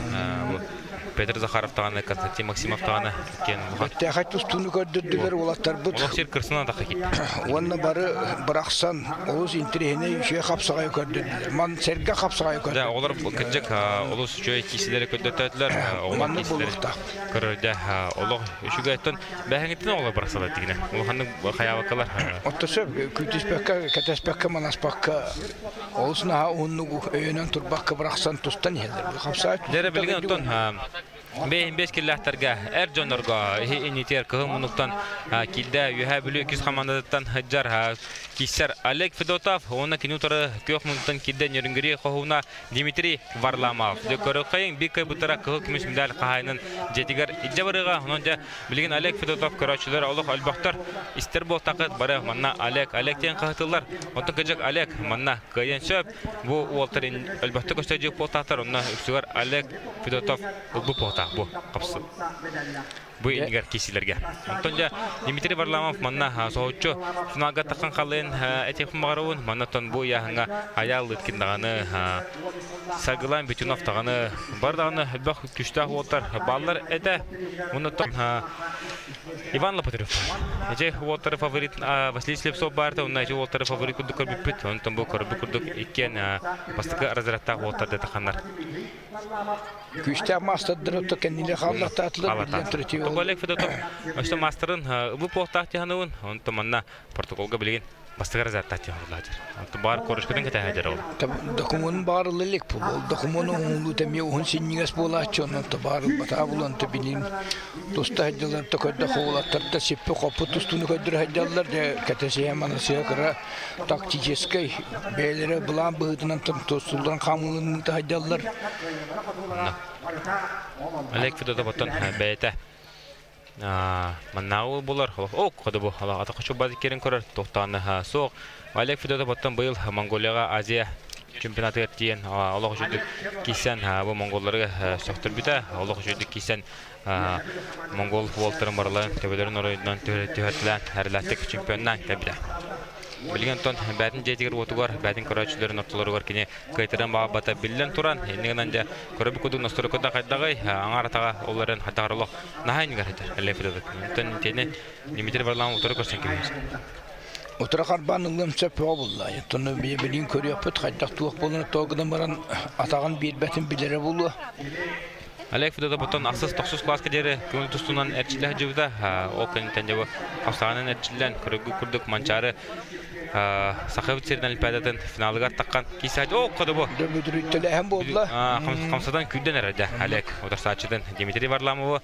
Петр Захаров таҕаны, Константин Максимов таҕаны киэн улахан. Бэртээхэй тустууну көрдөрдүлэр уолаттарбыт. Олох сир кырсынан атахха киирдэ. Уонна бары бырахсан олус интэриэһинэй үчүгэй хапсаҕайы көрдөрдүлэр. Ман сэргэ хапсаҕайы көрдөрдүлэр. Да, оҕолор кырдьык олус үчүгэй киисилэри көрдөртөөтүлэр. Оҕолор Маннык буолуохтаах. Көрөрдө олох үчүгэй. Оттон бэһэҥиттэн оҕолор бырахсалар дигинэ. Улаханнык хайаабаккалар. Отто сөп күүтүспэккэ, кэтэспэккэ, манаспакка олус наһаа уһуннук өйөнөн турбакка бырахсан тустан иһэллэр. Хапсаай Дэрэ билигин оттон бэйин бэс киллээхтэргэ эр дьоннорго инитиэр кыһыл муннуктан киирдэ Үөһээ Бүлүү кис хамаандатыттан сылдьар киссер Олег Федотов уонна кини утары күөх муннуктан киирдэ Нерюнгри хоһууна Дмитрий Варламов. Көрөккайын биир кыайбыттара кыһыл көмүс медаль хаһаайынын дьиэтигэр илдьэ барыаҕа. Онон дьэ билигин Олег Федотов көрөөччүлэр олох өлбөхтөр. Истэр буолтаххыт бары манна Олег, Олег диэн хаһытыллар. Оттон кыдьык Олег манна кыайан сөп. Бу уолтар өлбөхтө көстө дьиэ буолтаахтар. Онно үксүгэр Олег Федотов ылбыт буолтаах бу хапсы бу иннигэр киисилэргэ. Онтон дьэ Дмитрий Варламов манна соһуччу финалга таххан халыан этиэхпин баҕарабын. Манна бу ыйааһыҥҥа Айаал Лыткин даҕаны Саргылан Бетюнов даҕаны бар даҕаны элбэх күүстээх уолтар бааллар этэ. Оннуттан Иван Лопатырев. Эдьэ уолтары фаворит Василий Слепцов баарта, онно эдьэ уолтары фаворит курдук көрбүппүт. Онтон бу көрбүт курдук иккиэн бастакы разрядтаах уолтар да таханнар. Күүстээх маастардары отто кэннилэ хааллахтаатылар биллэн турар. Олег Федотов өстө маастарын ыбы пуохтаах тиһаныбын, онтон манна протоколга билигин бастакы разрядтаах тиһаныллаачыр. Онтон баар корочкатын кэтэһэдэр ол. Докумуонун баарылла илик бу. Ол докумуону уһунлуу тэмиэ уһун синньигэс буолааччы, онон табаарылбатаа булан билин туста сылдьаллар да көрдө хоолаттар да сиппи хоппут тустууну көрдөрө сылдьаллар дьэ кэтэсиһэ манасыа кыра тактическай бэйэлэрэ былаан быһыытынан тустуллан хаамыыларын таһайдаллар. Олег Федотов оттон бэйэтэ маннааҕы булар о ходу бу атахачу бад кирин көрөр тохтааны суох. Олег Федотов оттон быйыл Монголияҕа Азия Чемпионатыгар тиийэн олох үчүгдүк киирсэн бу монголларга сөхтөрбүтэ. Олох үчүгдүк киирсэн монгол уолтарын барыларын төбөлөрүн оройунан түһэртилээн эрэлээхтик чемпионнаан кэлбитэ. Билигин онтон бээтин дьиэтигэр уотугар, бээтин көрөөччүлэрин ортолоругар кини кыайтаран баҕарбата биллэн туран, иннигинэн дьэ көрөбүт курдук носторукуда хайдаҕый, аҥаар атаҕа ол эрэн хайдах олох наһаа иннигэр сытар Олег Федотов. Онтон итини Дмитрий Варламов утары көрсөн кэбиһэр. Утары харбаан ылыам сөп буолла. Оттон билигин көрүөхпүт хайдах туох буоларын тоҕо гынан баран атаҕын биэрбэтин билэрэ буолуо. Олег Федотов оттон ахсыс тохсус кылааска диэри көҥүл тустуунан эрчиллэ сылдьыбыта. Ол кэнниттэн дьэ бу хапсаҕанан эрчиллэн көрөргүт курдук Манчаары Сахабыт сирин Олимпиадатын финалыгар таххан киисээт о кодобу Бүдүрүттэлээһин буолла. Хамсадан күүрдэн эрэр дьэ Олег утарсааччытын Дмитрий Варламову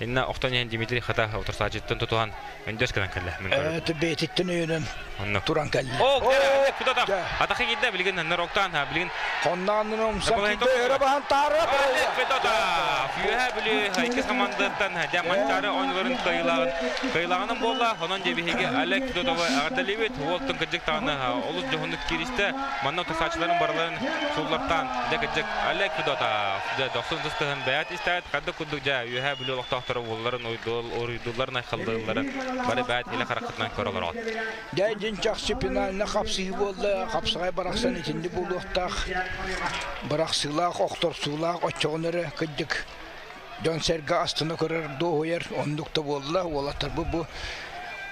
Инна охтон иһэн Дмитрий хата утарсааччыттан тутуһан өндөс гынан кэллэ. Бэйэтиттэн өйөнөн туран кэллэ. О, Федотов! Атахы киирдэ билигин Нороктан билигин Хоннаанын умсан киирдэ өрө баһан таары Федотов! Үөһэ Бүлүү иккис командаттан дьэ Манчаары оонньууларын кыайыылааҕын кыайыылааҕынан буолла. Онон дьэ биһиги Олег Федотовы эҕэрдэлиибит. Уолтун кырдьык даҕаны олус дьоһуннук кииристэ. Манна утарсааччыларын барыларын сууллартаан дьэ кырдьык Олег Федотов дьэ дохсун тыстыһын бэйэт истээт ханнык курдук дьэ Үөһээ Бүлүү олохтоохторо уолларын уруйдуулларын айхаллыылларын бары бэйэт илэ хараххытынан көрө олороҕут. Дьэ дьин чахчы финальна хапсыһыы буолла, хапсаҕай барахсан итинник буолуохтаах. Бырахсыылаах, охторсуулаах оччоҕуна эрэ кырдьык дьон-сэргэ астына көрөр, дуоһуйар оннук да буолла. Уолаттарбыт бу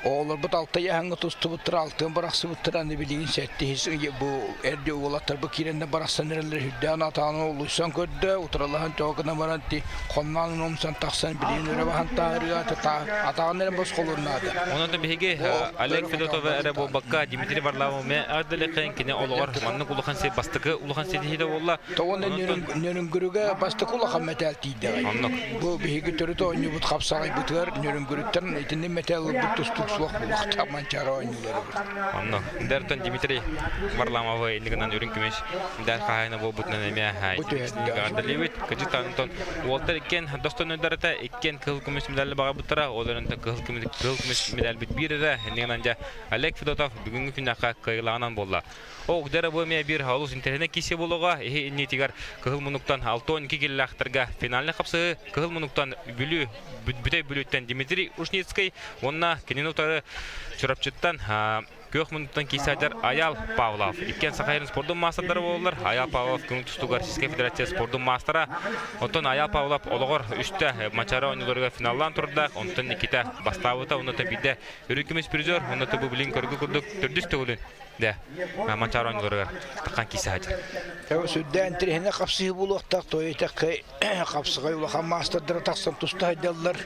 Оҕолорбут алта ыйааһыҥҥа тустубуттара, алтыан бырахсыбыттара, аны билигин сэттиһис ый бу эрдэ уолаттарбыт киирэннэр барахсан эрэллэр үрдээн атааны олуйсан көрдө, утаралаһан тоҕо гынан баран ти хонноон умсан тахсан билигин өрө баһан таарыга атаҕын эрэ босхолуон наада. Онон да биһиги Олег Федотовы эрэ буолбакка Дмитрий Варламов эмиэ ардылыхын кини олоҕор маннык улахан сир бастакы улахан ситиһиитэ буолла. Тоҕо Нөрүнгүрүгэ бастакы улахан мэтээл тиийдэҕэй. Оннук. Бу биһиги төрүт оонньуубут хапсаҕайбытыгар Нөрүнгүрүттэн итинник мэтээл ылбыт тустуук суох буолуохтаах Манчаары оонньууларыгар. Онно. Дертон Дмитрий Варламовы иннигинэн үрүҥ көмүс медаль хаһаайына буолбутунан эмиэ эҕэрдэлиибит. Кыдьык онтон уолтар иккиэн достойнойдарыта иккиэн кыһыл көмүс медали баҕарбыттара. Ол эрэн кыһыл көмүс медальбит биир эрэ. Иннигинэн дьэ Олег Федотов бүгүҥҥү күннэххэ кыайыылааҕынан буолла. Ол дьэ бу эмиэ биир олус интэриэһинэй киирсии буолуоҕа. Иһи иннитигэр Кыһыл Мунуктан 62 киллээхтэргэ финальнай хапсыһыы Кыһыл Мунуктан Бүлүү Бүтэй Бүлүүттэн Дмитрий Ушницкий уонна кинини утары Чурапчыттан Күөх Мунуктан киирсээччилэр Аял Павлов. Иккиэн Саха сирин спордун маастардара буолаллар. Аял Павлов көҥүл тустууга Российскай Федерация спордун маастара. Оттон Аял Павлов олоҕор үстэ Манчаары оонньууларыгар финаллаан турда. Онтон иккитэ бастаабыта, онно биирдэ үрүҥ көмүс призер, онно бу билин көргү курдук төрдүс төгүлүн Дэ, Манчаары оонньууларыгар таххан киирсэ сылдьар. Сүрдээн интэриэһинэй хапсыһыы буолуохтаах. Тоойутэххэ хапсаҕай улахан маастардара тахсан туста сылдьаллар.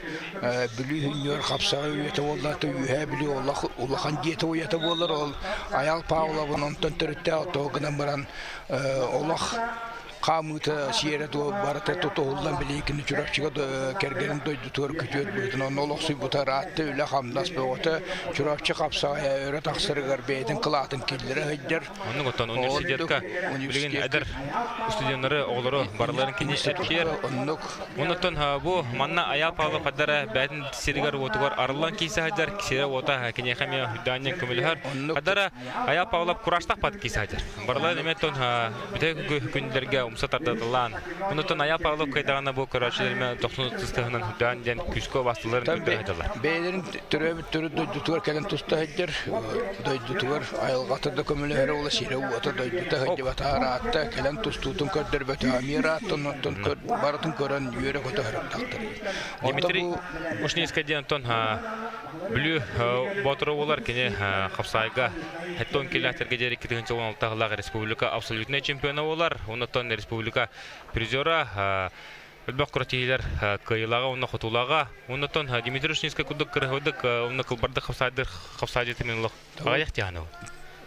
Бүлүү хүннүөр хапсаҕай үйэтэ буолла, Үөһээ Бүлүү улахан дьиэтэ уйата буолар. Ол Айаал Павловын онтон төрүттээх тоҕо гынан баран олох хаамыыта сиэрэ дуо барыта тутуһуллан билигин Чурапчыга кэргэнин дойдутугар күтүөт быһыытынан онно олохсуйбута ыраатта үлэ-хамнас бөҕөтө Чурапчы хапсаҕайа өрө тахсарыгар бэйэтин кылаатын киллэрэ сылдьар. Оннук оттон университетка билигин эдэр студеннары оҕолору барыларын кини эрчийэр. Оннук. Оннуттан бу манна Айаал Павлов хаддара бэйэтин сиригэр-уотугар арыллан киирсэ сылдьар, сирэ-уота киниэхэ эмиэ үрдээнньэн көмөлөһөр. Хаддара Айаал Павлов кураштах бат киирсэ сылдьар. Барыларын эмиэ оттон бүтэй күннэргэ умса тардатылаан. Онуттан Аял Павлов кыайдаҕына бу көрөөччүлэрмэ дохсун тыстыһынан үрдээн диэн күүскэ бастыларын үрдүн сылдьаллар. Бэйэлэрин төрөөбүт төрүт дойдутугар кэлэн туста сылдьар, дойдутугар айылҕата да көмөлөһөрө уола сирэ-уота дойдута сылдьыбата ыраатта, кэлэн тустуутун көрдөрбөтө эмиэ ыраатта, онтон барытын көрөн үөрэ-көтө сырыттахтар. Дмитрий Ушницкай диэн оттон Бүлүү Боотура буолар кини хапсаайга 70 километрга диэри 2016 сыллаах республика абсолютнай чемпиона буолар. Оннуттан республика призера элбэх күрэхтэһиилэр кыайыылааҕа уонна хотуулааҕа. Оннуттан Дмитрий Ушницкай курдук кырыһыбыдык уонна кылбардык хапсаайдыр хапсаайдьыты мен олох аҕыйах тиһанабын.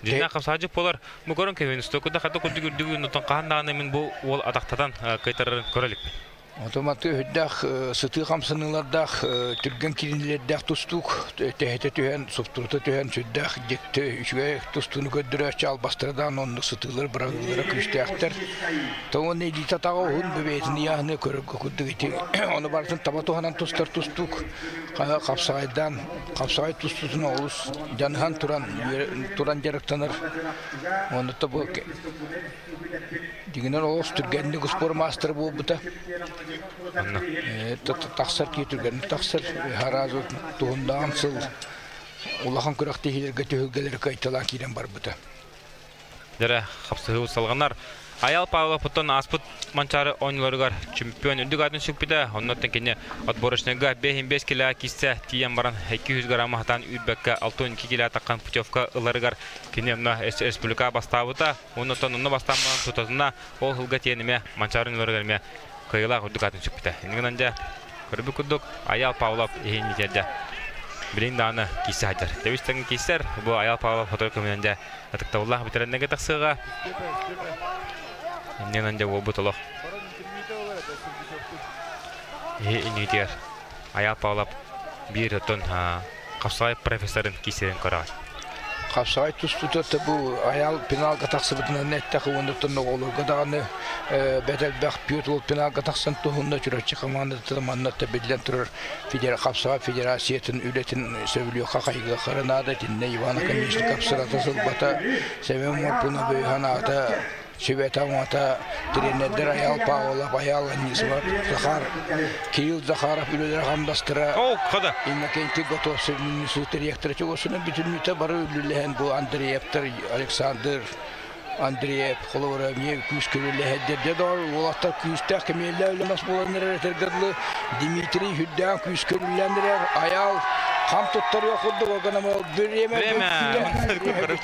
Дьиҥнээх хапсаайдьыт буолар. Бу көрөн кэбин стокуда хата курдук үрдүгү оннуттан хаһан даҕаны мин бу уол атахтатан кыайтарарын көрө иликпин. Отоматы үрдээх сытыы хамсаныылардаах, түргэн кииринилэрдээх тустуук тэһитэ түһэн, суптурута түһэн сүрдээх дьикти үчүгэй тустууну көрдөрөөччү албастардаан оннук сытыылар быраҕыылара күүстээхтэр. Тоҕо илиитэ атаҕа уһун бэйэтин ыйааһыны көрөргө курдук ити ону барытын таба туһанан тустар тустуук хапсаҕайдаан хапсаҕай тустуутун олус дьаныһан туран туран дьарыктанар. Онно бу Дигинен олус түргэнник спорт мастера буолбута. Тахсар кии түргэнник тахсар. Харазы туһундаан сыл улахан күрэхтэһиилэргэ түһүлгэлэри кайталаан киирэн барбыта. Дэрэ хапсыһыы салҕанар. Аял Павлов оттон ааспыт Манчаары оонньууларыгар чемпион үрдүк аатын сүкпүтэ. Оннуттан кини отборочнайга 5 килэ киирсэ тиийэн баран 200 грамм хатаан үүрбэккэ 62 килэ таххан путевка ыларыгар кини онно республика бастаабыта. Оннуттан онно бастаан баран тутатына ол сылга тиийэн эмиэ Манчаары оонньууларыгар эмиэ кыайыылаах үрдүк аатын сүкпүтэ. Иннигинэн дьэ көрбүт курдук Аял Павлов иһин дьэ билин даҕаны киирсэ сылдьар. Тэбис тэҥ киирсэр. Бу Аял Павлов сотору кэминэн дьэ ытыктабыллаах бүтэрэннэргэ тахсыаҕа. Иннинэн дьэ буолбут олох. Иһи иннигитигэр Аял Павлов биир оттон хапсаҕай профессорын киирсэрин көрөҕүн. Хапсаҕай тустуута бу Аял пеналга тахсыбытынан эттэхэ уонна оҕолорго даҕаны бэрт элбэх түөрт уол пеналга тахсан туһунна Чурапчы хамаандата манна биллэн турар Хапсаҕай федерациятын үлэтин сөбүлүөххэ хайгыахха наада итиннэ Иван Оконешников сырата сылбата Семен Морпунов өйө-санаата сүбэтэ-амата тренердэр Айаал Павлов, Айаал Анисимов, Захар, Кирилл Захаров үлэлэрэ хамнастара Иннокентий Готовцев директора чугасынан бүтүннүүтэ бары үлэлэһэн бу Андреевтар, Александр Андреев холобура эмиэ күүскэ үлэлэһэрдэр дьэ доҕор уолаттар күүстээх кэмиэллээх үлэмэс буолан эрэр этэргэ дылы Дмитрий үрдээн күүскэ үлэлээн эрэр Айаал хам туттарыах курдук органа Время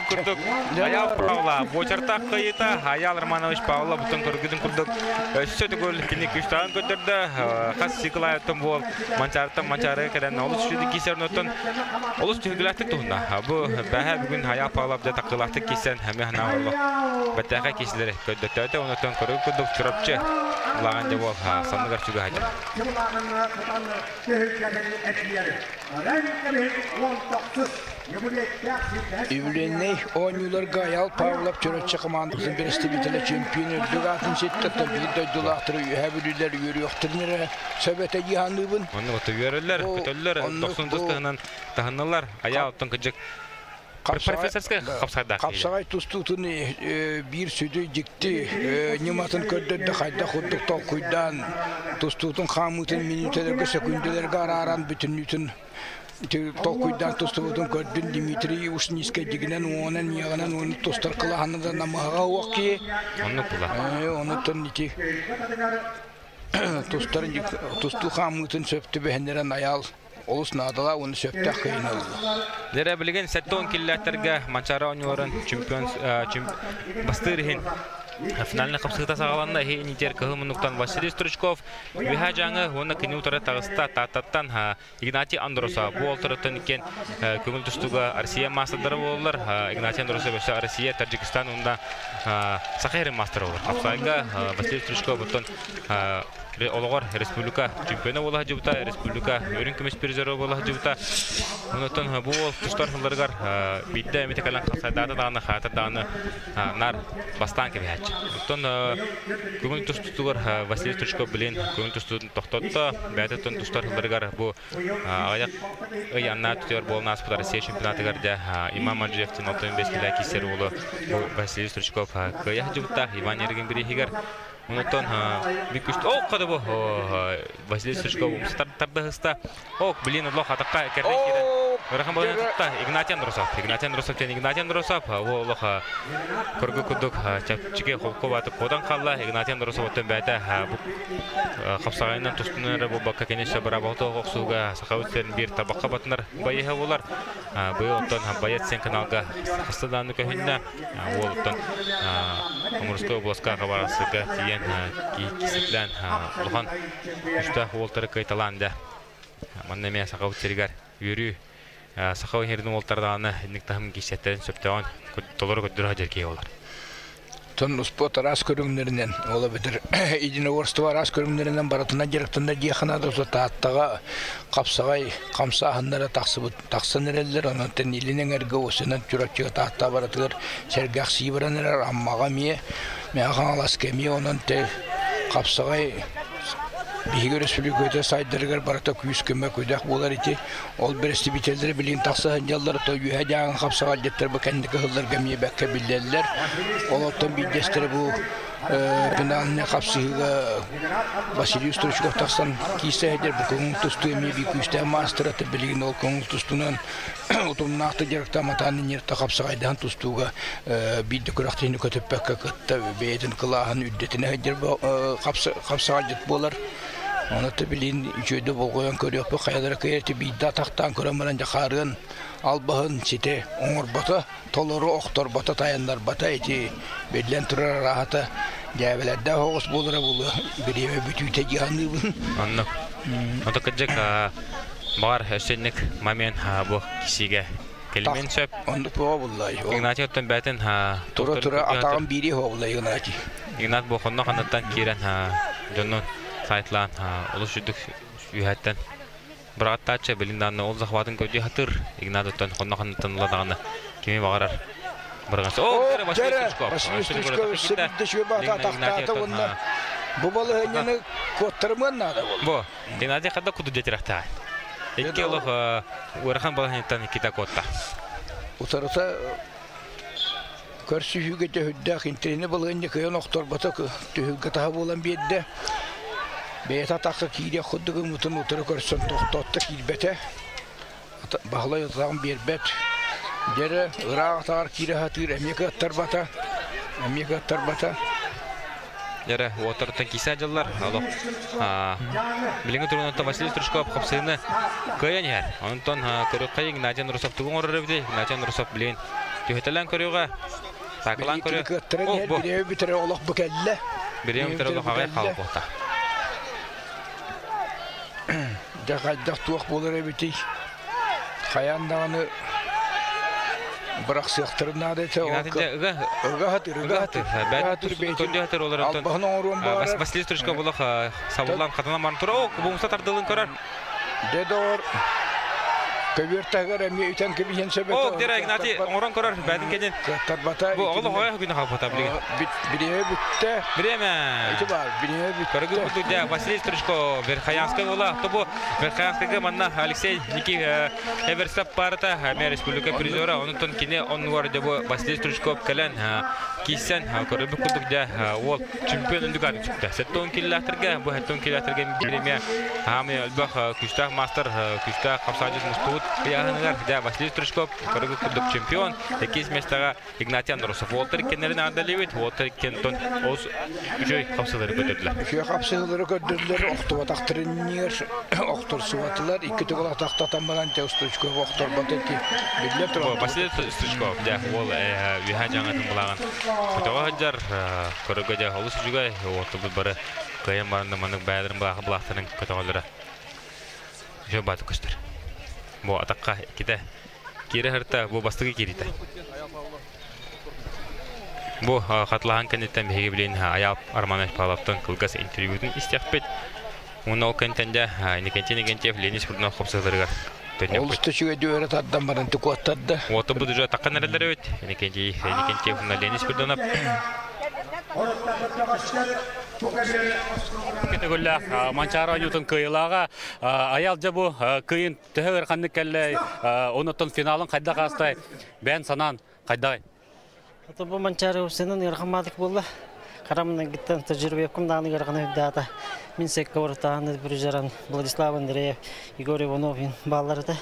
курдук Аял Павла буочартаах кыайыыта Аял Романович Павлов бутун көргүтүн курдук өссө төгүл кини күстаан көрдөрдө хас Николаевтан буол Манчаарыттан Манчаарыга кэлэн олус үчүгэй киисэр оннуттан олус түһүлгэлээхтик туһунна бу бэһэ бүгүн Аял Павлов дьэ таккылаахтык киирсэн эмиэ санаа орло бэртээхэй киисилэри көрдөттөөтө оннуттан көрүг курдук Чурапчы улахан дьэ буол санныгар чугаһайда Юбилейнай оонньууларга Айаал Павлов Чурапчы хамаандатын бэрэстэбиитэлэ чемпион үрдүк аатын ситтэ биир дойдулаахтары үөһээ бүлүүлэр үөрүөхтэрин эрэ сөп этэ дии саныыбын. Оннук ото үөрэллэр, көтөллөр, тохсун тыс таһынналар. Айаал оттон кыдьык профессорскай хапсайдаах. Хапсаҕай тустуутун биир сүдү дьикти ньыматын көрдөрдө хайдах курдук толкуйдаан тустуутун хаамыытын мүнүүтэлэргэ сөкүүндэлэргэ арааран бүтүннүүтүн толкуйдаан тустубутун көрдүн Дмитрий Ушницкай дигинэн уонан иэҕинэн уону тустар кылаһана да намыһаҕа уох киһи. Оннук була. Онуттан ити тустар тустуу хаамыытын сөп түбэһиннэрэн Айаал олус наадалаах уонна сөптөөх кыайыыны ылла. Дэрэ билигин 70 киллээттэргэ Манчаары оонньууларын чемпион бастыыр иһин финальный хапсыыта саҕаланна. Иһи инитер кыһыл муннуктан Василий Стручков Үһэ дьаҥы уонна кини утары таҕыста Тааттаттан Игнатий Андросов. Бу олторуттан иккиэн көҥүл тустууга Россия маастардара буолаллар. Игнатий Андросов өссө Россия, Таджикистан уонна Саха сирин маастара буолар. Хапсаайга Василий Стручков оттон олоҕор республика чемпиона буола сылдьыбыта, республика үрүҥ көмүс призера буола сылдьыбыта. Онтон бу уол тустар сылларыгар биирдэ эмитэ кэлэн хапсайдаата даҕаны, хаатар даҕаны наар бастаан кэбиһээччи. Оттон көҥүл тустуутугар Василий Стручков билин көҥүл тустуутун тохтотто. Бэйэтэ тустар сылларыгар бу аҕыйах ый аннаа түтүгэр буолан ааспыт Россия чемпионатыгар дьэ Имам Маджиевтин 65 килэ киирсэр уолу бу Василий Стручков кыайа сылдьыбыттаах Иван Ерыгин бирииһигэр. Онтон бик күст ок қады бу Василий Стручков тардыһыста. Ок, блин, олох атаққа кэрден киирэн. Ырахан болон тутта Игнатий Андросов. Игнатий Андросов тен Игнатий Андросов ол олох көргө курдук чэпчики холку баты куотан хаалла. Игнатий Андросов оттон бэйэтэ бу хапсаҕайынан тустунан эрэ буолбакка кини өссө бырабалты охсууга сахабыт сирин биир табахха батынар байыһа буолар. Быйыл оттон Боец сен каналга хаста дааны көһүннэ. Уол оттон Амурскай областка Хабаровскайга тиийэн киситлээн улахан күүстээх уолтары кыайталаан дэ. Манна эмиэ сахабыт сиригэр үөрүү саха иһирин уолтардаҕына инник таһым киисэттерин сөптөөҕүн толору көрдөрө сылдьар киһи буолар. Тон спорт араас көрүҥнэринэн, ол эбэтэр единоборство араас көрүҥнэринэн барытынан дьарыктанар диэххэ наада. Тааттаҕа хапсаҕай хамсааһыннара тахсыбыт тахсан эрэллэр. Онон илин эҥэргэ осынан Чурапчыга Таатта барытыгар сэргэхсии баран эрэр. Аммаҕа эмиэ, Мэҥэ Хаҥаласка эмиэ онон те хапсаҕай биһиги өрөспүүбүлүкэбитэ сайдарыгар барыта күүс-көмө күдэх буолар ити. Ол бэрэстэбиитэллэрэ билигин тахса сылдьаллар, то үөһэ дьааҥы хапсаҕай дьиттэр бу кэнники сылларга эмиэ бэккэ биллэллэр. Ол оттон биирдэстэрэ бу Финалне хапсыһыыга Василий Стручков тахсан киирсэ сылдьар. Бу көҥүл тустуу эмиэ биир күүстээх маастара билигин ол көҥүл тустуунан утумнаахтык дьарыктамматаан инньэртэ хапсаҕайдаһан тустууга биир да күрэхтэһиини көтүппэккэ кытта бэйэтин кылааһын үрдэтинэ сылдьар хапсаҕайдьыт буолар. Ону билигин үчүгэйдик болҕойон көрүөхпүт хайалара кыайар биирдэ атахтаан көрөн баран дьэ хаарыан албаһын ситэ оҥорбото, толору охторбото, тайаннарбата ити биллэн турар арааһата дьээбэлэрдээх оҕус буолара буолуо бириэмэ бүтүүтэ дии саныыбын. Оннук. Ото кырдьык баҕар өссө момент бу кисигэ кэлимиэн сөп. Оннук буола буллай. Игнатий оттон бээтин тура-тура атаҕын биири хообулла Игнатий. Игнат бу хонно ханныттан киирэн дьоннун сайтлаан олус үрдүк үһэттэн бырааттааччы билин даҕаны ол захватын көрдүү хатыр Игнат оттон хонно ханныттан ыла даҕаны кими баҕарар бырҕас. О, Василий Стручков. Василий Стручков өссө биирдэ үчүгэй баата атахтаата уонна бу балаһыанньаны куоттарымыан наада буолла. Бу Геннадий хадда куду дэтирахтаа. Икки олох ыарахан балаһыанньаттан иккитэ куотта. Утарыта көрсүһүүгэ төһүрдээх интэринэ балаһыанньа кыайан охторбото түһүлгэ таһа буолан биэрдэ. Бэйэтэ атахха киириэх курдук ыммытын утары көрсөн тохтоотто киирбэтэ. Баһылай атаҕын биэрбэт. Дьэрэ ыраах атаҕар киирэ сатыыр эмиэ кыаттарбата. Эмиэ кыаттарбата. Дьэрэ уоттарыттан киисэ дьыллар олох билиҥҥи туругунан Василий Стручков хапсыыны кыайан иһэр. Онтон көрүөххэ Игнатий Нурусов тугу оҥорор эбитий? Игнатий Нурусов билигин түһэтэлээн көрүөҕэ. Саакылаан көрүө. Кыаттаран иһэр бириэмэ бүтэрэ олох бу кэллэ. Бириэмэ бүтэрэ олох аҕай хаалбыта. Дьэ хайдах туох буолар эбитий? Хайаан даҕаны бырахсыахтарын наада этэ. Ыга хатыр, ыга хатыр. Бэйэтин албаһын оҥоруон баҕарар. Василий Стручков булах сабыллан хатана баран тура, о, кубумса тардылын көрөр. Дьэ доҕор, көбүөр таһыгар эмиэ үтэн кэбиһиэн сөп этэ. О, Дера Игнатий оҥорон көрөр, бэйэтин кэннин. Кыаттарбата. Бу оҕоло хоойо күнү халбата билигин. Бириэмэ бүттэ. Бириэмэ. Ити баар, бириэмэ бүттэ. Көргү курдук дьэ Василий Стручков Верхоянскай буола. Тобу Верхоянскайга манна Алексей Ники Эверсов парата эмиэ республика призера. Онтон кини оннугар дьэ бу Василий Стручков кэлэн киирсэн көрөрбүт курдук дьэ уол чемпион үрдүк аатын сүктэ. 70 килилээхтэргэ бу 70 килилээхтэргэ бириэмэ хаамый элбэх күүстээх маастар, күүстээх хапсааччы мустубут ыйааһыныгар дьэ Василий Стручков көрүгү курдук чемпион, иккис миэстэҕэ Игнатий Андросов. Уолтар иккеннэрин аадалыбыт, уолтар иккентон олус үчүгэй хапсыылары көрдөрдүлэр. Үчүгэй хапсыылары көрдөрдүлэр, охтубатахтарын охторсубатылар, икки төгүл атахтатан баран Стручков охторбото ити биллэ турар. Василий Стручков, дьэ, уол үөһээ дьаҥатын былааҕын көтөҕө сылдьар, көрөргө дьэ олус үчүгэй, уоттубут бары кыайан баран да маннык бэйэлэрин былаахтарын көтөҕөллөрө үчүгэй баатык көстөр. Бу атахха иккитэ киирэ сырта, бу бастакы киириитэ. Бу хатылаһан кэнниттэн биһиги билин Айаал Романович Павловтан кылгас интервьютун истиэхпит. Уонна ол кэнниттэн дьэ Иннокентий Иннокентьев Леонид Спирдонов хопсаларыгар төннүөхпүт. Олус да үчүгэй тардан баран куоттарда. Уота бу уже таққан эрэллэр эбит. Иннокентий Иннокентьев уонна Леонид Спирдонов. Төгүллээх Манчаары оонньуутун кыайыылааҕа Айаал дьэ бу кыйын төһө ыараханнык кэллэй, онуттан финалын хайдах аастай, бэйэн санаан хайдаҕый? Бу Манчаары сенен ыарахаммаатык буолла. Харамнагыттан тажирбеккум дааны ыараханы үрдэата. Мин секке ортааны призеран Владислав Андреев, Егор Иванов бааллар этэ.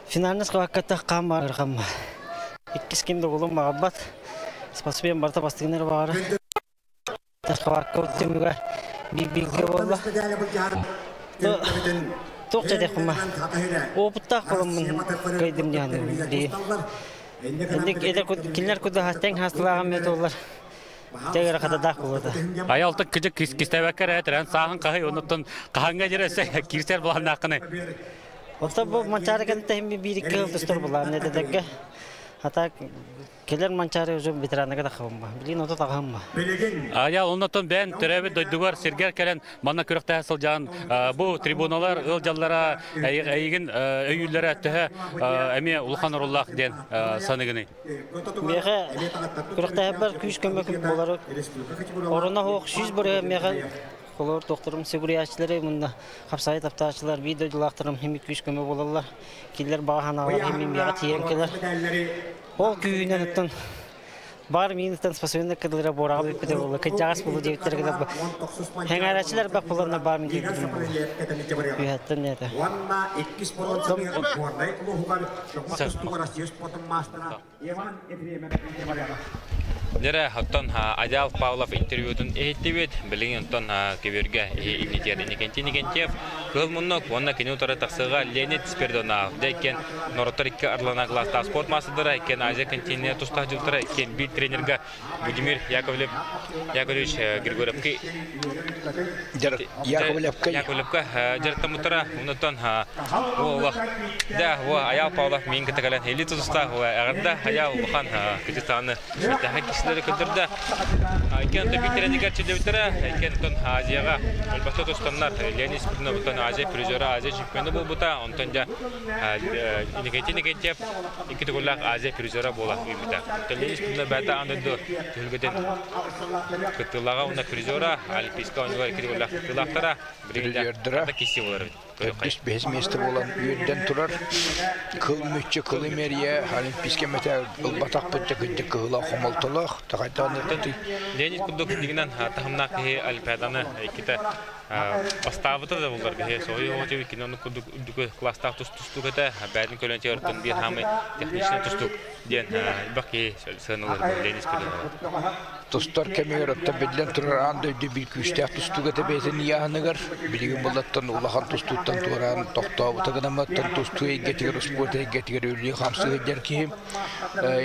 Финальный схватката кам ыарахамма. Иккис ким да улум мағаббат. Спортсмен барта бастыгынар баара. Схватка түмүгэр биир-бииргэ буолла. Туох дьэ Опыттаах буоламмын кыайдым диэн дии. Кинилэр куда тэҥ хаастылааҕым метоллар. Тегер хатадаах буолуота. Айалта кыжык кистебеккер этерен сааһын хаһый онуттан хаһанга жересе кирсер буланнаакыны. Ота бу Манчаары кэнниттэн биир икки сыл тустар булаан этедерге. Хата Кэлэр Манчаары уже ветераннарга тахабын ба. Билигин ото таҕаһым ба. Аял оннотон бэйэн төрөөбүт дойдугар сиргэр кэлэн манна күрэхтэһэ сылдьан бу трибуналар ыалдьаллара эйигин өйүүллэрэ төһө эмиэ улахан оруоллаах диэн саныгыный? Миэхэ күрэхтэһэрбэр күүс көмө буолар. Оруна суох 100% миэхэ холор докторум сүгүрүйээччилэри мунна хапсаайы таптааччылар биир дойдулаахтарым хими күүс көмө буолаллар. Кинилэр баҕа санаалар хими миэхэ тиийэн кэлэр. Ол күүһүнэн оттон Бар минутан способен кыдылра борага бүппүтэ болла. Кыжагас болу дебиттер гына. Хеңәрәчиләр бак буларна бар мин дип. Үһәттен нәтә. Дэрэ, оттон Адял Павлов интервьютун иһиттибит, билигин оттон көбүөргэ иннитиэр Иннокентий Иннокентьев кыһыл муннук уонна кини утары тахсыыга Леонид Спиридонов дьэ иккиэн норуоттар икки ардыларынан кылаастаах спорт маастардара, иккиэн Азия континент тустаах дьылтара, иккиэн биир тренергэ Будимир Яковлев Яковлевич Григорьевка Яковлевка Яковлевка дьарыктаммыттара. Онтон олох да Аял Павлов миин кытта кэлэн илии тутустаах эҕэрдэ Аял улахан Кыргызстаны бэртээхэй киһилэри көрдөрдө. Иккиэн биир тренеригэр чилдибиттэрэ, иккиэн оттон Азияҕа элбэхтэ тустаннар. Леонид Спирдонов оттон Азия призера, Азия чемпиона буолбута. Онтон дьэ Иннокентий Иннокентьев икки төгүллээх Азия призера буола үүммүтэ. Леонид Спирдонов бэйэтэ аан дойду түһүлгэтин кыттыылааҕа уонна призера, Олимпийскай оонньуулар икки төгүллээх кыттыылаахтара. Призердара киси буолар эбит. Төрдүс бэһис миэстэ буолан үөрдэн турар. Кыл мүччү кыл имэрийэ олимпийскай мэтээл ылбатахпыт да кырдьык кыһыла хомолтолоох. Тахайдаан Леонид курдук дигинэн таһымнаах киһи Олимпиаданы иккитэ бастаабыта да буллар биһи соһуйу оҕоту иккини оннук курдук үрдүкү класстаах тустуук этэ бэйэтин көлөн тиэртэн биир хаамай техничный тустуук диэн элбэх киһи сыаналыыр Леонид Спиридонов. Тустар кэмигэр оттон биллэн турар аан дойду биир күүстээх тустуук этэ бэйэтин ыйааһыныгар. Билигин буллаттан улахан тустууттан туораан тохтообута гынамматтан тустуу эйгэтигэр, успуорт эйгэтигэр үлэлии-хамсыы сылдьар киһи.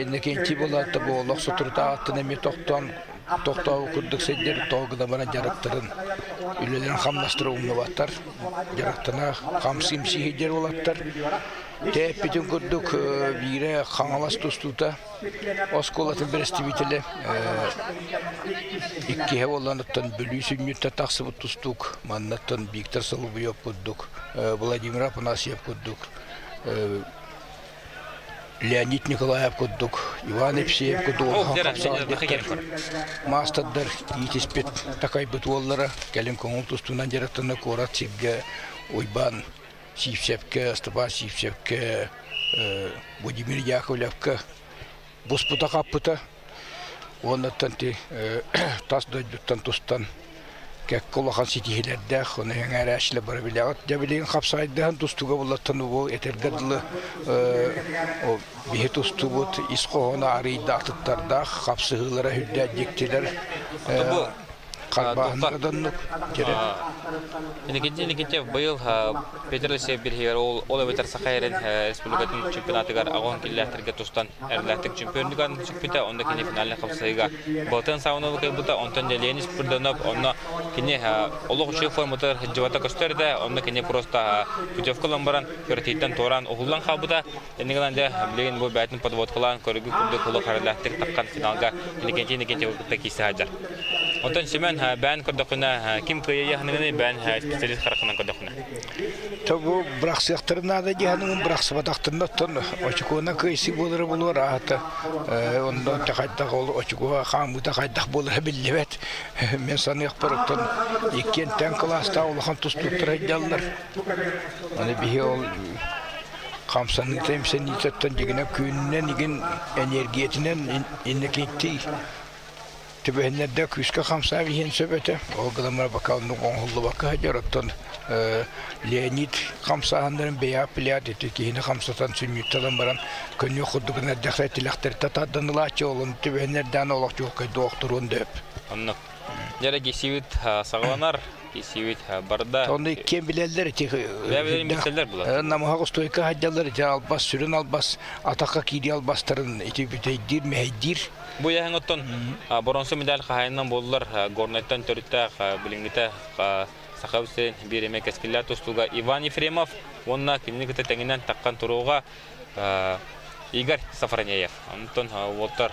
Иннокентий буолаатта бу олох соторутааҕыттан эмиэ тохтоон тохтообут курдук сылдьар тоҕо гына баран дьарыктарын үлэлэрин хамнастара умнубаттар. Дьарыктана хамсыы-имсии сылдьар уолаттар. Тээппитин курдук биирэ Хаҥалас тустуута оскуолатын бэрэстэбиитэлэ иккиһэ буолланыттан Бүлүү сүнньүттэн тахсыбыт тустуук маннаттан Виктор Соловьев курдук Владимир Афанасьев курдук Леонид Николаев курдук Иван Епсеев курдук маастардар иитиспит такайбыт уоллара кэлин көҥүл тустуунан дьарыктанна куорат сиргэ Уйбаан Сивцевкэ, Степан Сивцевкэ, Владимир Яковлевка буспута-хаппыта. Уоннаттан ти тас дойдуттан тустан кэккэ улахан ситиһилэрдээх, ону эҥээрээччилэр бары билэҕит. Дьэ билигин хапсаайдаһан тустууга буллаттан убу этэргэ дылы биһи тустубут ис хоһооно арыйда атыттардаах, хапсыһыылара үрдээх дьиктилэр. Харбааһыннара да оннук. Инникитин Никитев быйыл Петр Алексеев бириһигэр ол ол эбэтэр Саха эрин республикатын чемпионатыгар аҕон киллээхтэргэ тустан эрлээхтик чемпионнуган сүкпүтэ, онно кини финальный хапсыһыыга Балтын Сауновы кыайбыта, онтон Леонид Спирдонов онно кини олох үчүгэй форматыгар сылдьыбата көстөр да, онно кини просто путевка ылан баран күрэтииттэн туораан уһуллан хаалбыта. Иннигинэн дьэ билигин бу бэйэтин подводкалаан көрүгү курдук олох эрэлээхтик таххан финалга Иннокентий Иннокентьевы кытта киирсэ сылдьар. Оттон Семен бэйэн көрдөххүнэ ким кыайыахыныгыный бэйэн специалист харахынан көрдөххүнэ? Тобу бырахсыахтарын наада диэханыгын бырахсыбатахтарына оттон очукуона кыайсы буолара булуор аата онно хайдах ол очукуга хаамыыта хайдах буолара биллибэт. Мен саныахпар оттон иккиэн тэҥ кылаастаах улахан тустууктар айдаллар. Аны биһи ол хамсаныыта имсэниитэттэн дьигинэ күнүнэн игин энергиятинэн иннокентий түбэһиннэрдэ күүскэ хамсаан иһиэн сөп этэ. Ол гынан баран пока оннук оҥоһуллубакка сылдьар. Оттон Леонид хамсааһыннарын бэйэҕэ плят ити киһини хамсатан сүнньүттэн баран көнүөх курдук эрдэхтэ тилэхтэртэ тардан ылааччы ол түбэһиннэрдээн олох чуолкайдыы охторуон да өп. Оннук. Дьэ кисибит саҕаланар, кисибит барда. Онно иккиэн билэллэр ити билэллэр булар. Намыһах устуойка сылдьаллар ити албас сүрүн албас атахха киирии албастарын ити бүтэйдиир, мэһэйдиир. Бу яһын оттон боронсу медаль хаһайынан буоллар Горнайтан төрүттээх билиҥҥитэ Саха сирин биир эмэ кэскиллээх тустууга Иван Ефремов уонна кинини кытта тэҥинэн таххан туруоҕа Игорь Сафронеев. Онтон уолтар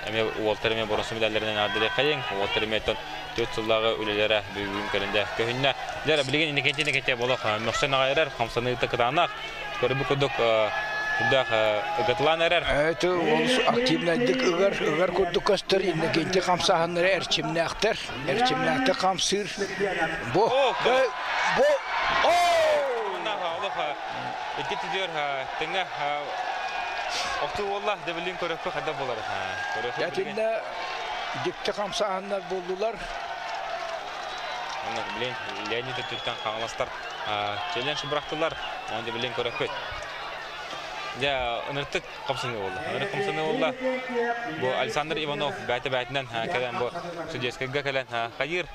эмиэ уолтар эмиэ боронсу медалларынан аадырыаххайыҥ. Уолтар эмиэ оттон 4 сыллааҕы үлэлэрэ бүгүн көрүндэ көһүннэ. Дьэ, билигин Иннокентий Иннокентьев болох мөхсөн аҕай эрэр, хамсаныыта кытаанах. Көрбүт курдук үрдээх ыгатылаан эрэр. Это олус активнайдык ыгар, ыгар курдук көстөр. Иннокентий хамсааһыннара эрчимнээхтэр. Эрчимнээхтик хамсыыр. Бу, бу, Олох икки түдүөр тэҥэ Охту болла, дебилин көрөккө хада болар. Ятинна дикти хамсаһаннар булдулар. Онна билин Леонид өттүттэн хаҥаластар челлендж бырахтылар. Оны дебилин көрөккө. Дьэ, ыныртык хамсаныы буолла. Ынырык хамсаныы буолла. Бу Александр Иванов бэйэтэ бэйэтинэн кэлэн бу судейскайга кэлэн хайыр.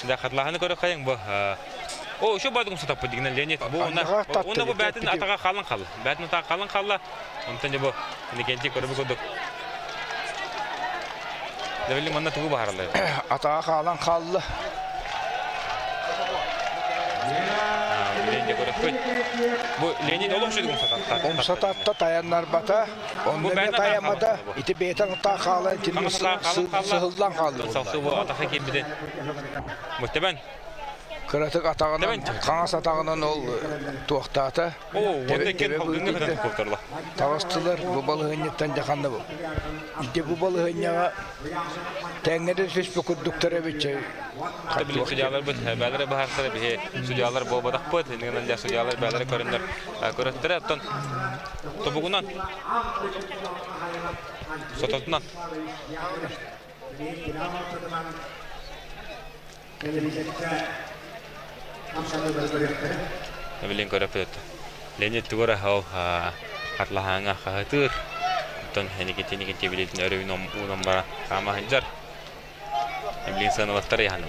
Дьэ, хатылаһыны көрө хайың бу. О, еще бадым сатаппы дигинен Леонид. Бу онна онна бу бәтин атаға қалын қалла. Бәтин атаға қалын қалла. Онтон бу Никенти көрбү көрдүк. Дебили манна тугу баһаралар. Атаға қалан қалла. Бу Леонид олох шүдүк умсататта. Умсататта таяннар бата. Онда бе таямата. Ити бетен та хаала итини сыһыллан хаалды. Салсы бу атаха кирбиден. Муттебен. Кыратык атағынан, қаңас атағынан ол туақтаата. О, онда кен халгынга кытан копторла. Тағыстылар, бу балыһынньыттан жаханды бу. Ите бу балыһынньаға тәңгеде түспү курдуктар эбитче. Били судьялар бит, бәләре баһарсара бихе судьялар болбадак бит, нигенен дә судьялар бәләре көрүннәр. Көрөттөр оттон тобугунан сототунан. Билин көрөп өттө. Леонид тугара хау хатлахаңа хатыр. Оттон хеникити никити билитин өрүн унан бара хама ханжар. Билин саналаттар яханы.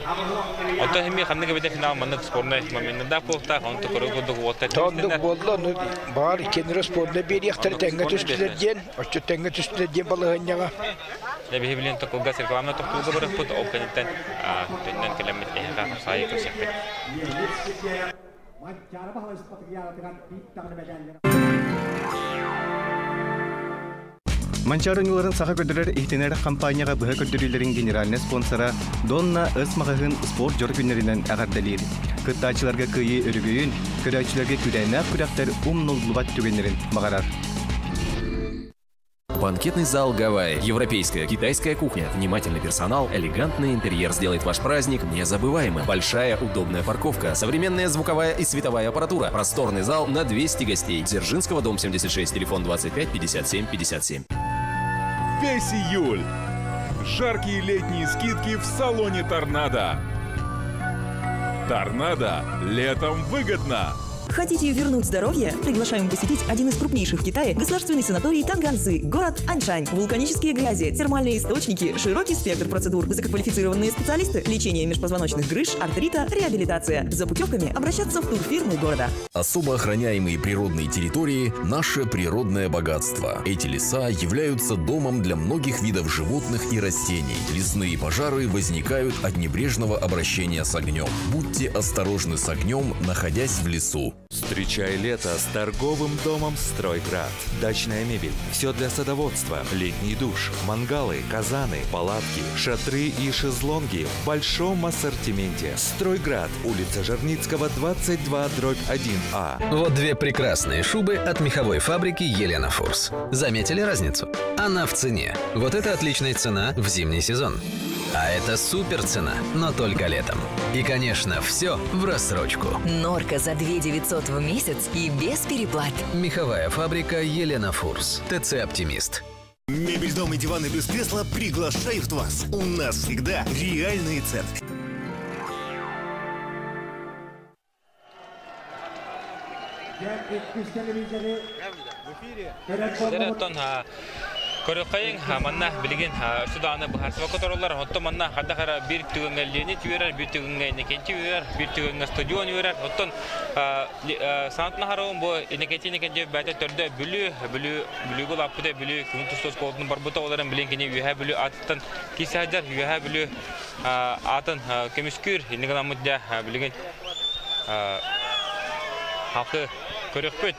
Онтон хеми ханныгы бите финал маннык спорный моментында болта, онто көрө курдук уотта. Тондук болду, ну бар кенре спорный бир яктар тәңгә түстүләр ден, оччу тәңгә түстүләр ден балыгынняга. Лебихи билин токулга реклама токтулга барып пут, ол кенеттен төннөн келемит эха сайы көсөкпет. Манчары нюларын саха көдөрөр ихтенер компанияга быһа көдөрүлөрүн генеральный спонсора Донна Өс мағаһын спорт жор күннеринен әгәрдәлир. Кыттаачыларга кыйы өрүгөйүн, көрөөчүлөргө күрәнәк күрәктер умнуллубат түгеннерин магарар. Банкетный зал «Гавайи». Европейская, китайская кухня, внимательный персонал, элегантный интерьер сделает ваш праздник незабываемым. Большая удобная парковка, современная звуковая и световая аппаратура, просторный зал на 200 гостей. Дзержинского, дом 76, телефон 25 57 57. Весь июль. Жаркие летние скидки в салоне «Торнадо». «Торнадо» летом выгодно. Хотите вернуть здоровье? Приглашаем посетить один из крупнейших в Китае государственный санаторий Танганзы, город Аньшань. Вулканические грязи, термальные источники, широкий спектр процедур, высококвалифицированные специалисты, лечение межпозвоночных грыж, артрита, реабилитация. За путевками обращаться в турфирмы города. Особо охраняемые природные территории – наше природное богатство. Эти леса являются домом для многих видов животных и растений. Лесные пожары возникают от небрежного обращения с огнем. Будьте осторожны с огнем, находясь в лесу. Встречай лето с торговым домом «Стройград». Дачная мебель, все для садоводства, летний душ, мангалы, казаны, палатки, шатры и шезлонги в большом ассортименте. «Стройград», улица Жерницкого, 22/1А. Вот две прекрасные шубы от меховой фабрики «Елена Фурс». Заметили разницу? Она в цене. Вот это отличная цена в зимний сезон. А это супер цена, но только летом. И, конечно, все в рассрочку. Норка за 2 900 в месяц и без переплат. Меховая фабрика «Елена Фурс». ТЦ «Оптимист». Мебель, дом и диваны без кресла приглашают вас. У нас всегда реальные цены. Көрөккайын манна билген суданы бахарсыба которолар, оттон манна хадахара бир түгөнгө Леонид үйрер, бир түгөнгө Иннокентий үйрер, бир түгөнгө стадион үйрер. Оттон санатына харауын бу Иннокентий Иннокентий бәте төрдө бүлү, бүлү, бүлүгө лаппыта бүлү күн тустос колдун барбыта оларын билен кени үйә бүлү аттан кисәжар үйә бүлү атын көмүскүр иннигана мудда билген халкы көрөкпөт.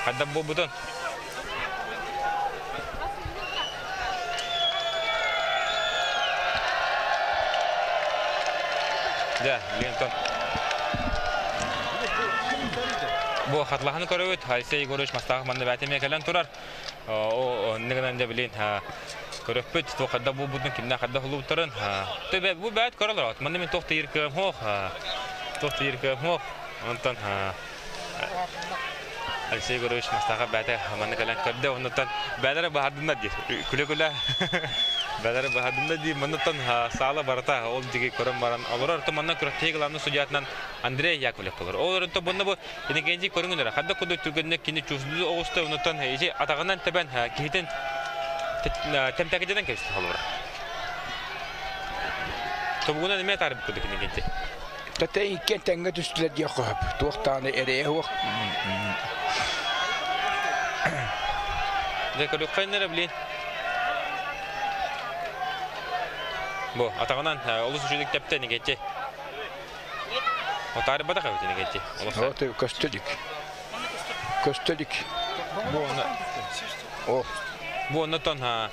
Хадда бу бутон. Да, Лентон. Бу хатлаханы көрөбүт, Алексей Егорович Мастахов манна бәтеме кэлэн турар. О, нигенен дә билин, көрөппүт, ту хадда бу бутун кимнә хадда хулуптарын. Төбә бу бәт көрөлөр. Манна мен тохты иркем хох. Тохты иркем хох. Онтон Алексей Егорович Мастаха бәте манна кэлэн көрдө, оннуттан бээлere баһардынна дии. Күлэ-күлэ бээлere баһардынна дии. Маннаттан саала барыта ол диги көрөн баран олорор. То манна күрэхтэһии главный судьятынан Андрей Яковлев болор. Ол орунта бунна бу Иннокентий көрүҥүнэрэ хадда курдук түргэнник кини чуусду оҕуста, оннуттан ити атаҕынан тэбэн киһитин тэмтэкидинэн кэбистэ холобура. Тобугунан эмиэ таарбыт курдук Иннокентий. Тэтэ иккиэн тэҥҥэ түстүлэр диэх хөп. Туох даҕаны эрэйэ суох. Дьэ көрүөххэ блин. Бу атаҕынан олус үчүгэй тэптэ Иннокентий. Отаарбатах эбит Иннокентий. Вот көстөлүк. Көстөлүк. Бу оны О. Бу оннотон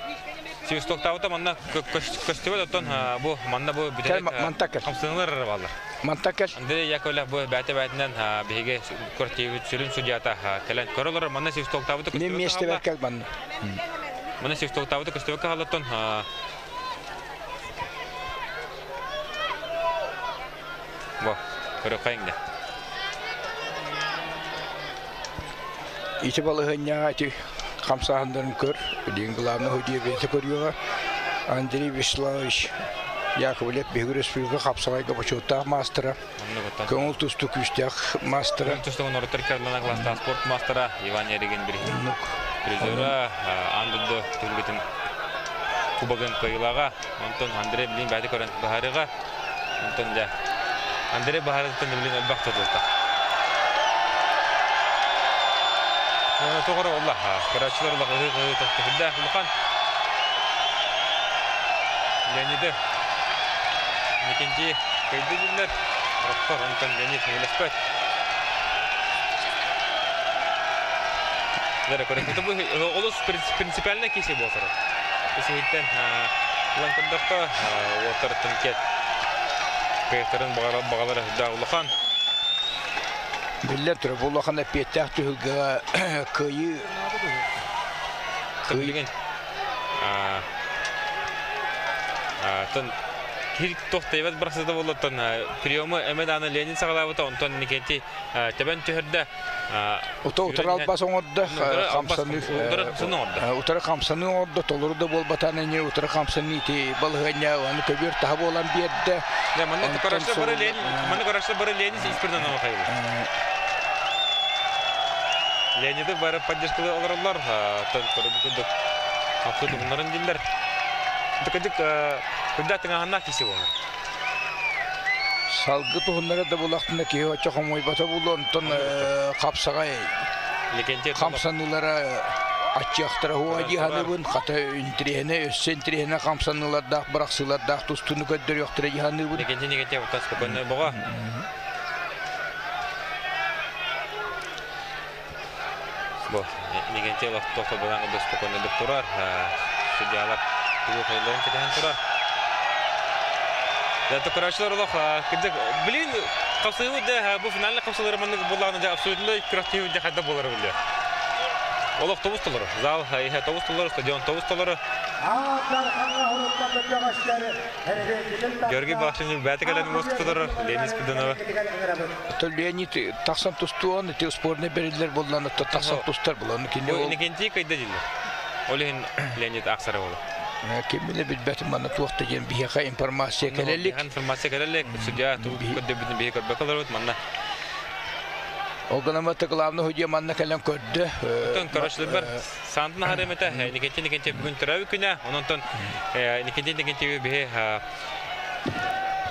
Свистоктаабыта манна көстүбэт оттон бу манна бу бүтэһик Мантакел. хамсыгылар эрэ бааллар. Мантакел. Андрей Яковлев бу бээтэ бээтинэн биһиги квартирабыт сүрүн судьята кэлэн көрөлөр манна свистоктаабыта Мен көстүбэт миэстебер кэл манна. Манна свистоктаабыта көстүбэккэ хааллаттан бу көрөккөйүҥ да. Ити балаһыанньаҕа ити хамсааһыннарын көр, билигин главный судья бэйэтэ көрүөҕэ. Андрей Вячеславович Яковлев биһиги республика хапсаҕайга бочуоттаах маастара, көҥүл тустуу күүстээх маастара. Көҥүл тустуу норуттар карлана класстаах спорт маастара Иван Ярыгин призера аан дойду түһүлгэтин кубогын кыайыылааҕа. Онтон Андрей билин бэйэтэ көрөн быһаарыаҕа. Онтон дьэ Андрей быһаарыттан билин элбэх тутулта. Тоҕоро олла. Көрөөччүлэр улахан ыһыы тохтохүрдээх улахан. Леониды Никентий кыйды дииллэр. Рохтор онтон Леонид сөбүлэспэт. Олус принципиально киси буолар. Исиһиттэн ылан көрдөххө, уоттарыттан кет кыахтарын бағалары да улахан. Биллэн турар, бу улахан эппиэттээх түһүлгэҕэ кыайыы Билигин тон кир тохтайбат барсыта болоттон приемы эме дааны Ленин саҕалаабыта, онтон Никенти тэбэн түһэрдэ. Ото утары албас оҥордо, хамсаныы утары хамсаныы оҥордо, толору да буолбатан ини утары хамсаныы ити балаһыанньа аны көбүөр таһа буолан биэрдэ. Манна көрөшө бары Ленин, манна көрөшө бары Ленин испирден оҥохайбыт. Леониды бары поддержкалы олороллор, тон көрүбү курдук хамсыы туһуннарын диллер. Тыкыдык күндә тыңаһанна киси болар. Салгы туһуннара да булахтына киһи оччо хомойбата булу, онтон хапсаҕай хамсаныылара аччыахтара хуа дьиһаныбын хата интириэһинэ өссө интириэһинэ хамсаныылардаах бырахсыылардаах тустууну көрдөрүөхтэрэ дьиһаныбын. Никенти Никенти оттон спокойно боҕо. Бу Никенти тохто булан спокойно турар. Судьялар тугу хайларын кэтэһэн турар. Да көрөөччүлэр олох кырдьык блин хапсыһыы да бу финальный хапсыһыылар маннык буоллаҕына дьэ абсолютно күрэхтэһии дьэ хайдах буолара биллэр. Олох тобус толору. Зал иһэ тобус толору, стадион тобус толору. Георгий Балашин бэйэтэ кэлэн муоста толорор Леонид Спиридонова. Леонид тахсан тустуон, ити спорный бериллер буоллан, тахсан тустар булан. Бу Иннокентий кыйда диллер. Ол иһин Леонид ахсара боло. Ким биле билбэтим манна туох да диэн биһиэхэ информация кэлэлик. Информация кэлэлик, судья тугу көрдөбүтүн биһи көрбөккө олоробут манна. Ол гынан барта главный судья манна кэлэн көрдө. Оттон көрөөччүлэр саантын аһарым этэ Никентий Никентий бүгүн төрөөбүт күнэ. Онон Никентий Никентий биһи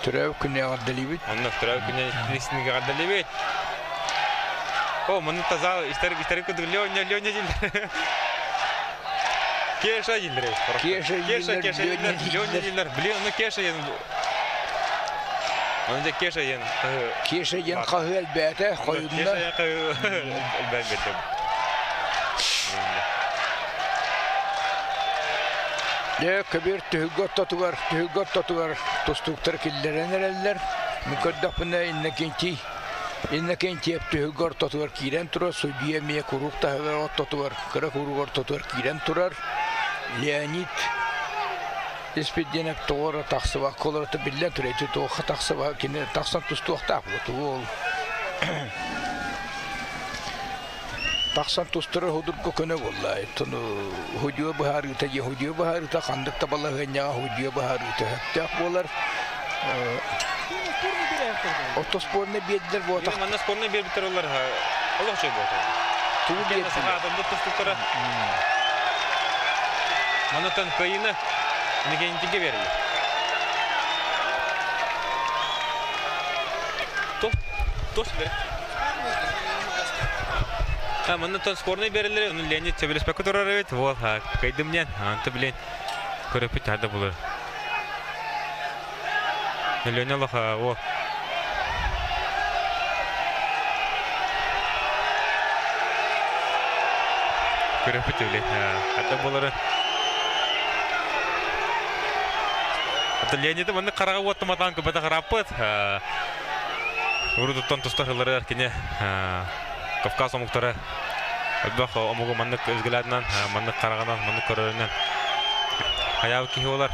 төрөөбүт күнэ эҕэрдэлиибит. Онно төрөөбүт күнэ эҕэрдэлиибит. О, манна таза истер истер кудук Леня Леня дилер. Кеша дилер. Кеша Кеша Кеша дилер. Леня дилер. Блин, ну Кеша ен. Оны же Кеша ен. Кеша ен хаһы элбээтэ хойунна. Кеша ен хаһы элбээн бердем. Дьэ, көбүөр түһүлгэ ортотугар, түһүлгэ ортотугар тустууктар киллэрэн эрэллэр. Мин көрдөхпүнэ Иннокентий Иннокентьев түһүлгэ ортотугар киирэн турар, судьуйа эмиэ куруук таһыгар ортотугар, кыра куруук ортотугар киирэн турар. Леонид Испирдиэнэп тоҕо эрэ тахсыбакка олорото биллэн турар, ити туохха тахсыба кини тахсан тустуохтаах буолуо, тугу ол. Тахсан тустара худурга көнө буолла. Оттон худьуо быһаарыыта дьиэ худьуо быһаарыыта ханнык да балаһыанньаҕа худьуо быһаарыыта сөптөөх буолар. Отто спорный биэрдилэр буотах. Манна спорный биэрбиттэр олар олох үчүгэй буолта. Тугу биэрдилэр? Саха адамды тустуктара. Манатан кыайыны Никентиге берилер. Тос бер. Маннатан спорный берилер, оны Леонид сөбілеспекке турар эбит. Вот, кайдым ден, анты билен көрөпүт хада булар. Леонид Лоха, о. Көрөпүт билен, хада булары. Леониды манны қараға оттыматан көбәті қараппыт. Урудуттан тустар ылары кини Кавказ омуктары элбэх омугу маннык өзгелеринен, маннык караганан, маннык көрөрүнэн хаябы киһи болар.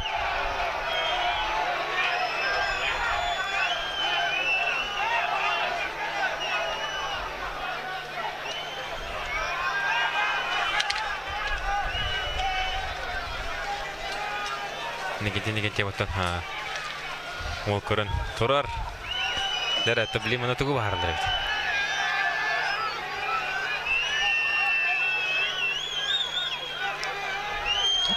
Негете негете оттан ол көрөн турар. Дәрә табли мына тугу бахарлар бит.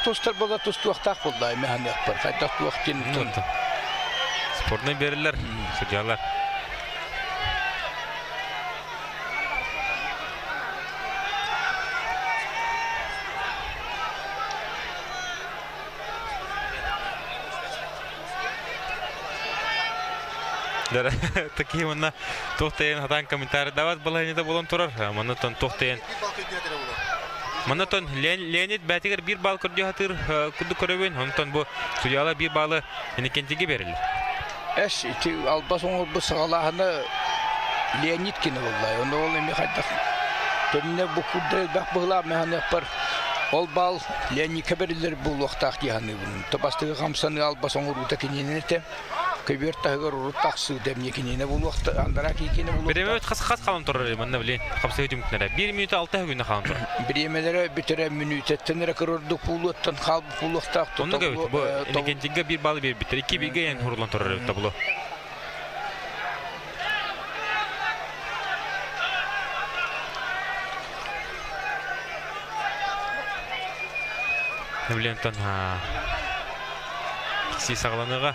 Тустар бола тустуохтаах булла эме ханныахпар. Хайдах туох дин Спортный берилер, судьялар. Такие манна тохтайын хатан комментарий дават балайны болон турар. Манна тон тохтайын. Манна тон Леонид бәтигер бир бал көрдө хатыр куду көрөбүн. Онтон бу судьяла бир балы Иннокентиге берилди. Эс ити албас оңор бу сагалаһына Леонид кини боллай. Оны ол эми хайдах төнне бу кудда бак быгла механеппар. Ол бал Леонидке берилер булуктак дияны бун. Табастыгы камсаны албас оңор ута кининете. Көбер тагыр урут таксы демне кинине булуакта андара кикине булуакта. Биреме хас хас калан турар манна билен. Камса өтүм күнәре. 1 минут 6 күнә калан турар. Биремелere битере минутеттен рекордук булуаттан калып булуакта. Онны көбүт бу Иннокентиге бир балы бер битер. 2 бирге ен хурулан турар табло. Билен тон си сагланыга.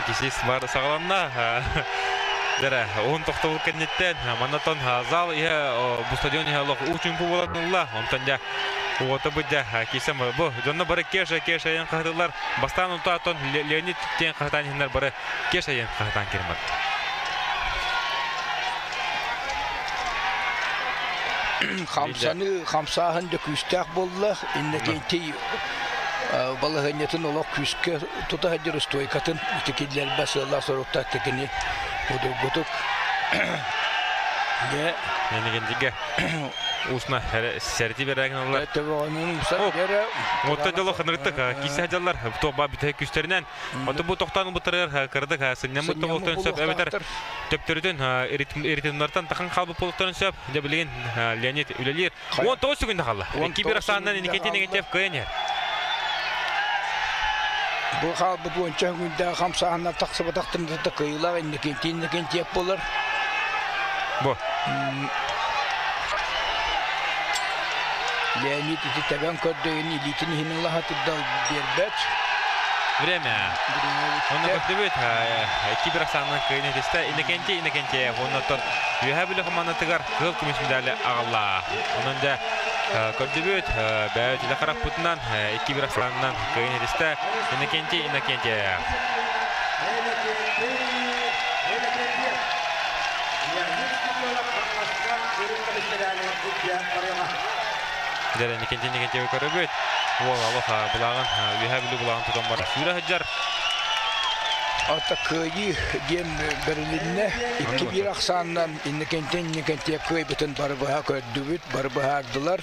Кисис бар сагаланна. Дәрә, он тоқтабыл кеннеттен, манатон зал ihe бу стадион ihe лох үчүн бу болатылла. Онтан ja Уота бу ja кисем бу жонно бары кеша кеша ен кахтылар. Бастан унта тон Леонид тен кахтан хиннер бары кеша ен кахтан кирмат. Хамсаны хамсаһын да күстәк болла, иннекенти балаһыннатын олох күскә тута хадир стойкатын итикиллер басылла сорукта текини удургутук. Не Энегендиге усна сәрти берәген алар. Отта жолы хынырттык, кисе жаллар, тоба бите күстеринен. Ото бу токтан бутырыр кырдык, сыннамы тоголтон сөп, эбетер төптөрүтөн ритмнартан тахан калбы болуктан сөп, де билген Леонид үлелер. 19 секунд калды. Эки бир сандан Никитин Никитев кыйнер. Бу халбы буенча күндә хамсаһына таксы батактын да кыйла, Никитин Никитев болар. Бу. Леонид ити табан көрдөгөн илитин хинин лахатыдал бербет. Время. Оны көрдөбөт. Эки бир санын кыйны тесте. Иннокенти Иннокентьев. Оны тон үйә биле командатыгар кыл күмүш медали агалла. Онун да көрдөбөт. Бәйт иле карап бутунан эки бир санын кыйны тесте. Иннокенти Иннокентьев. Дәрә Никентин Никентьев көрөбөт. Ол алоха булагын, үйә биле булагын тутан бар. Сүрә хаҗар. Ата кыайыы диэн бэрилиннэ. Икки биир ахсаанынан инникинтэн инникинтиэ кыайбытын бары быһа көрдүбүт, бары быһаардылар.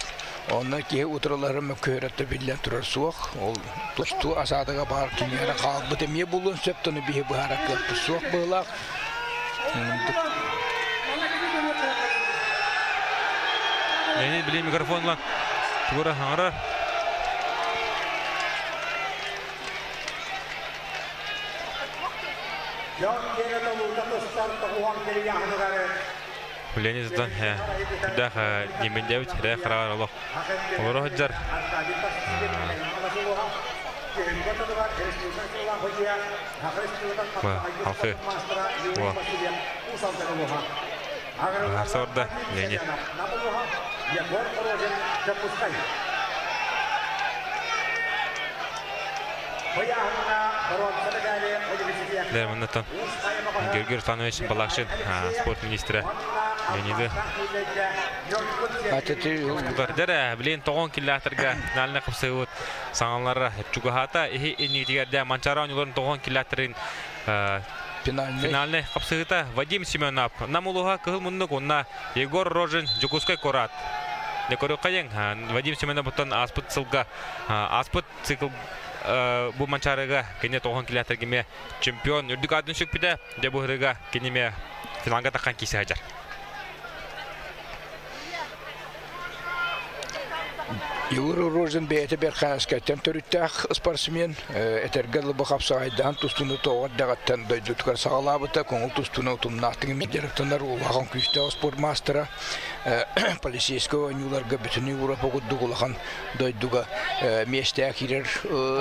Онно киһи утарылары мөккүөрөттө биллэн турар суох. Ол тустуу асаатыга баар киниэрэ хаалбыт эмиэ булуон сөп тону биһи быһаарар кыахпыт суох быһыылаах. Леонид били микрофонлан тугура хаҥарар. Леонид Здан кудах немендебит рэ хараҕар олох олоро сылдьар. Алты. Быһаарса барда Леонид. Лермонтон Георгий Русланович Балакшин, спорт министрэ Леониды Дэрэ, билин тоҕон киллаатырга финальный қыпсыгыбыт саҥалара чугаһаата иһи иннигитигэр дэ Манчаара оонньууларын тоҕон киллаатырын финальный қыпсыгыта Вадим Семенов Нам улуһа Кыһыл Муннук уонна Егор Рожин Дьокуускай куорат. Декорюккайын Вадим Семенов буттан ааспыт сылга ааспыт цикл бу Манчаарыга кини тоҕон килээтэргиме чемпион үрдүк аатын сүкпүтэ дьэ бу ырыга киниме финалга таххан кисе сылдьар. Егор Рожин бэйэтэ Берханскайтан төрүттээх спортсмен, этэргэ дылы бу хапсаҕайдаан тустууну тоҕо эрдэҕиттэн дойдутугар саҕалаабыта, көҥүл тустууну утумнаахтык дьарыктанар улахан күүстээх спорт маастара, полицейскай оонньууларга бүтүн Европа курдук улахан дойдуга миэстэҕэ киирэр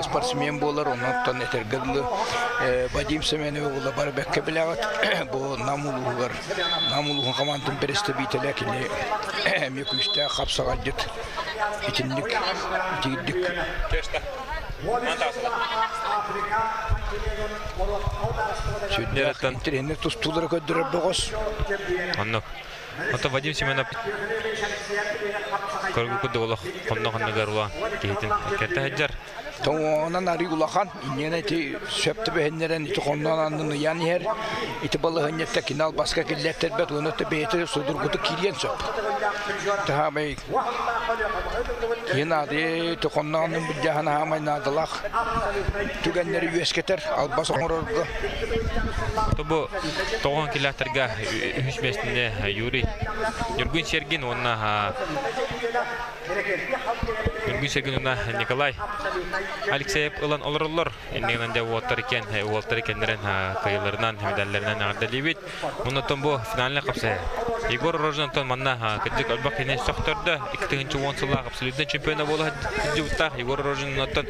спортсмен буолар. Онон этэргэ дылы Вадим Семенов уола бары бэккэ билэҕит. Бу Нам улууһугар Нам улууһун хамаандатын бэрэстэбиитэлэ кини эмиэ күүстээх хапсаҕайдьыт итинник итиирдик сүрдээх интэриэһинэй тустуулары көрдөрөр бөҕөс. Оннук. Ото Вадим Семенов көргү курдук олох хонно-хоннугар улаан киһитин кэртэ сылдьар. Тоҥоонон арыы улахан, инньэнэ ити сөп түбэһиннэрэн ити хонноон аннын ыйан иһэр. Ити балаһынньатта кини албаска киллэртэрбэт уонна бэйэтэ судургутук киириэн сөп. Таһаамай киһи наады ити хонноон аннын былдьаһан аһаамай наадалаах түгэннэри үөскэтэр албас оҥорорго. Бу тоҕон киллэртэргэ үһүс миэстэни Юрий Ньургун Сергин уонна Ньургун Сергин уонна Николай Алексеев ылан олороллор. Иннигинэн дьэ уолтар иккиэн уолтар иккиэннэрин кыайыыларынан, медалларынан эҕэрдэлиибит. Оннуттан бу финальнай хапсыһыы. Егор Рожин манна кырдьык элбэх киһини сөхтөрдө. 2010 сыллаах абсолютнай чемпиона буола сылдьыбыттаах Егор Рожин онтон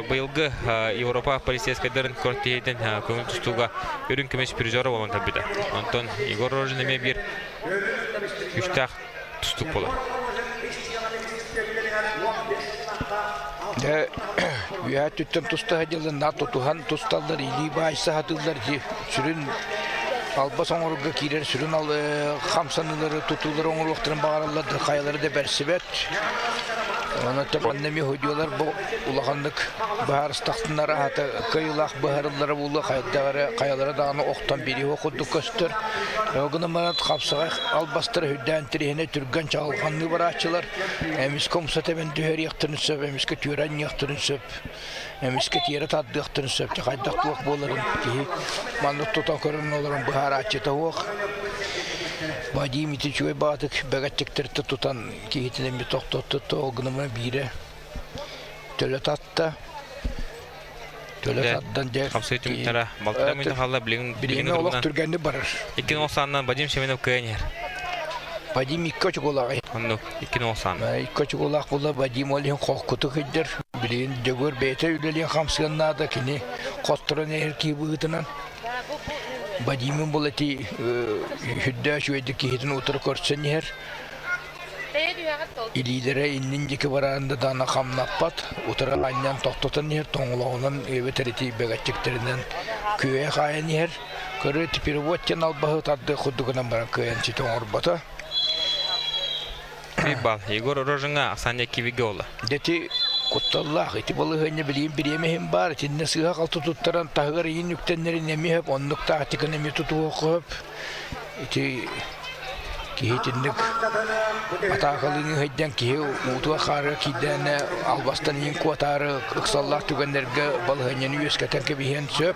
быйылгы Европа полицейскайдарын күрэхтэһиитин көҥүл тустууга үрүҥ көмүс призера буолан кэлбитэ. Онтон Егор Рожин эмиэ биир күүстээх тустуук буолар. Дьэ, үөһээ өттүттэн туста сылдьаллар, тутуһан тусталлар, илии баайса сатыыллар, сүрүн албас оҥорорго киирэр сүрүн хамсаныылары, тутуулары оҥоруохтарын баҕараллар да хайалара да бэрсибэт. Онон манна эмиэ судьуйалар бу улаханнык быһаарыстахтынар аата кыайыылаах быһаарыллара буолуо хайдах эрэ хайалара даҕаны охтон бириһо курдук көстөр. Ол гынан баран хапсаҕай албастара үрдээн тириһинэ түргэн чаҕылҕанныы барааччылар эмискэ умса тэбэн түһэриэхтэрин сөп, эмискэ түөрэ анньыахтарын сөп. Эмискэ тиэрэ тардыахтарын сөп хайдах туох буоларын киһи маннык тутан көрөн олорон быһаарааччыта суох. Вадим ити үчүгэй баҕатык бэгэччиктэртэ тутан киһитин эмиэ тохтотто ол гынан биирэ төлө татта. Төлө тардан дьэ Хапсыы түмүктэрэ балтара мүнүүтэ хаалла билигин билигин олох түргэнник барар. Икки нолсааннан Вадим Семенов кыайан иһэр. Вадим икки очукулаах. Оннук икки нолсаан. Икки очукулаах буолла Вадим ол иһин холкутук сылдьар. Билигин Дьөгүөр бэйэтэ үлэлиэн хамсыан наада кини хотторон иһэр киһи быһыытынан. Вадимын бұл эти сүрдээх үчүгэйдик киһитин утары көрсөн иһэр. Илиилэрэ иннин диэки бараан да даана хамнаппат, утары анньан тохтотон иһэр, тоҥолоҕунан эбэтэр ити бэгэччиктэринэн күөйэ хаайан иһэр. Көрө перевод диэн албаһы тардыы курдугунан баран кыайан ситэ оҥорбото. Бал Егор Рожиҥа Оксана Кивиге ола. Дети Кутталлаах ити балаһыанньа билигин бириэмэ иһин баар итиннэ сыыһа-халты туттаран таһыгар иин үктэннэрин эмиэ сөп оннук тактиканы эмиэ тутуһуохха сөп ити киһи итинник атаакалыыны сылдьан киһи уутугар-хаарыгар киирдэҕинэ албастан иин куотаары ыксаллаах түгэннэргэ балаһыанньаны үөскэтэн кэбиһиэн сөп.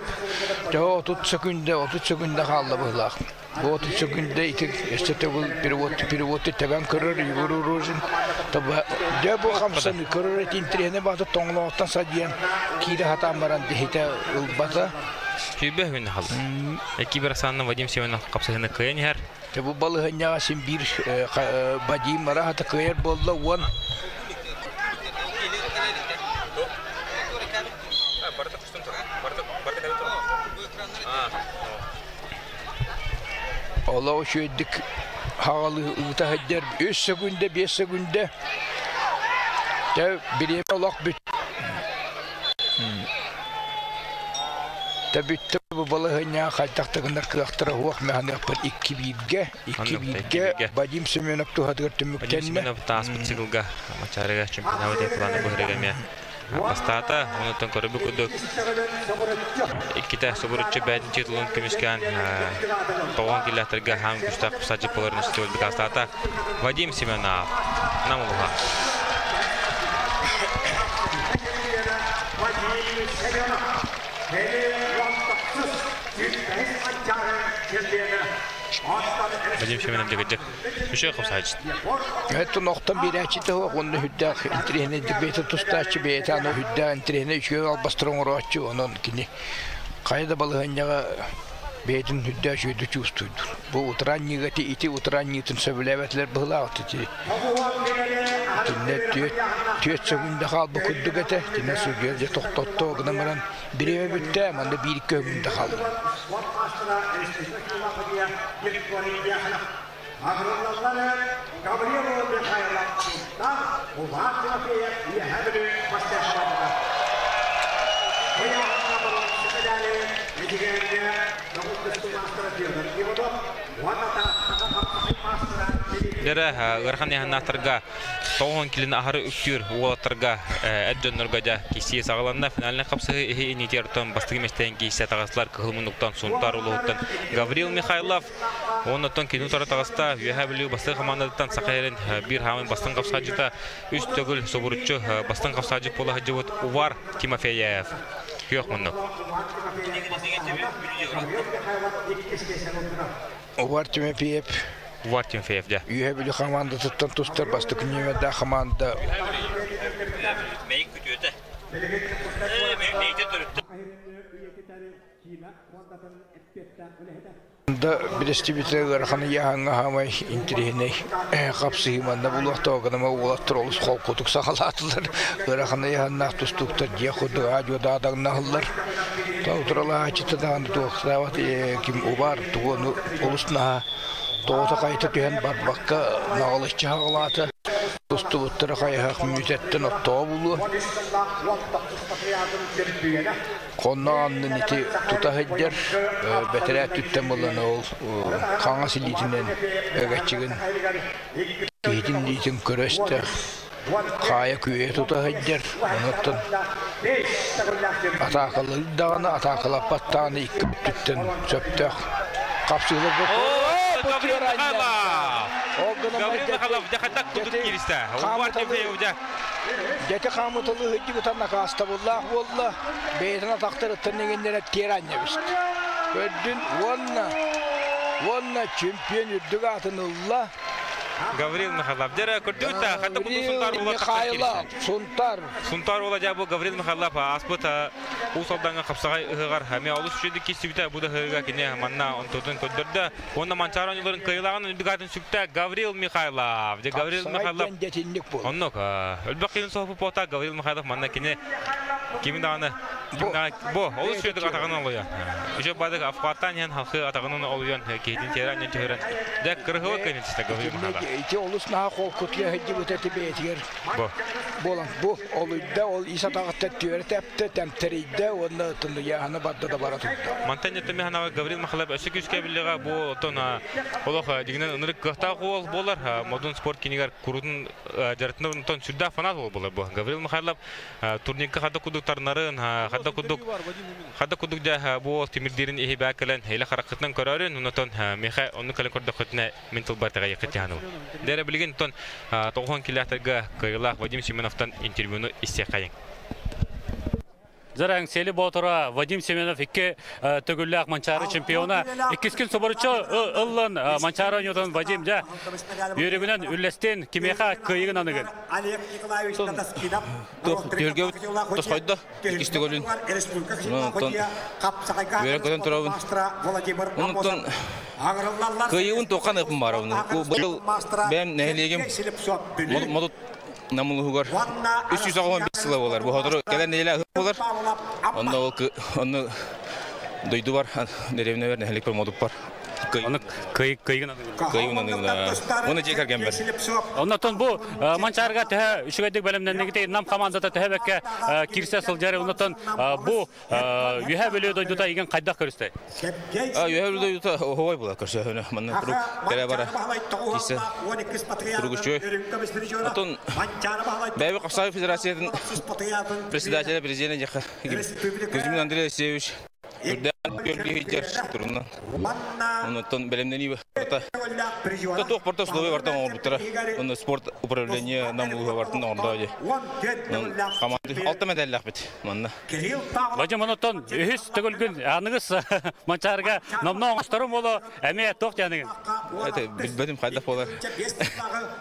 Төһө 30 сөкүндэ 30 сөкүндэ хаалла быһыылаах. Бу 30 сөкүндэ ити өссө төгүл перевод переводты тэбэн көрөр Егор Рожин. Дьэ бу хамсаны көрөр эти интириэһинэй баата тоҥолоҕуттан садьыйан киирэ сатаан баран иһитэ ылбата. Сүүрбэ күн хаалла. Киберсанна Вадим Семенов хапсыһыны кыайан иһэр. Дьэ бу балаһыанньаҕа син биир Вадим араһата кыайар буолла уон Олох үчүгэйдик хаҕалыы ыыта сылдьар үс сөкүндэ, биэс сөкүндэ. Дьэ бириэмэ олох бүт. Дьэ бүттэ бу балаһыанньаҕа хайдах да гынар кыахтара суох мэһаныахпыт икки бииргэ, икки бииргэ Вадим Семенов туһатыгар Вадим түмүктэннэ. Семенов тааспыт циклга Мачарыга чемпионабыт планы быһырыга эмиэ бастаата. Онуттан көрбүт курдук иккитэ субуруччу бэйэтин титулун көмүскээн тоҕон киллэхтэргэ хаан күстээх садьып боларын үстүбүт бикастаата Вадим Семенов Нам улуһа. Вадим Семенов дэгэрдик Үчүгэй хапсааччы. Это нохтон биэрээччитэ суох уонна үрдээх интириэһинэйдик бэйэтэ тустааччы бэйэтэ аны үрдээх интириэһинэй үчүгэй албастары оҥорооччу онон кини хайа да балаһыанньаҕа бэйэтин үрдээх үчүгэйдик чувствуйдуур. Бу утаранньыыга ити ити утаранньыытын сөбүлээбэтилэр быһыылаах ити. Итиннэ түөрт түөрт сөкүүндэ хаалбыт курдук этэ. Итиннэ судьуйа дьэ тохтотто гынан баран бириэмэ бүттэ манна биир көһүндэ хаалла. Дэрэ ыарахан яһаннаахтарга тоҕуһун килин аһары үктүүр уолаттарга эр дьоннорго дьэ киирсии саҕаланна. Финальнай хапсыһыы иһи инитигэр оттон бастакы миэстээн киирсэ таҕыстылар Кыһыл Муннуктан Сунтаар улууһуттан Гаврил Михайлов. Уонна оттон кини утары таҕыста Үөһээ Бүлүү бастакы хамаандатыттан Саха сирин биир хаамын бастыҥ хапсааччыта үс төгүл субуруччу бастыҥ хапсааччыт буола сылдьыбыт Увар Тимофеев. Күөх муннук. Увар Тимофеев Увар Тимофеев, дьэ. Үөһээ Бүлүү хамаандатыттан тустар бастакы нүөмэрдээх хамаанда. Да билистибитэ ыарахан ыйааһыҥҥа хаамай интириэһинэй хапсыһыы манна булуохтаах гынама уолаттар олус холкутук саҕалаатылар ыарахан ыйааһыннаах тустууктар дьиэ курдук аа-дьуо даҕадаҥнаһаллар утаралаһааччыта даҕаны туохтаабат ким убаар тугу олус наһаа тоҕото хайыта түһэн барбакка наҕылыччы хаҕылаата тустубуттара хайыһах мүнүүтэттэн оттоҕо булуо Хонно аннын ити тута сылдьар бэтэрээ өттүттэн булан ол хаҥас илиитинэн өгэччигин киһитин илиитин көрө истэр хаайа күөйэ тута сылдьар онуттан атаакалыыр даҕаны атаакалаппат даҕаны икки өттүттэн сөптөөх хапсыыларга Гаврил Михайлов дьахатак курдук кииристэ. Увар Тимофеев дьэ Дьэти хаамыталыы сылдьыбыта накаастабыллаах буолла, бэйэтин атахтарыттан иҥиннэрэ тиэрэ анньа түстэ. Көрдүн уонна уонна чемпион үрдүк аатын ылла. Гаврил Михайлов. Дьэ көрдүгүт да, хата курдук Сунтаар уола Михайлов, Сунтар. Сунтаар уола дьэ бу Гаврил Михайлов ааспыт Уус Алдаҥҥа хапсаҕай ыһыаҕар эмиэ олус үчүгэйдик киирсибитэ. Бу да ыһыаҕа кини манна онтутун көрдөрдө. Уонна Манчаары оонньууларын кыайыылааҕын үрдүк аатын сүктэ Гаврил Михайлов. Дьэ Гаврил Михайлов дьэтинник буолла. Оннук. Өлбөх киһин соһуппут буолта Гаврил Михайлов манна кини кими даҕаны. Бу, олус сүөдүк атаҕынан олуйан. Үчө бадык Афгаттан иһэн халқы атаҕынан олуйан, киһитин тиэрэ анньан түһэрэн. Дэ кырыһыва кыйын тиста гаври махала. Ити олус наһаа холкутуйа сылдьыбыт эти бэйэтигэр. Бу. Буолан бу олуйда, ол ис атаҕыттан түөрэ тэптэ, тэмтэрийдэ уонна тунуйааһына барда да бара турда. Мантан ньөттөмө ханаҕа Гаврил Махалап өссө күүскэ биллэҕэ бу отон олох дигинен ынырык кыахтаах уол буолар модун спорт кинигэр курутун дьарытынан сүрдээх фанат уол буолар бу Гаврил Михайлов турникка хадда кудук тарнарын, хадда кудук хадда кудук дьэ бу тимирдиирин иһи баа кэлэн илэ хараххытынан көрөөрүн, онотон миэхэ онну кэлэн көрдөххүтүнэ мин тылбар тэҕэйэххит тиһану. Дэрэ билигин тон тоҕуһун килээхтэргэ кыайыылаах Вадим Семеновтан интервьюну истиэххэйиҥ. Зараң Сели Боотура Вадим Семенов икки төгүллээх Манчаары чемпиона. Иккис күн субарыччы ыллан Манчаары ойнотон Вадим дьэ үөрүгүнэн үллэстин кимиэхэ кыайыгын аныгын. Түһүлгэбит тосхойдо иккис төгүлүн. Онтон үөрэн көтөн турабын. Онтон кыайыыбын туоххан ыппын баарабын. Быйыл бэйэм нэһилиэгим модут Нам улууһугар 395 сыла буолар. Бу сотору кэлэн нэдиэлэ буолар. Онно ол онно дойдубар, дэриэбинэбэр, нэһилиэкпэр модуппар Оны кыйгын кыйгын Оны дьиэ кэргэммэр. Оннотон бу Манчаарга төһө үчүгэйдик бэлэмнэннигит Нам командата төһө бэккэ кирсе сылдьар. Оннотон бу Үһэ Бүлүү дойдута игин хайдах көрүстэ? Үһэ Бүлүү дойдута оһуой була көрсөһөнө. Манна курук кэрэ бара кисе курук үчүгэй. Отон Бэйби Капсаев Федерациятын председателя президента дьаха Кузьмин Андрей Алексеевич үрдээн көрдүһүйдер турунан. Онтон бэлэмнэнии барта туох барта условия барта оҥорбуттара. Онно спорт управление нам улууһа бартын оҥордоо дии. Команда алта медаллаахпыт манна. Вадим онотон үһүс төгүлгүн аныгыс Манчаарга номно оҥосторум боло эмиэ туох дианыгын? Это билбэтим хайдах болар.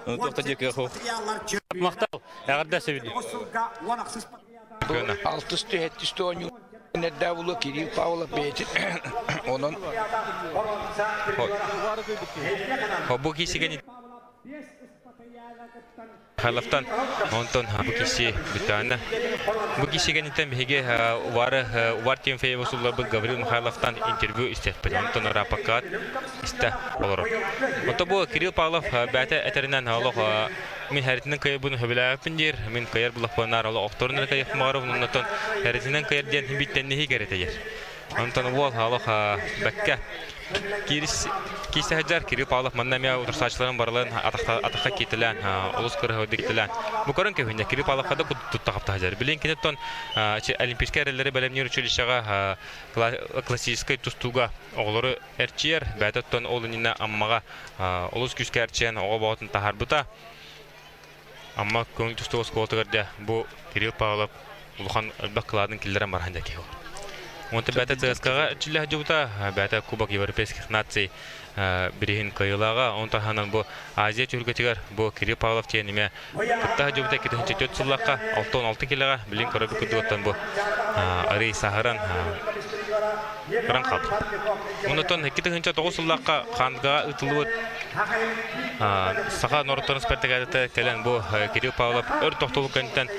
Туох та диэки хоох. Махтал, эҕэрдэ сөбүдү. Алтыс түһэттис оонньуу эрдээ булуо Кирилл Павлов бэйэтин онон Бу киисигэн Михайловтан онтон бу киси бүтаана. Бу кисигэнитен биһиги Увары Увар Тимофеева сулларбыт Гаврил Михайловтан интервью истиэхпит. Онтон рапакаат истэ олорор. Онто бу Кирилл Павлов бэйэтэ этэринэн олох мин хэритинэн кыайбын хөбүлээппин диир. Мин кыайар булахпынаар олох охторун эрэ кыайыахмаҕарым оннотон хэритинэн кыайар диэн биттэнниһи кэрэтейер. Онтон уол олох бэккэ киирис киирсэ сылдьар Кирилл Павлов манна эмиэ утарсааччыларын барыларын атахха кииртэлээн олус кырыһы кииртэлээн бу көрөн көһүннэ Кирилл Павловка да тутта хапта сылдьар. Билин киниттэн олимпийскай эрэллэри бэлэмниир училищеҕа классическай тустууга оҕолору эрчийэр. Бэйэтэ ол иннинэ Аммаҕа олус күүскэ эрчийэн оҕо боҕотун таһаарбыта. Амма көҥүл тустуу оскуолатыгар дьэ бу Кирилл Павлов улахан элбэх кылаатын киллэрэн баран дьэ киһи Онто бэйэтэ ЦСКА-ҕа эрчиллэ сылдьыбыта, бэйэтэ Кубок Европейских наций бириһин кыайыылааҕа. Онтон таһынан бу Азия түһүлгэтигэр бу Кирилл Павлов диэн эмиэ кытта сылдьыбыта 2004 сыллаахха 66 килоҕа билин көрөбүт курдугуттан бу арый саһаран Кыран хаалбыт. Онтон 2009 сыллаахха Хангаҕа ыытыллыбыт саха норуоттарын спартакиадата кэлэн бу Кирилл Павлов өр тохтолу кэнниттэн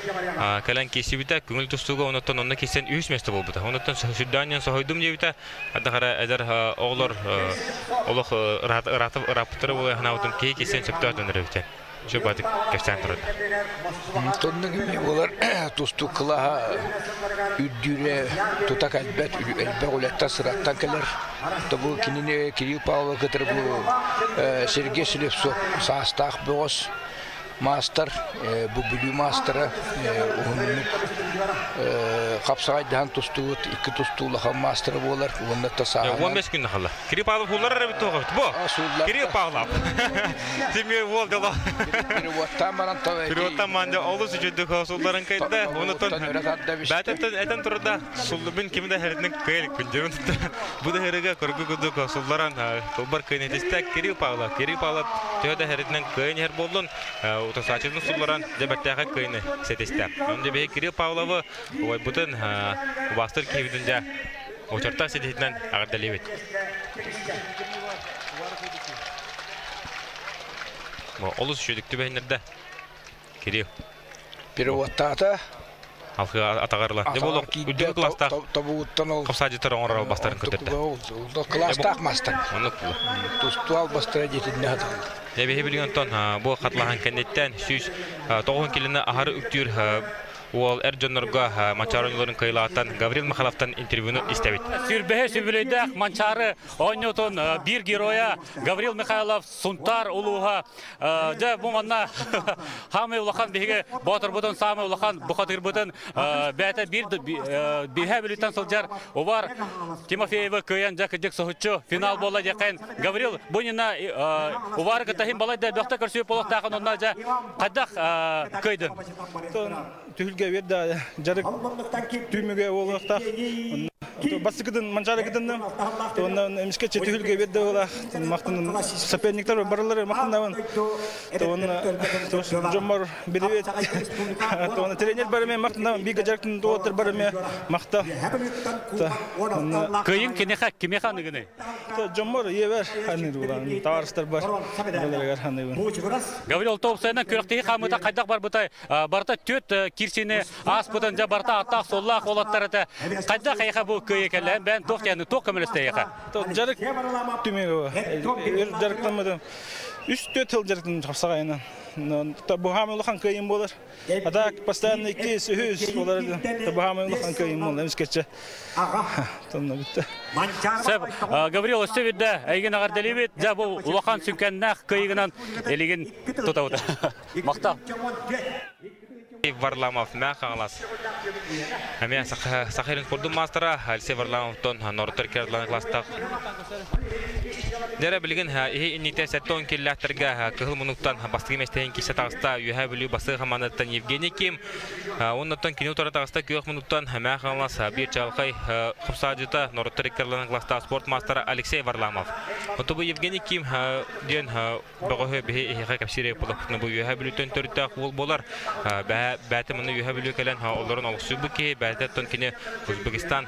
кэлэн киирсибитэ. Көҥүл тустууга онуттан онно киирсэн үһүс миэстэ буолбута. Онуттан сүрдээн соһуйдум диэбитэ. Адахара эдэр оҕолор олох ырааппыттара буолуо санаабытым киһи киирсэн сөптөөх дьоннор эбитэ. Чубатык кэпсээн турда. Тоннук эмиэ буолар тустуук кылааһа үрдүүрэ тута кэлбэт, элбэх үлэттэн сыраттан кэлэр. То бу кинини Кирилл Павлов кытары бу Сергей Слепцов саастаах бөҕөс маастар, бу Бүлүү маастара уһуннук хапсаҕайдаһан тустубут, икки тустуу улахан маастара буолар уонна та сааһынан 15 күн хаалла. Кирилл Павлов улар эрэ бүтүөх эбит. Бу. Кирилл Павлов. Тимир уол дьоло. Переводтан баран Переводтан манжа олус үчүдүк сулларын кайда. Онутон бәтеттен этен турда суллубин ким да херитин кыйлык күнжүн. Бу да хериге көргү күдүк сулларан толбар кыйнетисте Кирилл Павлов. Кирилл Павлов төһө да херитинен кыйын хер болдун. Утасачытын сулларан дебеттәхе кыйны сетисте. Онда бе Кирилл Павловы ойбутун убастыр кибитин жа Очорта ситиһитинэн аҕардалиибит. Олус үчүдүк түбэһиннэрдэ. Кирилл. Переводтаата. Алхы атаҕар ылан. Дьэ буолуох үрдүкү кылаастаах тобугуттан ол хапсаадьыттар оҥорор албастарын көтөрдө. Кылаастаах мастар. Оннук була. Тустуу албастара дьиэтиннэ хатыллар. Дьэ биһи билигин онтон бу хатылаһан кэнниттэн 190 килини аһары үктүүр уол эр дьоннорго Манчаары оонньууларын кыайылааттан Гаврил Михайловтан интервьюну истэбит. Сүрбэһэ сүбүлүйдээх Манчаары оонньуутун биир геройа Гаврил Михайлов Сунтаар улууһа. Дьэ, бу манна хаамай улахан биһиги боотурбутун, саамай улахан бухатыырбытын бэйэтэ биир биһэ бүлүттэн сылдьар Увар Тимофеевы кыайан дьэ кырдьык соһуччу финал буолла диэххин. Гаврил, бу иннинэ Увары кытта иһин балай да бөхтө көрсүбүт буолуохтаахын онно дьэ хайдах кыайдын? Түһүлгэ үөрдэ дьарык түмүгэ буолуохтаах. Бастакытын Манчаары кытынным. Онон эмискэ түһүлгэ үөрдэ буолаах. Махтанын соперниктар барылары махтанабын. Онно дьоммор билибет. Онно тренер барыме махтанабын. Бигэ дьарыктын туоттар барыме махта. Кыйын киниха кимиха аныгыны? Дьоммор иэбэр аныыр булан. Табаарыстар бар. Баларыгар аныыбын. Гаврил Топсайынан күрэхтэһии хаамыыта хайдах барбытай? Барыта түөрт киирсиини ааспытын дьэ барыта ааттаах-суоллаах уолаттар этэ. Хайдах эйиэхэ бу кыайыы кэллэ? Бэйэн туох диэни туох көмөлөстө эйиэхэ? Дьарык түмүгэ дьарыктаммытым. Үс-төрт сыл дьарыктаным хапсаҕайынан. Бу хаамыы улахан кыайыым буолар. А так постоянно иккис, үһүс буолар. Бу хаамыы улахан кыайыым буолар. Эмискэччэ. Тонна бүтте. Сөп, Гаврил өссө бирдэ эйигин эҕэрдэлиибит. Дьэ бу улахан сүҥкэннээх кыайыгынан илигин тутабыт. Махтал. Варламов мэ Хаҥалас. Эмиэ Саха сирин спордун маастара Алексей Варламовтон норуттар кираллан класстаах. Дьэрэ билигин иһи иннитэ 70 киллээхтэргэ кыһыл мунуктан бастакы миэстэһин киирсэ таҕыста Үөһээ Бүлүү бастакы хамаандаттан Евгений Ким. Оннуттан кини утары таҕыста күөх мунуктан Мэ Хаҥалас биир чаҕылхай хапсаадьыта норуттар иккерланан класстаах спорт маастара Алексей Варламов. Онто бу Евгений Ким диэн бөҕөһү биһи эһиэхэ кэпсиир буоллахпытына бу Үөһээ Бүлүүттэн төрүттээх уол буолар. Бэйэтэ манна Үөһээ Бүлүү кэлэн олорон олохсуйбут киһи, бэйэтэ оттон кини Узбекистан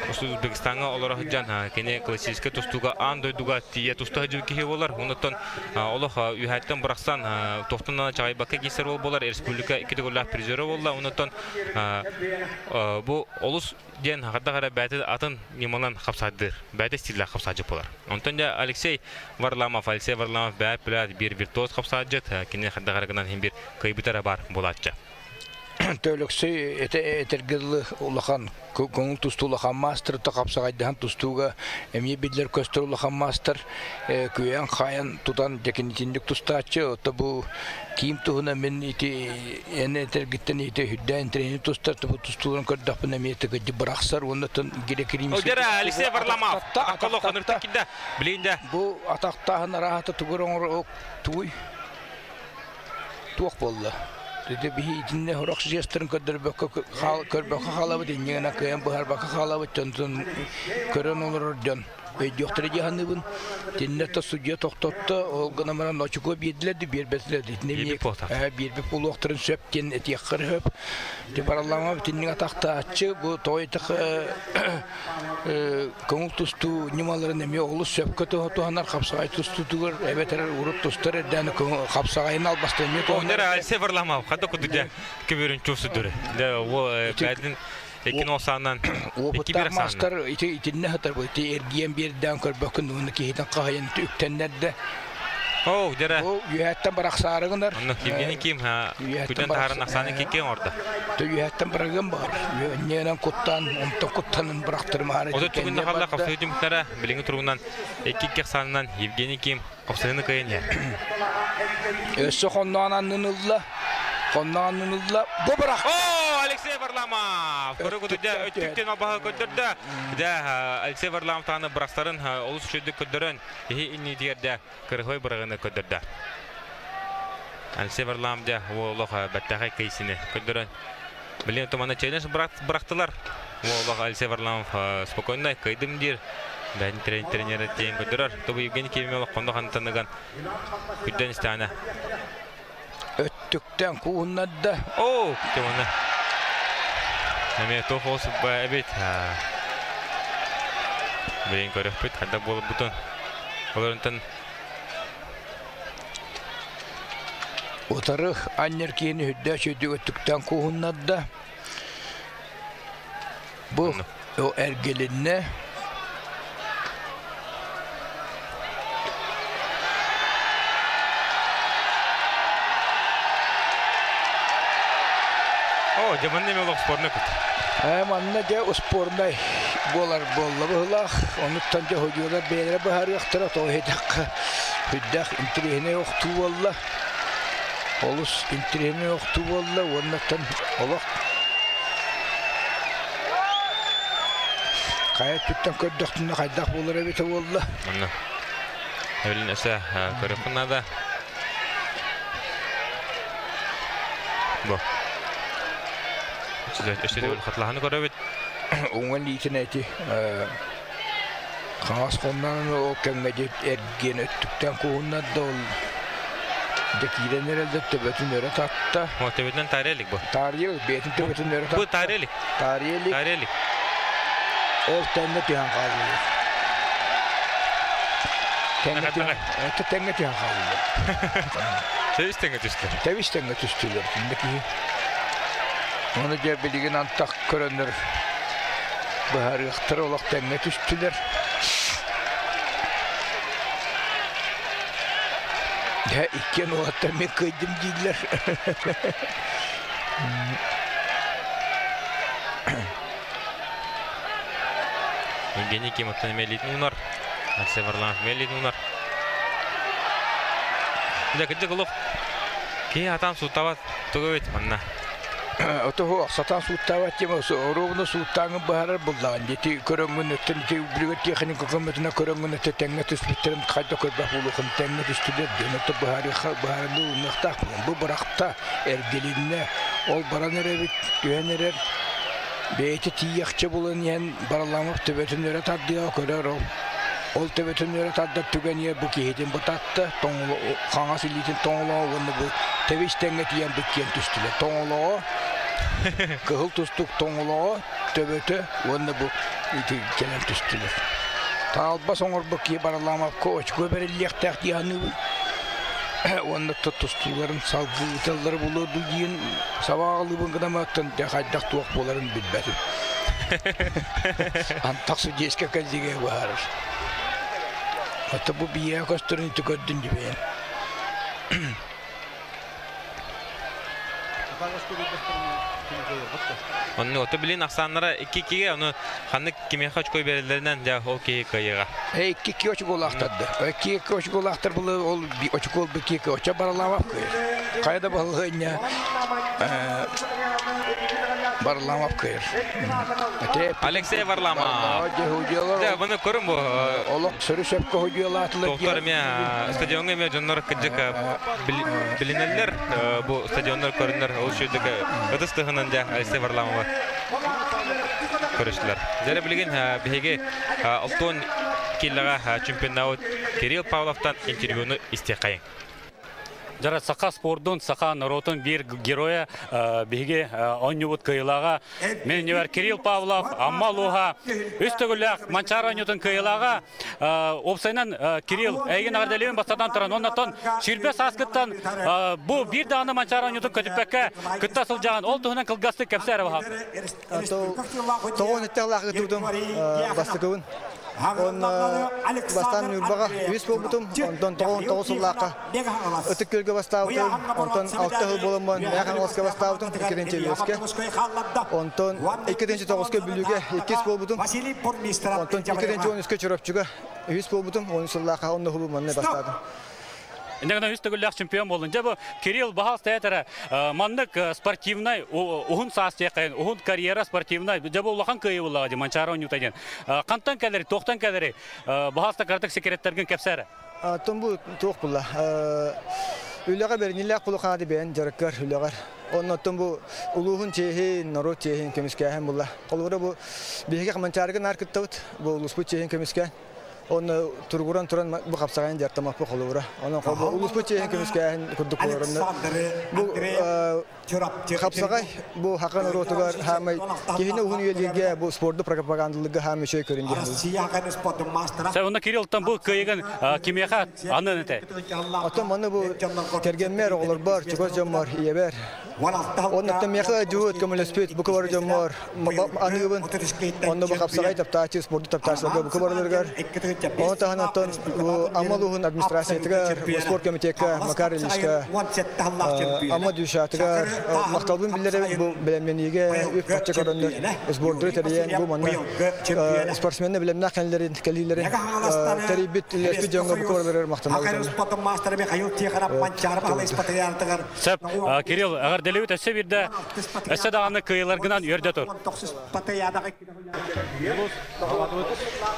Узбекистаҥҥа олоро сылдьан кини классическай тустууга аан дойдуга тиийэ туста сылдьыбыт киһи буолар. Онуттан олох үөһээттэн бырахсан туохтан да чаҕыйбакка киирсэр уол буолар. Республика икки төгүллээх призера буолла. Онуттан бу олус диэн хайдах эрэ бэйэтэ атын ньыманан хапсаардыыр, бэйэтэ стиллээх хапсаадьыт буолар. Онтон дьэ Алексей Варламов, Алексей Варламов бэйэ билээт биир виртуоз хапсаадьыт, кини хайдах эрэ гынан иһин биир кыайбыта эрэ баар буолааччы. Өлөксөй этэргэ дылы улахан көҥүл тустуу улахан маастар хапсаҕайдаһан тустууга эмиэ биллэр көстөр улахан маастар күөйэн хаайан тутан дьэкинитинник тустааччы ото бу Киим туһунан мин ити эн этэргиттэн ити үрдээн тренер тустар бу тустууларын көрдөхпүнэ эмиэ тыгыдьы бырахсар уонна тын гире-киримис Дьэрэ Алексей Варламов атахта Билинде бу атахтааһын араата тугур оҥоро тугуй туох буолла Дede биһи итиннэ хорох жестарын көрдөрбөккө көрбөккө хаалабыт иннигинэ кыайан быһарбакка хаалабыт дьонтон көрөн олорор дьон өйдүөхтэрэ дии саныыбын. Итиннэ судья тохтотто, ол гынан баран очукуо биэрдилэр да биэрбэтилэр да. Итиннэ эмиэ биэрбит буолуохтарын сөп диэн этиэххэ сөп. Ити бараллаама итинник атахтааччы бу тоҕо көҥүл тустуу ньымаларын эмиэ олус сөпкө туһанар хапсаҕай тустуутугар эбэтэр урут тустар эрдээн хапсаҕайын албастан эмиэ туһанар. Алексей Варламов хата кудуде көбөрүн чувствует. Да, бәдин Икки нуосаанан, икки Опыттаах маастар ити итиннэ сытар бу ити эргийэн биэрдээн көрбөккүн уонна киһитин хаһыйан үктэннэрдэ. Оо, дьэрэ. Бу үөһэттэн барахсаары гынар. Онно Евгений Ким күтэн таһааран ахсааны кикки оҥордо. Үөһэттэн барагым бар. Үөнньэнэн куттаан, онтон куттанын бырахтырмаары. Ото түгүн халла хапсыы түмүктэрэ билиҥҥи туругунан икки ахсаанынан Евгений Ким хапсыыны кыайан иһэр. Өссө хонноон аннын ылла. Хонноон аннын ылла. Бу бырах! О, Алексей Варламов! Көрө өттүктен албаһы көддөрдө. Дэ, Алексей Варламов тааны бырахтарын олус үчүгдүк көддөрөн, иһи иннитигэр дэ кырыхой бырагыны көддөрдө. Алексей Варламов дэ олох бэттээхэй кейсини көддөрөн. Билин туманы челлендж бырахтылар. Олох Алексей Варламов спокойно кыйдым диир. Бәйін тренері тиен көддөрөр. Тобу Евгений Кимилов кондо хантаныган күдден истәне. Өттүктен кууннадда. О, тиманы. Эме тохос эбит. Билин көрөппүт, хадда болуп бутун. Олорунтан Утары аннер киини хүддэ сүдү өттүктен кууннадда. Бу эргилинне. О, дьэ манна эмиэ олох спорнай кут. Манна дьэ успуорнай буолар буолла быһыылаах. Онуттан дьэ худьуолар бэйэлэрэ быһаарыахтара, тоҕо иһитэххэ сүрдээх интэриэһинэй охтуу буолла. Олус интэриэһинэй охтуу буолла уоннаттан олох хайа өттүттэн көрдөхтүнэ хайдах буолар эбитэ буолла. Онно. Эбилин өсө көрүөххүн наада. Бу. Өссө төгүл хатылаһаны көрөбүт. Уҥан иитин эти хаҥас хоннонон ол кэмҥэ эргиэн өттүктэн куһуннарда ол дьэ киирэн эрэллэр төбөтүн өрө татта. О, төбөтүнэн таарыйа илик бу. Таарыйа бэйэтин төбөтүн өрө татта. Бу таарыйа илик. Таарыйа илик. Таарыйа илик. Ол тэҥҥэ түһэн хааллылар. Тэҥҥэ түһэн, тэҥҥэ түһэн хааллылар. Тэбис тэҥҥэ түстүлэр. Тэбис тэҥҥэ түстүлэр. Инде киһи. Оны дьэ билигин антах көрөннөр быһаарыахтара олох тэҥҥэ түстүлэр. Дьэ иккиэн уолаттар мен кыайдым дииллэр. Евгений Кимовтан мэлитин унар. Алексей Варламов мэлитин унар. Дьэ, кырдьык олох киһи атаан сууттаабат тугу эбит манна. Ото сатаан сууттаабат диэн оруобуна сууттааҥын быһаарар буллаҕын дии көрөҥҥүн өттөн ити билигин техника көмөтүнэн көрөҥҥүн өттө тэҥҥэ түспүттэрин хайда көрбөх буолуохун тэҥҥэ түстүлэр диэн өттө быһаарыахха быһаарыныы ылыныахтаах бу бырахта эргилиннэ ол баран эрэбит түһэн эрэр бэйэтэ тиийиэхчэ булан иһэн Бараламов төбөтүн өрө тардыа көрөр ол ол төбөтүн өрө тардар түгэниэ бу киһитин бытатта хаҥас илиитин тоҥолоҕо уонна бу тэбис тэҥҥэ тиийэн биккиэн түстүлэр тоҥолоҕо кыһыл тустук тоҥолоҕо төбөтө уонна бу ити кэлэн түстүлэр таалбас оҥорбут киһи Бараламовка очко бэриллиэхтээх дии саныыбын уонна тустууларын салгыы ыыталлара буолуо дуу диэн сабаҕалыыбын гынаматтан дьэ хайдах туох буоларын билбэтим Антах судейскай коллегия быһаарар. Ото бу биһиэхэ көстөрүн ити көрдүн дибэйэн. Онно ото билин ахсааннара 2-2-ге, ону ханнык кимиэхэ очко береллеринэн дьэ ол киһи кыайыаҕа. 2-2 очколаахтарды. 2-2 очколаахтар булы ол очкол бу 2 оча баралаабап кыайар. Хайа да балыһынньа Барламов кыайар. Алексей Варламов. Да, бұны көрім бұл. Олох сөрү сөпкө худьуолаатылар. Доктор эмиэ стадионга эмиэ дьоннор кыдьык билинэллэр. Бу стадионнар көрүннэр ол шүйдүк ытыс тыһынан дьэ Алексей Варламова көрүстүлэр. Дьэ билигин биһиги Алтон киллэҕэ чемпионнаабыт Кирилл Павловтан интервьюну истиэххэйиҥ. Дьара саха спордун, саха норуотун биир геройа биһиги оонньуубут кыайыылааҕа мен Кирилл Павлов, Амма улууһа, үс төгүллээх Манчаары оонньуутун кыайыылааҕа. Уопсайынан Кирилл эйигин эҕэрдэлиибин бастатан туран, оннотон сүүрбэ сааскыттан бу биир даҕаны Манчаары оонньуутун көтүппэккэ кытта сылдьаҕын. Ол туһунан кылгастык кэпсээ эрэ баһаам. Тоҕон иттэллаах ытуудум бастакыбын. Онно бастаан Ньурбаҕа үс буолбутум, онтон 99 сыллаахха Ытык Күөлгэ бастаабытым, онтон 6 сыл буоламмын Мэҥэ Хаҥаласка бастаабытым, 2-нчи Онтон 2-9-ка Бүлүүгэ иккис буолбутум, онтон 2-13-кэ Чурапчыга үһүс буолбутум, 10 сыллаахха онно хубу манна бастаатым. Инньэ үс төгүллээх чемпион буоллун. Дьэ бу Кирилл баһаалыста театра маннык спортивнай уһун саас диэххэ уһун карьера спортивнай дьэ бу улахан кыайыы буоллаҕа дии Манчаары оонньуута диэн. Хантан кэлэри, туохтан кэлэри баһаалыста кыратык секреттэргин кэпсээ эрэ. Оттон бу туох буолла? Үлэҕэ бэринилээх кулухаады бэйэн дьарыккар үлэҕэр. Оннуттан бу улууһун чиэһин, норуот чиэһин көмүскээһин буолла. Холобура бу биһиги Манчаарыга наар кыттабыт. Бу улууспут чиэһин көмүскээн. Онно тургуран туран бу хапсаҕайын дьартамаппы холобура. Онон холбо улууспут чиэһин көмүскээһин курдук буолар. Бу хапсаҕай бу хакан норуотугар хаамай киһини уһун үйэлииргэ бу спорду пропагандалыырга хаамай үчүгэй көрүн диэн. Сэ онно Кириллтан бу кыайыгын кимиэхэ анын этэ? Оттон маны бу кэргэммэр, оҕолорбор, чугас дьоммор, ийэбэр. Оннуктан миэхэ дьуут көмөлөспүт бу кыбар дьоммор аныыбын. Онно бу хапсаҕай таптааччы, спорду таптааччыларга бу кыбарларыгар. Ону таһынан оттон бу Амма улууһун администрациятыгар, спорт комитекка Макар Ильичка, Амма Дюшатыгар махталбын биллэрэбин бу бэлэмнэниигэ үп-харчы көрөннөр сбордары тэрийэн бу манна спортсменнар билэмнээх кэллэрин кэлиилэрин тэрийбит үлэспит дьоҥҥо бу кыбарларыгар махтанабыт. Сөп. Кирилл, эҕэрдэлиибит өссө биирдэ өссө даҕаны кыайыыларгынан үөрдэ тур.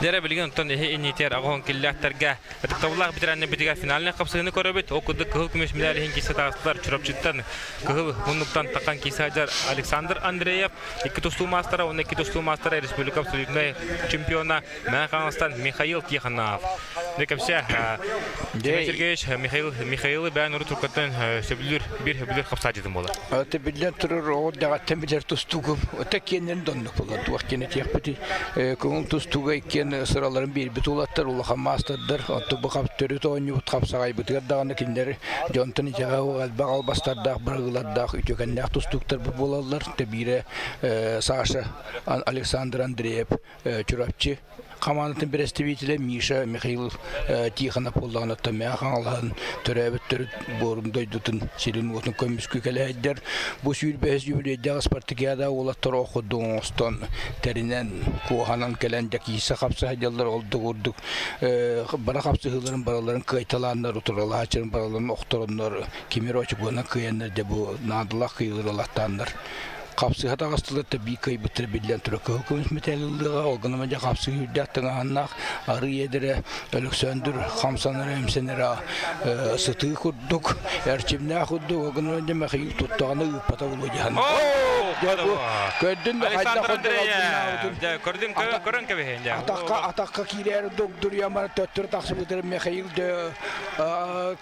Дьэрэ билигин онтон иһи иннитер аҕоһон киллээхтэргэ ытыктабыллаах ветераннар битигэ финальнай хапсыһыны көрөбүт. Ол курдук кыһыл көмүс медаль иһин киирсэ таҕыстылар Чурапчыттан кыһыл муннуктан таххан киирсэ сылдьар Александр Андреев, икки тустуу маастара уонна икки тустуу маастара республика абсолютнай чемпиона Мэҥэ Хаҥаластан Михаил Тихонов. Дьэ кэпсэ, Дмитрий Сергеевич Михаил Михаилы бэйэн урут туркаттан сөбүлүүр биир сөбүлүүр хапсааччытын буолар. Аты биллэн турар оҕо даҕаттан билэр тустуугум. Ота киэннэрин доннук буолар. Туох диэн этиэхпитий. Көҥүл тустууга иккиэн сыраларын биэрбит уолаттар, улахан маастардар. Оттон бу төрүт оонньуубут хапсаҕайбытыгар даҕаны кинилэр дьонтон итэҕэ элбэх албастардаах, бырагыылардаах, үтүөкэннээх тустууктар буолаллар. Тэбиирэ Саша Александр Андреев Чурапчы хамаандатын бэрэстэбиитэлэ Миша Михаил Тихонов буоллаҕына Томях Хаҥалаһын төрөөбүт төрүт буорун дойдутун сирин-уотун көмүскүү кэлээйдэр. Бу 25 юбилейдээх спартакиада уолаттар ох курдук оҥостон тэринэн, куоһанан кэлэн дьэ киирсэ хапса сылдьаллар ол да курдук бара хапсыһыыларын барыларын кыайталааннар, утарылааччыларын барыларын охтороннор кимир очукуонан кыайаннар дьэ бу наадалаах кыайыылары ылаттааннар хапсыһа таҕыстылар да биир кыайбыттара биллэн турар кыһыл көмүс мэтээл ыллыаҕа ол гынан дьэ хапсыһыы үрдээх тыҥааһыннаах арыы эдэрэ Өлөксөөндүр хамсанара эмсэнэрэ сытыы курдук эрчимнээх курдук ол гынан дьэ Мэхиил туттаҕына ыыппата буолуо дьаһан көрдүн да хайдах Көрдүм көрөн кэбиһин дьэ атахха атахха киирээр дугдуруйан баран төттөрү тахсыбытыр Михаил дьэ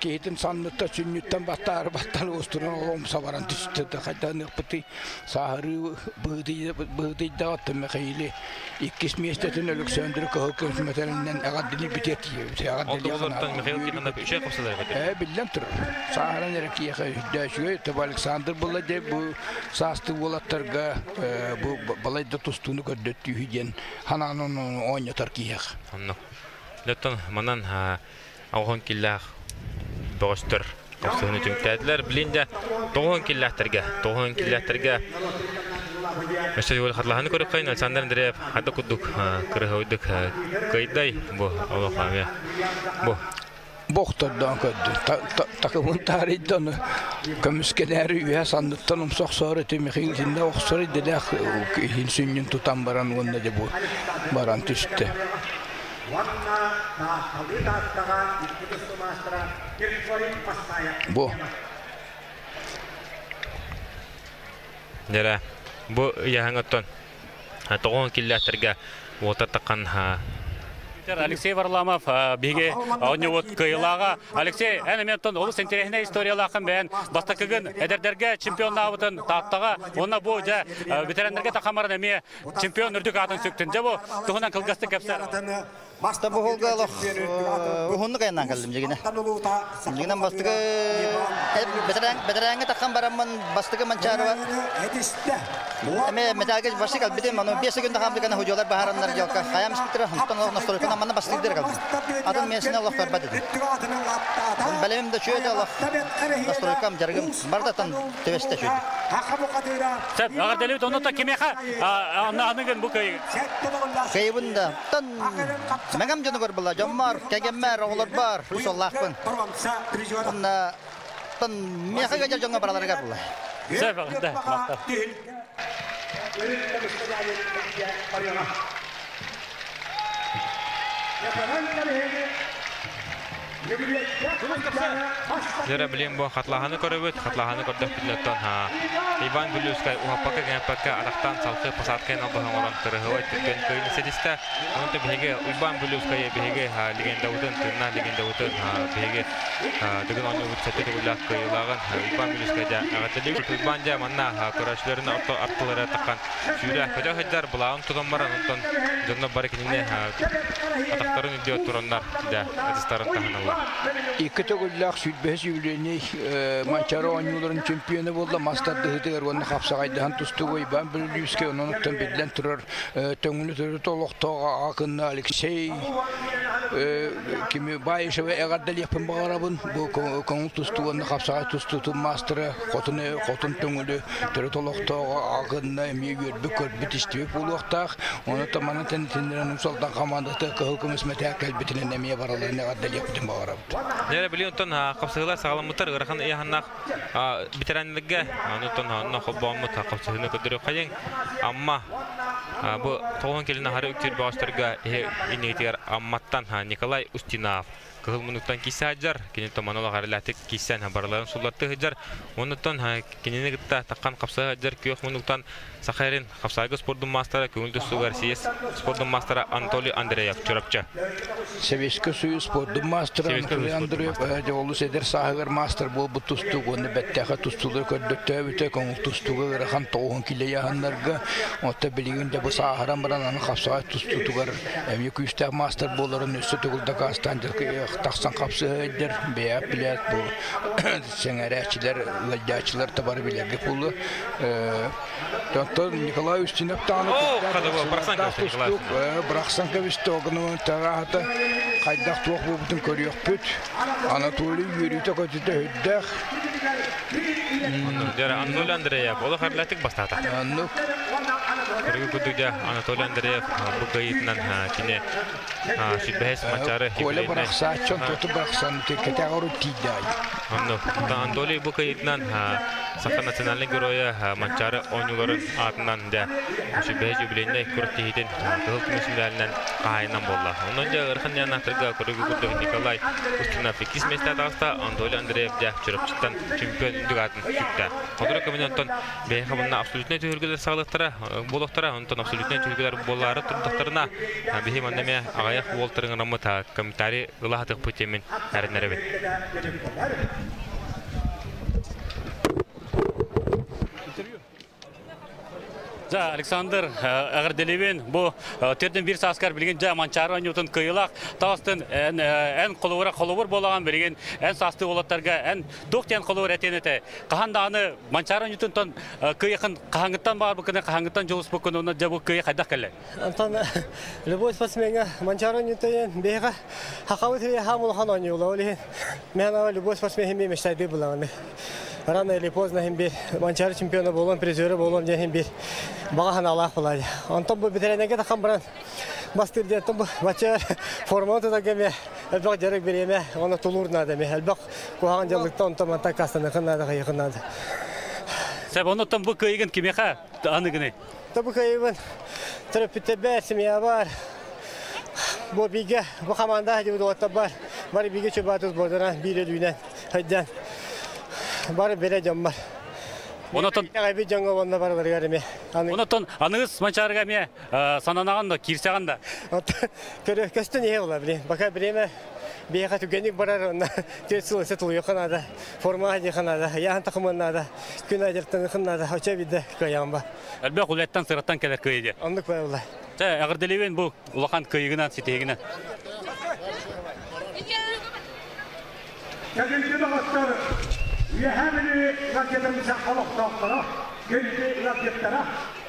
киһитин санныттан сүнньүттэн баттаары баттан уустунан оломса баран түстэ хайдах Бытый сааһырыы быһыытыйдаҕа Михаили иккис миэстэтин Өлөксөөндүрү кыһыл көмүс мэтээлинэн эҕэрдэлии бүтүө тиийэбит. Эҕэрдэлии Михаил Тихонов үчүгэй хапсалар эбит. Ээ биллэн турар. Сааһыран эрэ киһиэхэ үрдээчүгэй. Тобо Александр буолла дьэ бу саастыы уолаттарга бу балайда тустууну көрдөттүүһү диэн ханаанын оонньотор киһиэх. Оннук. Оттон манан оҕоһун киллээх бөҕөстөр хапсыһыны түмүктээтилэр. Билин дьэ тоҕуһун киллээхтэргэ, тоҕуһун киллээхтэргэ өссө хатылаһаны көрүөххэйин Александр Андреев хата курдук кырыһабыдык кыайдай бу олох эмиэ бу бохтордоон көрдү такымын таарыйда ону көмүскэнээри үөһэ санныттан умса охсоор ити Михаил итиннэ охсор идэлээх иһин сүнньүн тутан баран уонна дьэ бу баран түстэ Бу. Дьэрэ, бу ыйаһыҥ оттон тоҕуһун киллээхтэргэ уотар таххан Алексей Варламов биһиги оонньуубут кыайыылааҕа. Алексей, эн эмиэ оттон олус интэриэһинэй историялааххын бэйэн бастакыгын эдэрдэргэ чемпионнаабытын Тааттаҕа уонна бу дьэ ветераннарга тахамарын эмиэ чемпион үрдүк аатын сүктүн. Дьэ бу туһунан кылгастык кэпсээр. Маста буһулга олох уһуннук айаннаан кэллим дьигинэ. Дьигинэн бастакы бэтэрээнгэ таххан бараммын бастакы Манчаарова эме металга башты калбитим, аны 5 секунда хамдыкана худьолар баһараннар дьалка хаям испиттера, онтон олох настройканан манна бастыйдыр калдым. Атын мессине олох көрбөт этим. Бэлэмим да чүөтэ олох настройкам жаргым бардатан Төбөстө сүрдүк. Сөп, эҕэрдэлиибит онно кимиэхэ аныгын бу кыайыы? Кыайыбын да. Тон мэҥэм дьонугар була, дьоммор, кэгэммэр, оҕолорбор усоллаахпын. Онна тон миэхэ гажа дьоҥҥо бараларыгар була. Сөп, эҕэрдэ, махтал. Дьэрэ билим бу хатлаһаны көрөбүт, хатлаһаны көрдөхпүтүнэн Иван Бүлүүскай уһаппакка гэмпэккэ атахтан салхы посадкайын албаһын оҥорон кырыһыбай түргэн кыайыыны ситистэ. Онон биһиги Уйбаан Бүлүүскайы биһиги легендабытын, тыыннаах легендабытын биһиги Дыгын оонньуубут сэттэ төгүллээх кыайыылааҕын Уйбаан Бүлүүскай дьэ эҕэрдэлиибит. Уйбаан дьэ манна көрөөччүлэрин орто аттылара таххан сүүрэ көтө сылдьар, былааҕын тутан баран, онтон дьоннор бары кинини атахтарын үрдүгэр тураннар дьэ ытыстарын таһыналлар. Икки төгүллээх сүүрбэһис юбилейный Манчаары оонньууларын чемпиона буолла мас тардыһыытыгар уонна хапсаҕайдаһан тустууга Иван Белолюбскай онон биллэн турар төҥүлү төрүт олохтоох аҕа кынна Алексей кими Баишева эҕэрдэлиэхпин баҕарабын. Бу көҥүл тустуу уонна хапсаҕай тустуутун маастара хотун хотун төҥүлү төрүт олохтооҕо аҕа кынна эмиэ үөрбүт көрбүт истибит буолуохтаах. Ону манна тэнитиннэрэн Солдан хамаандата кыһыл көмүс мэтээл кэлбитинэн эмиэ барыларын эҕэрдэлиэхпитин баҕарабыт. Дьэ, билигин оттон хапсыһыылар саҕаламмыттар ыарахан ыйааһыннаах ветераннарга онтон онно холбооммут хапсыһыыны көрдөрүөххэйиҥ. Амма бу тоҕуһун кэлин аһары үктүүр бөҕөстөргө иннигитигэр Амматтан Николай Устинов кыһыл муннуктан киирсэ сылдьар. Кини томонолох эрэлээхтик киирсэн барыларын суллатты сылдьар. Оннуттан кинини кытта таххан хапса сылдьар күөх муннуктан Саха эрин хапсаайга спордун маастара көҥүл тустууга Россия спордун маастара Анатолий Андреев Чурапчы. Советский Союз спордун маастара Анатолий Андреев олус эдэр сааһыгар маастар буолбут тустуук уонна бэттээхэ тустуулары көрдөттөөбүтэ көҥүл тустууга ыарахан тоҕуһун килэйаһыннарга отто билигин да бу сааһыран баран аны хапсаҕай тустуутугар эмиэ күүстээх маастар буоларын өссө төгүл дакаастаан тахсан хапсыһайдар бэйэп билээт бу сэҥээрээччилэр ыалдьааччылар да бары билэргэ буолуо Оттон Николай Устинов даҕаны бырахсан кэбистэ огну тараата хайдах туох буолбутун көрүөхпүт Анатолий үөрүүтэ-көтүтэ үрдээх Анатолий Андреев олох эрлэтик бастаата. Оннук. Көргү курдук дьэ Анатолий Андреев бу кыайыытынан кини сүбэһэс Мачары Коля бырахсааччы тоту бырахсан кэтэҕэр тиийдэ. Оннук. Анатолий бу кыайыытынан Саха национальнай геройа Манчаары оонньууларын аатынан дьэ сүбэһис юбилейнай күрэхтэһиитин кыһыл көмүс медалынан хаһаайынан буолла. Онон дьэ ыарахан янаахтарга көрүгү курдук Николай Устинов иккис миэстэ таҕыста, Анатолий Андреев дьэ Чурапчыттан чемпион үрдүк аатын сүктэ. Сотору кэминэн онтон бэйэхэ мунна абсолютнай түһүлгэлэр саҕалыахтара буолуохтара, онтон абсолютнай түһүлгэлэр буолаары турдахтарына биһи манна эмиэ аҕыйах уолтарын ыҥыраммыт комментарий ыла сатыахпыт диэммин эрэнэрэбин. За, Александр, эҕэрдэлиибин. Бу төрдөн биир сааскар билигин дьэ Манчаары оонньуутун кыайыылаах таҕыстын эн эн холобура холобур буолаҕын билигин эн саастыы уолаттарга эн туох диэн холобур этиэн этэ. Хаһан даҕаны Манчаары оонньуутунтан кыайыхын хаһаҥҥыттан баарбыккын хаһаҥҥыттан дьулуспуккун уонна дьэ бу кыайыы хайдах кэллэ? Антон любой спортсменга Манчаары оонньуутун биһиэхэ хахабыт хаам улахан оонньуулар. Ол иһин мен любой спортсмен хим мечтайды буламын. Рано или поздно хим бир Манчаары чемпиона болон, призеры болон диэн хим бир баҕа санаалаах буолар. Онтон бу битэрэнэгэ тахан баран бастыыр диэн бу бачча форманы тутарга эмиэ элбэх дьарык бириэмэ уонна тулуур наада эмиэ элбэх куһаҕан дьаллыкта онтон мантан кастаныхын наада хайыхын наада. Сөп, оннуттан бу кыайыгын кимиэхэ аныгыный? Бу кыайыыбын төрөппүттэрбэр, семьябар, бу бигэ, бу команда диэбит уолаттар бар. Бары бигэ чубаатыс буоларан биир өлүүнэн хайдан бары бере дьон бар. Онотон итэҕэйбит дьоҥҥо уонна барыларыгар эмиэ. Онотон аныгыс Манчаарыга эмиэ сананаҕын да, киирсэҕин да? Көрө көстөн иһэ була блин. Пока время биһиэхэ түгэнник барар онно түөрт сыл өссө тулуйуохха наада, формаҕа диэххэ наада, ыйааһын такымыан наада, күн аайы наада, очо биирдэ кыайаҕын ба. Элбэх үлэттэн сыраттан кэлэр кыайыы диэ. Оннук була. Чэ, эҕэрдэлиибин бу улахан кыайыгынан, ситиһигинэн. Кэлимти доҕоттор, Үөһээ Бүлүү ыалдьытын олохтоохторо, күндү ыалдьыттара,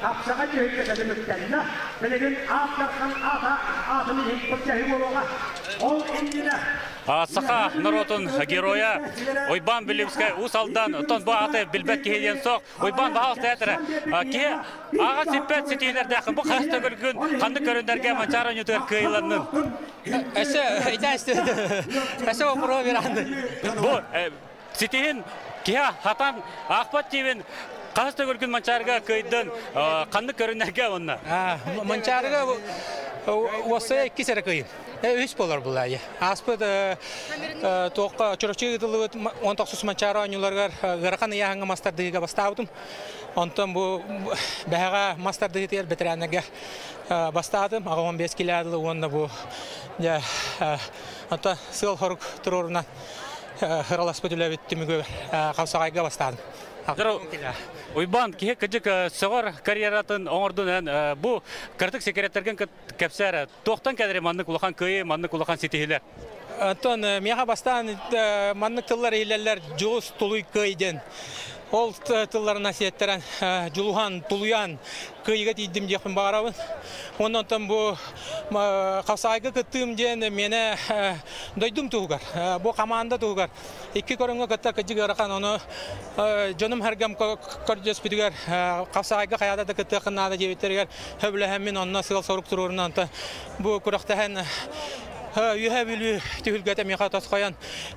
Хапсаҕай түһүлгэтэ түмүктэннэ. Билигин аат дархан аата аатын иһин былдьаһыы буолуоҕа. Ол иннинэ Саха норуотун геройа Уйбаан Бүлүүскэй Уус Алдан, оттон бу ааты билбэт киһи диэн суох. Уйбаан баһаалыста этэрэ. Киһи ааҕа сиппэт ситиилэрдээх бу хас төгүлгүн ханнык көрүндэргэ Манчаары оонньуутугар кыайыланнын? Өссө өссө вопрос беранды. Бу ситиһин киһи хатан аахпат диибин хас төгүлгүн Манчаарыга кыайдын ханнык көрүннэргэ онно? Манчаарыга Уоссая икки сэрэ кыйым. Үс болар булайы. Аспыт тоққа чурочы ыдылыбыт 19 манчары ойнуларгар ыарахан ыяһыңа мастардыгыга бастаабытым. Онтон бу бэһэҕэ мастардыгытыгар ветераннарга бастаатым. Аға 15 килядылы онна бу онтон сыл хорук туруорунан хыраласпыт үлэбит түмүгү қавсағайга бастадым. Уйбан, киһи кыдьык сөҕөр карьератын оҥордун бу кыртык секреттерген кэпсээр туохтан кэлэри маннык улахан кыайыы, маннык улахан ситиһиилэр? Онтон миэхэ бастаан маннык тыллар иһиллэллэр дьулус тулуй кыай диэн. Ол тылларына сиэттэрэн дьулуһан, тулуйан кыайыыга тиийдим диэхпин баҕарабын. Онон онтон бу хапсаҕайга кыттыым диэн миэнэ дойдум туһугар, бу команда туһугар икки көрүҥҥэ кытта кыдьык ыарахан, ону дьонум харгам көрдөспүтүгэр хапсаҕайга хайаата да кыттыаххын наада диэбиттэригэр сөбүлэһэммин онно сыал-сорук туруорунан бу күрэхтэһэн Үөһээ Бүлүү түһүлгэтэ миэхэ тосхойон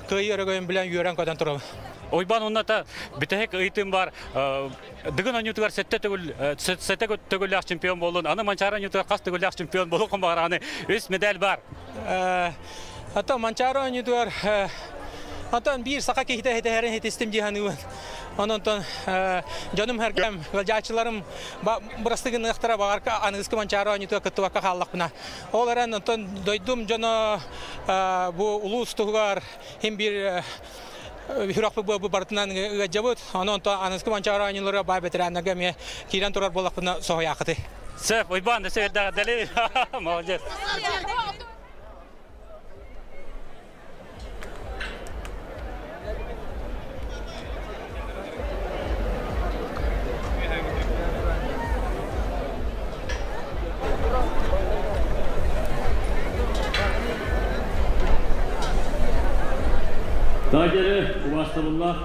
кыайыы өрөгөйүн билэн үөрэн-көтөн турабын. Уйбаан уонната бүтэһик ыйытыым бар. Дыгын оонньуутугар сэттэ төгүл сэттэ төгүллээх чемпион буоллун. Аны Манчаары оонньуутугар хас төгүллээх чемпион буолуоххун баҕараҕыный? Үс медаль бар. Оттон Манчаары оонньуутугар Онтон биир саха киһитэ итэһэрин хитистим дии саныыбын. Онон дьонум сэргэм, ыалдьааччыларым бырастыы гыныахтара баҕар аныгыскы Манчаары оонньуутугар кыттыбакка хааллахпына. Ол эрэн онтон дойдум дьоно бу улуус туһугар хим биир хүрэх бу барытынан ыадьабыт. Онон онтон аныгыскы Манчаары оонньууларыгар баай ветераннарга эмиэ киирэн турар буоллахпына соһуйаахытый. Сөп, Уйбаан, өссө эрдэҕэ Молодец. Таажары убастабыллаах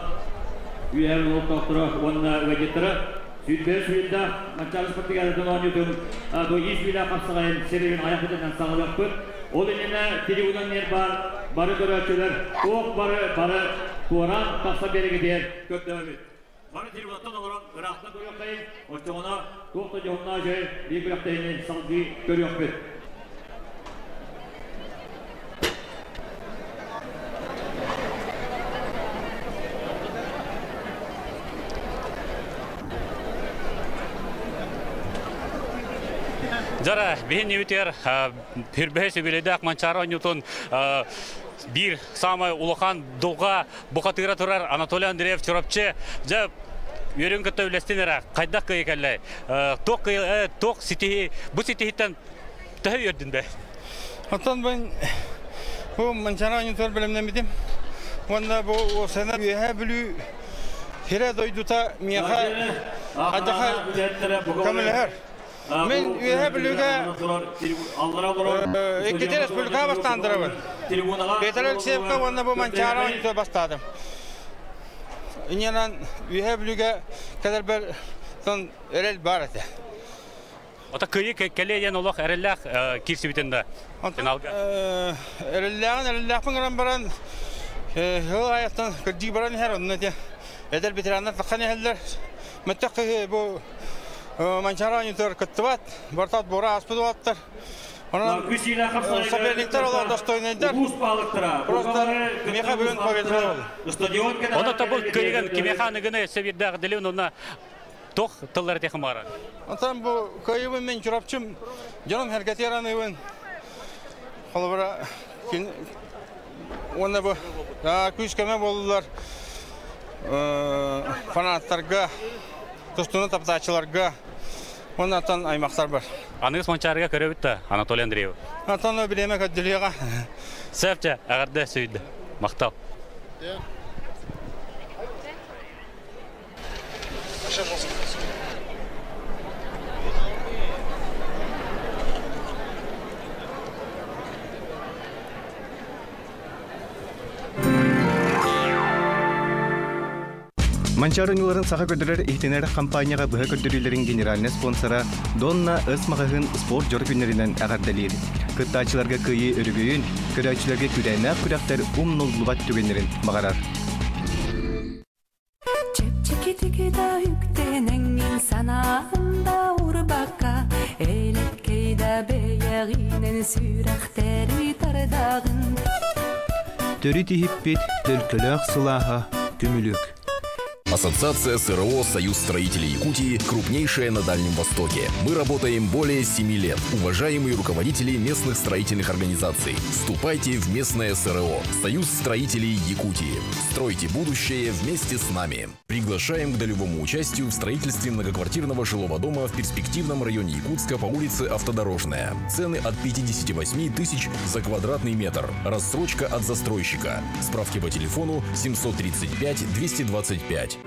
үөһэ олохтоохторо уонна ыалдьыттара сүүрбэһис сүүрдээх Манчаары спартакиадатын оонньуутун бу ис билэ хапсаҕайын сирин айахпытынан саҕалыахпыт. Ол иннинэ трибунан нер баар бары көрөөччүлэр туох бары бары туораан тахса биэрэгитигэр көрдөһөбүт. Бары трибунаттан олорон ыраахтан көрүөххэйин, оччоҕуна туох да дьоһуннаах үчүгэй биир күрэхтэһиини салгыы көрүөхпүт. Жара, биһин небитер хүрбэһэ сүбүлэдээх Манчаары оонньуутун биир самай улахан дулҕа бухатыыра турар Анатолий Андреев Чурапчы. Дьэ, үөрүн кытта үлэстин эрэ, хайдах кыайы кэллэй? Туох туох ситиһи, бу ситиһиттэн төһө үөрдүн бе? Оттон бу бу Манчаары оонньуутугар бэлэмнэммитим. Уонна бу уопсайынан Үөһээ Бүлүү сирэ дойдута миэхэ хайдаха көмөлөһөр. Мин Үөһээ Бүлүүгэ иккити республикаҕа бастаандырабын. Петр Алексеевка уонна бу Манчаары оонньуутугар бастаатым. Инньэнэн Үөһээ Бүлүүгэ кэлэрбэр эрэл баар этэ. Ото кыайыы кэлиэ диэн олох эрэллээх киирсибитин да финалга. Эрэллээҕин эрэллээхпин гынан баран сыл айаттан кырдьыы баран иһэр онно ити эдэр ветераннар тахсан иһэллэр. Мөттөх киһи бу Манчаары оонньуутугар кыттыбат, барыта отбора ааспыт уолаттар. Онон соперниктар олор достойнайдар. Просто миэхэ бүгүн победа буолла. Онно тобул кыайыгын кимиэхэ аныгыны өссө биирдээх дэлибин онно туох тыллары этиэххин баҕарар? Онтон бу кыайыыбын мин Чурапчым дьонум сэргэтигэр аныыбын. Холобура, уонна бу күүс-көмө буоллулар фанаттарга, тустууну таптааччыларга уонна оттон аймахтар бар. Аныгыс Манчаарыга көрөбүт да, Анатолий Андреев. Оттон бириэмэ көрдүлүөҕэ. Сөп, эҕэрдэ сүүйдэ. Махтал. Манчаары оонньууларын саха көрдөрөр иһитинэр хампаанньаҕа быһа көрдөрүүлэрин генеральнай спонсора Донна Ыс маҕаһыын спорт дьоро күннэринэн эҕэрдэлиир. Кыттааччыларга кыайыы өрөгөйүн, көрөөччүлэргэ күүрээннээх күрэхтэр умнуллубат түгэннэрин баҕарар. Чэпчэкитик да үктэнэҥҥин санаан да урбакка элэккэй да бэйэҕинэн сүрэхтэри тардаҕын. Төрүт иһиппит төлкөлөөх сылааһа көмүлүөк. Ассоциация СРО «Союз строителей Якутии» крупнейшая на Дальнем Востоке. Мы работаем более 7 лет. Уважаемые руководители местных строительных организаций, вступайте в местное СРО «Союз строителей Якутии». Стройте будущее вместе с нами. Приглашаем к долевому участию в строительстве многоквартирного жилого дома в перспективном районе Якутска по улице Автодорожная. Цены от 58 тысяч за квадратный метр. Рассрочка от застройщика. Справки по телефону 735 225.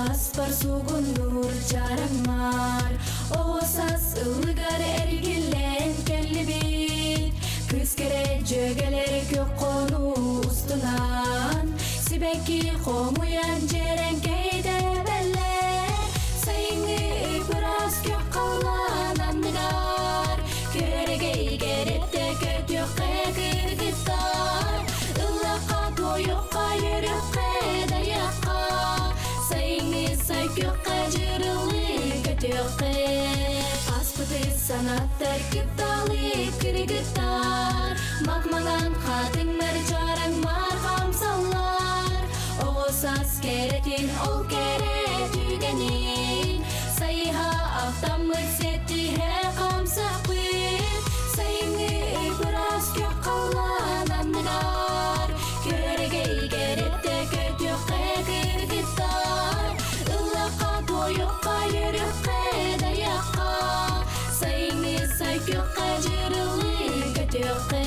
Аласпар сугуннур чараңмар, Оҕо саас ыллыгар эргиллэн кэллибит. Кыыс кэрэ дьүөгэлэр күөх хонуу устунан, Сибэкки хомуйан дьэрэҥкэй тэбэллэр. Сайыҥҥы ыраас күөх халлаан анныгар, Күөрэгэй кэрэтэ көтүөххэ кыргыттар. Ыллахха, туойуохха, үөрүөххэ, дайыахха, Сайыҥҥы сай күөххэ дьырылыы көтүөххэ. Ааспыты санаттар кытталы кыргыттар, Мах-маҥан хатыҥнар чараҥмар хамсаллар. Оҕо саас кэрэтин ол кэрэ түгэнин, Сайыһа ахтаммыт сиэттиһэ хамсаппыт. Сайыҥҥы ыраас күөх халлаан анныгар, Күөрэгэй кэрэтэ көтүөххэ кыргыттар. Ыллахха, туойуохха, үөрүөххэ, дайыахха, Сайыҥҥы сай күөххэ дьырылыы көтүөххэ.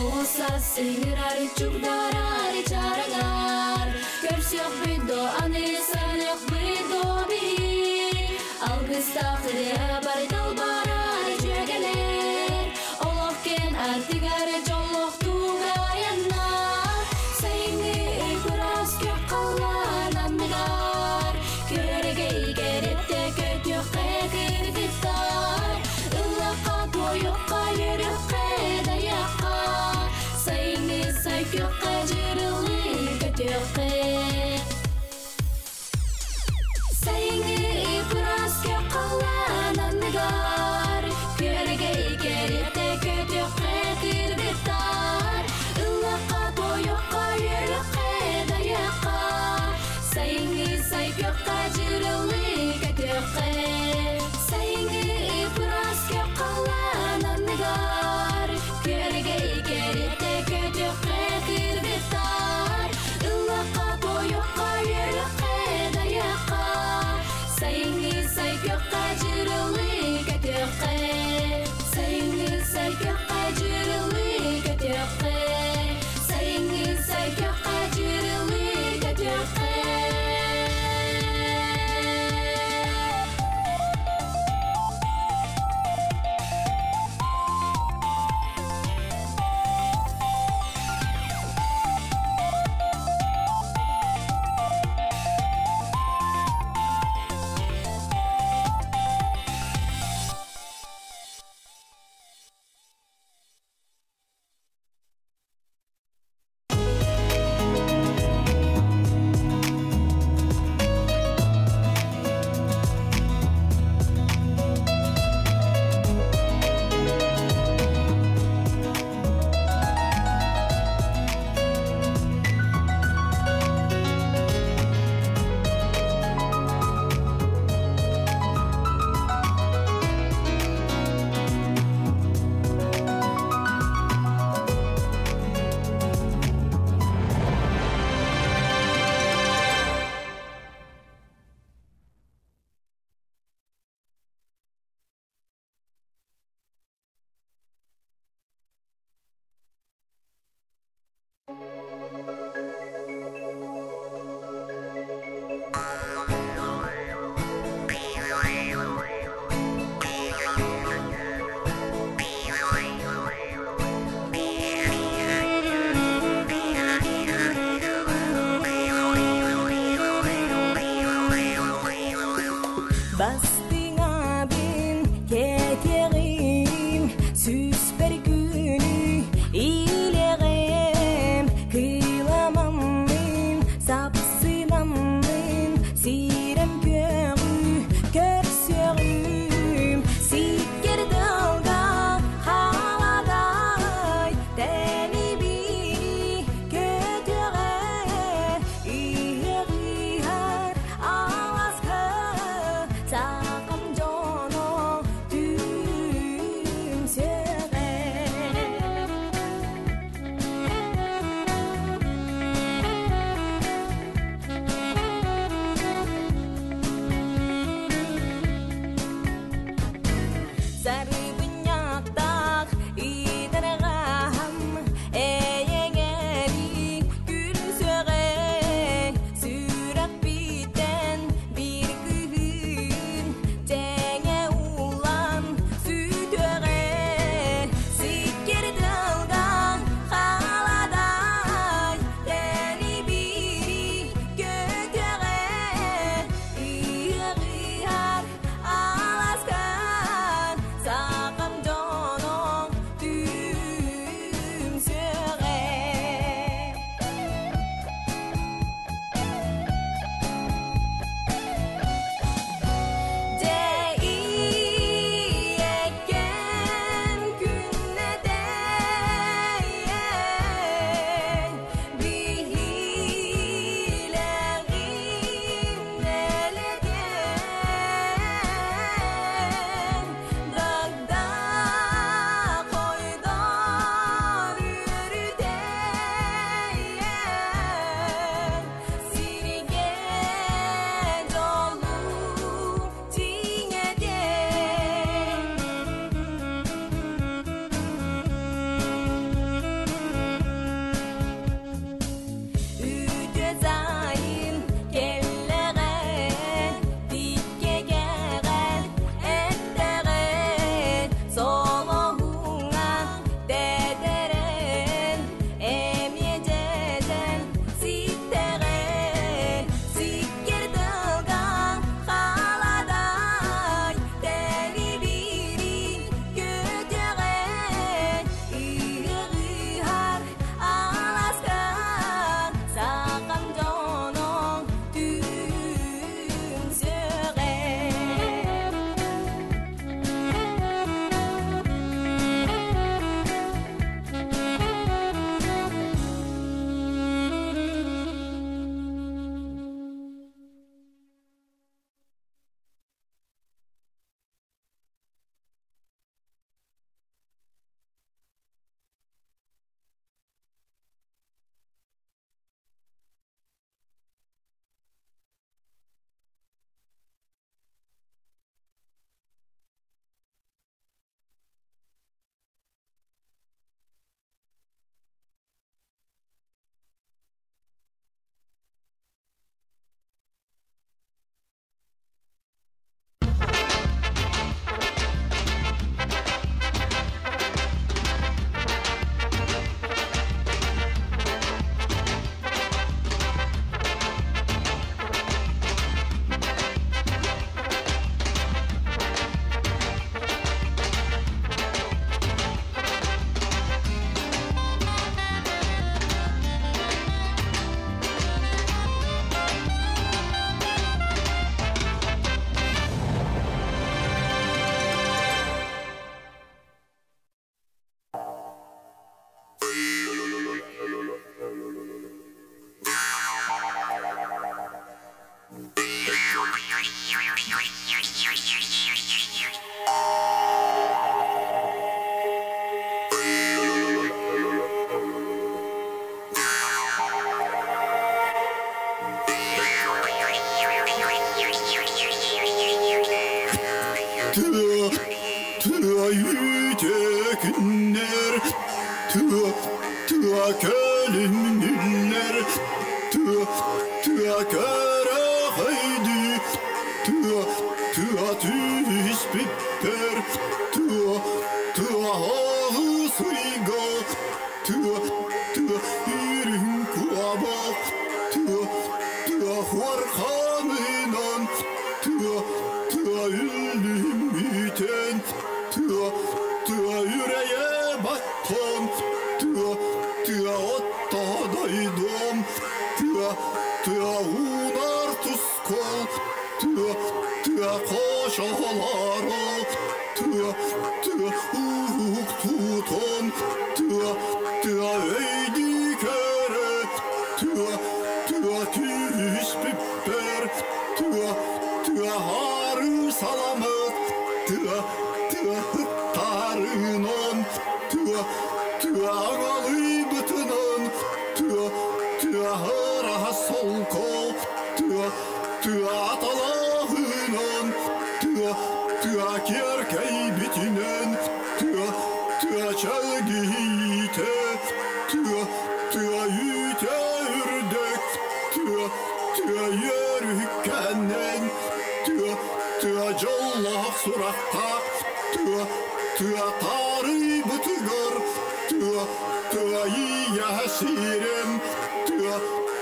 Оҕо саас ыҥырар чугдаарар чараҥар, Көрсүөхпүт дуо аны саныахпыт дуо биһи? Алгыстаах ырыа бар далбарар дьүөгэлэр, Олох киэн ардыгар дьоллоохтук айаннар. Сайыҥҥы ыраас күөх халлаан анныгар, Күөрэгэй кэрэтэ көтүөххэ кыргыттар. Ыллахха, туойуохха, үөрүөххэ, дайыахха, Сайыҥҥы сай күөххэ дьырылыы көтүөххэ. Сайыҥҥы ыраас күөх халлаан анныгар, Күөрэгэй кэрэтэ көтүөххэ кыргыттар. Ыллахха, туойуохха, үөрүөххэ, дайыахха, Сайыҥҥы сай күөххэ дьырылыы көтүөххэ. Сайыҥҥы ыраас күөх халлаан анныгар, Күөрэгэй кэрэтэ көтүөххэ кыргыттар. Ыллахха, туойуохха, үөрүөххэ, дайыахха, Сайыҥҥы сай күөххэ дьырылыы көтүөххэ. Сайыҥҥы сай күөххэ дьырылыы көтүөххэ. Сайыҥҥы сай күөххэ дьырылыы көтүөххэ. Тыа, тыа кэлинниллэр, тыа, тыа кэрэхэйди, тыа, тыа түспүттэр, тыа, тыа аҕысыйга, тыа, тыа үрүҥ куобах, тыа, тыа хуорханынан, тыа, тыа үллүмүтэн, тыа, тыа үрэйэ баттан, тыа, тыа оттодойдум, тыа, тыа уунар тускул, тыа, тыа кошолоро, тыа, тыа уук тутун, тыа, тыа өйдүкөрө, тыа, тыа түспүппэр, тыа, тыа хары саламыт, тыа, тыа ыттарынан, тыа, тыа аҥалыйбытынан, тыа, тыа ыраһа солко, тыа, тыа аталаһынан, тыа, тыа киэркэйбитинэн, тыа, тыа чэлгиһиитэ, тыа, тыа үүтэ үрдүк, тыа, тыа үөрүккэнэн, тыа, тыа дьоллоох сурахтаах, тыа, тыа таарыйбытыгар, тыа, тыа ийэ сирим, тыа,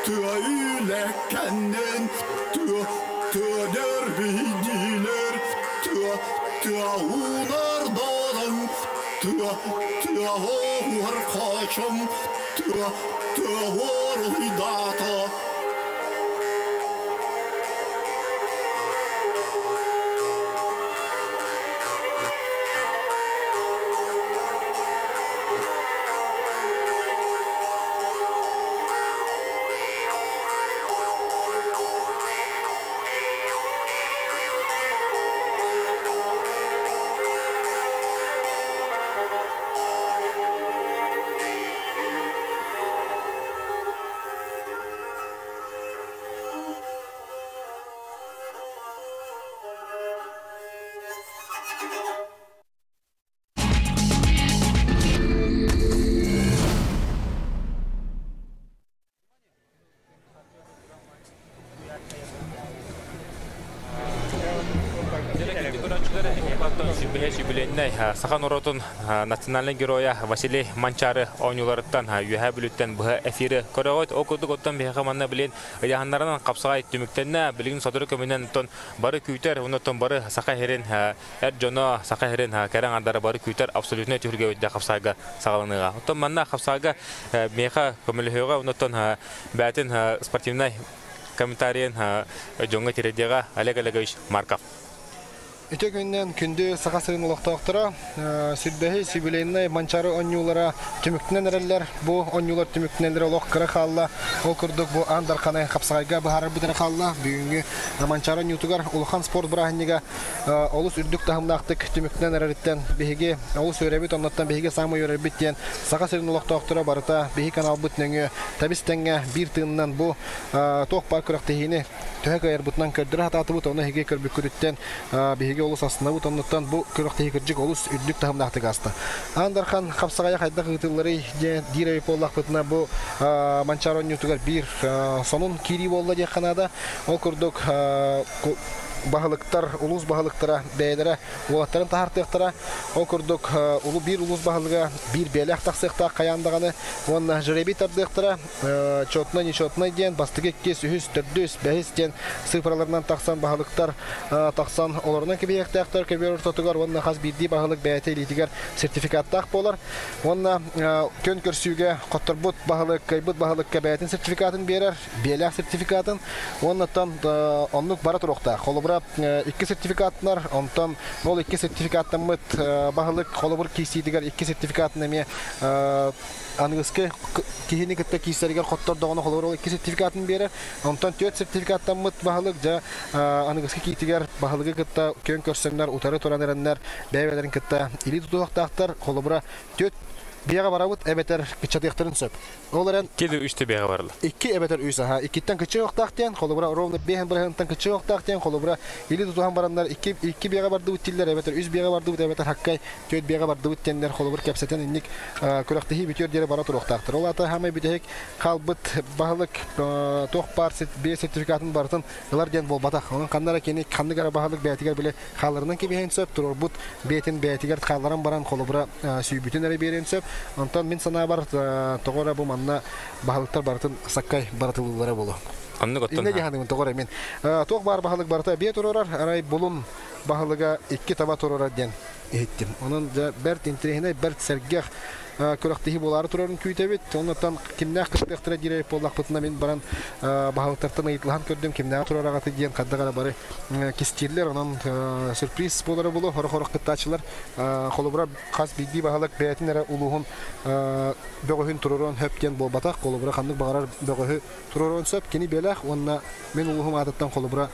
тыа үлэккэнэн, тыа, тыа дэрбийдилэр, тыа, тыа уунардадан, тыа, тыа оһуор хочом, тыа, тыа уоруйдаата. Саха норуотун национальнай геройа Василий Манчары оонньууларыттан Үөһээ Бүлүүттэн быһа эфиры көрөҕүт. Ол курдук оттон биһиэхэ манна билин ыйааһыннарынан хапсаҕай түмүктэннэ. Билигин сотору көмүнэн оттон бары күүтэр, оннуттан бары саха иһирин эр дьоно, саха иһирин кэрэ аҥардара бары күүтэр абсолютнай түһүлгэ үрдэ хапсаҕайга саҕаланыаҕа. Оттон манна хапсаҕайга миэхэ көмөлөһүөҕэ, оннуттан бээтин спортивнай комментарийын дьоҥҥо тириэрдиэҕэ Олег Олегович Марков. Үтө күннэн күндү Саха сирин олохтоохторо, сүрбэһи юбилейнай Манчаары оонньуулара түмүктэнэн эрэллэр. Бу оонньуулар түмүктэнэллэрэ олох кыра хаалла. Ол курдук бу Аан Дарханы хапсаҕайга быһаарарбыт эрэ хаалла. Бүгүҥҥү Манчаары оонньуутугар улахан спорт бырааһынньыга олус үрдүк таһымнаахтык түмүктэнэн эрэриттэн биһиги олус үөрэбит. Оннуттан биһиги саамай үөрэрбит диэн Саха сирин олохтоохторо барыта биһи каналбыт нөҥүө тэбис-тэҥҥэ биир тыынынан бу туох баар күрэхтэһиини төһө кыайарбытынан көрдөрө сатаатыбыт, ону эһиги көрбүккүтүттэн биһиги олус астынабыт, оннуттан бу күрэхтэһии кырдьык олус үрдүк таһымнаахтык ааста. Аан Дархан хапсаҕайа хайдах ыытылларый диэн диир эбит буоллахпытына, бу Манчаары оонньуутугар биир сонун киирии буолла диэххэ наада. Ол курдук баһылыктар, улуус баһылыктара бэйэлэрэ уолаттарын таһаартыахтара. Ол курдук улуу биир улуус баһылыга биир бэйэлээх тахсыахтаах хайаан даҕаны уонна жребий тардыахтара. Четно нечетно диэн бастакы иккис, үһүс, төрдүс, бэһис диэн цифраларынан тахсан баһылыктар тахсан олорунан кэбиһиэхтээхтэр көбүөр ортотугар уонна хас биирдии баһылык бэйэтэ илиитигэр сертификаттаах буолар. Уонна күн көрсүүгэ хотторбут баһылык, кыайбыт баһылыкка бэйэтин сертификатын биэрэр, биэлээх сертификатын уоннаттан оннук бара туруохтаах. Холобура, икки сертификаттар, онтон ол икки сертификаттаммыт баһылык холобур киирсиитигэр икки сертификатын эмиэ аныгыскы киһини кытта киирсэригэр хоттордоҕуна холобур ол икки сертификатын биэрэр. Онтон түөрт сертификаттаммыт баһылык дьэ аныгыскы киитигэр баһылыгы кытта күөн көрсөннөр утары туран эрэннэр бэйэ-бэйэлэрин кытта илии тутуохтаахтар. Холобура, түөрт Биэҕэ барабыт эбэтэр кыччатыахтарын сөп. Ол эрэн Икки үстэ биэҕэ барла. Икки эбэтэр үс аха. Иккиттэн кыччыахтаах диэн, холобура ровно биэһин бырыһыантан кыччыахтаах диэн, холобура или тутуһан бараннар икки икки биэҕэ бардыбыт дииллэр эбэтэр үс биэҕэ бардыбыт эбэтэр хаккай түөрт биэҕэ бардыбыт диэннэр холобур кэпсэтэн инник күрэхтэһии бүтүөр диэри бара туруохтаахтар. Ол аата хаамай бүтэһик хаалбыт баһылык туох баар биэ сертификатын барытын ылар диэн буолбатах. Онон ханна эрэ кини ханнык эрэ баһылык бэйэтигэр били хаалларынан кэбиһиэн сөп, туруорбут бэйэтин бэйэтигэр хаалларан баран холобура сүүйбүтүн эрэ биэриэн сөп. Онтон мин санаабар тоҕо эрэ бу манна баһылыктар барытын саккай барытылыыллара буолуо. Оннук оттон. Иннэ дьаһаныгын тоҕо эрэ мин. Туох баар баһылык барыта биэ туруорар, арай булун баһылыга икки таба туруорар диэн иһиттим. Онон дьэ бэрт интэриэһинэй, бэрт сэргэх күрэхтэһии буолаары турарын күүтэбит. Оннуттан кимнээх кыттыахтара диир буоллахпытына мин баран баһылыктартан ыйыталаһан көрдүм кимнээх турар аҕаты диэн хайдах эрэ бары кистииллэр. Онон сюрприз буолара буолуо хорох-хорох кыттааччылар. Холобура хас биирдии баһылык бэйэтин эрэ улууһун бөҕөһүн туруоруон сөп диэн буолбатах. Холобура ханнык баҕарар бөҕөһү туруоруон сөп. Кини бэлэх уонна мин улууһум аатыттан холобура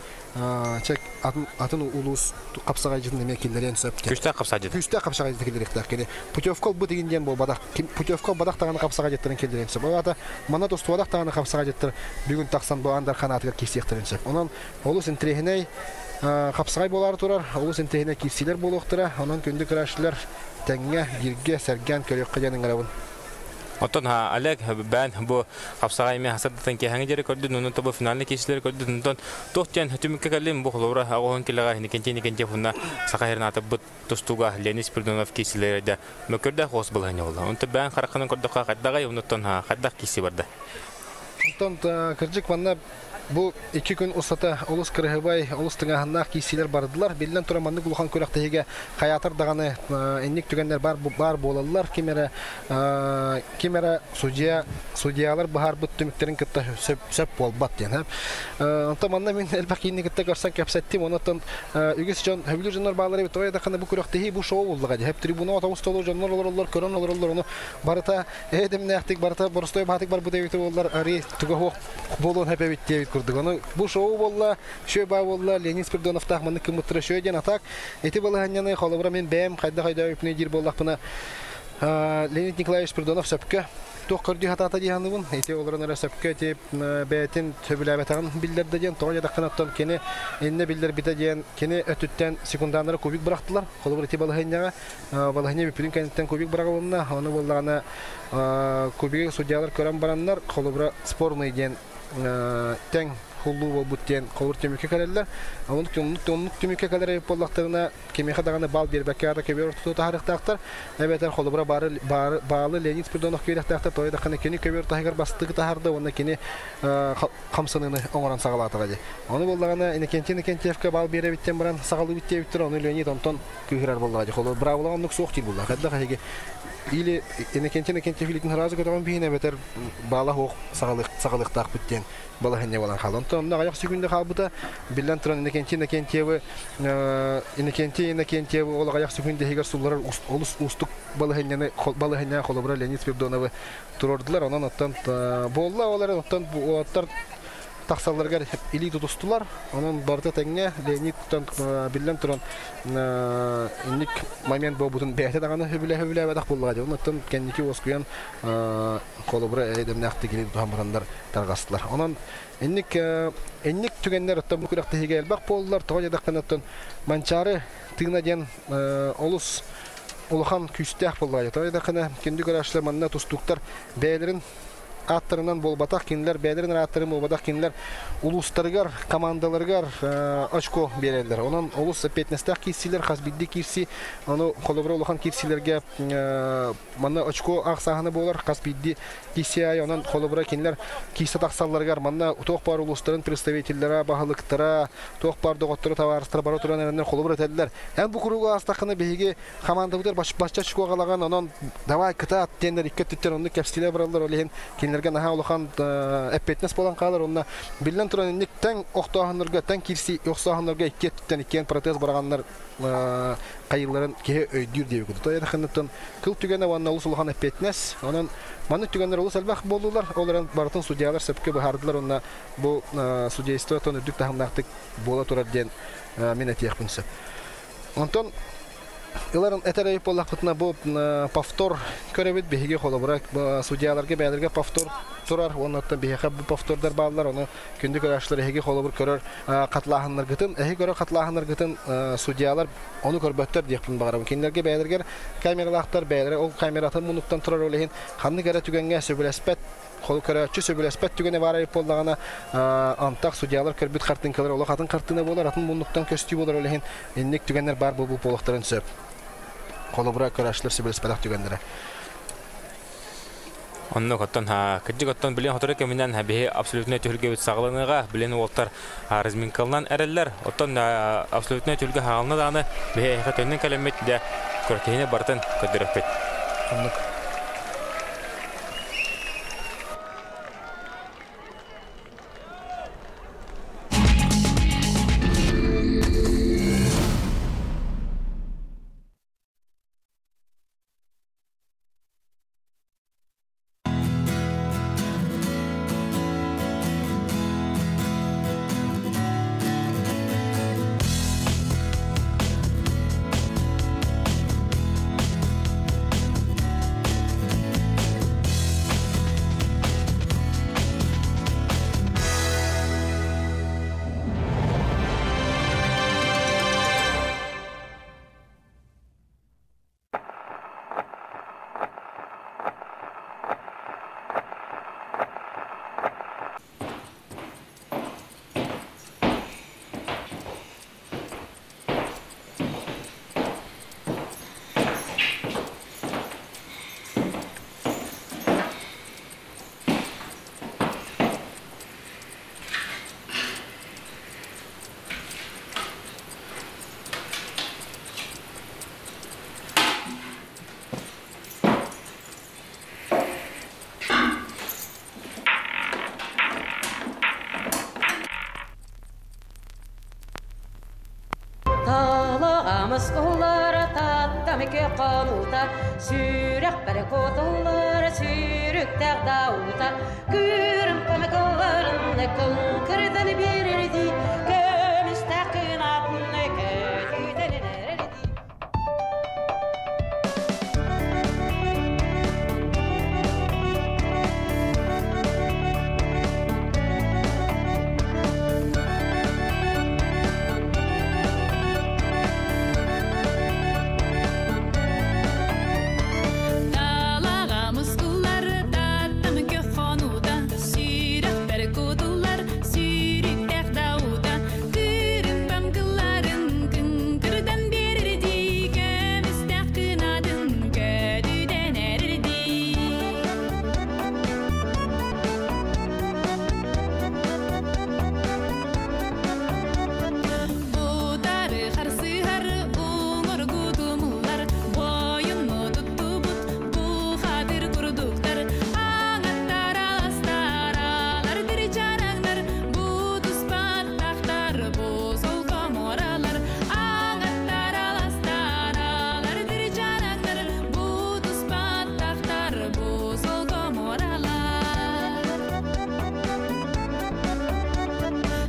чек атын атын улуус хапсаҕайдьытын эмиэ киллэриэн сөп. Күстээх хапсаҕайдьыт. Күстээх хапсаҕайдьыты киллэриэхтээх кини. Путевка ылбыт игин диэн буолбатах. Путевка ылбатах даҕаны хапсаҕайдьыттарын киллэриэн сөп. Ол аата манна тустубатах даҕаны хапсаҕайдьыттар бүгүн тахсан бу Андар ханаатыгар киирсиэхтэрин сөп. Онон олус интэриэһинэй хапсаҕай буолаары турар, олус интэриэһинэй киирсиилэр буолуохтара. Онон күндү көрөөччүлэр тэҥҥэ, бииргэ сэргээн көрүөххэ диэн ыҥырабын. Оттон Олег бээн бу хапсаҕай эмиэ хасардatan киэһэҥи диэри көрдүн, онон тобу финальный киирсилэри көрдүн, онтон туох диэн түмүккэ кэллим бу холобура оҕоһун килэҕэ Никентий Никентьев уонна Саха сирин аатырбыт тустууга Леонид Спиридонов киирсилэрэ да мөккүрдээх оҕус былаһын буолла. Онтон бээн хараххынан көрдөххө хайдаҕай, оннуттан хайдах киирси барда? Онтон кырдьык манна Бу икки күн устата олус кырыһыбай, олус тыҥааһыннаах киирсиилэр бардылар. Биллэн туран, маннык улахан күрэхтэһиигэ хайаатар даҕаны инник түгэннэр баар, баар буолаллар. Ким эрэ, ким эрэ судья, судьялар быһаарбыт түмүктэрин кытта сөп, сөп буолбат диэн. Онтон манна мин элбэх киһини кытта көрсөн кэпсэттим. Онон үгүс дьон, сөбүлүүр дьоннор бааллар эбит. Тоҕо диэтэххинэ, бу күрэхтэһии, бу шоу буллаҕа дии. Трибуна отоҕус толору дьоннор олороллор, көрөн олороллор. Ону барыта эдэмнээхтик, барыта боростуой баатык барбыт эбит буоллар, арыы туга суох буолуон сөп эбит диэбит курдук. Ону бу шоу буолла, шөй баа буолла, Леонид Спиридоновтаах маннык кыммыттара шөй диэн атак. Ити балаһанньаны холобура мин бэйэм хайдах өйдөөбүппүнүй диир буоллахпына, Леонид Николаевич Спиридонов сөпкө туох көрдүү хатаата дии саныыбын. Ити олорон эрэ сөпкө ити бэйэтин сөбүлээбэтэҕин биллэрдэ диэн, тоҕо диэтэххинэ оттон кини иннэ биллэрбитэ диэн, кини өттүттэн секунданнары кубик бырахтылар. Холобур ити балаһыанньаҕа балаһыанньа бүппүтүн кэнниттэн кубик быраҕылынна. Ону буоллаҕына кубигы судьялар көрөн бараннар, холобура спорный диэн тэҥ хуллуу буолбут диэн холобур түмүккэ кэлэллэр. Оннук оннук түмүккэ кэлэр эбит буоллахтарына, кимиэхэ даҕаны баал биэрбэккэ аата көбүөр ортотугар таһаарыахтаахтар. Эбэтэр холобура баары баалы Леонид Спиридонов киириэхтээхтэр, тоҕо диэтэххинэ кини көбүөр таһыгар бастакы таһаарда уонна кини хамсаныыны оҥорон саҕалаатаҕа дии. Ону буоллаҕына Иннокентий Иннокентьевка баал биэрэбит диэн баран саҕалыыбыт диэбиттэр, ону Леонид онтон кыыһырар буоллаҕа дии. Холобур, быраабылаҕа оннук суох диир буоллаҕа. Хайдах эһиги или Иннокентий Иннокентьев илиитин сразу көтөҕөн биһин эбэтэр баала суох саҕалыахтаахпыт диэн балаһыанньа буолан хаалла. Онтон онно аҕыйах секунда хаалбыта. Биллэн туран Иннокентий Иннокентьевы Иннокентий Иннокентьевы ол аҕыйах секунда иһигэр сулларар олус уустук балаһыанньаны балаһыанньаҕа холобура Леонид Спиридоновы туруордулар. Онон оттон буолла ол эрэн оттон уолаттар тахсалларыгар илии тутустулар. Онон барыта тэҥҥэ Леонид биллэн туран инник момент буолбутун бэйэтэ даҕаны сөбүлээ-сөбүлээбэтэх буоллаҕа дии. Онон кэнники уоскуйан холобура эйдэмнээхтик илии тутуһан бараннар тарҕастылар. Онон инник инник түгэннэр оттон бу күрэхтэһиигэ элбэх буоллулар. Тоҕо диэтэххинэ оттон Манчаары тыына диэн олус улахан күүстээх буоллаҕа. Тоҕо диэтэххинэ күндү көрөөччүлэр манна тустууктар бэйэлэрин ааттарынан буолбатах, кинилэр бэйэлэрин ааттарын буолбатах, кинилэр улуустарыгар, командаларыгар очко биэрэллэр. Онон олус эппиэтинэстээх киирсиилэр, хас биирдии киирсии, ону холобура улахан киирсиилэргэ манна очко ахсааһына буолар, хас биирдии киирсии аайы, онон холобура кинилэр киирсэ тахсалларыгар манна туох баар улуустарын представителлара, баһылыктара, туох баар доҕотторо, табаарыстара бара туран эрэннэр холобур этэллэр. Эн бу куруугу аастаххына биһиги хамаандабытыгар бачча очко аҕалаҕын, онон давай кытаат диэннэр икки өттүттэн оннук кэпсиилэр бараллар, ол иһин кинилэргэ наһаа улахан эппиэтинэс буолан хаалар. Онно биллэн туран инник тэҥ охтооһуннарга, тэҥ киирсии охсооһуннарга икки өттүттэн иккиэн протест быраҕаннар хайыыларын киһи өйдүүр диэбит. Тоҕо кыл түгэнэ уонна олус улахан эппиэтинэс. Онон маннык түгэннэр олус элбэх буоллулар. Ол эрэн барытын судьялар сөпкө быһаардылар уонна бу судейство үрдүк таһымнаахтык буола турар диэн мин этиэхпин сөп. Онтон Ыларын этэр эбит буоллахпытына, бу повтор көрөбүт биһиги холобура судьяларга бэйэлэргэ повтор турар, уоннаттан биһиэхэ бу повтордар бааллар, ону күндү көрөөччүлэр эһиги холобур көрөр хатылааһыннаргытын, эһиги көрөр хатылааһыннаргытын судьялар ону көрбөттөр диэхпин баҕарабын. Кинилэргэ бэйэлэригэр камералаахтар, бэйэлэрэ ол камератын муннуктан турар, ол иһин ханнык эрэ түгэҥҥэ сөбүлэспэт көрөөччү сөбүлэспэт түгэнэ баар эбит буоллаҕына, антах судьялар көрбүт хартыынкалар олох атын хартыына буолар, атын муннуктан көстүү буолар, ол иһин инник түгэннэр баар буолбут буолуохтарын сөп. Холобура, көрөөччүлэр сөбүлэспэтэх түгэннэрэ. Оннук оттон кырдьык оттон билин хотору кэминэн биһи абсолютнай түһүлгэбит саҕаланыаҕа, билин уолтар разминкалынан эрэллэр. Оттон абсолютнай түһүлгэ хаална даҕаны биһи эһиэхэ төннөн кэлэммит дэ күрэхтэһиини барытын көрдөрүөхпүт. Оннук. Талаҕамыс уллара таттам қанута, Сүрэх бәрі котуллара сүрүктэх даута, Күрім памыкылларын кыңкырдан берерди, Көмүстэх кынатын көтүтэн эрерди. Талаҕамыс уллары таттам көхонута, Сүрэх бәрі котуллар сүрүктэх даута, Күрім памкылларын кыңкырдан берерди, Көмүстэх кынатын көтүтэн эрерди. Утары харсыһар уҥургу тумуллар, Бойунну туттубут бухатыр курдуктар, Аңаттар аластар алар чараңнар, Бу туспаттахтар бу солко моралар. Аңаттар аластар алар чараңнар, Бу туспаттахтар бу солко моралар.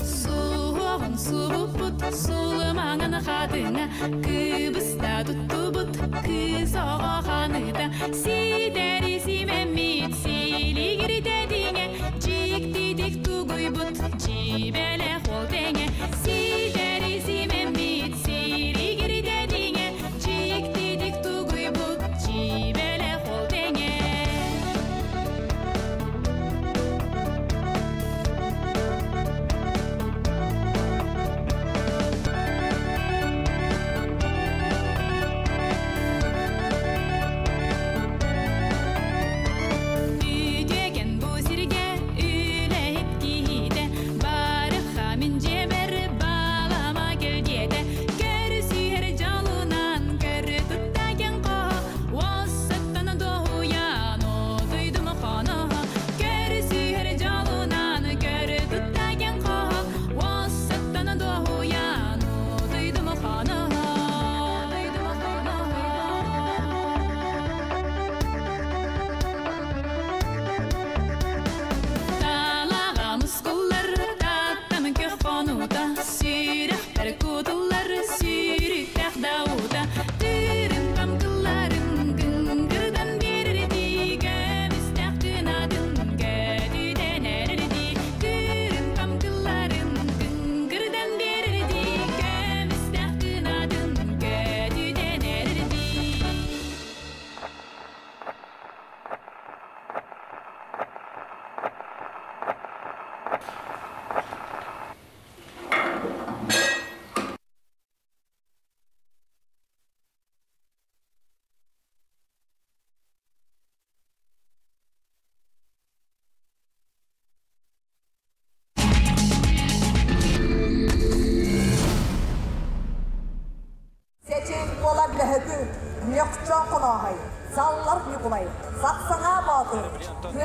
Суоҕун субуппут сулумаҥын хатыҥа, Кыбыста туттубут кыыс оҕо ханыта, Ситэри симэммит силигиритэтиҥэ, Дьиктитик тугуйбут дьиибэлэх уол тэҥэ. Ситэри симэммит силигиритэтиҥэ, Дьиктитик тугуйбут дьиибэлэх уол тэҥэ.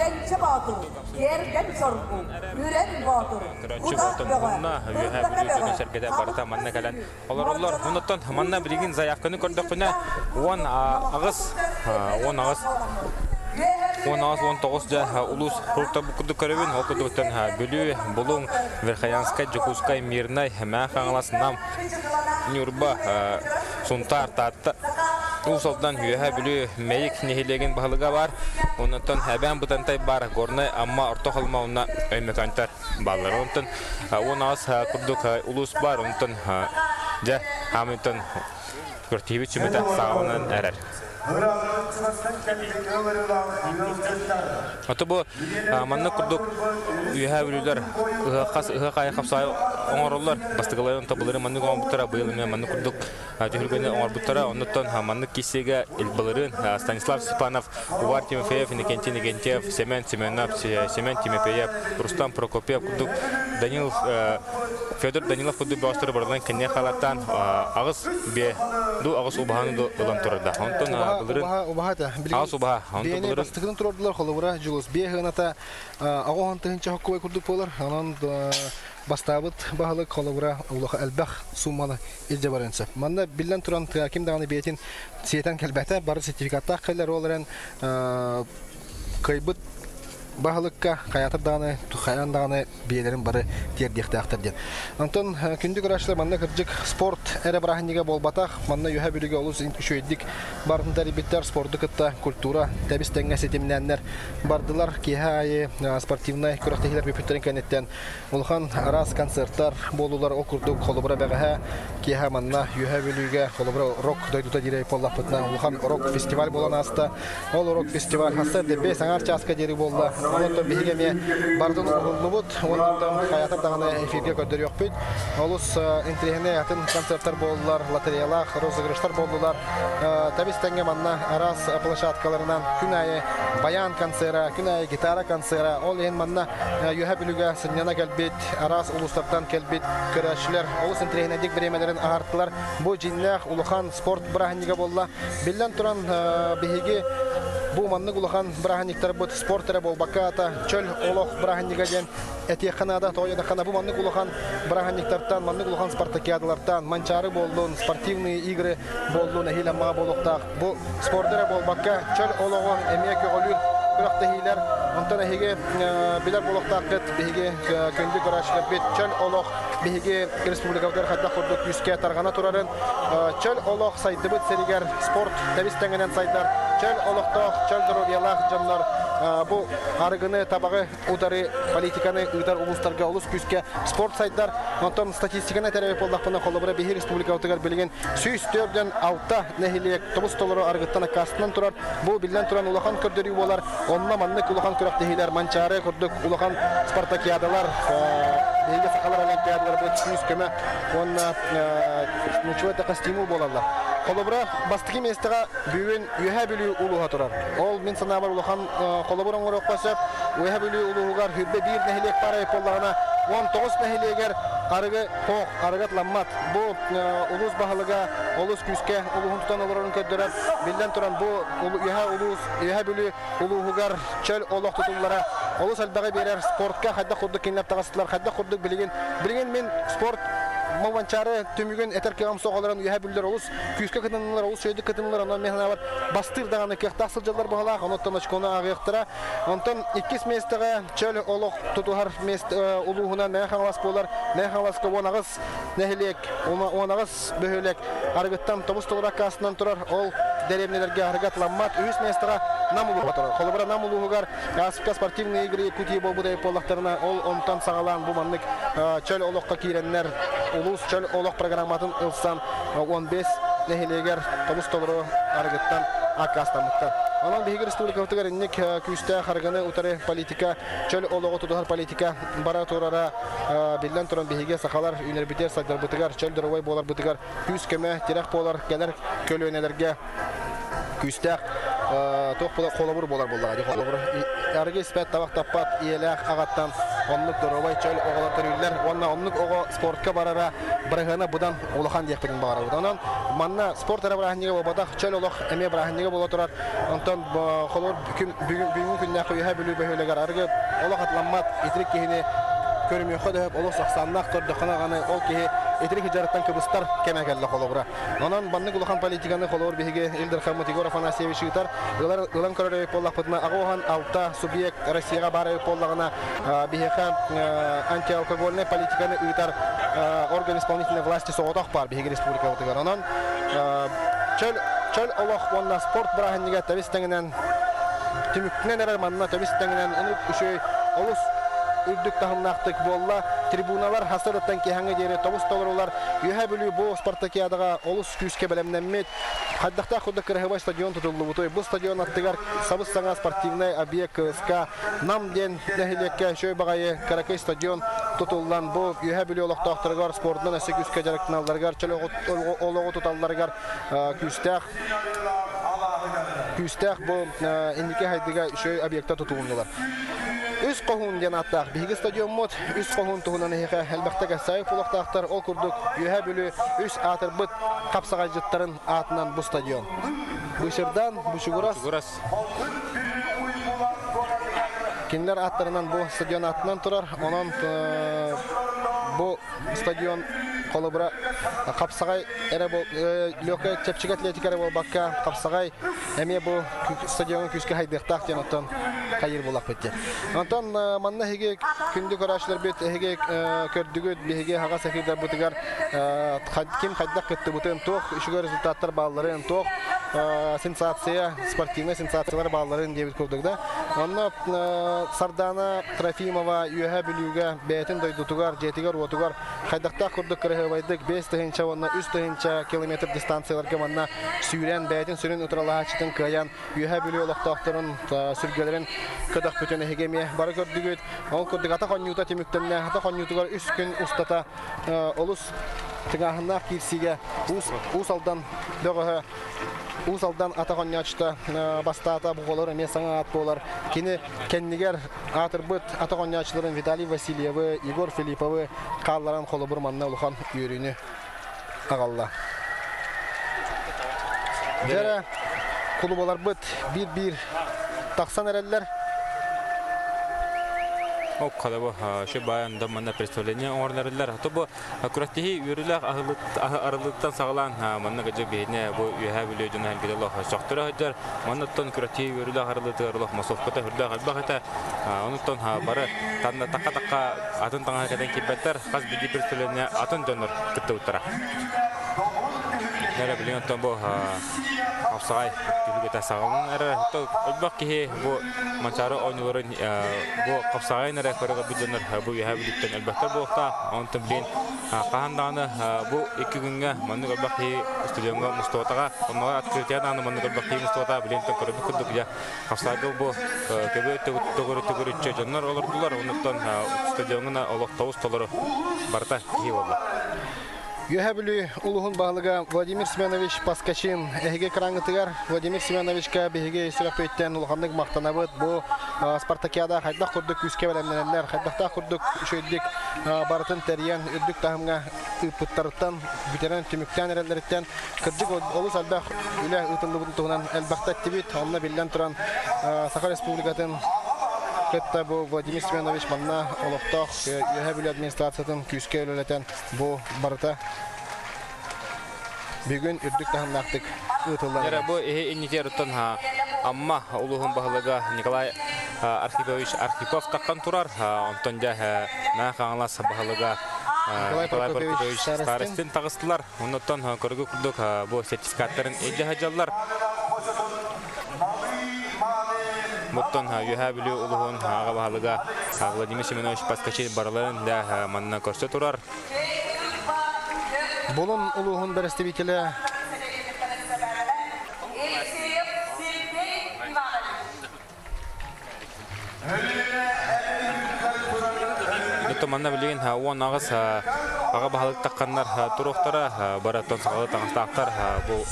Күөрэнчэ Боотур, Киэргэн Соргу, Үрэн Боотур, Көрөөччү болтон муһунна, үөһэ Бүлүү дьоно сэргэтэ барыта манна кэлэн олороллор. Онуттан манна билигин заявканы көрдөхпүнэ 18 18 18 19 дьэ улуус курдук курдук көрөбүн. Ол курдуктан Бүлүү, Булуҥ, Верхоянскай, Дьокуускай, Мирнай, Мэҥэ Хаҥалас, Нам, Ньурба, Сунтаар, Таатта, Уус Алдан, Үөһээ Бүлүү, Мэйик нэһилиэгин баһылыга баар. Оннуттан Эбээн Бытантай баар, Горнай, Амма, Орто Халыма уонна Өймөкөөнтөр бааллар. Онтон 18 курдук улуус баар. Онтон дьэ, хаамыйтан күрэхтэһиибит сүмэтэ саҕаланан эрэр. Ото бу маннык курдук үөһээ бүлүүлэр ыһыаххас ыһыах аайы хапсаайы оҥороллор. Бастакыларын табылары маннык оҥорбуттара, быйыл эмиэ маннык курдук түһүлгэни оҥорбуттара. Оннуттан маннык киссиэгэ былырыын Станислав Степанов, Увар Тимофеев, Иннокентий Иннокентьев, Семен Семенов, Семен Тимофеев, Рустам Прокопьев курдук Данил Федор Данилов курдук бөҕөстөрү барыларын кэннигэ халаттаан аҕыс бе ду аҕыс убаһаны ду ылан турарда. Онтон былырын аҕыс убаһа. Онтон былырын бастакытын турардылар холобура Дьулус бие хыаната аҕоһон тыһынча хоккубай курдук буолар. Онон бастаабыт баһылык холобура улаха элбэх сумманы илдьэ барыан сөп. Манна биллэн туран ким даҕаны бэйэтин сиэтэн кэлбэтэ, бары сертификаттаах кэлэр, ол эрэн кыайбыт баһылыкка хайаатар даҕаны хайаан даҕаны биэлэрин бары тиэрдиэхтээхтэр диэн. Онтон күндү көрөөччүлэр манна кырдьык спорт эрэ бырааһынньыга буолбатах. Манна Үөһээ Бүлүүгэ олус үчүгэйдик барын тэрийбиттэр, спорду кытта культура тэбис тэҥҥэ ситимнээннэр бардылар. Киэһэ аайы спортивнай күрэхтэһиилэр бүппүттэрин кэнниттэн улахан араас концерттар буолулар. Ол курдук холобура бэҕэһээ киэһэ манна Үөһээ Бүлүүгэ холобура рок дойдута диир буоллахпытына улахан рок фестиваль буолан ааста. Ол рок фестиваль хасса эрдэ саҥар чааска диэри буолла. Онон биһиги эмиэ бардын уһуллубут. Онон хайатар даҕаны эфиргэ көрдөрүөхпүт. Олус интириэһинэй атын концерттар буоллулар, лотереялаах розыгрыштар буоллулар. Тэбис тэҥҥэ манна араас площадкаларынан күн аайы баян концера, күн аайы гитара концера. Ол иһин манна Үөһэ Бүлүүгэ сынньана кэлбит, араас улуустартан кэлбит көрөөччүлэр олус интириэһинэйдик бириэмэлэрин аһартылар. Бу дьиҥнээх улахан спорт бырааһынньыга буолла. Биллэн туран, биһиги бу маннык улахан бырааһынньыктарбыт спорт эрэ буолбакка ата чөл олох бырааһынньыга диэн этиэххэ наада. Тоҕо диэтэххэ, бу маннык улахан бырааһынньыктартан, маннык улахан спартакиадалартан Манчаары буоллун, спортивные игры буоллун, эһиил Аммаҕа буолуохтаах. Бу спорт эрэ буолбакка, чөл олоҕу эмиэ көҕүлүүр күрэхтэһиилэр. Онтон эһиги билэр буолуохтааххыт, биһиги күндү көрөөччүлэрбит чөл олох биһиги республикабытыгар хайдах курдук күүскэ тарҕана турарын, чөл олох сайдыбыт сиригэр спорт тэбис тэҥинэн сайдар, чөл олохтоох, чөл доруобуйалаах дьоннор бу арыгыны, табаҕы утары политиканы ыытар улуустарга олус күүскэ спорт сайдар. Онтон статистиканы этэр буоллахпына, холобура биһи республикабытыгар билигин 146 нэһилиэк тобус толору арыгыттан аккаастанан турар. Бу биллэн туран улахан көрдөрүү буолар. Онно маннык улахан күрэхтэһиилэр Манчаары курдук улахан спартакиадалар, биһиги сахалар олимпиадаларбыт күүс-көмө уонна нучуо костюму буолаллар. Холобура, бастакы миэстэҕэ бүгүн Үөһээ Бүлүү улууһа турар. Ол мин санаабар улахан холобур оҥоруохха сөп. Үөһээ Бүлүү улууһугар 21 нэһилиэк баар буоллаҕына, 19 нэһилиэгэр арыгы хоох, арыгы атламмат. Бу улуус баһылыга олус күүскэ улууһун тутан олорорун көрдөрөр. Биллэн туран, бу Үөһээ улуус, Үөһээ Бүлүү улууһугар чөл олох тутуллара олус элбэҕи биэрэр. Спортка хайдах курдук кинилэр таҕыстылар, хайдах курдук билигин билигин мин спорт Малванчары түмүгүн этэр кыаҕым суох олорон Үөһээ Бүлүүлэр олус күүскэ кытыннылар, олус үчүгэйдик кытыннылар. Онон мин санаабар бастыыр даҕаны кыахтаах сылдьаллар быһалаах. Онуттан очкону ааҕыахтара. Онтон иккис миэстэҕэ чөл олох тутуһар миэстэ улууһунан Мэҥэ Хаҥалас буолар. Мэҥэ Хаҥаласка 18 нэһилиэк, 18 бөһүөлэк арыгыттан тобус толору аккаастанан турар. Ол дэриэбинэлэргэ арыгы атыламмат. Үһүс миэстэҕэ Нам улууһа турар. Холобура, Нам улууһугар ааспыкка спортивные игры Якутии буолбут эбит буоллахтарына, ол онтон саҕалаан бу маннык чөл олоххо киирэннэр улуус чөл олох программатын ылсан 15 нэһилиэгэр тобус толору арыгыттан аккаастаммыттар. Онон биһиги республикабытыгар инник күүстээх арыгыны утары политика, чөл олоҕу тутуһар политика бара турара биллэн туран биһиги сахалар үүнэрбитигэр, сайдарбытыгар, чөл доруобай буоларбытыгар күүс-көмө, тирэх буолар кэлэр көлүөнэлэргэ күүстээх туох буолар холобур буолар буоллаҕа дии холобур арыгы испэт табах таппат ийэлээх аҕаттан Оннук доруобай чөл оҕолор төрүүллэр уонна оннук оҕо спортка барара бырыһыана быдан улахан диэхпитин баҕарабыт. Онон манна спорт эрэ бырааһынньыга буолбатах, чөл олох эмиэ бырааһынньыга буола турар. Онтон холобур бүгүҥҥү күннээх Үөһээ Бүлүү бөһүөлэгэр арыгы олох атыламмат итирик киһини көрүмүөххэ дөһөп олус ахсааннаах көрдөххүнэ даҕаны ол киһи итирик дьарыктан кыбыстар кэмэ кэллэ холобура. Онон баннык улахан политиканы холобур биһиги Ил Дархаммыт Егор Афанасьевич ыытар. Ылан көрөр эбит буоллахпытына аҕа алта субъект Россияҕа баар эбит буоллаҕына биһиэхэ антиалкогольнай политиканы ыытар орган исполнительной власти соҕотох баар биһиги республикабытыгар. Онон чөл чөл олох уонна спорт бырааһынньыга тэбис тэҥинэн түмүктэнэн эрэр манна тэбис тэҥинэн ынырык үчүгэй олус үрдүк таһымнаахтык буолла. Трибуналар хасырыттан киэһэҥҥэ диэри тобус толорулар. Үөһээ Бүлүү бу спартакиадаҕа олус күүскэ бэлэмнэммит. Хайдахтаах курдук кыраһыабай стадион тутуллубутуй. Бу стадион аттыгар сабыс-саҥа спортивнай объект КСК Нам диэн нэһилиэккэ үчүгэй баҕайы кыракый стадион тутуллан бу Үөһээ Бүлүү олохтоохторугар спордунан өссө күүскэ дьарыктаналларыгар, чөл олоҕу туталларыгар күүстээх күүстээх бу инники хайдыга үчүгэй объекта тутулуннулар. Үс хоһуун диэн ааттаах биһиги стадиоммут үс хоһуун туһунан эһиэхэ элбэхтэ кэпсээбит буолуохтаахтар. Ол курдук Үөһээ Бүлүү үс аатырбыт хапсаҕайдьыттарын аатынан бу стадион. Бычырдан, Бучугурас. Кинилэр ааттарынан бу стадион аатынан турар. Онон бу стадион холобура хапсаҕай эрэ легкай чэпчэки атлетика эрэ буолбакка хапсаҕай эмиэ бу стадиоҥҥа күүскэ хайдыахтаах диэн оттон хайыр буоллахпыт диэн. Онтон манна эһиги күндү көрөөччүлэрбит эһиги көрдүгүт биһиги аһаҕас эфирдарбытыгар ким хайдах кыттыбытын, туох үчүгэй результаттар баалларын, туох сенсация, спортивнай сенсациялар баалларын диэбит курдук да. Онно Сардаана Трофимова Үөһээ Бүлүүгэ бэйэтин дойдутугар, дьиэтигэр-уотугар хайдахтаах курдук кыраһыабайдык 5 тыһыынча уонна 3 тыһыынча километр дистанцияларга манна сүүрэн бэйэтин сүрүн утарылаһааччытын кыайан Үөһээ Бүлүү олохтоохторун сүргэлэрин көтөхпүтүн эһиги эмиэ бары көрдүгүт. Ол курдук атах оонньуута түмүктэннэ. Атах оонньуутугар үс күн устата олус тыҥааһыннаах киирсиигэ Уус Алдан бөҕөһө Уус Алдан атах оонньооччута бастаата буолар эмиэ саҥа аат буолар. Кини кэннигэр аатырбыт атах оонньооччуларын Виталий Васильевы, Егор Филипповы хаалларан холобур манна улахан үөрүүнү аҕалла. Дьэрэ кулубаларбыт биир-биир тахсан эрэллэр. Ол бу шы баян манна представление оҥорноруллар. То бу күрэхтэһии үөрүүлээх арылыттан саҕалаан манна гыдьы биһине бу үөһээ Бүлүү дьоно элгиде олох сөхтөрө сылдьар. Маннаттан күрэхтэһии үөрүүлээх арылытыгар олох массовката үрдээх элбэх этэ. Онуттан бары танна такка-такка атын таҥаһа кэтэн киирбэттэр. Хас биирдии представление атын дьоннор кыттыбыттара. Нэрэ билигин оттон бу хапсаҕай түһүлгэтэ саҕаланан эрэр. Элбэх киһи бу Манчаары оонньууларын бу хапсаҕайын эрэ көрө көрбүт дьоннор бу үөһээ Бүлүүттэн элбэхтэр буолуохтаах. Онтон билигин хаһан даҕаны бу икки күҥҥэ маннык элбэх киһи стадиоҥҥа мустубатаҕа. Оннооҕор открытие даҕаны маннык элбэх киһи мустубатаҕа. Билигин көрбүт курдук дьэ хапсаҕайга бу көбү төгүрүччү дьоннор олордулар. Онуттан стадиоҥҥа олох тобус толору барыта киһи буолла. Үөһээ Бүлүү улууһун баһылыга Владимир Семенович Паскачин эһиги экраҥҥытыгар Владимир Семеновичка биһиги сүрэхпититтэн улаханнык махтанабыт. Бу спартакиада хайдах курдук күүскэ бэлэмнэнэннэр, хайдахтаах курдук үчүгэйдик барытын тэрийэн үрдүк таһымҥа ыыппыттарыттан бүтэрэн түмүктээн эрэллэриттэн кырдьык олус элбэх үлэ ыытыллыбытын туһунан элбэхтэ эттибит. Онно биллэн туран Саха Республикатын кытта бу Владимир Семенович манна олохтоох Үөһээ Бүлүү администрациятын күүскэ үлэлэтэн бу барыта бүгүн үрдүк таһымнаахтык ыытыллар. Эрэ бу иһи иннитигэр оттон Амма улууһун баһылыга Николай Архипович Архипов таххан турар. Онтон дьэ Мэҥэ Хаҥалас баһылыга Николай Прокопьевич Старостин таҕыстылар. Оннуттан көргө курдук бу сертификаттарын илдьэ сылдьаллар. Буттан Үөһээ Бүлүү улууһун аҕа баһылыга Владимир Семенович Паскачин барыларын да манна көрсө турар. Булун улууһун бэрэстэбиитэлэ Итто манна билигин 18 аҕа баһылык тахханнар туруохтара бараттан сахалы таҥастаахтар бу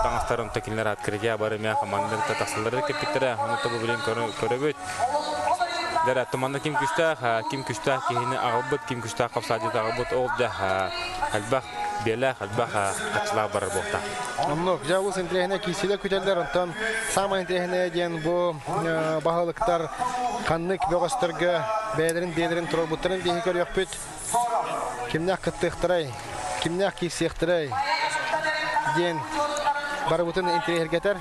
таҥастарын токилнер открытия бары мэ командалар тахсаллары кеппиттэрэ ону бу билигин көрөбүт. Дара туманна ким күстээх, ким күстээх киһини аҕалбыт, ким күстээх хапсаадьыт аҕалбыт ол да элбэх биэлээх, элбэх хаччылаах барар буолта. Оннук, дьэ олус интэриэһинэй киирсиилэр күтэллэр, онтон саамай интэриэһинэйэ диэн бу баһылыктар ханнык бөҕөстөргө бэйэлэрин биэлэрин туруорбуттарын биһи көрүөхпүт. Кимнээх кыттыахтарай, кимнээх киирсиэхтэрэй диэн барыбытын интэриэһиргэтэр.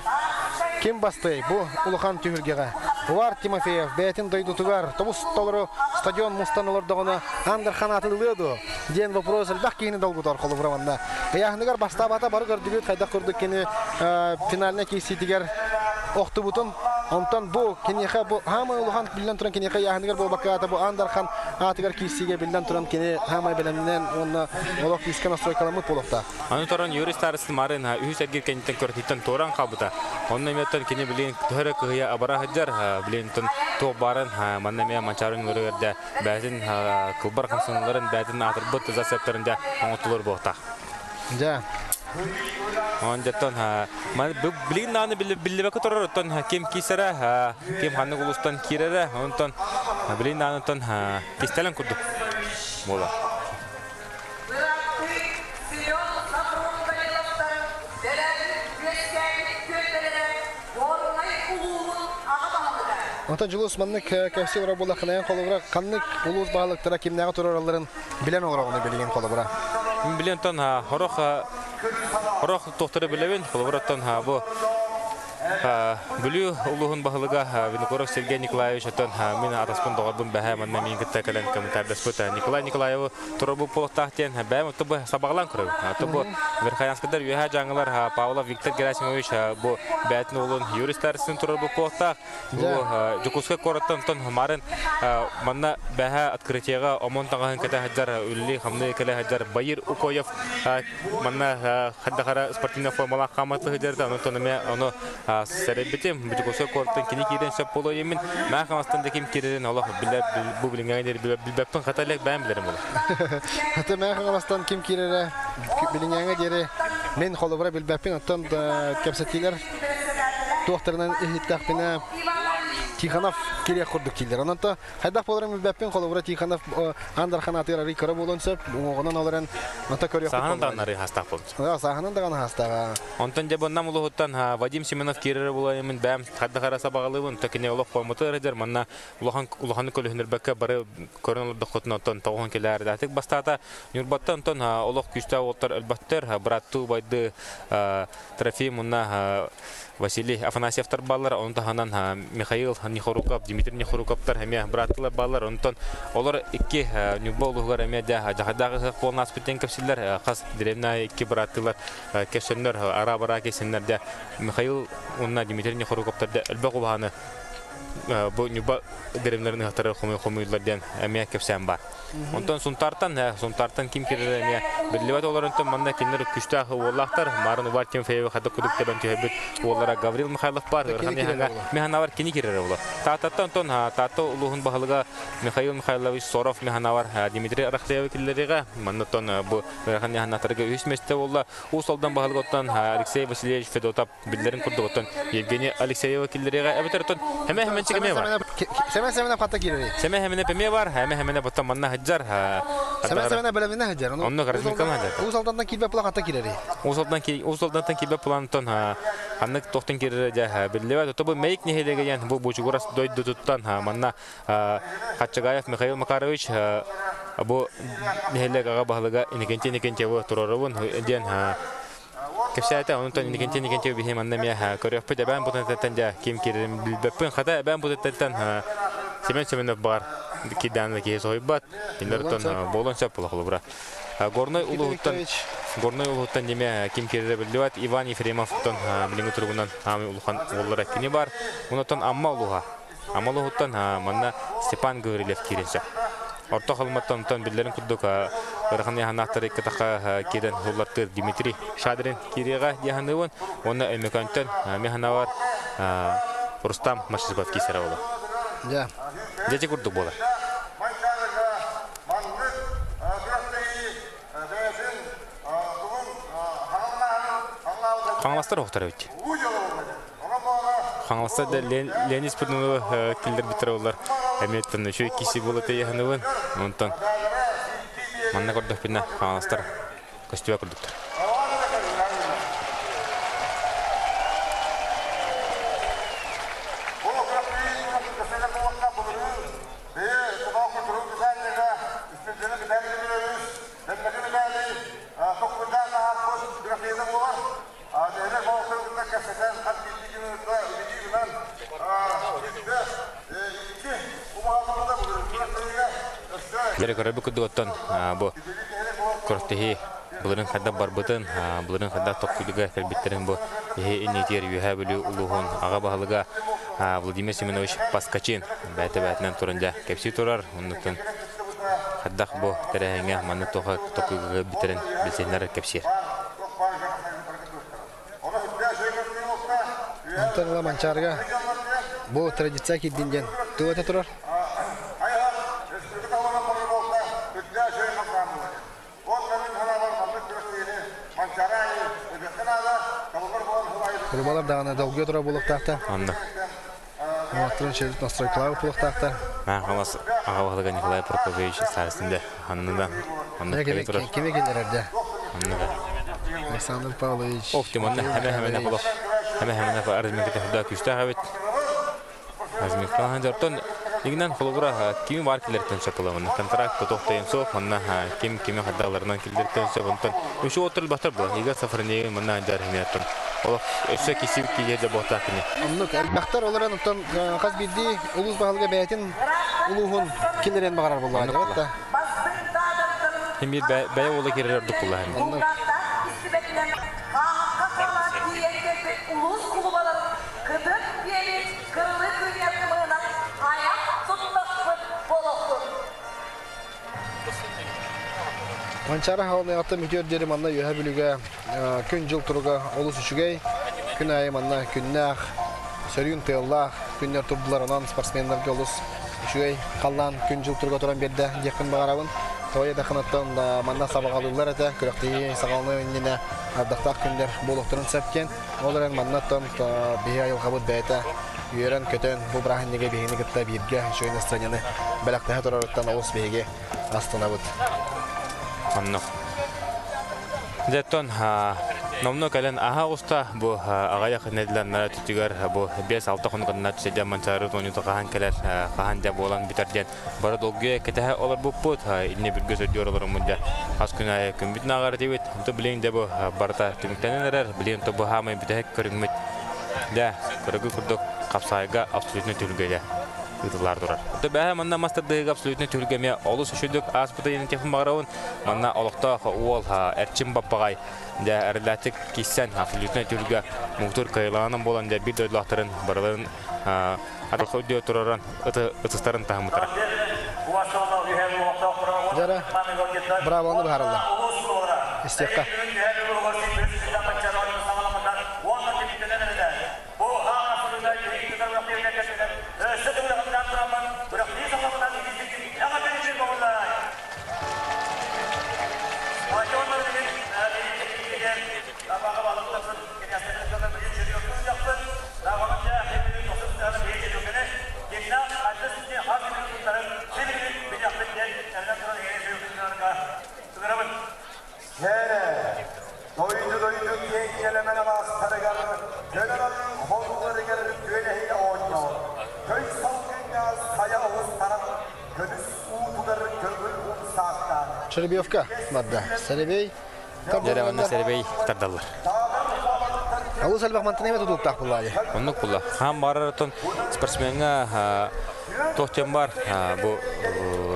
Ким бастыай бу улахан түһүлгэҕэ? Увар Тимофеев бэйэтин дойдутугар тобус толору стадион мустан олордоҕуна Андерхан атыллыа дуо? диэн вопрос элбэх киһини долгутар холобура манна. Ыйааһыныгар бастаабата бары көрдүгүт хайдах курдук кини финальнай киирсиитигэр охтубутун. Онтон бу киниэхэ бу хаамай улахан биллэн туран киниэхэ ыйааһыныгар буолбакка аата бу Андархан аатыгар киирсиигэ биллэн туран кини хаамай бэлэмнэн уонна олох күүскэ настройкаламмыт буолуохтаах. Аны туран Юрий Старостин Марын үһүс эргир кэнниттэн көрүтүттэн туоран хаалбыта. Онно эмиэттэн кини билин төһө эрэ кыһыйа абара сылдьар, билин туох баарын манна эмиэ Манчаарын өлөрүгэр бэйэтин кылбар хамсаныыларын бэйэтин аатырбыт зацептарын дьэ оҥоттулар буолтаах. Дьэ. Он дьэттон билигин даҕаны биллибэккэ турар оттон ким киисэрэ, ким ханнык улуустан киирэрэ, онтон билигин даҕаны оттон кистэлэҥ курдук буолар. Онтон Дьулус маннык кэпсии олорор буоллаххына, холобура, ханнык улуус баһылыктара кимнээҕи туруоралларын билэн олороҕуну билигин холобура? Билэн тон хорох хорох туохтары билэбин, холобура оттон бу Бүлүү улууһун баһылыга Винокуров Сергей Николаевич оттон мин атаспын доҕорбун бэһэ манна миин кытта кэлэн комментардаспыт Николай Николаевы турабы буолуохтаах диэн бэйэм отто бу сабаҕалаан көрөбүн. Отто бу Верхоянскайдар үөһээ дьааҥылар Павлов Виктор Герасимович бу бэйэтин уолун Юрий Старостин турар буолуохтаах. Бу Дьокуускай куораттан тон марын манна бэһэ открытиега омон таҥаһын кэтэ сылдьар үлэлии-хамныы кэлэ сылдьар Байыр Укоев манна хайдахара спортивная формалаах хааматы сылдьар онтон эмиэ ону сэрэйбитим. Дьокуускай куораттан кини киирэн сөп буолуо диэммин маа хаҥастан да ким киирэрин олох билэр бу билиҥҥэ диэри билбэппин хата илик бэйэм билэрим буолар. Хата маа хаҥаластан ким киирэрэ билиҥҥэ диэри мин холобура билбэппин оттон кэпсэтиилэр туохтарынан иһиттэхпинэ Тихонов кириэх курдук дииллэр. Онон то хайдах буоларын билбэппин, холобура Тихонов Андархан атыыр арый кыра буолуон сөп, уҥуоҕунан олорон ото көрүөхпүт. Саһанан даҕаны арый хастаах буолуон сөп. Саһанан даҕаны хастааҕа. Онтон дьэ бу Нам улууһуттан Вадим Семенов киирэрэ буолайымын бэйэм хайдах эрэ сабаҕалыыбын, то кини олох формата ырадар манна улахан улаханы көлөһүнүрбэккэ бары көрөн олордоххутун оттон тоҕуһун килээр бастаата Ньурбаттан онтон олох күүстээх уолтар өлбөттөр быраттыы убайды Трофим уонна Василий Афанасьевтар бааллар, ону таһынан Михаил Нехоруков, Дмитрий Нехоруковтар эмиэ бырааттылар бааллар. Онтон олор икки Ньурба улууһугар эмиэ дьэ дьахардаах ыһыах буолан ааспыт диэн кэпсииллэр. Хас дэриэбинэ икки бырааттылар кэпсэннэр, араа-бараа кэпсэннэр дьэ Михаил уонна Дмитрий Нехоруковтар дьэ элбэх убаһаны бу Ньурба дэриэбинэлэрин ыһыахтары хомуйуллар диэн эмиэ кэпсээн баар. Онтон Сунтаартан, Сунтаартан ким кирэрэ эмиэ биллибэт олорон манна кинилэр күстээх уоллаахтар. Марын Увар Тимофеевы хадык кудук тэбэн түһэрбит уоллара Гаврил Михайлов бар. Механавар кини кирэрэ була. Тааттаттан онтон Таатта улууһун баһылыга Михаил Михайлович Соров Механавар Дмитрий Арахлеевы киллэриҕэ. Маннаттан бу ыарахан яханнатарга үһүс миэстэ буолла. Уус Алдан баһылыгыттан Алексей Васильевич Федотов биллэрин курдук оттон Евгений Алексеева киллэриэҕэ эбэтэр оттон хэмэ хэмэнчик эмиэ бар. Сэмэн Сэмэнэ хата киирэрий. Сэмэ хэмэнэ эмиэ бар, хэмэ хэмэнэ боттон манна сылдьар. Сэмэн Сэмэнэ бэлэминэ сылдьар. Онно разминкалан сылдьар. Уус Алдантан киирбэт план хата киирэрий. Уус Алдан Уус Алдантан киирбэт плантан ханнык тохтон киирэрэ дьэ биллибэт. Ото бу Мэйик нэһилиэгэ диэн бу Бучугурас дойдутуттан манна Хаччагаев Михаил Макарович бу нэһилиэк аҕа баһылыга Иннокентий Иннокентьевы туруорабын диэн Кэпсээтэ, онтон Иннокентий Иннокентьев биһи манна эмиэ көрүөхпүт эбээн бутантан дьэ ким киирэрин билбэппин. Хата эбээн бутантан Семен Семенов баар киирдээн да киһи соһуйбат. Кинилэр оттон буолуон сөп була холобура. Горнай улууһуттан Горнай улууһуттан дьиме ким киирэрэ биллибэт. Иван Ефремов оттон билиҥҥи туругунан аамый улахан уоллара кини бар. Онтон Амма улууһа. Амма улууһуттан манна Степан Гаврильев киирэн сөп. Орто Халыматтан онтон биллэрин курдук ыарахан ыйааһыннаахтар икки атахха киирэн суллартыыр Дмитрий Шадрин киириэҕэ дии саныыбын. Уонна Өймөкөөнтөн Механавар Рустам Машисипов киирсэрэ буолар. Дьэ. Дьэ курдук буолар. Хаҥаластар охтор эбит. Хаҥаластар да Леонид Спирдоновы киллэрбиттэр олар. Эмиэттэн үчүгэй киси буола тейэһиныбын. Онтон манна көрдөхпүнэ хаҥаластар көстүбэ курдуктар. Дьэрэ көрөрбүт курдук оттон бу күрэхтэһии былырыын хайдах барбытын, былырыын хайдах тохтуулга кэлбиттэрин бу иһи иннитигэр Үөһээ Бүлүү улууһун аҕа баһылыга Владимир Семенович Паскачин бэйэтэ-бэйэтинэн туран дьэ кэпсии турар. Оннуктан хайдах бу тэрээһиҥҥэ маннык туох токуйга бүтэрин билсиһиннэр кэпсиир. Онтон ыла Манчаарыга бу традиция киирдин диэн тугу этэ турар? Кулубалар даҕаны долгуйа турар буолуохтаахтар. Онно. Уолаттарын шериф настройкалаабыт буолуохтаахтар. Хаҥалас аҕа баһылыга Николай Прокопьевич Старостин анныда онно кэлэ турар. Кими киллэрэрдэ? Оннуга. Александр Павлович. Ох, манна хэмэ-хэмэ холох. Хэмэ-хэмэ разминка худа күстээх эбит. Разминка жортон игнан холугура кими бар киллертен сөп була контракт тохтойон суох манна ким кими хадаларынан киллертен сөп онтон үчү отыр батыр була ига сафрани манна жар химиятын олох өссө кисип киһи бота кини. Оннук элбэхтэр олорон оттон хас биирдии улуус баһылыга бэйэтин улууһун киллэрэн баҕарар буоллаҕа да. Химир бэйэ уола кирер ордук буолла. Оннук. Улуус кулубаларын кытык биэри кырылы күнү аяқ туттахпыт болохтун. Манчары хаалныгатта мүтөр дери манна үөһэ бүлүгэ күн жыл туруга олус үчүгэй. Күн айы манна күннээх, сөрүүн тыаллаах күннэр турдулар онон спортсменнарга олус үчүгэй халлаан күн жыл туруга туран берде диэхпин баҕарабын. Тойа дахынаттан манна сабаҕалыыллар этэ, күрэхтии саҕаланы иннинэ ардахтаах күннэр буолуохтарын сөпкен. Ол эрэн маннаттан биһи айылҕабыт бэйэтэ үөрэн көтөн бу бырааһынньыга биһигини кытта бииргэ үчүгэй настроениены бэлэхтэһэ турарыттан олус биһиги астынабыт. Оннук. Деттон номно кэлэн аха уста бу аҕайах нэдилэннара түтүгэр бу 5-6 хонуканна түсэдэ манчары тонюта хаһан кэлэр хаһан дьа буолан бүтэр диэн бары долгуйа кэтэһэ олорбуппут инне бүргө сөдүөр олоруммут дьа хас күн айы күммүт нааҕар этибит онто билиҥ дьэ бу барыта түмүктэнэн эрэр билиэн то бу хаамай бүтэһик көрүҥмүт дьэ көрөгү курдук хапсаайга абсолютно түһүлгэйэ ыытыллар турар. Онто бэһэ манна мастардыыга абсолютно түһүлгэ эмиэ олус үчүгдүк ааспыта диэн телефон баҕарабын. Манна олохтоох уол Эрчим Баппаҕай дьэ эрэллээхтик кииссэн абсолютно түһүлгэ муҥутуур кыайылаанан буолан дьэ биир дойдулаахтарын барыларын атах үрдүө тураран ытыстарын таһыммытара. Дьара браво быһаараллар. Истиэххэ. Жеребьевка барда. Серебей. Дьэрэ манна серебей тардаллар. Алыс элбэх мантан эме тутулуктаах буллаады. Оннук булла. Хаан барар отон спортсменга туох диэн бар бу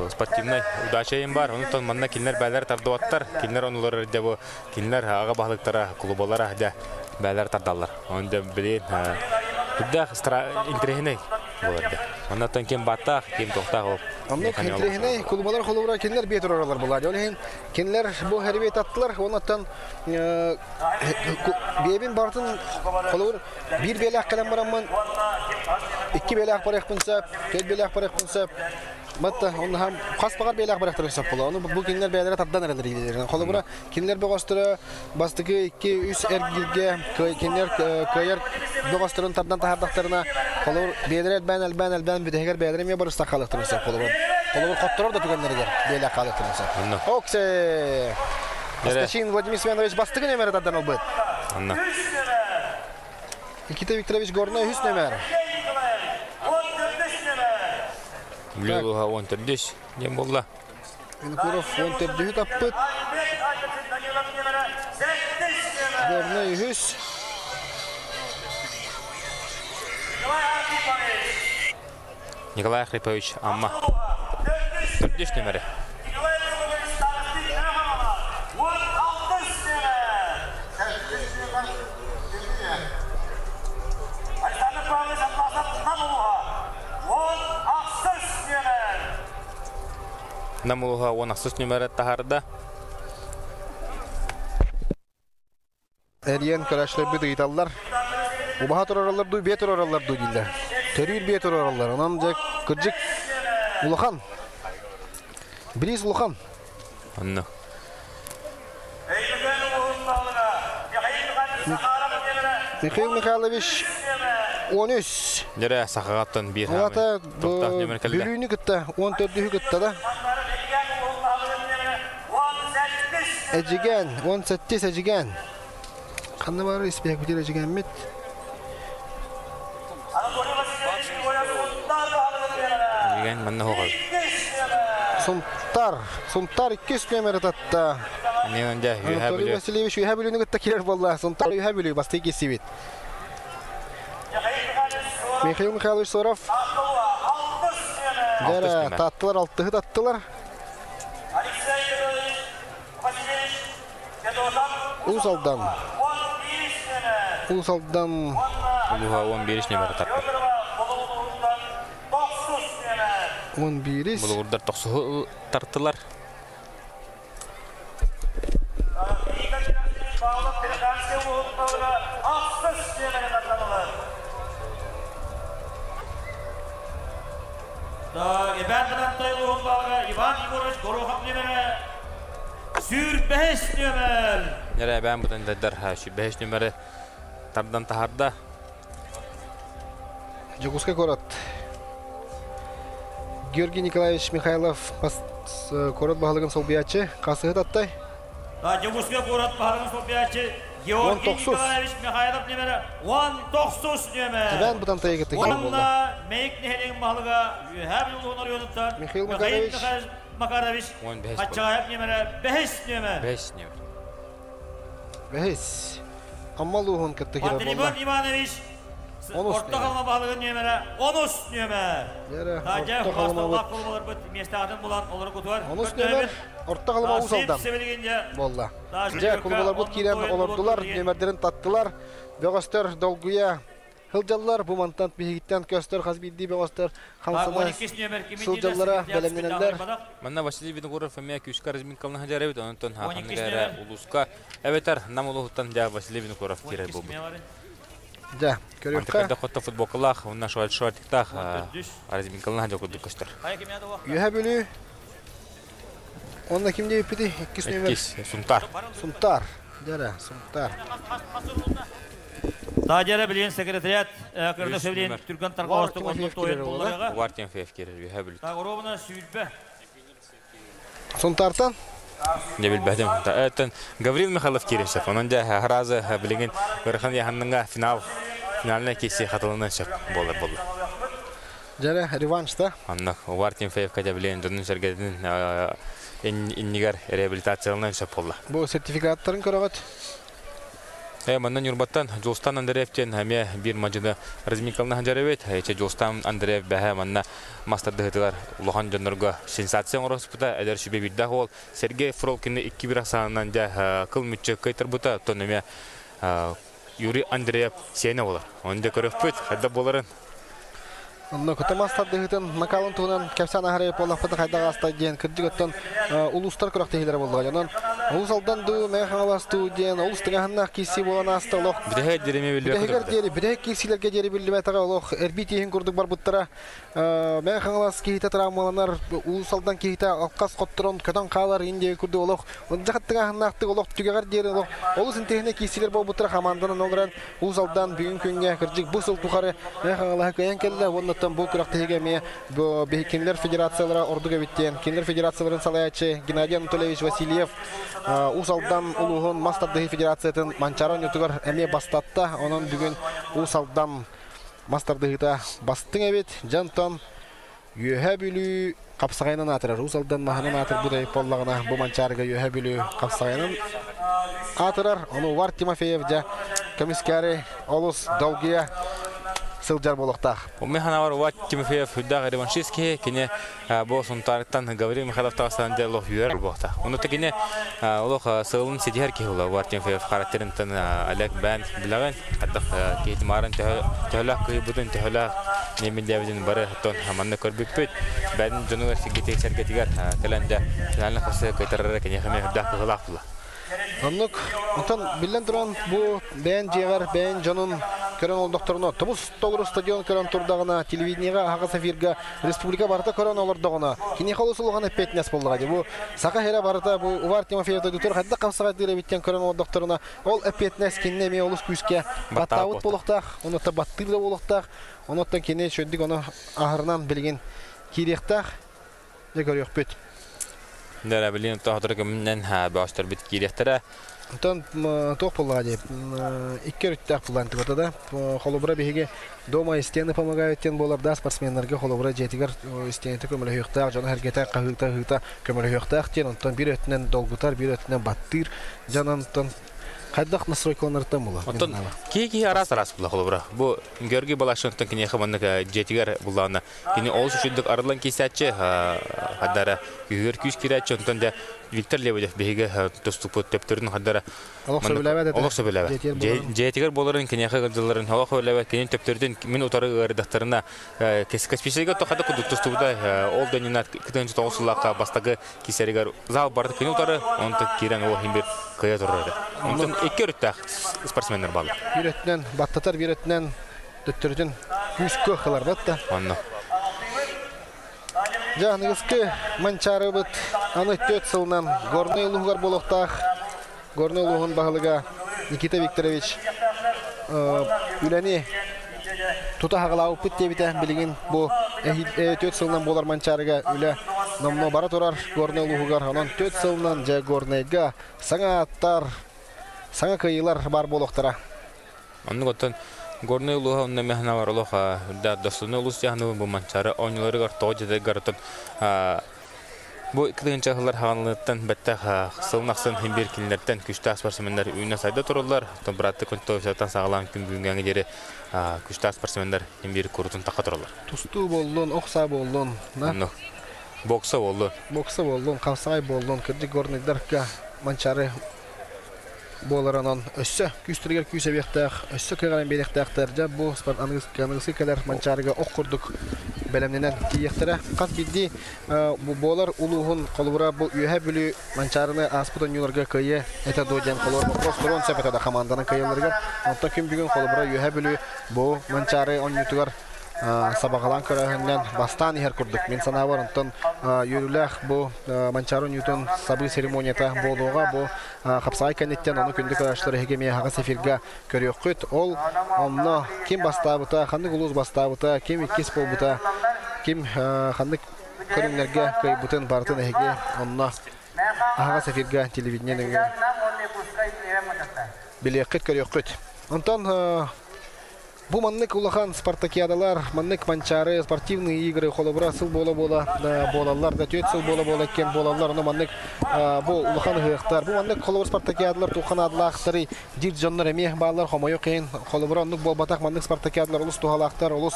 спортивнай удача бар. Онтон манна кинилэр бээлэр тардыбаттар. Кинилэр онулар дьэ бу кинилэр аҕа баһылыктара клубалара дьэ бээлэр тардаллар. Оны дьэ билин үрдээх интириэһинэй буолар дьэ. Оннуттан ким баттаах, ким тохтаах ол. Оннук интириэһинэй клубалар холобура кинилэр бие тураралар буллаады. Ол иһин кинилэр бу хэрбиэ таттылар. Оннуттан биэбин бартын холобур биир биэлээх кэлэн бараммын Икки бээлээх барыахпын сөп, төрт бээлээх барыахпын сөп. Матта онно хам хас баҕар бээлээх барыахтарын сөп буолла. Ону бу кинилэр бэйэлэрэ тардан эрэллэр илиилэринэн. Холобура, кинилэр бөҕөстөрө бастакы икки, үс эргииргэ кинилэр кыайар бөҕөстөрүн тардан таһаардахтарына, холобур, бэйэлэрэ элбээн, элбээн, элбээн бүтэһигэр бэйэлэрэ эмиэ барыстах хаалыахтарын сөп. Холобур, холобур, хотторор да түгэннэригэр бэйэлээх хаалыахтарын сөп. Оксе! Асташин Владимир Семенович бастакы нөмерэ тардан ылбыт. Анна. Никита Викторович Горной үһүс нөмер. Бүлүү 14 диэн буолла. Винокуров 14-ү таппыт. Горнай үһүс. Николай Архипович Амма. Төрдүс нөмөрө. Нам улуһа 16 нөмөрө таһаарда. Эрийэн көрөөччүлэрбит ыйыталлар. Убаһа турараллар дуу, биэ турараллар дуу дииллэр. Төрүүр биэ турараллар. Онон дьэ кырдьык улахан. Бириис улахан. Онно. Михаил Михайлович 13. Дьэрэ сахаҕаттан биир Улата тоқтаах нөмер кэллэ. Бүлүүнү кытта 14-ү кытта да. Эдьигээн, 18 Эдьигээн. Ханна баар испиэкпитир Эдьигээммит? Эдьигээн манна хоҕой. Сунтар, Сунтар иккис нөмері татта. Анатолий Васильевич үһэ бүлүүнү кытта кирер буолла. Сунтар үһэ бүлүү бастыы киссибит. Михаил Михайлович Соров. Дәрі таттылар, алтыһы таттылар. Уус Алдан. Уус Алдан. Улуһа 11 нөмері тартты. 11. Булугурдар тохсуһу тартылар. Иван Бадантай улуһун Иван Егорович Горохов нөмірі сүрбэһис нөмір. Нэрэ эбээн бутандайдар сүрбэһис нөмірі тардан таһарда. Дьокуускай куорат. Георгий Николаевич Михайлов куорат баһылыгын солбуйааччы хасыһыт аттай. Дьокуускай куорат баһылыгын солбуйааччы Георгий Николаевич Михайлов нөмірі 19 нөмір. Эбээн Бутантайы кытта киирэр буолла. Уонна Мэйик нэһилиэгин баһылыга Үөһээ Бүлүү улууһун оройуонуттан Михаил Михаил Макарович Хаччагаев нөмірі 5 нөмір. 5 нөмір. 5. Амма улууһун кытта киирэр буолла. Пантелеймон Иванович Орто Халыма баһылыгын нөмірі 13 нөмір. Орто Халыма Кулубаларбыт миэстэ булан олору кутуар. 13 нөмір Орто Халыма Уус Алдан буолла. Дьэ, кулубаларбыт киирэн олордулар, нөмердерин таттылар. Бөҕөстөр долгуйа сылдьаллар. Бу мантан биһигиттэн көстөр хас биирдии бөҕөстөр хамсана сылдьаллара бэлэмнэнэллэр. Манна Василий Винокуров эмиэ күүскэ разминкалана сылдьар эбит, онтон ханнык эрэ улууска эбэтэр Нам улууһуттан дьэ Василий Винокуров киирэр буолбут. Дьэ, көрүөххэ. Антыкарда хотто футболкалаах, уонна шортиктаах разминкалана сылдьар курдук көстөр. Үөһэ Бүлүү. Онно ким диэбиппитий? Иккис нөмер. Иккис, Сунтар. Сунтар. Дьэрэ, Сунтар. Таадьара билигин секретариат кырда сөбүлээн түргэн тарҕаҕастык оннук туойан булларыаҕа. Увар Тимофеев киирэр үөһэ Бүлүү. Так, оруобуна сүүрбэ. Сунтартан? Дьэ билбэтим. Оттон Гаврил Михайлов киирэр сөп. Онон дьэ харазы билигин ыарахан яһанныҥа финал финальнай киирсии хатыланан сөп буолар буолла. Дьэрэ, реванш да? Оннук. Увар Тимофеевка дьэ билигин дьонун сэргэтин иннигэр реабилитацияланан сөп буолла. Бу сертификаттарын көрөҕүт? Манна Ньурбаттан Дьулустан Андреев диэн эмиэ биир мадьыны разминкалана сылдьар эбит. Эчэ Дьулустан Андреев бэһэ манна мас тардыһытыгар улахан дьоннорго сенсация оҥороспута. Эдэр сүбэ биирдээх уол Сергей Фролкины икки бир ахсаанынан дьэ кыл мүччү кыайтарбыта. Оттон эмиэ Юрий Андреев сиэнэ буолар. Оны да көрөхпүт, хайда буоларын. Онно көтө мас тардыһытын накалын туһунан кэпсээн аһарай буоллахпыт хайдах ааста диэн кырдьык оттон улуустар күрэхтэһиилэрэ буоллаҕа. Онон Улус Алдан дуу, Мэҥэ Хаҥалас дуу диэн олус тыҥаһыннаах киирсии буолан ааста олох. Бүтэһигэр диэри эмиэ биллибэт Бүтэһигэр диэри, бүтэһик киирсиилэргэ диэри биллибэтэҕэ олох эрбии тииһин курдук барбыттара. Мэҥэ Хаҥалас киһитэ травмаланар, Улус Алдан киһитэ алкас хотторон көтөн хаалар иин диэки курдук олох дьахат тыҥааһыннаахтык олох түгэҕэр диэри олох олус интэриэһинэй киирсиилэр буолбуттара хамаанданан ол эрэн Уус Алдан бүгүн күҥҥэ кырдьык бу сыл тухары Мэҥэ Хаҥалаһы кыайан кэллэ уоннаттан бу күрэхтэһиигэ эмиэ кинилэр федерациялара ордук эбит диэн кинилэр федерацияларын салайааччы Геннадий Анатольевич Васильев Уус Алдан улууһун мас тардыһыы федерациятын Манчаары оонньуутугар эмиэ бастатта. Онон бүгүн Уус Алдан мас тардыһыыта бастыҥ эбит. Дьэ онтон Үөһээ Бүлүү хапсаҕайынан аатырар. Уус Алдан маһынан аатырбыт эбит буоллаҕына, бу Манчаарыга Үөһээ Бүлүү хапсаҕайынан аатырар. Ону Увар Тимофеев дьэ көмүскээри олус долгуйа сылдьар буолуохтаах. Умми ханавар Увар Тимофеев үрдээх реваншист киһи, кини бу Сунтаарыттан Гаврил Михайлов таҕыстан дьэ олох үөр буолуохтаах. Ону кини олох сыалын ситиһэр киһи була Увар Тимофеев характерынтан Олег Бэн билэҕин, хайдах киһи маарын төһөлөөх кыһыйбытын, төһөлөөх немин бары оттон манна көрбүппүт. Бэйэтин дьонугар сэргэтигэр кэлэн дьэ финальный хасы кыйтарара киниэхэ эмиэ үрдээх кыһылаах була. Оннук. Онтон биллэн туран бу бэйэн дьиэҕэр бэйэн дьонун көрөн олордохторуна тобус толору стадион көрөн турдаҕына телевидениеҕа аһаҕас эфирга республика барыта көрөн олордоҕуна киниэхэ олус улахан эппиэтинэс буоллаҕа дии. Бу саха сирэ барыта бу Увар Тимофеев дойдутугар хайдах хамсаҕайдыыр эбиттэн көрөн олордохторуна ол эппиэтинэс кинини эмиэ олус күүскэ баттаабыт буолуохтаах, онуота баттыыр да буолуохтаах. Онуоттан кини үчүгдүк ону аһарынан билигин киириэхтээх. Дьэ көрүөхпүт. Дара билигин тоһотору көмүнэн бөҕөстөрбүт киириэхтэрэ. Онтон туох буоллаҕа дии икки өрүттээх булаан тубата да холобура биһиги дома стены помогают диэн буолар да спортсменнарга холобура дьиэтигэр стенете көмөлөһүөхтээх дьоно сэргэтэ хаһыыта ыһыыта көмөлөһүөхтээх диэн онтон биир өттүнэн долгутар биир өттүнэн баттыыр дьон онтон хайдах настройкаланарыттан була Оттон киһи киһи араас араас була холобура бу Георгий Балашовтан киниэхэ маннык дьиэтигэр буллаҕына кини олус үчүгдүк арыллан киирсээччи хаддара күүһүгэр күүс киирээччи онтон дьэ Виктор Лебедев биһиги тустукпут төптөрүн хаддара олох сөбүлээбэт этэ олох сөбүлээбэт дьиэтигэр буоларын киниэхэ ыалдьалларын олох сөбүлээбэт кини төптөрүтүн мин утары ыарыдахтарына Каспийскайга тохата курдук тустубута ол дөннүнэ 2009 сыллаахха бастакы киирсэригэр зал барыта кини утары онтон киирэн ол иһин бир кыайа турар этэ онтон икки өрүттээх спортсменнар бааллар биир өттүнэн баттатар биир өттүнэн төттөрүтүн күүс кыах ыларбат да онно Дьэ, аныгыскы Манчаарыбыт аны 4 сылынан Горнай улууһугар буолуохтаах. Горнай улууһун баһылыга Никита Викторович үлэни тута хаҕалаабыппыт диэбитэ. Билигин бу 4 сылынан буолар Манчаарыга үлэ номнуо бара турар Горнай улууһугар. Онон 4 сылынан дьэ Горнайга саҥа ааттар, саҥа кыайыылар баар буолуохтара. Оннук оттон Горнай улууһа онно мэхнавар олох да достойный улуус дьаһаны бу Манчаары оонньууларыгар тоҕо дьэдэгэр оттон бу кытыгынча сыллар хаҕанлыттан бэттэх сылын ахсын иһин биир кинилэртэн күстээх спортсменнар үүнэ сайда тураллар. Оттон быраатты Контовичтан саҕалаан күн бүгүҥҥэ диэри күстээх спортсменнар иһин биир курутун тахха тураллар. Тустуу буоллун, ох саа буоллун, на. Бокса буоллун. Бокса буоллун, хапсаҕай буоллун, кырдьык горнайдарга Манчаары буолар онон өссө күүстэригэр күүс эбиэхтээх, өссө кыаҕынан биэриэхтээхтэр. Дьэ бу аныгыскы кэлэр Манчаарыга ох курдук бэлэмнэнэн тиийиэхтэрэ. Хас биирдии буолар улууһун холобура бу Үөһээ Бүлүү Манчаарыны ааспыт оонньууларга кыайыа этэ дуо диэн холобур боппуруос туруон сөп этэ да хамаанданан кыайалларыгар. Онтон күн бүгүн холобура Үөһээ Бүлүү бу Манчаары оонньуутугар сабаҕалаан көрөөһүннэн бастаан иһэр курдук мин санаабар онтон үөрүүлээх бу Манчаары оонньуутун сабыы церемонията буолуоҕа бу хапсаҕай кэнниттэн ону күндү көрөөччүлэр эһиги эмиэ аһаҕас эфиргэ көрүөххүт ол онно ким бастаабыта ханнык улуус бастаабыта ким иккис буолбута ким ханнык көрүҥнэргэ кыайбытын барытын эһиги онно аһаҕас эфиргэ телевидение нөҥүө билиэххит көрүөххүт онтон Бу маннык улахан спартакиадалар, маннык Манчаары спортивные игры холобура сыл буола-буола буолаллар да, 4 сыл буола-буола иккиэн буолаллар. Ону маннык бу улахан ыһыахтар, бу маннык холобур спартакиадалар туохха наадалаахтарый диир дьоннор эмиэ бааллар, хомойуох иһин холобура оннук буолбатах маннык спартакиадалар олус туһалаахтар, олус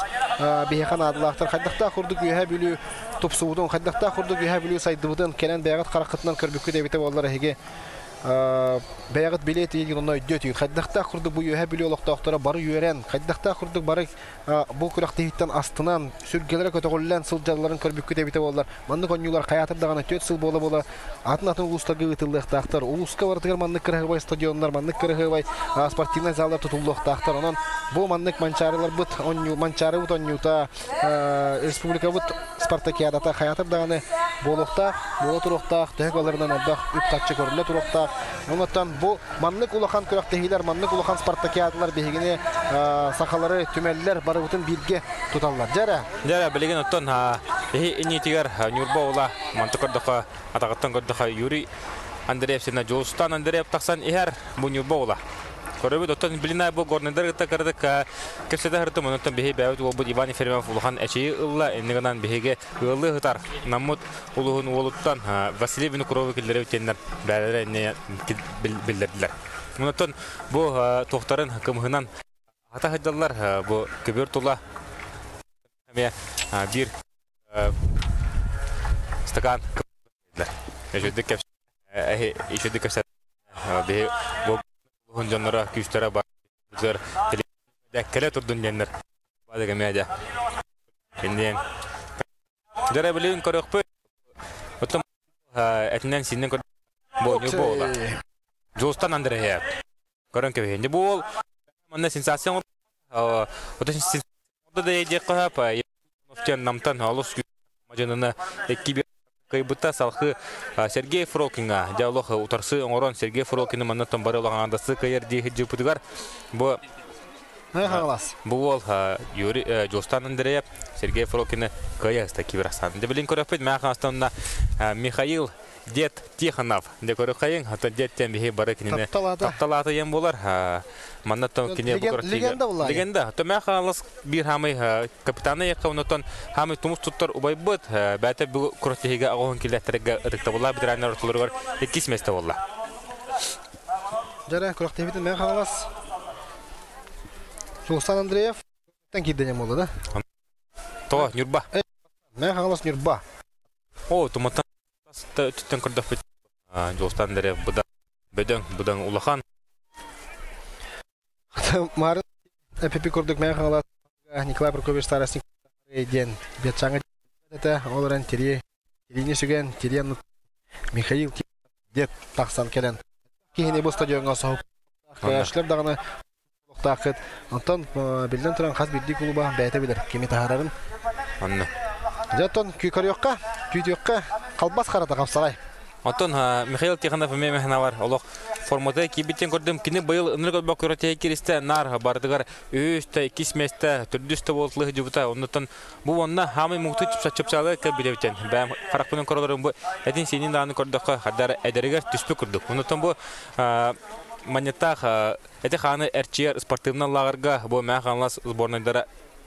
биһиэхэ наадалаахтар. Хайдахтаах курдук Үөһээ Бүлүү тупсубутун, хайдахтаах курдук Үөһээ Бүлүү сайдыбытын кэлэн бэйэҕит хараххытынан көрбүккүт эбитэ буоллар эһиги. Бэйэҕит билиэт иһин онно өйдүө Хайдахтаах курдук бу үөһэ Бүлүү олохтоохторо бары үөрэн, хайдахтаах курдук бары бу күрэхтэһииттэн астынан, сүргэлэрэ көтөҕүллэн сылдьалларын көрбүккүт эбитэ буоллар, маннык оонньуулар хайаатар даҕаны 4 сыл буола-буола атын-атын улуустарга ыытыллыахтаахтар. Улууска барытыгар маннык кыраһыабай стадионнар, маннык кыраһыабай спортивнай заллар тутуллуохтаахтар. Онон бу маннык манчаарыларбыт онньуу, манчаарыбыт онньуута республикабыт спартакиадата хайаатар даҕаны буолуохтаах, буола туруохтаах, төһө кыалларынан элбэх үп-харчы көрүллэ туруохтаах. Онон бу маннык улахан күрэхтэһиилэр, маннык улахан спартакиадалар биһигини сахалары түмэллэр барыбытын бииргэ туталлар. Дьэрэ. Дьэрэ, билигин оттон иһи иннитигэр Ньурба уола манты көрдөхө, атаҕыттан көрдөхө Юрий Андреев сина Дьулустан Андреев тахсан иһэр бу Ньурба уола. Көрөбүт, оттон билин бу горнайдар кытта кыратык кэпсэтэ сырыттым, онтон биһи бэйэбит уолбут Иван Ефремов улахан эчэйии ылла, инньэ гынан биһиги ыаллыы сытар Наммыт улуһун уолуттан Василий Винокуровы киллэрэбит диэннэр бээлэрэ инньэ биллэрдилэр. Онтон бу туохтарын кымыһынан хата сылдьаллар, бу көбүөр тула эмиэ биир стакан үчүгдүк үчүгдүк кэпсэ биһи бу улуһун дьонноро күүстэрэ бар кэлэ турдун диэннэр бадыга медиа инниэн дьара билигин көрөхпүт оттон этинэн синнен көр бу буола Дьулустан Андреев көрөн кэбиһин бу уол манна сенсация оттон да диэххэ намтан олус мадьыныны икки кыайбыта салхы Сергей Фролкинга диалог утарсы оҥорон Сергей Фролкины маннаттан бары улахан кыайар дии сылдьыппытыгар бу бу уол Юрий Дьулустан Андреев Сергей Фролкины кыайа ыста киберасан. Дебилин көрөппүт мээхастонна Михаил Дед Тихонов де көрөхайын хата деттен биһи бары кинини тапталаата ен болар маннаттан кини легенда була легенда төмә халас бир хамый капитаны якка онотон хамый тумус туттар убайбыт бәте бу күрәтиһиге агоһун киллеттерге ытыктабылла ветераннар ортолоругар иккис месте болла. Жара күрәтиһибитин мен халас Султан Андреев тен кирдене болду да. То Нюрба. Мен халас Нюрба. О, туматтан түттен көрдөкпүт. Жолстан Андреев буда бөдөң будан улахан. Марын эпипи көрдүк мен халас Николай Прокопьевич Старостник диэн бетчаңы это олорон тири тирини сүгэн тириэн Михаил дед тахсан келен киһини бу стадионга соһуп көрөөчүлэр даҕаны олохтооххут онтон биллэн туран хас биирдии клуба бэйэтэ билэр кими таһаарарын Анна. Дьэ оттон күүкөрүөххэ, күүтүөххэ халбас харата хапсаҕай. Оттон Михаил Тихонов эмиэ мэхэнавар олох формата киирбиттэн көрдүм. Кини быйыл ынырык өлбөх көрөтөйө киристэ нар бардыгар үстэ, иккис месте, төрдүстэ болтлы жубута. Оннуттан бу онна хамай мукту чыпчалы кебилебитен. Бәм харакпынан көрөлөрүм бу этин синин дааны көрдөккө хаддар эдеригер түспү курдук. Оннуттан бу маньяттах эти ханы эрчиер спортивный лагерга бу мәханлас сборныйдара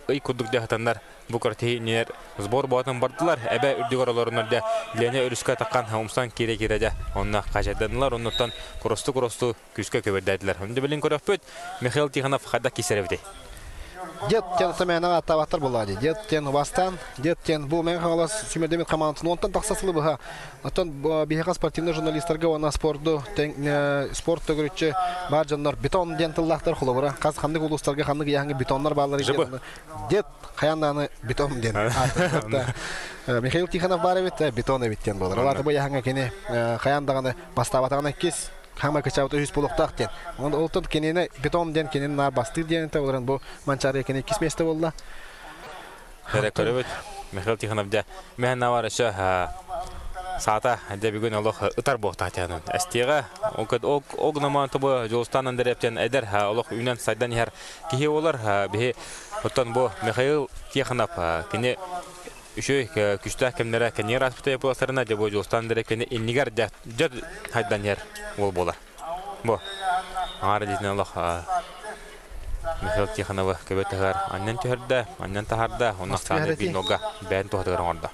ый курдук дьаһатаннар бу көртиһиннер сбор боотун бардылар эбэ үрдүгөр олорунар дэ Лене өрүскэ таккан умсан кире кире дэ онна кажаданылар оннуттан коросту коросту күскө көбөрдәдилер. Онды билин көрөппүт Михаил Тихонов хадда кисеребити. Дед тен самяна аттабаттар булади. Дед тен бастан, дед тен бу мен халас сүмердемет командатын онтан тахсасылы быха. Оттон биһиэхэ спортивный журналисттарга уонна спорду спорт төгүрүччү бар дьоннор бетон диэн тыллаахтар холобура. Хас ханнык улуустарга ханнык ыйааһыҥҥа бетоннар бааллар Дед хайаан бетон диэн. Михаил Тихонов бар эбит, бетон эбит диэн буолар. Олар бу ыйааһыҥҥа кини хайаан даҕаны бастаабатаҕына иккис хама кычаабыта үс булуохтаах диэн. Олтон кинини бетон диэн кинини наар бастыыр диэн олорон бу Манчаары кини иккис месте буолла. Эрэ көрөбүт. Михаил Тихонов дьэ мэһэн авар өссө саата дьэ бүгүн олох ытар буохтаах тиһанан. Эстиэҕэ огнамаан тобу Дьулустан Андреевтен эдэр олох үүнэн сайдан иһэр киһи олар биһи оттон бу Михаил Тихонов кини үчүгэй күстээх кэмнэрэ кэннигэр ааспыта буоластарына дьэ бу Дьулустан Андреев кини иннигэр дьэ дьэ хайдан иһэр уол буолар. Бу аҥаар илиитинэн олох Михаил Тихоновы көбө таһар анньан түһэрдэ, анньан таһаарда, онно ахсааны биир бэйэн туһатыгар оҥордо.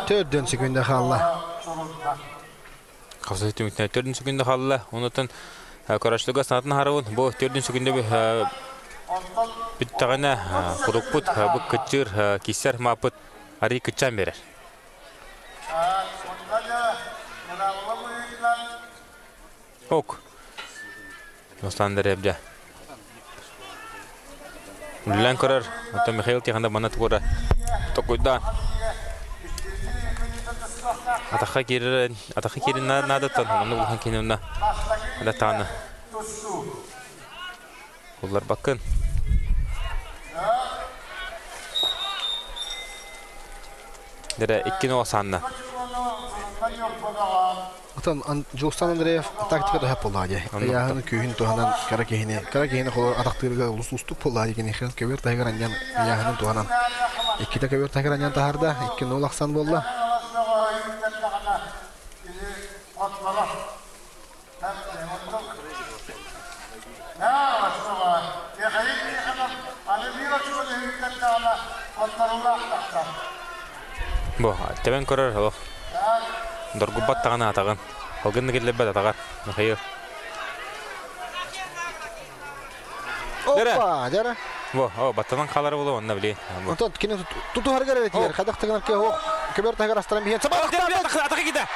Төрдөн секунда хаалла. Қапсасы түмүктен төрдүн сүгүндө халла. Онутан көрөчлүгө санатын харабын. Бу төрдүн сүгүндө бүттәгенә курукпут бу кытчыр кисер мапыт ари кытчан берер. Ок. Ослан Ребдя. Үллән көрөр. Ото Михаил Тиханда мана тугура. Токуйда. Атаха кирер, атаха кирин надо тон. Оны улхан кинемна. Ада таны. Улар бакын. Дере иккини осанна. Отон Жулстан Андреев тактика да хөп болла ди. Яһын күйін туһанан кара киһини, кара киһини холор атактырга улус устук болла ди кини хел көбөр тайгар аньян яһын туһанан. Икките көбөр тайгар аньян таһарда, 2-0 аксан болла. Бу, тебен көрөр, олох. Доргубат тағана атағын. Алгын келлебет атағар. Михаил. Опа, жара. Бу, о, баттанан қалары болу, онна билейін. Онтон кини туту харгар этилер. Хадах тагынар ке хох. Көбөр тагар астаран биһен. Атака киде.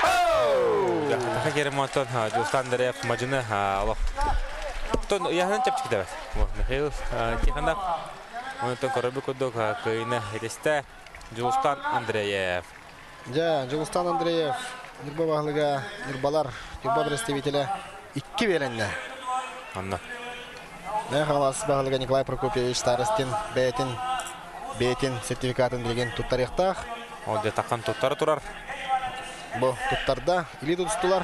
Атака керем онтон Жулстан Андреев мажыны олох. Тон яһынан чапчы китебет. Бу, Михаил Тихонов. Онтон көрөбү кудук кыйны хетесте Жулстан Андреев. Жа, Жулстан Андреев, Нюрба баһылыга, Нюрбалар, Нюрба представителі икки беренне. Анна. Нә халас баһылыга Николай Прокопьевич Старостин бәйтин бәйтин сертификатын билген туттарыктах. Ол де таққан туттары турар. Бу туттарда или тутустулар.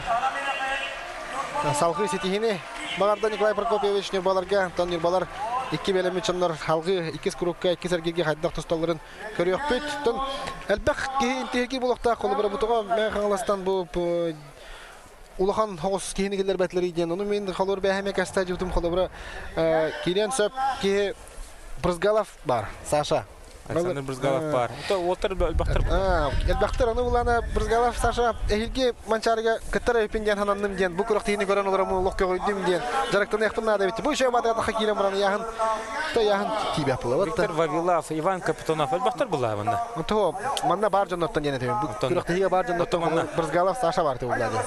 Салгы сетихини багарда Николай Прокопьевич Нюрбаларга, тон Нюрбалар икки белеми чоннор халгы икки скрукка икки сергеге хайдак тусталларын көрүөкпүт. Тон элбэх киһи интиһиги булуктаах холобура бутуга мэн хаҥаластан бу улахан хоҕус киһини киллэр бэтлери диэн. Ону мин холобур бэһэме кэстэ жутум холобура кириэн сөп киһи Брызгалов бар, Саша. Александр Брызгалов бар. То отыр элбэхтер. Элбэхтер аны улана Брызгалов Саша эхилге манчарыга кыттар эпин диэн хананным диэн бу курак тиини көрөн олоромун лох көҕүйдүм диэн жарыктан яхтын наада бит. Бу ишe бадыга таха киирен баран яхын то яхын тиибэ була. Виктор Вавилов, Иван Капитонов элбэхтер була манна. То манна бар жонноттон диэн этебин. Бу курак тииге бар жонноттон Брызгалов Саша бар деп улады.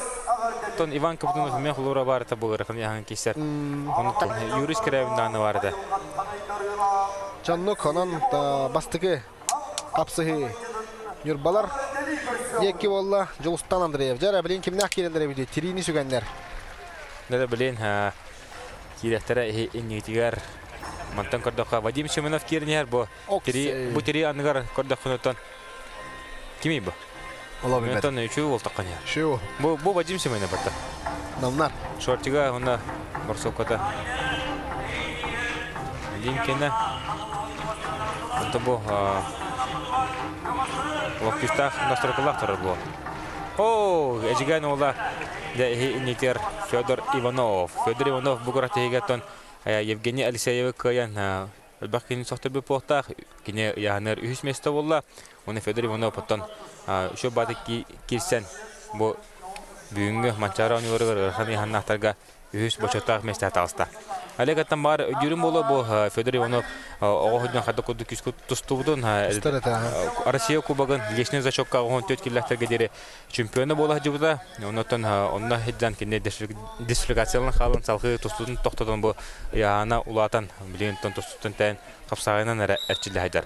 Тон Иван Капитонов мен хулура бар та булыр яхын кисер. Оны юрист керебин даны бар да. Чоннук онон бастыгы капсыһы Нюрбалар екки болла Жулстан Андреев. Жара билин кимнах кирелер бити тирини сүгеннер. Дада билин кирехтере иннитигер мантан көрдөккө Вадим Семенов кирнер бу тири бу тири аныгар көрдөккөнөттөн кими бу? Ола билбет. Мантан үчүү бол таккан я. Шүү. Бу Вадим Семенов батта. Намнар. Шортига онда барсокота. Линкена. Онто бу локкистах настройкалах турар бу. О, эжиген ола нитер Федор Иванов. Федор Иванов бу көрәтегеттон Евгений Алексеевич кыян элбэх кини сохтор бу похтах кине яһаныр үс место болла. Оны Федор Иванов потон шо баты кирсен бу бүгүнгү Манчара университети ханы ханнахтарга үс бочотах месте талста. Олег бар жүрүм боло бу Федор Иванов оҕоһудун хата кудду күскү тустубудун Россия кубогын личный зачетка оҕон төт киллахтарга диэри чемпионы буола жубута. Онотон онно хиджан кинне дисфикациялан хаалан салхы тустудун тохтотон бу яана улаатан билигин тустутун тэн капсагынан эрэ эрчиллэ хайдар.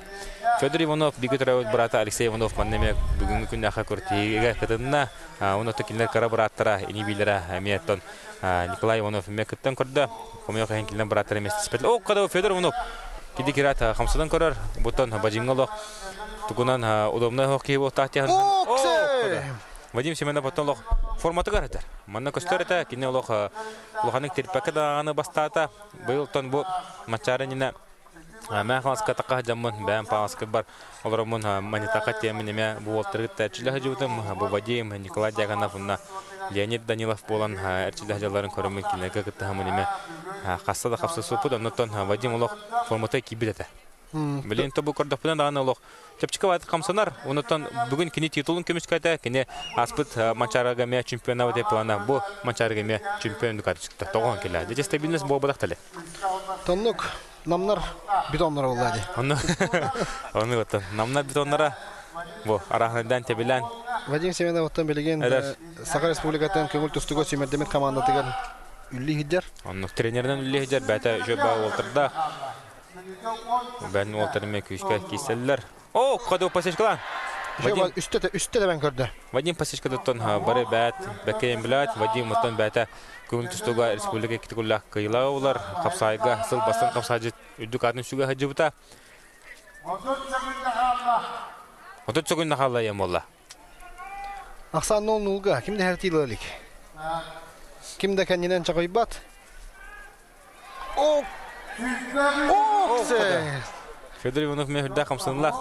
Федор Иванов биги төрөбүт брата Алексей Иванов маннеме бүгүнкү күннэхэ көртиигэ кытынна. Оното кинилер кара браттара ини билера эмиэттон Николай Иванов эмиэ кыттан көрдө. Хомойох эһин кинилер браттара эмес О, када Федор Иванов киди кират хамсадан көрөр. Бутон бажиңолох тугунан удобный хоккей бол тахтихан. Вадим Семенов потон лох форматы гаратар. Манна көстөр это кине лох лоханык терпәкә даганы бастата. Быйыл тон бу мачарынина Мә халаска така жаммын, бәм паласка бар. Олар мун манитака темен неме бу олтыргыт тәрчиле жутым, бу Вадим, Николай Дяганов, унна Леонид Данилов болан әрчиле жаларын көрөмүн кинеге кытта хамын неме хасса да хапсы супу да, нотон Вадим олох форматы кибит это. Билин тобу көрдөхпүнэ даҕаны олох чэпчэки баайдык хамсанар. Онуттан бүгүн кини титулун көмүскээтэ, кини ааспыт Манчаарыга эмиэ чемпионабыт плана бу Манчаарыга эмиэ чемпион дүкарчыкта тоҕоон кэлэ. Дьэ стабильность буолбатах тэлэ. Тоннук намнар бетоннара буолла дии. Онну онну оттон намнар бетоннара бу арааһынайдан тэбилээн Вадим Семенов оттон билигин Саха Республикатын көҥүл тустууга сүүмэрдэммит командатыгар үллүү иһдэр. Оннук тренеринэн үллүү иһдэр бэйэтэ үчүгэй баа уолтардаах. Бэйэн уолтар эмиэ күүскэ киирсэллэр. О, ходу посечкалаан. Вадим үстэ үстэ тэбэн көрдө. Вадим посечкадыттан бары бэт бэккэйэн билээт, Вадим оттон бэйэтэ көҥүл тустууга республика иккитикуллаах кыайыылаах улар хапсаайга сыл бастан хапсаайдьыт үрдүк аатын сүгэ сылдьыбыта. 30 секунда хаалла ийэм буолла. Ахсаан 0-0-га ким да хәртиилэ илик. Ким да кэннинэн чаҕыйбат. О! Федор Иванов мөһүрдээх хамсанылаах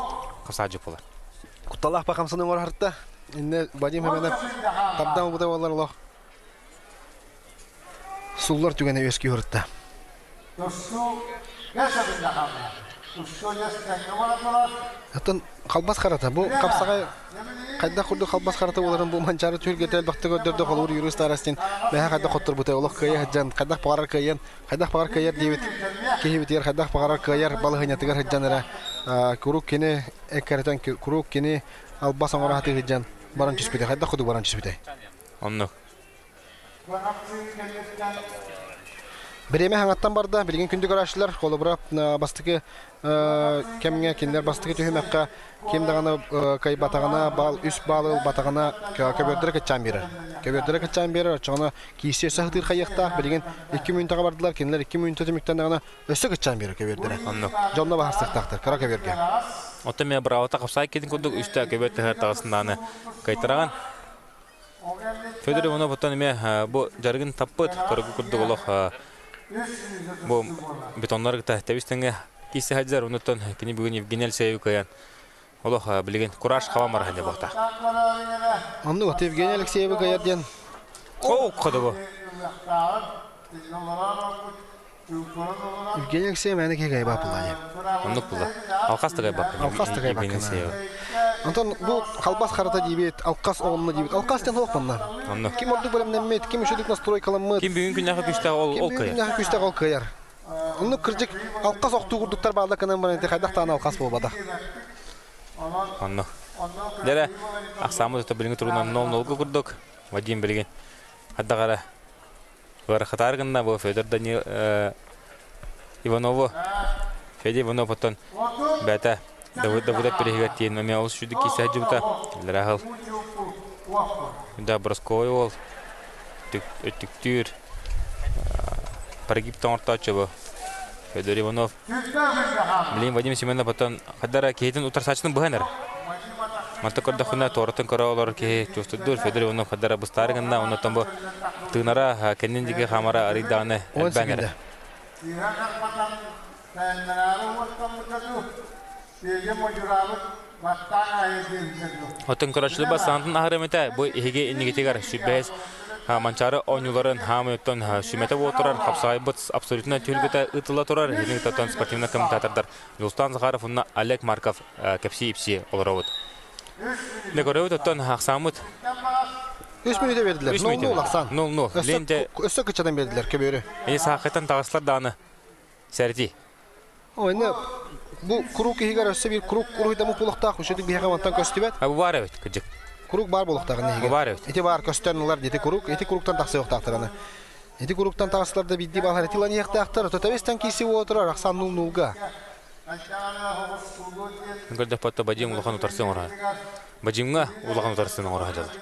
хасаадьы буолар. Кутталаах ба хамсаны оҥор харта. Инне Вадим Хеменов тардан ылбыта буоллар олох. Суллар түгэнэ үөскүү хырытта. Оттон халбас харата бу хапсаҕай хайдах курдук халбас харата буоларын бу Манчаары түһүлгэтэ элбэхтик көрдөрдө холобур Юрий Старостин бэһэ хайдах хотторбута олох кыайа сылдьан хайдах баҕарар кыайан хайдах баҕар кыайар диэбит киһибитигэр хайдах баҕарар кыайар балаһыанньатыгар сылдьан эрэ куруук кини эккэрэтэн куруук кини албас оҥоро сатыы сылдьан баран түспүтэ хайдах курдук баран түспүтэй Оннук. Бириэмэ хаҥаттан барда. Билигин күндү көрөөччүлэр, холобура, бастакы кэмҥэ кинилэр бастакы түһүмэххэ ким даҕаны кыайбатаҕына, баал үс баалы ылбатаҕына көбүөрдэрэ кыччаан биэрэр. Көбүөрдэрэ кыччаан биэрэр, оччоҕуна киирсии өссө сытыыр хайыахтаах. Билигин 2 мүнүүтэҕэ бардылар, кинилэр 2 мүнүүтэ түмүктэннэҕинэ өссө кыччаан биэрэр көбүөрдэрэ. Оннук. Дьонно баһарсыахтаахтар, кыра көбүөргэ. Оттон мен бравота хапсаай китин курдук үстэ көбүөр тыһар таҕысындааны кайтараҕан. Федор Иванов оттон эмиэ бу дьарыгын таппыт, көргү курдук олох бу бетоннар кытта тэбис тэҥҥэ киирсэ сылдьар. Онуттан кини бүгүн Евгений Алексеевы кыайан олох билигин кураж хабан барар диye буолта. Оннук Евгений Алексеевы кыайар диэн. О, кодобу. Евгений Алексеев мээнэ киһи кайбаап буолла дии. Оннук буолла. Алхас да кайбаап. Алхас да кайбаап. Онтон бу халбас харата диибит, алкас оҕонно диибит. Алкас диэн суох манна. Оннук. Ким ордук бэлэмнэммит, ким үчүгдүк настройкаламмыт. Ким бүгүн күннээхи күүстээх ол ол кыайар. Ким бүгүн ол кыайар. Оннук кырдьык алкас охтуу курдуктар баалла кынан баран хайдах даҕаны алкас буолбатах. Оннук. Дэрэ ахсааммыт өтө билиҥҥи туругунан 0-0 курдук. Вадим билигин хайдах эрэ Ыарахатаар гынна бу Федор Данил Иванову Федя Иванов оттон бэйэтэ Давыдов переһигэр тиийэн эмиэ олус үчүгдүк киирсэ сылдьыбыта. Иллэрэ сыл да Бросковой уол өттүктүүр прогиб тоҥортооччу бу Федор Иванов. Билигин Вадим Семенов оттон хайдара киһитин утарсааччытын быһан эрэр. Манта көрдөххүнэ туоратын көрө олорор киһи чувствуйдуур Федор Иванов хайдара быстаары гынна, оннуттан бу тыынара кэннин диэки хаамара арыйдаҕына элбээн эрэр. Оттон көрөөччүлэр бастаантын аһарым этэ, бу иһиги иннигитигэр сүбэһэс Манчаары оонньууларын хаамыйыттан сүмэтэ буола турар, хапсаҕайбыт абсолютно түһүлгэтэ ыытылла турар. Итинниктэн спортивнай комментатордар Дьулустаан Захаров уонна Олег Марков кэпсии-ипсии олоробут. Дэ көрөбүт оттон ахсааммыт. 3 мүнүүтэ бердилер. 0-0 ахсаан. 0-0. Ленте Өссө кыччатан бердилер көбүөрү. Эни саахыттан таҕыстылар даҕаны сэрэтии. Ойна бу курук иһигэр өссө биир курук уруһуйдаммыт буолуохтаах. Үчүгэй биһиэхэ мантан көстүбэт. А бу баар эбит кырдьык. Курук баар буолуохтаах иһигэр. Бу баар эбит. Ити баар көстөн ылар ити курук. Ити куруктан тахсыахтаахтар аны. Ити куруктан таҕыстылар да биирдии баалар ити ылан иһиэхтээхтэр. Төтөбүстэн киирси буола турар ахсаан 0-0-га. Көрдөхпөттө Бадим улахан утарсы оҥоро. Бадимҥа улахан утарсын оҥоро сылдьаллар.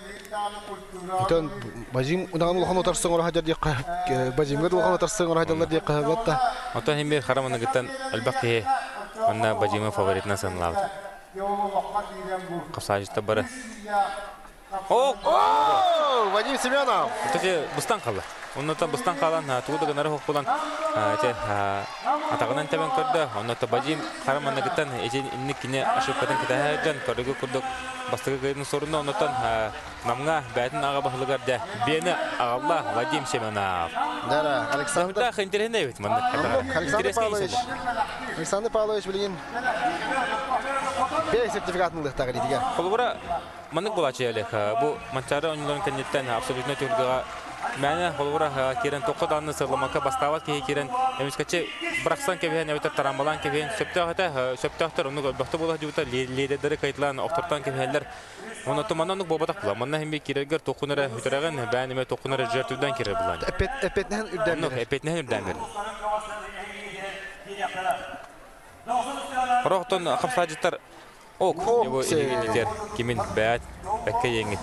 Оттон Бадим удаҕан улахан утарсы оҥоро сылдьар диэххэ Бадимҥа да улахан утарсы оҥоро сылдьаллар диэххэ батта. Оттон иһин биир хара маныгыттан элбэх киһи манна Бадимы фаворитынан сыаналаабыт. Хапсааччыттар бары. О! Вадим Семенов! Кстати, быстан қалды. Оннуттан быстан хаалан тугу да гынары суох буолан атаҕынан тэбэн көрдө. Оннуттан Бадим хара манныгыттан ити инник кини ошибкатын кэтэһэ дьон көрүгү курдук бастакы кыайыытын сорунна. Оннуттан Намҥа бэйэтин аҕа баһылыгар дьэ биэни аҕалла Вадим Семенов. Да, Александр. Интересный эбит маннык. Александр Павлович. Александр Павлович билигин бэйэ сертификатын ылыахтаах илиитигэр. Холобура, маннык буолааччы Олег. Бу Манчаары оонньууларын кэнниттэн абсолютно түһүлгэҕэ мээнэ холобура киирэн туохха даҕаны сырламакка бастаабат киһи киирэн эмискэччи бырахсан кэбиһэн эбэтэр тарамбалаан кэбиһэн сөптөөх этэ сөптөөхтөр оннук өлбөхтө буола сылдьыбыта лидердэри кыайталаан охтортоон кэбиһэллэр. Онон манна оннук буолбатах була. Манна химби киирэргэр туоххун эрэ үтэрэҕин, бээн эмэ туоххун эрэ жертвүдэн киирэр булан. Эппиэтинэһин үрдээн Оннук, эппиэтинэһин үрдээн берер. Орохтон хапсаажыттар ок, его илигинитер кимин бэт бэкке иэҥит.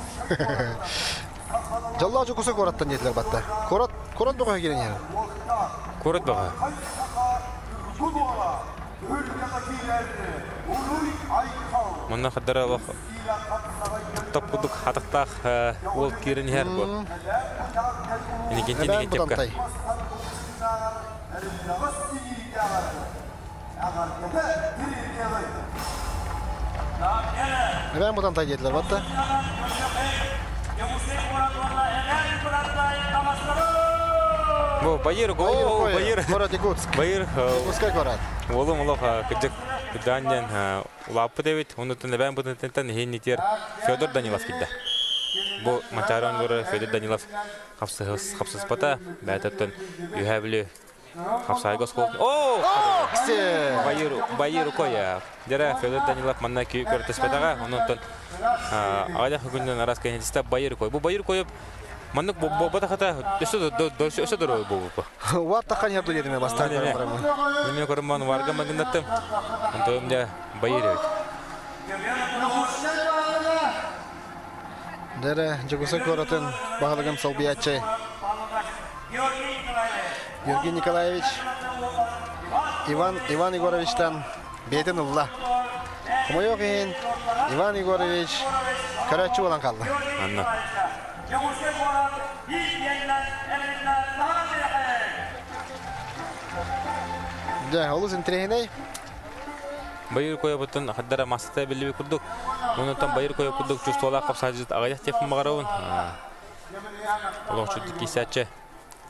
Дьоллоох Дьокуускай куораттан диэтилэр батта. Куорат куорат бөҕө киирэн иһэр. Куорат бөҕө. Манна хаддара олох топ курдук хатыктаах уол киирэн иһэр бу. Инникинти Никитевка. Эбээн Бутантай диэтилэр батта. Бу Байыр, го, Байыр. Город Якутск. Байыр. Якутскай город. Уолум олох кырдьык кырдаан диэн улааппыт эбит. Онутун эбээн бутантан иһин Федор Данилов килдэ. Бу Манчаары оҥорор Федор Данилов хапсыспата. Бэтэттэн үһэ били хапсайга оскол. О! Байыр, Байыр Укоя. Дьэрэ Федор Данилов манна көртөспөтөҕө. Онуттан аҕыйах күнүнэн араас кэннитистэ Байыр Укой. Бу Байыр Укоев маннык буолбатахата өссө дорой буолбуппа. Уар таххан ярду дедиме бастаан көрөн барамын. Мен көрөн варга магыннаттым. Онтон дьэ Байыр эбит. Дэрэ Дьокуускай куоратын баһылыгын солбуйааччы Георгий Николаевич Иван Иван Егоровичтан бэйэтин ылла. Хомойуох иһин Иван Егорович көрөөччү буолан хаалла. Анна. Дьэ, олус интэриэһинэй. Байыр койобуттан хаддара массата биллиби курдук. Онтон байыр койо курдук чувстволаах хапсаажыт аҕыйах тефин баҕарабын. Олох чудик кисээччи.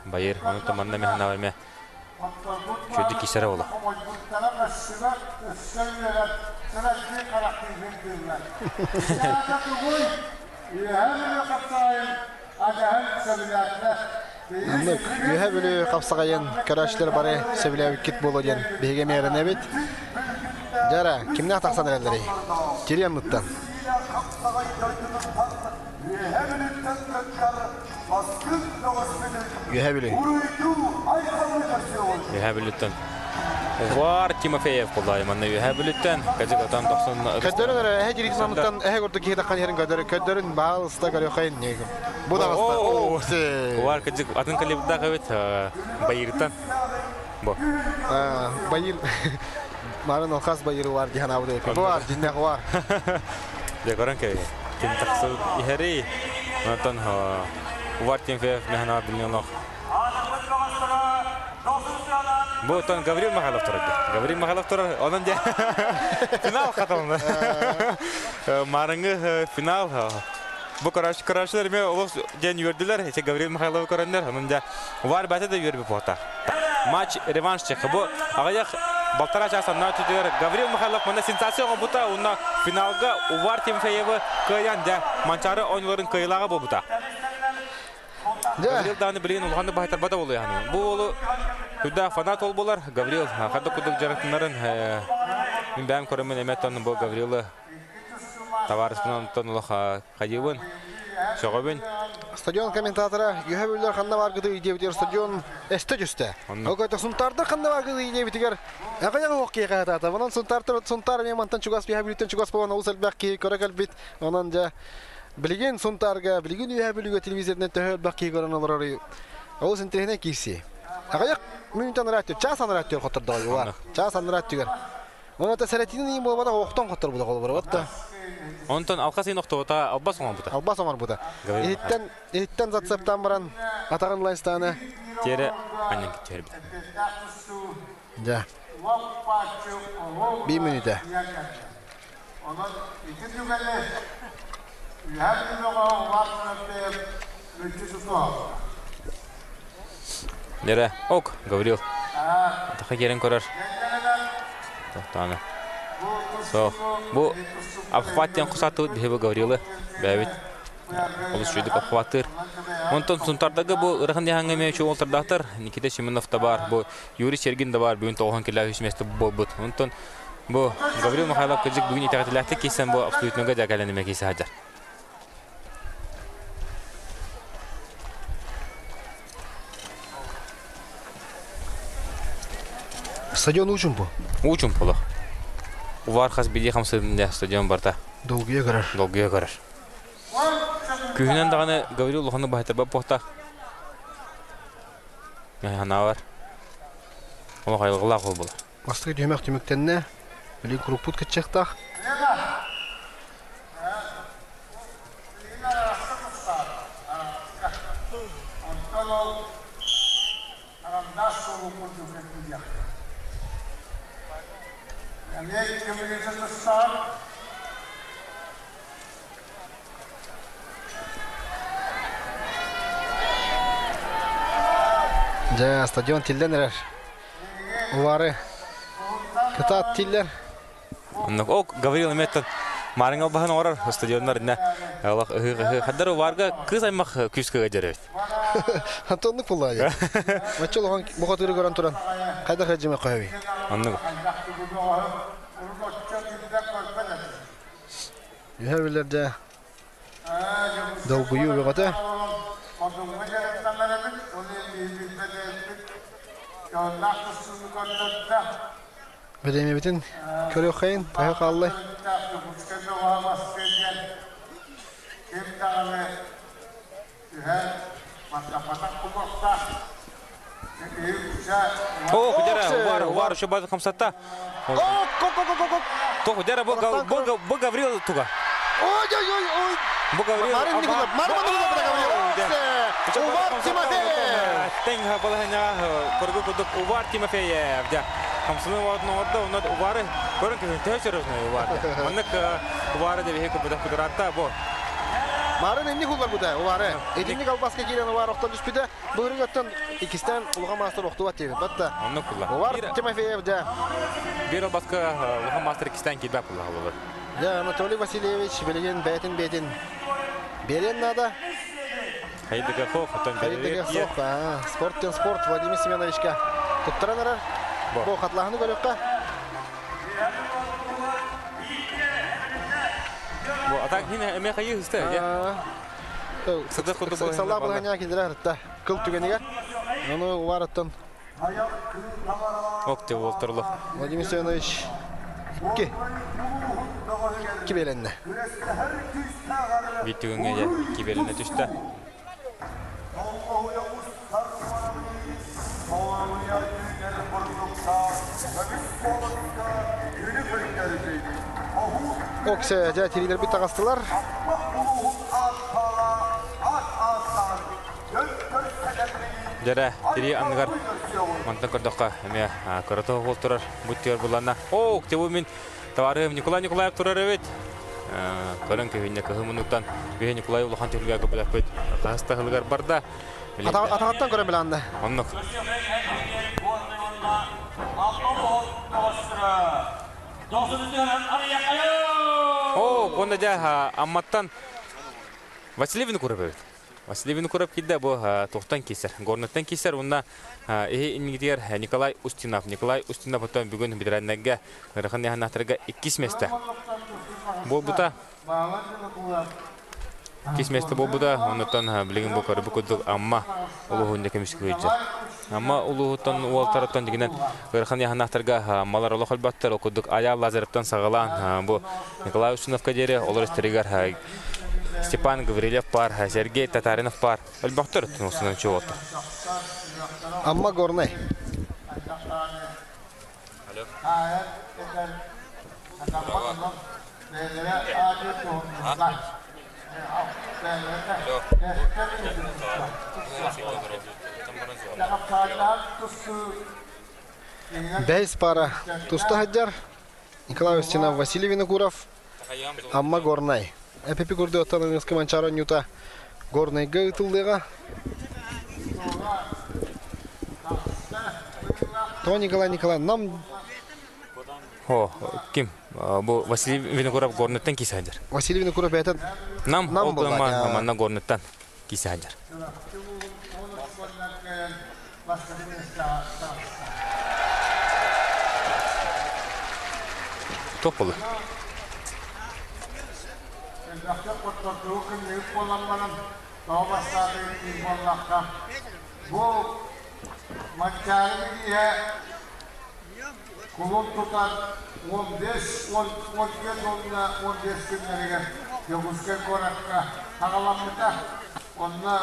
Байыр, онтон манна механавар ме. Чудик кисere ола. Оннук, Үөһэ Бүлүү хапсаҕайын көрөөччүлэр бары сөбүлээбиккит буолуо диэн биһиги эмиэ эрэнэбит. Дьара, кимнээх тахсан эрэллэрий? Кири анныттан. Үөһэ Бүлүү. Үөһэ Бүлүүттэн Увар Тимофеев булла манна Үөһэ Бүлүүттэн Казикатан тохсон Көдөрүн эрэ эһэ диритин анныттан эһэ курдук киһи таххан иһэрин көдөрү көдөрүн баалыста көрүөххайын ньиэгим. Бу даҕаста. Увар кыдьык атын калибрдаах эбит Байыртан. Бу. Байыр Марын алхас байыр увар дихан абыды. Бу бар, диннэх увар. Дьэ көрөн кэбиһи. Ким тахсыбыт иһэрий. Онтон Увар Тимофеев мэхэнэ билин олох. Бу оттон Гаврил Михайлов турар. Гаврил Михайлов турар. Онон дьэ финал хатылына. Марыҥы финал. Бу көрөөччүлэр эмиэ олус диэн үөрдүлэр. Ити Гаврил Михайловы көрөннөр. Онон дьэ Увар бэйэтэ да үөрбүт буолта. Матч реванш чехы. Бу аҕыйах балтараа чаас аннаа өттүгэр Гаврил Михайлов манна сенсация оҥорбута уонна финалга Увар Тимофеевы кыайан дьэ Манчаары оонньууларын кыайыылааҕа буолбута. Гаврил даҕаны билигин улаханнык баһыйтарбата буолуо Бу уолу сүрдээх фанат уол буолар. Гаврил ханнык курдук дьарыктанарын мин бэйэм көрөммүн эмиэ бу Гаврилы табаарыспын онтон олох хайыыбын, сөҕөбүн. Стадион комментатора Үһэ бүллэр ханна баргыты диэбитигэр стадион эстэ түстэ. Ол көтө Сунтаардар ханна баргыты диэбитигэр аҕыйах уох киһи хаһытаата. Онон Сунтаартар Сунтаар эмиэ мантан чугас Үһэ Бүлүүттэн чугас буолан олус элбэх киһи көрө кэлбит. Онон дьэ билигин Сунтаарга, билигин Үһэ Бүлүүгэ телевизорынан төһө элбэх киһи көрөн олорор олус интэриэһинэй киирсии. Аҕыйах мүнүүтэн ырааттыыр, чаас анараа өттүгэр хоттордоҕо. Чаас анараа өттүгэр. Онон сэрэтиини буолбатах охтон хотторбута холобура. Онтон алқас ен оқтоғыта албас оңар Албас оңар бұта. Иһиттен, иһиттен зацептан баран атағын лайстаны. Тере аннан кетер бит. Да. Bir минута. Нере, ок, Гаврил. Таха керен көрөр. Тоқтаны. Со, бу обхваттен кусаты бихеби Гаврилы. Бәбит. Олус шүйдік обхваттыр. Онтон сунтардагы бу ырахын яхаңа ме чу олтардахтар. Никита Семенов та бар, бу Юрий Сергин да бар, бүгүн тоғын килә хүсместе болбут. Онтон бу Гаврил Михайлов кыжык бүгүн итәгәтиләхте кисен бу абсолютныга жакаленеме кисе хаҗар. Стадион учун бу. Учун боло. Увар хас биди хамсыдында стадион барта. Долгуя көрөр. Долгуя көрөр. Күһүнэн даганы Гаврил Лоханы бахтар бап бохта. Ханавар. Ола кайгыла кол була. Бастыгы дүймәк түмүктенне билин крупут кытчыктах. Жа, стадион тилден эрер. Увары. Кытаат тиллер. Ок, Гаврил эметтен Марыңа баһын орар стадионнар инне. Аллах хаддар варга кыз аймак күскө жеребит. Антоннук булла. Мачол оған бухатыры көрөн туран. Кайда хажыма коеби. Аннык. Юхер долгую бөгөтө. Береме битин көрө хайын, тайы каллы. О, кудера, увар, увар, еще база хамсатта. О, ко ко ко ко. То кудера бу бу Гаврил туга. Ой ой ой ой. Бу Гаврил. Марын Николай, Марын Николай Гаврил. Увар Тимофеев. Тенга балахня көргү кудук Увар Тимофеев. Да. Хамсыны вадны орда, онда Увары көрін күн төсөрөзнө Увар. Маннык Увары деп хеку будак кудуратта бу. Марын энни хулар буда Увары. Эдинни калбаска кирен Увар оқтан түспүдө. Быгырыгаттан икистен улга мастер оқтуба тебит. Батта. Онны кулла. Увар Тимофеев да. Бир албаска улга мастер икистен кирбеп кулла болор. Да, Анатолий Васильевич билеген бәтин бетин. Берен надо. Хайдыга хох, потом Хайдыга хох. Спорттен спорт Владимир Семеновичка. Туттаран Бу хатлахны көрөккө. Бу атак хине эме кайы хысты. Сыдык куту бу. Салла булганя килдер хатта. Кыл түгенигер. Аны увараттан. Ок деп олтурлу. Владимир Семенович икки. Икки беленне. Бит түгенге икки беленне түштү. Оксе жа тирилер бит агастылар. Жара тири ангар мантан көрдөккө эме көрөтө болуп турар буттер булана. О, тебу мен товарым Николай Николаев турар эбит. Көрөн көйүнө кыһымынуктан бе Николай улахан тилге көбөлөп бит. Таста хылгар барда. Атагаттан көрөм биланды. Оннук. О, онда жа амматтан Василий Винокуров эбит. Василий Винокуров килде бу тоқтан кесер, горныттан кесер, онна ингидер Николай Устинов. Николай Устинов потом бүгүн бидрәннәгә Рәхан яһаннатырга 2 месте. Бу бута 2 месте бу бута, оннан билген бу көрүп көдүк, амма улуһунда кемиш көйҗә. Амма улуһуттан уалтараттан дигеннән Рәхан яһаннатырга малар улы хәлбәттәр окудук Ая Лазаревтан сагалан бу Николай Устиновка дере олар истеригәр Степан Гаврилев пар, Сергей Татаринов пар. Әлбәттә, тунусынан чуотты. Амма горный. Алло. Бэйс пара туста сылдьар Николай Устинов, Василий Винокуров, Амма Горнай. Эпипи курду оттон ыныскы Манчаары оонньуута Горнайга ыытыллыаҕа. То Николай Николай нам О, ким? Бу Василий Винокуров Горныттан кисе сылдьар. Василий Винокуров бэйэтин Нам ол манна Горныттан кисе сылдьар. Туох буолла? Кулун тутар 15, 14 уонна 15 күннэригэр Дьокуускай куоракка аҕаламмыта. Онно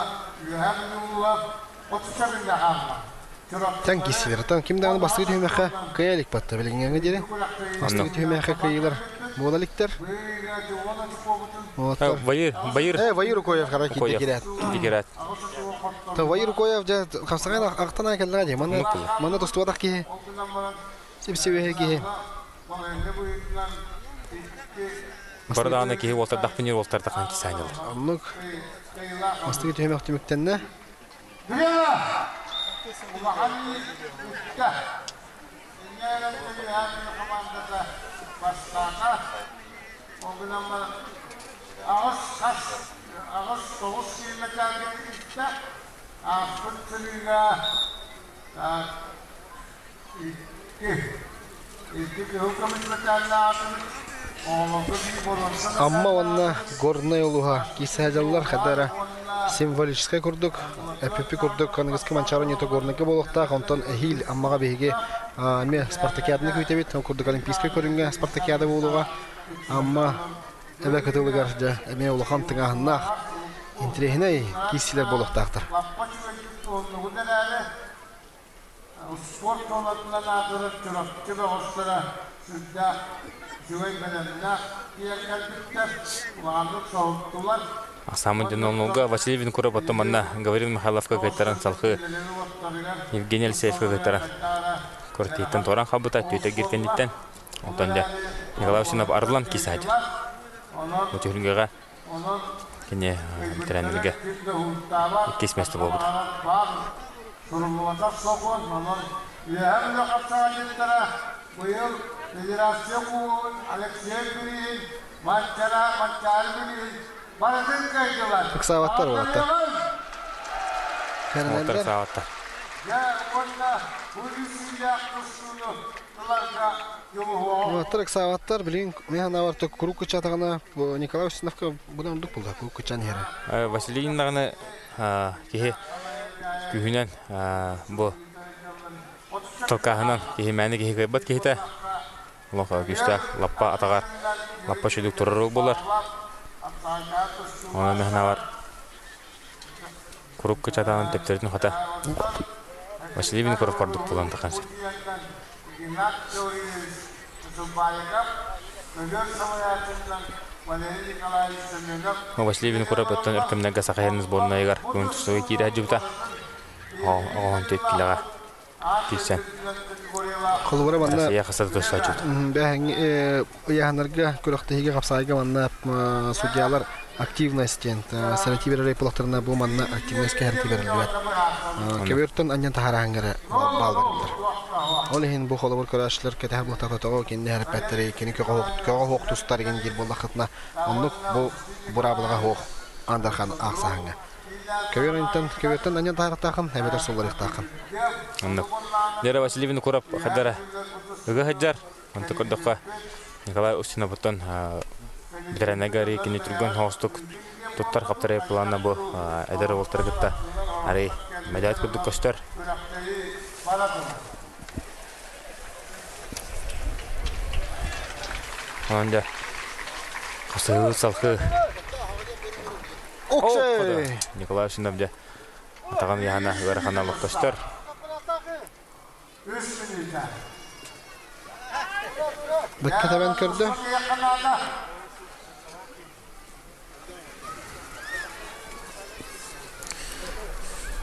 Үөһээ Бүлүү 30 күҥҥэ хаалла. Тан киссилэр. Тан ким даҕаны бастакы түһүмэххэ кыайа илик батта билиҥҥэҥҥэ диэри. Бастакы түһүмэххэ кыайыылар буола иликтэр. Вайыр, Вайыр. Вайыр Укоев хара киирдэ киирээт. Киирээт. Та Вайыр Укоев дьэ хапсаҕай ахтан аан кэллэҕэ дии. Манна манна тустубатах киһи. Сипсибэһэ киһи. Бары даҕаны киһи уолтардахпын диир уолтардаххан кисаанньалар. Оннук. Бастакы түһүмэх түмүктэннэ. Улахан үттэ. Инньэ хамаандата бастаата. Ол гынан баран аҕыс хас аҕыс тоҕус километрга иттэ. Ааспыт сырыыга икки икки кыһыл көмүс мэтээллээх оҕолорго биир боруонса Амма уонна Горнай улууһа киирсэ сылдьаллар хата символическай курдук, эппиппи курдук аныгыскы Манчаары оонньуута Горнайга буолуохтаах, онтон эһиил Аммаҕа биһиги эмиэ спартакиаданы күүтэбит, ол курдук олимпийскай көрүҥҥэ спартакиада буолуоҕа. Амма эбэ кытылыгар дьэ эмиэ улахан тыҥааһыннаах, интэриэһинэй киирсиилэр буолуохтаахтар. Спорт туонатынан аатырар Чурапчы бөҕөстөрө сүрдээх үчүгэй бэлэмнээх тиийэн кэлбиттэр, улаханнык соһуттулар. Ахсааммыт дьоннолга Василий Винокуров оттон манна Гаврил Михайловка кыайтаран салхыы Евгений Алексеевка кыайтаран квартираттан туоран хаалбыта түөтэ кэнниттэн онтон дьэ Николай Устинов арыллан киисааччы. Бу түһүлгэҕэ кини тренергэ иккис место буолбута. Суруллубатах сокуон, онон Үөһээ Бүлүү хапсаҕайдьыттара быйыл Федерация кубогын Алексей Кириллин, Манчара Манчаары Бүлүүн барытын кыайдылар. Ыксаабаттар уолаттар. Уолаттар ыксаабаттар. Дьэ уонна бу үс тустууну Уолаттар ыксаабаттар, билигин мин санаабар куруук кыччаатаҕына Николай Устиновка быдан ордук буолла, куруук кыччаан иһэрэ. Василий даҕаны киһи күүһүнэн бу толкааһынан киһи мээнэ киһи кыайбат киһитэ олох күүстээх лаппа атаҕар лаппа үчүгдүк турар буолар. Онон мин санаабар куруук кыччаатаҕынан төптөрүтүн хата Василий Винокуров курдук буолан тахсан сөп. Василий Винокуров оттон өркөмнөргө Саха сирин сборнайыгар күн тустууга киирэ сылдьыбыта. Оҕоһон түөрт килэҕэ киирсэн. Холобура манна Россия хаса тустааччыта. Бэһэҥ ыйааһыннарга күрэхтэһиигэ хапсаайга манна судьялар активность диэн сэрэтии берэр буоллахтарына бу манна активность кэһэрти бериллибэт. Көбүөртөн анньан таһаараһыҥ эрэ баал бериллэр. Ол иһин бу холобур көрөөччүлэр кэтэһэ буолтахтара кинини хэрпэттэри кини көҕө хуох тустар игин диир буоллаххытына оннук бу быраабылаҕа хуох андархан аахсаһыҥҥа. Көбүөртэн көбүөртэн анньан таһаарыахтааххын эбэтэр сулларыахтааххын. Оннук. Дера Василий Винокуров хадара ыга сылдьар. Онто көрдөххө Николай Устиновтан бэтэрэнэгэ кини түргэн соҕустук туттар хаптарай плана бу эдэр уолтары кытта арый мэдээт курдук көстөр. Онон дьэ хасыһыы салхыы Оксей! Николай Устинов дьэ атаҕын ыйаһана ыарахана олох көстөр. Бэккэ тэбэн көрдө.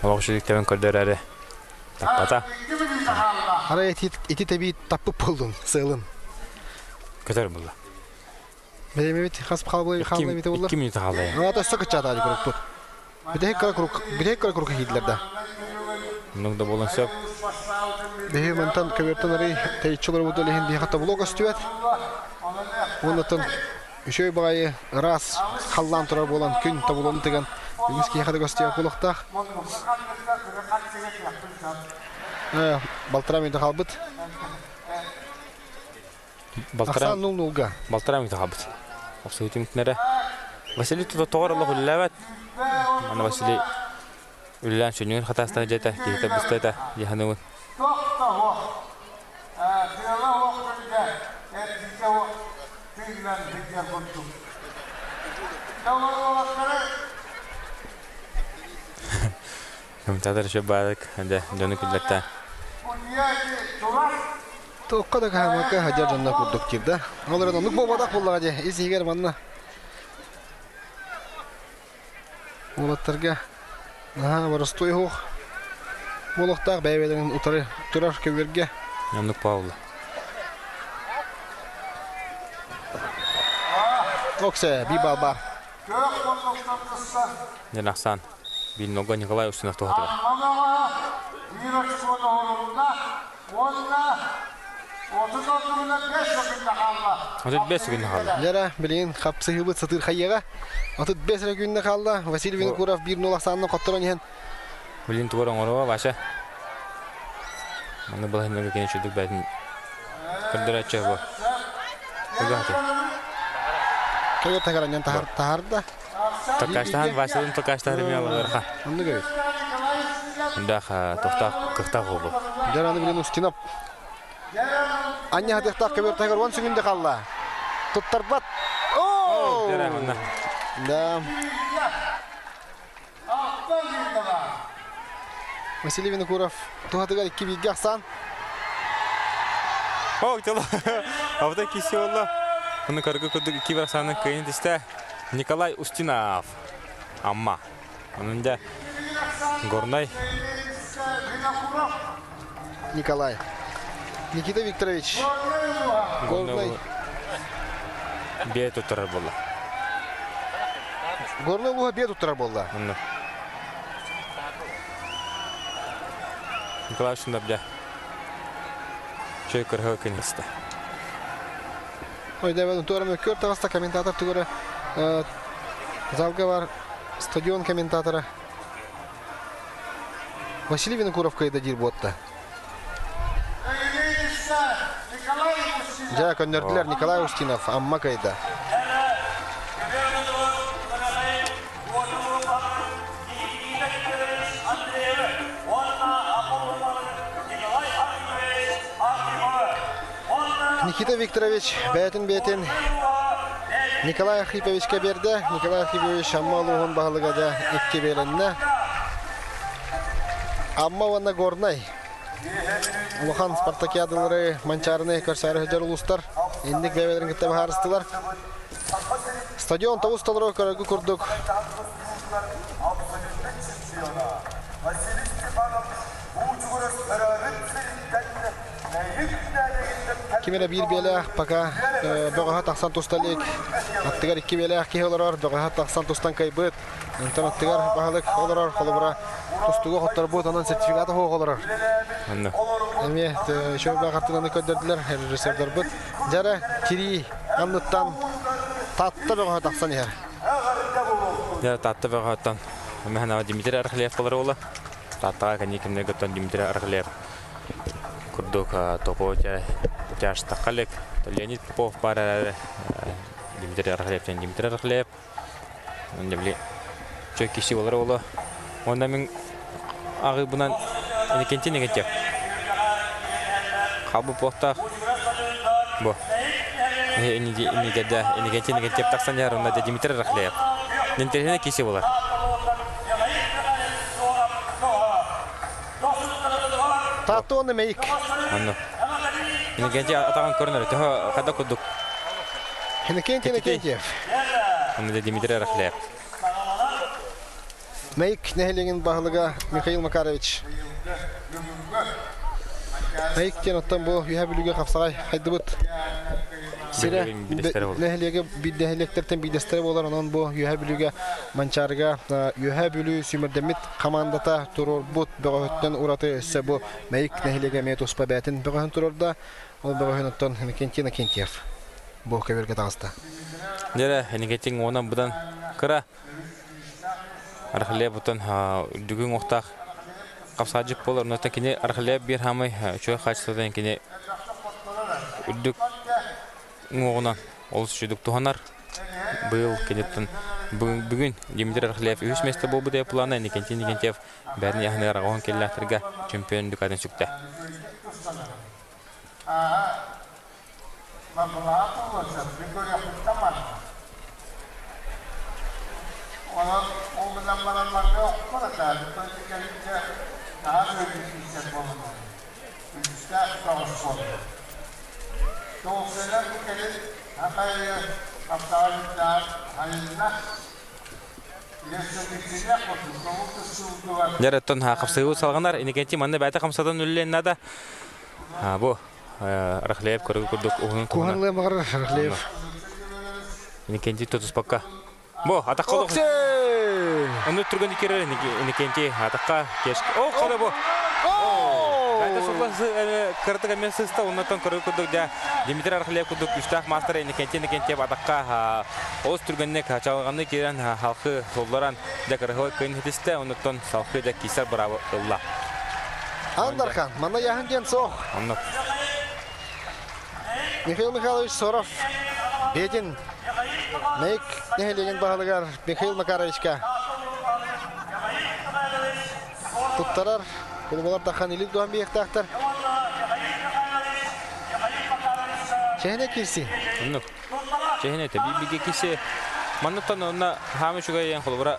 Олох үчүгүктэрин көрдөрөрү таппата. Арай ити тэби таппыт болдун, сыалын. Көтөр булла. Бэйэмибит хас хаалбы хаалла эбитэ буолла? 2 минута хаалла. Аата өссө кыччаата курукпут. Бүтэһик кыра курук, бүтэһик кыра курук иһиилэр да. Оннук да буолан сөп. Биһи мантан көбүөртэн арый тэйиччи олоробут иһин биһи хатта блок өстүбэт. Уоннаттан үчүгэй баҕайы ыраас халлаан турар буолан күн тобулуон тыган үгүс киһиэхэ да көстүөх буолуохтаах. Балтараа мүнүүтэ хаалбыт. Балтараа Ахсаан 0-0-га. Балтараа мүнүүтэ хаалбыт. Охсуһуу түмүктэнэрэ. Василий тута тоҕор олох үлэлээбэт. Аны Василий үлэлээн сүнньүгүн хатаастан дьиэтэ, киһитэ быста этэ, дьаһаныбын. Комментатор еще баарык, дьэ, дьону күллэртэ. Туохха да кыһаммакка садьар дьонно курдук диир да. Ол эрэн оннук буолбатах буоллаҕа дии. Ис иһигэр манна уолаттарга наһаа боростуой уһуох буолуохтаах бэйэ-бэйэлэрин утары турар көбүөргэ. Оннук Павла. Оксе, би бал бар. Дьэн ахсаан Бинного Николай Устинов туһатыгар. 35 күннэ хаалла. Дьара, билигин хапсыһыыбыт сатыыр хайыаҕа. 35 эрэ күннэ хаалла. Василий Винокуров 1-0 ахсаанынан хотторон иһэн. Билин тугар оҥоруо, Вася. Манна балаһыннарга кини үчүгдүк бэйтин көрдөрөөччү бу. Тугаты. Тойо тагараннан тахар тахарда. Токаштахан Василин токаштахан эмиэ аларха. Оннук эбит. Мындах тохтаах кыхтаах буолбу. Дьараны билин Устинов. Анньа хатыахтаах көбөр тагар 10 сүгүндэ қалла. Туттарбат. Оо! Да. Василий Винокуров туһатыгар икки бииргэ ахсаан. О, тела. Авда киси олла. Оны каргы курдук икки бір ахсаанын кыйын тисте. Николай Устинов. Амма. Onun да Горнай. Николай. Никита Викторович. Горнай. Бие туттарар болла. Горнай улууһа бие туттарар болла. Онно. Николай Устинов дьэ. Чөй кырһы кинисте. Ой, да, туора мөккөр таҕыста комментатор тугура залга бар стадион комментатора Василий Винокуров кыайда диир буотта. Дьэ, көннөрдүлэр Николай Устинов, Амма кыайда. Никита Викторович бэйэтин бэйэтин Николай Архиповичка биэрдэ. Николай Архипович Амма улууһун баһылыга да икки биэрэннэ. Амма уонна Горнай улахан спартакиадалары Манчаарыны көрсөөрү сылдьар улуустар инник бэйэлэрин кытта быһаарыстылар. Стадион тобус толору көрөргө курдук Ким эрэ биир биэлээх пока бөҕөһө тахсан туста илик. Аттыгар икки биэлээх киһи олорор, бөҕөһө тахсан тустан кыайбыт. Онтон аттыгар баһылык олорор, холобура тустууга хотторбут, онон сертификата суох олорор. Онно. Эмиэ үчүгэй хартыынаны көрдөрдүлэр режиссердарбыт. Дьара кирии анныттан Таатта бөҕөһө тахсан иһэр. Дьэ Таатта бөҕөһөттөн Мэхэнэҕэ Дмитрий Архилев болар уола. Тааттаҕа кэнники кэмнэргэ оттон Дмитрий Архилев курдук топо тяжтахха илик. Леонид Попов баар эрээри Дмитрий Архилев диэн Дмитрий Архилев. Онно били чөй киси болар уола. Онно мин аҕыыбынан Иннокентий Иннокентьев. Хаалбыт буолтаах. Бу. Инникерде Иннокентий Иннокентьев тахсан иһэр, онно Дмитрий Рахлеев. Интэриэһинэй киси болар. Таатта уонна Мэйик. Онно. Иннокентий атаҕын көрүнэр. Төһө хайда курдук. Иннокентий Иннокентьев. Онно Дмитрий Рахлеев. Мэйик нэһилиэгин баһылыга Михаил Макарович. Мэйик диэн оттон бу Үһэ Бүлүүгэ хапсаҕай хайдыбыт сирэ нэһилиэгэ биир нэһилиэктэртэн биирдэстэрэ буолар. Онон бу Үһэ Бүлүүгэ Манчаарыга Үһэ Бүлүү сүүмэрдэммит хамаандата туруорбут бөҕөһүттэн ураты өссө бу Мэйик нэһилиэгэ эмиэ туспа бэйэтин бөҕөһүн туруорда. Ол бөҕөһүн оттон Иннокентий Иннокентьев бу көбүөргэ таҕыста. Дьэрэ, Иннокентий уонан быдан кыра Архалев оттон үрдүгү уҥуохтаах хапсаадьык буолар. Онон кини Архалев биир хаамай үчүгэй хаачыстыбатын кини үрдүк уҥуоҕунан олус үчүгдүк туһанар. Быйыл киниттэн бүгүн Дмитрий Архалев үһүс миэстэ буолбут плана Никентий Никентьев бэйэтин яһыныгар аҕаһын киллэхтэргэ чемпион дүкатын сүктэ. Онон ол гынан баран манна охпор этэ, кэлинчэ наһаа үөрүү киирсэр буоллулар. Үгүстээх соҕус буолла. Тоҕусуйунан бу кэлин хахай хаптаҕа айылла Дьэр оттон хапсыһыы салҕанар. Иннокентий манна бэйэтэ хамсатан үллэн наада. Бу Рахлеев көрүгү курдук уһунун туһунан. Куһанлыа баҕарар Рахлеев. Иннокентий тутуспакка. Бу атахха олох. Онну түргэн кирер Иннокентий атахха кеш. О, хода бу. Бэйэтэ сулла кыратык эмиэ сыста, оннуттан көрүгү курдук дьэ Дмитрий Рахлеев курдук күүстээх маастар Иннокентий Иннокентьев атахха олус түргэнник чалҕаныы киирэн халқы сулларан дьэ кырыһылы кыын хитистэ, оннуттан салхы дьэ киисэр быраабы ылла. Андархан, манна яһын диэн суох. Оннук. Михаил Михайлович Соров бетин Мэйик нэһилиэгин баһылыгар Михаил Макаровичка туттарар. Кулубалар тахан илик дуһан биэхтээхтэр. Чэһинэ кирси. Оннук. Чэһинэ этэ. Биге киси манныттан онна хаамы үчүгэй холобура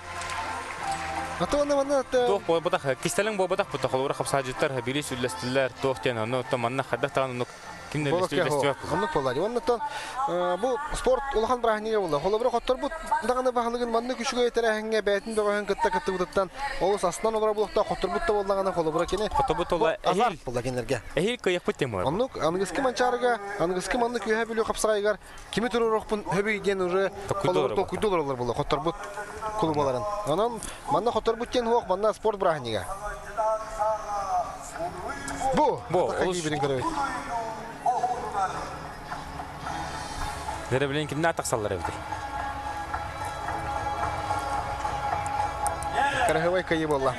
Аты онна манна туох буолбатах кистэлэҥ буолбатах бутта холобура хапсаажыттар били сүллэстилэр туох диэн онно манна хайдах таҕан оннук ким да үллэстибэт Оннук буолла. Оннуттан бу спорт улахан бырааһынньыга буолла. Холобура хотторбут даҕаны баһылыгын маннык үчүгэй тэрээһиҥҥэ бэйэтин бөҕөһүн кытта кыттыбытыттан олус астынан олоро буолуохтаах хотторбут да буоллаҕына холобура кини хотторбут буолла азарт буолла кинилэргэ. Эһиил кыайыахпыт диэн буолар. Оннук аныгыскы манчаарыга аныгыскы маннык үөһэ бүлүү хапсаҕайыгар кими туруоруохпун хөбүй диэн уже холобур толкуйду олороллор буолла хотторбут кулубаларын. Онон манна хотторбут диэн хуох манна спорт бырааһынньыга. Бу! Бу! Олус көрөбүт. Дere билен кимнää тахсаллар эбити. Карахыбай кайы болла.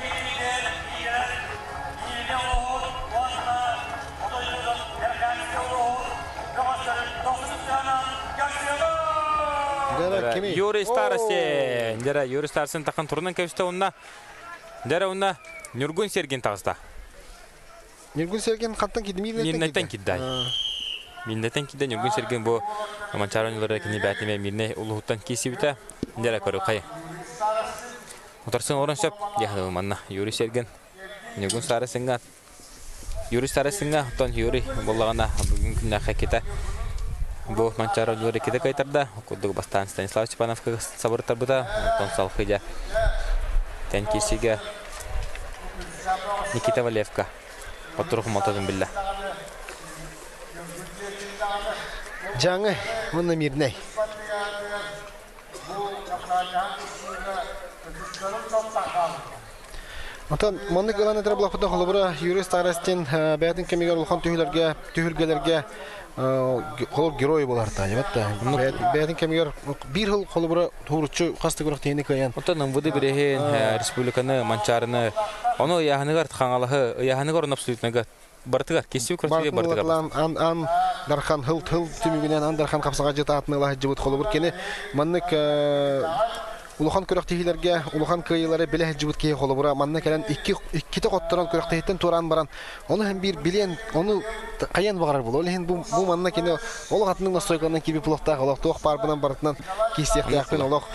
Юрий Старостин. Дere Юрий Старостин тахан турунан кэбисте онна. Дere онна Нюргун Сергин тағыста. Нюргун Сергин қаттан киді? Мирнеттен киді. Мирнеттен киді Нюргун Сергин бу Манчарон юлары кини бәтіме Мирне улуһуттан кисибите. Дere көрү кай. Утарсын орын сөп. Яхны манна Юрий Сергин. Нюргун Старостинга. Юрий Старостинга тон Юрий боллагана бүгүн күннә хакета. Бу Манчарон юлары киде кайтарда. Кудук бастан Станислав Степановка сабыр тарбыта. Тон салхыда. Тен кисиге Никита Валевка. Потрух мотодун билла. Жаңы мұны мирней. Отон маннык ылан этер булахпытын холобура Юрий Старостин бэйэтин кэмигэр улахан түһүлэргэ түһүлгэлэргэ холор герой болар та ебатта. Бэйэтин кэмигэр биир хыл холобура тууруччу хаста көрөх тиһини кыайан. Отон МВД бирэһин республиканы Манчарыны ону ыйааһыныгар хаҥалаһы ыйааһыныгар он абсолютныга бартыгар кесүү көрсүгө бартыгар. Ан ан дархан хыл хыл түмүгүнэн ан дархан капсага жыта атныла жыбыт холобур кени маннык улахан көрөхтиһилерге улахан кыйылары биле жыбыт кие холобура манна келен икки икките котторон көрөхтиһиттен туран баран оны hem бир билен оны каян багарар бул ол бу бу манна кени олох атының настройканан киби пулохтаах олох туох барбынан барытынан киисиэхтээхпин олох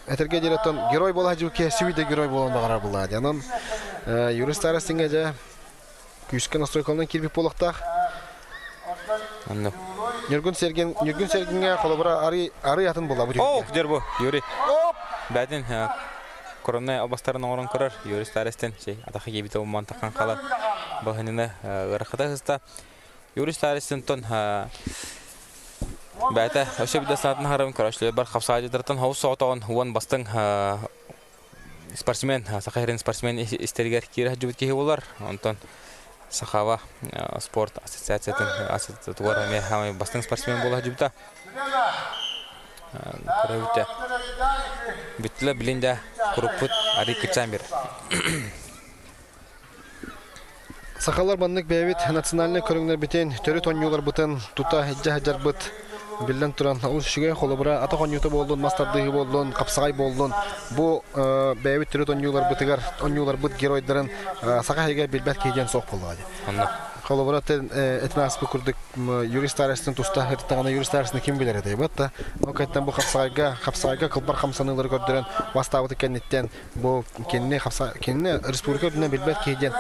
этерге директон герой бола жыбыт кие сүйде герой болон багарар була анан Юрий Старостинге же күүскө настройканан киби пулохтаах. Анны. Нюргун Серген, Нюргун Сергенге холобура ары ары атын була бу. Ох, дер бу, Юрий. Оп! Бәдин коронной албастарын оҥорон көрөр. Юрий Старостин атаха киэбитэ умман тахан халан баһынына ырахата сыста. Юрий Старостинтон бәйті өсө бидә саатын харым көрөшлөр бар хапсаажыдыртан хауыс соғытоғын уон бастың спортсмен, саха спортсмен истергер кире жубут киһи болар. Онтон Сахава спорт ассоциациятын ассоциатугар эме бастың спортсмен бола жубута. Көрөбүтэ. Бүттүлэ билинде куруппут ари кычан бир. Сахалар маннык бэйэбит национальнай көрүҥнэрбитин, төрүт оонньууларбытын тута илдьэ сылдьарбыт биллэн туран олус үчүгэй. Холобура, атах оонньуута буоллун, мас тардыһыы буоллун, хапсаҕай буоллун, бу бэйэбит төрүт оонньууларбытыгар оонньууларбыт геройдарын саха иһигэр билбэт киһи диэн суох буоллаҕа дии. Онно. Холобура, этин ааспыт курдук Юрий Старостин туста ырыттаҕына Юрий Старостины ким билэр этэй? Бат ол кэнниттэн бу хапсаҕайга, хапсаҕайга кылбар хамсаныылары көрдөрөн бастаабыты кэнниттэн бу кинини хапса кинини республика үрдүнэн билбэт киһи диэн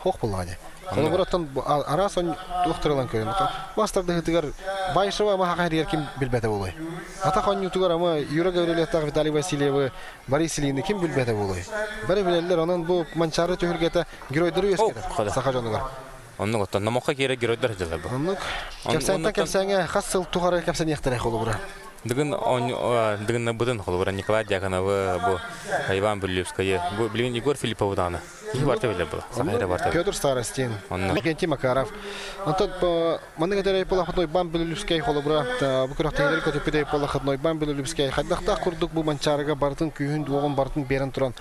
Хох буллаҕа дии. Холобур, оттон араас туох тырылан көрөн. Бас тардыһытыгар Байшева ама хаха хэригэр ким билбэтэ буолуой? Атах оонньуутугар ама Юра Гаврильевтаах Виталий Васильевы, Борис Ильины ким билбэтэ буолуой? Бары билэллэр, онон бу Манчаары түһүлгэтэ геройдары үөскэтэр саха дьонугар. Оннук оттон номоххо киирэ геройдар дьылар бу. Оннук. Кэпсээнтэн кэпсээҥэ хас сыл тухары кэпсэниэхтэрэ холобура? Дыгын дыгынна бытын холобура Николай Дьяконовы, бу Иван Бүллүпскайы, бу билигин Егор Филиппову даҕаны. Киһи барта билэр була. Саха эрэ барта. Петр Старостин, Иннокентий Макаров. Онтон маннык этэр буоллахпытына Иван Белолюбскай холобура бу күрэхтэһиилэри көтүппүт буоллаххытына Иван Белолюбскай хайдахтаах курдук бу Манчаарыга барытын күүһүн-дуоҕун барытын биэрэн туран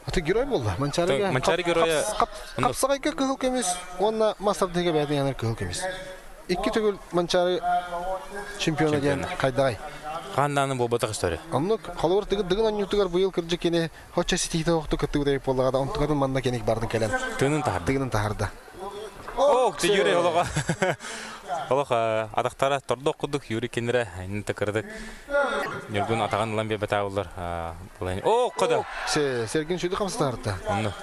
аты герой буолла. Манчаарыга Манчаары геройа хапсаҕайга кыһыл көмүс уонна мас тардыһыыга бэйэтин янар кыһыл көмүс. Икки төгүл Манчаары чемпиона диэн хайдаҕай? Хаандааны буолбатах история. Оннук холобур дыгын оонньуутугар быйыл кырдьык кини Хоччо ситиһиитэ охту кыттыбыт эбит буоллаҕа да, онтукатын манна кеник бардын кэлэн. Тыынын таһарда. Тыынын таһарда. О, Юрий олоҕо. Олох атахтара тордох курдук Юрий кинилere иннин тыкырдык. Ньургун атаҕын ылан биэрбэтэ О, кода. Сергин сүдү хамсатаарта. Онно.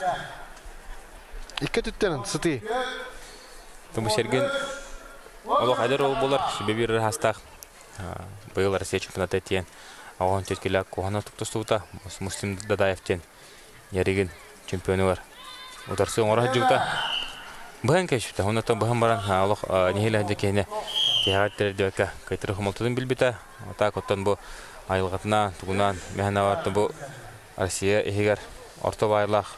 Икки түттен сытыы. Туму Сергин олох эдэр ол болар сүбэ биэрэр хастаах быйыл Россия чемпионата тиэн оҕон чөткүлээх куһана туктустубута Муслим Дадаев диэн яригин чемпионугар утарсы оҥоро сылдьыбыта. Быһан кэшпитэ. Оннотон быһан баран олох нэһилэ сылдьа киһини тиһэҕэр тиэрдибэккэ кыйтыры хомолтотун билбитэ. Атаак оттон бу айылҕатынан, тугунан мэһэнэ бу Россия иһигэр орто баайлаах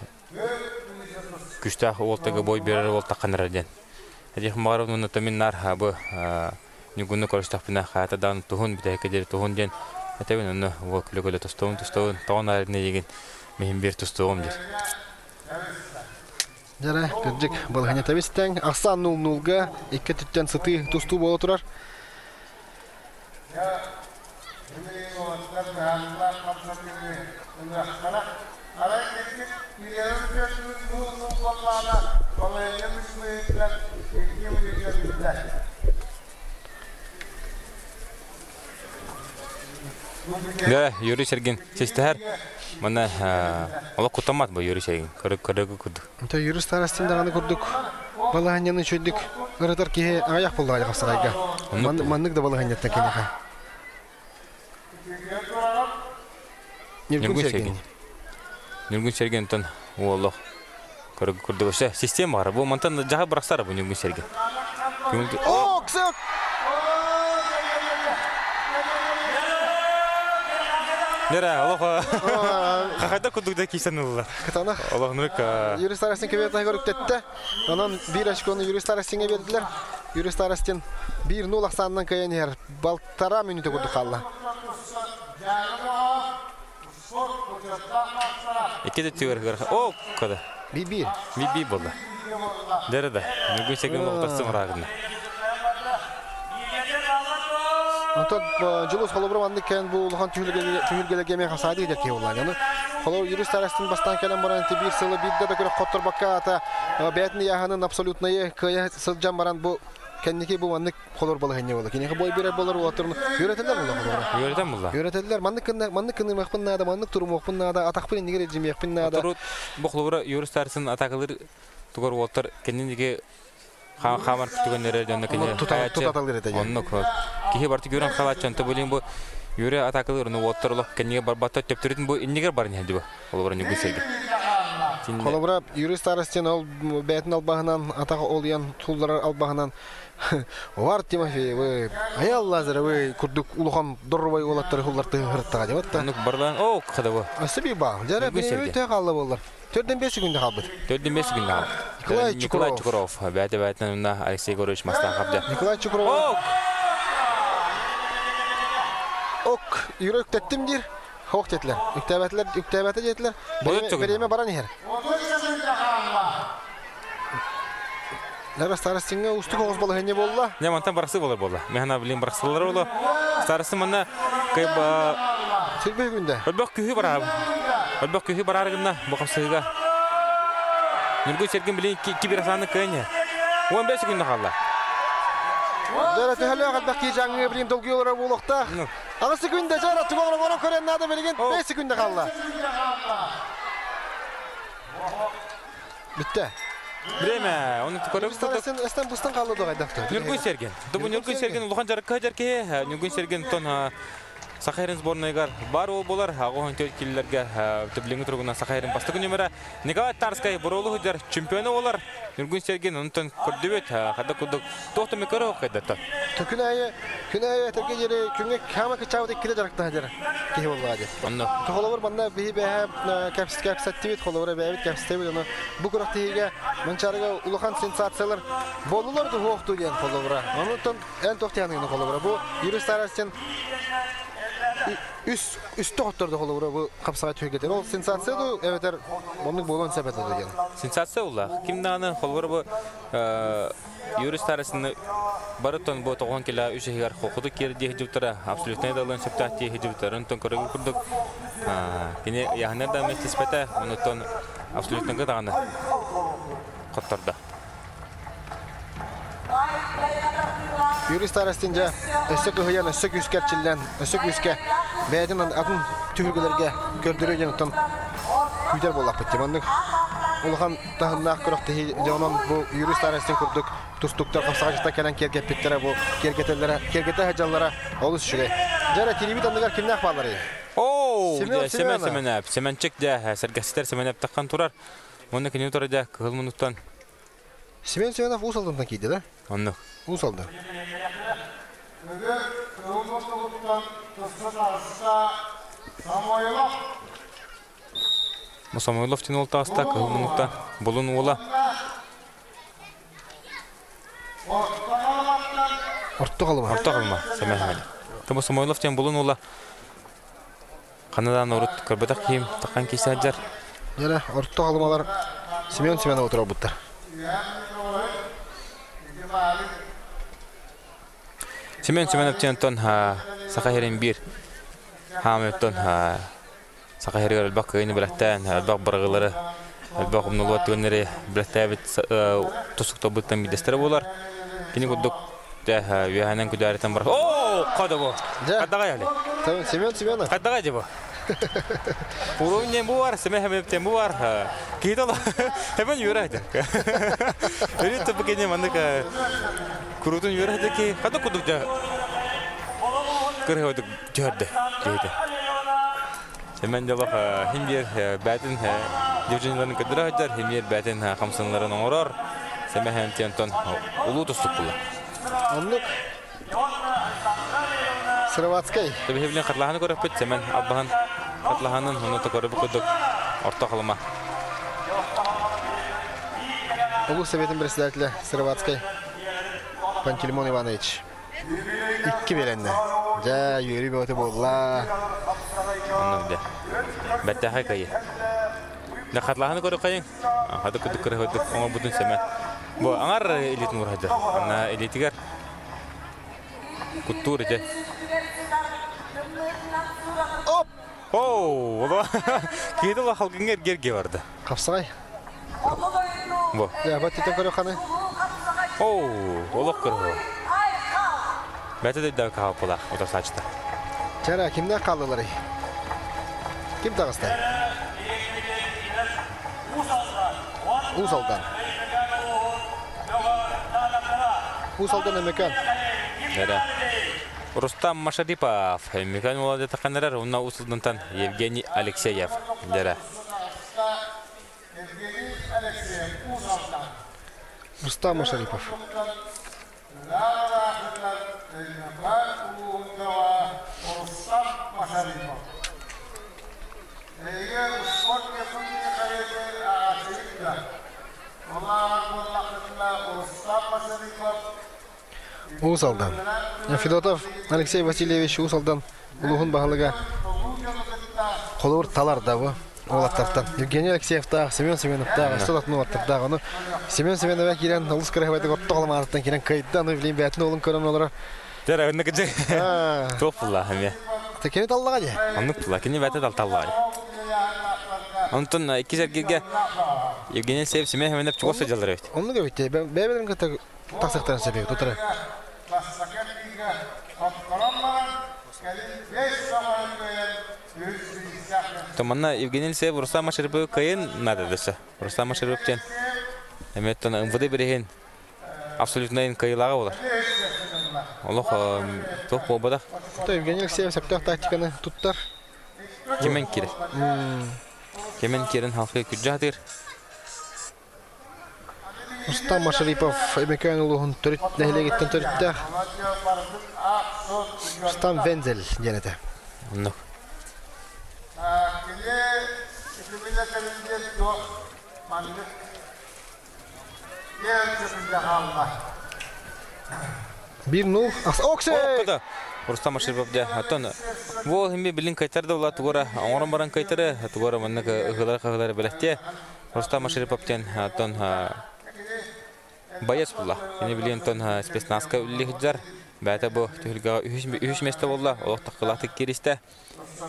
күстээх уолтага бой биэрэр уол тахханара диэн. Этих баҕарабын уонна мин наар бу ньугуну көрүстэхпинэ хаата даҕаны туһун бүтэһиккэ диэри туһун диэн этэбин онно уол күлэ-күлэ тустуом тустуом тоҕо наарына эйигин миһин биэр тустуоҕум диир. Дьэрэ, кырдьык, балаһыанньата истэҥ, ахсаан нуул-нуулга икки өттүттэн сытыы тустуу буола турар. Да, Юрий Сергин систэһэр. Манна олох куттаммат бу Юрий Сергин. Көрөгү курдук. Онто Юрий Старостин даҕаны курдук балаһанньаны үчүгдүк ырытар киһи аҕыйах буоллаҕа Хапсаҕайга. Маннык да балаһанньаттан киниэхэ. Ньургун Сергин. Ньургун Сергинтэн уоллох көрөгү курдук өссө система бар. Бу мантан жаха бырахсар бу Ньургун Сергин. О, ксök! Нера, олох хахайда курдук да кисэн ылла. Кытанах. Олох нырык. Юрий Старостин кебет таһыгар үктэтте. Онон биир очкону Юрий Старостинге бердилер. Юрий Старостин 1-0 ахсаанынан кыайан иһэр. Балтара мүнүүтэ курдук хаалла. Икки да түгэр О, кода. Би-би. Би-би болла. Дәрі да. Нүгүн сеген оқтарсы мұрағына. Онтон Дьулус холобура маннык кэлэн бу улахан түһүлгэлэргэ эмиэ хасаады идэр киһи буоллаҕа. Аны холобур Юрий Старостин бастаан кэлэн баран ити биир сылы биирдэ да күрэх хотторбокко аата бэйэтин ыйааһынын абсолютнайы кыайа сылдьан баран бу кэнники бу маннык холор балаһыанньа буолла. Киниэхэ бой биэрэр буолар уолаттарын үөрэтэллэр буолла холобура. Үөрэтэн буолла. Үөрэтэллэр. Маннык кынна маннык кыннымыахпын наада, маннык турумуохпун наада, атахпын иннигэр илдьимиэхпин наада. Турут бу холобура Юрий Старостин атакалыр тугар уолаттар кэннин хаамар түгэннэрэ дьонно кини тутаталыр этэ. Оннук. Киһи барты көрөн халааччы онто билин бу Юрий атакалыр, ну оттор олох кэннигэ барбатта төптөрүтүн бу иннигер барын иһэлди бу. Олобура Ньургун Сергей. Холобура Юрий Старостин ол бэйэтин албаһынан атах олуйан тулларар албаһынан Увар Тимофеевы, Аял Лазаревы курдук улахан дорубай уолаттары хуллартыы хырыттаҕа дебат та. Оннук барлаан о хадабы. Өссө бир баа. Жара Ньургун өтө хаалла боллар. Төрден 5 күндө хаалбыт. Төрден 5 күндө хаалбыт. Николай Николай Чукров. Чукров. Бәте бәтен уна Алексей Егорович Мастахов да. Николай Чукров. Ок, юрэ үктеттим дир. Хоқ детилер. Үктәбәтләр, үктәбәте детилер. Береме баран ихер. Ләбә старостинга устук оғыз бала хәне болла. Не мантан барсы болар болла. Механа билин барсылар болла. Старосты манна кайба Силбе күндә. Өлбөх күхү барар. Өлбөх күхү барар гына бу капсыга. Нургу Сергин билин кибирасаны кыйны. 15 күндә калды. Жара төһөлө калбак ки жаңы билин долгуйлар булукта. Агысы күндә жара тугы оңоро көрен нада билген 5 күндә калды. Битте. Время, оны көрөп Старостин эстен бустан калды догайдакты. Нургун Серген. Дубу Нургун Серген улахан жарыкка жарке, Нургун Серген тон Сахайрын сборныйгар бар ол болар, ағуын төл келілерге төблеңі тұрғына Сахайрын бастығы нөмірі Николай Тарскай бұролы хүдер чемпионы олар. Нургун Серген онтон көрдібет, қада күдік тоқты мекері оқайдатты. Күн айы, күн айы әтерге жері күнгө кама кычабы кире жарыкта жер. Кихи болла жер. Онно. Холобор манна бихи бэһэ кәпс кәпсәттибит холобор бэбит кәпстебит оны бу күрәктеге манчарыга улахан сенсациялар болулар ду хокту диэн холобора. Онутон эн токтяныгы холобора. Бу Юрий Старостин үс үстө хотторду холобора бу капсага түгетер. Ол сенсация ду эветер оннук болон себети деген. Сенсация ула. Кимнаны холбор бу Юрий Старостин барытон бу тоғон кела үш егер хоқуду керди хижиптара абсолютный далын септахти хижиптара онтон көрөгү курдук. Кини яхнер да местеспете онутон абсолютный даганы котторда. Юрий Старостин жа өссө кыһыян, өссө күскәрчиллән, өссө күскә бәйдин атын түһүгеләргә көрдөрө тон күдер боллап бит. Маннык улахан таһыннаах көрөхтеһи жонон бу Юрий Старостин курдук тустуктар капсагачта кэлэн кергеппиттере бу кергетеллere кергете хаҗаллара олус шүгә. Жара телевид андыгар кимнәх баллары? Оу, Семен Семен Семенов. Семенов, Семенчик дә, Сергеситер Семенов таққан турар. Оны кине турар дә, кыл минуттан. Семен Семенов усалдан кийди да? Онны. Усалды. Самойлов тин ол таста, кыл минутта. Булун ула. Ортто калма. Ортто калма, Семен Семенов. Тому Самойлов тин булун ула. Канадан урут көрбөтөх кийим таққан кийсе аджар. Жара ортто калмалар Семен Семенов отурар буттар. Семен Семенов тин тон Сахарин бир. Хамилтон Сахарин албак кыйны билеттен, албак баргылары, албак умнулуат түгеннери билеттебит тусук тобуттан бидестер болар. Кини кудук дә үяһенен күдәритен бар. О, када бу. Кадага яле. Семен Семенов. Кадага бу. Уровень бу бар, Семен Семенов бу бар. Кейтал. Хәбән юрәйде. Өрит бу кене мандык курутун юрәйде ки, када кудук дә. Кырһыдык жөрдө. Жөрдө. Семен жалах химбер бәтин дивжинларын көдөрө хаҗар, химбер бәтин хамсынларын оңорор. Семен Семенов тон улуу тустук була. Оннук Сыроватскай. Төбе билен катлаһаны көрөп бит, Семен Аббаһан катлаһанын уну та көрөп көдүк орто калма. Улуу Советин председателі Сыроватскай Пантелеймон Иванович. Икки беренне. Жа, юри бөтө болла. Оннук дә. Бәттәхә кайы. Да катлаһаны көрөп кайын. Хады көдүк көрөп көдүк оңо бутун Семен. Бу аңар элитин урхады. Ана элитигер куттур иде. Оп! Оу, ола. Кейде ла халкыңер герге барды. Капсагай. Бу. Я бат титен көрө ханы. Оу, олох көрө. Бәте дә дә капыла, отасачта. Жара кимден калдылар? Ким тагысты? Усалдан. Усалдан эмекен. Жара. Рустам Машарипов, Михаил Молодец уна Усулдантан Евгений Алексеев. Дера. Рустам Машарипов. Уус Алдан. Федотов Алексей Васильевич Уус Алдан улууһун баһылыга холобур талар да бу уолаттартан. Евгений Алексеевтаах, Семен Семеновтаах, өссө атын уолаттардаах. Ону Семен Семенова киирэн олус кыраһыбайтык орто халамаатыттан киирэн кыайда, аны билин бээтин уолун көрөн олорор. Дера оннук же. Туох була эме. Кини таллаға де? Оннук була, кини бәте талталлаға. Онтон икки сергеге Евгений Алексеев Семен Семенов чугас жалар бит. Оннук бит. Бэбелерин кытта тасыктарын себеби тутара. Томанна Евгений Алексеев Рустам Машарипов кайын надо десе. Рустам Машарипов тен. Эметтен МВД береген абсолютно кайылага болар. Олох тоқ болбада. То Евгений Алексеев септөх тактиканы туттар. Кемен кире. Кемен кирен халқы күджатыр. Рустам Машарипов Эмекен улуһун төрүт нэһилиэгиттэн төрүттээх. Рустам Вензель диэн этэ. Оннук. Бир нул. Оксе! Рустам Машарипов дя. Аттон бу химби билин кайтарды ула тугора оңорон баран кайтары тугора маннык ыгылар кагылар белетте. Рустам Машарипов тен аттон боец була. Кини билин тон спецназка үллихджар. Бәті бу түхілге үш месте болла. Олық таққылаты керісті.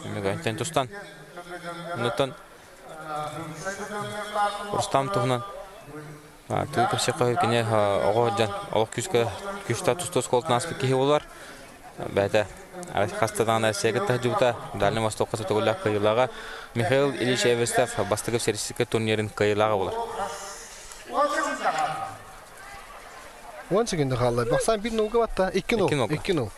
Мегантен тустан. Онуттан Рустам туһунан туй көпсе қойып кене оғы жан олық күшке күшта тустос колтун аспы кихи болар. Бәті хастадан Россияга тахжута Дальний Востокка сотогула кыйлага Михаил Ильич Эверстов бастыгып серисике турнирин кыйлага болар. 10 секунда қалды. Бақсан 1-0-ға батта. 2-0. 2-0.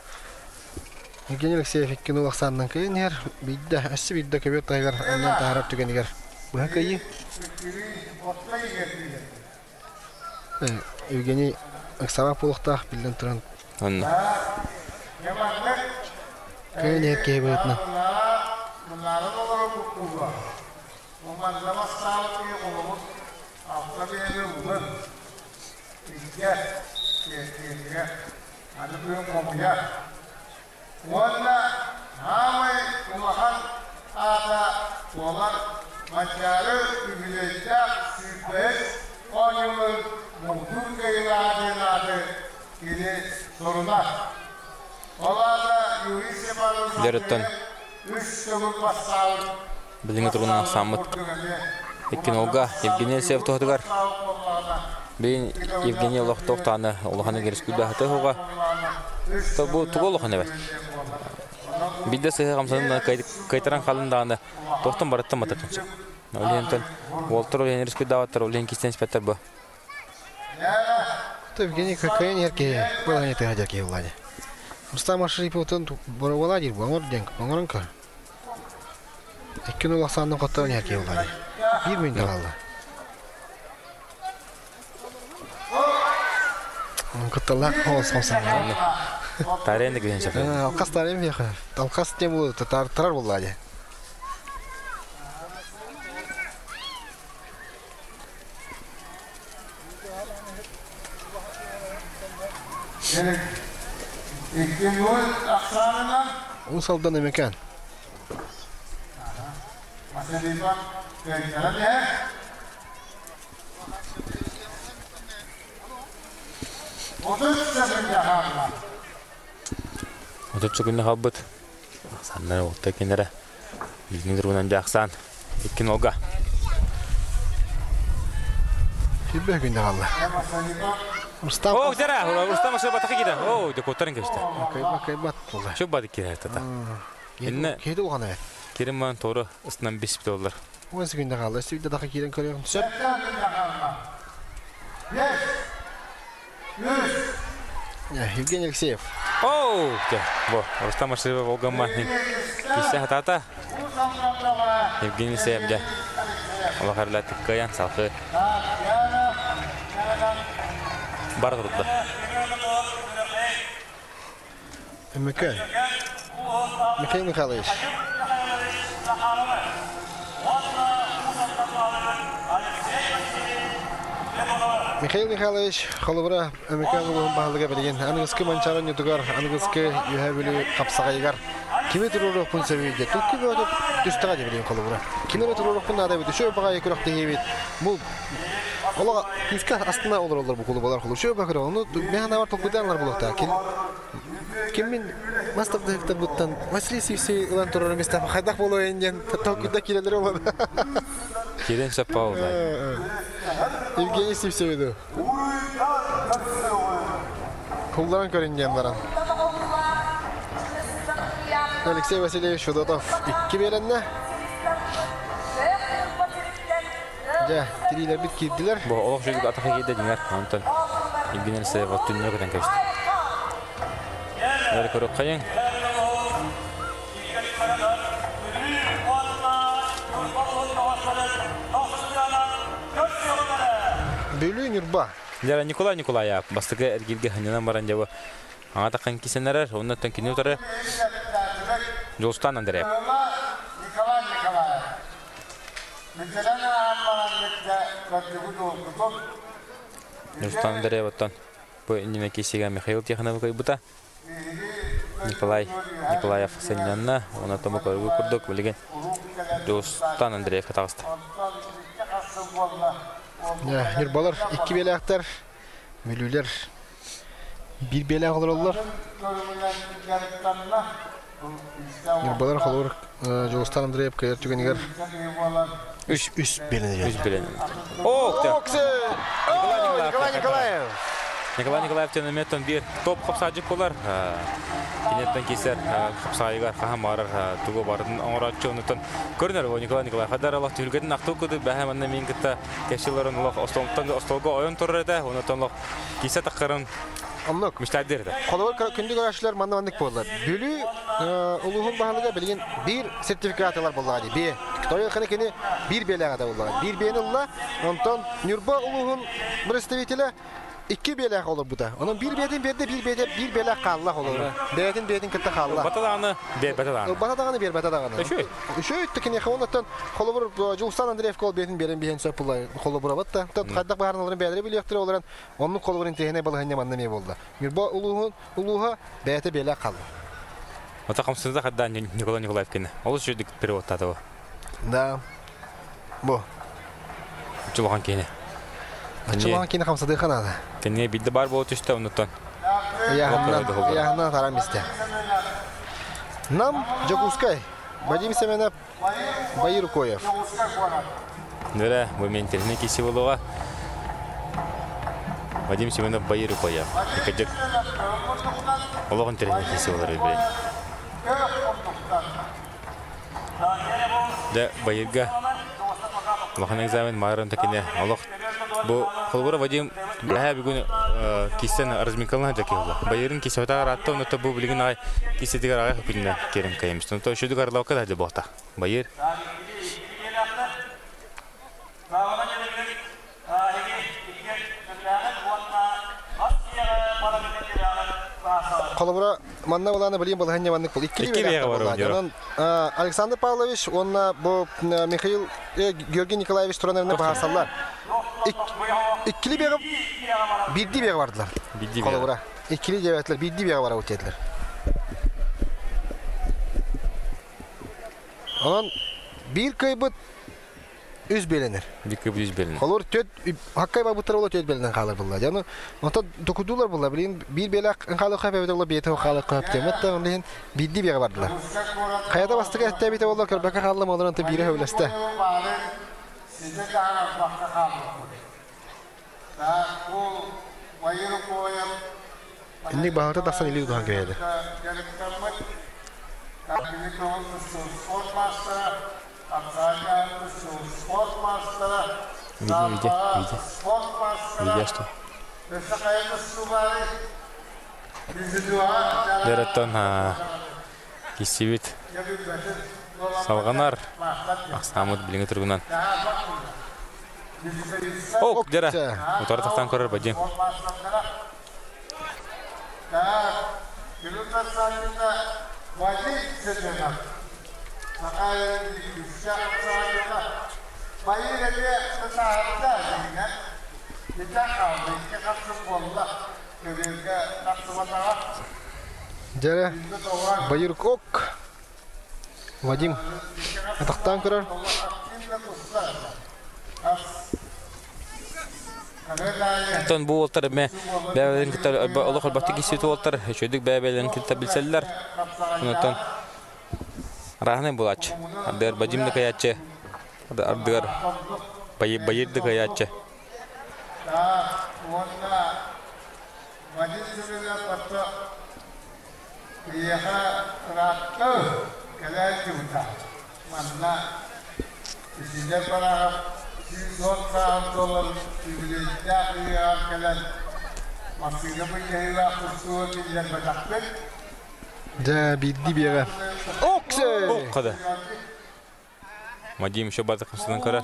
Евгений Алексеев 2-0 ақсаннан кыйын ер. Бидді, әсі бидді көбет тайгар, ондан тахарап түгенігер. Бұға кыйы. Евгений Аксабақ болуқтақ білден тұран. Онны. Кыйын ер кейі бұғытына. Дереттен билиңе тургунан саммыт икки нолга Евгений Алексеев тухатыгар. Бин Евгений Лохтов таны улаханы керис күдә хаты хуга. То бу тугол лоханы бет. Бидде сыһы хамсанын кайтаран халындаганы тохтон бараттан мататынчы. Олентен Волтер Олен риск даваттар Олен кистен спеттер бу. То Евгений Кайын ерке баланы тыгадя ки Влади. Рустам Машарипов Влади баңор денг баңоронка. 2-0 ақсанның қоттарын ерке Влади. 1 минут қалды. Кытталлах холос холсан. Тарен деген шафы. Алқас тарен бияқы. Алқас тем бұл тарар болды. Усалдан эмекен. Отут күнне хаббыт. Саннар отта кенере. Билгин рунан жаксан. Икки нолга. Хибе күнне қалды. Рустам. О, жара, Рустам аша батакы киде. О, де котарын кешти. Кайбат, кайбат болды. Шөп бады киде тата. Инне кейде болған әйт. Керим торы ысынан 5 доллар. 10 күнде қалды. Сүйтті дақы кирен көрген. Сөп. Евгений Алексеев. Оу! Бу, Рустам Аширова Волгамма киссе хатата. Евгений Алексеев дьэ. Олохарла тыккаян салхы. Бар турда. МК. Михаил Михайлович. Михаил Михайлович холобура Өмөкөөн улууһун баһылыга билигин аныгыскы Манчаары ньутугар, аныгыскы Үөһээ Бүлүү хапсаҕайыгар кими туруоруохпун сөбүй диye тукку бөҕөтө түстэҕэ дии билигин холобура. Кими эрэ туруоруохпун наада эбит, үчүгэй баҕайы күрэхтэһиибит. Бу олох күүскэ астына олороллор бу кулубалар холу. Үчүгэй баҕайы ону мен санаабар толкуйдаан ылар буолуохтаах. Ким мин мас тардыһыктарбыттан Василий Сивсей ылан турарым истэхпэ хайдах буолуой диэн толкуйда киирэллэрэ буолар. Киирэн сөп буолла. Евгений Сивцевиду. Кулларан көрүн диэн баран. Алексей Васильевич Федотов икки биэрэннэ. Дьэ, тириилэрбит киирдилэр. Бу олох жүзүк атаха киирдэ дьиҥэр. Онтон Евгений Алексеев түннү көтөн кэбистэ. Бары көрүк хайың. Бүлүү Ньурба. Дьара Николай Николаев бастакы эргииргэ ханньанан баран дьабы аңа таххан кисенерер, оннуттан кини утары Жолстан Андреев. Николай Николаев. Жолстан Андреев оттон бу иннинэ кисигэ Михаил Тихонов кыйбыта. Николай Николаев сынньанна, онон тому көргү курдук билигин Жолстан Андреев таҕыста. Ньурбалар икки биэлээхтэр, Бүлүүлэр биир биэлээх олороллор. Ньурбалар холобур Дьулустан Андреев кыайар түгэнигэр үс үс биэлэнэр. Үс биэлэнэр. О, Николай Николаев. Николай Николаев тенометтон биир топ хапсаажык болар. Кинеттен кисер хапсаайыгар хаһан барар тугу барын оҥорооччу онутан көрүнэр Николай Николаев хадар олох түһүлгэтин ахтуу кыды бэһэ манна мин кытта кэшилерин олох остолтон остолго ойон турар этэ онутан олох кисе таххарын Оннук. Мечтайдыр этэ. Холобур күндү көрөөччүлэр манна маннык буоллар. Бүлүү улууһун баһылыга билигин биир сертификат ылар буоллаҕа дии. Биэ. Тоҕо кини кини биир биэлээх этэ буоллаҕа. Биир биэни ылла. Онтон Ньурба улууһун представителэ икки биэлээх олорбута. Онон биир биэтин биэрдэ, биир биэтэ биир биэлээх хаалла холобура. Бэйэтин биэтин кытта хаалла. Ылбата даҕаны, биэрбэтэ даҕаны. Ылбата даҕаны, биэрбэтэ даҕаны. Үчүгэй. Үчүгэй киниэхэ оннуттан холобур Дьулустан Андреевка ол биэтин биэрэн биһэн сөп була холобура да. Хайдах баһарналарын бэйэлэрэ билиэхтэрэ олорон оннук холобур интэриэһинэй балаһыанньа манна эмиэ буолла. Ньурба улууһун улууһа бэйэтэ биэлээх хаалла. Ата хамсыда хаддаан Николай Николаев кини. Олус үчүгэй переводтаата бу. Да. Бу. Чулахан кини. Чулахан кини хамсадыха наада. Кини бидде бар болу түстэ оннуттан. Яхынан тарам исте. Нам Дьокуускай. Вадим Семенов, Баир Укоев. Нөрэ, бу мен интересный киси болуға. Вадим Семенов Баир Укоев. Кыжык олох интересный киси болар билен. Да, Баирга улахан экзамен маарын такине олох бу холбура Вадим бэһэ бүгүн кистен разминкалына жаки була. Байырын кисе отагар атта, онно бу билигин ай кисе дигер ай күнүнө керем кайымыз. То шүдүк арлавка да бота. Байыр Холобура манна буланы билин балаһанья маннык бул. Икки биэҕэ бар. Онон Александр Павлович уонна бу Михаил Георгий Николаевич туранарына баһарсаллар. Иккили биэҕэ биирдии биэҕэ бардылар. Холобура иккили диэбэтилэр, биирдии биэҕэ бара утиэтилэр. Онон биир кыайбыт үс биэлэнэр. Биир кыайбыт үс биэлэнэр. Холобур төт хаккай барбыттар була төт биэлэнэн хаалар булла. Дьону онтон токудуулар була билин биир биэлэх хаалар хөп эбитэ була биэтэ хаалар хөп диэмэт да онон биирдии биэҕэ бардылар. Хайата бастакы эттээбитэ буолла көрбөккө хаалла олорон онтон биирэ хөбүлэстэ. Инник баһыта тахсан илии тутуһан кэбиһэдэ. Види, види, види. Види, что? Дөрөттөн киссибит салҕанар. Ахсааммыт билиҥҥи туругунан. Ок, дьара. Утары тахсан көрөр Вадим. Дьэрэ, Байыркок Вадим атахтаан көрөр. Оттон бу уолтар эмэ бэйэлэрин кытта олох элбэхтик киирсибит уолтар үчүгэйдик бэйэ-бэйэлэрин кытта билсэллэр. Онтон арааһынай буолааччы. Ардыгар Вадим да кыайааччы, ардыгар Байыр да кыайааччы. Дьэ, биирдии биэҕэ. Оксе! Оккада. Вадим еще бардық хамсанан көрөр.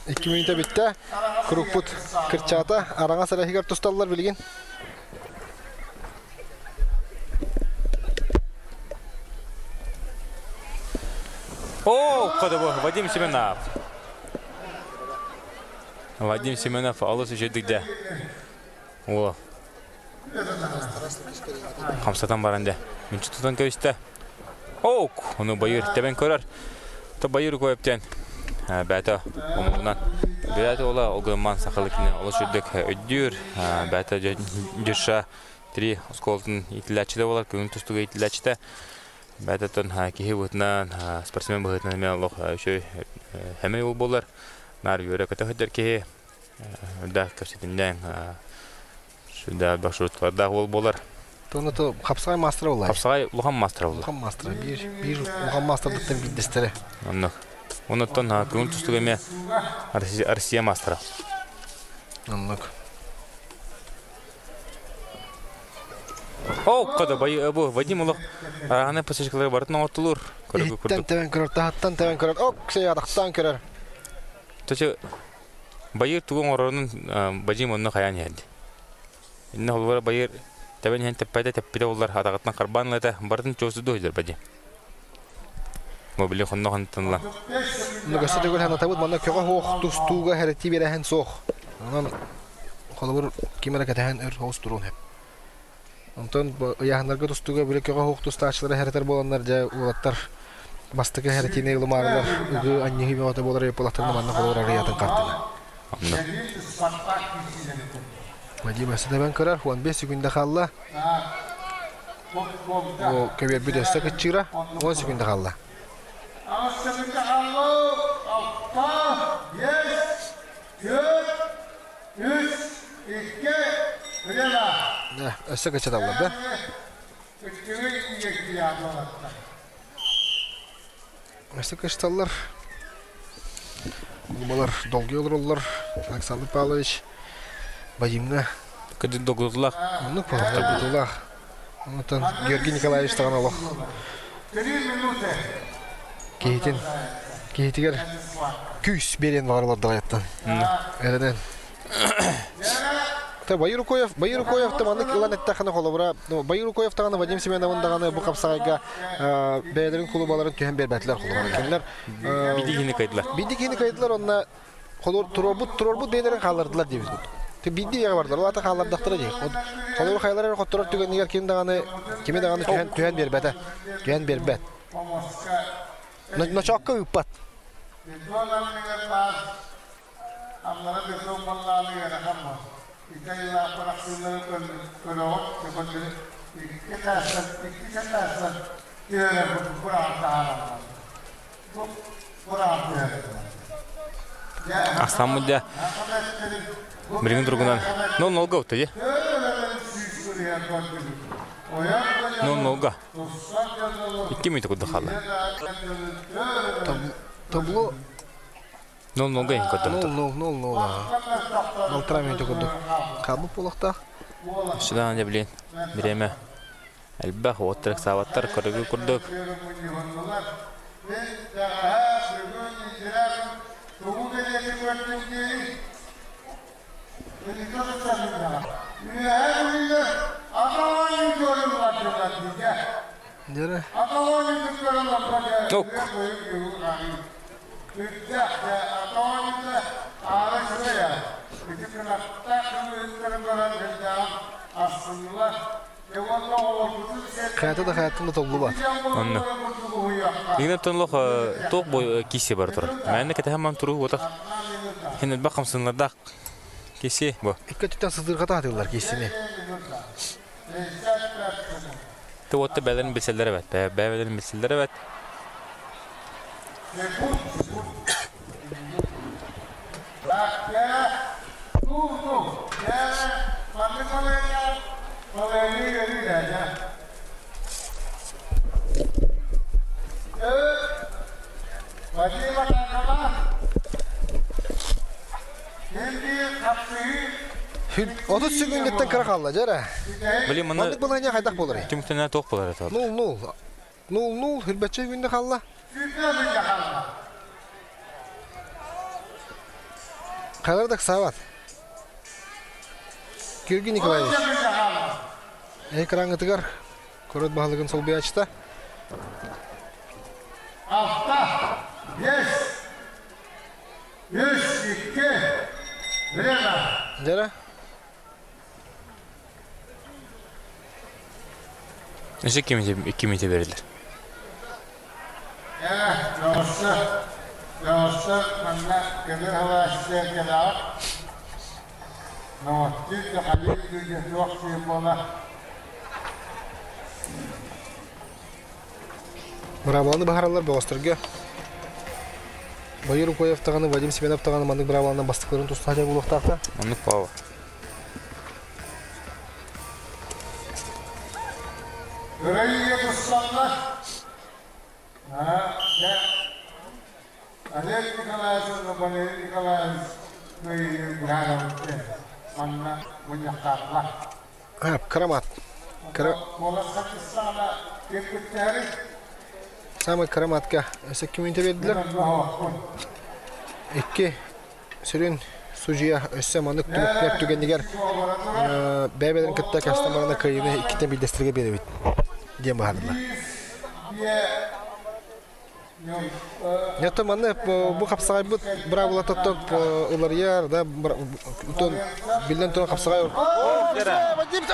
Икки мүнүүтэ бүттэ. Куруппут кырчаата араҥас эрэһигэр тусталлар билигин. О, кодобо Вадим Семенов. Вадим Семенов алыс үчүгдүк дэ. О. Хамсатан баран дэ. Мүнчү тутан көстө. Ок, ону байыр тэбэн көрөр. То байыр көптен. Бәті омугунан. Бәті ола огыман сахалыкны олус үрдүк өйдүүр. Бәті дюша три осколтун итилээччитэ болар, көҥүл тустууга итилээччитэ. Бәтеттен киһи быһыытынан, спортсмен быһыытынан эмиэ олох үчүгэй хэмэй уол буолар. Наар үөрэ көтө сылдьар киһи. Үрдээх кэпсэтиннээн сүрдээх маршруттардаах уол буолар. Тону то хапсаҕай маастара буолла. Хапсаҕай улахан маастара буолла. Улахан маастара. Биир биир улахан маастардыттан биирдэстэрэ. Оннук. Онуттан көҥүл тустууга эмиэ Россия маастара. Оннук. О, кода бу Вадим олох араһаны пасечкалары барытын оҥортулур. Көрөгү курдук. Тэбэн көрөр, таһаттан тэбэн көрөр. Ок, сыйадахтан көрөр. Төчө байыр тугу оҥорорун Вадим онно хайаан иһэрди. Инне холбора байыр тэбэн иһэн тэппэтэ тэппитэ боллар атаҕыттан харбаан ылата барытын чуосуду иһдэр Вадим. Мобили хонно хантан Нөгөсө төгүл ханатабыт манна көҕө хуох тустууга хэрэтии биэрэһин суох. Онон холобур ким эрэ кэтэһэн өр соҕус туруон сөп. Онтон ыйааһыннарга тустууга били көҕө хуох тустааччылары хэрэтэр буоланнар дьэ уолаттар бастакы хэрэтиини ылымаарылар ыгыы анньыһыы бөҕөтө буолар буоллахтарына манна холобур арыйатын хартына. Вадим өссө тэбэн көрөр, 15 секунда хаалла. О, көбүөрбүт өссө кыччыыра, 10 секунда хаалла. Өссө кыччаталлар да? Өссө кыччаталлар. Кулубалар долгуйа олороллор. Александр Павлович Вадимҥа Кырдьык долгутуулаах. Оннук долгутуулаах. Онтон Георгий Николаевич даҕаны олох киһитин киһитигэр күүс биэриэн баҕарылар даҕайаттан. Эрэнэн. Та Байырукоев, Байырукоев та маннык ылан эттэххинэ холобура, Байырукоев даҕаны Вадим Семеновын даҕаны бу хапсаҕайга бэйэлэрин кулубаларын түһэн биэрбэтилэр холобура. Кинилэр Биди киһини кыайдылар. Биди киһини кыайдылар онно холор туруорбут туруорбут бэйэлэрин хааллардылар диэбит курдук. Биирдии үйэҕэ бардылар, ол аата хааллардахтара дии. Холобур хайалар эрэ хотторор түгэнигэр ким даҕаны кими даҕаны түһэн түһэн биэрбэтэ. Түһэн биэрбэт. Ночоокко ыыппат. Астаммыт дьэ билигин туругунан 0-0-га утта дии. 0-0-га. 2 мүнүүтэ курдук хаалла. Табло. 0-0 иһин көрдөрдө. 0-0, 0-0. Балтараа мүнүүтэ курдук хаалбыт буолуохтаах. Сюда не блин. Бириэмэ элбэх уоттар ыксаабаттар көрөгү курдук. Дere. Ок. Хайата да хайаттан да толлубат. Онно. Игнат тонлох туох бу киси бар турар. Мәнне кэтэһэн ман туруу буотах. Хин элбэх хамсыннардаах киси бу. Икки өттүттэн сытырҕата сатыыллар киисини. Ты уотта бэлэрин билсэллэр эбэт. Бэйэлэрин билсэллэр эбэт. 30 секундеттен кыра қалла, жара. Блин, маны Маннык балаһыня хайдах болар? Түмүктэнэ туох болар это? 0-0. 0-0 хүрбәчче күндө қалла. Қалардак сабат. Георгий Николаевич. Экраңытыгар көрөт баһылыгын солбуячта. Алта, бес, үс, икки, время. Жара. Неше 2 минута берилер. Жаусы, жаусы, манна кемир хавасты келақ. Новостит, халил күнде суақ бола. Браваланы баһаралар бөҕөстөргө. Байыр Укоев тағаны, Вадим Семенов тағаны мандык браваланан бастыкларын тустаача булуктаакта. Оннук пава. Үрейге туссаллар. Олег Николаевич, Валерий Николаевич, манна муньяқтарлар. Карамат. Самый караматка. Өсө киминте бердилер. Икки сүрүн судья өссө маннык түмүктер түгенигер бэбелерин кытта кастамарына кыйыны иккитен билдестирге беребит диэн баһардылар. Нето манны бу хапсагай бут бравла тоттон ыларыяр да тон билден тон хапсагай. Вадим!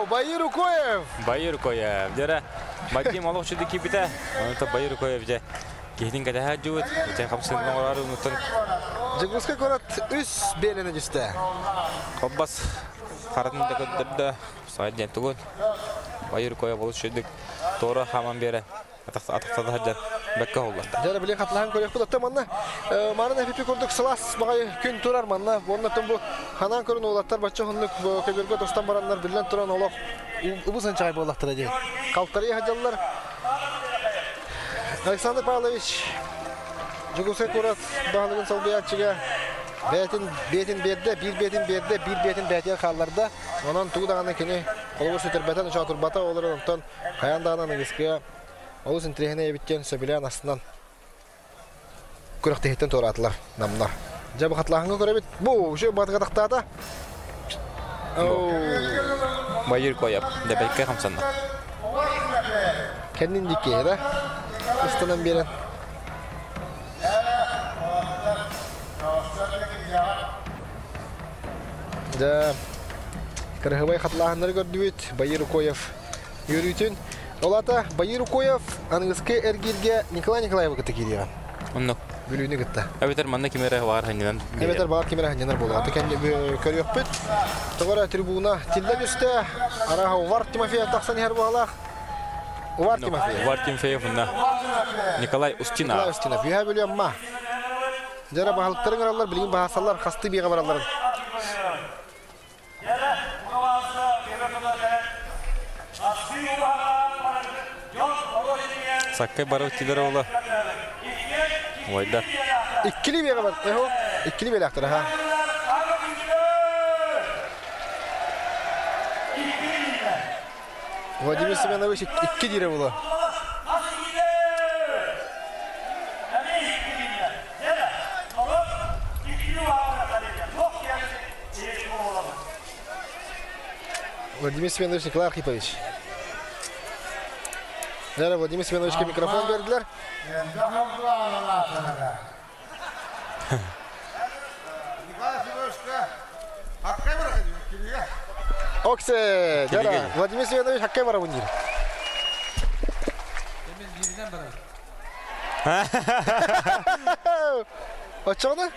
Баир Укоев! Баир Укоев. Дера Вадим олох чуды кипите. Оны Баир Укоев же. Кихтин кәдәһә жуыт. Үтен хапсын оңорар унутун. Жигуска көрөт үс белене жүстә. Хоббас харатын да көддөрдө. Сайд ден тугун. Баир Укоев олох чуды тора хаман бере. Атақтады хаджар. Бәккә олла. Жара билен хатлахан көрөк бу манна. Марын эпипи көрдүк сылас багай күн турар манна. Онна бу ханан көрүн олаттар бачча хоннук көбөргө тостан бараннар билен туран олох убусан чай боллактыр ди. Калтары хаджаллар. Александр Павлович Жугуса курат баһалыгын солбуячыга бәтин бетин берде, бир бетин берде, бир бетин бәтия халларда. Онон тугдаҕаны кини холобур сүтэрбэтэн учаатурбата олор онтон хаян даҕаны аныгыскыга олус интириэһинэй эбиттен сөбүлээн астынан күрэхтэһиттэн туораатылар намнар. Дьэ бу хатлааһыҥҥа көрөбүт. Бу үчүгэй баатыга тахтаата. Байыр кояп, дәбәккә хамсанна. Кэннин дикки да? Ыстанан берен. Да. Кырыһыбай хатлааһыннары көрдүбүт. Байыр Укоев үөрүүтүн. Олата Байыр Укоев аныгыскы эргииргэ Николай Николаевы кытта киириэҕэ. Онно. Бүлүүнү кытта. Эбэтэр манна кимере бар ханнынан. Эбэтэр бар кимере ханнанар буолуо. Аты кэнни көрүөхпүт. Тоҕо трибуна тиллэн үстэ. Араха Увар Тимофеев тахсан иһэр буолаах. Увар Тимофеев. Увар Тимофеев унна. Николай Устинов. Николай Устинов. Үһэ бүлүөм ма. Жара баһылыктарын ыраллар, билигин баһасаллар, хасты биэҕэ баралларын. Саккай барып тилер ола. Ойдар. Иккили биэҕэ бар. Эхо, иккили биэлээхтэр аха. Владимир Семенович икки диирэ була. Владимир Семенович Николай Архипович. Наверное, Владимир Семеновичка микрофон бердилер. Оксе, жара, Владимир Семенович хаккай барабын диир. Оччоҕуна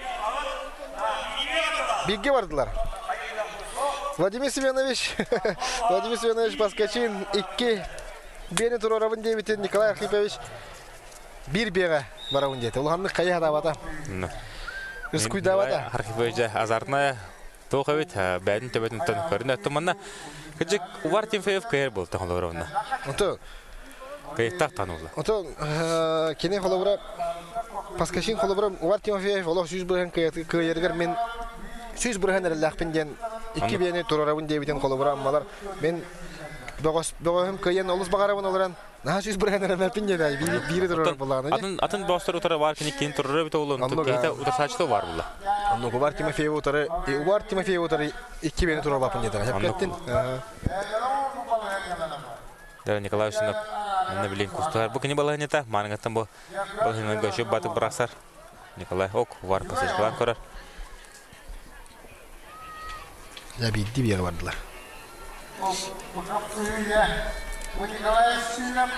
бииргэ бардылар. Владимир Семенович, Владимир Семенович Баскачин икки биэни туруорабын диэбитин Николай Архипович биир биэҕэ барабын диэтэ. Улаханнык хайа хатаабата. Рискуйдаабата. Архипович азартная туох эбит бэйэтин төбөтүнтэн көрүнэ туманна кыжык Увар Тимофеев кыйар буолта холобуровна. Ото Кыйыктаах танулла. Ото кини холобура Паскачин холобура Увар Тимофеев олох 100 бырыһан кыайарыгар мен 100 бырыһан эрэллээхпин диэн икки биэни турарабын диэбитин холобура аммалар мен бөҕөһүм кыайан олус баҕарабын олорон наһаа 100 бырыһан эрэммэппин диэн биири турар буоллаҕына. Атын атын бөҕөстөр утары бар кини кини турар эбит олун киһитэ утарсааччыта бар булла. Оннук Увар Тимофеев утары Увар Тимофеев утары икки биэни турарбаппын диэтэ. Хеппеттин. Да Николай Усинов манна билин кустуһар. Бу кини балаһынньата мааныгаттан бу балаһынньанан көшүп батып бырахсар. Николай ок Увар пасечкалаан көрөр. Я биирди биэҕэ бардылар. Николай Устинов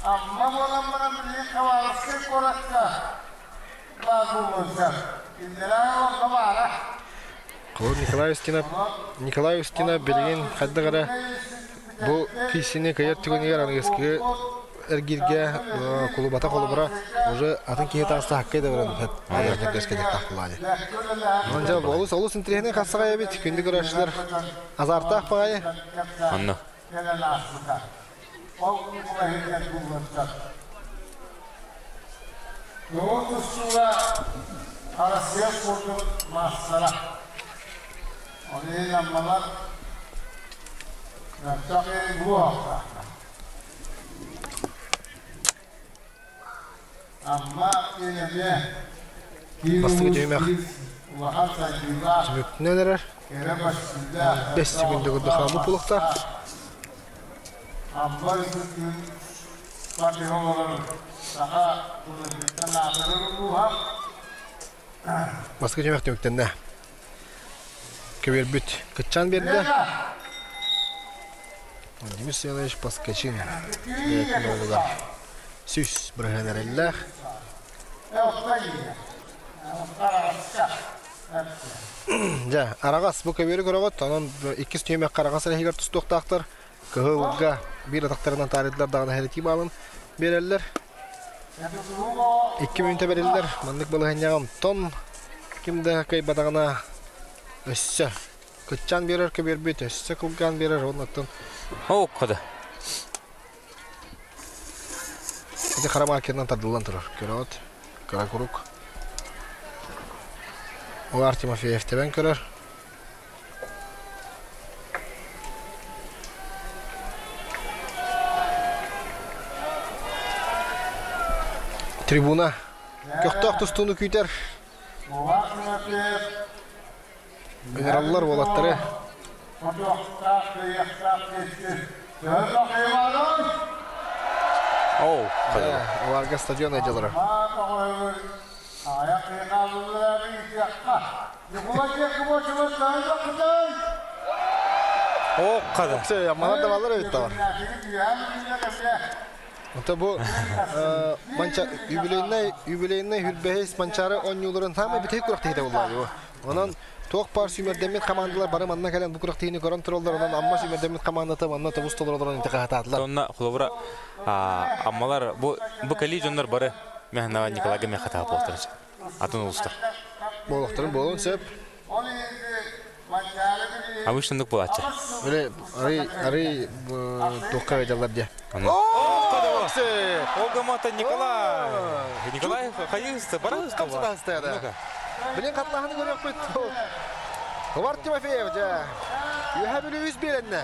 Амма буолан баран билигин Хабаровскай куоракка баар буолуон баара. Николай Устинов Николай Устинов билигин хайдах эрэ бу киисини кыйар түгэнигэр аныгыскы эргииргэ кулубата холобура уже атын киһи тааста хаккай да баран аҕыйах кулаани. Онон олус олус интириэһинэй хассаҕай эбит күндү көрөөччүлэр азартаах баҕайы. Онно. Норуот тустууга Арассыыйа спордун маастара. Ол иһин аммалар мөлтөх буолуохтаахтар. Амма диэн эмиэ киин Бастакы улуус түһүмэх биир улахан сайдыылаах, түмүктүнэн эрэр. кэрэ көстүүлээх, 5 элбэх секунда курдук хаалбыт буолуохтаах. олохтоох Амма үрдүк патиһа олорор саха былыргыттан аатырар улууһа. Бастакы түһүмэх түмүктэннэ. Көбүөрбүт кытчаан биэрдэ. Владимир Семенович Поскачин бэйэтин уолугар 100% эрэллээх. Дьэ, араҕас бу көбүөрү көрөҕүт, онон иккис түһүмэххэ араҕас эрэһигэр тустуохтаахтар. Кыһылга биир атахтарынан таарыйдылар даҕаны хэрэтии баалын биэрэллэр. Икки мүнүүтэ бэриллэр. Маннык балаһыанньаҕа онтон ким да кыайбатаҕына өссө кыччаан биэрэр көбүөрбүт, өссө кылгаан биэрэр оннуттан. Оо, кода. Ити хара маркерынан тардыллан турар. Көрөҕүт, кыра курук. Улар Тимофеев тэбэн көрөр. Трибуна көхтөөх тустууну күүтэр. Ыҥыраллар уолаттары. Оу, Оларга стадион айдьалара. О, қада. Манар да балар эбит бар. Онто бу манча юбилейный юбилейный хүрбэһис Манчаары оонньууларын саамай бүтэһик күрэхтэһиитэ буолла. Онон туох баар сүүмэрдэммит командалар бары манна кэлэн бу күрэхтэһиини көрөн тураллар. Онон Амма сүүмэрдэммит командата манна тобус толору олорон интиқаһатаатылар. Онно холобура аммалар бу бу кэлии дьоннор бары Мехнава Николайга мехатаа буолтар. Атын улустар. Буолуохтарын буолуон сөп. Обычно буолааччы. Били арый арый туохха дьаллар дии. О, Оксе! Ога мата Николай. Николай хайысты, барысты. Камсыда. Билин катлаһыны көрөкпүт. Увар Тимофеев жа. Үһә бүлү үс беренне.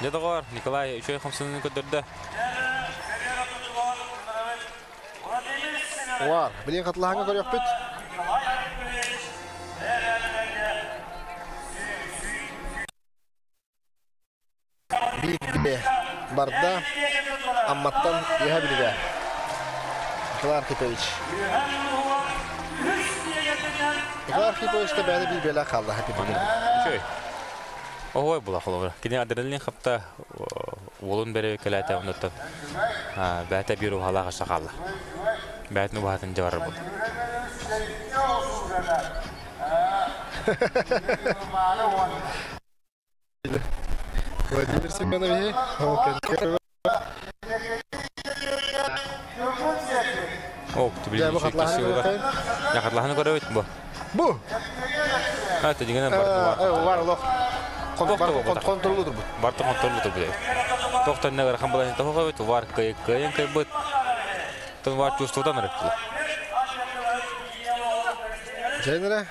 Дедогор Николай үчөй хамсынын көдөрдө. Увар, билин катлаһыны көрөкпүт. Бир барда Амматтан үһә бүлүгә. Николай Архипович. Николай Архипович та бәді bir бела қалды хапи бүгін. Үчөй. Ой була холобра. Кини адреналин хапта уолун бере келете онуттан. Бәтә биру халага шакалла. Бәтне баһатын жабар бул. Владимир Семенович. О, Жа, бу хатлаһаны көрөйт. Я хатлаһаны көрөйт бу. Бу. А, тегенен бар. Бар лох. Контроллуdur бу. Барты контроллуdur бу. Тоқтан нәгәр хан балан тохо бит вар кай кайын кай бит. Тон вар чувствудан рыпты. Жайнара.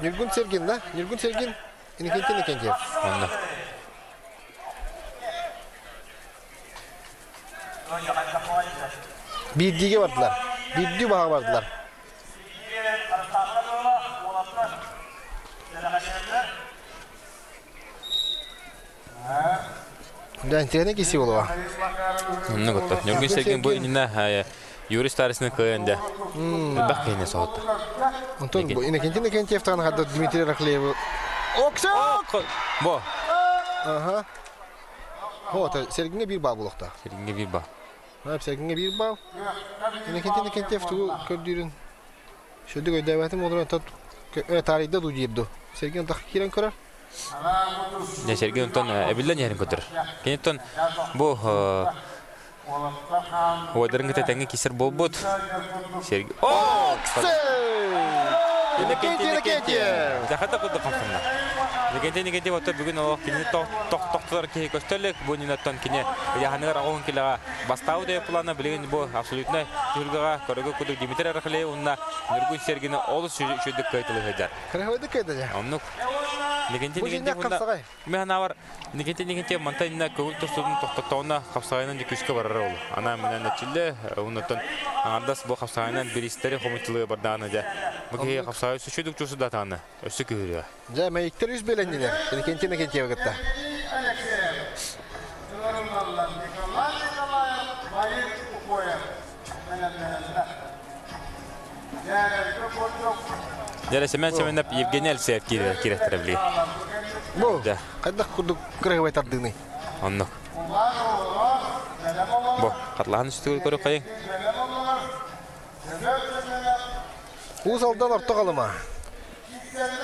Нюргун Сергин, да? Нюргун Сергин. Иннокентий Иннокентьев. Онна. Бирдиге бардылар. Бирди баға бардылар. Да, интересно киси болуа. Онна готто. Нюргун Сергин бу инна Юрий Старисны кыйынды. Бак кыйны соғытты. Антон, бу Иннокентий Иннокентьев тагын хадда Дмитрий Рахлеев. Оксак! Бо. Ага. Вот, Сергинге бир бал булукта. Сергинге бир бал. Хап, Сергинге бир бал. Иннокентий Иннокентьев тугу көрдүрүн. Шөдү көйдөбөтүм олор тот тарихда ду жибду. Сергин так кирен көрөр. Не Сергин онтон эбилден ярын көтөр. Кенеттон бу Ойдырын кете тәңге кисер болбут. Сергей. Оксе! Иннокентий Иннокентьев! Захата куды камсында. Иннокентий Иннокентьев отто бүгүн о кине ток ток токтор ки көстөлүк бу нинаттан кине яханыгар агон килага бастау деп планы билген бу абсолютно түргага көрөгө куду Дмитрий Архлеев унна Нургун Сергини олус шүдүк кайтылы хыжар. Крахвайды кайда. Оннук Иннокентий Иннокентьев унна Мен бар Иннокентий Иннокентьев мантайна көңүл тостудун токтоттоона капсагайнан күчкө барар ол. Ана менен нечиле уннаттан аңардас бу капсагайнан биристери хомутулы бардааны жа. Бу ки капсагай сүчүдүк чусу да тааны. Өсү күрү. Жа мейиктер үз белендилер. Иннокентий Иннокентьев гытта. Жара Семен Семенов Евгений Алексеев киреттер били. Бу. Кайда курдук крахвай тардыны. Оннук. Бу катлаһан үстүгөр көрүп кайын. Уз алдан орто калыма.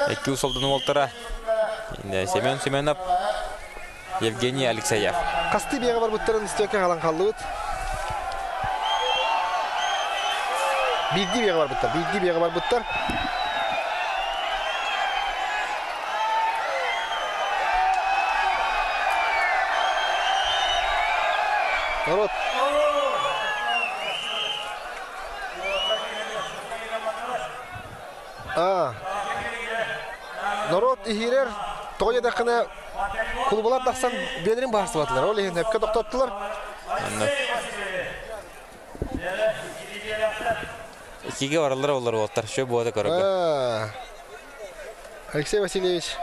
Эки усолдун олтара. Инде Семен Семенов Евгений Алексеев. Касты бияга бар буттарын истөкө калан калдыбыт. Бидди бияга бар буттар, бидди бияга бар буттар. Народ. А. Народ ихирер тоя дақына клубалар дақсан белерин барсы батылар. Ол ехін әпке тоқтаттылар. Анна. Икиге баралар олар оттар. Шö буада көрөгө. Алексей Васильевич.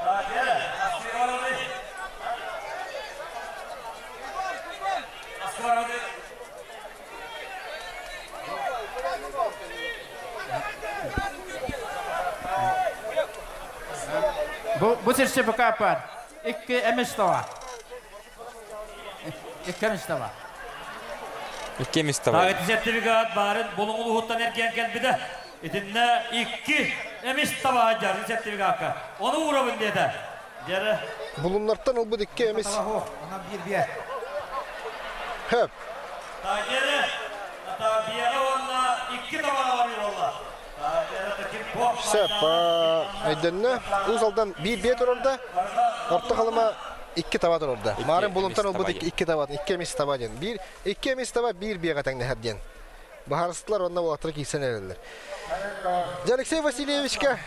Бу сертификат бар. Икки эмес тава. Икки эмес тава. Икки эмес тава. Тагыт сертификат барын булуңул ухуттан эркен келбиде. Итинне икки эмес таба жарын сертификатка. Оны урабын деди. Жары. Булунлардан ол бу икки эмес. Онан бир бие. Хөп. Тагеры. Ата биеге онна икки таба бар олла. Тагеры таким Сөп, өйдөннө. Уус Алдан биир бие турарда, Орто Халыма икки таба турарда. Марын булумтан ылбыт икки таба, икки эмис таба диэн. Биир, икки эмис таба биир биэҕэ тэҥнэһэр диэн. Баһарыстылар онно уолаттара киирсэн эрэллэр. Дьэ, Алексей Васильевичка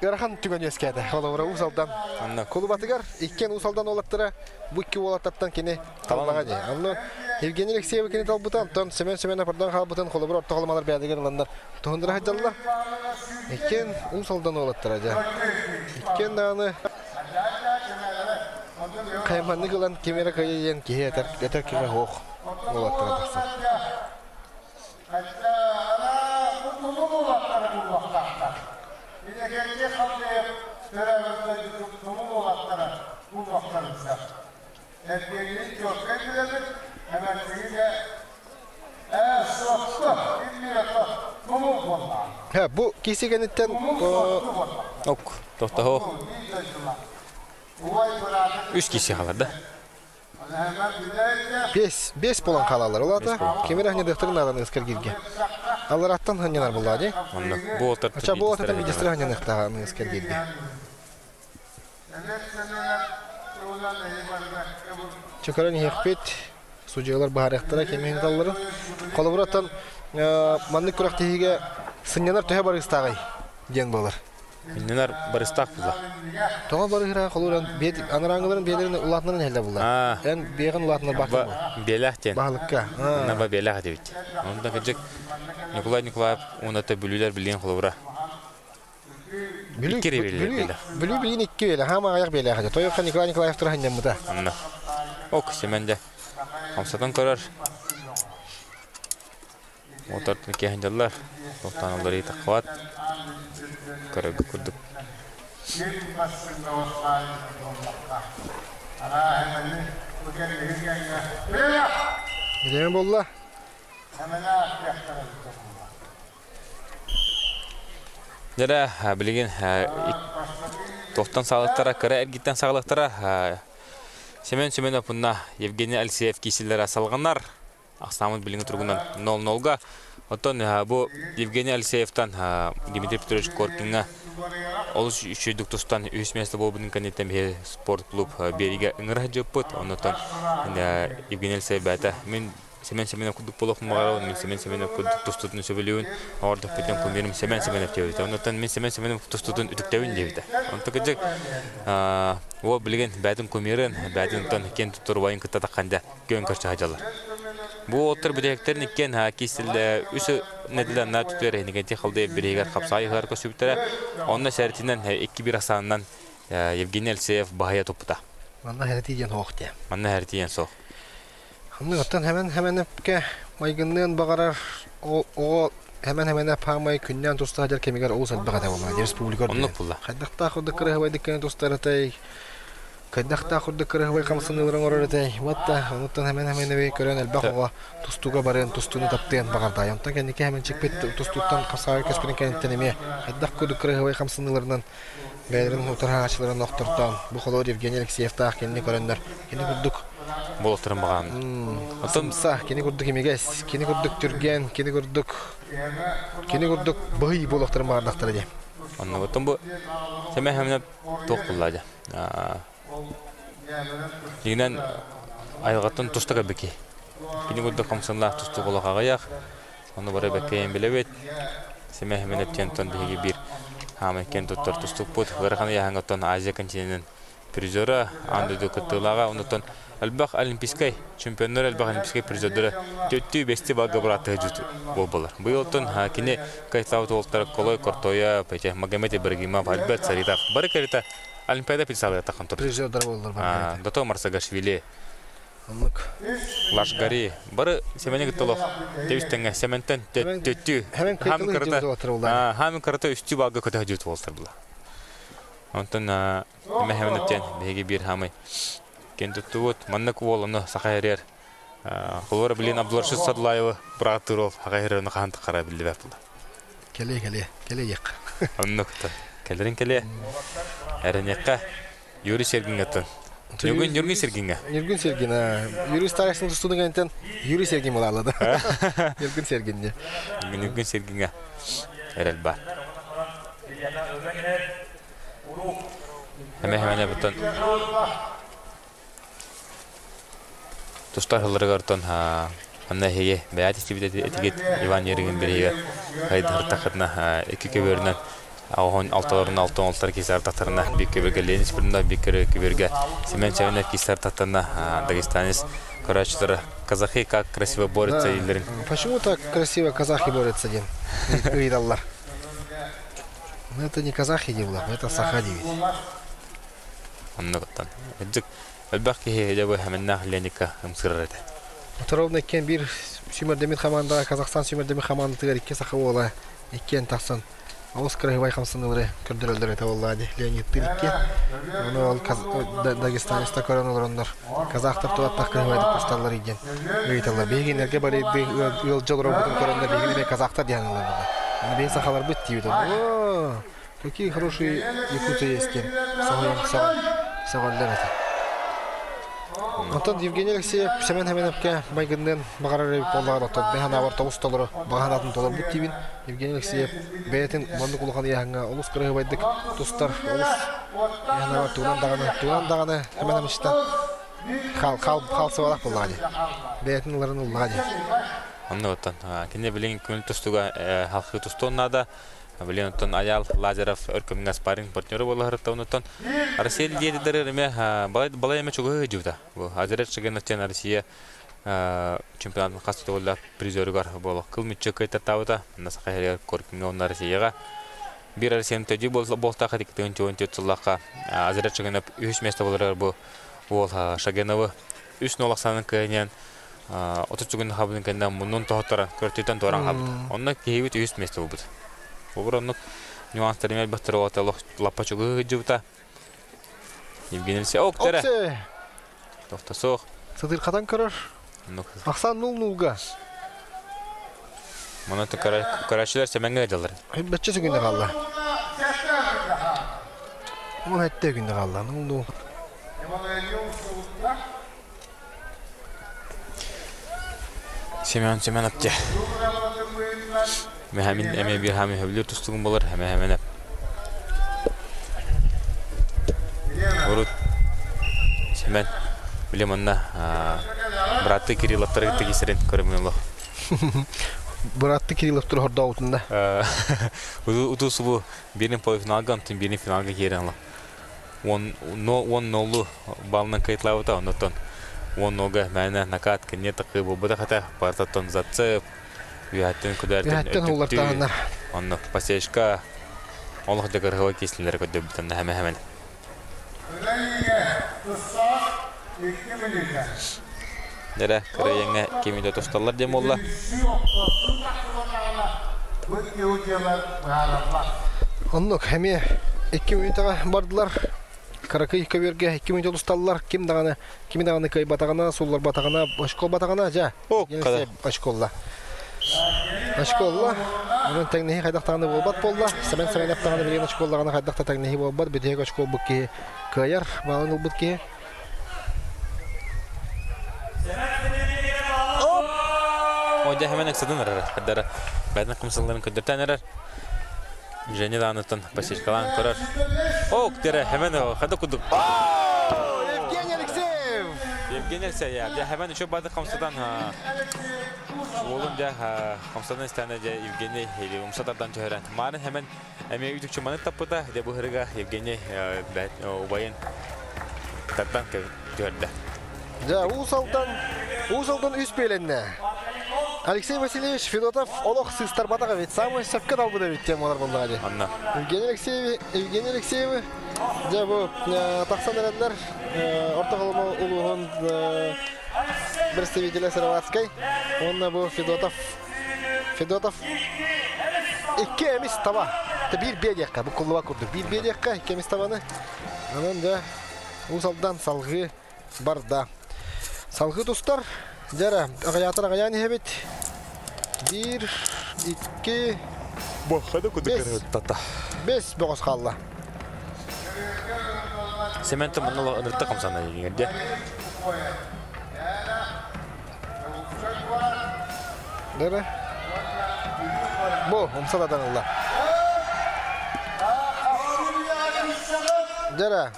ыарахан түгэн үөскээтэ. Холобура Уус Алдан кулубатыгар иккиэн Уус Алдан уолаттара бу икки уолаттартан кини таллаҕа дии. Онно Евгений Алексеев кини талбыта, онтон Семен Семенов ордон хаалбытын холобура орто халымалар бэйэлэригэр ыланнар туһуннара сылдьаллар. Иккиэн Уус Алдан уолаттара дьэ. Иккиэн даҕаны хайманнык ылан ким эрэ кыайа диэн киһи этэр, этэр киһи суох уолаттара тахсар. Бу киси кэнниттэн Ок, тохтоһо. Үс киси халар да. Бес, бес болан қалалар. Олата кемер ханьядыктырын надан ыскергирге. Алараттан ханьянар булла ди. Онно бу отар. Ача бу отар видестер ханьяныктага ыскергирге. Чөкөрөн иһиэхпит, судьуйалар быһаарыахтара кэмиһин талларын. Холобураттан маннык күрэхтэһиигэ сынньанар төһө барыстааҕый диэн буолар. Сынньанар барыстаах була. Тоҕо барыһыра холууран бет анарааҥыларын биэлэрин улаатынарын иһэллэр була. Эн биэҕин улаатынар баахтан Биэлээх диэн. Баһылыкка. Онно ба биэлээх этибит. Онтон кырдьык Николай Николаев уонна бүлүүлэр билигин холобура Бүлүү Бүлүү билигин икки биэлэ, хаама аҕыйах биэлээх этэ. Тойокко Николай Николаев тура сынньаммыта. Онно. Ок, Семен дьэ. Хамсатан көрөр. Отортун киэһэн дьаллар. Тохтоон олории таххабат. Көрөргө курдук. Билеме болла. Дьэрэ, билигин тохтон саҕалыктара, кыра эргиттэн саҕалыктара Семен Семенов уонна Евгений Алексеев киисиллэрэ салҕанар. Ахсааммыт билиҥҥи туругунан 0-0-га. Оттон бу Евгений Алексеевтан Дмитрий Петрович Коркиҥҥа олус үчүгэйдик тустан үһүс миэстэ буолбутун кэнниттэн биһи спорт клуб биэриигэ ыҥыра сылдьыбыппыт. Оннуттан Евгений Алексеев бэйэтэ мин Семен Семенов курдук буолуохпун баҕарабын, мин Семен Семенов курдук тустуутун сөбүлүүбүн, оҕордохпутун кумирым Семен Семенов диэбитэ. Оннуттан мин Семен Семенов тустуутун үтүктэбин диэбитэ. Онто кырдьык уол билигин бэйэтин кумирын, бэйэтин оттон киэн туттар убайын кытта таххан дьэ күөн көрсө сылдьаллар. Бу уолаттар бүтэһиктэрин иккиэн киистэллэ үс нэдиэлэ аннаа түтүөр Никитин Халдеев бириһигэр хапсаай ыһыар көстүбүттэрэ. Онно сэрэтинэн 2-1 ахсаанынан Евгений Алексеев баһыйа туппута. Манна хэрэтии диэн суох диэ. Манна хэрэтии диэн суох. Оттон Хэмэн Хэмэнэпкэ майгынныан баҕарар оҕо Хэмэн Хэмэнэп хаамай күннээн туста сылдьар кэмигэр олус элбэх этэ буолла республика Оннук буолла. Хайдахтаах курдук кыраһыбайдык кэлэн тустар этэй, хайдахтаах курдук кыраһыбай хамсаныыларын оҥорор этэй. Уотта онуттан Хэмэн Хэмэнэби көрөн элбэх оҕо тустууга барыан, тустууну таптыан баҕарда. Онтон кэнники Хэмэнчикпит тустууттан хасааҕа көспүтүн кэнниттэн эмиэ хайдах курдук кыраһыбай хамсаныыларынан бэйэлэрин утарыһааччыларын охтортоон, бу холобур Евгений Алексеевтаах кинини көрөннөр, кини курдук буолуохтарын баҕаан. Оттон кини курдук имигэс, кини курдук түргэн, кини курдук кини курдук быһый буолуохтарын баҕардахтара дии. Онно оттон бу сэмэ хэмнэ туох булла дьэ. Дьиҥинэн айылҕаттан туста кэлбики. Кини курдук хамсанлаах тустуук олох аҕыйах. Ону бары бэккэйэн билэбит. Сэмэ хэмэнэп диэн биһиги биир хаамай киэн туттар тустукпут. Ыарахан ыйааһыҥҥа оттон Азия континенын призера, аан дойду кыттыылааҕа, оннуттан элбэх олимпийскай чемпионнар, элбэх олимпийскай призердара төттүү бести балга бырааттыы жут буолбалар. Быйыл оттон кини кайтаабыт уолтара Колой Кортоя, Магомед Ибрагимов, Альберт Саритов бары кэриэтэ Олимпиада писалыгар таххан турар. Призердар буоллар. Дото Марсагашвили, Лашгари бары Семени кытта олох тэбис тэҥҥэ Сементэн төттүү хаамын кырата үстүү балга көтө жут буолтар була. Онтон Мэһэмэн диэн биһиги биир хаамай киэн туттубут. Маннык уол ону саха эрэр холуора билин Абдулрашид Садлаевы бырааттыыр уол саха эрэр ону хаһан тахара биллибэт була. Кэлиэ кэлиэ кэлиэ диэххэ. Оннук кэлэрин кэлиэ. Эрэниэххэ Юрий Сергиҥҥаттан. Ньургун Ньургун Сергиҥҥэ. Ньургун Сергин, Юрий Старостин тустууну кэнниттэн Юрий Сергин булааллады. Ньургун Сергин дии. Ньургун Сергиҥҥэ эрэл баар. Эме хэмэне буттан тустар хылларыгартан анна эһиги бэйэт истибит этигит Иван Ерыгин бириһигэ хайдахтахытына икки көбөрүнэн оһон алталарын алтан олтар кисартахтарына бир көбөргө Ленис Пырында бир көбөргө Семен Чавинов кисартахтарына дагестанец көрөөчүлөр казахи как красиво борются илерин. Почему так красиво казахи борются ден? Ыйдаллар. Но это не казахи дивла, это саха дивит. Оннуктан. Эдик элбэх киһи дьэ бу хэмэннээх Леника ымсырар этэ. Ровно иккен бир сүүмэрдэммит хамаандаҕа Казахстан сүүмэрдэммит хамаандатыгар икки саха уола иккиэн тахсан олус кыраһыбай хамсаныылары көрдөрөллөр этэ буоллаа дии Леонидтыын икки. Ону ол Дагестанецта көрөн олороннор казахтар туаттах кыраһыбайдык тусталлар диэн ыйыталлар. Биһиги кинилэргэ барыйдыы ыалдьа олорорбутун көрөннөр биһигини эмиэ казахтар диэн аналлар. Аны биһиги сахаларбыт диибит. О, какие хорошие якуты есть диэн соһуйан сөҕөллөр этэ. Онтон Евгений Алексеев Сэмэн Хэмэнэпкэ майгынныан баҕарар эбит буоллаҕына, оттон мин санаабар тобус толору баҕа санаатын толорбут диибин. Евгений Алексеев бэйэтин маннык улахан ыйааһыҥҥа олус кыраһыабайдык тустар, олус мин санаабар тугунан даҕаны, тугунан даҕаны Сэмэн Хэмэчтэн хаал, хаал, хаалсыбалаах буоллаҕа дии. Бэйэтин ыларын ыллаҕа дии. Онно оттон кини билигин күн тустуга халхыы тустуон наада. Билигин оттон Аял Лазарев өр кэмҥэ спарринг партнера буолар онуттан Россия лидердары эмэ балай балай эмэ чугаһы дьыбыта. Бу Азарет Шагеновтен Россия чемпионатын хас төгүллээх призерыгар буолуох кыл мүччү кыайтартаабыта. Манна Саха сиригэр Коркиҥҥа уонна Россияҕа биир Россияны төдүү буолтаах 2014 сыллаахха Азарет Шагенов үһүс место буоларыгар бу уол Шагеновы 3-0 ахсаанын кыайан 30 күн хабытын кэннэ муннун тоһуттаран көртүтэн туоран хаалбыт. Онно киһибит үһүс миэстэ буолбут. Бу оннук нюанстар элбэхтэр олох лаппа чугуһу сылдьыбыта. Евгений Алексеевич, ок терэ. Тохто суох. Сытырхатан көрөр. Ахсан нул нулга. Маны көрөөччүлэр сэмэҥҥэ ыдьаллар. Бачча күнне қалла. Ол әтте күнне қалла. Нул нул. Семен Семенов те. Мехамин эме бир хами хөблүр тустугун болар, хеме хеменеп. Урут Семен билем онна братты Кирилловтар тигисерин көрөмүн олох. Братты Кирилловтар хордообутунда. Уту субу бирин полуфиналга, онтон бирин финалга киирэн олох. Он нолу балынан кайтлабыта, оннотон он нога мээнэ накат кэнниэ такы буолбата хата партаттан зацеп үһэттэн күдэртэн Үһэттэн уллартааннар. Онно пасечка олох дьакырхыва киислилere көдөбүтэн хэмэ хэмэн. Дэрэ кырайыңа кимиде тусталлар дем болла. Оннук эмиэ 2 минутаҕа бардылар. Кыракый көбүөргэ 2 минут усталлар. Ким даҕаны кими даҕаны кыайбатаҕына, сулларбатаҕына, очколбатаҕына, дьэ, очколла. Очколла. Онон тэҥнэһии хайдах даҕаны буолбат буолла. Сэмэн Сэмэнэп даҕаны билигин очколлаҕына хайдах да тэҥнэһии буолбат. Бүтэһик очколбут киһи кыайар, баалын ылбыт киһи. О, дьэ, хэмэн ыксатын эрэр. Хаддара бэйэтин кымсылларын көрдөртөн эрэр. Женя даҕаныттан посечкалаан көрөр. Ок, дэрэ, хэмэн хада кудук. Евгений Алексеев! Евгений Алексеев, дьэ, хэмэн еще бады хамсатан уолун дьэ хамсатан истээнэ дьэ Евгений или умсатардан түһэрэн. Маарын хэмэн эмиэ үтүкчү маны таппыта, дьэ быһырыга Евгений убайын тардан түһэрдэ. Дьэ, Уус Алдан, Уус Алдан үс биэлэннэ. Алексей Васильевич Федотов олох сыыстарбатах эбит. Самый сөпкө талбыт эбит диэн буолар буоллаҕа дии. Анна. Евгений Алексеев, Евгений Алексеевы дьэ бу тахсан эрэллэр Орто Халыма улууһун представителэ Сыроватскай уонна бу Федотов Федотов икки эмис таба. Биир биэ диэххэ, бу куллуба курдук. Биир биэ диэххэ, икки эмис табаны. Онон дьэ Уус Алдан салгыы барда. Салгыы тустар. Дьэрэ, аҕыйаатар аҕыйаан иһэбит. Биир, икки, бес. Бес бөҕөс хаалла. Семен манна ынырта хамсана дегенде. Дәрі. Бу, умса да ылла. Дьара.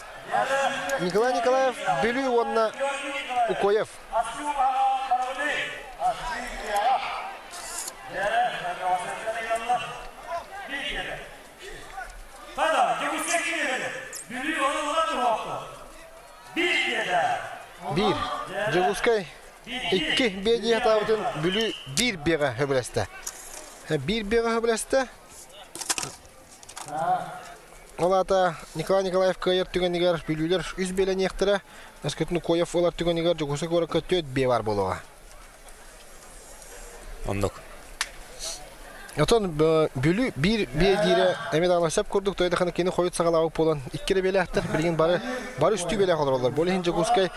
Николай Николаев Бүлүү уонна Укоев. Биир. Дьокуускай икки биэдии хатаабытын Бүлүү биир биэҕэ хөбүлэстэ. Биир биэҕэ хөбүлэстэ. Ол аата Николай Николаев кыайар түгэнигэр Бүлүүлэр үс биэлэниэхтэрэ, өскөтүн Укоев ылар түгэнигэр Дьокуускай куоракка түөрт биэ баар буолуоҕа. Оннук. Отон Бүлүү биир биэдиирэ эмиэ даҕаны сөп курдук тоҕо даҕаны кини хойут саҕалаабыт буолан икки эрэ биэлээхтэр билигин бары бары үстүү биэлээх олороллор. Бу иһин Дьокуускай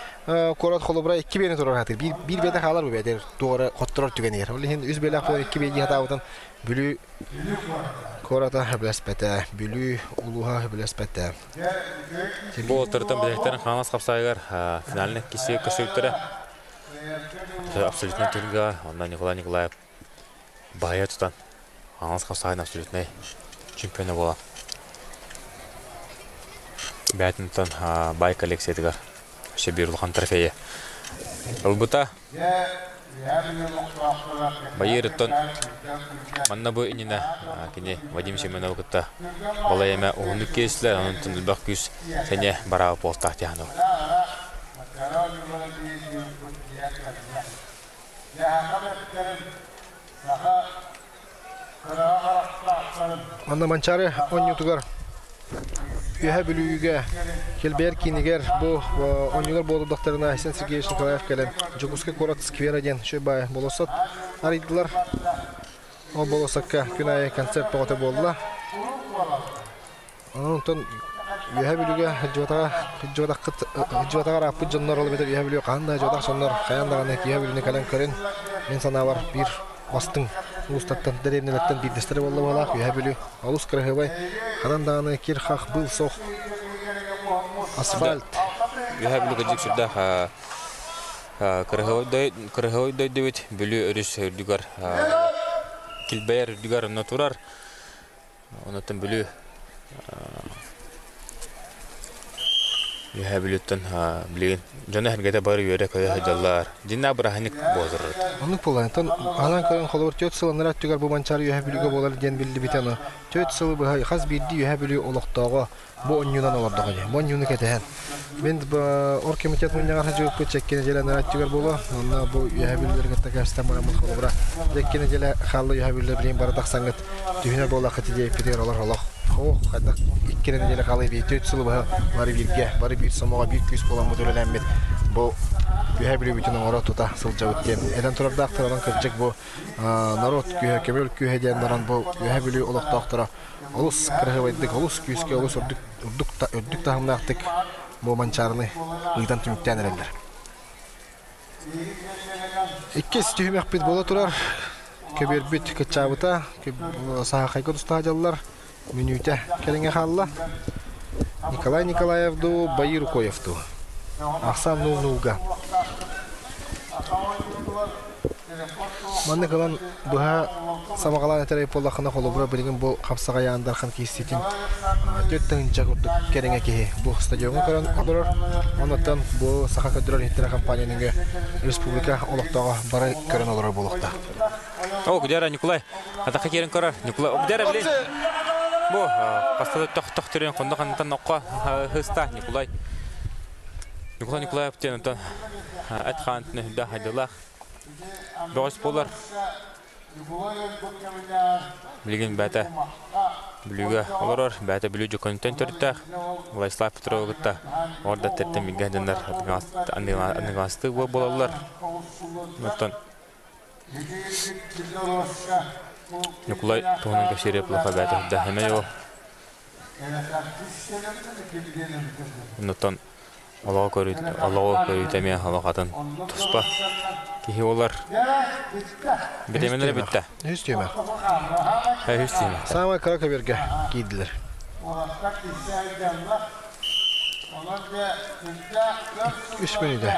куорат холобура икки биэни турар хатыр. Биир биир биэтэ хаалар бу биэтэр туох эрэ хотторор түгэнигэр. Ол иһин үс биэлээх буолан икки биэдии хатаабытын Бүлүү куората сөбүлэспэтэ, Бүлүү улууһа сөбүлэспэтэ. Бу уолаттартан билэһиттэрин Хаҥалас хапсаайыгар финальнай киси көсүлтэрэ абсолютнай түһүлгэҕэ онно Николай Николаев баһыйа тутан Хаҥалас хапсаайын абсолютнай чемпиона буолан бээтинтэн баай коллекциятыгар өссө биир улахан трофейы ылбыта. Байыырыттан манна бу иннинэ кини Вадим Семеновы кытта балай эмэ уһуннук киэстилэр, онон элбэх күүс сэниэ бараабыт буолтаах диэханов. Манна Манчаары оонньуутугар Үөһэ Бүлүүгэ Килбэйэр киинигэр бу оонньуулар буоллахтарына Айсен Сергеевич Николаев кэлэн Дьокуускай куорат сквера диэн үчүгэй баай болуоссат арыйдылар. Ол болуоссакка күн аайы концерт бөҕөтө буолла. Онтон Үөһэ Бүлүүгэ сылдьыбатаххыт сылдьыбатаҕар арааппыт дьоннор ол эбэтэр Үөһэ Бүлүү хаһан да сылдьыбатах дьоннор хайаан даҕаны Үөһэ Бүлүүнү кэлэн көрүн. Мин санаабар биир бастыҥ улуустартан дэриэбинэлэртэн биирдэстэрэ буолла быһыылаах Үөһэ Бүлүү олус кыраһыабай ханан даҕаны кир-хах быыл суох асфальт. Үөһэ Бүлүү кырдьык сүрдээх кыраһыабай дойдубут Бүлүү өрүс үрдүгэр килбэйэр үрдүгэр онно турар. Онуттан Бүлүү Үөһээ Бүлүүттэн билигин дьоно-сэргэтэ бары үөрэ-көтө сылдьаллар. Дьиннээх бырааһынньык буола турар. Оннук буолла. Онтон анаан көрөн холобур түөрт сыл анараа өттүгэр бу Манчаары Үөһээ Бүлүүгэ буолар диэн биллибитэ ону түөрт сылы быһа хас биирдии Үөһээ Бүлүү олохтооҕо бу онньуунан олордоҕо дии. Бу онньууну кэтэһэн. Мин оргкомитет мунньаҕар сылдьыбыппыт чэкки нэдиэлэ анараа өттүгэр буолуо. Онно бу Үөһээ Бүлүүлэри кытта кэпсэтэн бараммыт холобура икки нэдиэлэ хаалла Үөһээ Бүлүүлэр билигин бары тахсаҥҥыт түһүнэр буоллаххыт диэбиппитигэр олор олох оо хайдах икки эрэ нэдиэлэ хаалыы биир түөрт сылы быһа бары бииргэ бары биир сомоҕо биир күүс буоламмыт үлэлээммит бу Үөһээ Бүлүүбүтүн оҥоро тута сылдьабыт диэн этэн турардаахтар. Онон кырдьык бу народ күүһэ көмөл күүһэ диэн баран бу Үөһээ Бүлүү олохтоохторо олус кыраһыабайдык, олус күүскэ, олус үрдүк, үрдүк, үрдүк таһымнаахтык бу Манчаарыны ыытан түмүктээн эрэллэр. Иккис түһүмэхпит буола турар. Көбүөрбүт кыччаабыта, саахайга тустаах дьаллар мүнүүтэ кэриҥэ хаалла. Николай Николаев дуу, Баир Укоев дуу. Ахсаан нуул-нуулга. Маннык ылан быһа самаҕалаан этэр буоллаххына, холобура билигин бу хапсаҕай Аан Дархан киирсиитин 4 тыһыынча курдук кэриҥэ киһи бу стадиоҥҥа көрөн олорор. Онуттан бу Саха көрдөрөр иһиттэрэ компанияныгы республика олохтооҕо бары көрөн олорор буолуохтаах. О, где Николай? Атака киирэн көрөр. Николай, где блин? Бу, хаста тох-тох түрен хонно хантан нокко хыста Николай. Николай Николаев диэн онтон эт хаан түнэ хайдылаах бөҕөс буолар. Билигин бээтэ Бүлүүгэ олорор, бээтэ Бүлүү Дьоконтон төрүттээх Владислав Петровы кытта орда тэттэн билгэ дьоннор аныгыластыы буолаллар. Оттон Ньукулай туһунан кэпсиирэ плохо бээтэ да эмэ ол. Оннуттан олоҕу көрүүтэ, олоҕу көрүүтэ эмиэ олох атын туспа киһи буолар. Битэминнэрэ бүттэ. Үс түмэх. Үс түмэх. Самай кыра көбүөргэ киирдилэр. Үс мүнүүтэ.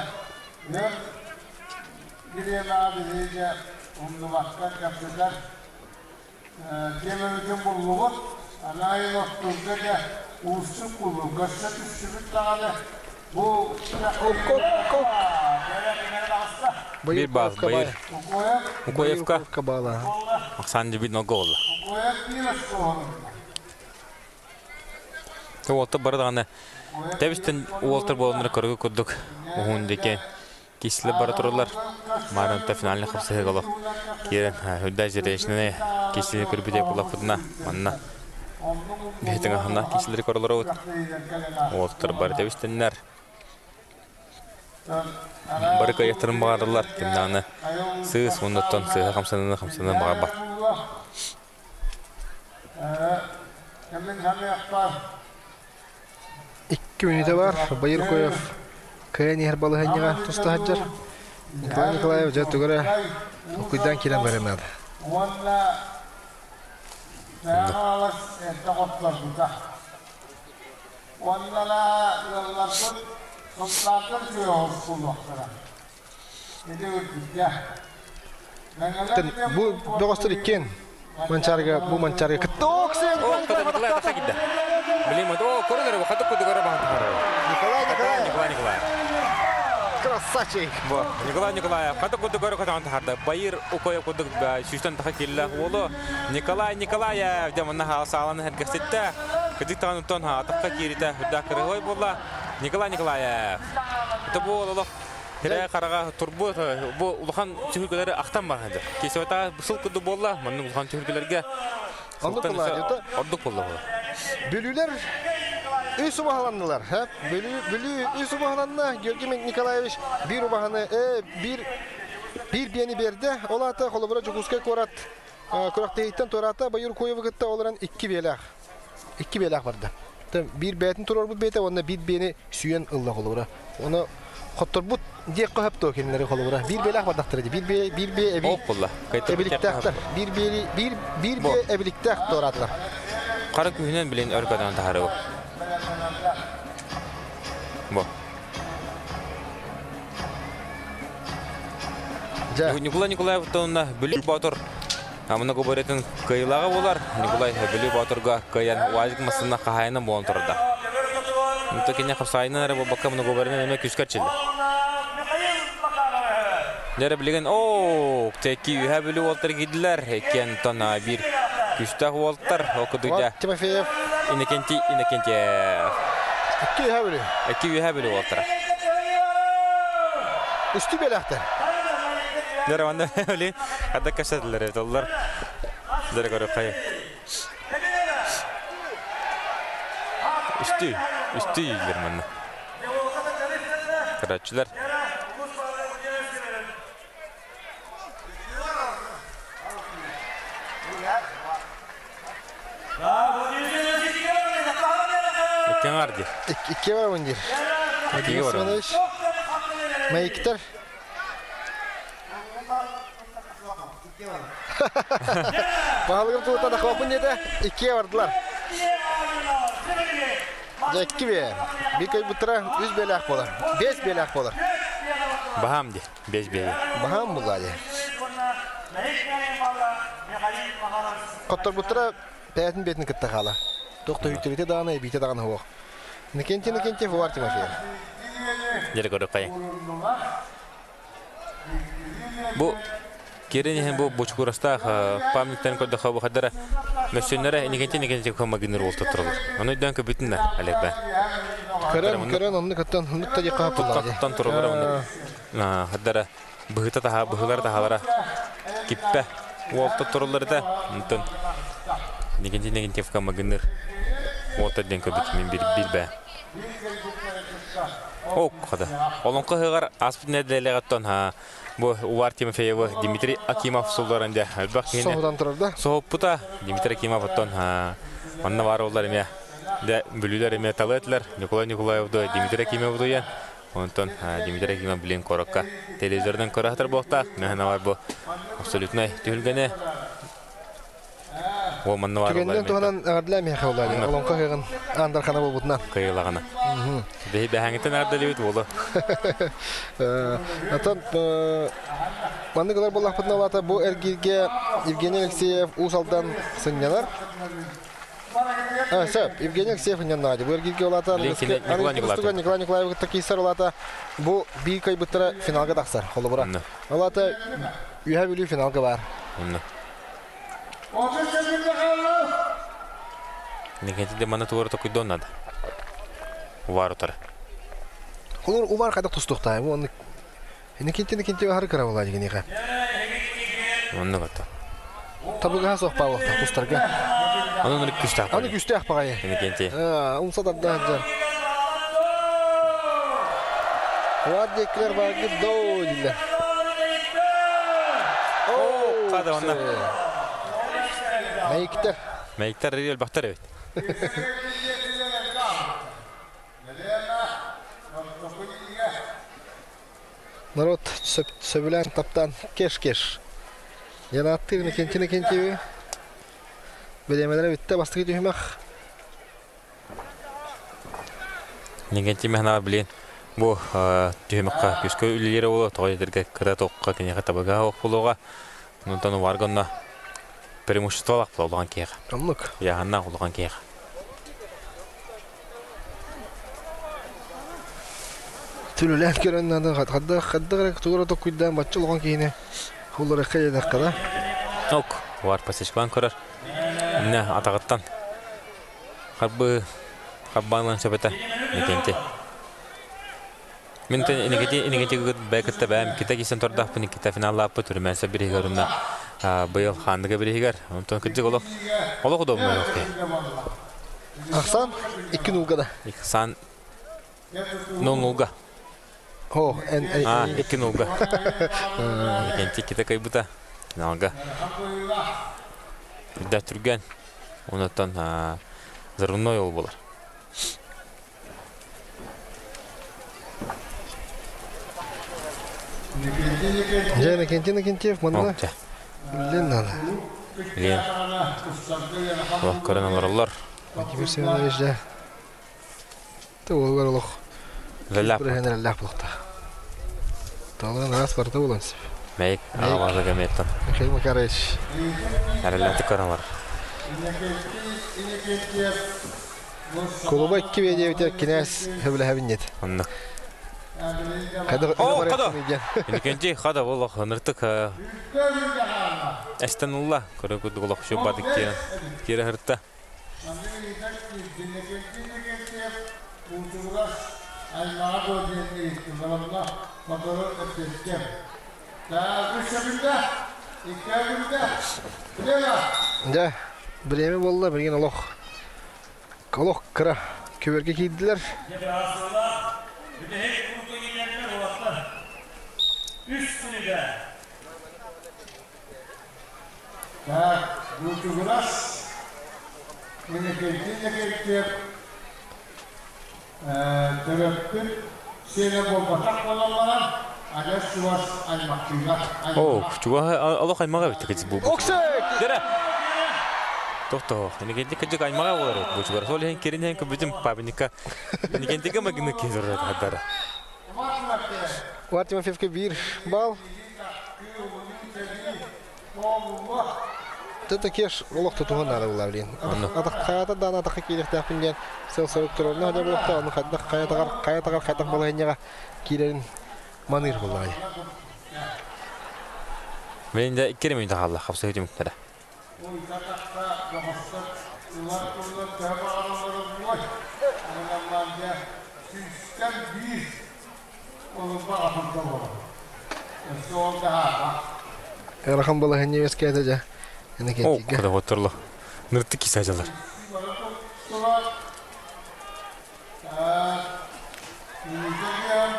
Уустук улуу көрсө түстүбүт даҕаны бу Бир бал Байыр Укоевка Оксан Дебит нолго болла. Уолтар бары даҕаны тэбистен уолтар буоланнары көргө курдук уһун дике кисле бара тураллар. Марынта финальный хапсыһыга олох киирэн үрдэ зрелищный кислини көрбүтэ булаппытына манна бэһитин аһына кислери көрөлөр уолтар бары тэбистеннер. Бары кыайыахтарын баҕараллар, ким даҕаны сыыс уоннаттан сыыһа хамсаныыны хамсаныан баҕарбат. Икки мүнүүтэ бар. Байыр Коев кыайан иһэр балаһыанньаҕа туста сылдьар. Николай Николаев дьэ тугу эрэ толкуйдаан киирэн барыан наада. Уоннара ыалларбыт сылтаатар сүрэҕин булуохтара. Ити үрдүккэ. Бу бөҕөстөр иккиэн Манчаарыга бу Манчаарыга кытта Оксен Николай тахса киирдэ. Билим о көрүнэр хатык кудук өрө баһан Николай Николаев. Николай Николаев. Красавчик. Бу Николай Николаев хатык кудук өрө көтөҕөн тахарда. Байыр укойа кудук сүүстэн таха киирилэх уолу Николай Николаев дьэ манна сааланы сэргэхситтэ. Кыдык таҕан атахха кииритэ үрдээх кырыһой буолла. Николай Николаев. Это бу олох Хирэ хараҕа турбут бу улахан түһүлгэлэри ахтан баран Кисевата сыл курдук буолла, маннык улахан түһүлгэлэргэ ордук буолла. Бүлүүлэр үс убаһаланнылар. Бүлүү, Бүлүү үс убаһаланна. Георгий Николаевич биир убаһаны, биир биир биэни биэрдэ. Ол аата холобура Дьокуускай куорат күрэхтэһииттэн туораата Байыр Куевы кытта олорон икки биэлээх. Икки биэлээх барда. Биир бэйэтин туруорбут бэйэтэ уонна биир биэни сүүйэн ылла холобура. Оны хотторбут диэххэ сөп дуо кинилэри холобура. Биир биэлээх бардахтара дии. Биир биэ биир биэ эби эбиликтэхтэр. Биир биэри биир биир биэ эбиликтээх туораатылар. Қара күһүнэн билин өркөдөн таһарыбы. Бу. Николай Николаев тонна Бүлүү Боотур Амына губаретін кыйылаға болар. Николай Бүлүү Боотурга кыйан УАЗик массына қахайынан болан тұрды. Мұнта кене қапсайынан әрі баққа мұны губарынан әме күскер чилdi. Дәрі білген, о, тәки үйә бүлі олтар киділер. Екен тона бір күстәк олтар. Оқыдыда. Тимофеев. Иннокентий Иннокентьев. Икки үйә бүлі. Икки үйә бүлі олтар. Үсті беләқтер. Дәрі ванда өлі қада кәсәділер олар. Дәрі көрі қайы. Үсті, үсті үйлер мұны. Қарачылар. Иккен бар дир. Икки бар дир. Икки бар. Мәйіктер. Баһылыгым туутан ахвапын деді, иккиге бардылар. Дьэ, икки бие. Бир көй бұттыра үс беләк болар. Бес беләк болар. Бахам де, бес бие. Бахам була де. Коттор бұттыра бәйтін бетін кытта қала. Тоқта үйтірете дағаны, бейте дағаны хуақ. Никенти, Никенти, Фуар Тимофеев. Дері көрі қайын. Бу Керен бу бучкурастах памятниктен көрдө хабы хадара мөссөннөрө Никенти Никенти көмөгүнөр болуп турулар. Аны дөн көбүтүн да Олег ба. Көрөн, көрөн, онны көттөн, онны та жакка булар. Туттан турулар оны. Хадара быһыта таха быһылар тахалара киппе болуп турулар да. Онтон Никенти Никенти көмөгүнөр болуп ден көбүт мен бир бир бе. Ок хада. Олонко хыгар аспыт неделегаттон ха бу Увар Тимофеева Дмитрий Акимов сулдарында албак кене. Соһудан турар да. Соһуппута Дмитрий Акимов оттон ха манна бар олар эме. Да бүлүлөр эме талатлар Николай Николаев да Дмитрий Акимов да. Онтон Дмитрий Акимов билен корокка телевизордан көрөтөр болта. Механа бар бу абсолютно түлгене. Ол манна бар олар. Түгеннен туһанан ардла меха олар. Олонко хыгын андархана болбутна. Кыйлагана. Бей бәһәңтен ардалыбыт болу. Атан манныгылар боллахпытын алата бу эргирге Евгений Алексеев Усалдан сыннянар. Сөп, Евгений Алексеев Надя. Бу эргилге олата Николай Николаевич. Николай Николаевич киирсэр олата бу биир кыайбыттара финалга тахсар. Холобура. Олата Үһэ Бүлүү финалга бар. Онно. Никитин мана тугар токуйдон надо. Увар утары. Холор увар кайда тустуктай. Бу онны Никитин Никитин хары кыра була дигениге. Онно гата. Табыга соқ павлықта тустарга. Аны нырык күстәк. Аны күстәк багай. Никитин. Умса да жар. Вар декилер багы доу дилер. О, када онна. Мәйиктер. Мәйиктер рел бактар бит. Народ сөбүлән таптан кеш-кеш. Янатты кентини кентиби. Белемелere bitti бастыгы түһүмэх. Нигенти мехна билен бу түһүмэхка күскө үлелери боло тоҕо кыра тоққа киниэхэ табыга ох булуга. Онтон варгонна преимущество улахан киэхэ. Оннук. Яханна улахан киэхэ. Түлүлэн көрөн хадда хадда тугура токуйдан баччы улахан киһини хуллары кайдаккада. Ок, вар пасечкалан көрөр. Міне атағыттан. Харбы харбанлан сөбөтө Никенти. Мен тен инегети инегети бәкетте бәм ките кисен тордах бу никите финаллаппы түрмәсә бир хигәрунна быйыл хандыга бир хигәр. Онтон кыджы олох олох удобно yok. Ахсан 2-0 да. Ихсан 0-0. О, эн А, 2-0. Никенти ките кайбыта. Финалга. Үрдә түргән. Онтон зарунной ол болар. Жана Кентина Кентиев мында. Билен надо. Билен. Олох көрөн олороллор. Владимир Семенович да. Та олгар олох. Ләләп. Ләләп булыкта. Талан раз барда булансы. Мәйк авазы гаметтан. Михаил Макарович. Әрәләнте көрөн олар. Колуба 2 бедебите кинәс хөбләһәбиннет. Онны. Кадыр О, када. Икенче хада болох ныртык Эстенулла көрө күдүк олох шу бадык кире. Кире хырта. Да, время болла берген олох. Олох кыра көберге кийдилер. Так, Бутугурас, Инекентин төрөппүт сене болбатак болаллара, ага чуваш аймактыга. О, чуга олох аймага бит кыз бу. Оксек! Дера. Тохто, инекенти кыжык аймага болар бу чугар. Сол хен керин хен көбүтүм пабника. Инекентиге магны кезор хадара. Уар Тимофеевке бир бал. Тата кеш олох тутуган нары була билин. Атак каята да атак килек тәпингән сел сорок турны хәдә булыкта аны хәдә каятагар каятагар хәтак була инәгә килерин маныр була. Мен дә 2 минут халла хапса өтүм китә. Рахам була хәнне вескәдә җә. О, куда отырлы. Нырты кисәҗәләр.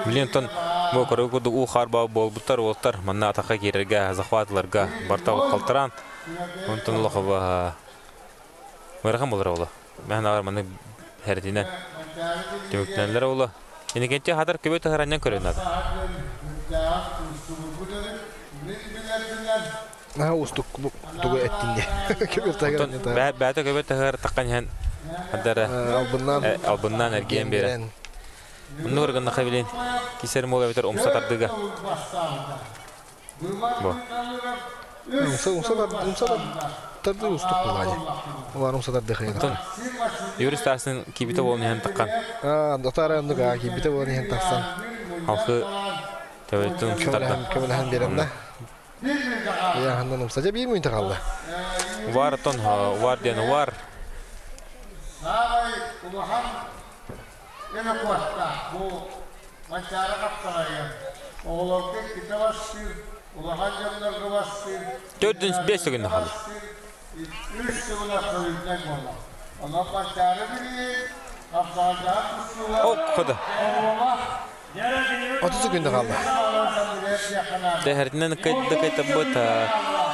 Блин, тон бу көрөгү у харба болбуттар олтар манна атака кирерге захватларга барта калтыран. Онтон лохова Мәрхәм булыр ола. Мәһән алар маны һәрдинә. Төмөктәнләр ола. Инекенче хатар көбө тахараннан көрөнөд. Наха устук тугу эттинде. Көбө тахаран. Бәтә көбө тахар таккан һән хадара албыннан албыннан эрген бере. Нур гына хабилин. Кисер мола битер умса тардыга. Бу. Умса умса умса тарды устук булади. Олар умса тарды хыйда. Юрий Стасин кибите болон иһэн таққан. А, дотара ондуга кибите болон иһэн тахсан. Халқы тәуелтін тарды. Көмөлөһөн берем да. Я хандан умса же бир мүнтө калды. Вар тон вар ден вар. Саабай улахан эне куатта бу манчара каптарайы. Оҕолорго ките бастыыр, улахан дьоннорго бастыыр. Төрдүн бес күн халы. Үс сылына көлүннэн буолла. Онон манчары билии, хапсаҕайдаах тустуулар. О, хода. 30 күндө калды. Тэһэртинэн кайда кайтабыт,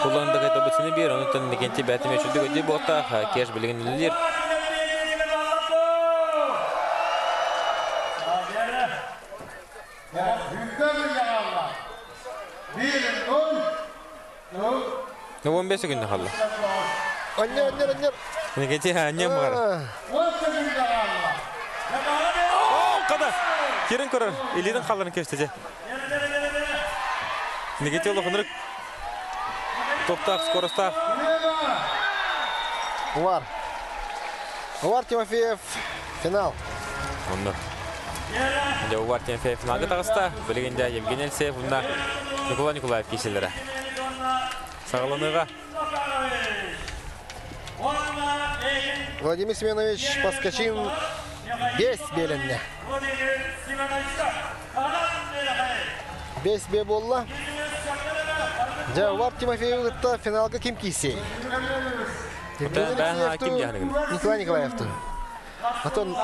кулан да кайтабыт сини бир, онутан некенти бәтиме чүдү көдү бота, кеш билигин үлелер. Ну, 15 күндө халла. Аннер, аннер, аннер. Некенти аннер мар. О, када. Кирин көрөр, илидин халларын кестеже. Некенти олохунур токтак, скоростак. Увар. Увар Тимофеев финал. Онно. Дә Увар Тимофеев финалга тагыста. Билигенде Евгений Алексеев унна Николай Николаев киселере. Сагаланыга. Владимир Семенович Паскачин бес беленне. Бес бе болла. Жа Увар Тимофеев финалга ким кийсе? Николай Николаевту. Атон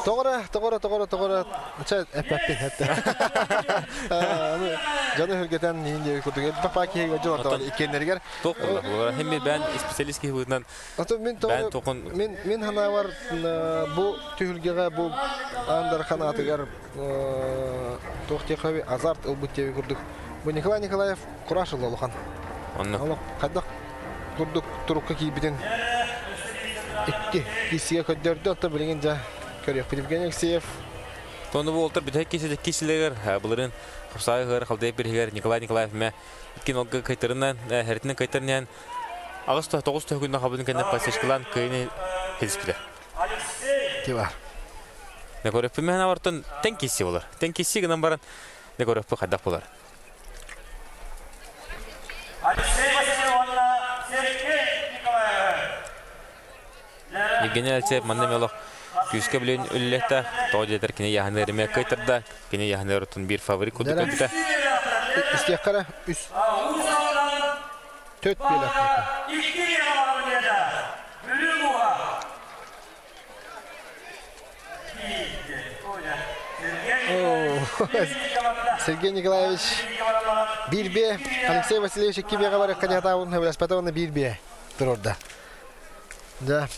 тоғыра, тоғыра, тоғыра, тоғыра, ча эппеппин хэтте. Жаны хүргетен нинде курдук. Папа кеге жол орталар икеннергер. Тоқ болар. Хем бен специалист кебуднан. Ато мен тоғыра мен мен хана бар бу түһүлгеге бу андар ханатыгар тохте азарт ылбыт тебе курдук. Бу Николай Николаев курашыл олухан. Онно. Кадак курдук турукка кийбитин. Икки кисиге көддөрдү, отто билген жа көрөк Евгений Алексеев. Тону бу олтор бүтэ кисе киселер булырын хапсай хыр халдай биргер Николай Николаев ме икки нолга кайтырынан хертинен кайтырынан агыс тогуз күндө хабын кенде пасечкалан кыйны хилспиле. Тибар. Не көрөп мен авартын тен киси болар. Тен киси гынан баран не көрөп хадак болар. Алексей Васильевна Сергей Николаев. Евгений Алексеев манна мелох күскө билен үллетта тоодетер кини яхнер ме кайтырда кини яхнер отун бир фаворит куду көтүтэ. Истияккара үс. Төт белек. Сергей Николаевич бирбе, Алексей Васильевич кибеге бар кадятабын, хабыласпатабын бирбе турорда. Да.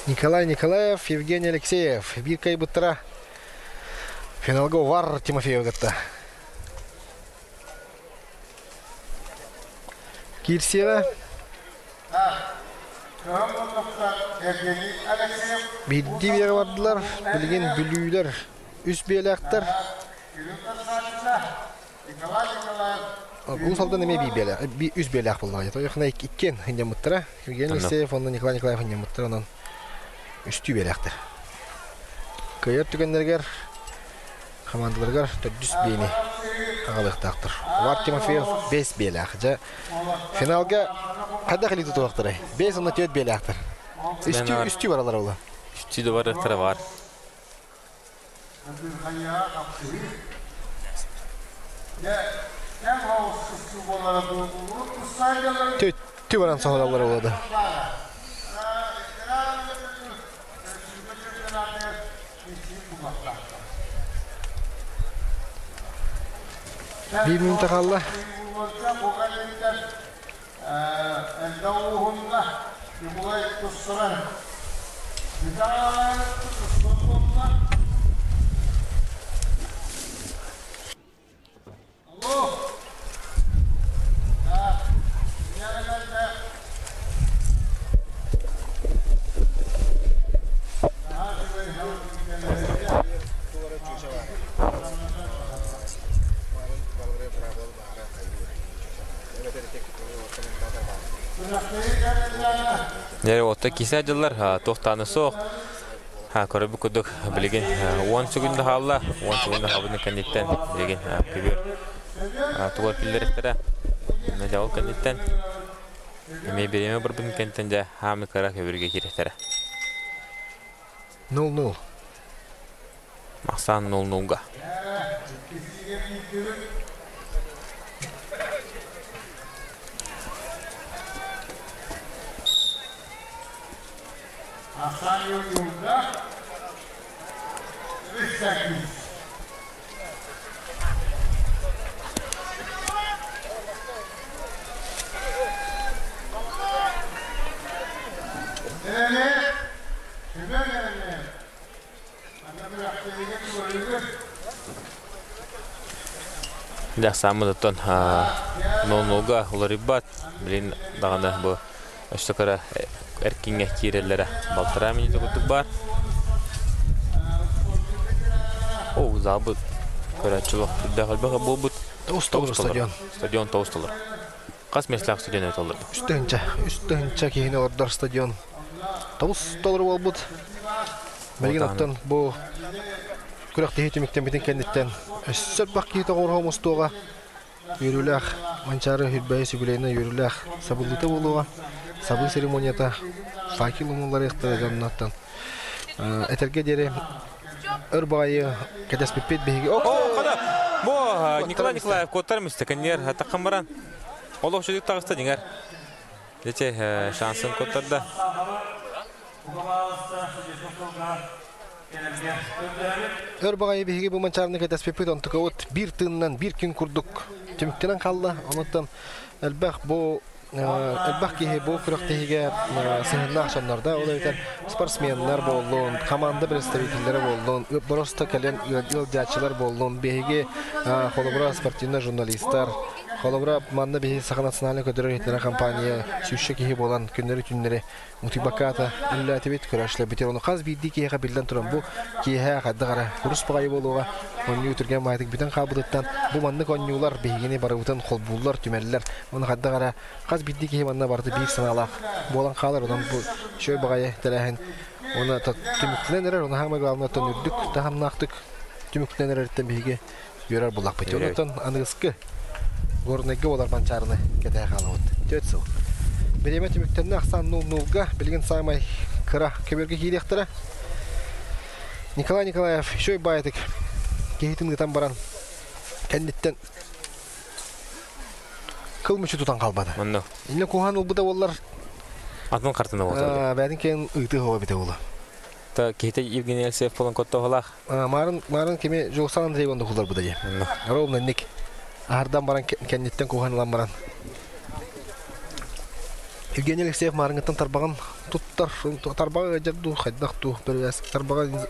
Николай Николаев, Евгений Алексеев. Бир кайбыттара. Финалга Вар Тимофеев гатта. Кирсева. Бидди бері бардылар, білген бүлүйлер, үс беляктар. Бұл салдан эме би беля, би үс беляк болна. Тояхна иккен хинде муттара. Евгений Алексеев, онда Николай Николаев хинде муттара, онан үстүү беляктар. Көйөр түгендергер, командаларгар төрдүс бейни ағалықтақтыр. Вар Тимофеев 5 беляк. Жа финалга қайда қылиды туақтырай? 5 онда 4 беляктыр. Үстүү, үстүү баралар ола. Үстүү де баралар бар. Төт баран соғалар олады. Bir minute kaldı. Дьэ, отто кисе дьыллар туохтааны суох. Көрөбүт курдук билигин 10 секунда хаалла. 10 секунда хаалбытын кэнниттэн билигин көбүөр тугар киллэриэхтэрэ. Дьэ, ол кэнниттэн эмиэ бириэмэ барбытын кэнниттэн дьэ хаамы кыра көбүөргэ киириэхтэрэ. 0-0. Махсаан 0-0-га. Дьэ, сааммыт оттон 0-0-га уларыйбат. Билин даҕаны бу өссө кыра эркиҥҥэ киирэллэрэ балтараа минута курдук баар. О, заабыт көрөөччүлүк үрдээх элбэх буолбут. Тоҕус толору стадион. Стадион тоҕус толору. Хас миэстэлээх стадион этоллор? 3 тыһыынча. 3 тыһыынча киһини олордор стадион. Тоҕус толору буолбут. Билигин оттон бу күрэхтэһии түмүктэммитин кэнниттэн өссө элбэх киһи тоҕуоруһа мустуоҕа. Үөрүүлээх Манчаары Үрбэйи сүбүлэйинэ үөрүүлээх сабыллыыта буолуоҕа. Сабыы церемонията факел умулларыахтара дьоннортон. Этэргэ диэри өр баҕайы кэтэспиппит биһиги. О, Бу Николай Николаев куоттар мисте кэнниэр таххан баран олох үчүгэй таҕыста дьиҥэр. Дьэ шансын куоттарда. Өр баҕайы биһиги бу Манчаарыны кэтэспиппит онтукабыт биир тыынынан биир күн курдук түмүктэнэн хаалла. Онуттан элбэх бу элбэх киһи бу күрэхтэһиигэ сыһыаннаах дьоннорда, ол эбэтэр спортсменнар буоллун, команда представителлэрэ буоллун, просто кэлэн ыалдьааччылар буоллун, биһиги холобура спортивный журналистар, холобура манна биһиги Саха национальнай көтөрөр иһитиннэрэр компания сүүсчэ киһи буолан күннэри-түүннэри утуйбакка үлэлээтибит, көрөөччүлэрбитигэр ону хас биирдии киһиэхэ биллэн туран бу киэһэ хайдах эрэ курус баҕайы буолуоҕа, оонньуу түргэн баҕайытык бүтэн хаалбытыттан бу маннык оонньуулар биһигини барыбытын холбууллар, түмэллэр. Ону хайдах эрэ хас биирдии киһи манна барыта биир санаалаах буолан хаалар, онон бу үчүгэй баҕайы тэрээһин уонна түмүктэнэн эрэр, ону саамай главное оттон үрдүк таһымнаахтык түмүктэнэн эрэриттэн биһиги үөрэр буллахпыт. Онтон аныгыскы Горнайга буолар Манчаарыны кэтэһэ хаалабыт. Төрт сыл. Бириэмэ түмүктэннэ ахсаан 0-0-га билигин саамай кыра көбүөргэ киириэхтэрэ. Николай Николаев үчүгэй баайытык киһитин ыытан баран кэнниттэн кыл мүчү тутан хаалбата. Онно. Инне куһаан ылбыта буоллар Атын картына болса. Бэйэтин киэн ыытыы хоҕо бите буола. Та киһите Евгений Алексеев болон коттоһолаах. Марын марын кими Жулсан Андреев онда кулларбыта дии. Ровно ник. Аһардан баран кэнниттэн куһаан ылан баран. Евгений Алексеев маарыҥҥыттан тарбаҕын туттар, тарбаҕа ыалдьар дуу, хайдах дуу, тарбаҕа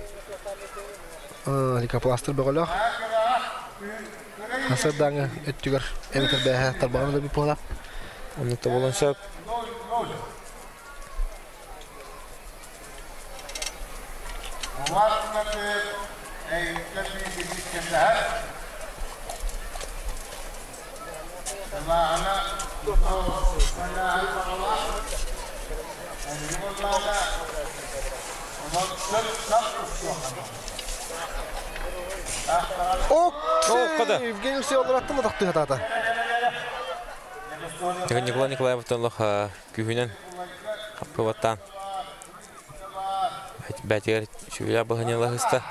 лейкопластырь бөҕөлөөх. Сарсыардааҥы өттүгэр эбэтэр бээһэ тарбаҕын өлөрбүт буолар. Оннук да буолуон сөп. Евгений Алексеев олораттым атахтыһатаата. Николай Николаевтан олох күүһүнэн хаппыбаттаан бээтигэр сүбэлээх быһаньылаһыста.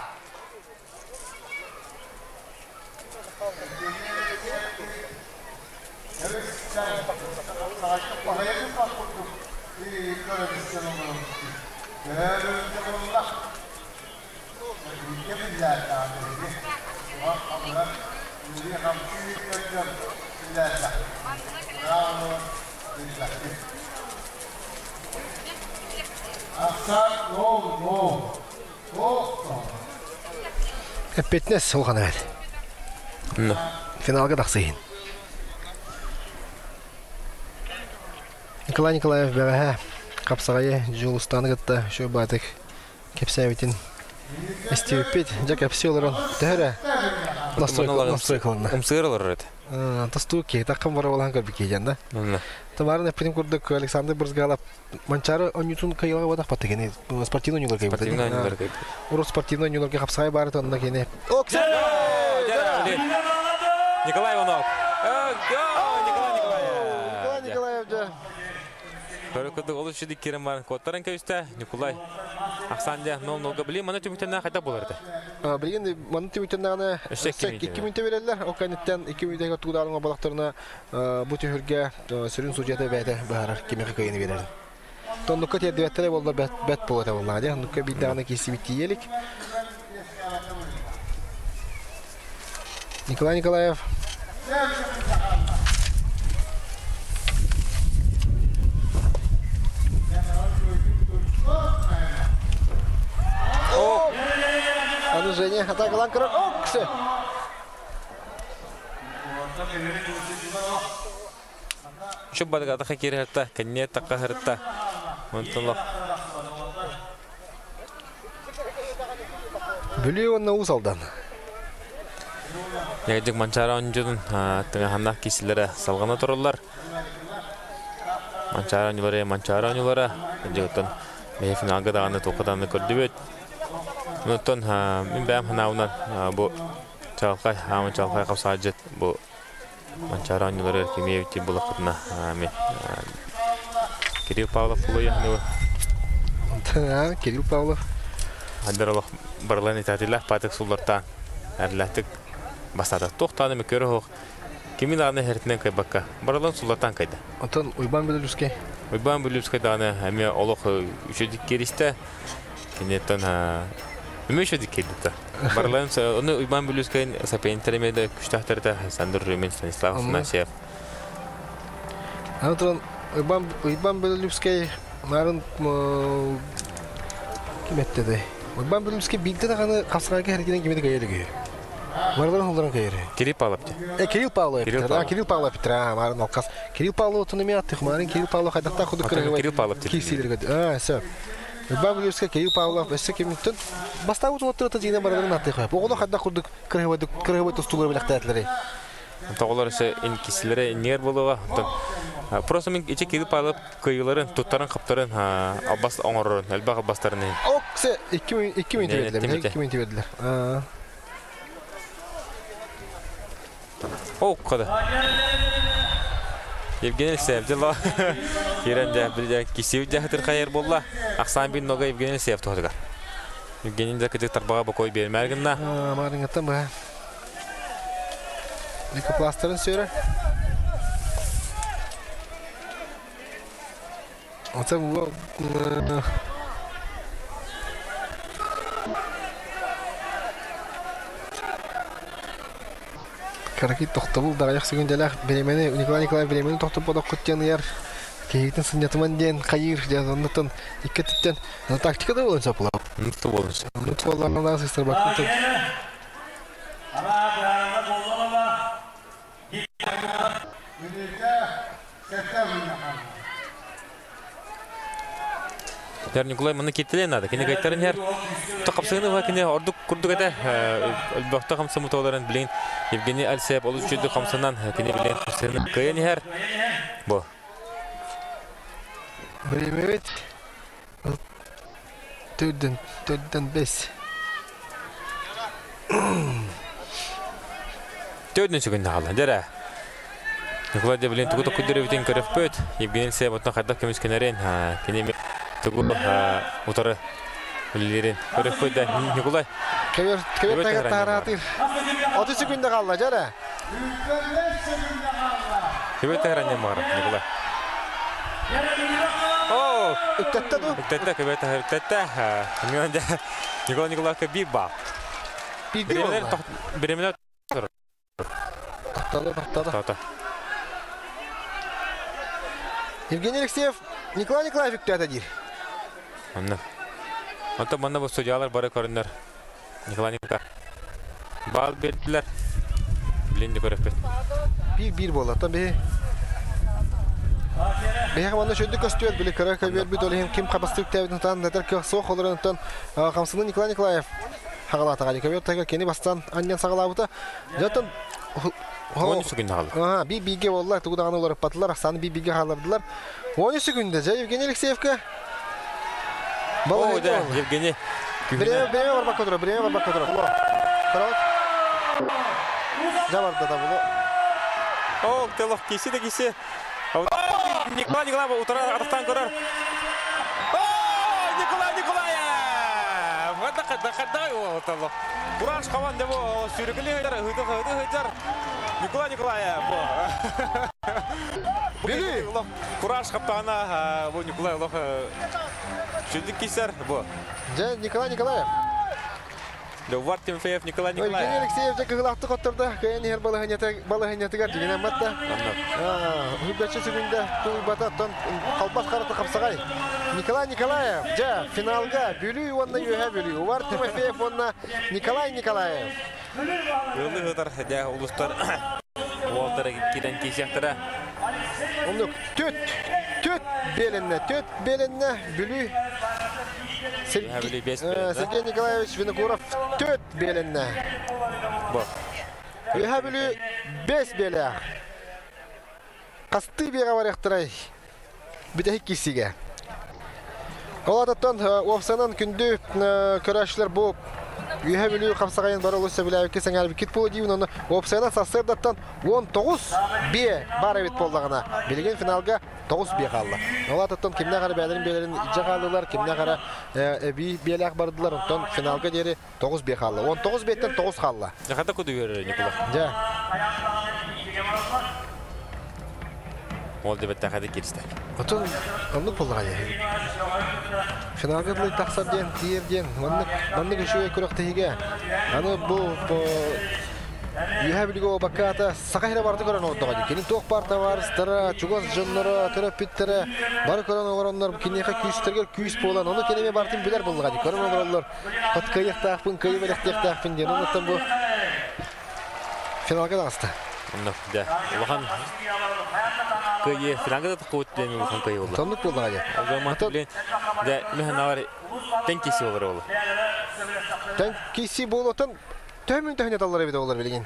Эппиэтинэс улахан эбит. Финалга тахсыһын. Николай Николаев бэҕэһээ хапсаҕайы Дьулустааны кытта үчүгэй баатык кэпсээбитин истибиппит. Дьэ кэпсии олорон төһө эрэ Настройкаланна. Умсыыр олорор этэ. Тастуу киһи таххан бара болаан көрбүт киһи да. Тамарын эппитим курдук Александр Брызгалов Манчары онньутун кыйылга бодах баттыгини спортивный ойууларга Спортивный ойууларга. Урут спортивный ойууларга хапсаҕай баары тонна кини. Николай Иванов. Николай Николаев. Николай Николаев дьэ. Көрө курдук олус үчүгэй киирэн баран куоттаран көстө Николай Ахсандя 0-0-га билим маны түмүктэннэ хайдах буолар этэ? Билигин маны түмүктэннэҕинэ өссө 2 мүнөтэ береллер. Ол кэнниттэн 2 мүнөтэ туудаалыҥа балахтарына бу түһүлгэ сүрүн судьуйата бэйэтэ быһаарар кимиэхэ кыайыыны биэрэрин. Тоннукка тиэрдибэттэрэ буоллар бэт бэт буолуо этэ буоллаҕа дии. Оннукка биирдэҕинэ киирсибит тиийэ илик. Николай Николаев Аны Женя атакалаан көрөр. О, ксы! Шуп бадыгатаха киирһэртэ, кэнниэ такка сырытта. Онтон Бүлүү уонна Уус Алдан. Ягдык Манчаара оонньуутун тыҥаһаннаах киисилэрэ салҕана тураллар. Манчаара оонньуулара, Манчаара оонньуулара. Дьыгыттан бэйэ финалга даҕаны туохха даҕаны көрдүбүт. Онтон мин бэйэм ханаабынан бу чаҕылхай, аамын чаҕылхай хапсаадьыт бу Манчаары оонньууларыгар кими эбитий булахпытына мин Кирилл Павлов булуйаһыныбы. Кирилл Павлов. Хандар олох барылан итатилах патык суллартаан әрләтик бастата туохтааны мөкөрө хоох кими даҕаны хертинен кайбакка барылан суллартаан кайда. Онтон Уйбан Бүлүлүскэй. Уйбан Бүлүлүскэй даҕаны эмиэ олох үчүдик киристэ. Киниттэн эмиэ үчүдик киирдитэ. Барыларын оны Уйбан Бүлүскэйин сапиенттер эмиэ да күчтээхтэртэ Александр Рюмин, Станислав Афанасьев. Аны туран Уйбан Уйбан Бүлүлүскэй нарын ким эттеди? Уйбан Бүлүлүскэй биирдэ даҕаны хапсаҕайга хэргинэн кими да кыайа илик үһү. Барыларын холлорон кыайар. Кирилл Павлов. Кирилл Павлов. Кирилл Павлов Петра, марын алкас. Кирилл Павлов тунуми аттых, марын Кирилл Павлов хайдахтаах кудук кырыгыбай. Кирилл Павлов. Киирсиилерге. А, сөп. Уйбан Бүлүлүскэй Кирилл Павлов өссө кимиттен бастаабыт уолаттары дьиҥинэн барыларын аттых. Оҕолор хайдах курдук кырыгыбай кырыгыбай тустуулары билэхтээтилэрий? Тоҕолор өссө инкисилэрэ иннигэр буолуоҕа. Просто мин ичи Кирилл Павлов кыйыларын, туттарын, хаптарын албас оҥорорун, элбэх албастарын иһин. Оксе 2 минут бердилер. 2 минут бердилер. О, када. Евгений Алексеев дела. Кирен дә билде кисив дә хайыр болла. Ахсан бин нога Евгений Алексеев туһадыгар. Евгений дә кытык тарбага бокой бермәр гына. Марыңаттан ба. Лейкопластырын сөрі. Ота бу Караки тохтобул даҕайах сүгүндэлээх бириэмэни Николай Николаев бириэмэни тохтоппотох диэн ыйар киһитин сынньатыман диэн хайыыр диэн оннуттан икки өттүттэн тактика да буолан сөп буолар. Нуту буолан сөп. Нуту буолларынан сыстарбаккын. Дэр Николай маны киттелен надо. Кини гайттарын хер. Тақапсыгыны ва кини ордук курдук эте. Өлбөхтө хамсымы толарын билин Евгений Алсеп олус чүдү хамсынан кини билин хамсыгыны кыйын хер. Бу. Время төрдөн төрдөн бес. Төрдүн сүгүн хаалла. Дэрэ. Николай де билин тугу токуйдыры битин көрөппөт. Евгений Алсеп оттон хайдах көмүскенерин кини тугу утары үлелерин көрөппөт да Николай. Кебер кебер тагы таратыр. 30 секунда қалды, жара. Кебер тагы мар Николай. О, Үктетте ду. Үктетте кебер тагы үктетте. Мен де Николай Николаевка бир ба. Бир Биремлер Тоқтады, тоқтады. Тоқтады. Евгений Алексеев Николай Николаев үктетте дир. Онна. Онта манна бу судьялар бары көрүнөр. Николай Николаев. Бал бердилер. Билин де көрөппүт. Бир-бир болла. Там бе. Бе хаманда шөндү көстүөр биле кыра көбөр бит олехин ким кабастык тәбин тан нәтер көх соқ оларын тан хамсыны Николай Николаев. Хагалаатаҕа көбүөр тага кини бастан анньан саҕалаабыта. Дьоттон 10 секунд хаалла. Ага, би биге болла, тугу даҕаны уларыппатылар, ахсааны би биге хааллардылар. 10 секунда, жа Евгений Алексеевка. О, да, Евгений. Время, время барбакка турар, время барбакка турар. Карават. Жабарда да булу. О, телох киси да киси. Николай Николаев утара атақтан көрөр. Николай Николаев! Хадда хадда о Кураж хаван деп сүйрекелі хыдар, хыды хыды хыдар. Николай Николаев. Били. Кураж хаптана бу Николай лох шүлдік кисер бу. Жа Николай Николаев. Левар Тимофеев Николай Евгений Николаев. Алексеев жа кыгылақты қоттырды. Кайын хер балыхынятыгар дегенен батта. Хүбәчі сүгінде туйбата тон қалбас қараты қапсағай. Николай Николаев жа финалга бүлүй онна юхә бүлүй. Увар Тимофеев онна Николай Николаев. Ылы хыдар дә улустар. Уолтар кирен кисяктара. Оннук төт беленне, төт беленне бүлүй. Сергей Николаевич Винокуров төт беленне. Бу. Юхә бүлүй бес беле. Қасты беға баряқтырай. Бітәхи кисиге. Олататтан офсанан күнді көрәшілер бұ Үйе білу қапсағайын бар олысы біләуке сәңәл бікет болу дейін оны опсайна сасырдаттан 19 бе бар бит болдағына. Білген финалға 9 бе қалды. Олататтан кімне қара бәлерін белерін ижа қалдылар, кімне қара би беләк бардылар, онтон финалға дері 9 бе қалды. 19 беттен 9 қалды. Жақата көді берер Николай. Жа. Ол деп тақады келісті. Отон оннук болдыға Финалга дылы тақсар ден, тиер ден, маннык үшуге көрөктеһиге. Аны бу Юха билго баката сакайра барды көрөн ордога. Кенин тоқ бар товарыстары, чугас жоннору, төрөп питтере, бары көрөн огороннор кинеха күйүстергер күйүс болан, оны кенеме бартын билер болдуга. Көрөн огороннор кот кыйыктаакпын, кыйы белектектаакпын ден, онуттан бу финалга дагысты. Онно, да. Улахан кыйы финалга да куут деме улахан кыйы болду. Тоннук болдуга. Олга билен да механавар тен киси болор болду. Тен киси болотон төмүн төһүнө таллар бит олар билген.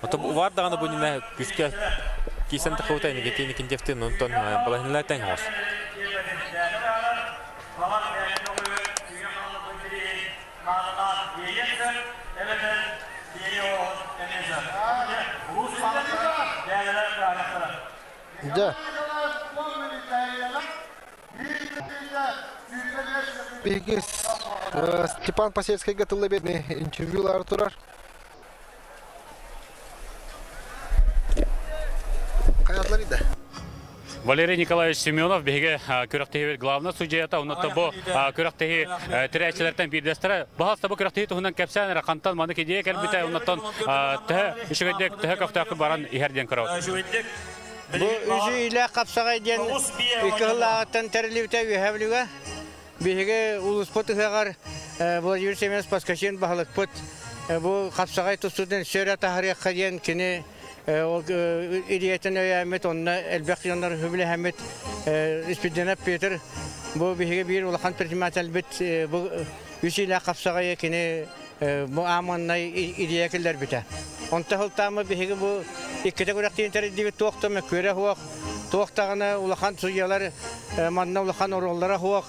Ото бар даганы бу нине күскә кисен тахута ине кетени киндефтен онтон балахинла тен хос. Да. Биги Степан Посельский готовый бедный интервью Артура. Каятлар иде. Валерий Николаевич Семенов биге көрөктеһи главный судьята, онно бу көрөктеһи тирәчеләрдән бирдәстәре. Баһаста бу көрөктеһи туһунан кәпсән ракантан маны кидия кәлбитә, оннан тәһ ишегәдек тәһ кафтакы баран иһәрдән карау. Бу үзе илә капсагай дигән ике һыллааттан тәрелибтә үһәблүгә. Биһиге улуспут ыһыгар Владимир Семенович Паскачен баһалыкпыт. Бу капсагай тустуден сөрә таһарыякка дигән кини ол идеятын өйәмет, онна элбәк яннар хөбләһәмет Испиденеп Петр бу биһиге бир улахан предприниматель бит бу үзе илә капсагай кини бу аманнай идея килләр битә. Онта хылтамы биһиге бу иккете көрәктен тәрелибит туактамы көрә хуак туактагына улахан судьялар манна улахан ороллара хуак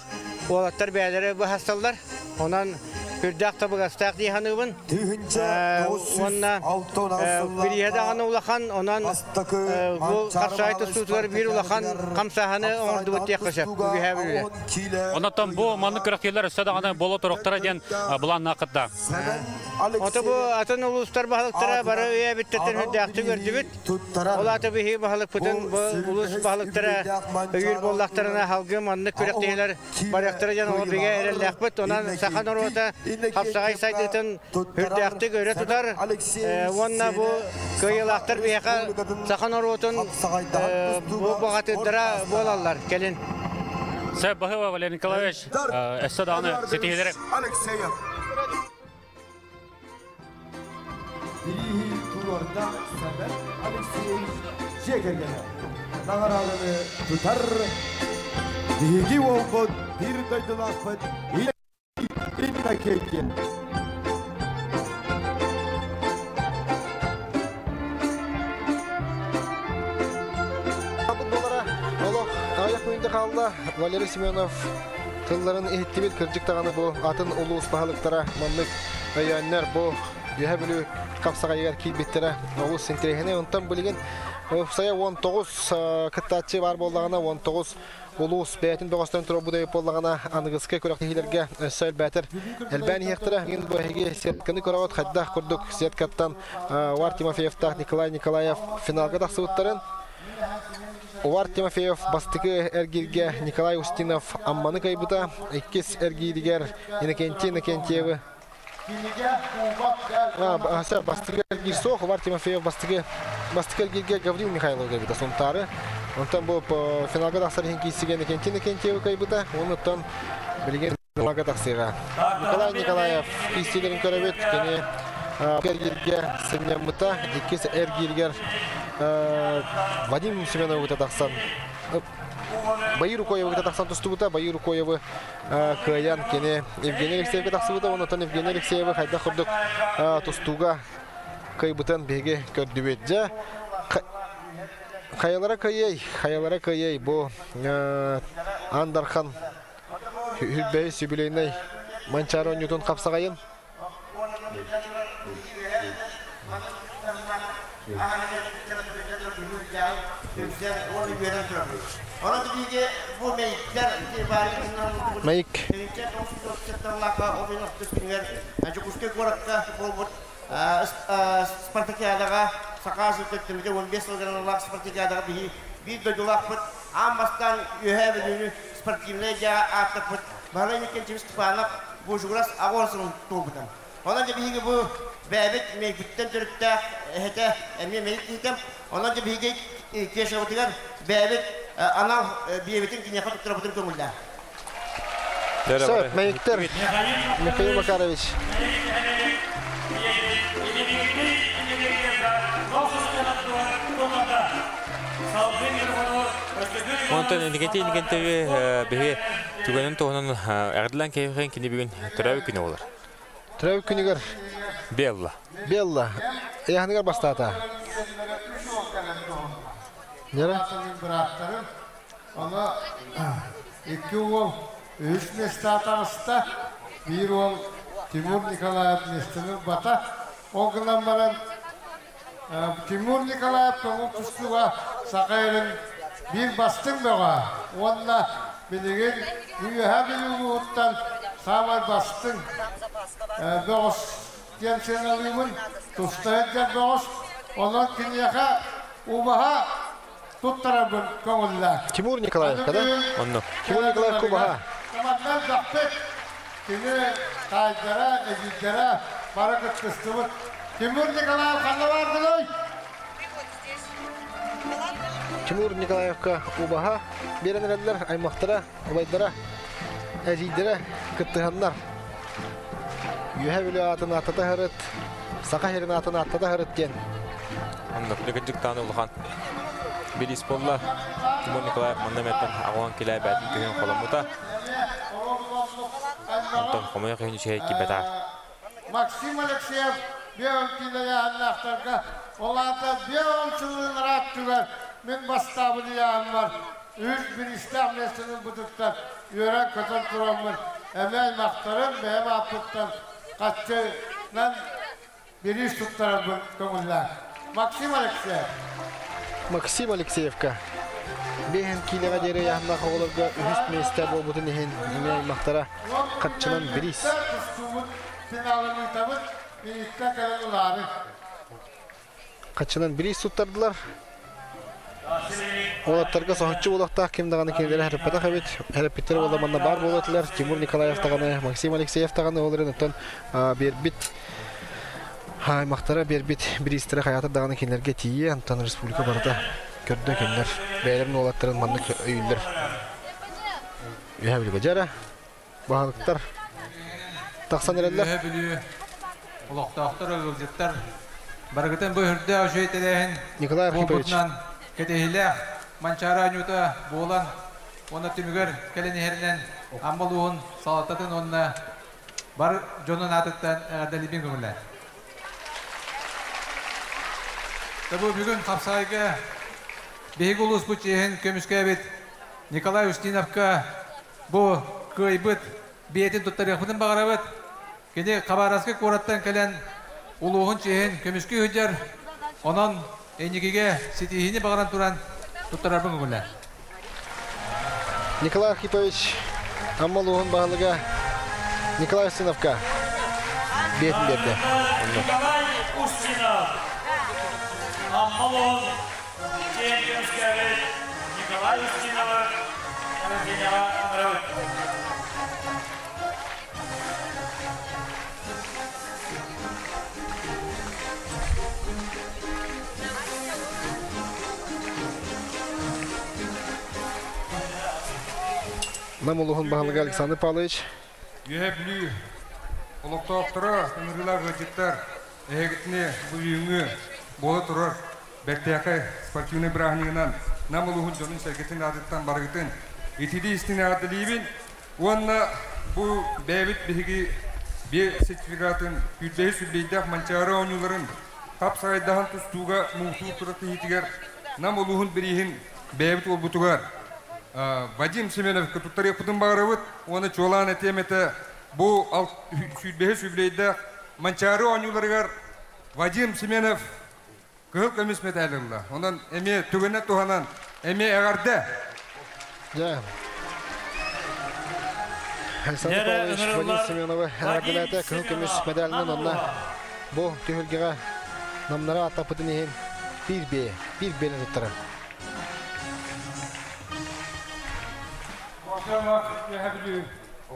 Олаттар бәлері bu hastalar. Онан үрдәк табыгастак диханыбын. Онна бирияда аны улахан, онан бу капсайты сутулар бир улахан камсаханы оңорду бут якышап. Оннан бу манны көрөктелер өстә даганы боло тороктара дигән булан накытта. Ото бу атын улустар баһалыктара бары өйә биттетен үрдәкте көрдү бит. Олаты бихи баһалык бүтүн бу улус баһалыктара өйүр боллактарына халгы манны көрөктелер баряктара жан ол биге эрелләкбит. Онан сахан орота хапсагай сайдытын үрдәкте көрө тутар. Онна бу кыйылактар бияка сахан оротун бу багатыдара болалар. Келин. Сәб Бахыва Валерий Николаевич, өстә даганы сетиһиләре. Алексеев. Birihi Turorda Semen Alexeyevich Жекергені. Нағаралыны тұтар. Биһиги уолбут, бир дойдулаахпыт, инна кейкен. секунда хаалла. Валерий Семенов тылларын иһиттибит. Кырдьык даҕаны бу атын улуус баһылыктара маннык өйөөннөр бу Үөһэ Бүлүү хапсаҕайыгар киирбиттэрэ олус интэриэһинэй. Онтон билигин уопсайа 19 кыттааччы баар буоллаҕына, 19 улуус бэйэтин бөҕөстөн турар эбит буоллаҕына, аныгыскы күрэхтэһиилэргэ өссө элбээтэр элбээн иһиэхтэрэ. Мин бу эһиги сетканы көрөҕүт, хайдах курдук сеткаттан Увар Тимофеевтаах Николай Николаев финалга тахсыбыттарын. Увар Тимофеев бастакы эргииргэ Николай Устинов Амманы кыайбыта, иккис эргииригэр Иннокентий Иннокентьевы бастакы эргиир суох, Увар Тимофеев бастакы бастакы эргииргэ Гаврил Михайлов кыайбыта Сунтаары. Онтон бу финалга тахсар иһин киирсигэ Иннокентий Иннокентьевы кыайбыта. Онуттан билигин финалга тахсыаҕа. Николай Николаев киирсиилэрин көрөбүт. Кини эргииргэ сынньаммыта. Иккис эргииригэр Вадим Семеновы тахсан Баир Укоевы тахсан тустубута. Баир Укоевы кыайан кини Евгений Алексеевка тахсыбыта. Онтон Евгений Алексеевы хайдах курдук тустууга кыайбытын биһиги көрдүбүт. Дьэ, хайалара кыайый, хайалара кыайый бу Андархан Хүрбэһис юбилейнай Манчаары оонньуутун хапсаҕайын. Мэйик. Дьокуускай куоракка буолбут спартакиадаҕа Саха сиртэн 15 сылгыналаах спартакиадаҕа биһи биир дойдулаахпыт аан бастаан Үөһээ Бүлүүнү спортивнай дьиэҕэ ааттаппыт Баһылай Никитич Степанов Бужугурас аҕа сылын туолбута. Онон дьэ биһиги бу бэйэбит Мэйикпиттэн төрүттээх эһэтэ эмиэ Мэйик киһитэ. Онон дьэ биһиги Кешабытыгар бэйэбит анал биэбитин киниэхэ туттарабытын көҥүллээх. Сөп, Мэйиктэр Михаил Макарович. Онтон Никитин Никитеви биһи түгэнин туһунан эҕэрдэлээн кэһиэхин кини бүгүн төрөөбүт күнэ буолар. Төрөөбүт күнүгэр Белла. Белла. Ыйааһыныгар бастаата. Нера? Бырааттарым, аны икки уол үһүс миэстэҕэ таҕыста, биир уол Тимур Николаев миэстэни ылбата. Ол гынан баран Тимур Николаев көҥүл тустууга Саха сирин биир бастыҥ бөҕө уонна билигин Үөһээ Бүлүү улууһуттан саамай бастыҥ бөҕөс диэн сыаналыыбын. Туста сылдьар бөҕөс. Онон киниэхэ убаһа туттарарбын көҥүллээх. Тимур Николаевка да? Онно. Тимур Николаевка убаһа. Командан бэхпит. Кини таайдара, эдьиийдэрэ бары кыттыстыбыт. Тимур Николаев ханна бардыный? Тимур Николаевка убаһа биэрэн эрэллэр, аймахтара, убайдара, эдьиийдэрэ кыттыһаннар. Үөһэ Бүлүү аатын ааттата сырыт, Саха сирин аатын ааттата сырыт диэн. Оннук дьыктааны улахан билис буолла. Тимур Николаев манна мэттэн аҕуан килээ бээтин күһүн холоммута. Онтон хомойох иһин үчүгэй киирбэтэ. Максим Алексеев биэҕин киилэйээһиннээхтэргэ ол аата биэҕин сылын ырааттыгар мин бастаабын ыйааһыммар үһүс бириистээх миэстэни ылбытыттан үөрэн-көтөн тураммын эмиэ аймахтарым бэйэм ааппыттан хаччынан бириис туттарарбын көҥүллээх. Максим Алексеев. Максим Алексеевка биэһин киилэҕэ диэри ыйааһыннаах оҕолорго үһүс миэстэ буолбутун иһин эмиэ аймахтара харчынан бириис. Тустуубут финалын ыытабыт, бириискэ кэлэн ылаары. Хаччынан бириис туттардылар. Уолаттарга соһуччу буолуохтаах ким даҕаны кинилэри хэриппэтэх эбит. Хэриппиттэр буолла манна баар буолуо этилэр. Тимур Николаев даҕаны, Максим Алексеев даҕаны ол эрэн оттон биэрбит аймахтара биэрбит бириистэрэ хайаатар даҕаны кинилэргэ тиийиэ. Онтон республика барыта көрдө кинилэр бэйэлэрин уолаттарын маннык өйүүллэр. Үһэ билгэ дьара баһылыктар тахсан эрэллэр. Үөһэ Бүлүү олохтоохтор, ыалдьыттар барыгытын бу үрдээх үчүгэй тэрээһин Николай Архипович буолбутунан кэтэһиилээх Манчаары оонньуута буолан уонна түмүгэр кэлэн иһэринэн Амма улууһун салалтатын уонна бар дьонун аатыттан эҕэрдэлиибин көҥүллээн. Бу бүгүн хапсаҕайга биһиги улууспут чиэһин көмүскээбит. Николай Устиновка бу кыайбыт биэтин туттарыахпытын баҕарабыт. Кини Хабаровскай куораттан кэлэн улууһун чиэһин көмүскүү сылдьар. Онон инникигэ ситиһиини баҕаран туран туттарарбын көҥүллээн. Николай Архипович Амма улууһун баһылыга Николай Устиновка биэтин биэрдэ. Николай Устинов Амма улууһун чиэһин көмүскээбит Николай Устиновы Рождениеҕа ыҥырабыт. Нам улууһун баһылыга Александр Павлович. Үөһэ Бүлүү олохтоохторо, ыҥырыылаах ыалдьыттар, эһигитини бүгүҥҥү буола турар бэртээхэй спортивнай бырааһынньыгынан Нам улууһун дьонун-сэргэтин аатыттан барыгытын итилии истиҥ эҕэрдэлиибин уонна бу бэйэбит биһиги биэ сертификатын сүүрбэһис сүрбэйдээх Манчаары оонньууларын хап-сарайдаһан тустууга муҥутуур күрэхтэһиитигэр Нам улууһун бирииһин бэйэбит уолбутугар Вадим Семеновка туттарыахпытын баҕарабыт уонна чуолаан этиэм этэ бу сүүрбэһис үбүлүөйдээх Манчаары оонньууларыгар Вадим Семенов кыһыл көмүс мэтээл ылла. Онон эмиэ түгэнэ туһанан эмиэ эҕэрдэ! Дьэ. Александр Павлович Вадим Семеновы эҕэрдэлээтэ кыһыл көмүс мэдээлинэн онно бу түһүлгэҕэ намнара ааттаппытын иһин биир биэ, биир биэни туттарар. Үөһэ Бүлүү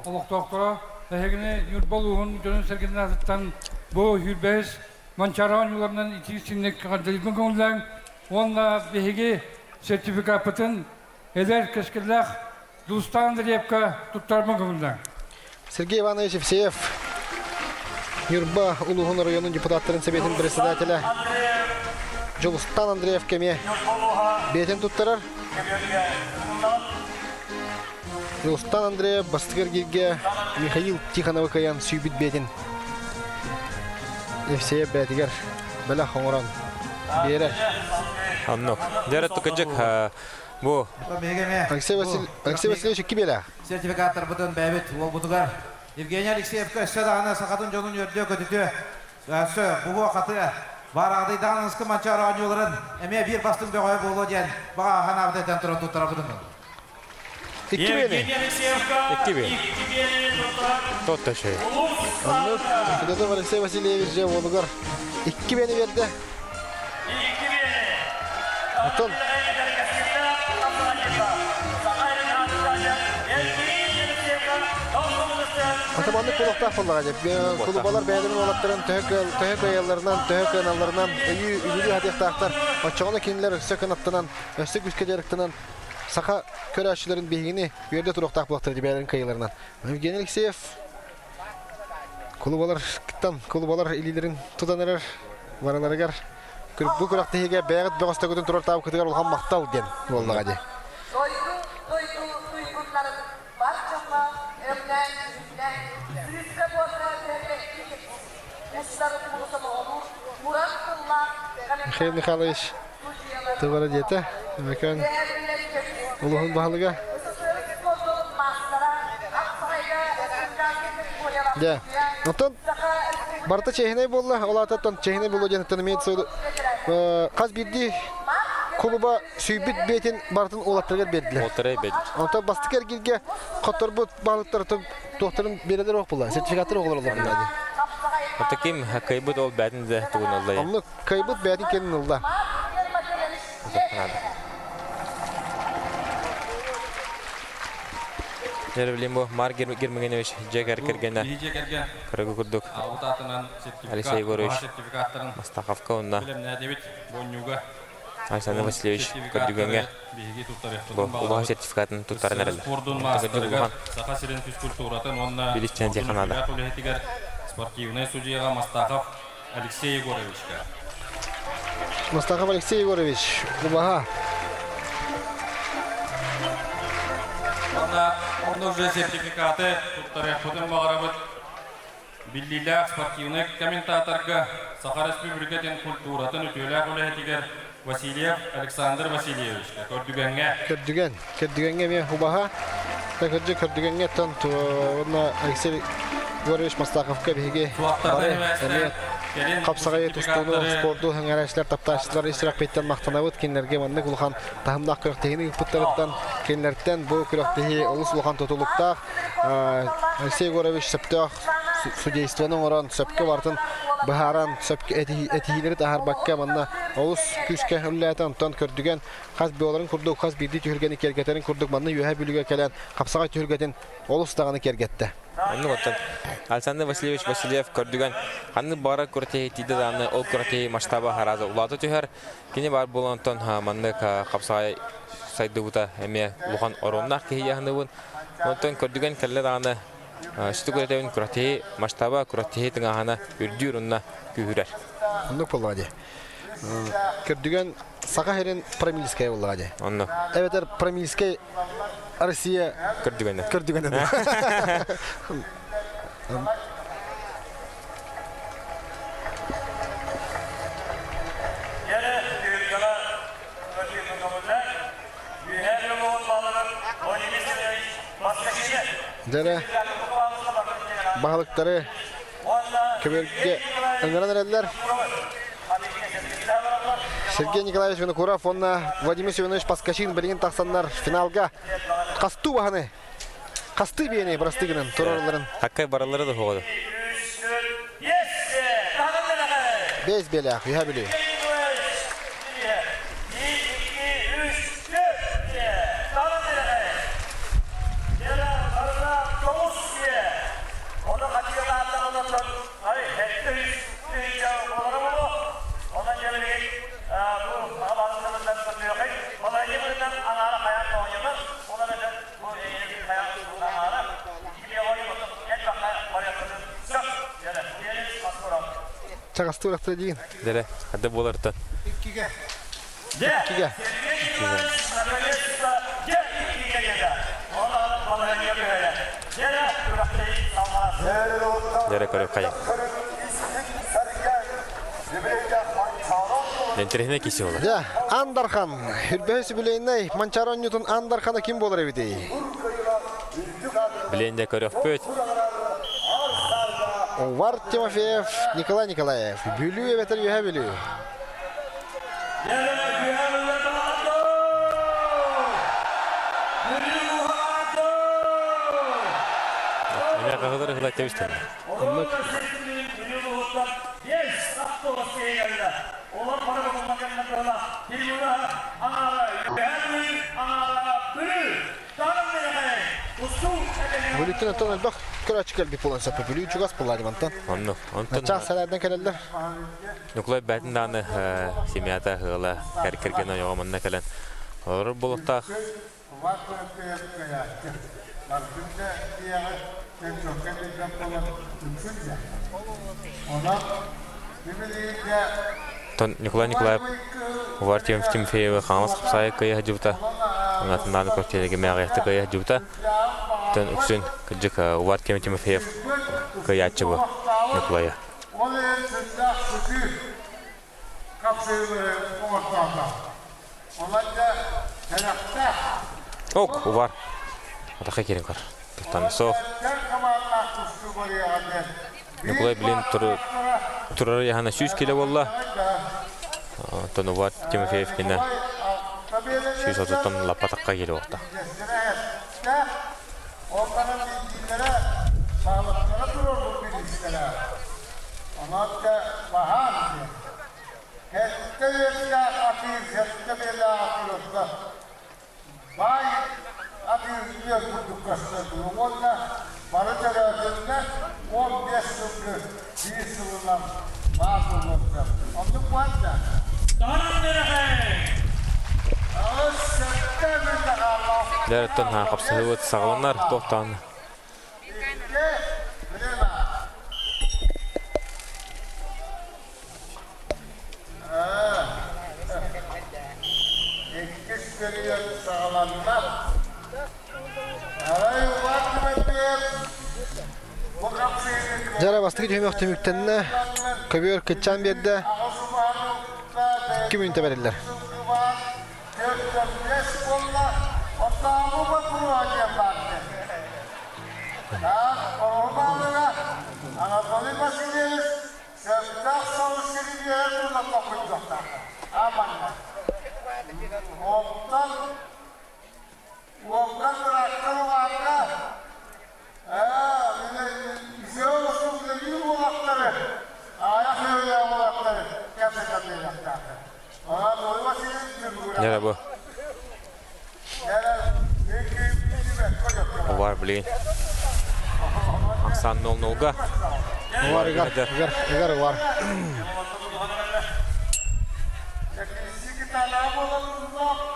олохтоохторо эһигини Ньурба улууһун дьонун-сэргэтин аатыттан бу сүүрбэһис Манчаары оонньууларынан итии истиҥник эҕэрдэлиирбин көҥүллээҥ уонна биһиги сертификаппытын эдэр кэскиллээх Дустан Андреевка туттарарбын көҥүллээҥ. Сергей Иванович Евсеев, Ньурба улууһун оройуонун депутаттарын сэбиэтин председателэ Дьулустан Андреев кэмиэ бэйэтин туттарар. Дьулустан Андреев бастакы эргииргэ Михаил Тихоновы кыайан сүүбүт бэйэтин Евсеев бэйэтигэр бэлэх оҥорон биэрэр. Оннук. Дьэ, тукыдьык бу Алексей Васильевич икки биэлээх. Сертификаттарбытын бэйэбит уолбутугар Евгений Алексеевка өссө даҕаны сахатын дьонун үөрдүө көтүтүө өссө буһуо хатыа баараҕадый даҕаны ыскы манчаары оонньууларын эмиэ биир бастыҥ бөҕөһө буолуо диэн баҕа санаабыт этэн туран туттарабытын. Икки биэни. Икки биэ. Тот шей. Оннук Федотов Алексей Васильевич дьэ уолугар икки биэни биэрдэ. Оттон Атаманнык кулуктаах буоллаҕа дьэ. Кулубалар бэйэлэрин уолаттарын төһө төһө кыайалларынан, төһө кыаналларынан өйүү үгүрүү хатыахтаахтар. Оччоҕуна кинилэр өссө кынаттанан, өссө күүскэ дьарыктанан саха көрөөччүлэрин биһигини үөрдэ туруохтаах буолуохтара дии бэйэлэрин кыайыыларынан. Евгений Алексеев кулубалар кыттан кулубалар илиилэрин тутан эрэр барыларыгар бу күрэхтэһиигэ бэйэҕит бөҕөстөгүтүн турар таабыккытыгар улахан махтал диэн буоллаҕа дии. Дойду дойду туйгуннарын бар дьоҥҥо өҥнөөн дьүһүннээн күүскэ-уокка түһэрбэттии кэпсиир, устарын муҥутолоҕолуур уран тыллаах Михаил Михайлович тыллара диэтэ, Өмөкөөн улуһун баһылыга. Дьэ, оттон барыта чиэһинэй буолла, ол аата чиэһинэй буолуо диэн имеется хас биирдии кулуба сүүйбүт биэтин барытын уолаттарыгар биэрдилэр. Уолаттары биэрдилэр. Онтон бастакы эргииргэ хотторбут баһылыктар туохтарын биэрэлэр ох буолла, сертификаттар оҕолор олордулар. Оттон ким кыайбыт ол бээтин да тугун ылла. Оннук кыайбыт бээтин кэннин ылла. Билим бу Марк Гермогенович дьиэ кэргэнэ кыргы курдук Алексей Егорович Мастаховка уонна Александр Васильевич Көрдүгэҥҥэ бу улахан сертификатын туттаран эрэллэр. Саха сирин физкультуратын уонна Билисчэн Тихонада. спортивнай судьуйаҕа Мастахов Алексей Егоровичка. Мастахов Алексей Егорович, убаһа. Онно, онно уже сертификаты туттарыахпытын баҕарабыт. Биллиилээх спортивнай комментаторга Саха Республикатын культуратын үтүөлээх үлэһитигэр Васильев Александр Васильевич Көрдүгэҥҥэ. Көрдүгэн. Көрдүгэҥҥэ эмиэ убаһа. Кырдьык көрдүгэҥҥэ оттон уонна Алексей Егорович Мастаковка биһиги бары эмиэ хапсаҕайы тустууну, спорду сэҥээрээччилэр, таптааччылар ис сүрэхпиттэн махтанабыт. Кинилэргэ маннык улахан таһымнаах күрэхтэһиини ыыппыттарыттан, кинилэртэн бу күрэхтэһии олус улахан тутулуктаах. Алексей Егорович сөптөөх судействоны оҥорон, сөпкө барытын быһааран, сөпкө этиһиилэри таһаарбакка манна олус күүскэ үлэлээтэ. Онтон көрдүгэн хас буоларын курдук, хас биирдии түһүлгэни киэргэтэрин курдук манна Үөһээ Бүлүүгэ кэлэн хапсаҕай түһүлгэтин олус даҕаны киэргэттэ. Оннук оттон Александр Васильевич Васильев көрдүгэн ханнык баҕарар күрэхтэһии тиийдэ даҕаны ол күрэхтэһии масштаба арааза улаата түһэр. Кини баар буолан оттон маннык хапсаҕай сайдыбыта эмиэ улахан оруоннаах киһи дьаһаныбын. Онтон көрдүгэн кэллэ даҕаны сүтүк күрэтэбин күрэхтэһии масштаба күрэхтэһии тыҥааһына үрдүүр уонна күүһүрэр. Оннук буоллаҕа дии. Көрдүгэн Саха сирин Промильская буоллаҕа дии. Онно. Эбэтэр Промильскай Россия Көрдүгэнэ. Көрдүгэнэ. Дьэ баһылыктары көбүөргэ ыҥыран эрэллэр. Сергей Николаевич Винокуров уонна Владимир Семенович Паскачин билигин тахсаннар финалга хастыы баһаны хастыы биэни бырастыы гынан турараларын. Хаккай бараллары да хоҕоду. Бэс биэлээх, үһэ бүлүү. Чаҕастыы урахта диин. Дэрэ, хадда буолартан. Иккигэ. Иккигэ. Дэрэ көрө хайа. Интэриэһинэй киси буолар. Дьэ, Андархан, Үрбэһи сүбүлэйнэй Манчаары оонньуутун Андархана ким буолар эбитий? Билэн да көрөхпүт. Увар Тимофеев, Николай Николаев. Бүлүү эбэтэр Үөһээ Бүлүү. Эмиэ хаһылар ыһыла тэбистэн. Оннук. Бүлүүттэн оттон элбэх көрөөччү кэлбит буолан сөп. Бүлүү чугас буолла мантан. Оннук. Онтон Чаас сэлээрдэн кэлэллэр. Ньукулай бээтин даҕаны семьята ыала кэргэн ойоҕо манна кэлэн олорор буолуохтаах. Оттон Николай Николаев Увар Тимофеевы Хаҥалас Хапсаайы кыайа сылдьыбыта. Аҥаатыннааны көртиэлэги мээҕийэхтик кыайа сылдьыбыта. Оттон үксүн кырдьык Увар Тимофеев кыайааччы бу Ньукулайы. Ол иһин сүрдээх сытыы хапсыһыылары оҥортоото. Онон дьэ сэрэхтээх. Ок, Увар. Атахха киирэн көр. Туттан суох. Ньукулай билин турар яһана 100 кило буолла. Оттон Увар Тимофеев кине 130-тан лаппа тахха кило буолта. Баай атыыһыт курдук көстөр уонна бары төрөөтүннэ 15 сылгы биир сылынан баар буолуохтар. Оннук буолла. Дәреттен хапсыһыбыт саҕаланар туохтаан Иккис период саҕаланна. Арай Улаат Тимофеев бу хапсыһыыны Дьара бастакы түһүмэх түмүктэннэ. Көбүөр кытчаан биэрдэ. 2 мүнүүтэ бэриллэр. Нера бу. Бар блин. Ахсан 0-0-га. Бар игар, игар, игар бар.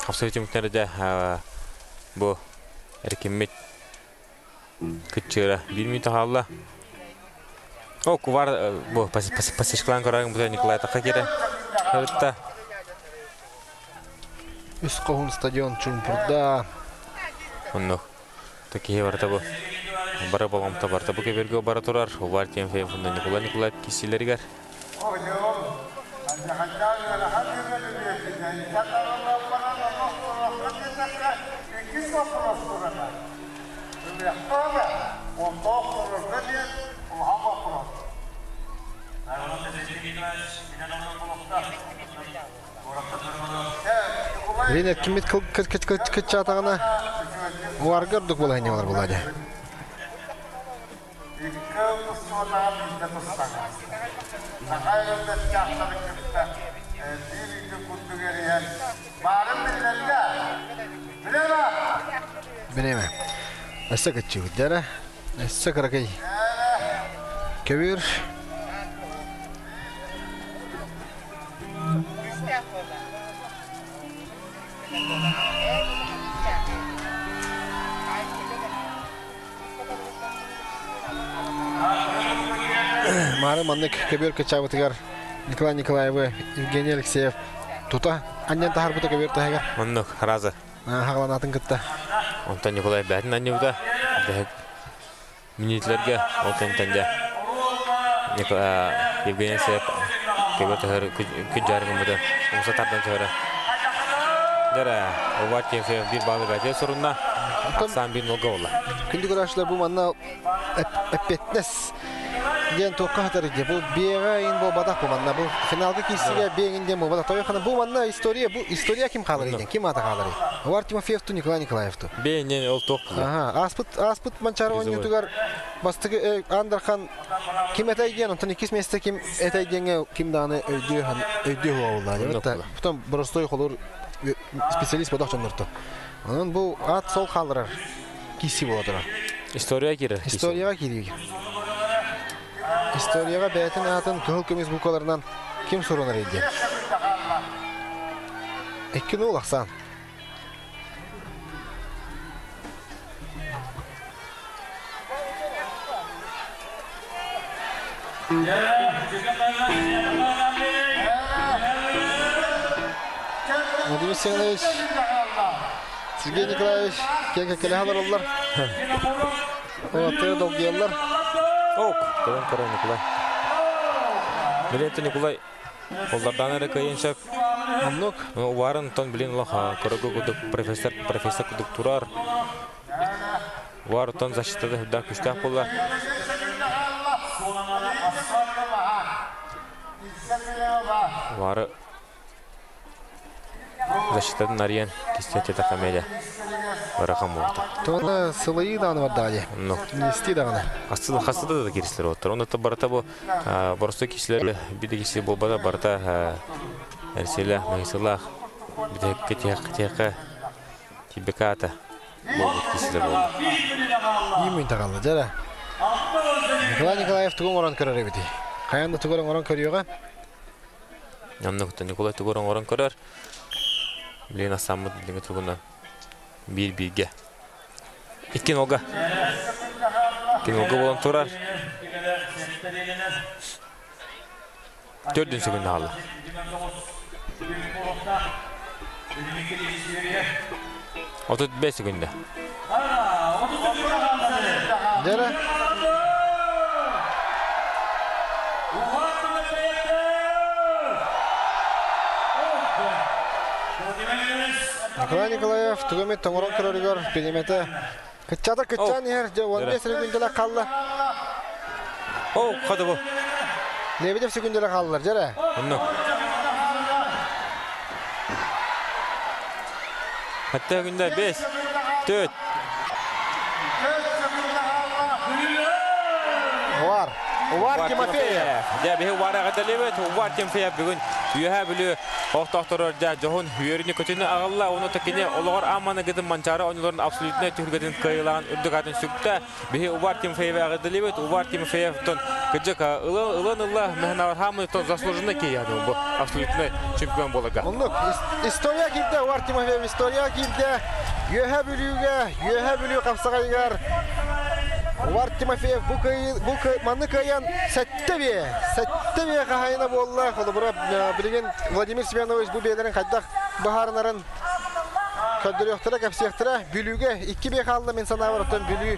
Хапсай түмүктәрдә бу эркиммит кытчыра бир минут хаалла. О, кувар бу пасишклан көрәгән бу Николай Таха кире. Хөртта. Үс қоһун стадион чумпурда. Онно. Такие барта бу. Бара болгомта барта бу кеберге бара турар. Увар Тимофеев фунда Николай Николаев кисилергер. Рина кимит кытчатағына уаргар дук була не олар булади. Биреме. Әссе кытчы дәрә. Әссе каракай. Кебир. Мары маннык көбөр кычабытыгар Николай Николаевы, Евгений Алексеев тута аннен тахар бута көбөр тахагар. Оннук разы. Хагаланатын кытта. Онтон Николай бәтин анневда. Бәһ минутлерге онтон тәндә. Николай Евгений Алексеев көбөр тахар күн жаргын бута. Умса тардан чыгара. Дәрә, Увар Тимофеев бир балы бәте сорунна. Сан бир нолга ола. Күндү көрәшләр бу манна эппетнес. Ден тоққа хатар иде. Бу бега ин бу бадақ бу манна. Бу финалга кисиге бегин ден бу бадақ. Той бу манна история, бу история ким қалыр екен? Ким аты қалыр? Увар Тимофеев ту Николай Николаев ту. Бейнен ол тоқ. Ага, аспыт аспыт манчарван ютугар бастыгы Андархан ким этайген, онтон иккис месте ким этайгенге ким даны өйдүү хан өйдүү хуа Потом простой холор специалист бодақ жоннорто. Онун бу ат сол қалырар. Киси болотурар. История кирер. Историяга кирер. Историяга бәйтин атын кыһыл көмүс букаларынан ким сурунар иде? 2-0 Ахсан. Владимир Семенович, Сергей Николаевич, кеңке келе халар олар. Оты долгиялар. Ок, Тевен көрө Николай. Билетті Николай олдардан әрі кайыншап. Амнок. Варын тон билин лоха, көрөгө кудук профессор, профессор кудук турар. Вар тон защитада худда күштәк болар. Вары защитадан Ариен кистете тахамеде. Барахам болды. Тона сылайы даны бар дали. Ну. Нести даны. Хасты хасты да кирислер оттар. Онда та барата бу борсто кишлер биде киси болбада барата әрселә магисалах биде кетех кетех тибеката болбут кишлер болды. Иймин тагалды жара. Николай Николаев тугун орон көрөр эбити. Каянда тугун орон көрүөгө? Намны Николай тугун орон көрөр. Блин, асаммыт билиңе тургунан. Бир бирге. Икки нолга. Икки нолга болон турар. Төрдүн секунда алды. 35 секунда. Жара. Николай Николаев тугамет тоңорон көрөрүгөр пенемете кытчата кытчан ер же 15 секундала калды. О, кады бу. Лебедев секундала калдылар, жара. Онно. Хатта күндә 5, 4. Увар. Увар Тимофеев. Дә биһи Увар әгәдәлебет. Увар Тимофеев бүгүн Үөһэ Бүлүү олохтоохторор дә дьоһун үөрүнү көтүнү аҕалла. Уну токини олоҕор амманы гытын Манчаары оонньууларын абсолютнай түһүлгэтин кыайыылааҕын үрдүк аатын сүктэ. Биһи Увар Тимофеевы әгәдәлебет. Увар Тимофеев тон кыдьык ылын ылын ылла мөһөнавар хамы тон заслуженный киһи бу абсолютный чемпион болага. Оннук история киирдэ Увар Тимофеев история киирдэ. Үөһэ Бүлүүгэ, Үөһэ Бүлүү хапсаҕайыгар Увар Тимофеев бу бу манны кыайан сэттэ биэ, сэттэ биэ хаһайына буолла. Холобура билигин Владимир Семенович бу биэлэрин хайдах быһаарынарын көрдөрүөхтэрэ, кэпсиэхтэрэ. Бүлүүгэ икки биэ хаалла мин санаабар, оттон Бүлүү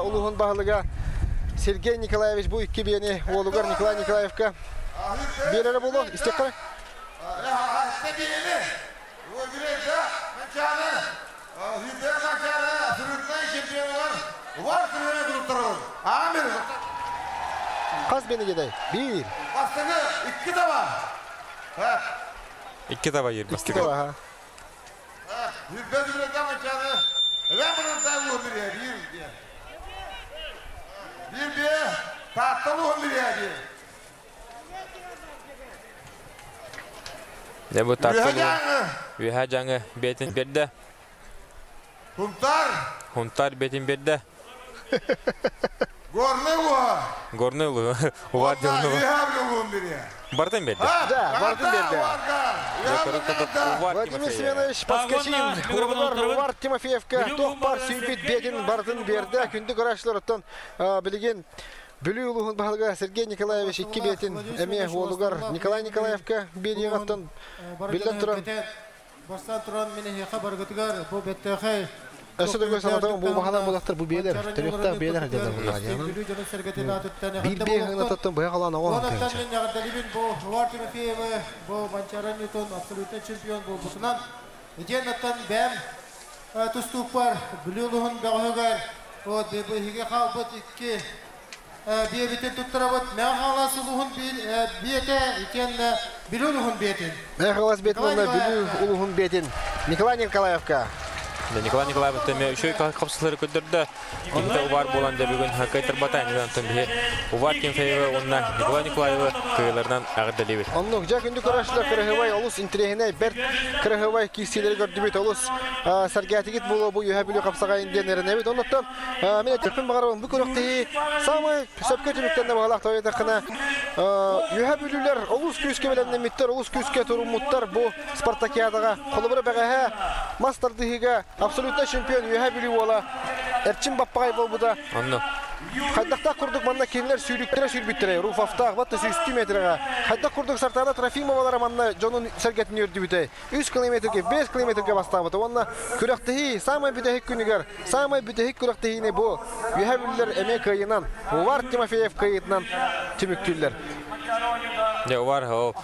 улууһун баһылыга Сергей Николаевич бу икки биэни уолугар Николай Николаевка биэрэрэ буолуо. Истиэххэ. Хас бени гедай? Бир. Бастыгы икки таба. Икки таба ер Икки таба, ha. Bir bir tatlı Ne bu tatlı Үһә жаңы бетин берді. Хунтар. Хунтар бетин берді. Горный уа. Горный улу. Увар дьону. Бартын берді. Да, бартын берді. Владимир Семенович Паскачин, Увар Увар Тимофеевка тоқ бар сүйбит бетин бартын берді. Күнді көрәшілер оттон билеген Бүлүү улуһун баһылыга Сергей Николаевич икки бетин эме уолугар Николай Николаевка бериэҕаттан биллэн туран Бастан туран мени хеха баргытыгар бу беттехе Өссө да санатан бу бахана булактар бу биэлер, төрүктә биэлер дедер булар. Бир бие ханататтан бая калан ого. Онаттан мен ягдалибин бу Увар Тимофеева бу Манчара Ньютон абсолютный чемпион бу бутунан. Иден аттан бәм туступар Бүлүү улуһун бәгөгөр. Вот бу хиге халбыт икки биэбитин туттарабыт Мэхалас улуһун биэте итен Бүлүү улуһун биэтин. Мэхалас биэтин онна Бүлүү улуһун биэтин Николай Николаевка. Николай Николаев теме үшөй капсылары көдөрдө. Кимте Увар болан да бүгүн кайтар бата Антон бихе Увар Тимофеева онна Николай Николаева кыйларынан агырдалыбы. Оннук жа күндү көрөшлөр кырыгыбай олус интерехине берт кырыгыбай кирсилери көрдүбүт олус саргатигит болу бу юха билүү капсагайын диэн эренебит. Оннуктан мен төппүн багарабын бу көрөктеги самый сөпкө түмүктен багалак тойтакына юха билүүлөр олус күүскө белемнемиттер, олус күүскө турумуттар бу спартакиадага холобура бэгэһэ мастардыгыга абсолютно чемпион юха билүү бола Эрчин Баппагай болбуда. Онну. Хайдақта курдук манна кинилер сүүрүктөрө сүүрбүттөрө. Руфафтаах батта сүүстүү метрга. Хайдак курдук Сартана Трофимовалар манна жонун сергетин өрдүбүтэ. 3 километрге, 5 километрге бастабыты. Онна күрәктеһи, самый бүтәһик күнүгер, самый бүтәһик күрәктеһине бу. Юха билүүлөр эме кыйынан, Увар Тимофеев кыйытынан түмүктүллер. Я Увар ол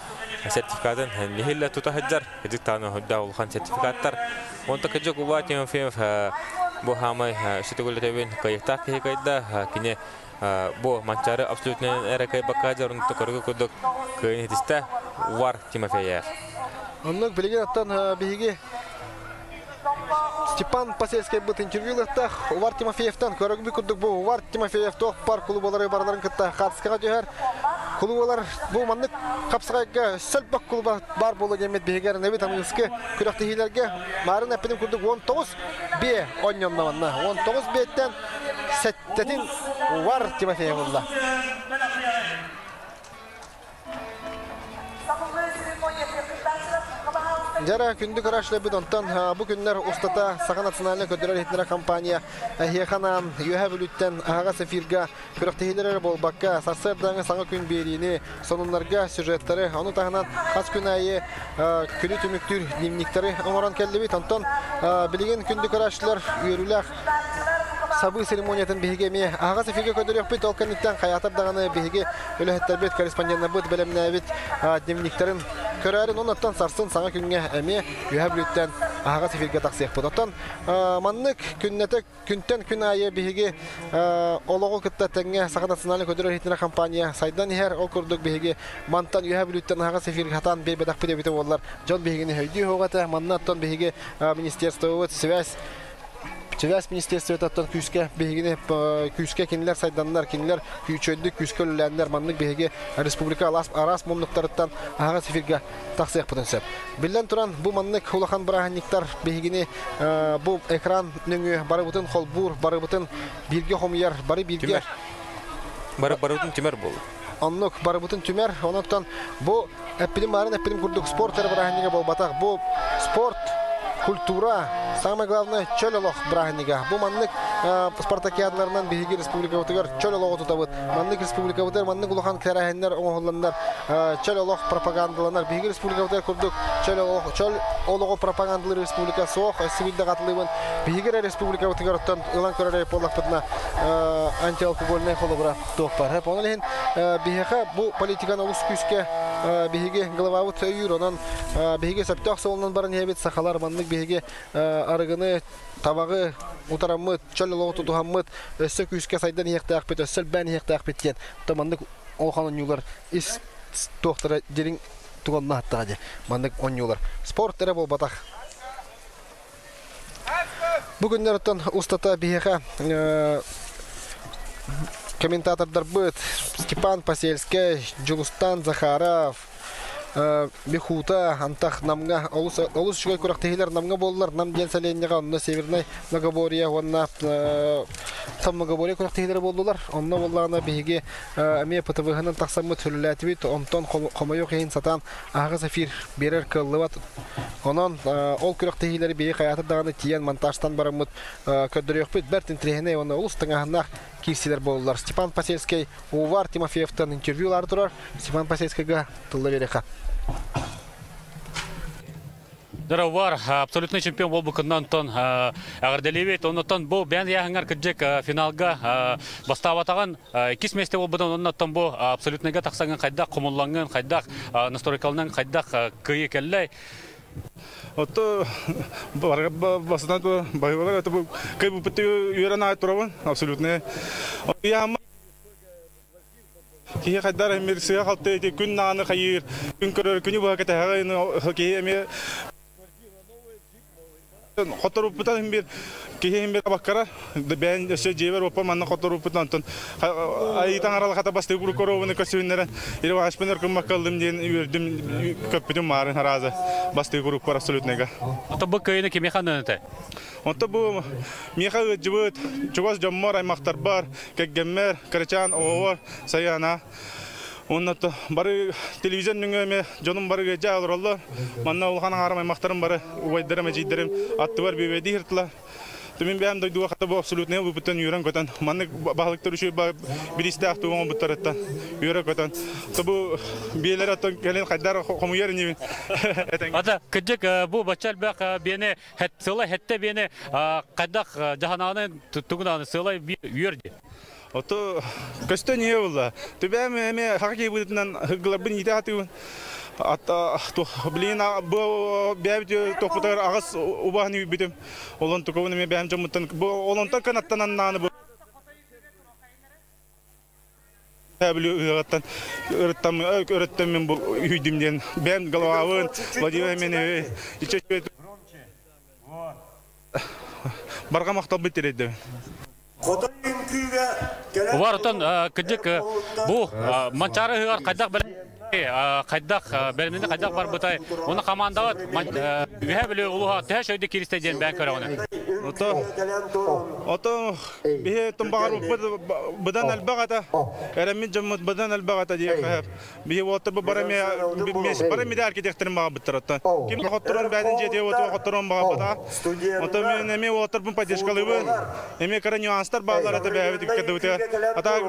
сертификатын нехилле тута хаджар. Кыжык таны худда улхан сертификаттар. Онта кыжык Увар Тимофеев бу хамай сүтүгүлөтөбүн кыйыктаах киһи кайда кине бу Манчары абсолютно эрекай бакажар онто көргө курдук кыйын хитисте Увар Тимофеев. Оннук билеген аттан биһиги Степан Посельский быт интервью лыктах Увар Тимофеевтан көрөгү курдук бу Увар Тимофеев тоқ пар клубалары барларын кытта хатыскага жөһөр. Клубалар бу маннык капсагайга сөлбөк клуба бар болу демет биһигер небит амыскы күрәктеһилерге марын әппинин курдук 19 бе онньоннаманна 19 беттен сеттетин Увар Тимофеев булла. Жара күндү көрәшле бит онтан бу күннәр устата Саха национальный көдөрөр хитнere компания Хеханан юһә бүлүттен ага сефирга күрәктеһилер болбакка сарсырдаңы саңа күн берини сонуннарга сюжеттары аны тахынан хас күн айы күнү түмүктүр дневниктери оңорон келди бит онтон билеген күндү көрәшләр үйрүләх сабы церемониятын биһиге ме ага сефирге көдөрөк бит олканиттан хаятар даганы биһиге өлөһөттөр бит корреспонденттер бит белемнәбит дневниктерин көрәрин оннаттан сарсын саңа күнгө эме юһә бүлүттен аһаҕас эфиргэ тахсыахпыт. Оттон маннык күннэтэ күнтэн күн аайы биһиги олоҕу кытта тэҥҥэ Саха национальнай көтөр иһитиннэрэр компания сайдан иһэр. Ол курдук биһиги мантан Үөһээ Бүлүүттэн аһаҕас эфиргэ хатаан биэрбэтэхпит эбитэ буоллар, дьон биһигини өйдүү суоҕа этэ. Манна оттон биһиги министерствобыт связь Связь министерствотыттан күүскэ биһигини күүскэ кинилэр сайданнар, кинилэр күүчөйдүк күүскэ үлэлээннэр маннык биһиги республика араас муннуктарыттан аһаҕас эфиргэ тахсыахпытын сөп. Биллэн туран, бу маннык улахан бырааһынньыктар биһигини бу экран нөҥүө барыбытын холбуур, барыбытын бииргэ хомуйар, бары бииргэ Бары барыбытын түмэр буолла. Оннук барыбытын түмэр. Онон бу эппитим баарын эппитим курдук спорт эрэ бырааһынньыга буолбатах. Бу спорт, культура, самое главное чөл олох бырааһынньыга. Бу маннык спартакиадаларынан биһиги республикабытыгар чөл олоҕу тутабыт. Маннык республикабытыгар маннык улахан тэрээһиннэр оҥоһулланнар чөл олох пропагандаланар. Биһиги республикабытыгар курдук чөл олох чөл олоҕу пропагандалыыр республика суох. Өссө биирдэ хатылыыбын. Биһиги эрэ республикабытыгар оттон ылан көрөр буоллахпытына антиалкогольнай холобура туох бар. Онон иһин биһиэхэ бу политиканы олус күүскэ биһиги главабыт өйүүр. Онон биһиги сөптөөх суолунан баран иһэбит. Сахалар маннык биһиги арыгыны, табаҕы утараммыт, чөл олоҕу тутуһаммыт, өссө күүскэ сайдан иһиэхтээхпит, өссө элбээн иһиэхтээхпит диэн. То маннык улахан оонньуулар ис туохтара дириҥ тугунна аттаҕа дии. Маннык оонньуулар. Спорт эрэ буолбатах. Бу күннэр устата биһиэхэ комментатордарбыт Степан Посельскай, Дьулустан Захаров, Михута, Антах Намҥа олус олус үчүгэй күрэхтэһиилэр Намҥа буоллар, Нам диэн сэлиэнньэҕэ онно Севернай Многоборье уонна Там Многоборье күрэхтэһиилэрэ буоллулар. Онно буоллаҕына биһиги эмиэ ПТВ-һынан тахсаммыт үлэлээтибит. Онтон хомойуох иһин сатаан аһаҕас эфир биэрэр кыаллыбат. Онон ол күрэхтэһиилэри биһиги хайаатар даҕаны тиийэн монтажтан бараммыт көрдөрүөхпүт. Бэрт интэриэһинэй уонна олус тыҥааһыннаах киирсиилэр буоллулар. Степан Посельскай Увар Тимофеевтан интервью ылаары турар. Степан Посельскайга тылла биэриэххэ. Дороговар, абсолютный чемпион болбукунан тон эҕэрдэлиибит. Оннуттан бу бэйэн ыйааһыҥҥар кырдьык финалга бастаабатаҕын иккис миэстэ буолбутун оннуттан бу абсолютныйга тахсаҥҥын хайдах хомуллаҥҥын, хайдах настройкаланан хайдах кыайыы кэллэй? Отто бастатан баһыылар это кыайбыппыт үөрэн аай турабын абсолютно. Киһи хайдар эмир сыа-халты ити күн нааны хайыыр, күн көрөр, күнү быһа кэтэһэҕин киһи эмиэ хоторуппутан иһин бир киһи иһин бир абаккара бэйэн өссө дьиэбэр уоппар манна хоторуппутан онтон айыытан аралахата бастыы курукованы көсүннэрэн Ирвашпын өркүммакка ыллым диэн үөрдүм көппүтүм маарын арааза бастыы курукпар абсолютныйга. Ото бу кыайыны кимиэхэ ананытай? Онто бу миэхэ ыалдьыбыт чугас дьоммор, аймахтарбар, кэргэммэр, кырачаан оҕобор Сайаана уонна бары телевизор нөҥүө эмиэ дьонум бары ыалдьа олороллор. Манна улахан аҥаарым аймахтарым бары убайдарым, эдьиийдэрим аттыбар бүөбэйдии сырыттылар. Мин бэйэм дойдуга хата бу абсолютнай ылбыппыттан үөрэн-көтөн, маннык баһылыктар үчүгэй бириистээх тугу оҥорбуттарыттан үөрэ-көтөн, бу биэлэр оттон кэлин хайдар хомуйар инибин. Ата, кырдьык бу бачча элбэх биэни сыла хэтте биэни хайдах дьаһанааны тугунааны сыалай үөр ди. Ото көстөн ийэ буолла. Түбэм эми хага киһибытынан хыгыларбын иитэ хатыыбын. Ата билигин бу бэйэбит тохпутугар аҕыс убаһын үүрбүтүм. Олон тукабын эми бэйэм дьоммуттан бу олонтон канаттанан нааны бу Бүлүү ыһыаҕыттан ырыттам өрөттөм мин бу үһүйдүм диэн бэйэм головабын Владимир Меневи барҕа махталбыт тириэрдэбин. Увар отон кырдьык бу Манчаары ыһыаҕар хайдах хайдах бэлэмнэнии хайдах барбытай уонна командабыт Үһээ Бүлүү улууһа төһө шөйдө кииристэ диэн бэйэн көрөҕүнэ. Ото ото биһи тумбаҕар быдан элбэх этэ. Эрэммит дьоммут быдан элбэх этэ диэххэ. Биһи уолаттар бу бары эмиэ бары медаль кэтиэхтэрин баҕарбыттар оттон. Ким хотторон бэйэтин дьиэтигэр уотуга хотторон баҕарбата. Оттон мен эмиэ уолаттарбын поддержкалыыбын. Эмиэ кыра нюанстар бааллар этэ бэйэбит иккэрдибитигэр. Ата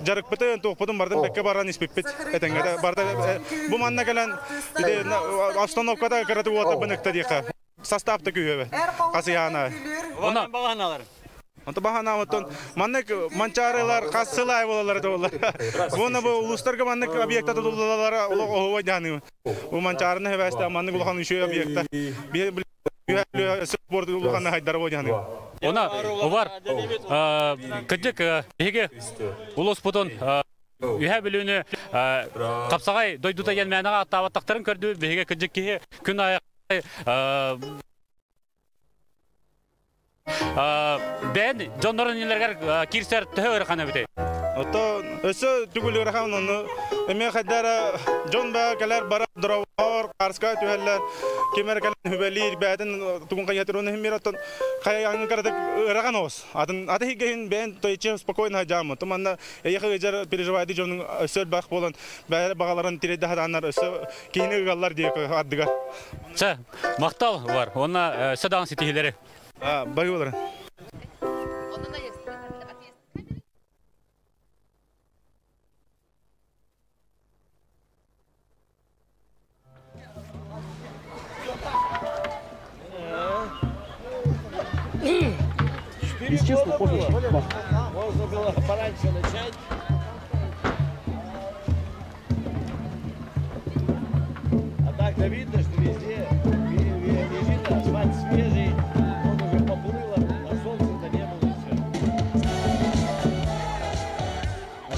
дьарыкпытын, туохпутун бардын бэккэ баран испиппит этэҥҥэ. Барда бу манна кэлэн обстановката кыратык уолаттарбын ыкта диэххэ. Состав да күүһүбэ. Хасыйаана. Онно баҕаналар. Онто баһана оттон маннык манчаарылар хас сыл аайы буолаллар это буолла. Уонна бу улуустарга маннык объекта тутуллалара олох оһуобай дьаһаныы. Бу манчаарыны хэбээстээх маннык улахан үчүгэй объекта. Спорт улахан хайдара бо дьаны. Она увар кыдьык биһиги улуспутун Үһэ Бүлүүнү Хапсаҕай дойдута диэн мээнэҕэ ааттаабаттахтарын көрдүбүт. Биһиги кыдьык киһи күн аайы бэйэн дьоннорун иннилэригэр киирсэр төһө ыарахан эбитий? Ото өссө түгүл ыарахан ону эмиэ хайдара дьон баа кэлэр барар дороҕор карска түһэллэр ким эрэ кэлэн хүбэлиир бэйэтин тугун хайатыр оны химмир оттон хайаҥын каратык ыарахан оҕус атын аты хиггеһин бэйэн тойче спокойно хажаамы туманна эйэхэ ыдьар переживайды дьонун өссө элбэх буолан бэйэ баҕаларын тирэйдэ хатааннар өссө киһини ыгаллар диye ардыгар. Чэ, махтал бар. Уонна өссө даҕаны ситиһиилэри. Байылары. Если честно, можно Можно было пораньше начать. А так-то видно, что везде лежит асфальт свежий, он уже поплыл, а солнца-то не было еще. А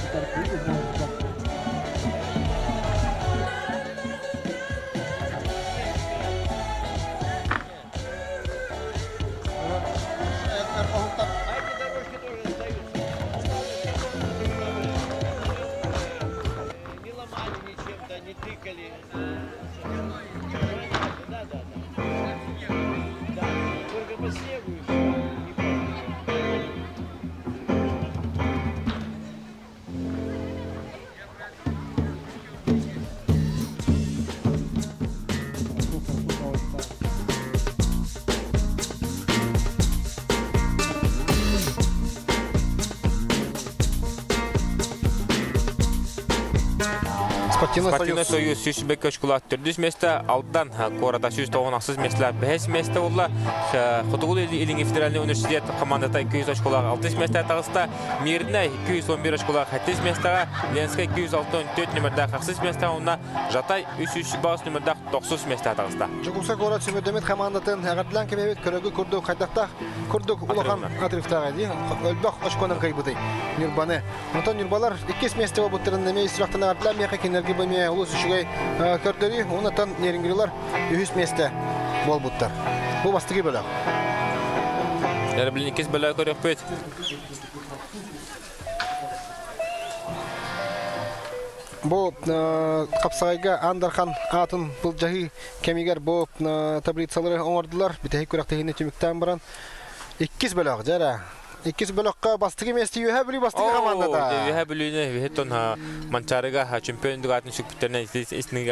эти дорожки тоже остаются. Не ломали ничем-то, не тыкали. Да, да, да. Да, только по снегу и все. Спортивный союз 102 очколаах төрдүс месте, Алдан куората 198 месте, бэһис месте буолла. Хотугу Илиҥҥи федеральный университет командата 200 очколаах алтыс месте таҕыста. Мирнэй 211 очколаах сэттис местеҕэ, Ленскэй 264 нүмердээх ахсыс месте, уонна Жатай 305 нүмердээх тохсус месте таҕыста. Дьокуускай куорат сүүмэрдэммит хамаандатын эҕэрдэлээн кэмэбит көрөгү курдук хайдахтаах курдук улахан отрывтааҕа дии өлбөх очконан кыайбытый Ньурбаны. Онтон Ньурбалар иккис миэстэ буолбуттарын эмиэ сүрэхтэн эҕэрдэлээн миэхэ кинилэргэ бу эмиэ олус үчүгэй көрдөрүү. Онтон Нерюнгрилар үһүс миэстэ буолбуттар. Бу бастакы бөлөх. Эрбилин иккис бөлөҕү көрүөхпүт. Бу хапсаҕайга Аан Дархан аатын былдьаһыы кэмигэр бу таблицалары оҥордулар. Бүтэһик күрэхтэһиини түмүктээн баран иккис бөлөх дьэ Иккис бөлөххө бастакы миэстэ Үөһээ Бүлүү бастакы командата. Үөһээ Бүлүүнү үһүттэн Манчаарыга чемпион аатын сүкпүттэринэн истиҥ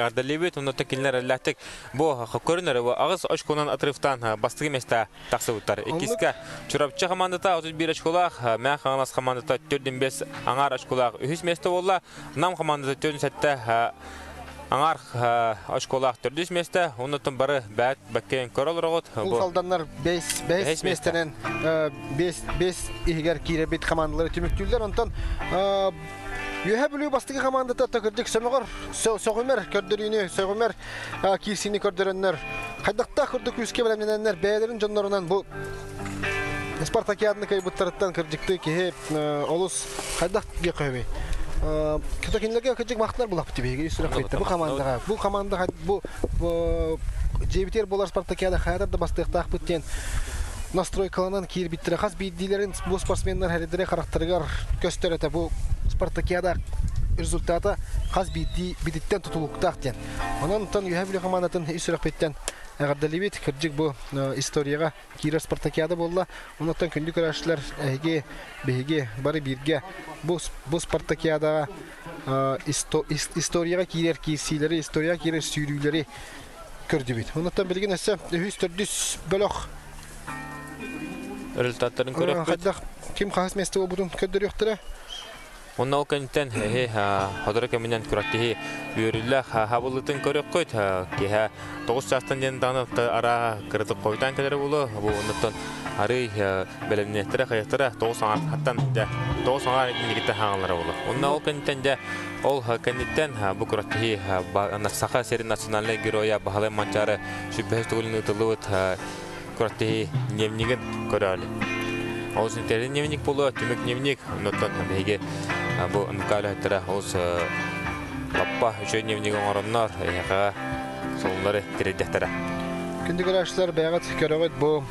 Онно кинилэр эллээхтик бу көрүнэр аҕыс очконан отрывтан бастакы миэстэ тахсыбыттар. Иккискэ Чурапчы командата 31 очколаах, Мэҥэ Хаҥалас командата 4-5 аҥаар очколаах үһүс миэстэ буолла. Нам командата 4-7 аҥаар очколаах төрдүс миэстэ. Оннуттан бары бэт бэккээн көрө олороҕут. Уус Алданнар 5 миэстэнэн 5 иһигэр киирэбит командалары түмүктүүллэр. Онтон Үөһээ Бүлүү бастакы командата төкүрдүк сөмөҕөр сөҕүмэр көрдөрүүнү, сөҕүмэр киирсиини көрдөрөннөр, хайдахтаах курдук күүскэ бэлэмнэнэннэр бэйэлэрин дьоннорунан бу Спартакиаданы кыайбыттарыттан кырдьыктыы киһи олус хайдах диэххэ сөбүй? Кинилэргэ кырдьык махтанар булаппыт биһиги сүрэх бу командаҕа. Бу командаҕа бу дьиэбитигэр буолар Спартакиада хайатар да бастыахтаахпыт диэн настройкаланан киирбиттэрэ хас биирдиилэрин бу спортсменнар хэридэрэ харахтарыгар көстөр этэ бу Спартакиада результата хас биирдии бититтэн тутулуктаах диэн. Онон тон Үөһээ Бүлүү хамаандатын ис сүрэхпиттэн эҕэрдэлиибит. Кырдьык бу историяҕа киирэр Спартакиада буолла. Оннуттан күндү көрөөччүлэр эһиги биһиги бары бииргэ бу бу Спартакиадаҕа историяҕа киирэр киирсиилэри, историяҕа киирэр сүүрүүлэри көрдүбүт. Оннуттан билигин өссө үһүс төрдүс бөлөх результаттарын көрөкпүт. Хайдах ким хаһыс миэстэ буолбутун көрдөрүөхтэрэ. Онно ол кэнниттэн эһи хоторо кэминэн күрэхтэһии үөрүүлээх хабыллытын көрөххүт. Киһэ 9 чаастан диэн даҕаны араа кыратык хойутаан кэлэрэ буолуо. Бу оннуттан арый бэлэмниэхтэрэ хайахтара 9 аҥааттан дьэ 9 аҥаар инникиттэн хаалалара буолуо. Онно ол кэнниттэн дьэ ол кэнниттэн бу күрэхтэһии Саха сирин национальнай геройа Баһылай Манчаары сүбэһис төгүлүн ыытыллыбыт Күрэхтэһии дневнигин көрөөлү. Олус интэриэһинэй дневник буолуо, түмүк дневник. Оннуттан биһиги бу НК үлэһиттэрэ олус лаппа үчүгэй дневник оҥороннор, эһиэхэ солуннары тириэрдэхтэрэ. Күндү көрөөччүлэр, бэйэҕит көрөҕүт бу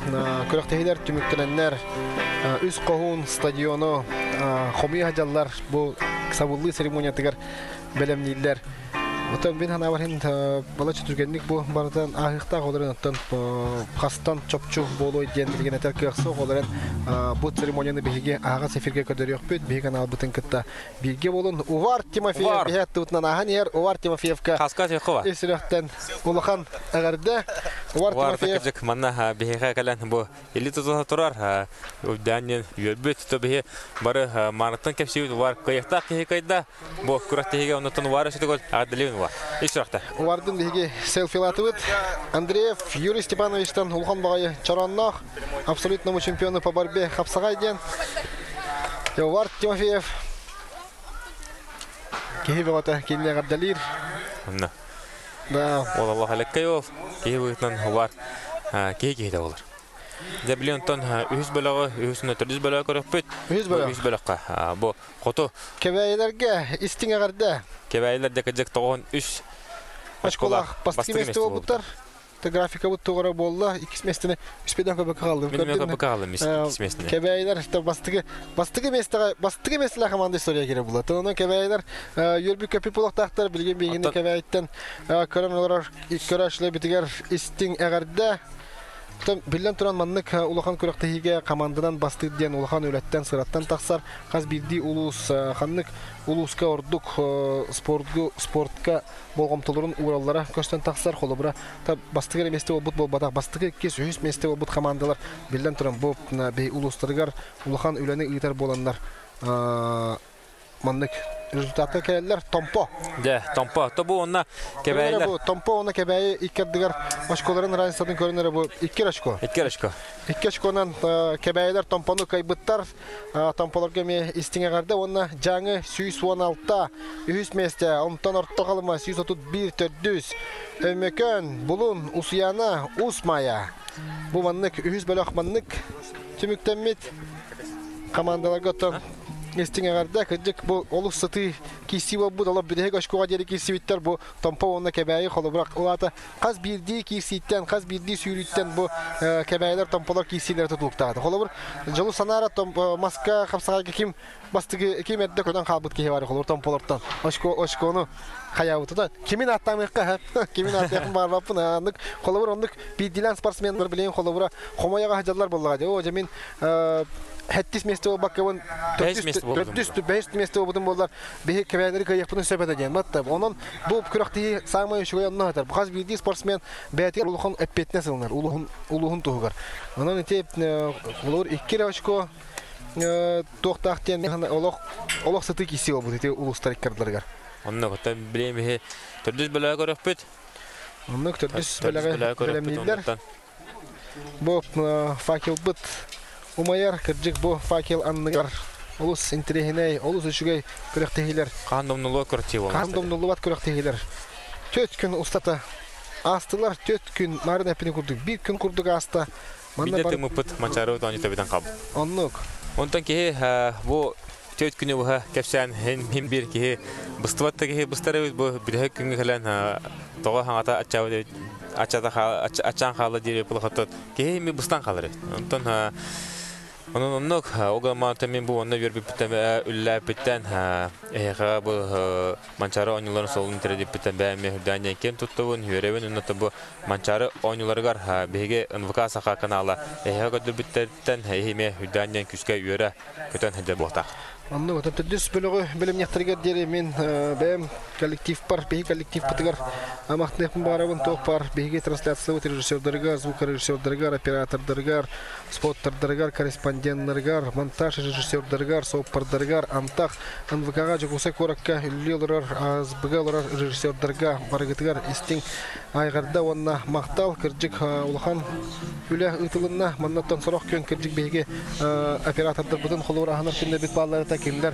күрэхтэһиилэр түмүктэнэннэр Үс Хоһуун стадиону хомуйа сылдьаллар бу сабыллыы церемониятыгар бэлэмнииллэр. Оттон мин санаабар иһин балачча түргэнник бу барытын ааһыахтаах ол эрэн оттон хастан чопчу буолуой диэн билигин этэр кыах суох ол эрэн бу церемонияны биһиги аһаҕас эфиргэ көрдөрүөхпүт биһиги каналбытын кытта бииргэ буолун Увар Тимофеев биһи аттыбытынан ааһан иһэр Увар Тимофеевка Хаска Тихова ис сүрэхтэн улахан эҕэрдэ Увар Тимофеев кырдьык манна биһиэхэ кэлэн бу Или тутуһа турар, үрдээн диэн үөрбүт, то биһи бары маарыттан кэпсиибит бар кыайыахтаах киһи кыайда, бу күрэхтэһиигэ оннуттан убаар өсөтүгөр аҕаддалыыбын уа. Ис сүрэхтэ. Увардын биһиги селфилатыбыт. Андреев Юрий Степановичтан улахан баҕайы чороонноох абсолютному чемпиону по борьбе хапсаҕай диэн. Увар Тимофеев киһи бөҕөтө кинини эҕэрдэлиир. Онно. Да. Ол Аллах элеккэй ол киһи быһыытынан увар киһи киһитэ болар. Дьэ, били онтон үһүс бөлөҕү, үһүс уонна төрдүс бөлөҕү көрүөхпүт. Үһүс бөлөх. Үһүс бөлөххө. Бу хоту. Кэбээйилэргэ истиҥ эҕэрдэ. Кэбээйилэр дьэ кырдьык 93 очколаах бастакы миэстэ буолбуттар. Графикабыт тугара буолла. Иккис миэстэни үспеден көбөккө хааллым. Мин көбөккө хааллым иккис миэстэни. Кэбээйилэр бастакы бастакы миэстэҕэ бастакы миэстэлээх команда история киирэ буолла. Онон кэбээйилэр үөрбүт көппүт буолуохтаахтар. Билигин биһигини Кэбээйиттэн көрөн олорор көрөөччүлэрбитигэр истиҥ эҕэрдэ. Биллэн туран, маннык улахан күрэхтэһиигэ команданан бастыыр диэн улахан үлэттэн, сыраттан тахсар. Хас биирдии улуус ханнык улууска ордук спортку, спортка болҕомтолорун уураллара көстөн тахсар. Холобура, бастакы эрэ миэстэ буолбут буолбатах, бастакы, иккис, үһүс миэстэ буолбут командалар биллэн туран бу улуустарыгар улахан үлэни ыытар буоланнар маннык результаттар кэлэллэр. Томпо. Дьэ, Томпо. То бу онно Кэбээйилэр. Бу Томпо уонна Кэбээйи икки ардыгар очколарын разницатын көрөн эрэ бу икки очко. Икки очко. Икки очконан Кэбээйилэр Томпону кыайбыттар. Томполорго эмиэ истиҥ эҕэрдэ уонна Дьааҥы 116 үһүс миэстэ, онтон Орто Халыма 131 төрдүс, Өймөкөөн, Булун, Усуйаана, Уус Маайа. Бу маннык үһүс бөлөх маннык түмүктэммит командаларга оттон истиҥ эҕэрдэ. Кырдьык, бу олус сытыы киирсии буолбут. Олор бүтэһик очкоҕа диэри киирсибиттэр. Бу Томпо уонна Кэбээйи холобура улаата хас биирдии киирсииттэн, хас биирдии сүүрүүттэн бу Кэбээйилэр Томполор киирсиилэрэ тутулуктаата. Холобур, дьолу санаара маска хапсаҕайга ким бастакы ким эрдэ көтөн хаалбыт киһи бар холобур Томполортон очко очкону хайаабытыта кимин ааттаамыахха кимин ааттыахпын баарбаппын аннык холобур оннук биирдиилээн спортсменнар билигин холобура хомойоҕо сылдьаллар буоллаҕа дии оо дьэ мин сэттис миэстэ буолбаккабын төрдүс бэһис миэстэ буолбутум буоллар биһи кэбээлэри кыайыахпытын сөп этэ диэн батта онон бу күрэхтэһии саамай үчүгэй онно сытар хас биирдии спортсмен бэйэтигэр улахан эппиэтинэс ылынар улууһун улууһун туһугар онон ити холобур икки эрэ очко туохтаах диэн олох олох сытыы киирсии буолбут ити улуустар иккардыларыгар онно оттон билиэм иһи төрдүс бөлөҕө көрөхпүт оннук төрдүс бөлөҕү бэлэмнииллэр Бу факелбыт умайар, кырдьык бу факел анныгар олус интэриэһинэй, олус үчүгэй күрэхтэһиилэр. Хаан домнуллубат күрэхтэһии буолла. Хаан домнуллубат күрэхтэһиилэр. Төрт күн устата аастылар, төрт күн марын эппини курдук, биир күн курдук ааста. Манна бар... тымыппыт Манчаарыбыт оонньуута бүтэн хаалбыт. Оннук. Онтон киһи бу төрт күнү быһа кэпсээн хин биир киһи быстыбат да киһи быстар эбит бу бүтэһик күҥҥэ кэлэн тоҕо хаҥата аччаабыт эбит аччата аччаан хаалла диир плохоттон киһи ми быстан хаалар эбит онтон онон оннук ол маантан мин бу онно үөрбүппүттэн үллээппиттэн эһиэхэ бу Манчаары оонньууларын суолун тирэдиппиттэн бэйэм үрдээн диэн киэн туттабын үөрэбин уонна бу Манчаары оонньууларыгар биһиги НВК Саха канала эһиэхэ көрдөрбүттэртэн эһи эмиэ үрдээн диэн күүскэ үөрэ көтөн сылдьар буолтаах. Оннук, төрдүс бөлөҕү бэлэмниэхтэригэр диэри мин бэйэм коллективпар, биһиги коллективпытыгар махтаныахпын баҕарабын туох баар биһиги трансляциябыт режиссердарыгар, звукорежиссердарыгар, оператордарыгар, споттердарыгар, корреспонденнарыгар, монтаж режиссердарыгар, суоппардарыгар, антах НВК-ҕа Дьокуускай куоракка үлэлии олорор, АСБ-га олорор режиссердарга барыгытыгар истиҥ айҕарда уонна махтал кырдьык улахан үлэ ыытылынна. Маннаттан сорох күн кырдьык биһиги оператордарбытын холобур аһынар күннэрбит бааллар этэ. Кинилэр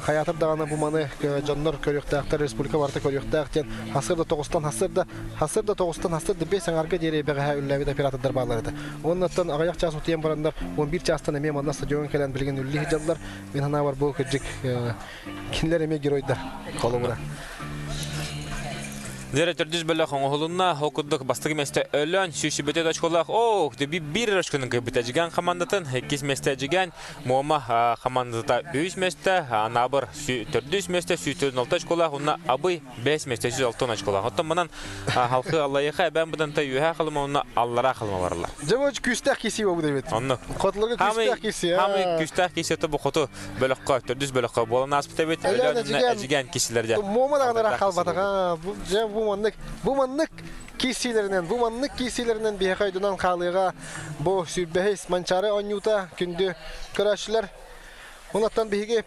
хаятыр даганы бу маны дьоннор көрүөхтээхтэр, республика барыта көрүөхтээх диэн хасыр да тоҕустан хасыр да тоҕустан хасыр да бес аңарга диэри бэҕэһээ үллээбит оператордар бааллар этэ. Оннуттан аҕыйах чаас утуйан бараннар 11 чаастан эмиэ манна стадион кэлэн билигин үллии дьаллар. Мин санаабар бу кырдьык кинилэр эмиэ геройдар холобура. Дere төрдүс бөлөх оҥоһулунна, ол курдук бастакы миэстэ Өлөөн 121 очколаах, о, биир очконы кыайбыт Эдьигээн хамаандатын, иккис миэстэ Эдьигээн, Муома хамаандата үс миэстэ, Анаабыр төрдүс миэстэ 146 очколаах, уонна Абый бэс миэстэ 106 очколаах. Оттон манан халқы Аллайыха эбээн Бытантай үөһээ Халыма уонна аллараа Халыма баралар. Дьэ, күүстээх киси бу дебит. Онно. Хотуларга күүстээх киси. Хамы күүстээх киси бу хоту бөлөхкө, төрдүс бөлөхкө буолан ааспыт эбит. Өлөөн Эдьигээн кисилер Муома даҕаны халбатаға. Дьэ, бу маннык кисилеринен, бу маннык кисилеринен биһиэхэ өйдөнөн хаалыаҕа бу 25-ис Манчаары оонньуута күндү көрөөччүлэр. Оннуттан биһиги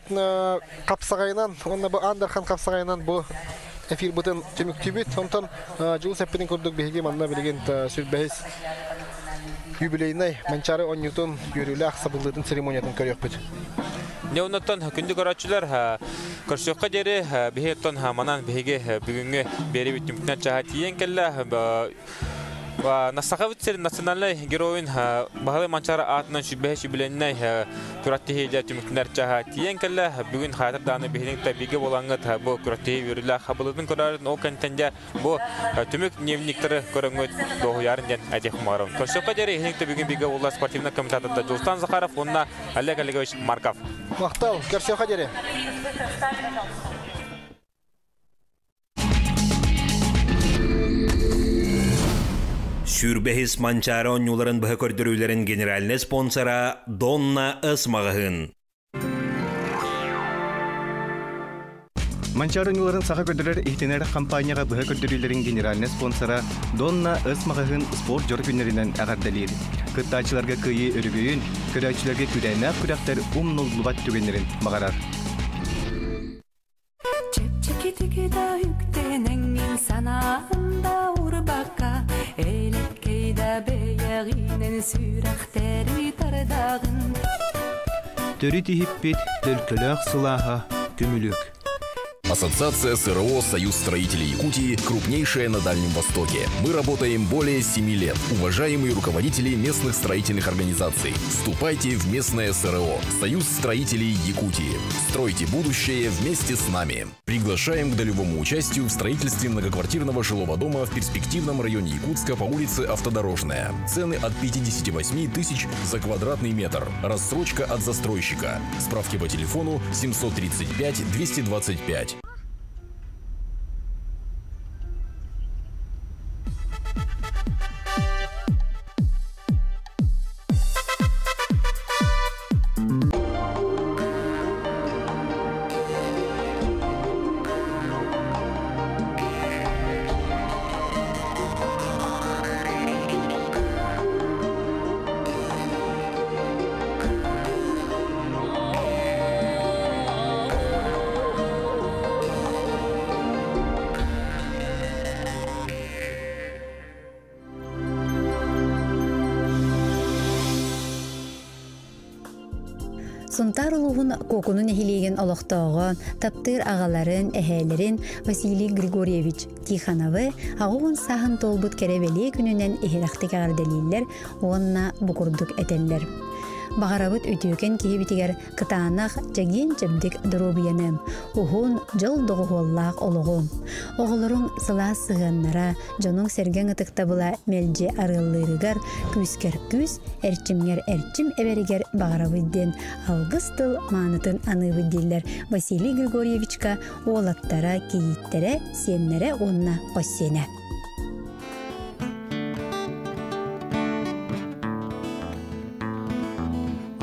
қапсағайынан, онна бу Андерхан қапсағайынан бу эфир бытын түмүктүүбүт. Онтон Жул сеппинин курдук биһиги манна билигин 25-ис юбилейный Манчаары оонньуутун үөрүүлээх сабыллыытын церемониятын көрүөхпүт. Не оннуттан күндү көрөөччүлэр көрсүөххэ диэри биһиги манан биһиги бүгүҥҥү биэриибит түмүктэнэр чааһа тиийэн кэллэ. Сахабыт сирин национальнай геройун Баһылай Манчаары аатынан 25-ис юбилейнай күрэхтэһии түмүктэнэр чааһа тиийэн кэллэ. Бүгүн хаатыр дааны биһигини кытта бииргэ буолаҥҥыт бу күрэхтэһии үөрүүлээх хабылытын көрөрүн ол кэнтенде бу түмүк дневниктары көрөҥҥүт дуоһуйаарыҥ диэн этиэхпин баҕарабын. Көрсүөххэ диэри эһигини бүгүн бииргэ буолла спортивный комментатор Джулстан Захаров уонна Олег Олегович Марков. Махтал, көрсүөххэ диэри. 25-ис Манчаары оонньууларын быһа көрдөрүүлэрин генеральный спонсора Донна С маҕаһыын. Манчаары оонньууларын Саха көрдөрөр-иһитиннэрэр компанияҕа быһа көрдөрүүлэрин генеральный спонсора Донна С маҕаһыын спорт дьоро күннэринэн эҕэрдэлиир. Кыттааччыларга кыайыы өрөгөйүн, көрөөччүлэргэ күүрээннээх күрэхтэр умнуллубат түгэннэрин баҕарар. Чэпчэкитик да үктэнэҥҥин санааҕын да уурбакка Элэккэй да бэйэҕинэн сүрэхтэри тардаҕын Төрүт иһиппит төлкөлөөх сылааһа көмүлүөк. Ассоциация СРО «Союз строителей Якутии» крупнейшая на Дальнем Востоке. Мы работаем более 7 лет. Уважаемые руководители местных строительных организаций, вступайте в местное СРО «Союз строителей Якутии». Стройте будущее вместе с нами. Приглашаем к долевому участию в строительстве многоквартирного жилого дома в перспективном районе Якутска по улице Автодорожная. Цены от 58 тысяч за квадратный метр. Рассрочка от застройщика. Справки по телефону 735 225. Сунтаар улууһун Куокуну нэһилиэгин олохтооҕо, таптыыр аҕаларын, эһээлэрин Василий Григорьевич Тихоновы 80 сааһын туолбут кэрэ бэлиэ күнүнэн иһирэхтик эҕэрдэлииллэр уонна бу курдук этэллэр. Баҕарабыт үтүөкэн киһибитигэр кытаанах, чэгиэн-чэбдик доруобуйаны, уһун, дьол доҕуһуоллаах олоҕу. Оҕолоруҥ сылаас сыһыаннара, дьонуҥ-сэргэҥ ытыктабыла мэлдьи арыаллыырыгар, күүскэр күүс, эрчимҥэр эрчим эбэригэр баҕарабыт диэн алгыс тыл маанытын аныыбыт дииллэр Василий Григорьевичка уолаттара, кийииттэрэ, сиэннэрэ уонна хос сиэнэ.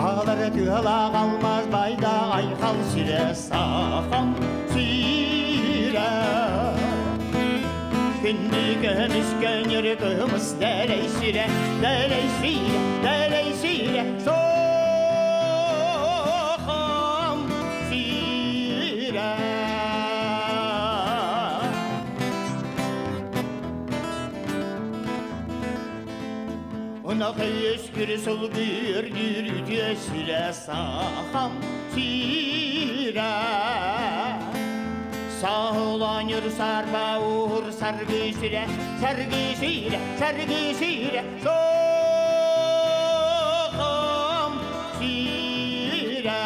Ағалары тыалаах алмаас баайдаах айхал сирэ Сахам сирэ. Күндү көмүс көөнньөр кымыс дэлэй сирэ, дэлэй сирэ, дэлэй сирэ, Сахам сирэ. Ынах өскүр сылгы үөрдүүр үтүө сирэ Сахам сирэ. сирэ. Саһыланыр сарба уһур саргы сирэ, саргы сирэ, саргы сирэ, сохом сирэ.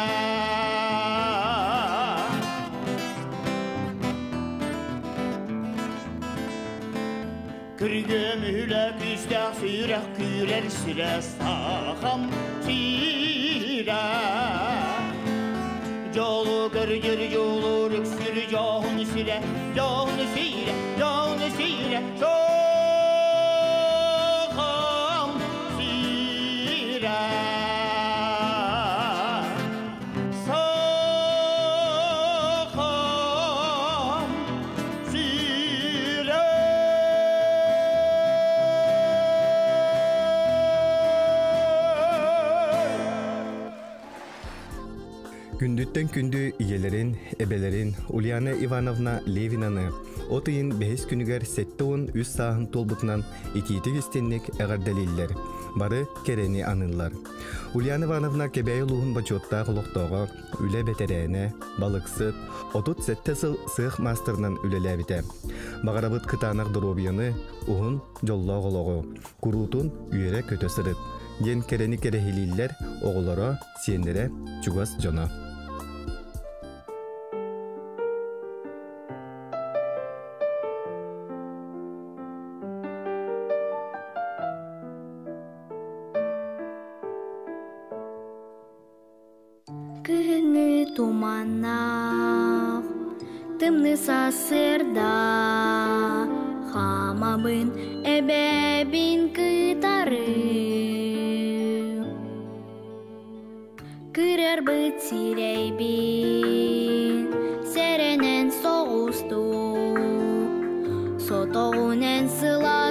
Күргөм үлэ күстэх сүрэх күрэр сирэ сахам сирэ. Жолу көрдүр жолу үксүр жоһун сирэ, жоһун сирэ, жоһун сирэ, сахам сирэ. Сахам сирэ. Күндүттэн күндү ийэлэрин, эбэлэрин Ульяна Ивановна Левинаны от ыйын бэһис күнүгэр 73 сааһын туолбутунан итиитик истинник эҕэрдэлииллэр, бары кэрэни аныыллар. Ульяна Ивановна Кэбээйи улууһун бочуоттаах олохтооҕо, үлэ бэтэрээнэ, балыксыт, 37 сыл сыах маастарынан үлэлээбитэ. Баҕарабыт кытаанах доруобуйаны, уһун дьоллоох олоҕу, куруутун үөрэ-көтө сырыт, диэн кэрэни кэрэһилииллэр оҕолоро, сиэннэрэ, чугас дьоно. Күһүҥҥү туманнаах, тымныы сарсыарда хаамабын эбэбин кытары. Кырарбыт сирэйбин сэрэнэн соҕустуу, сотоҕунэн сылаа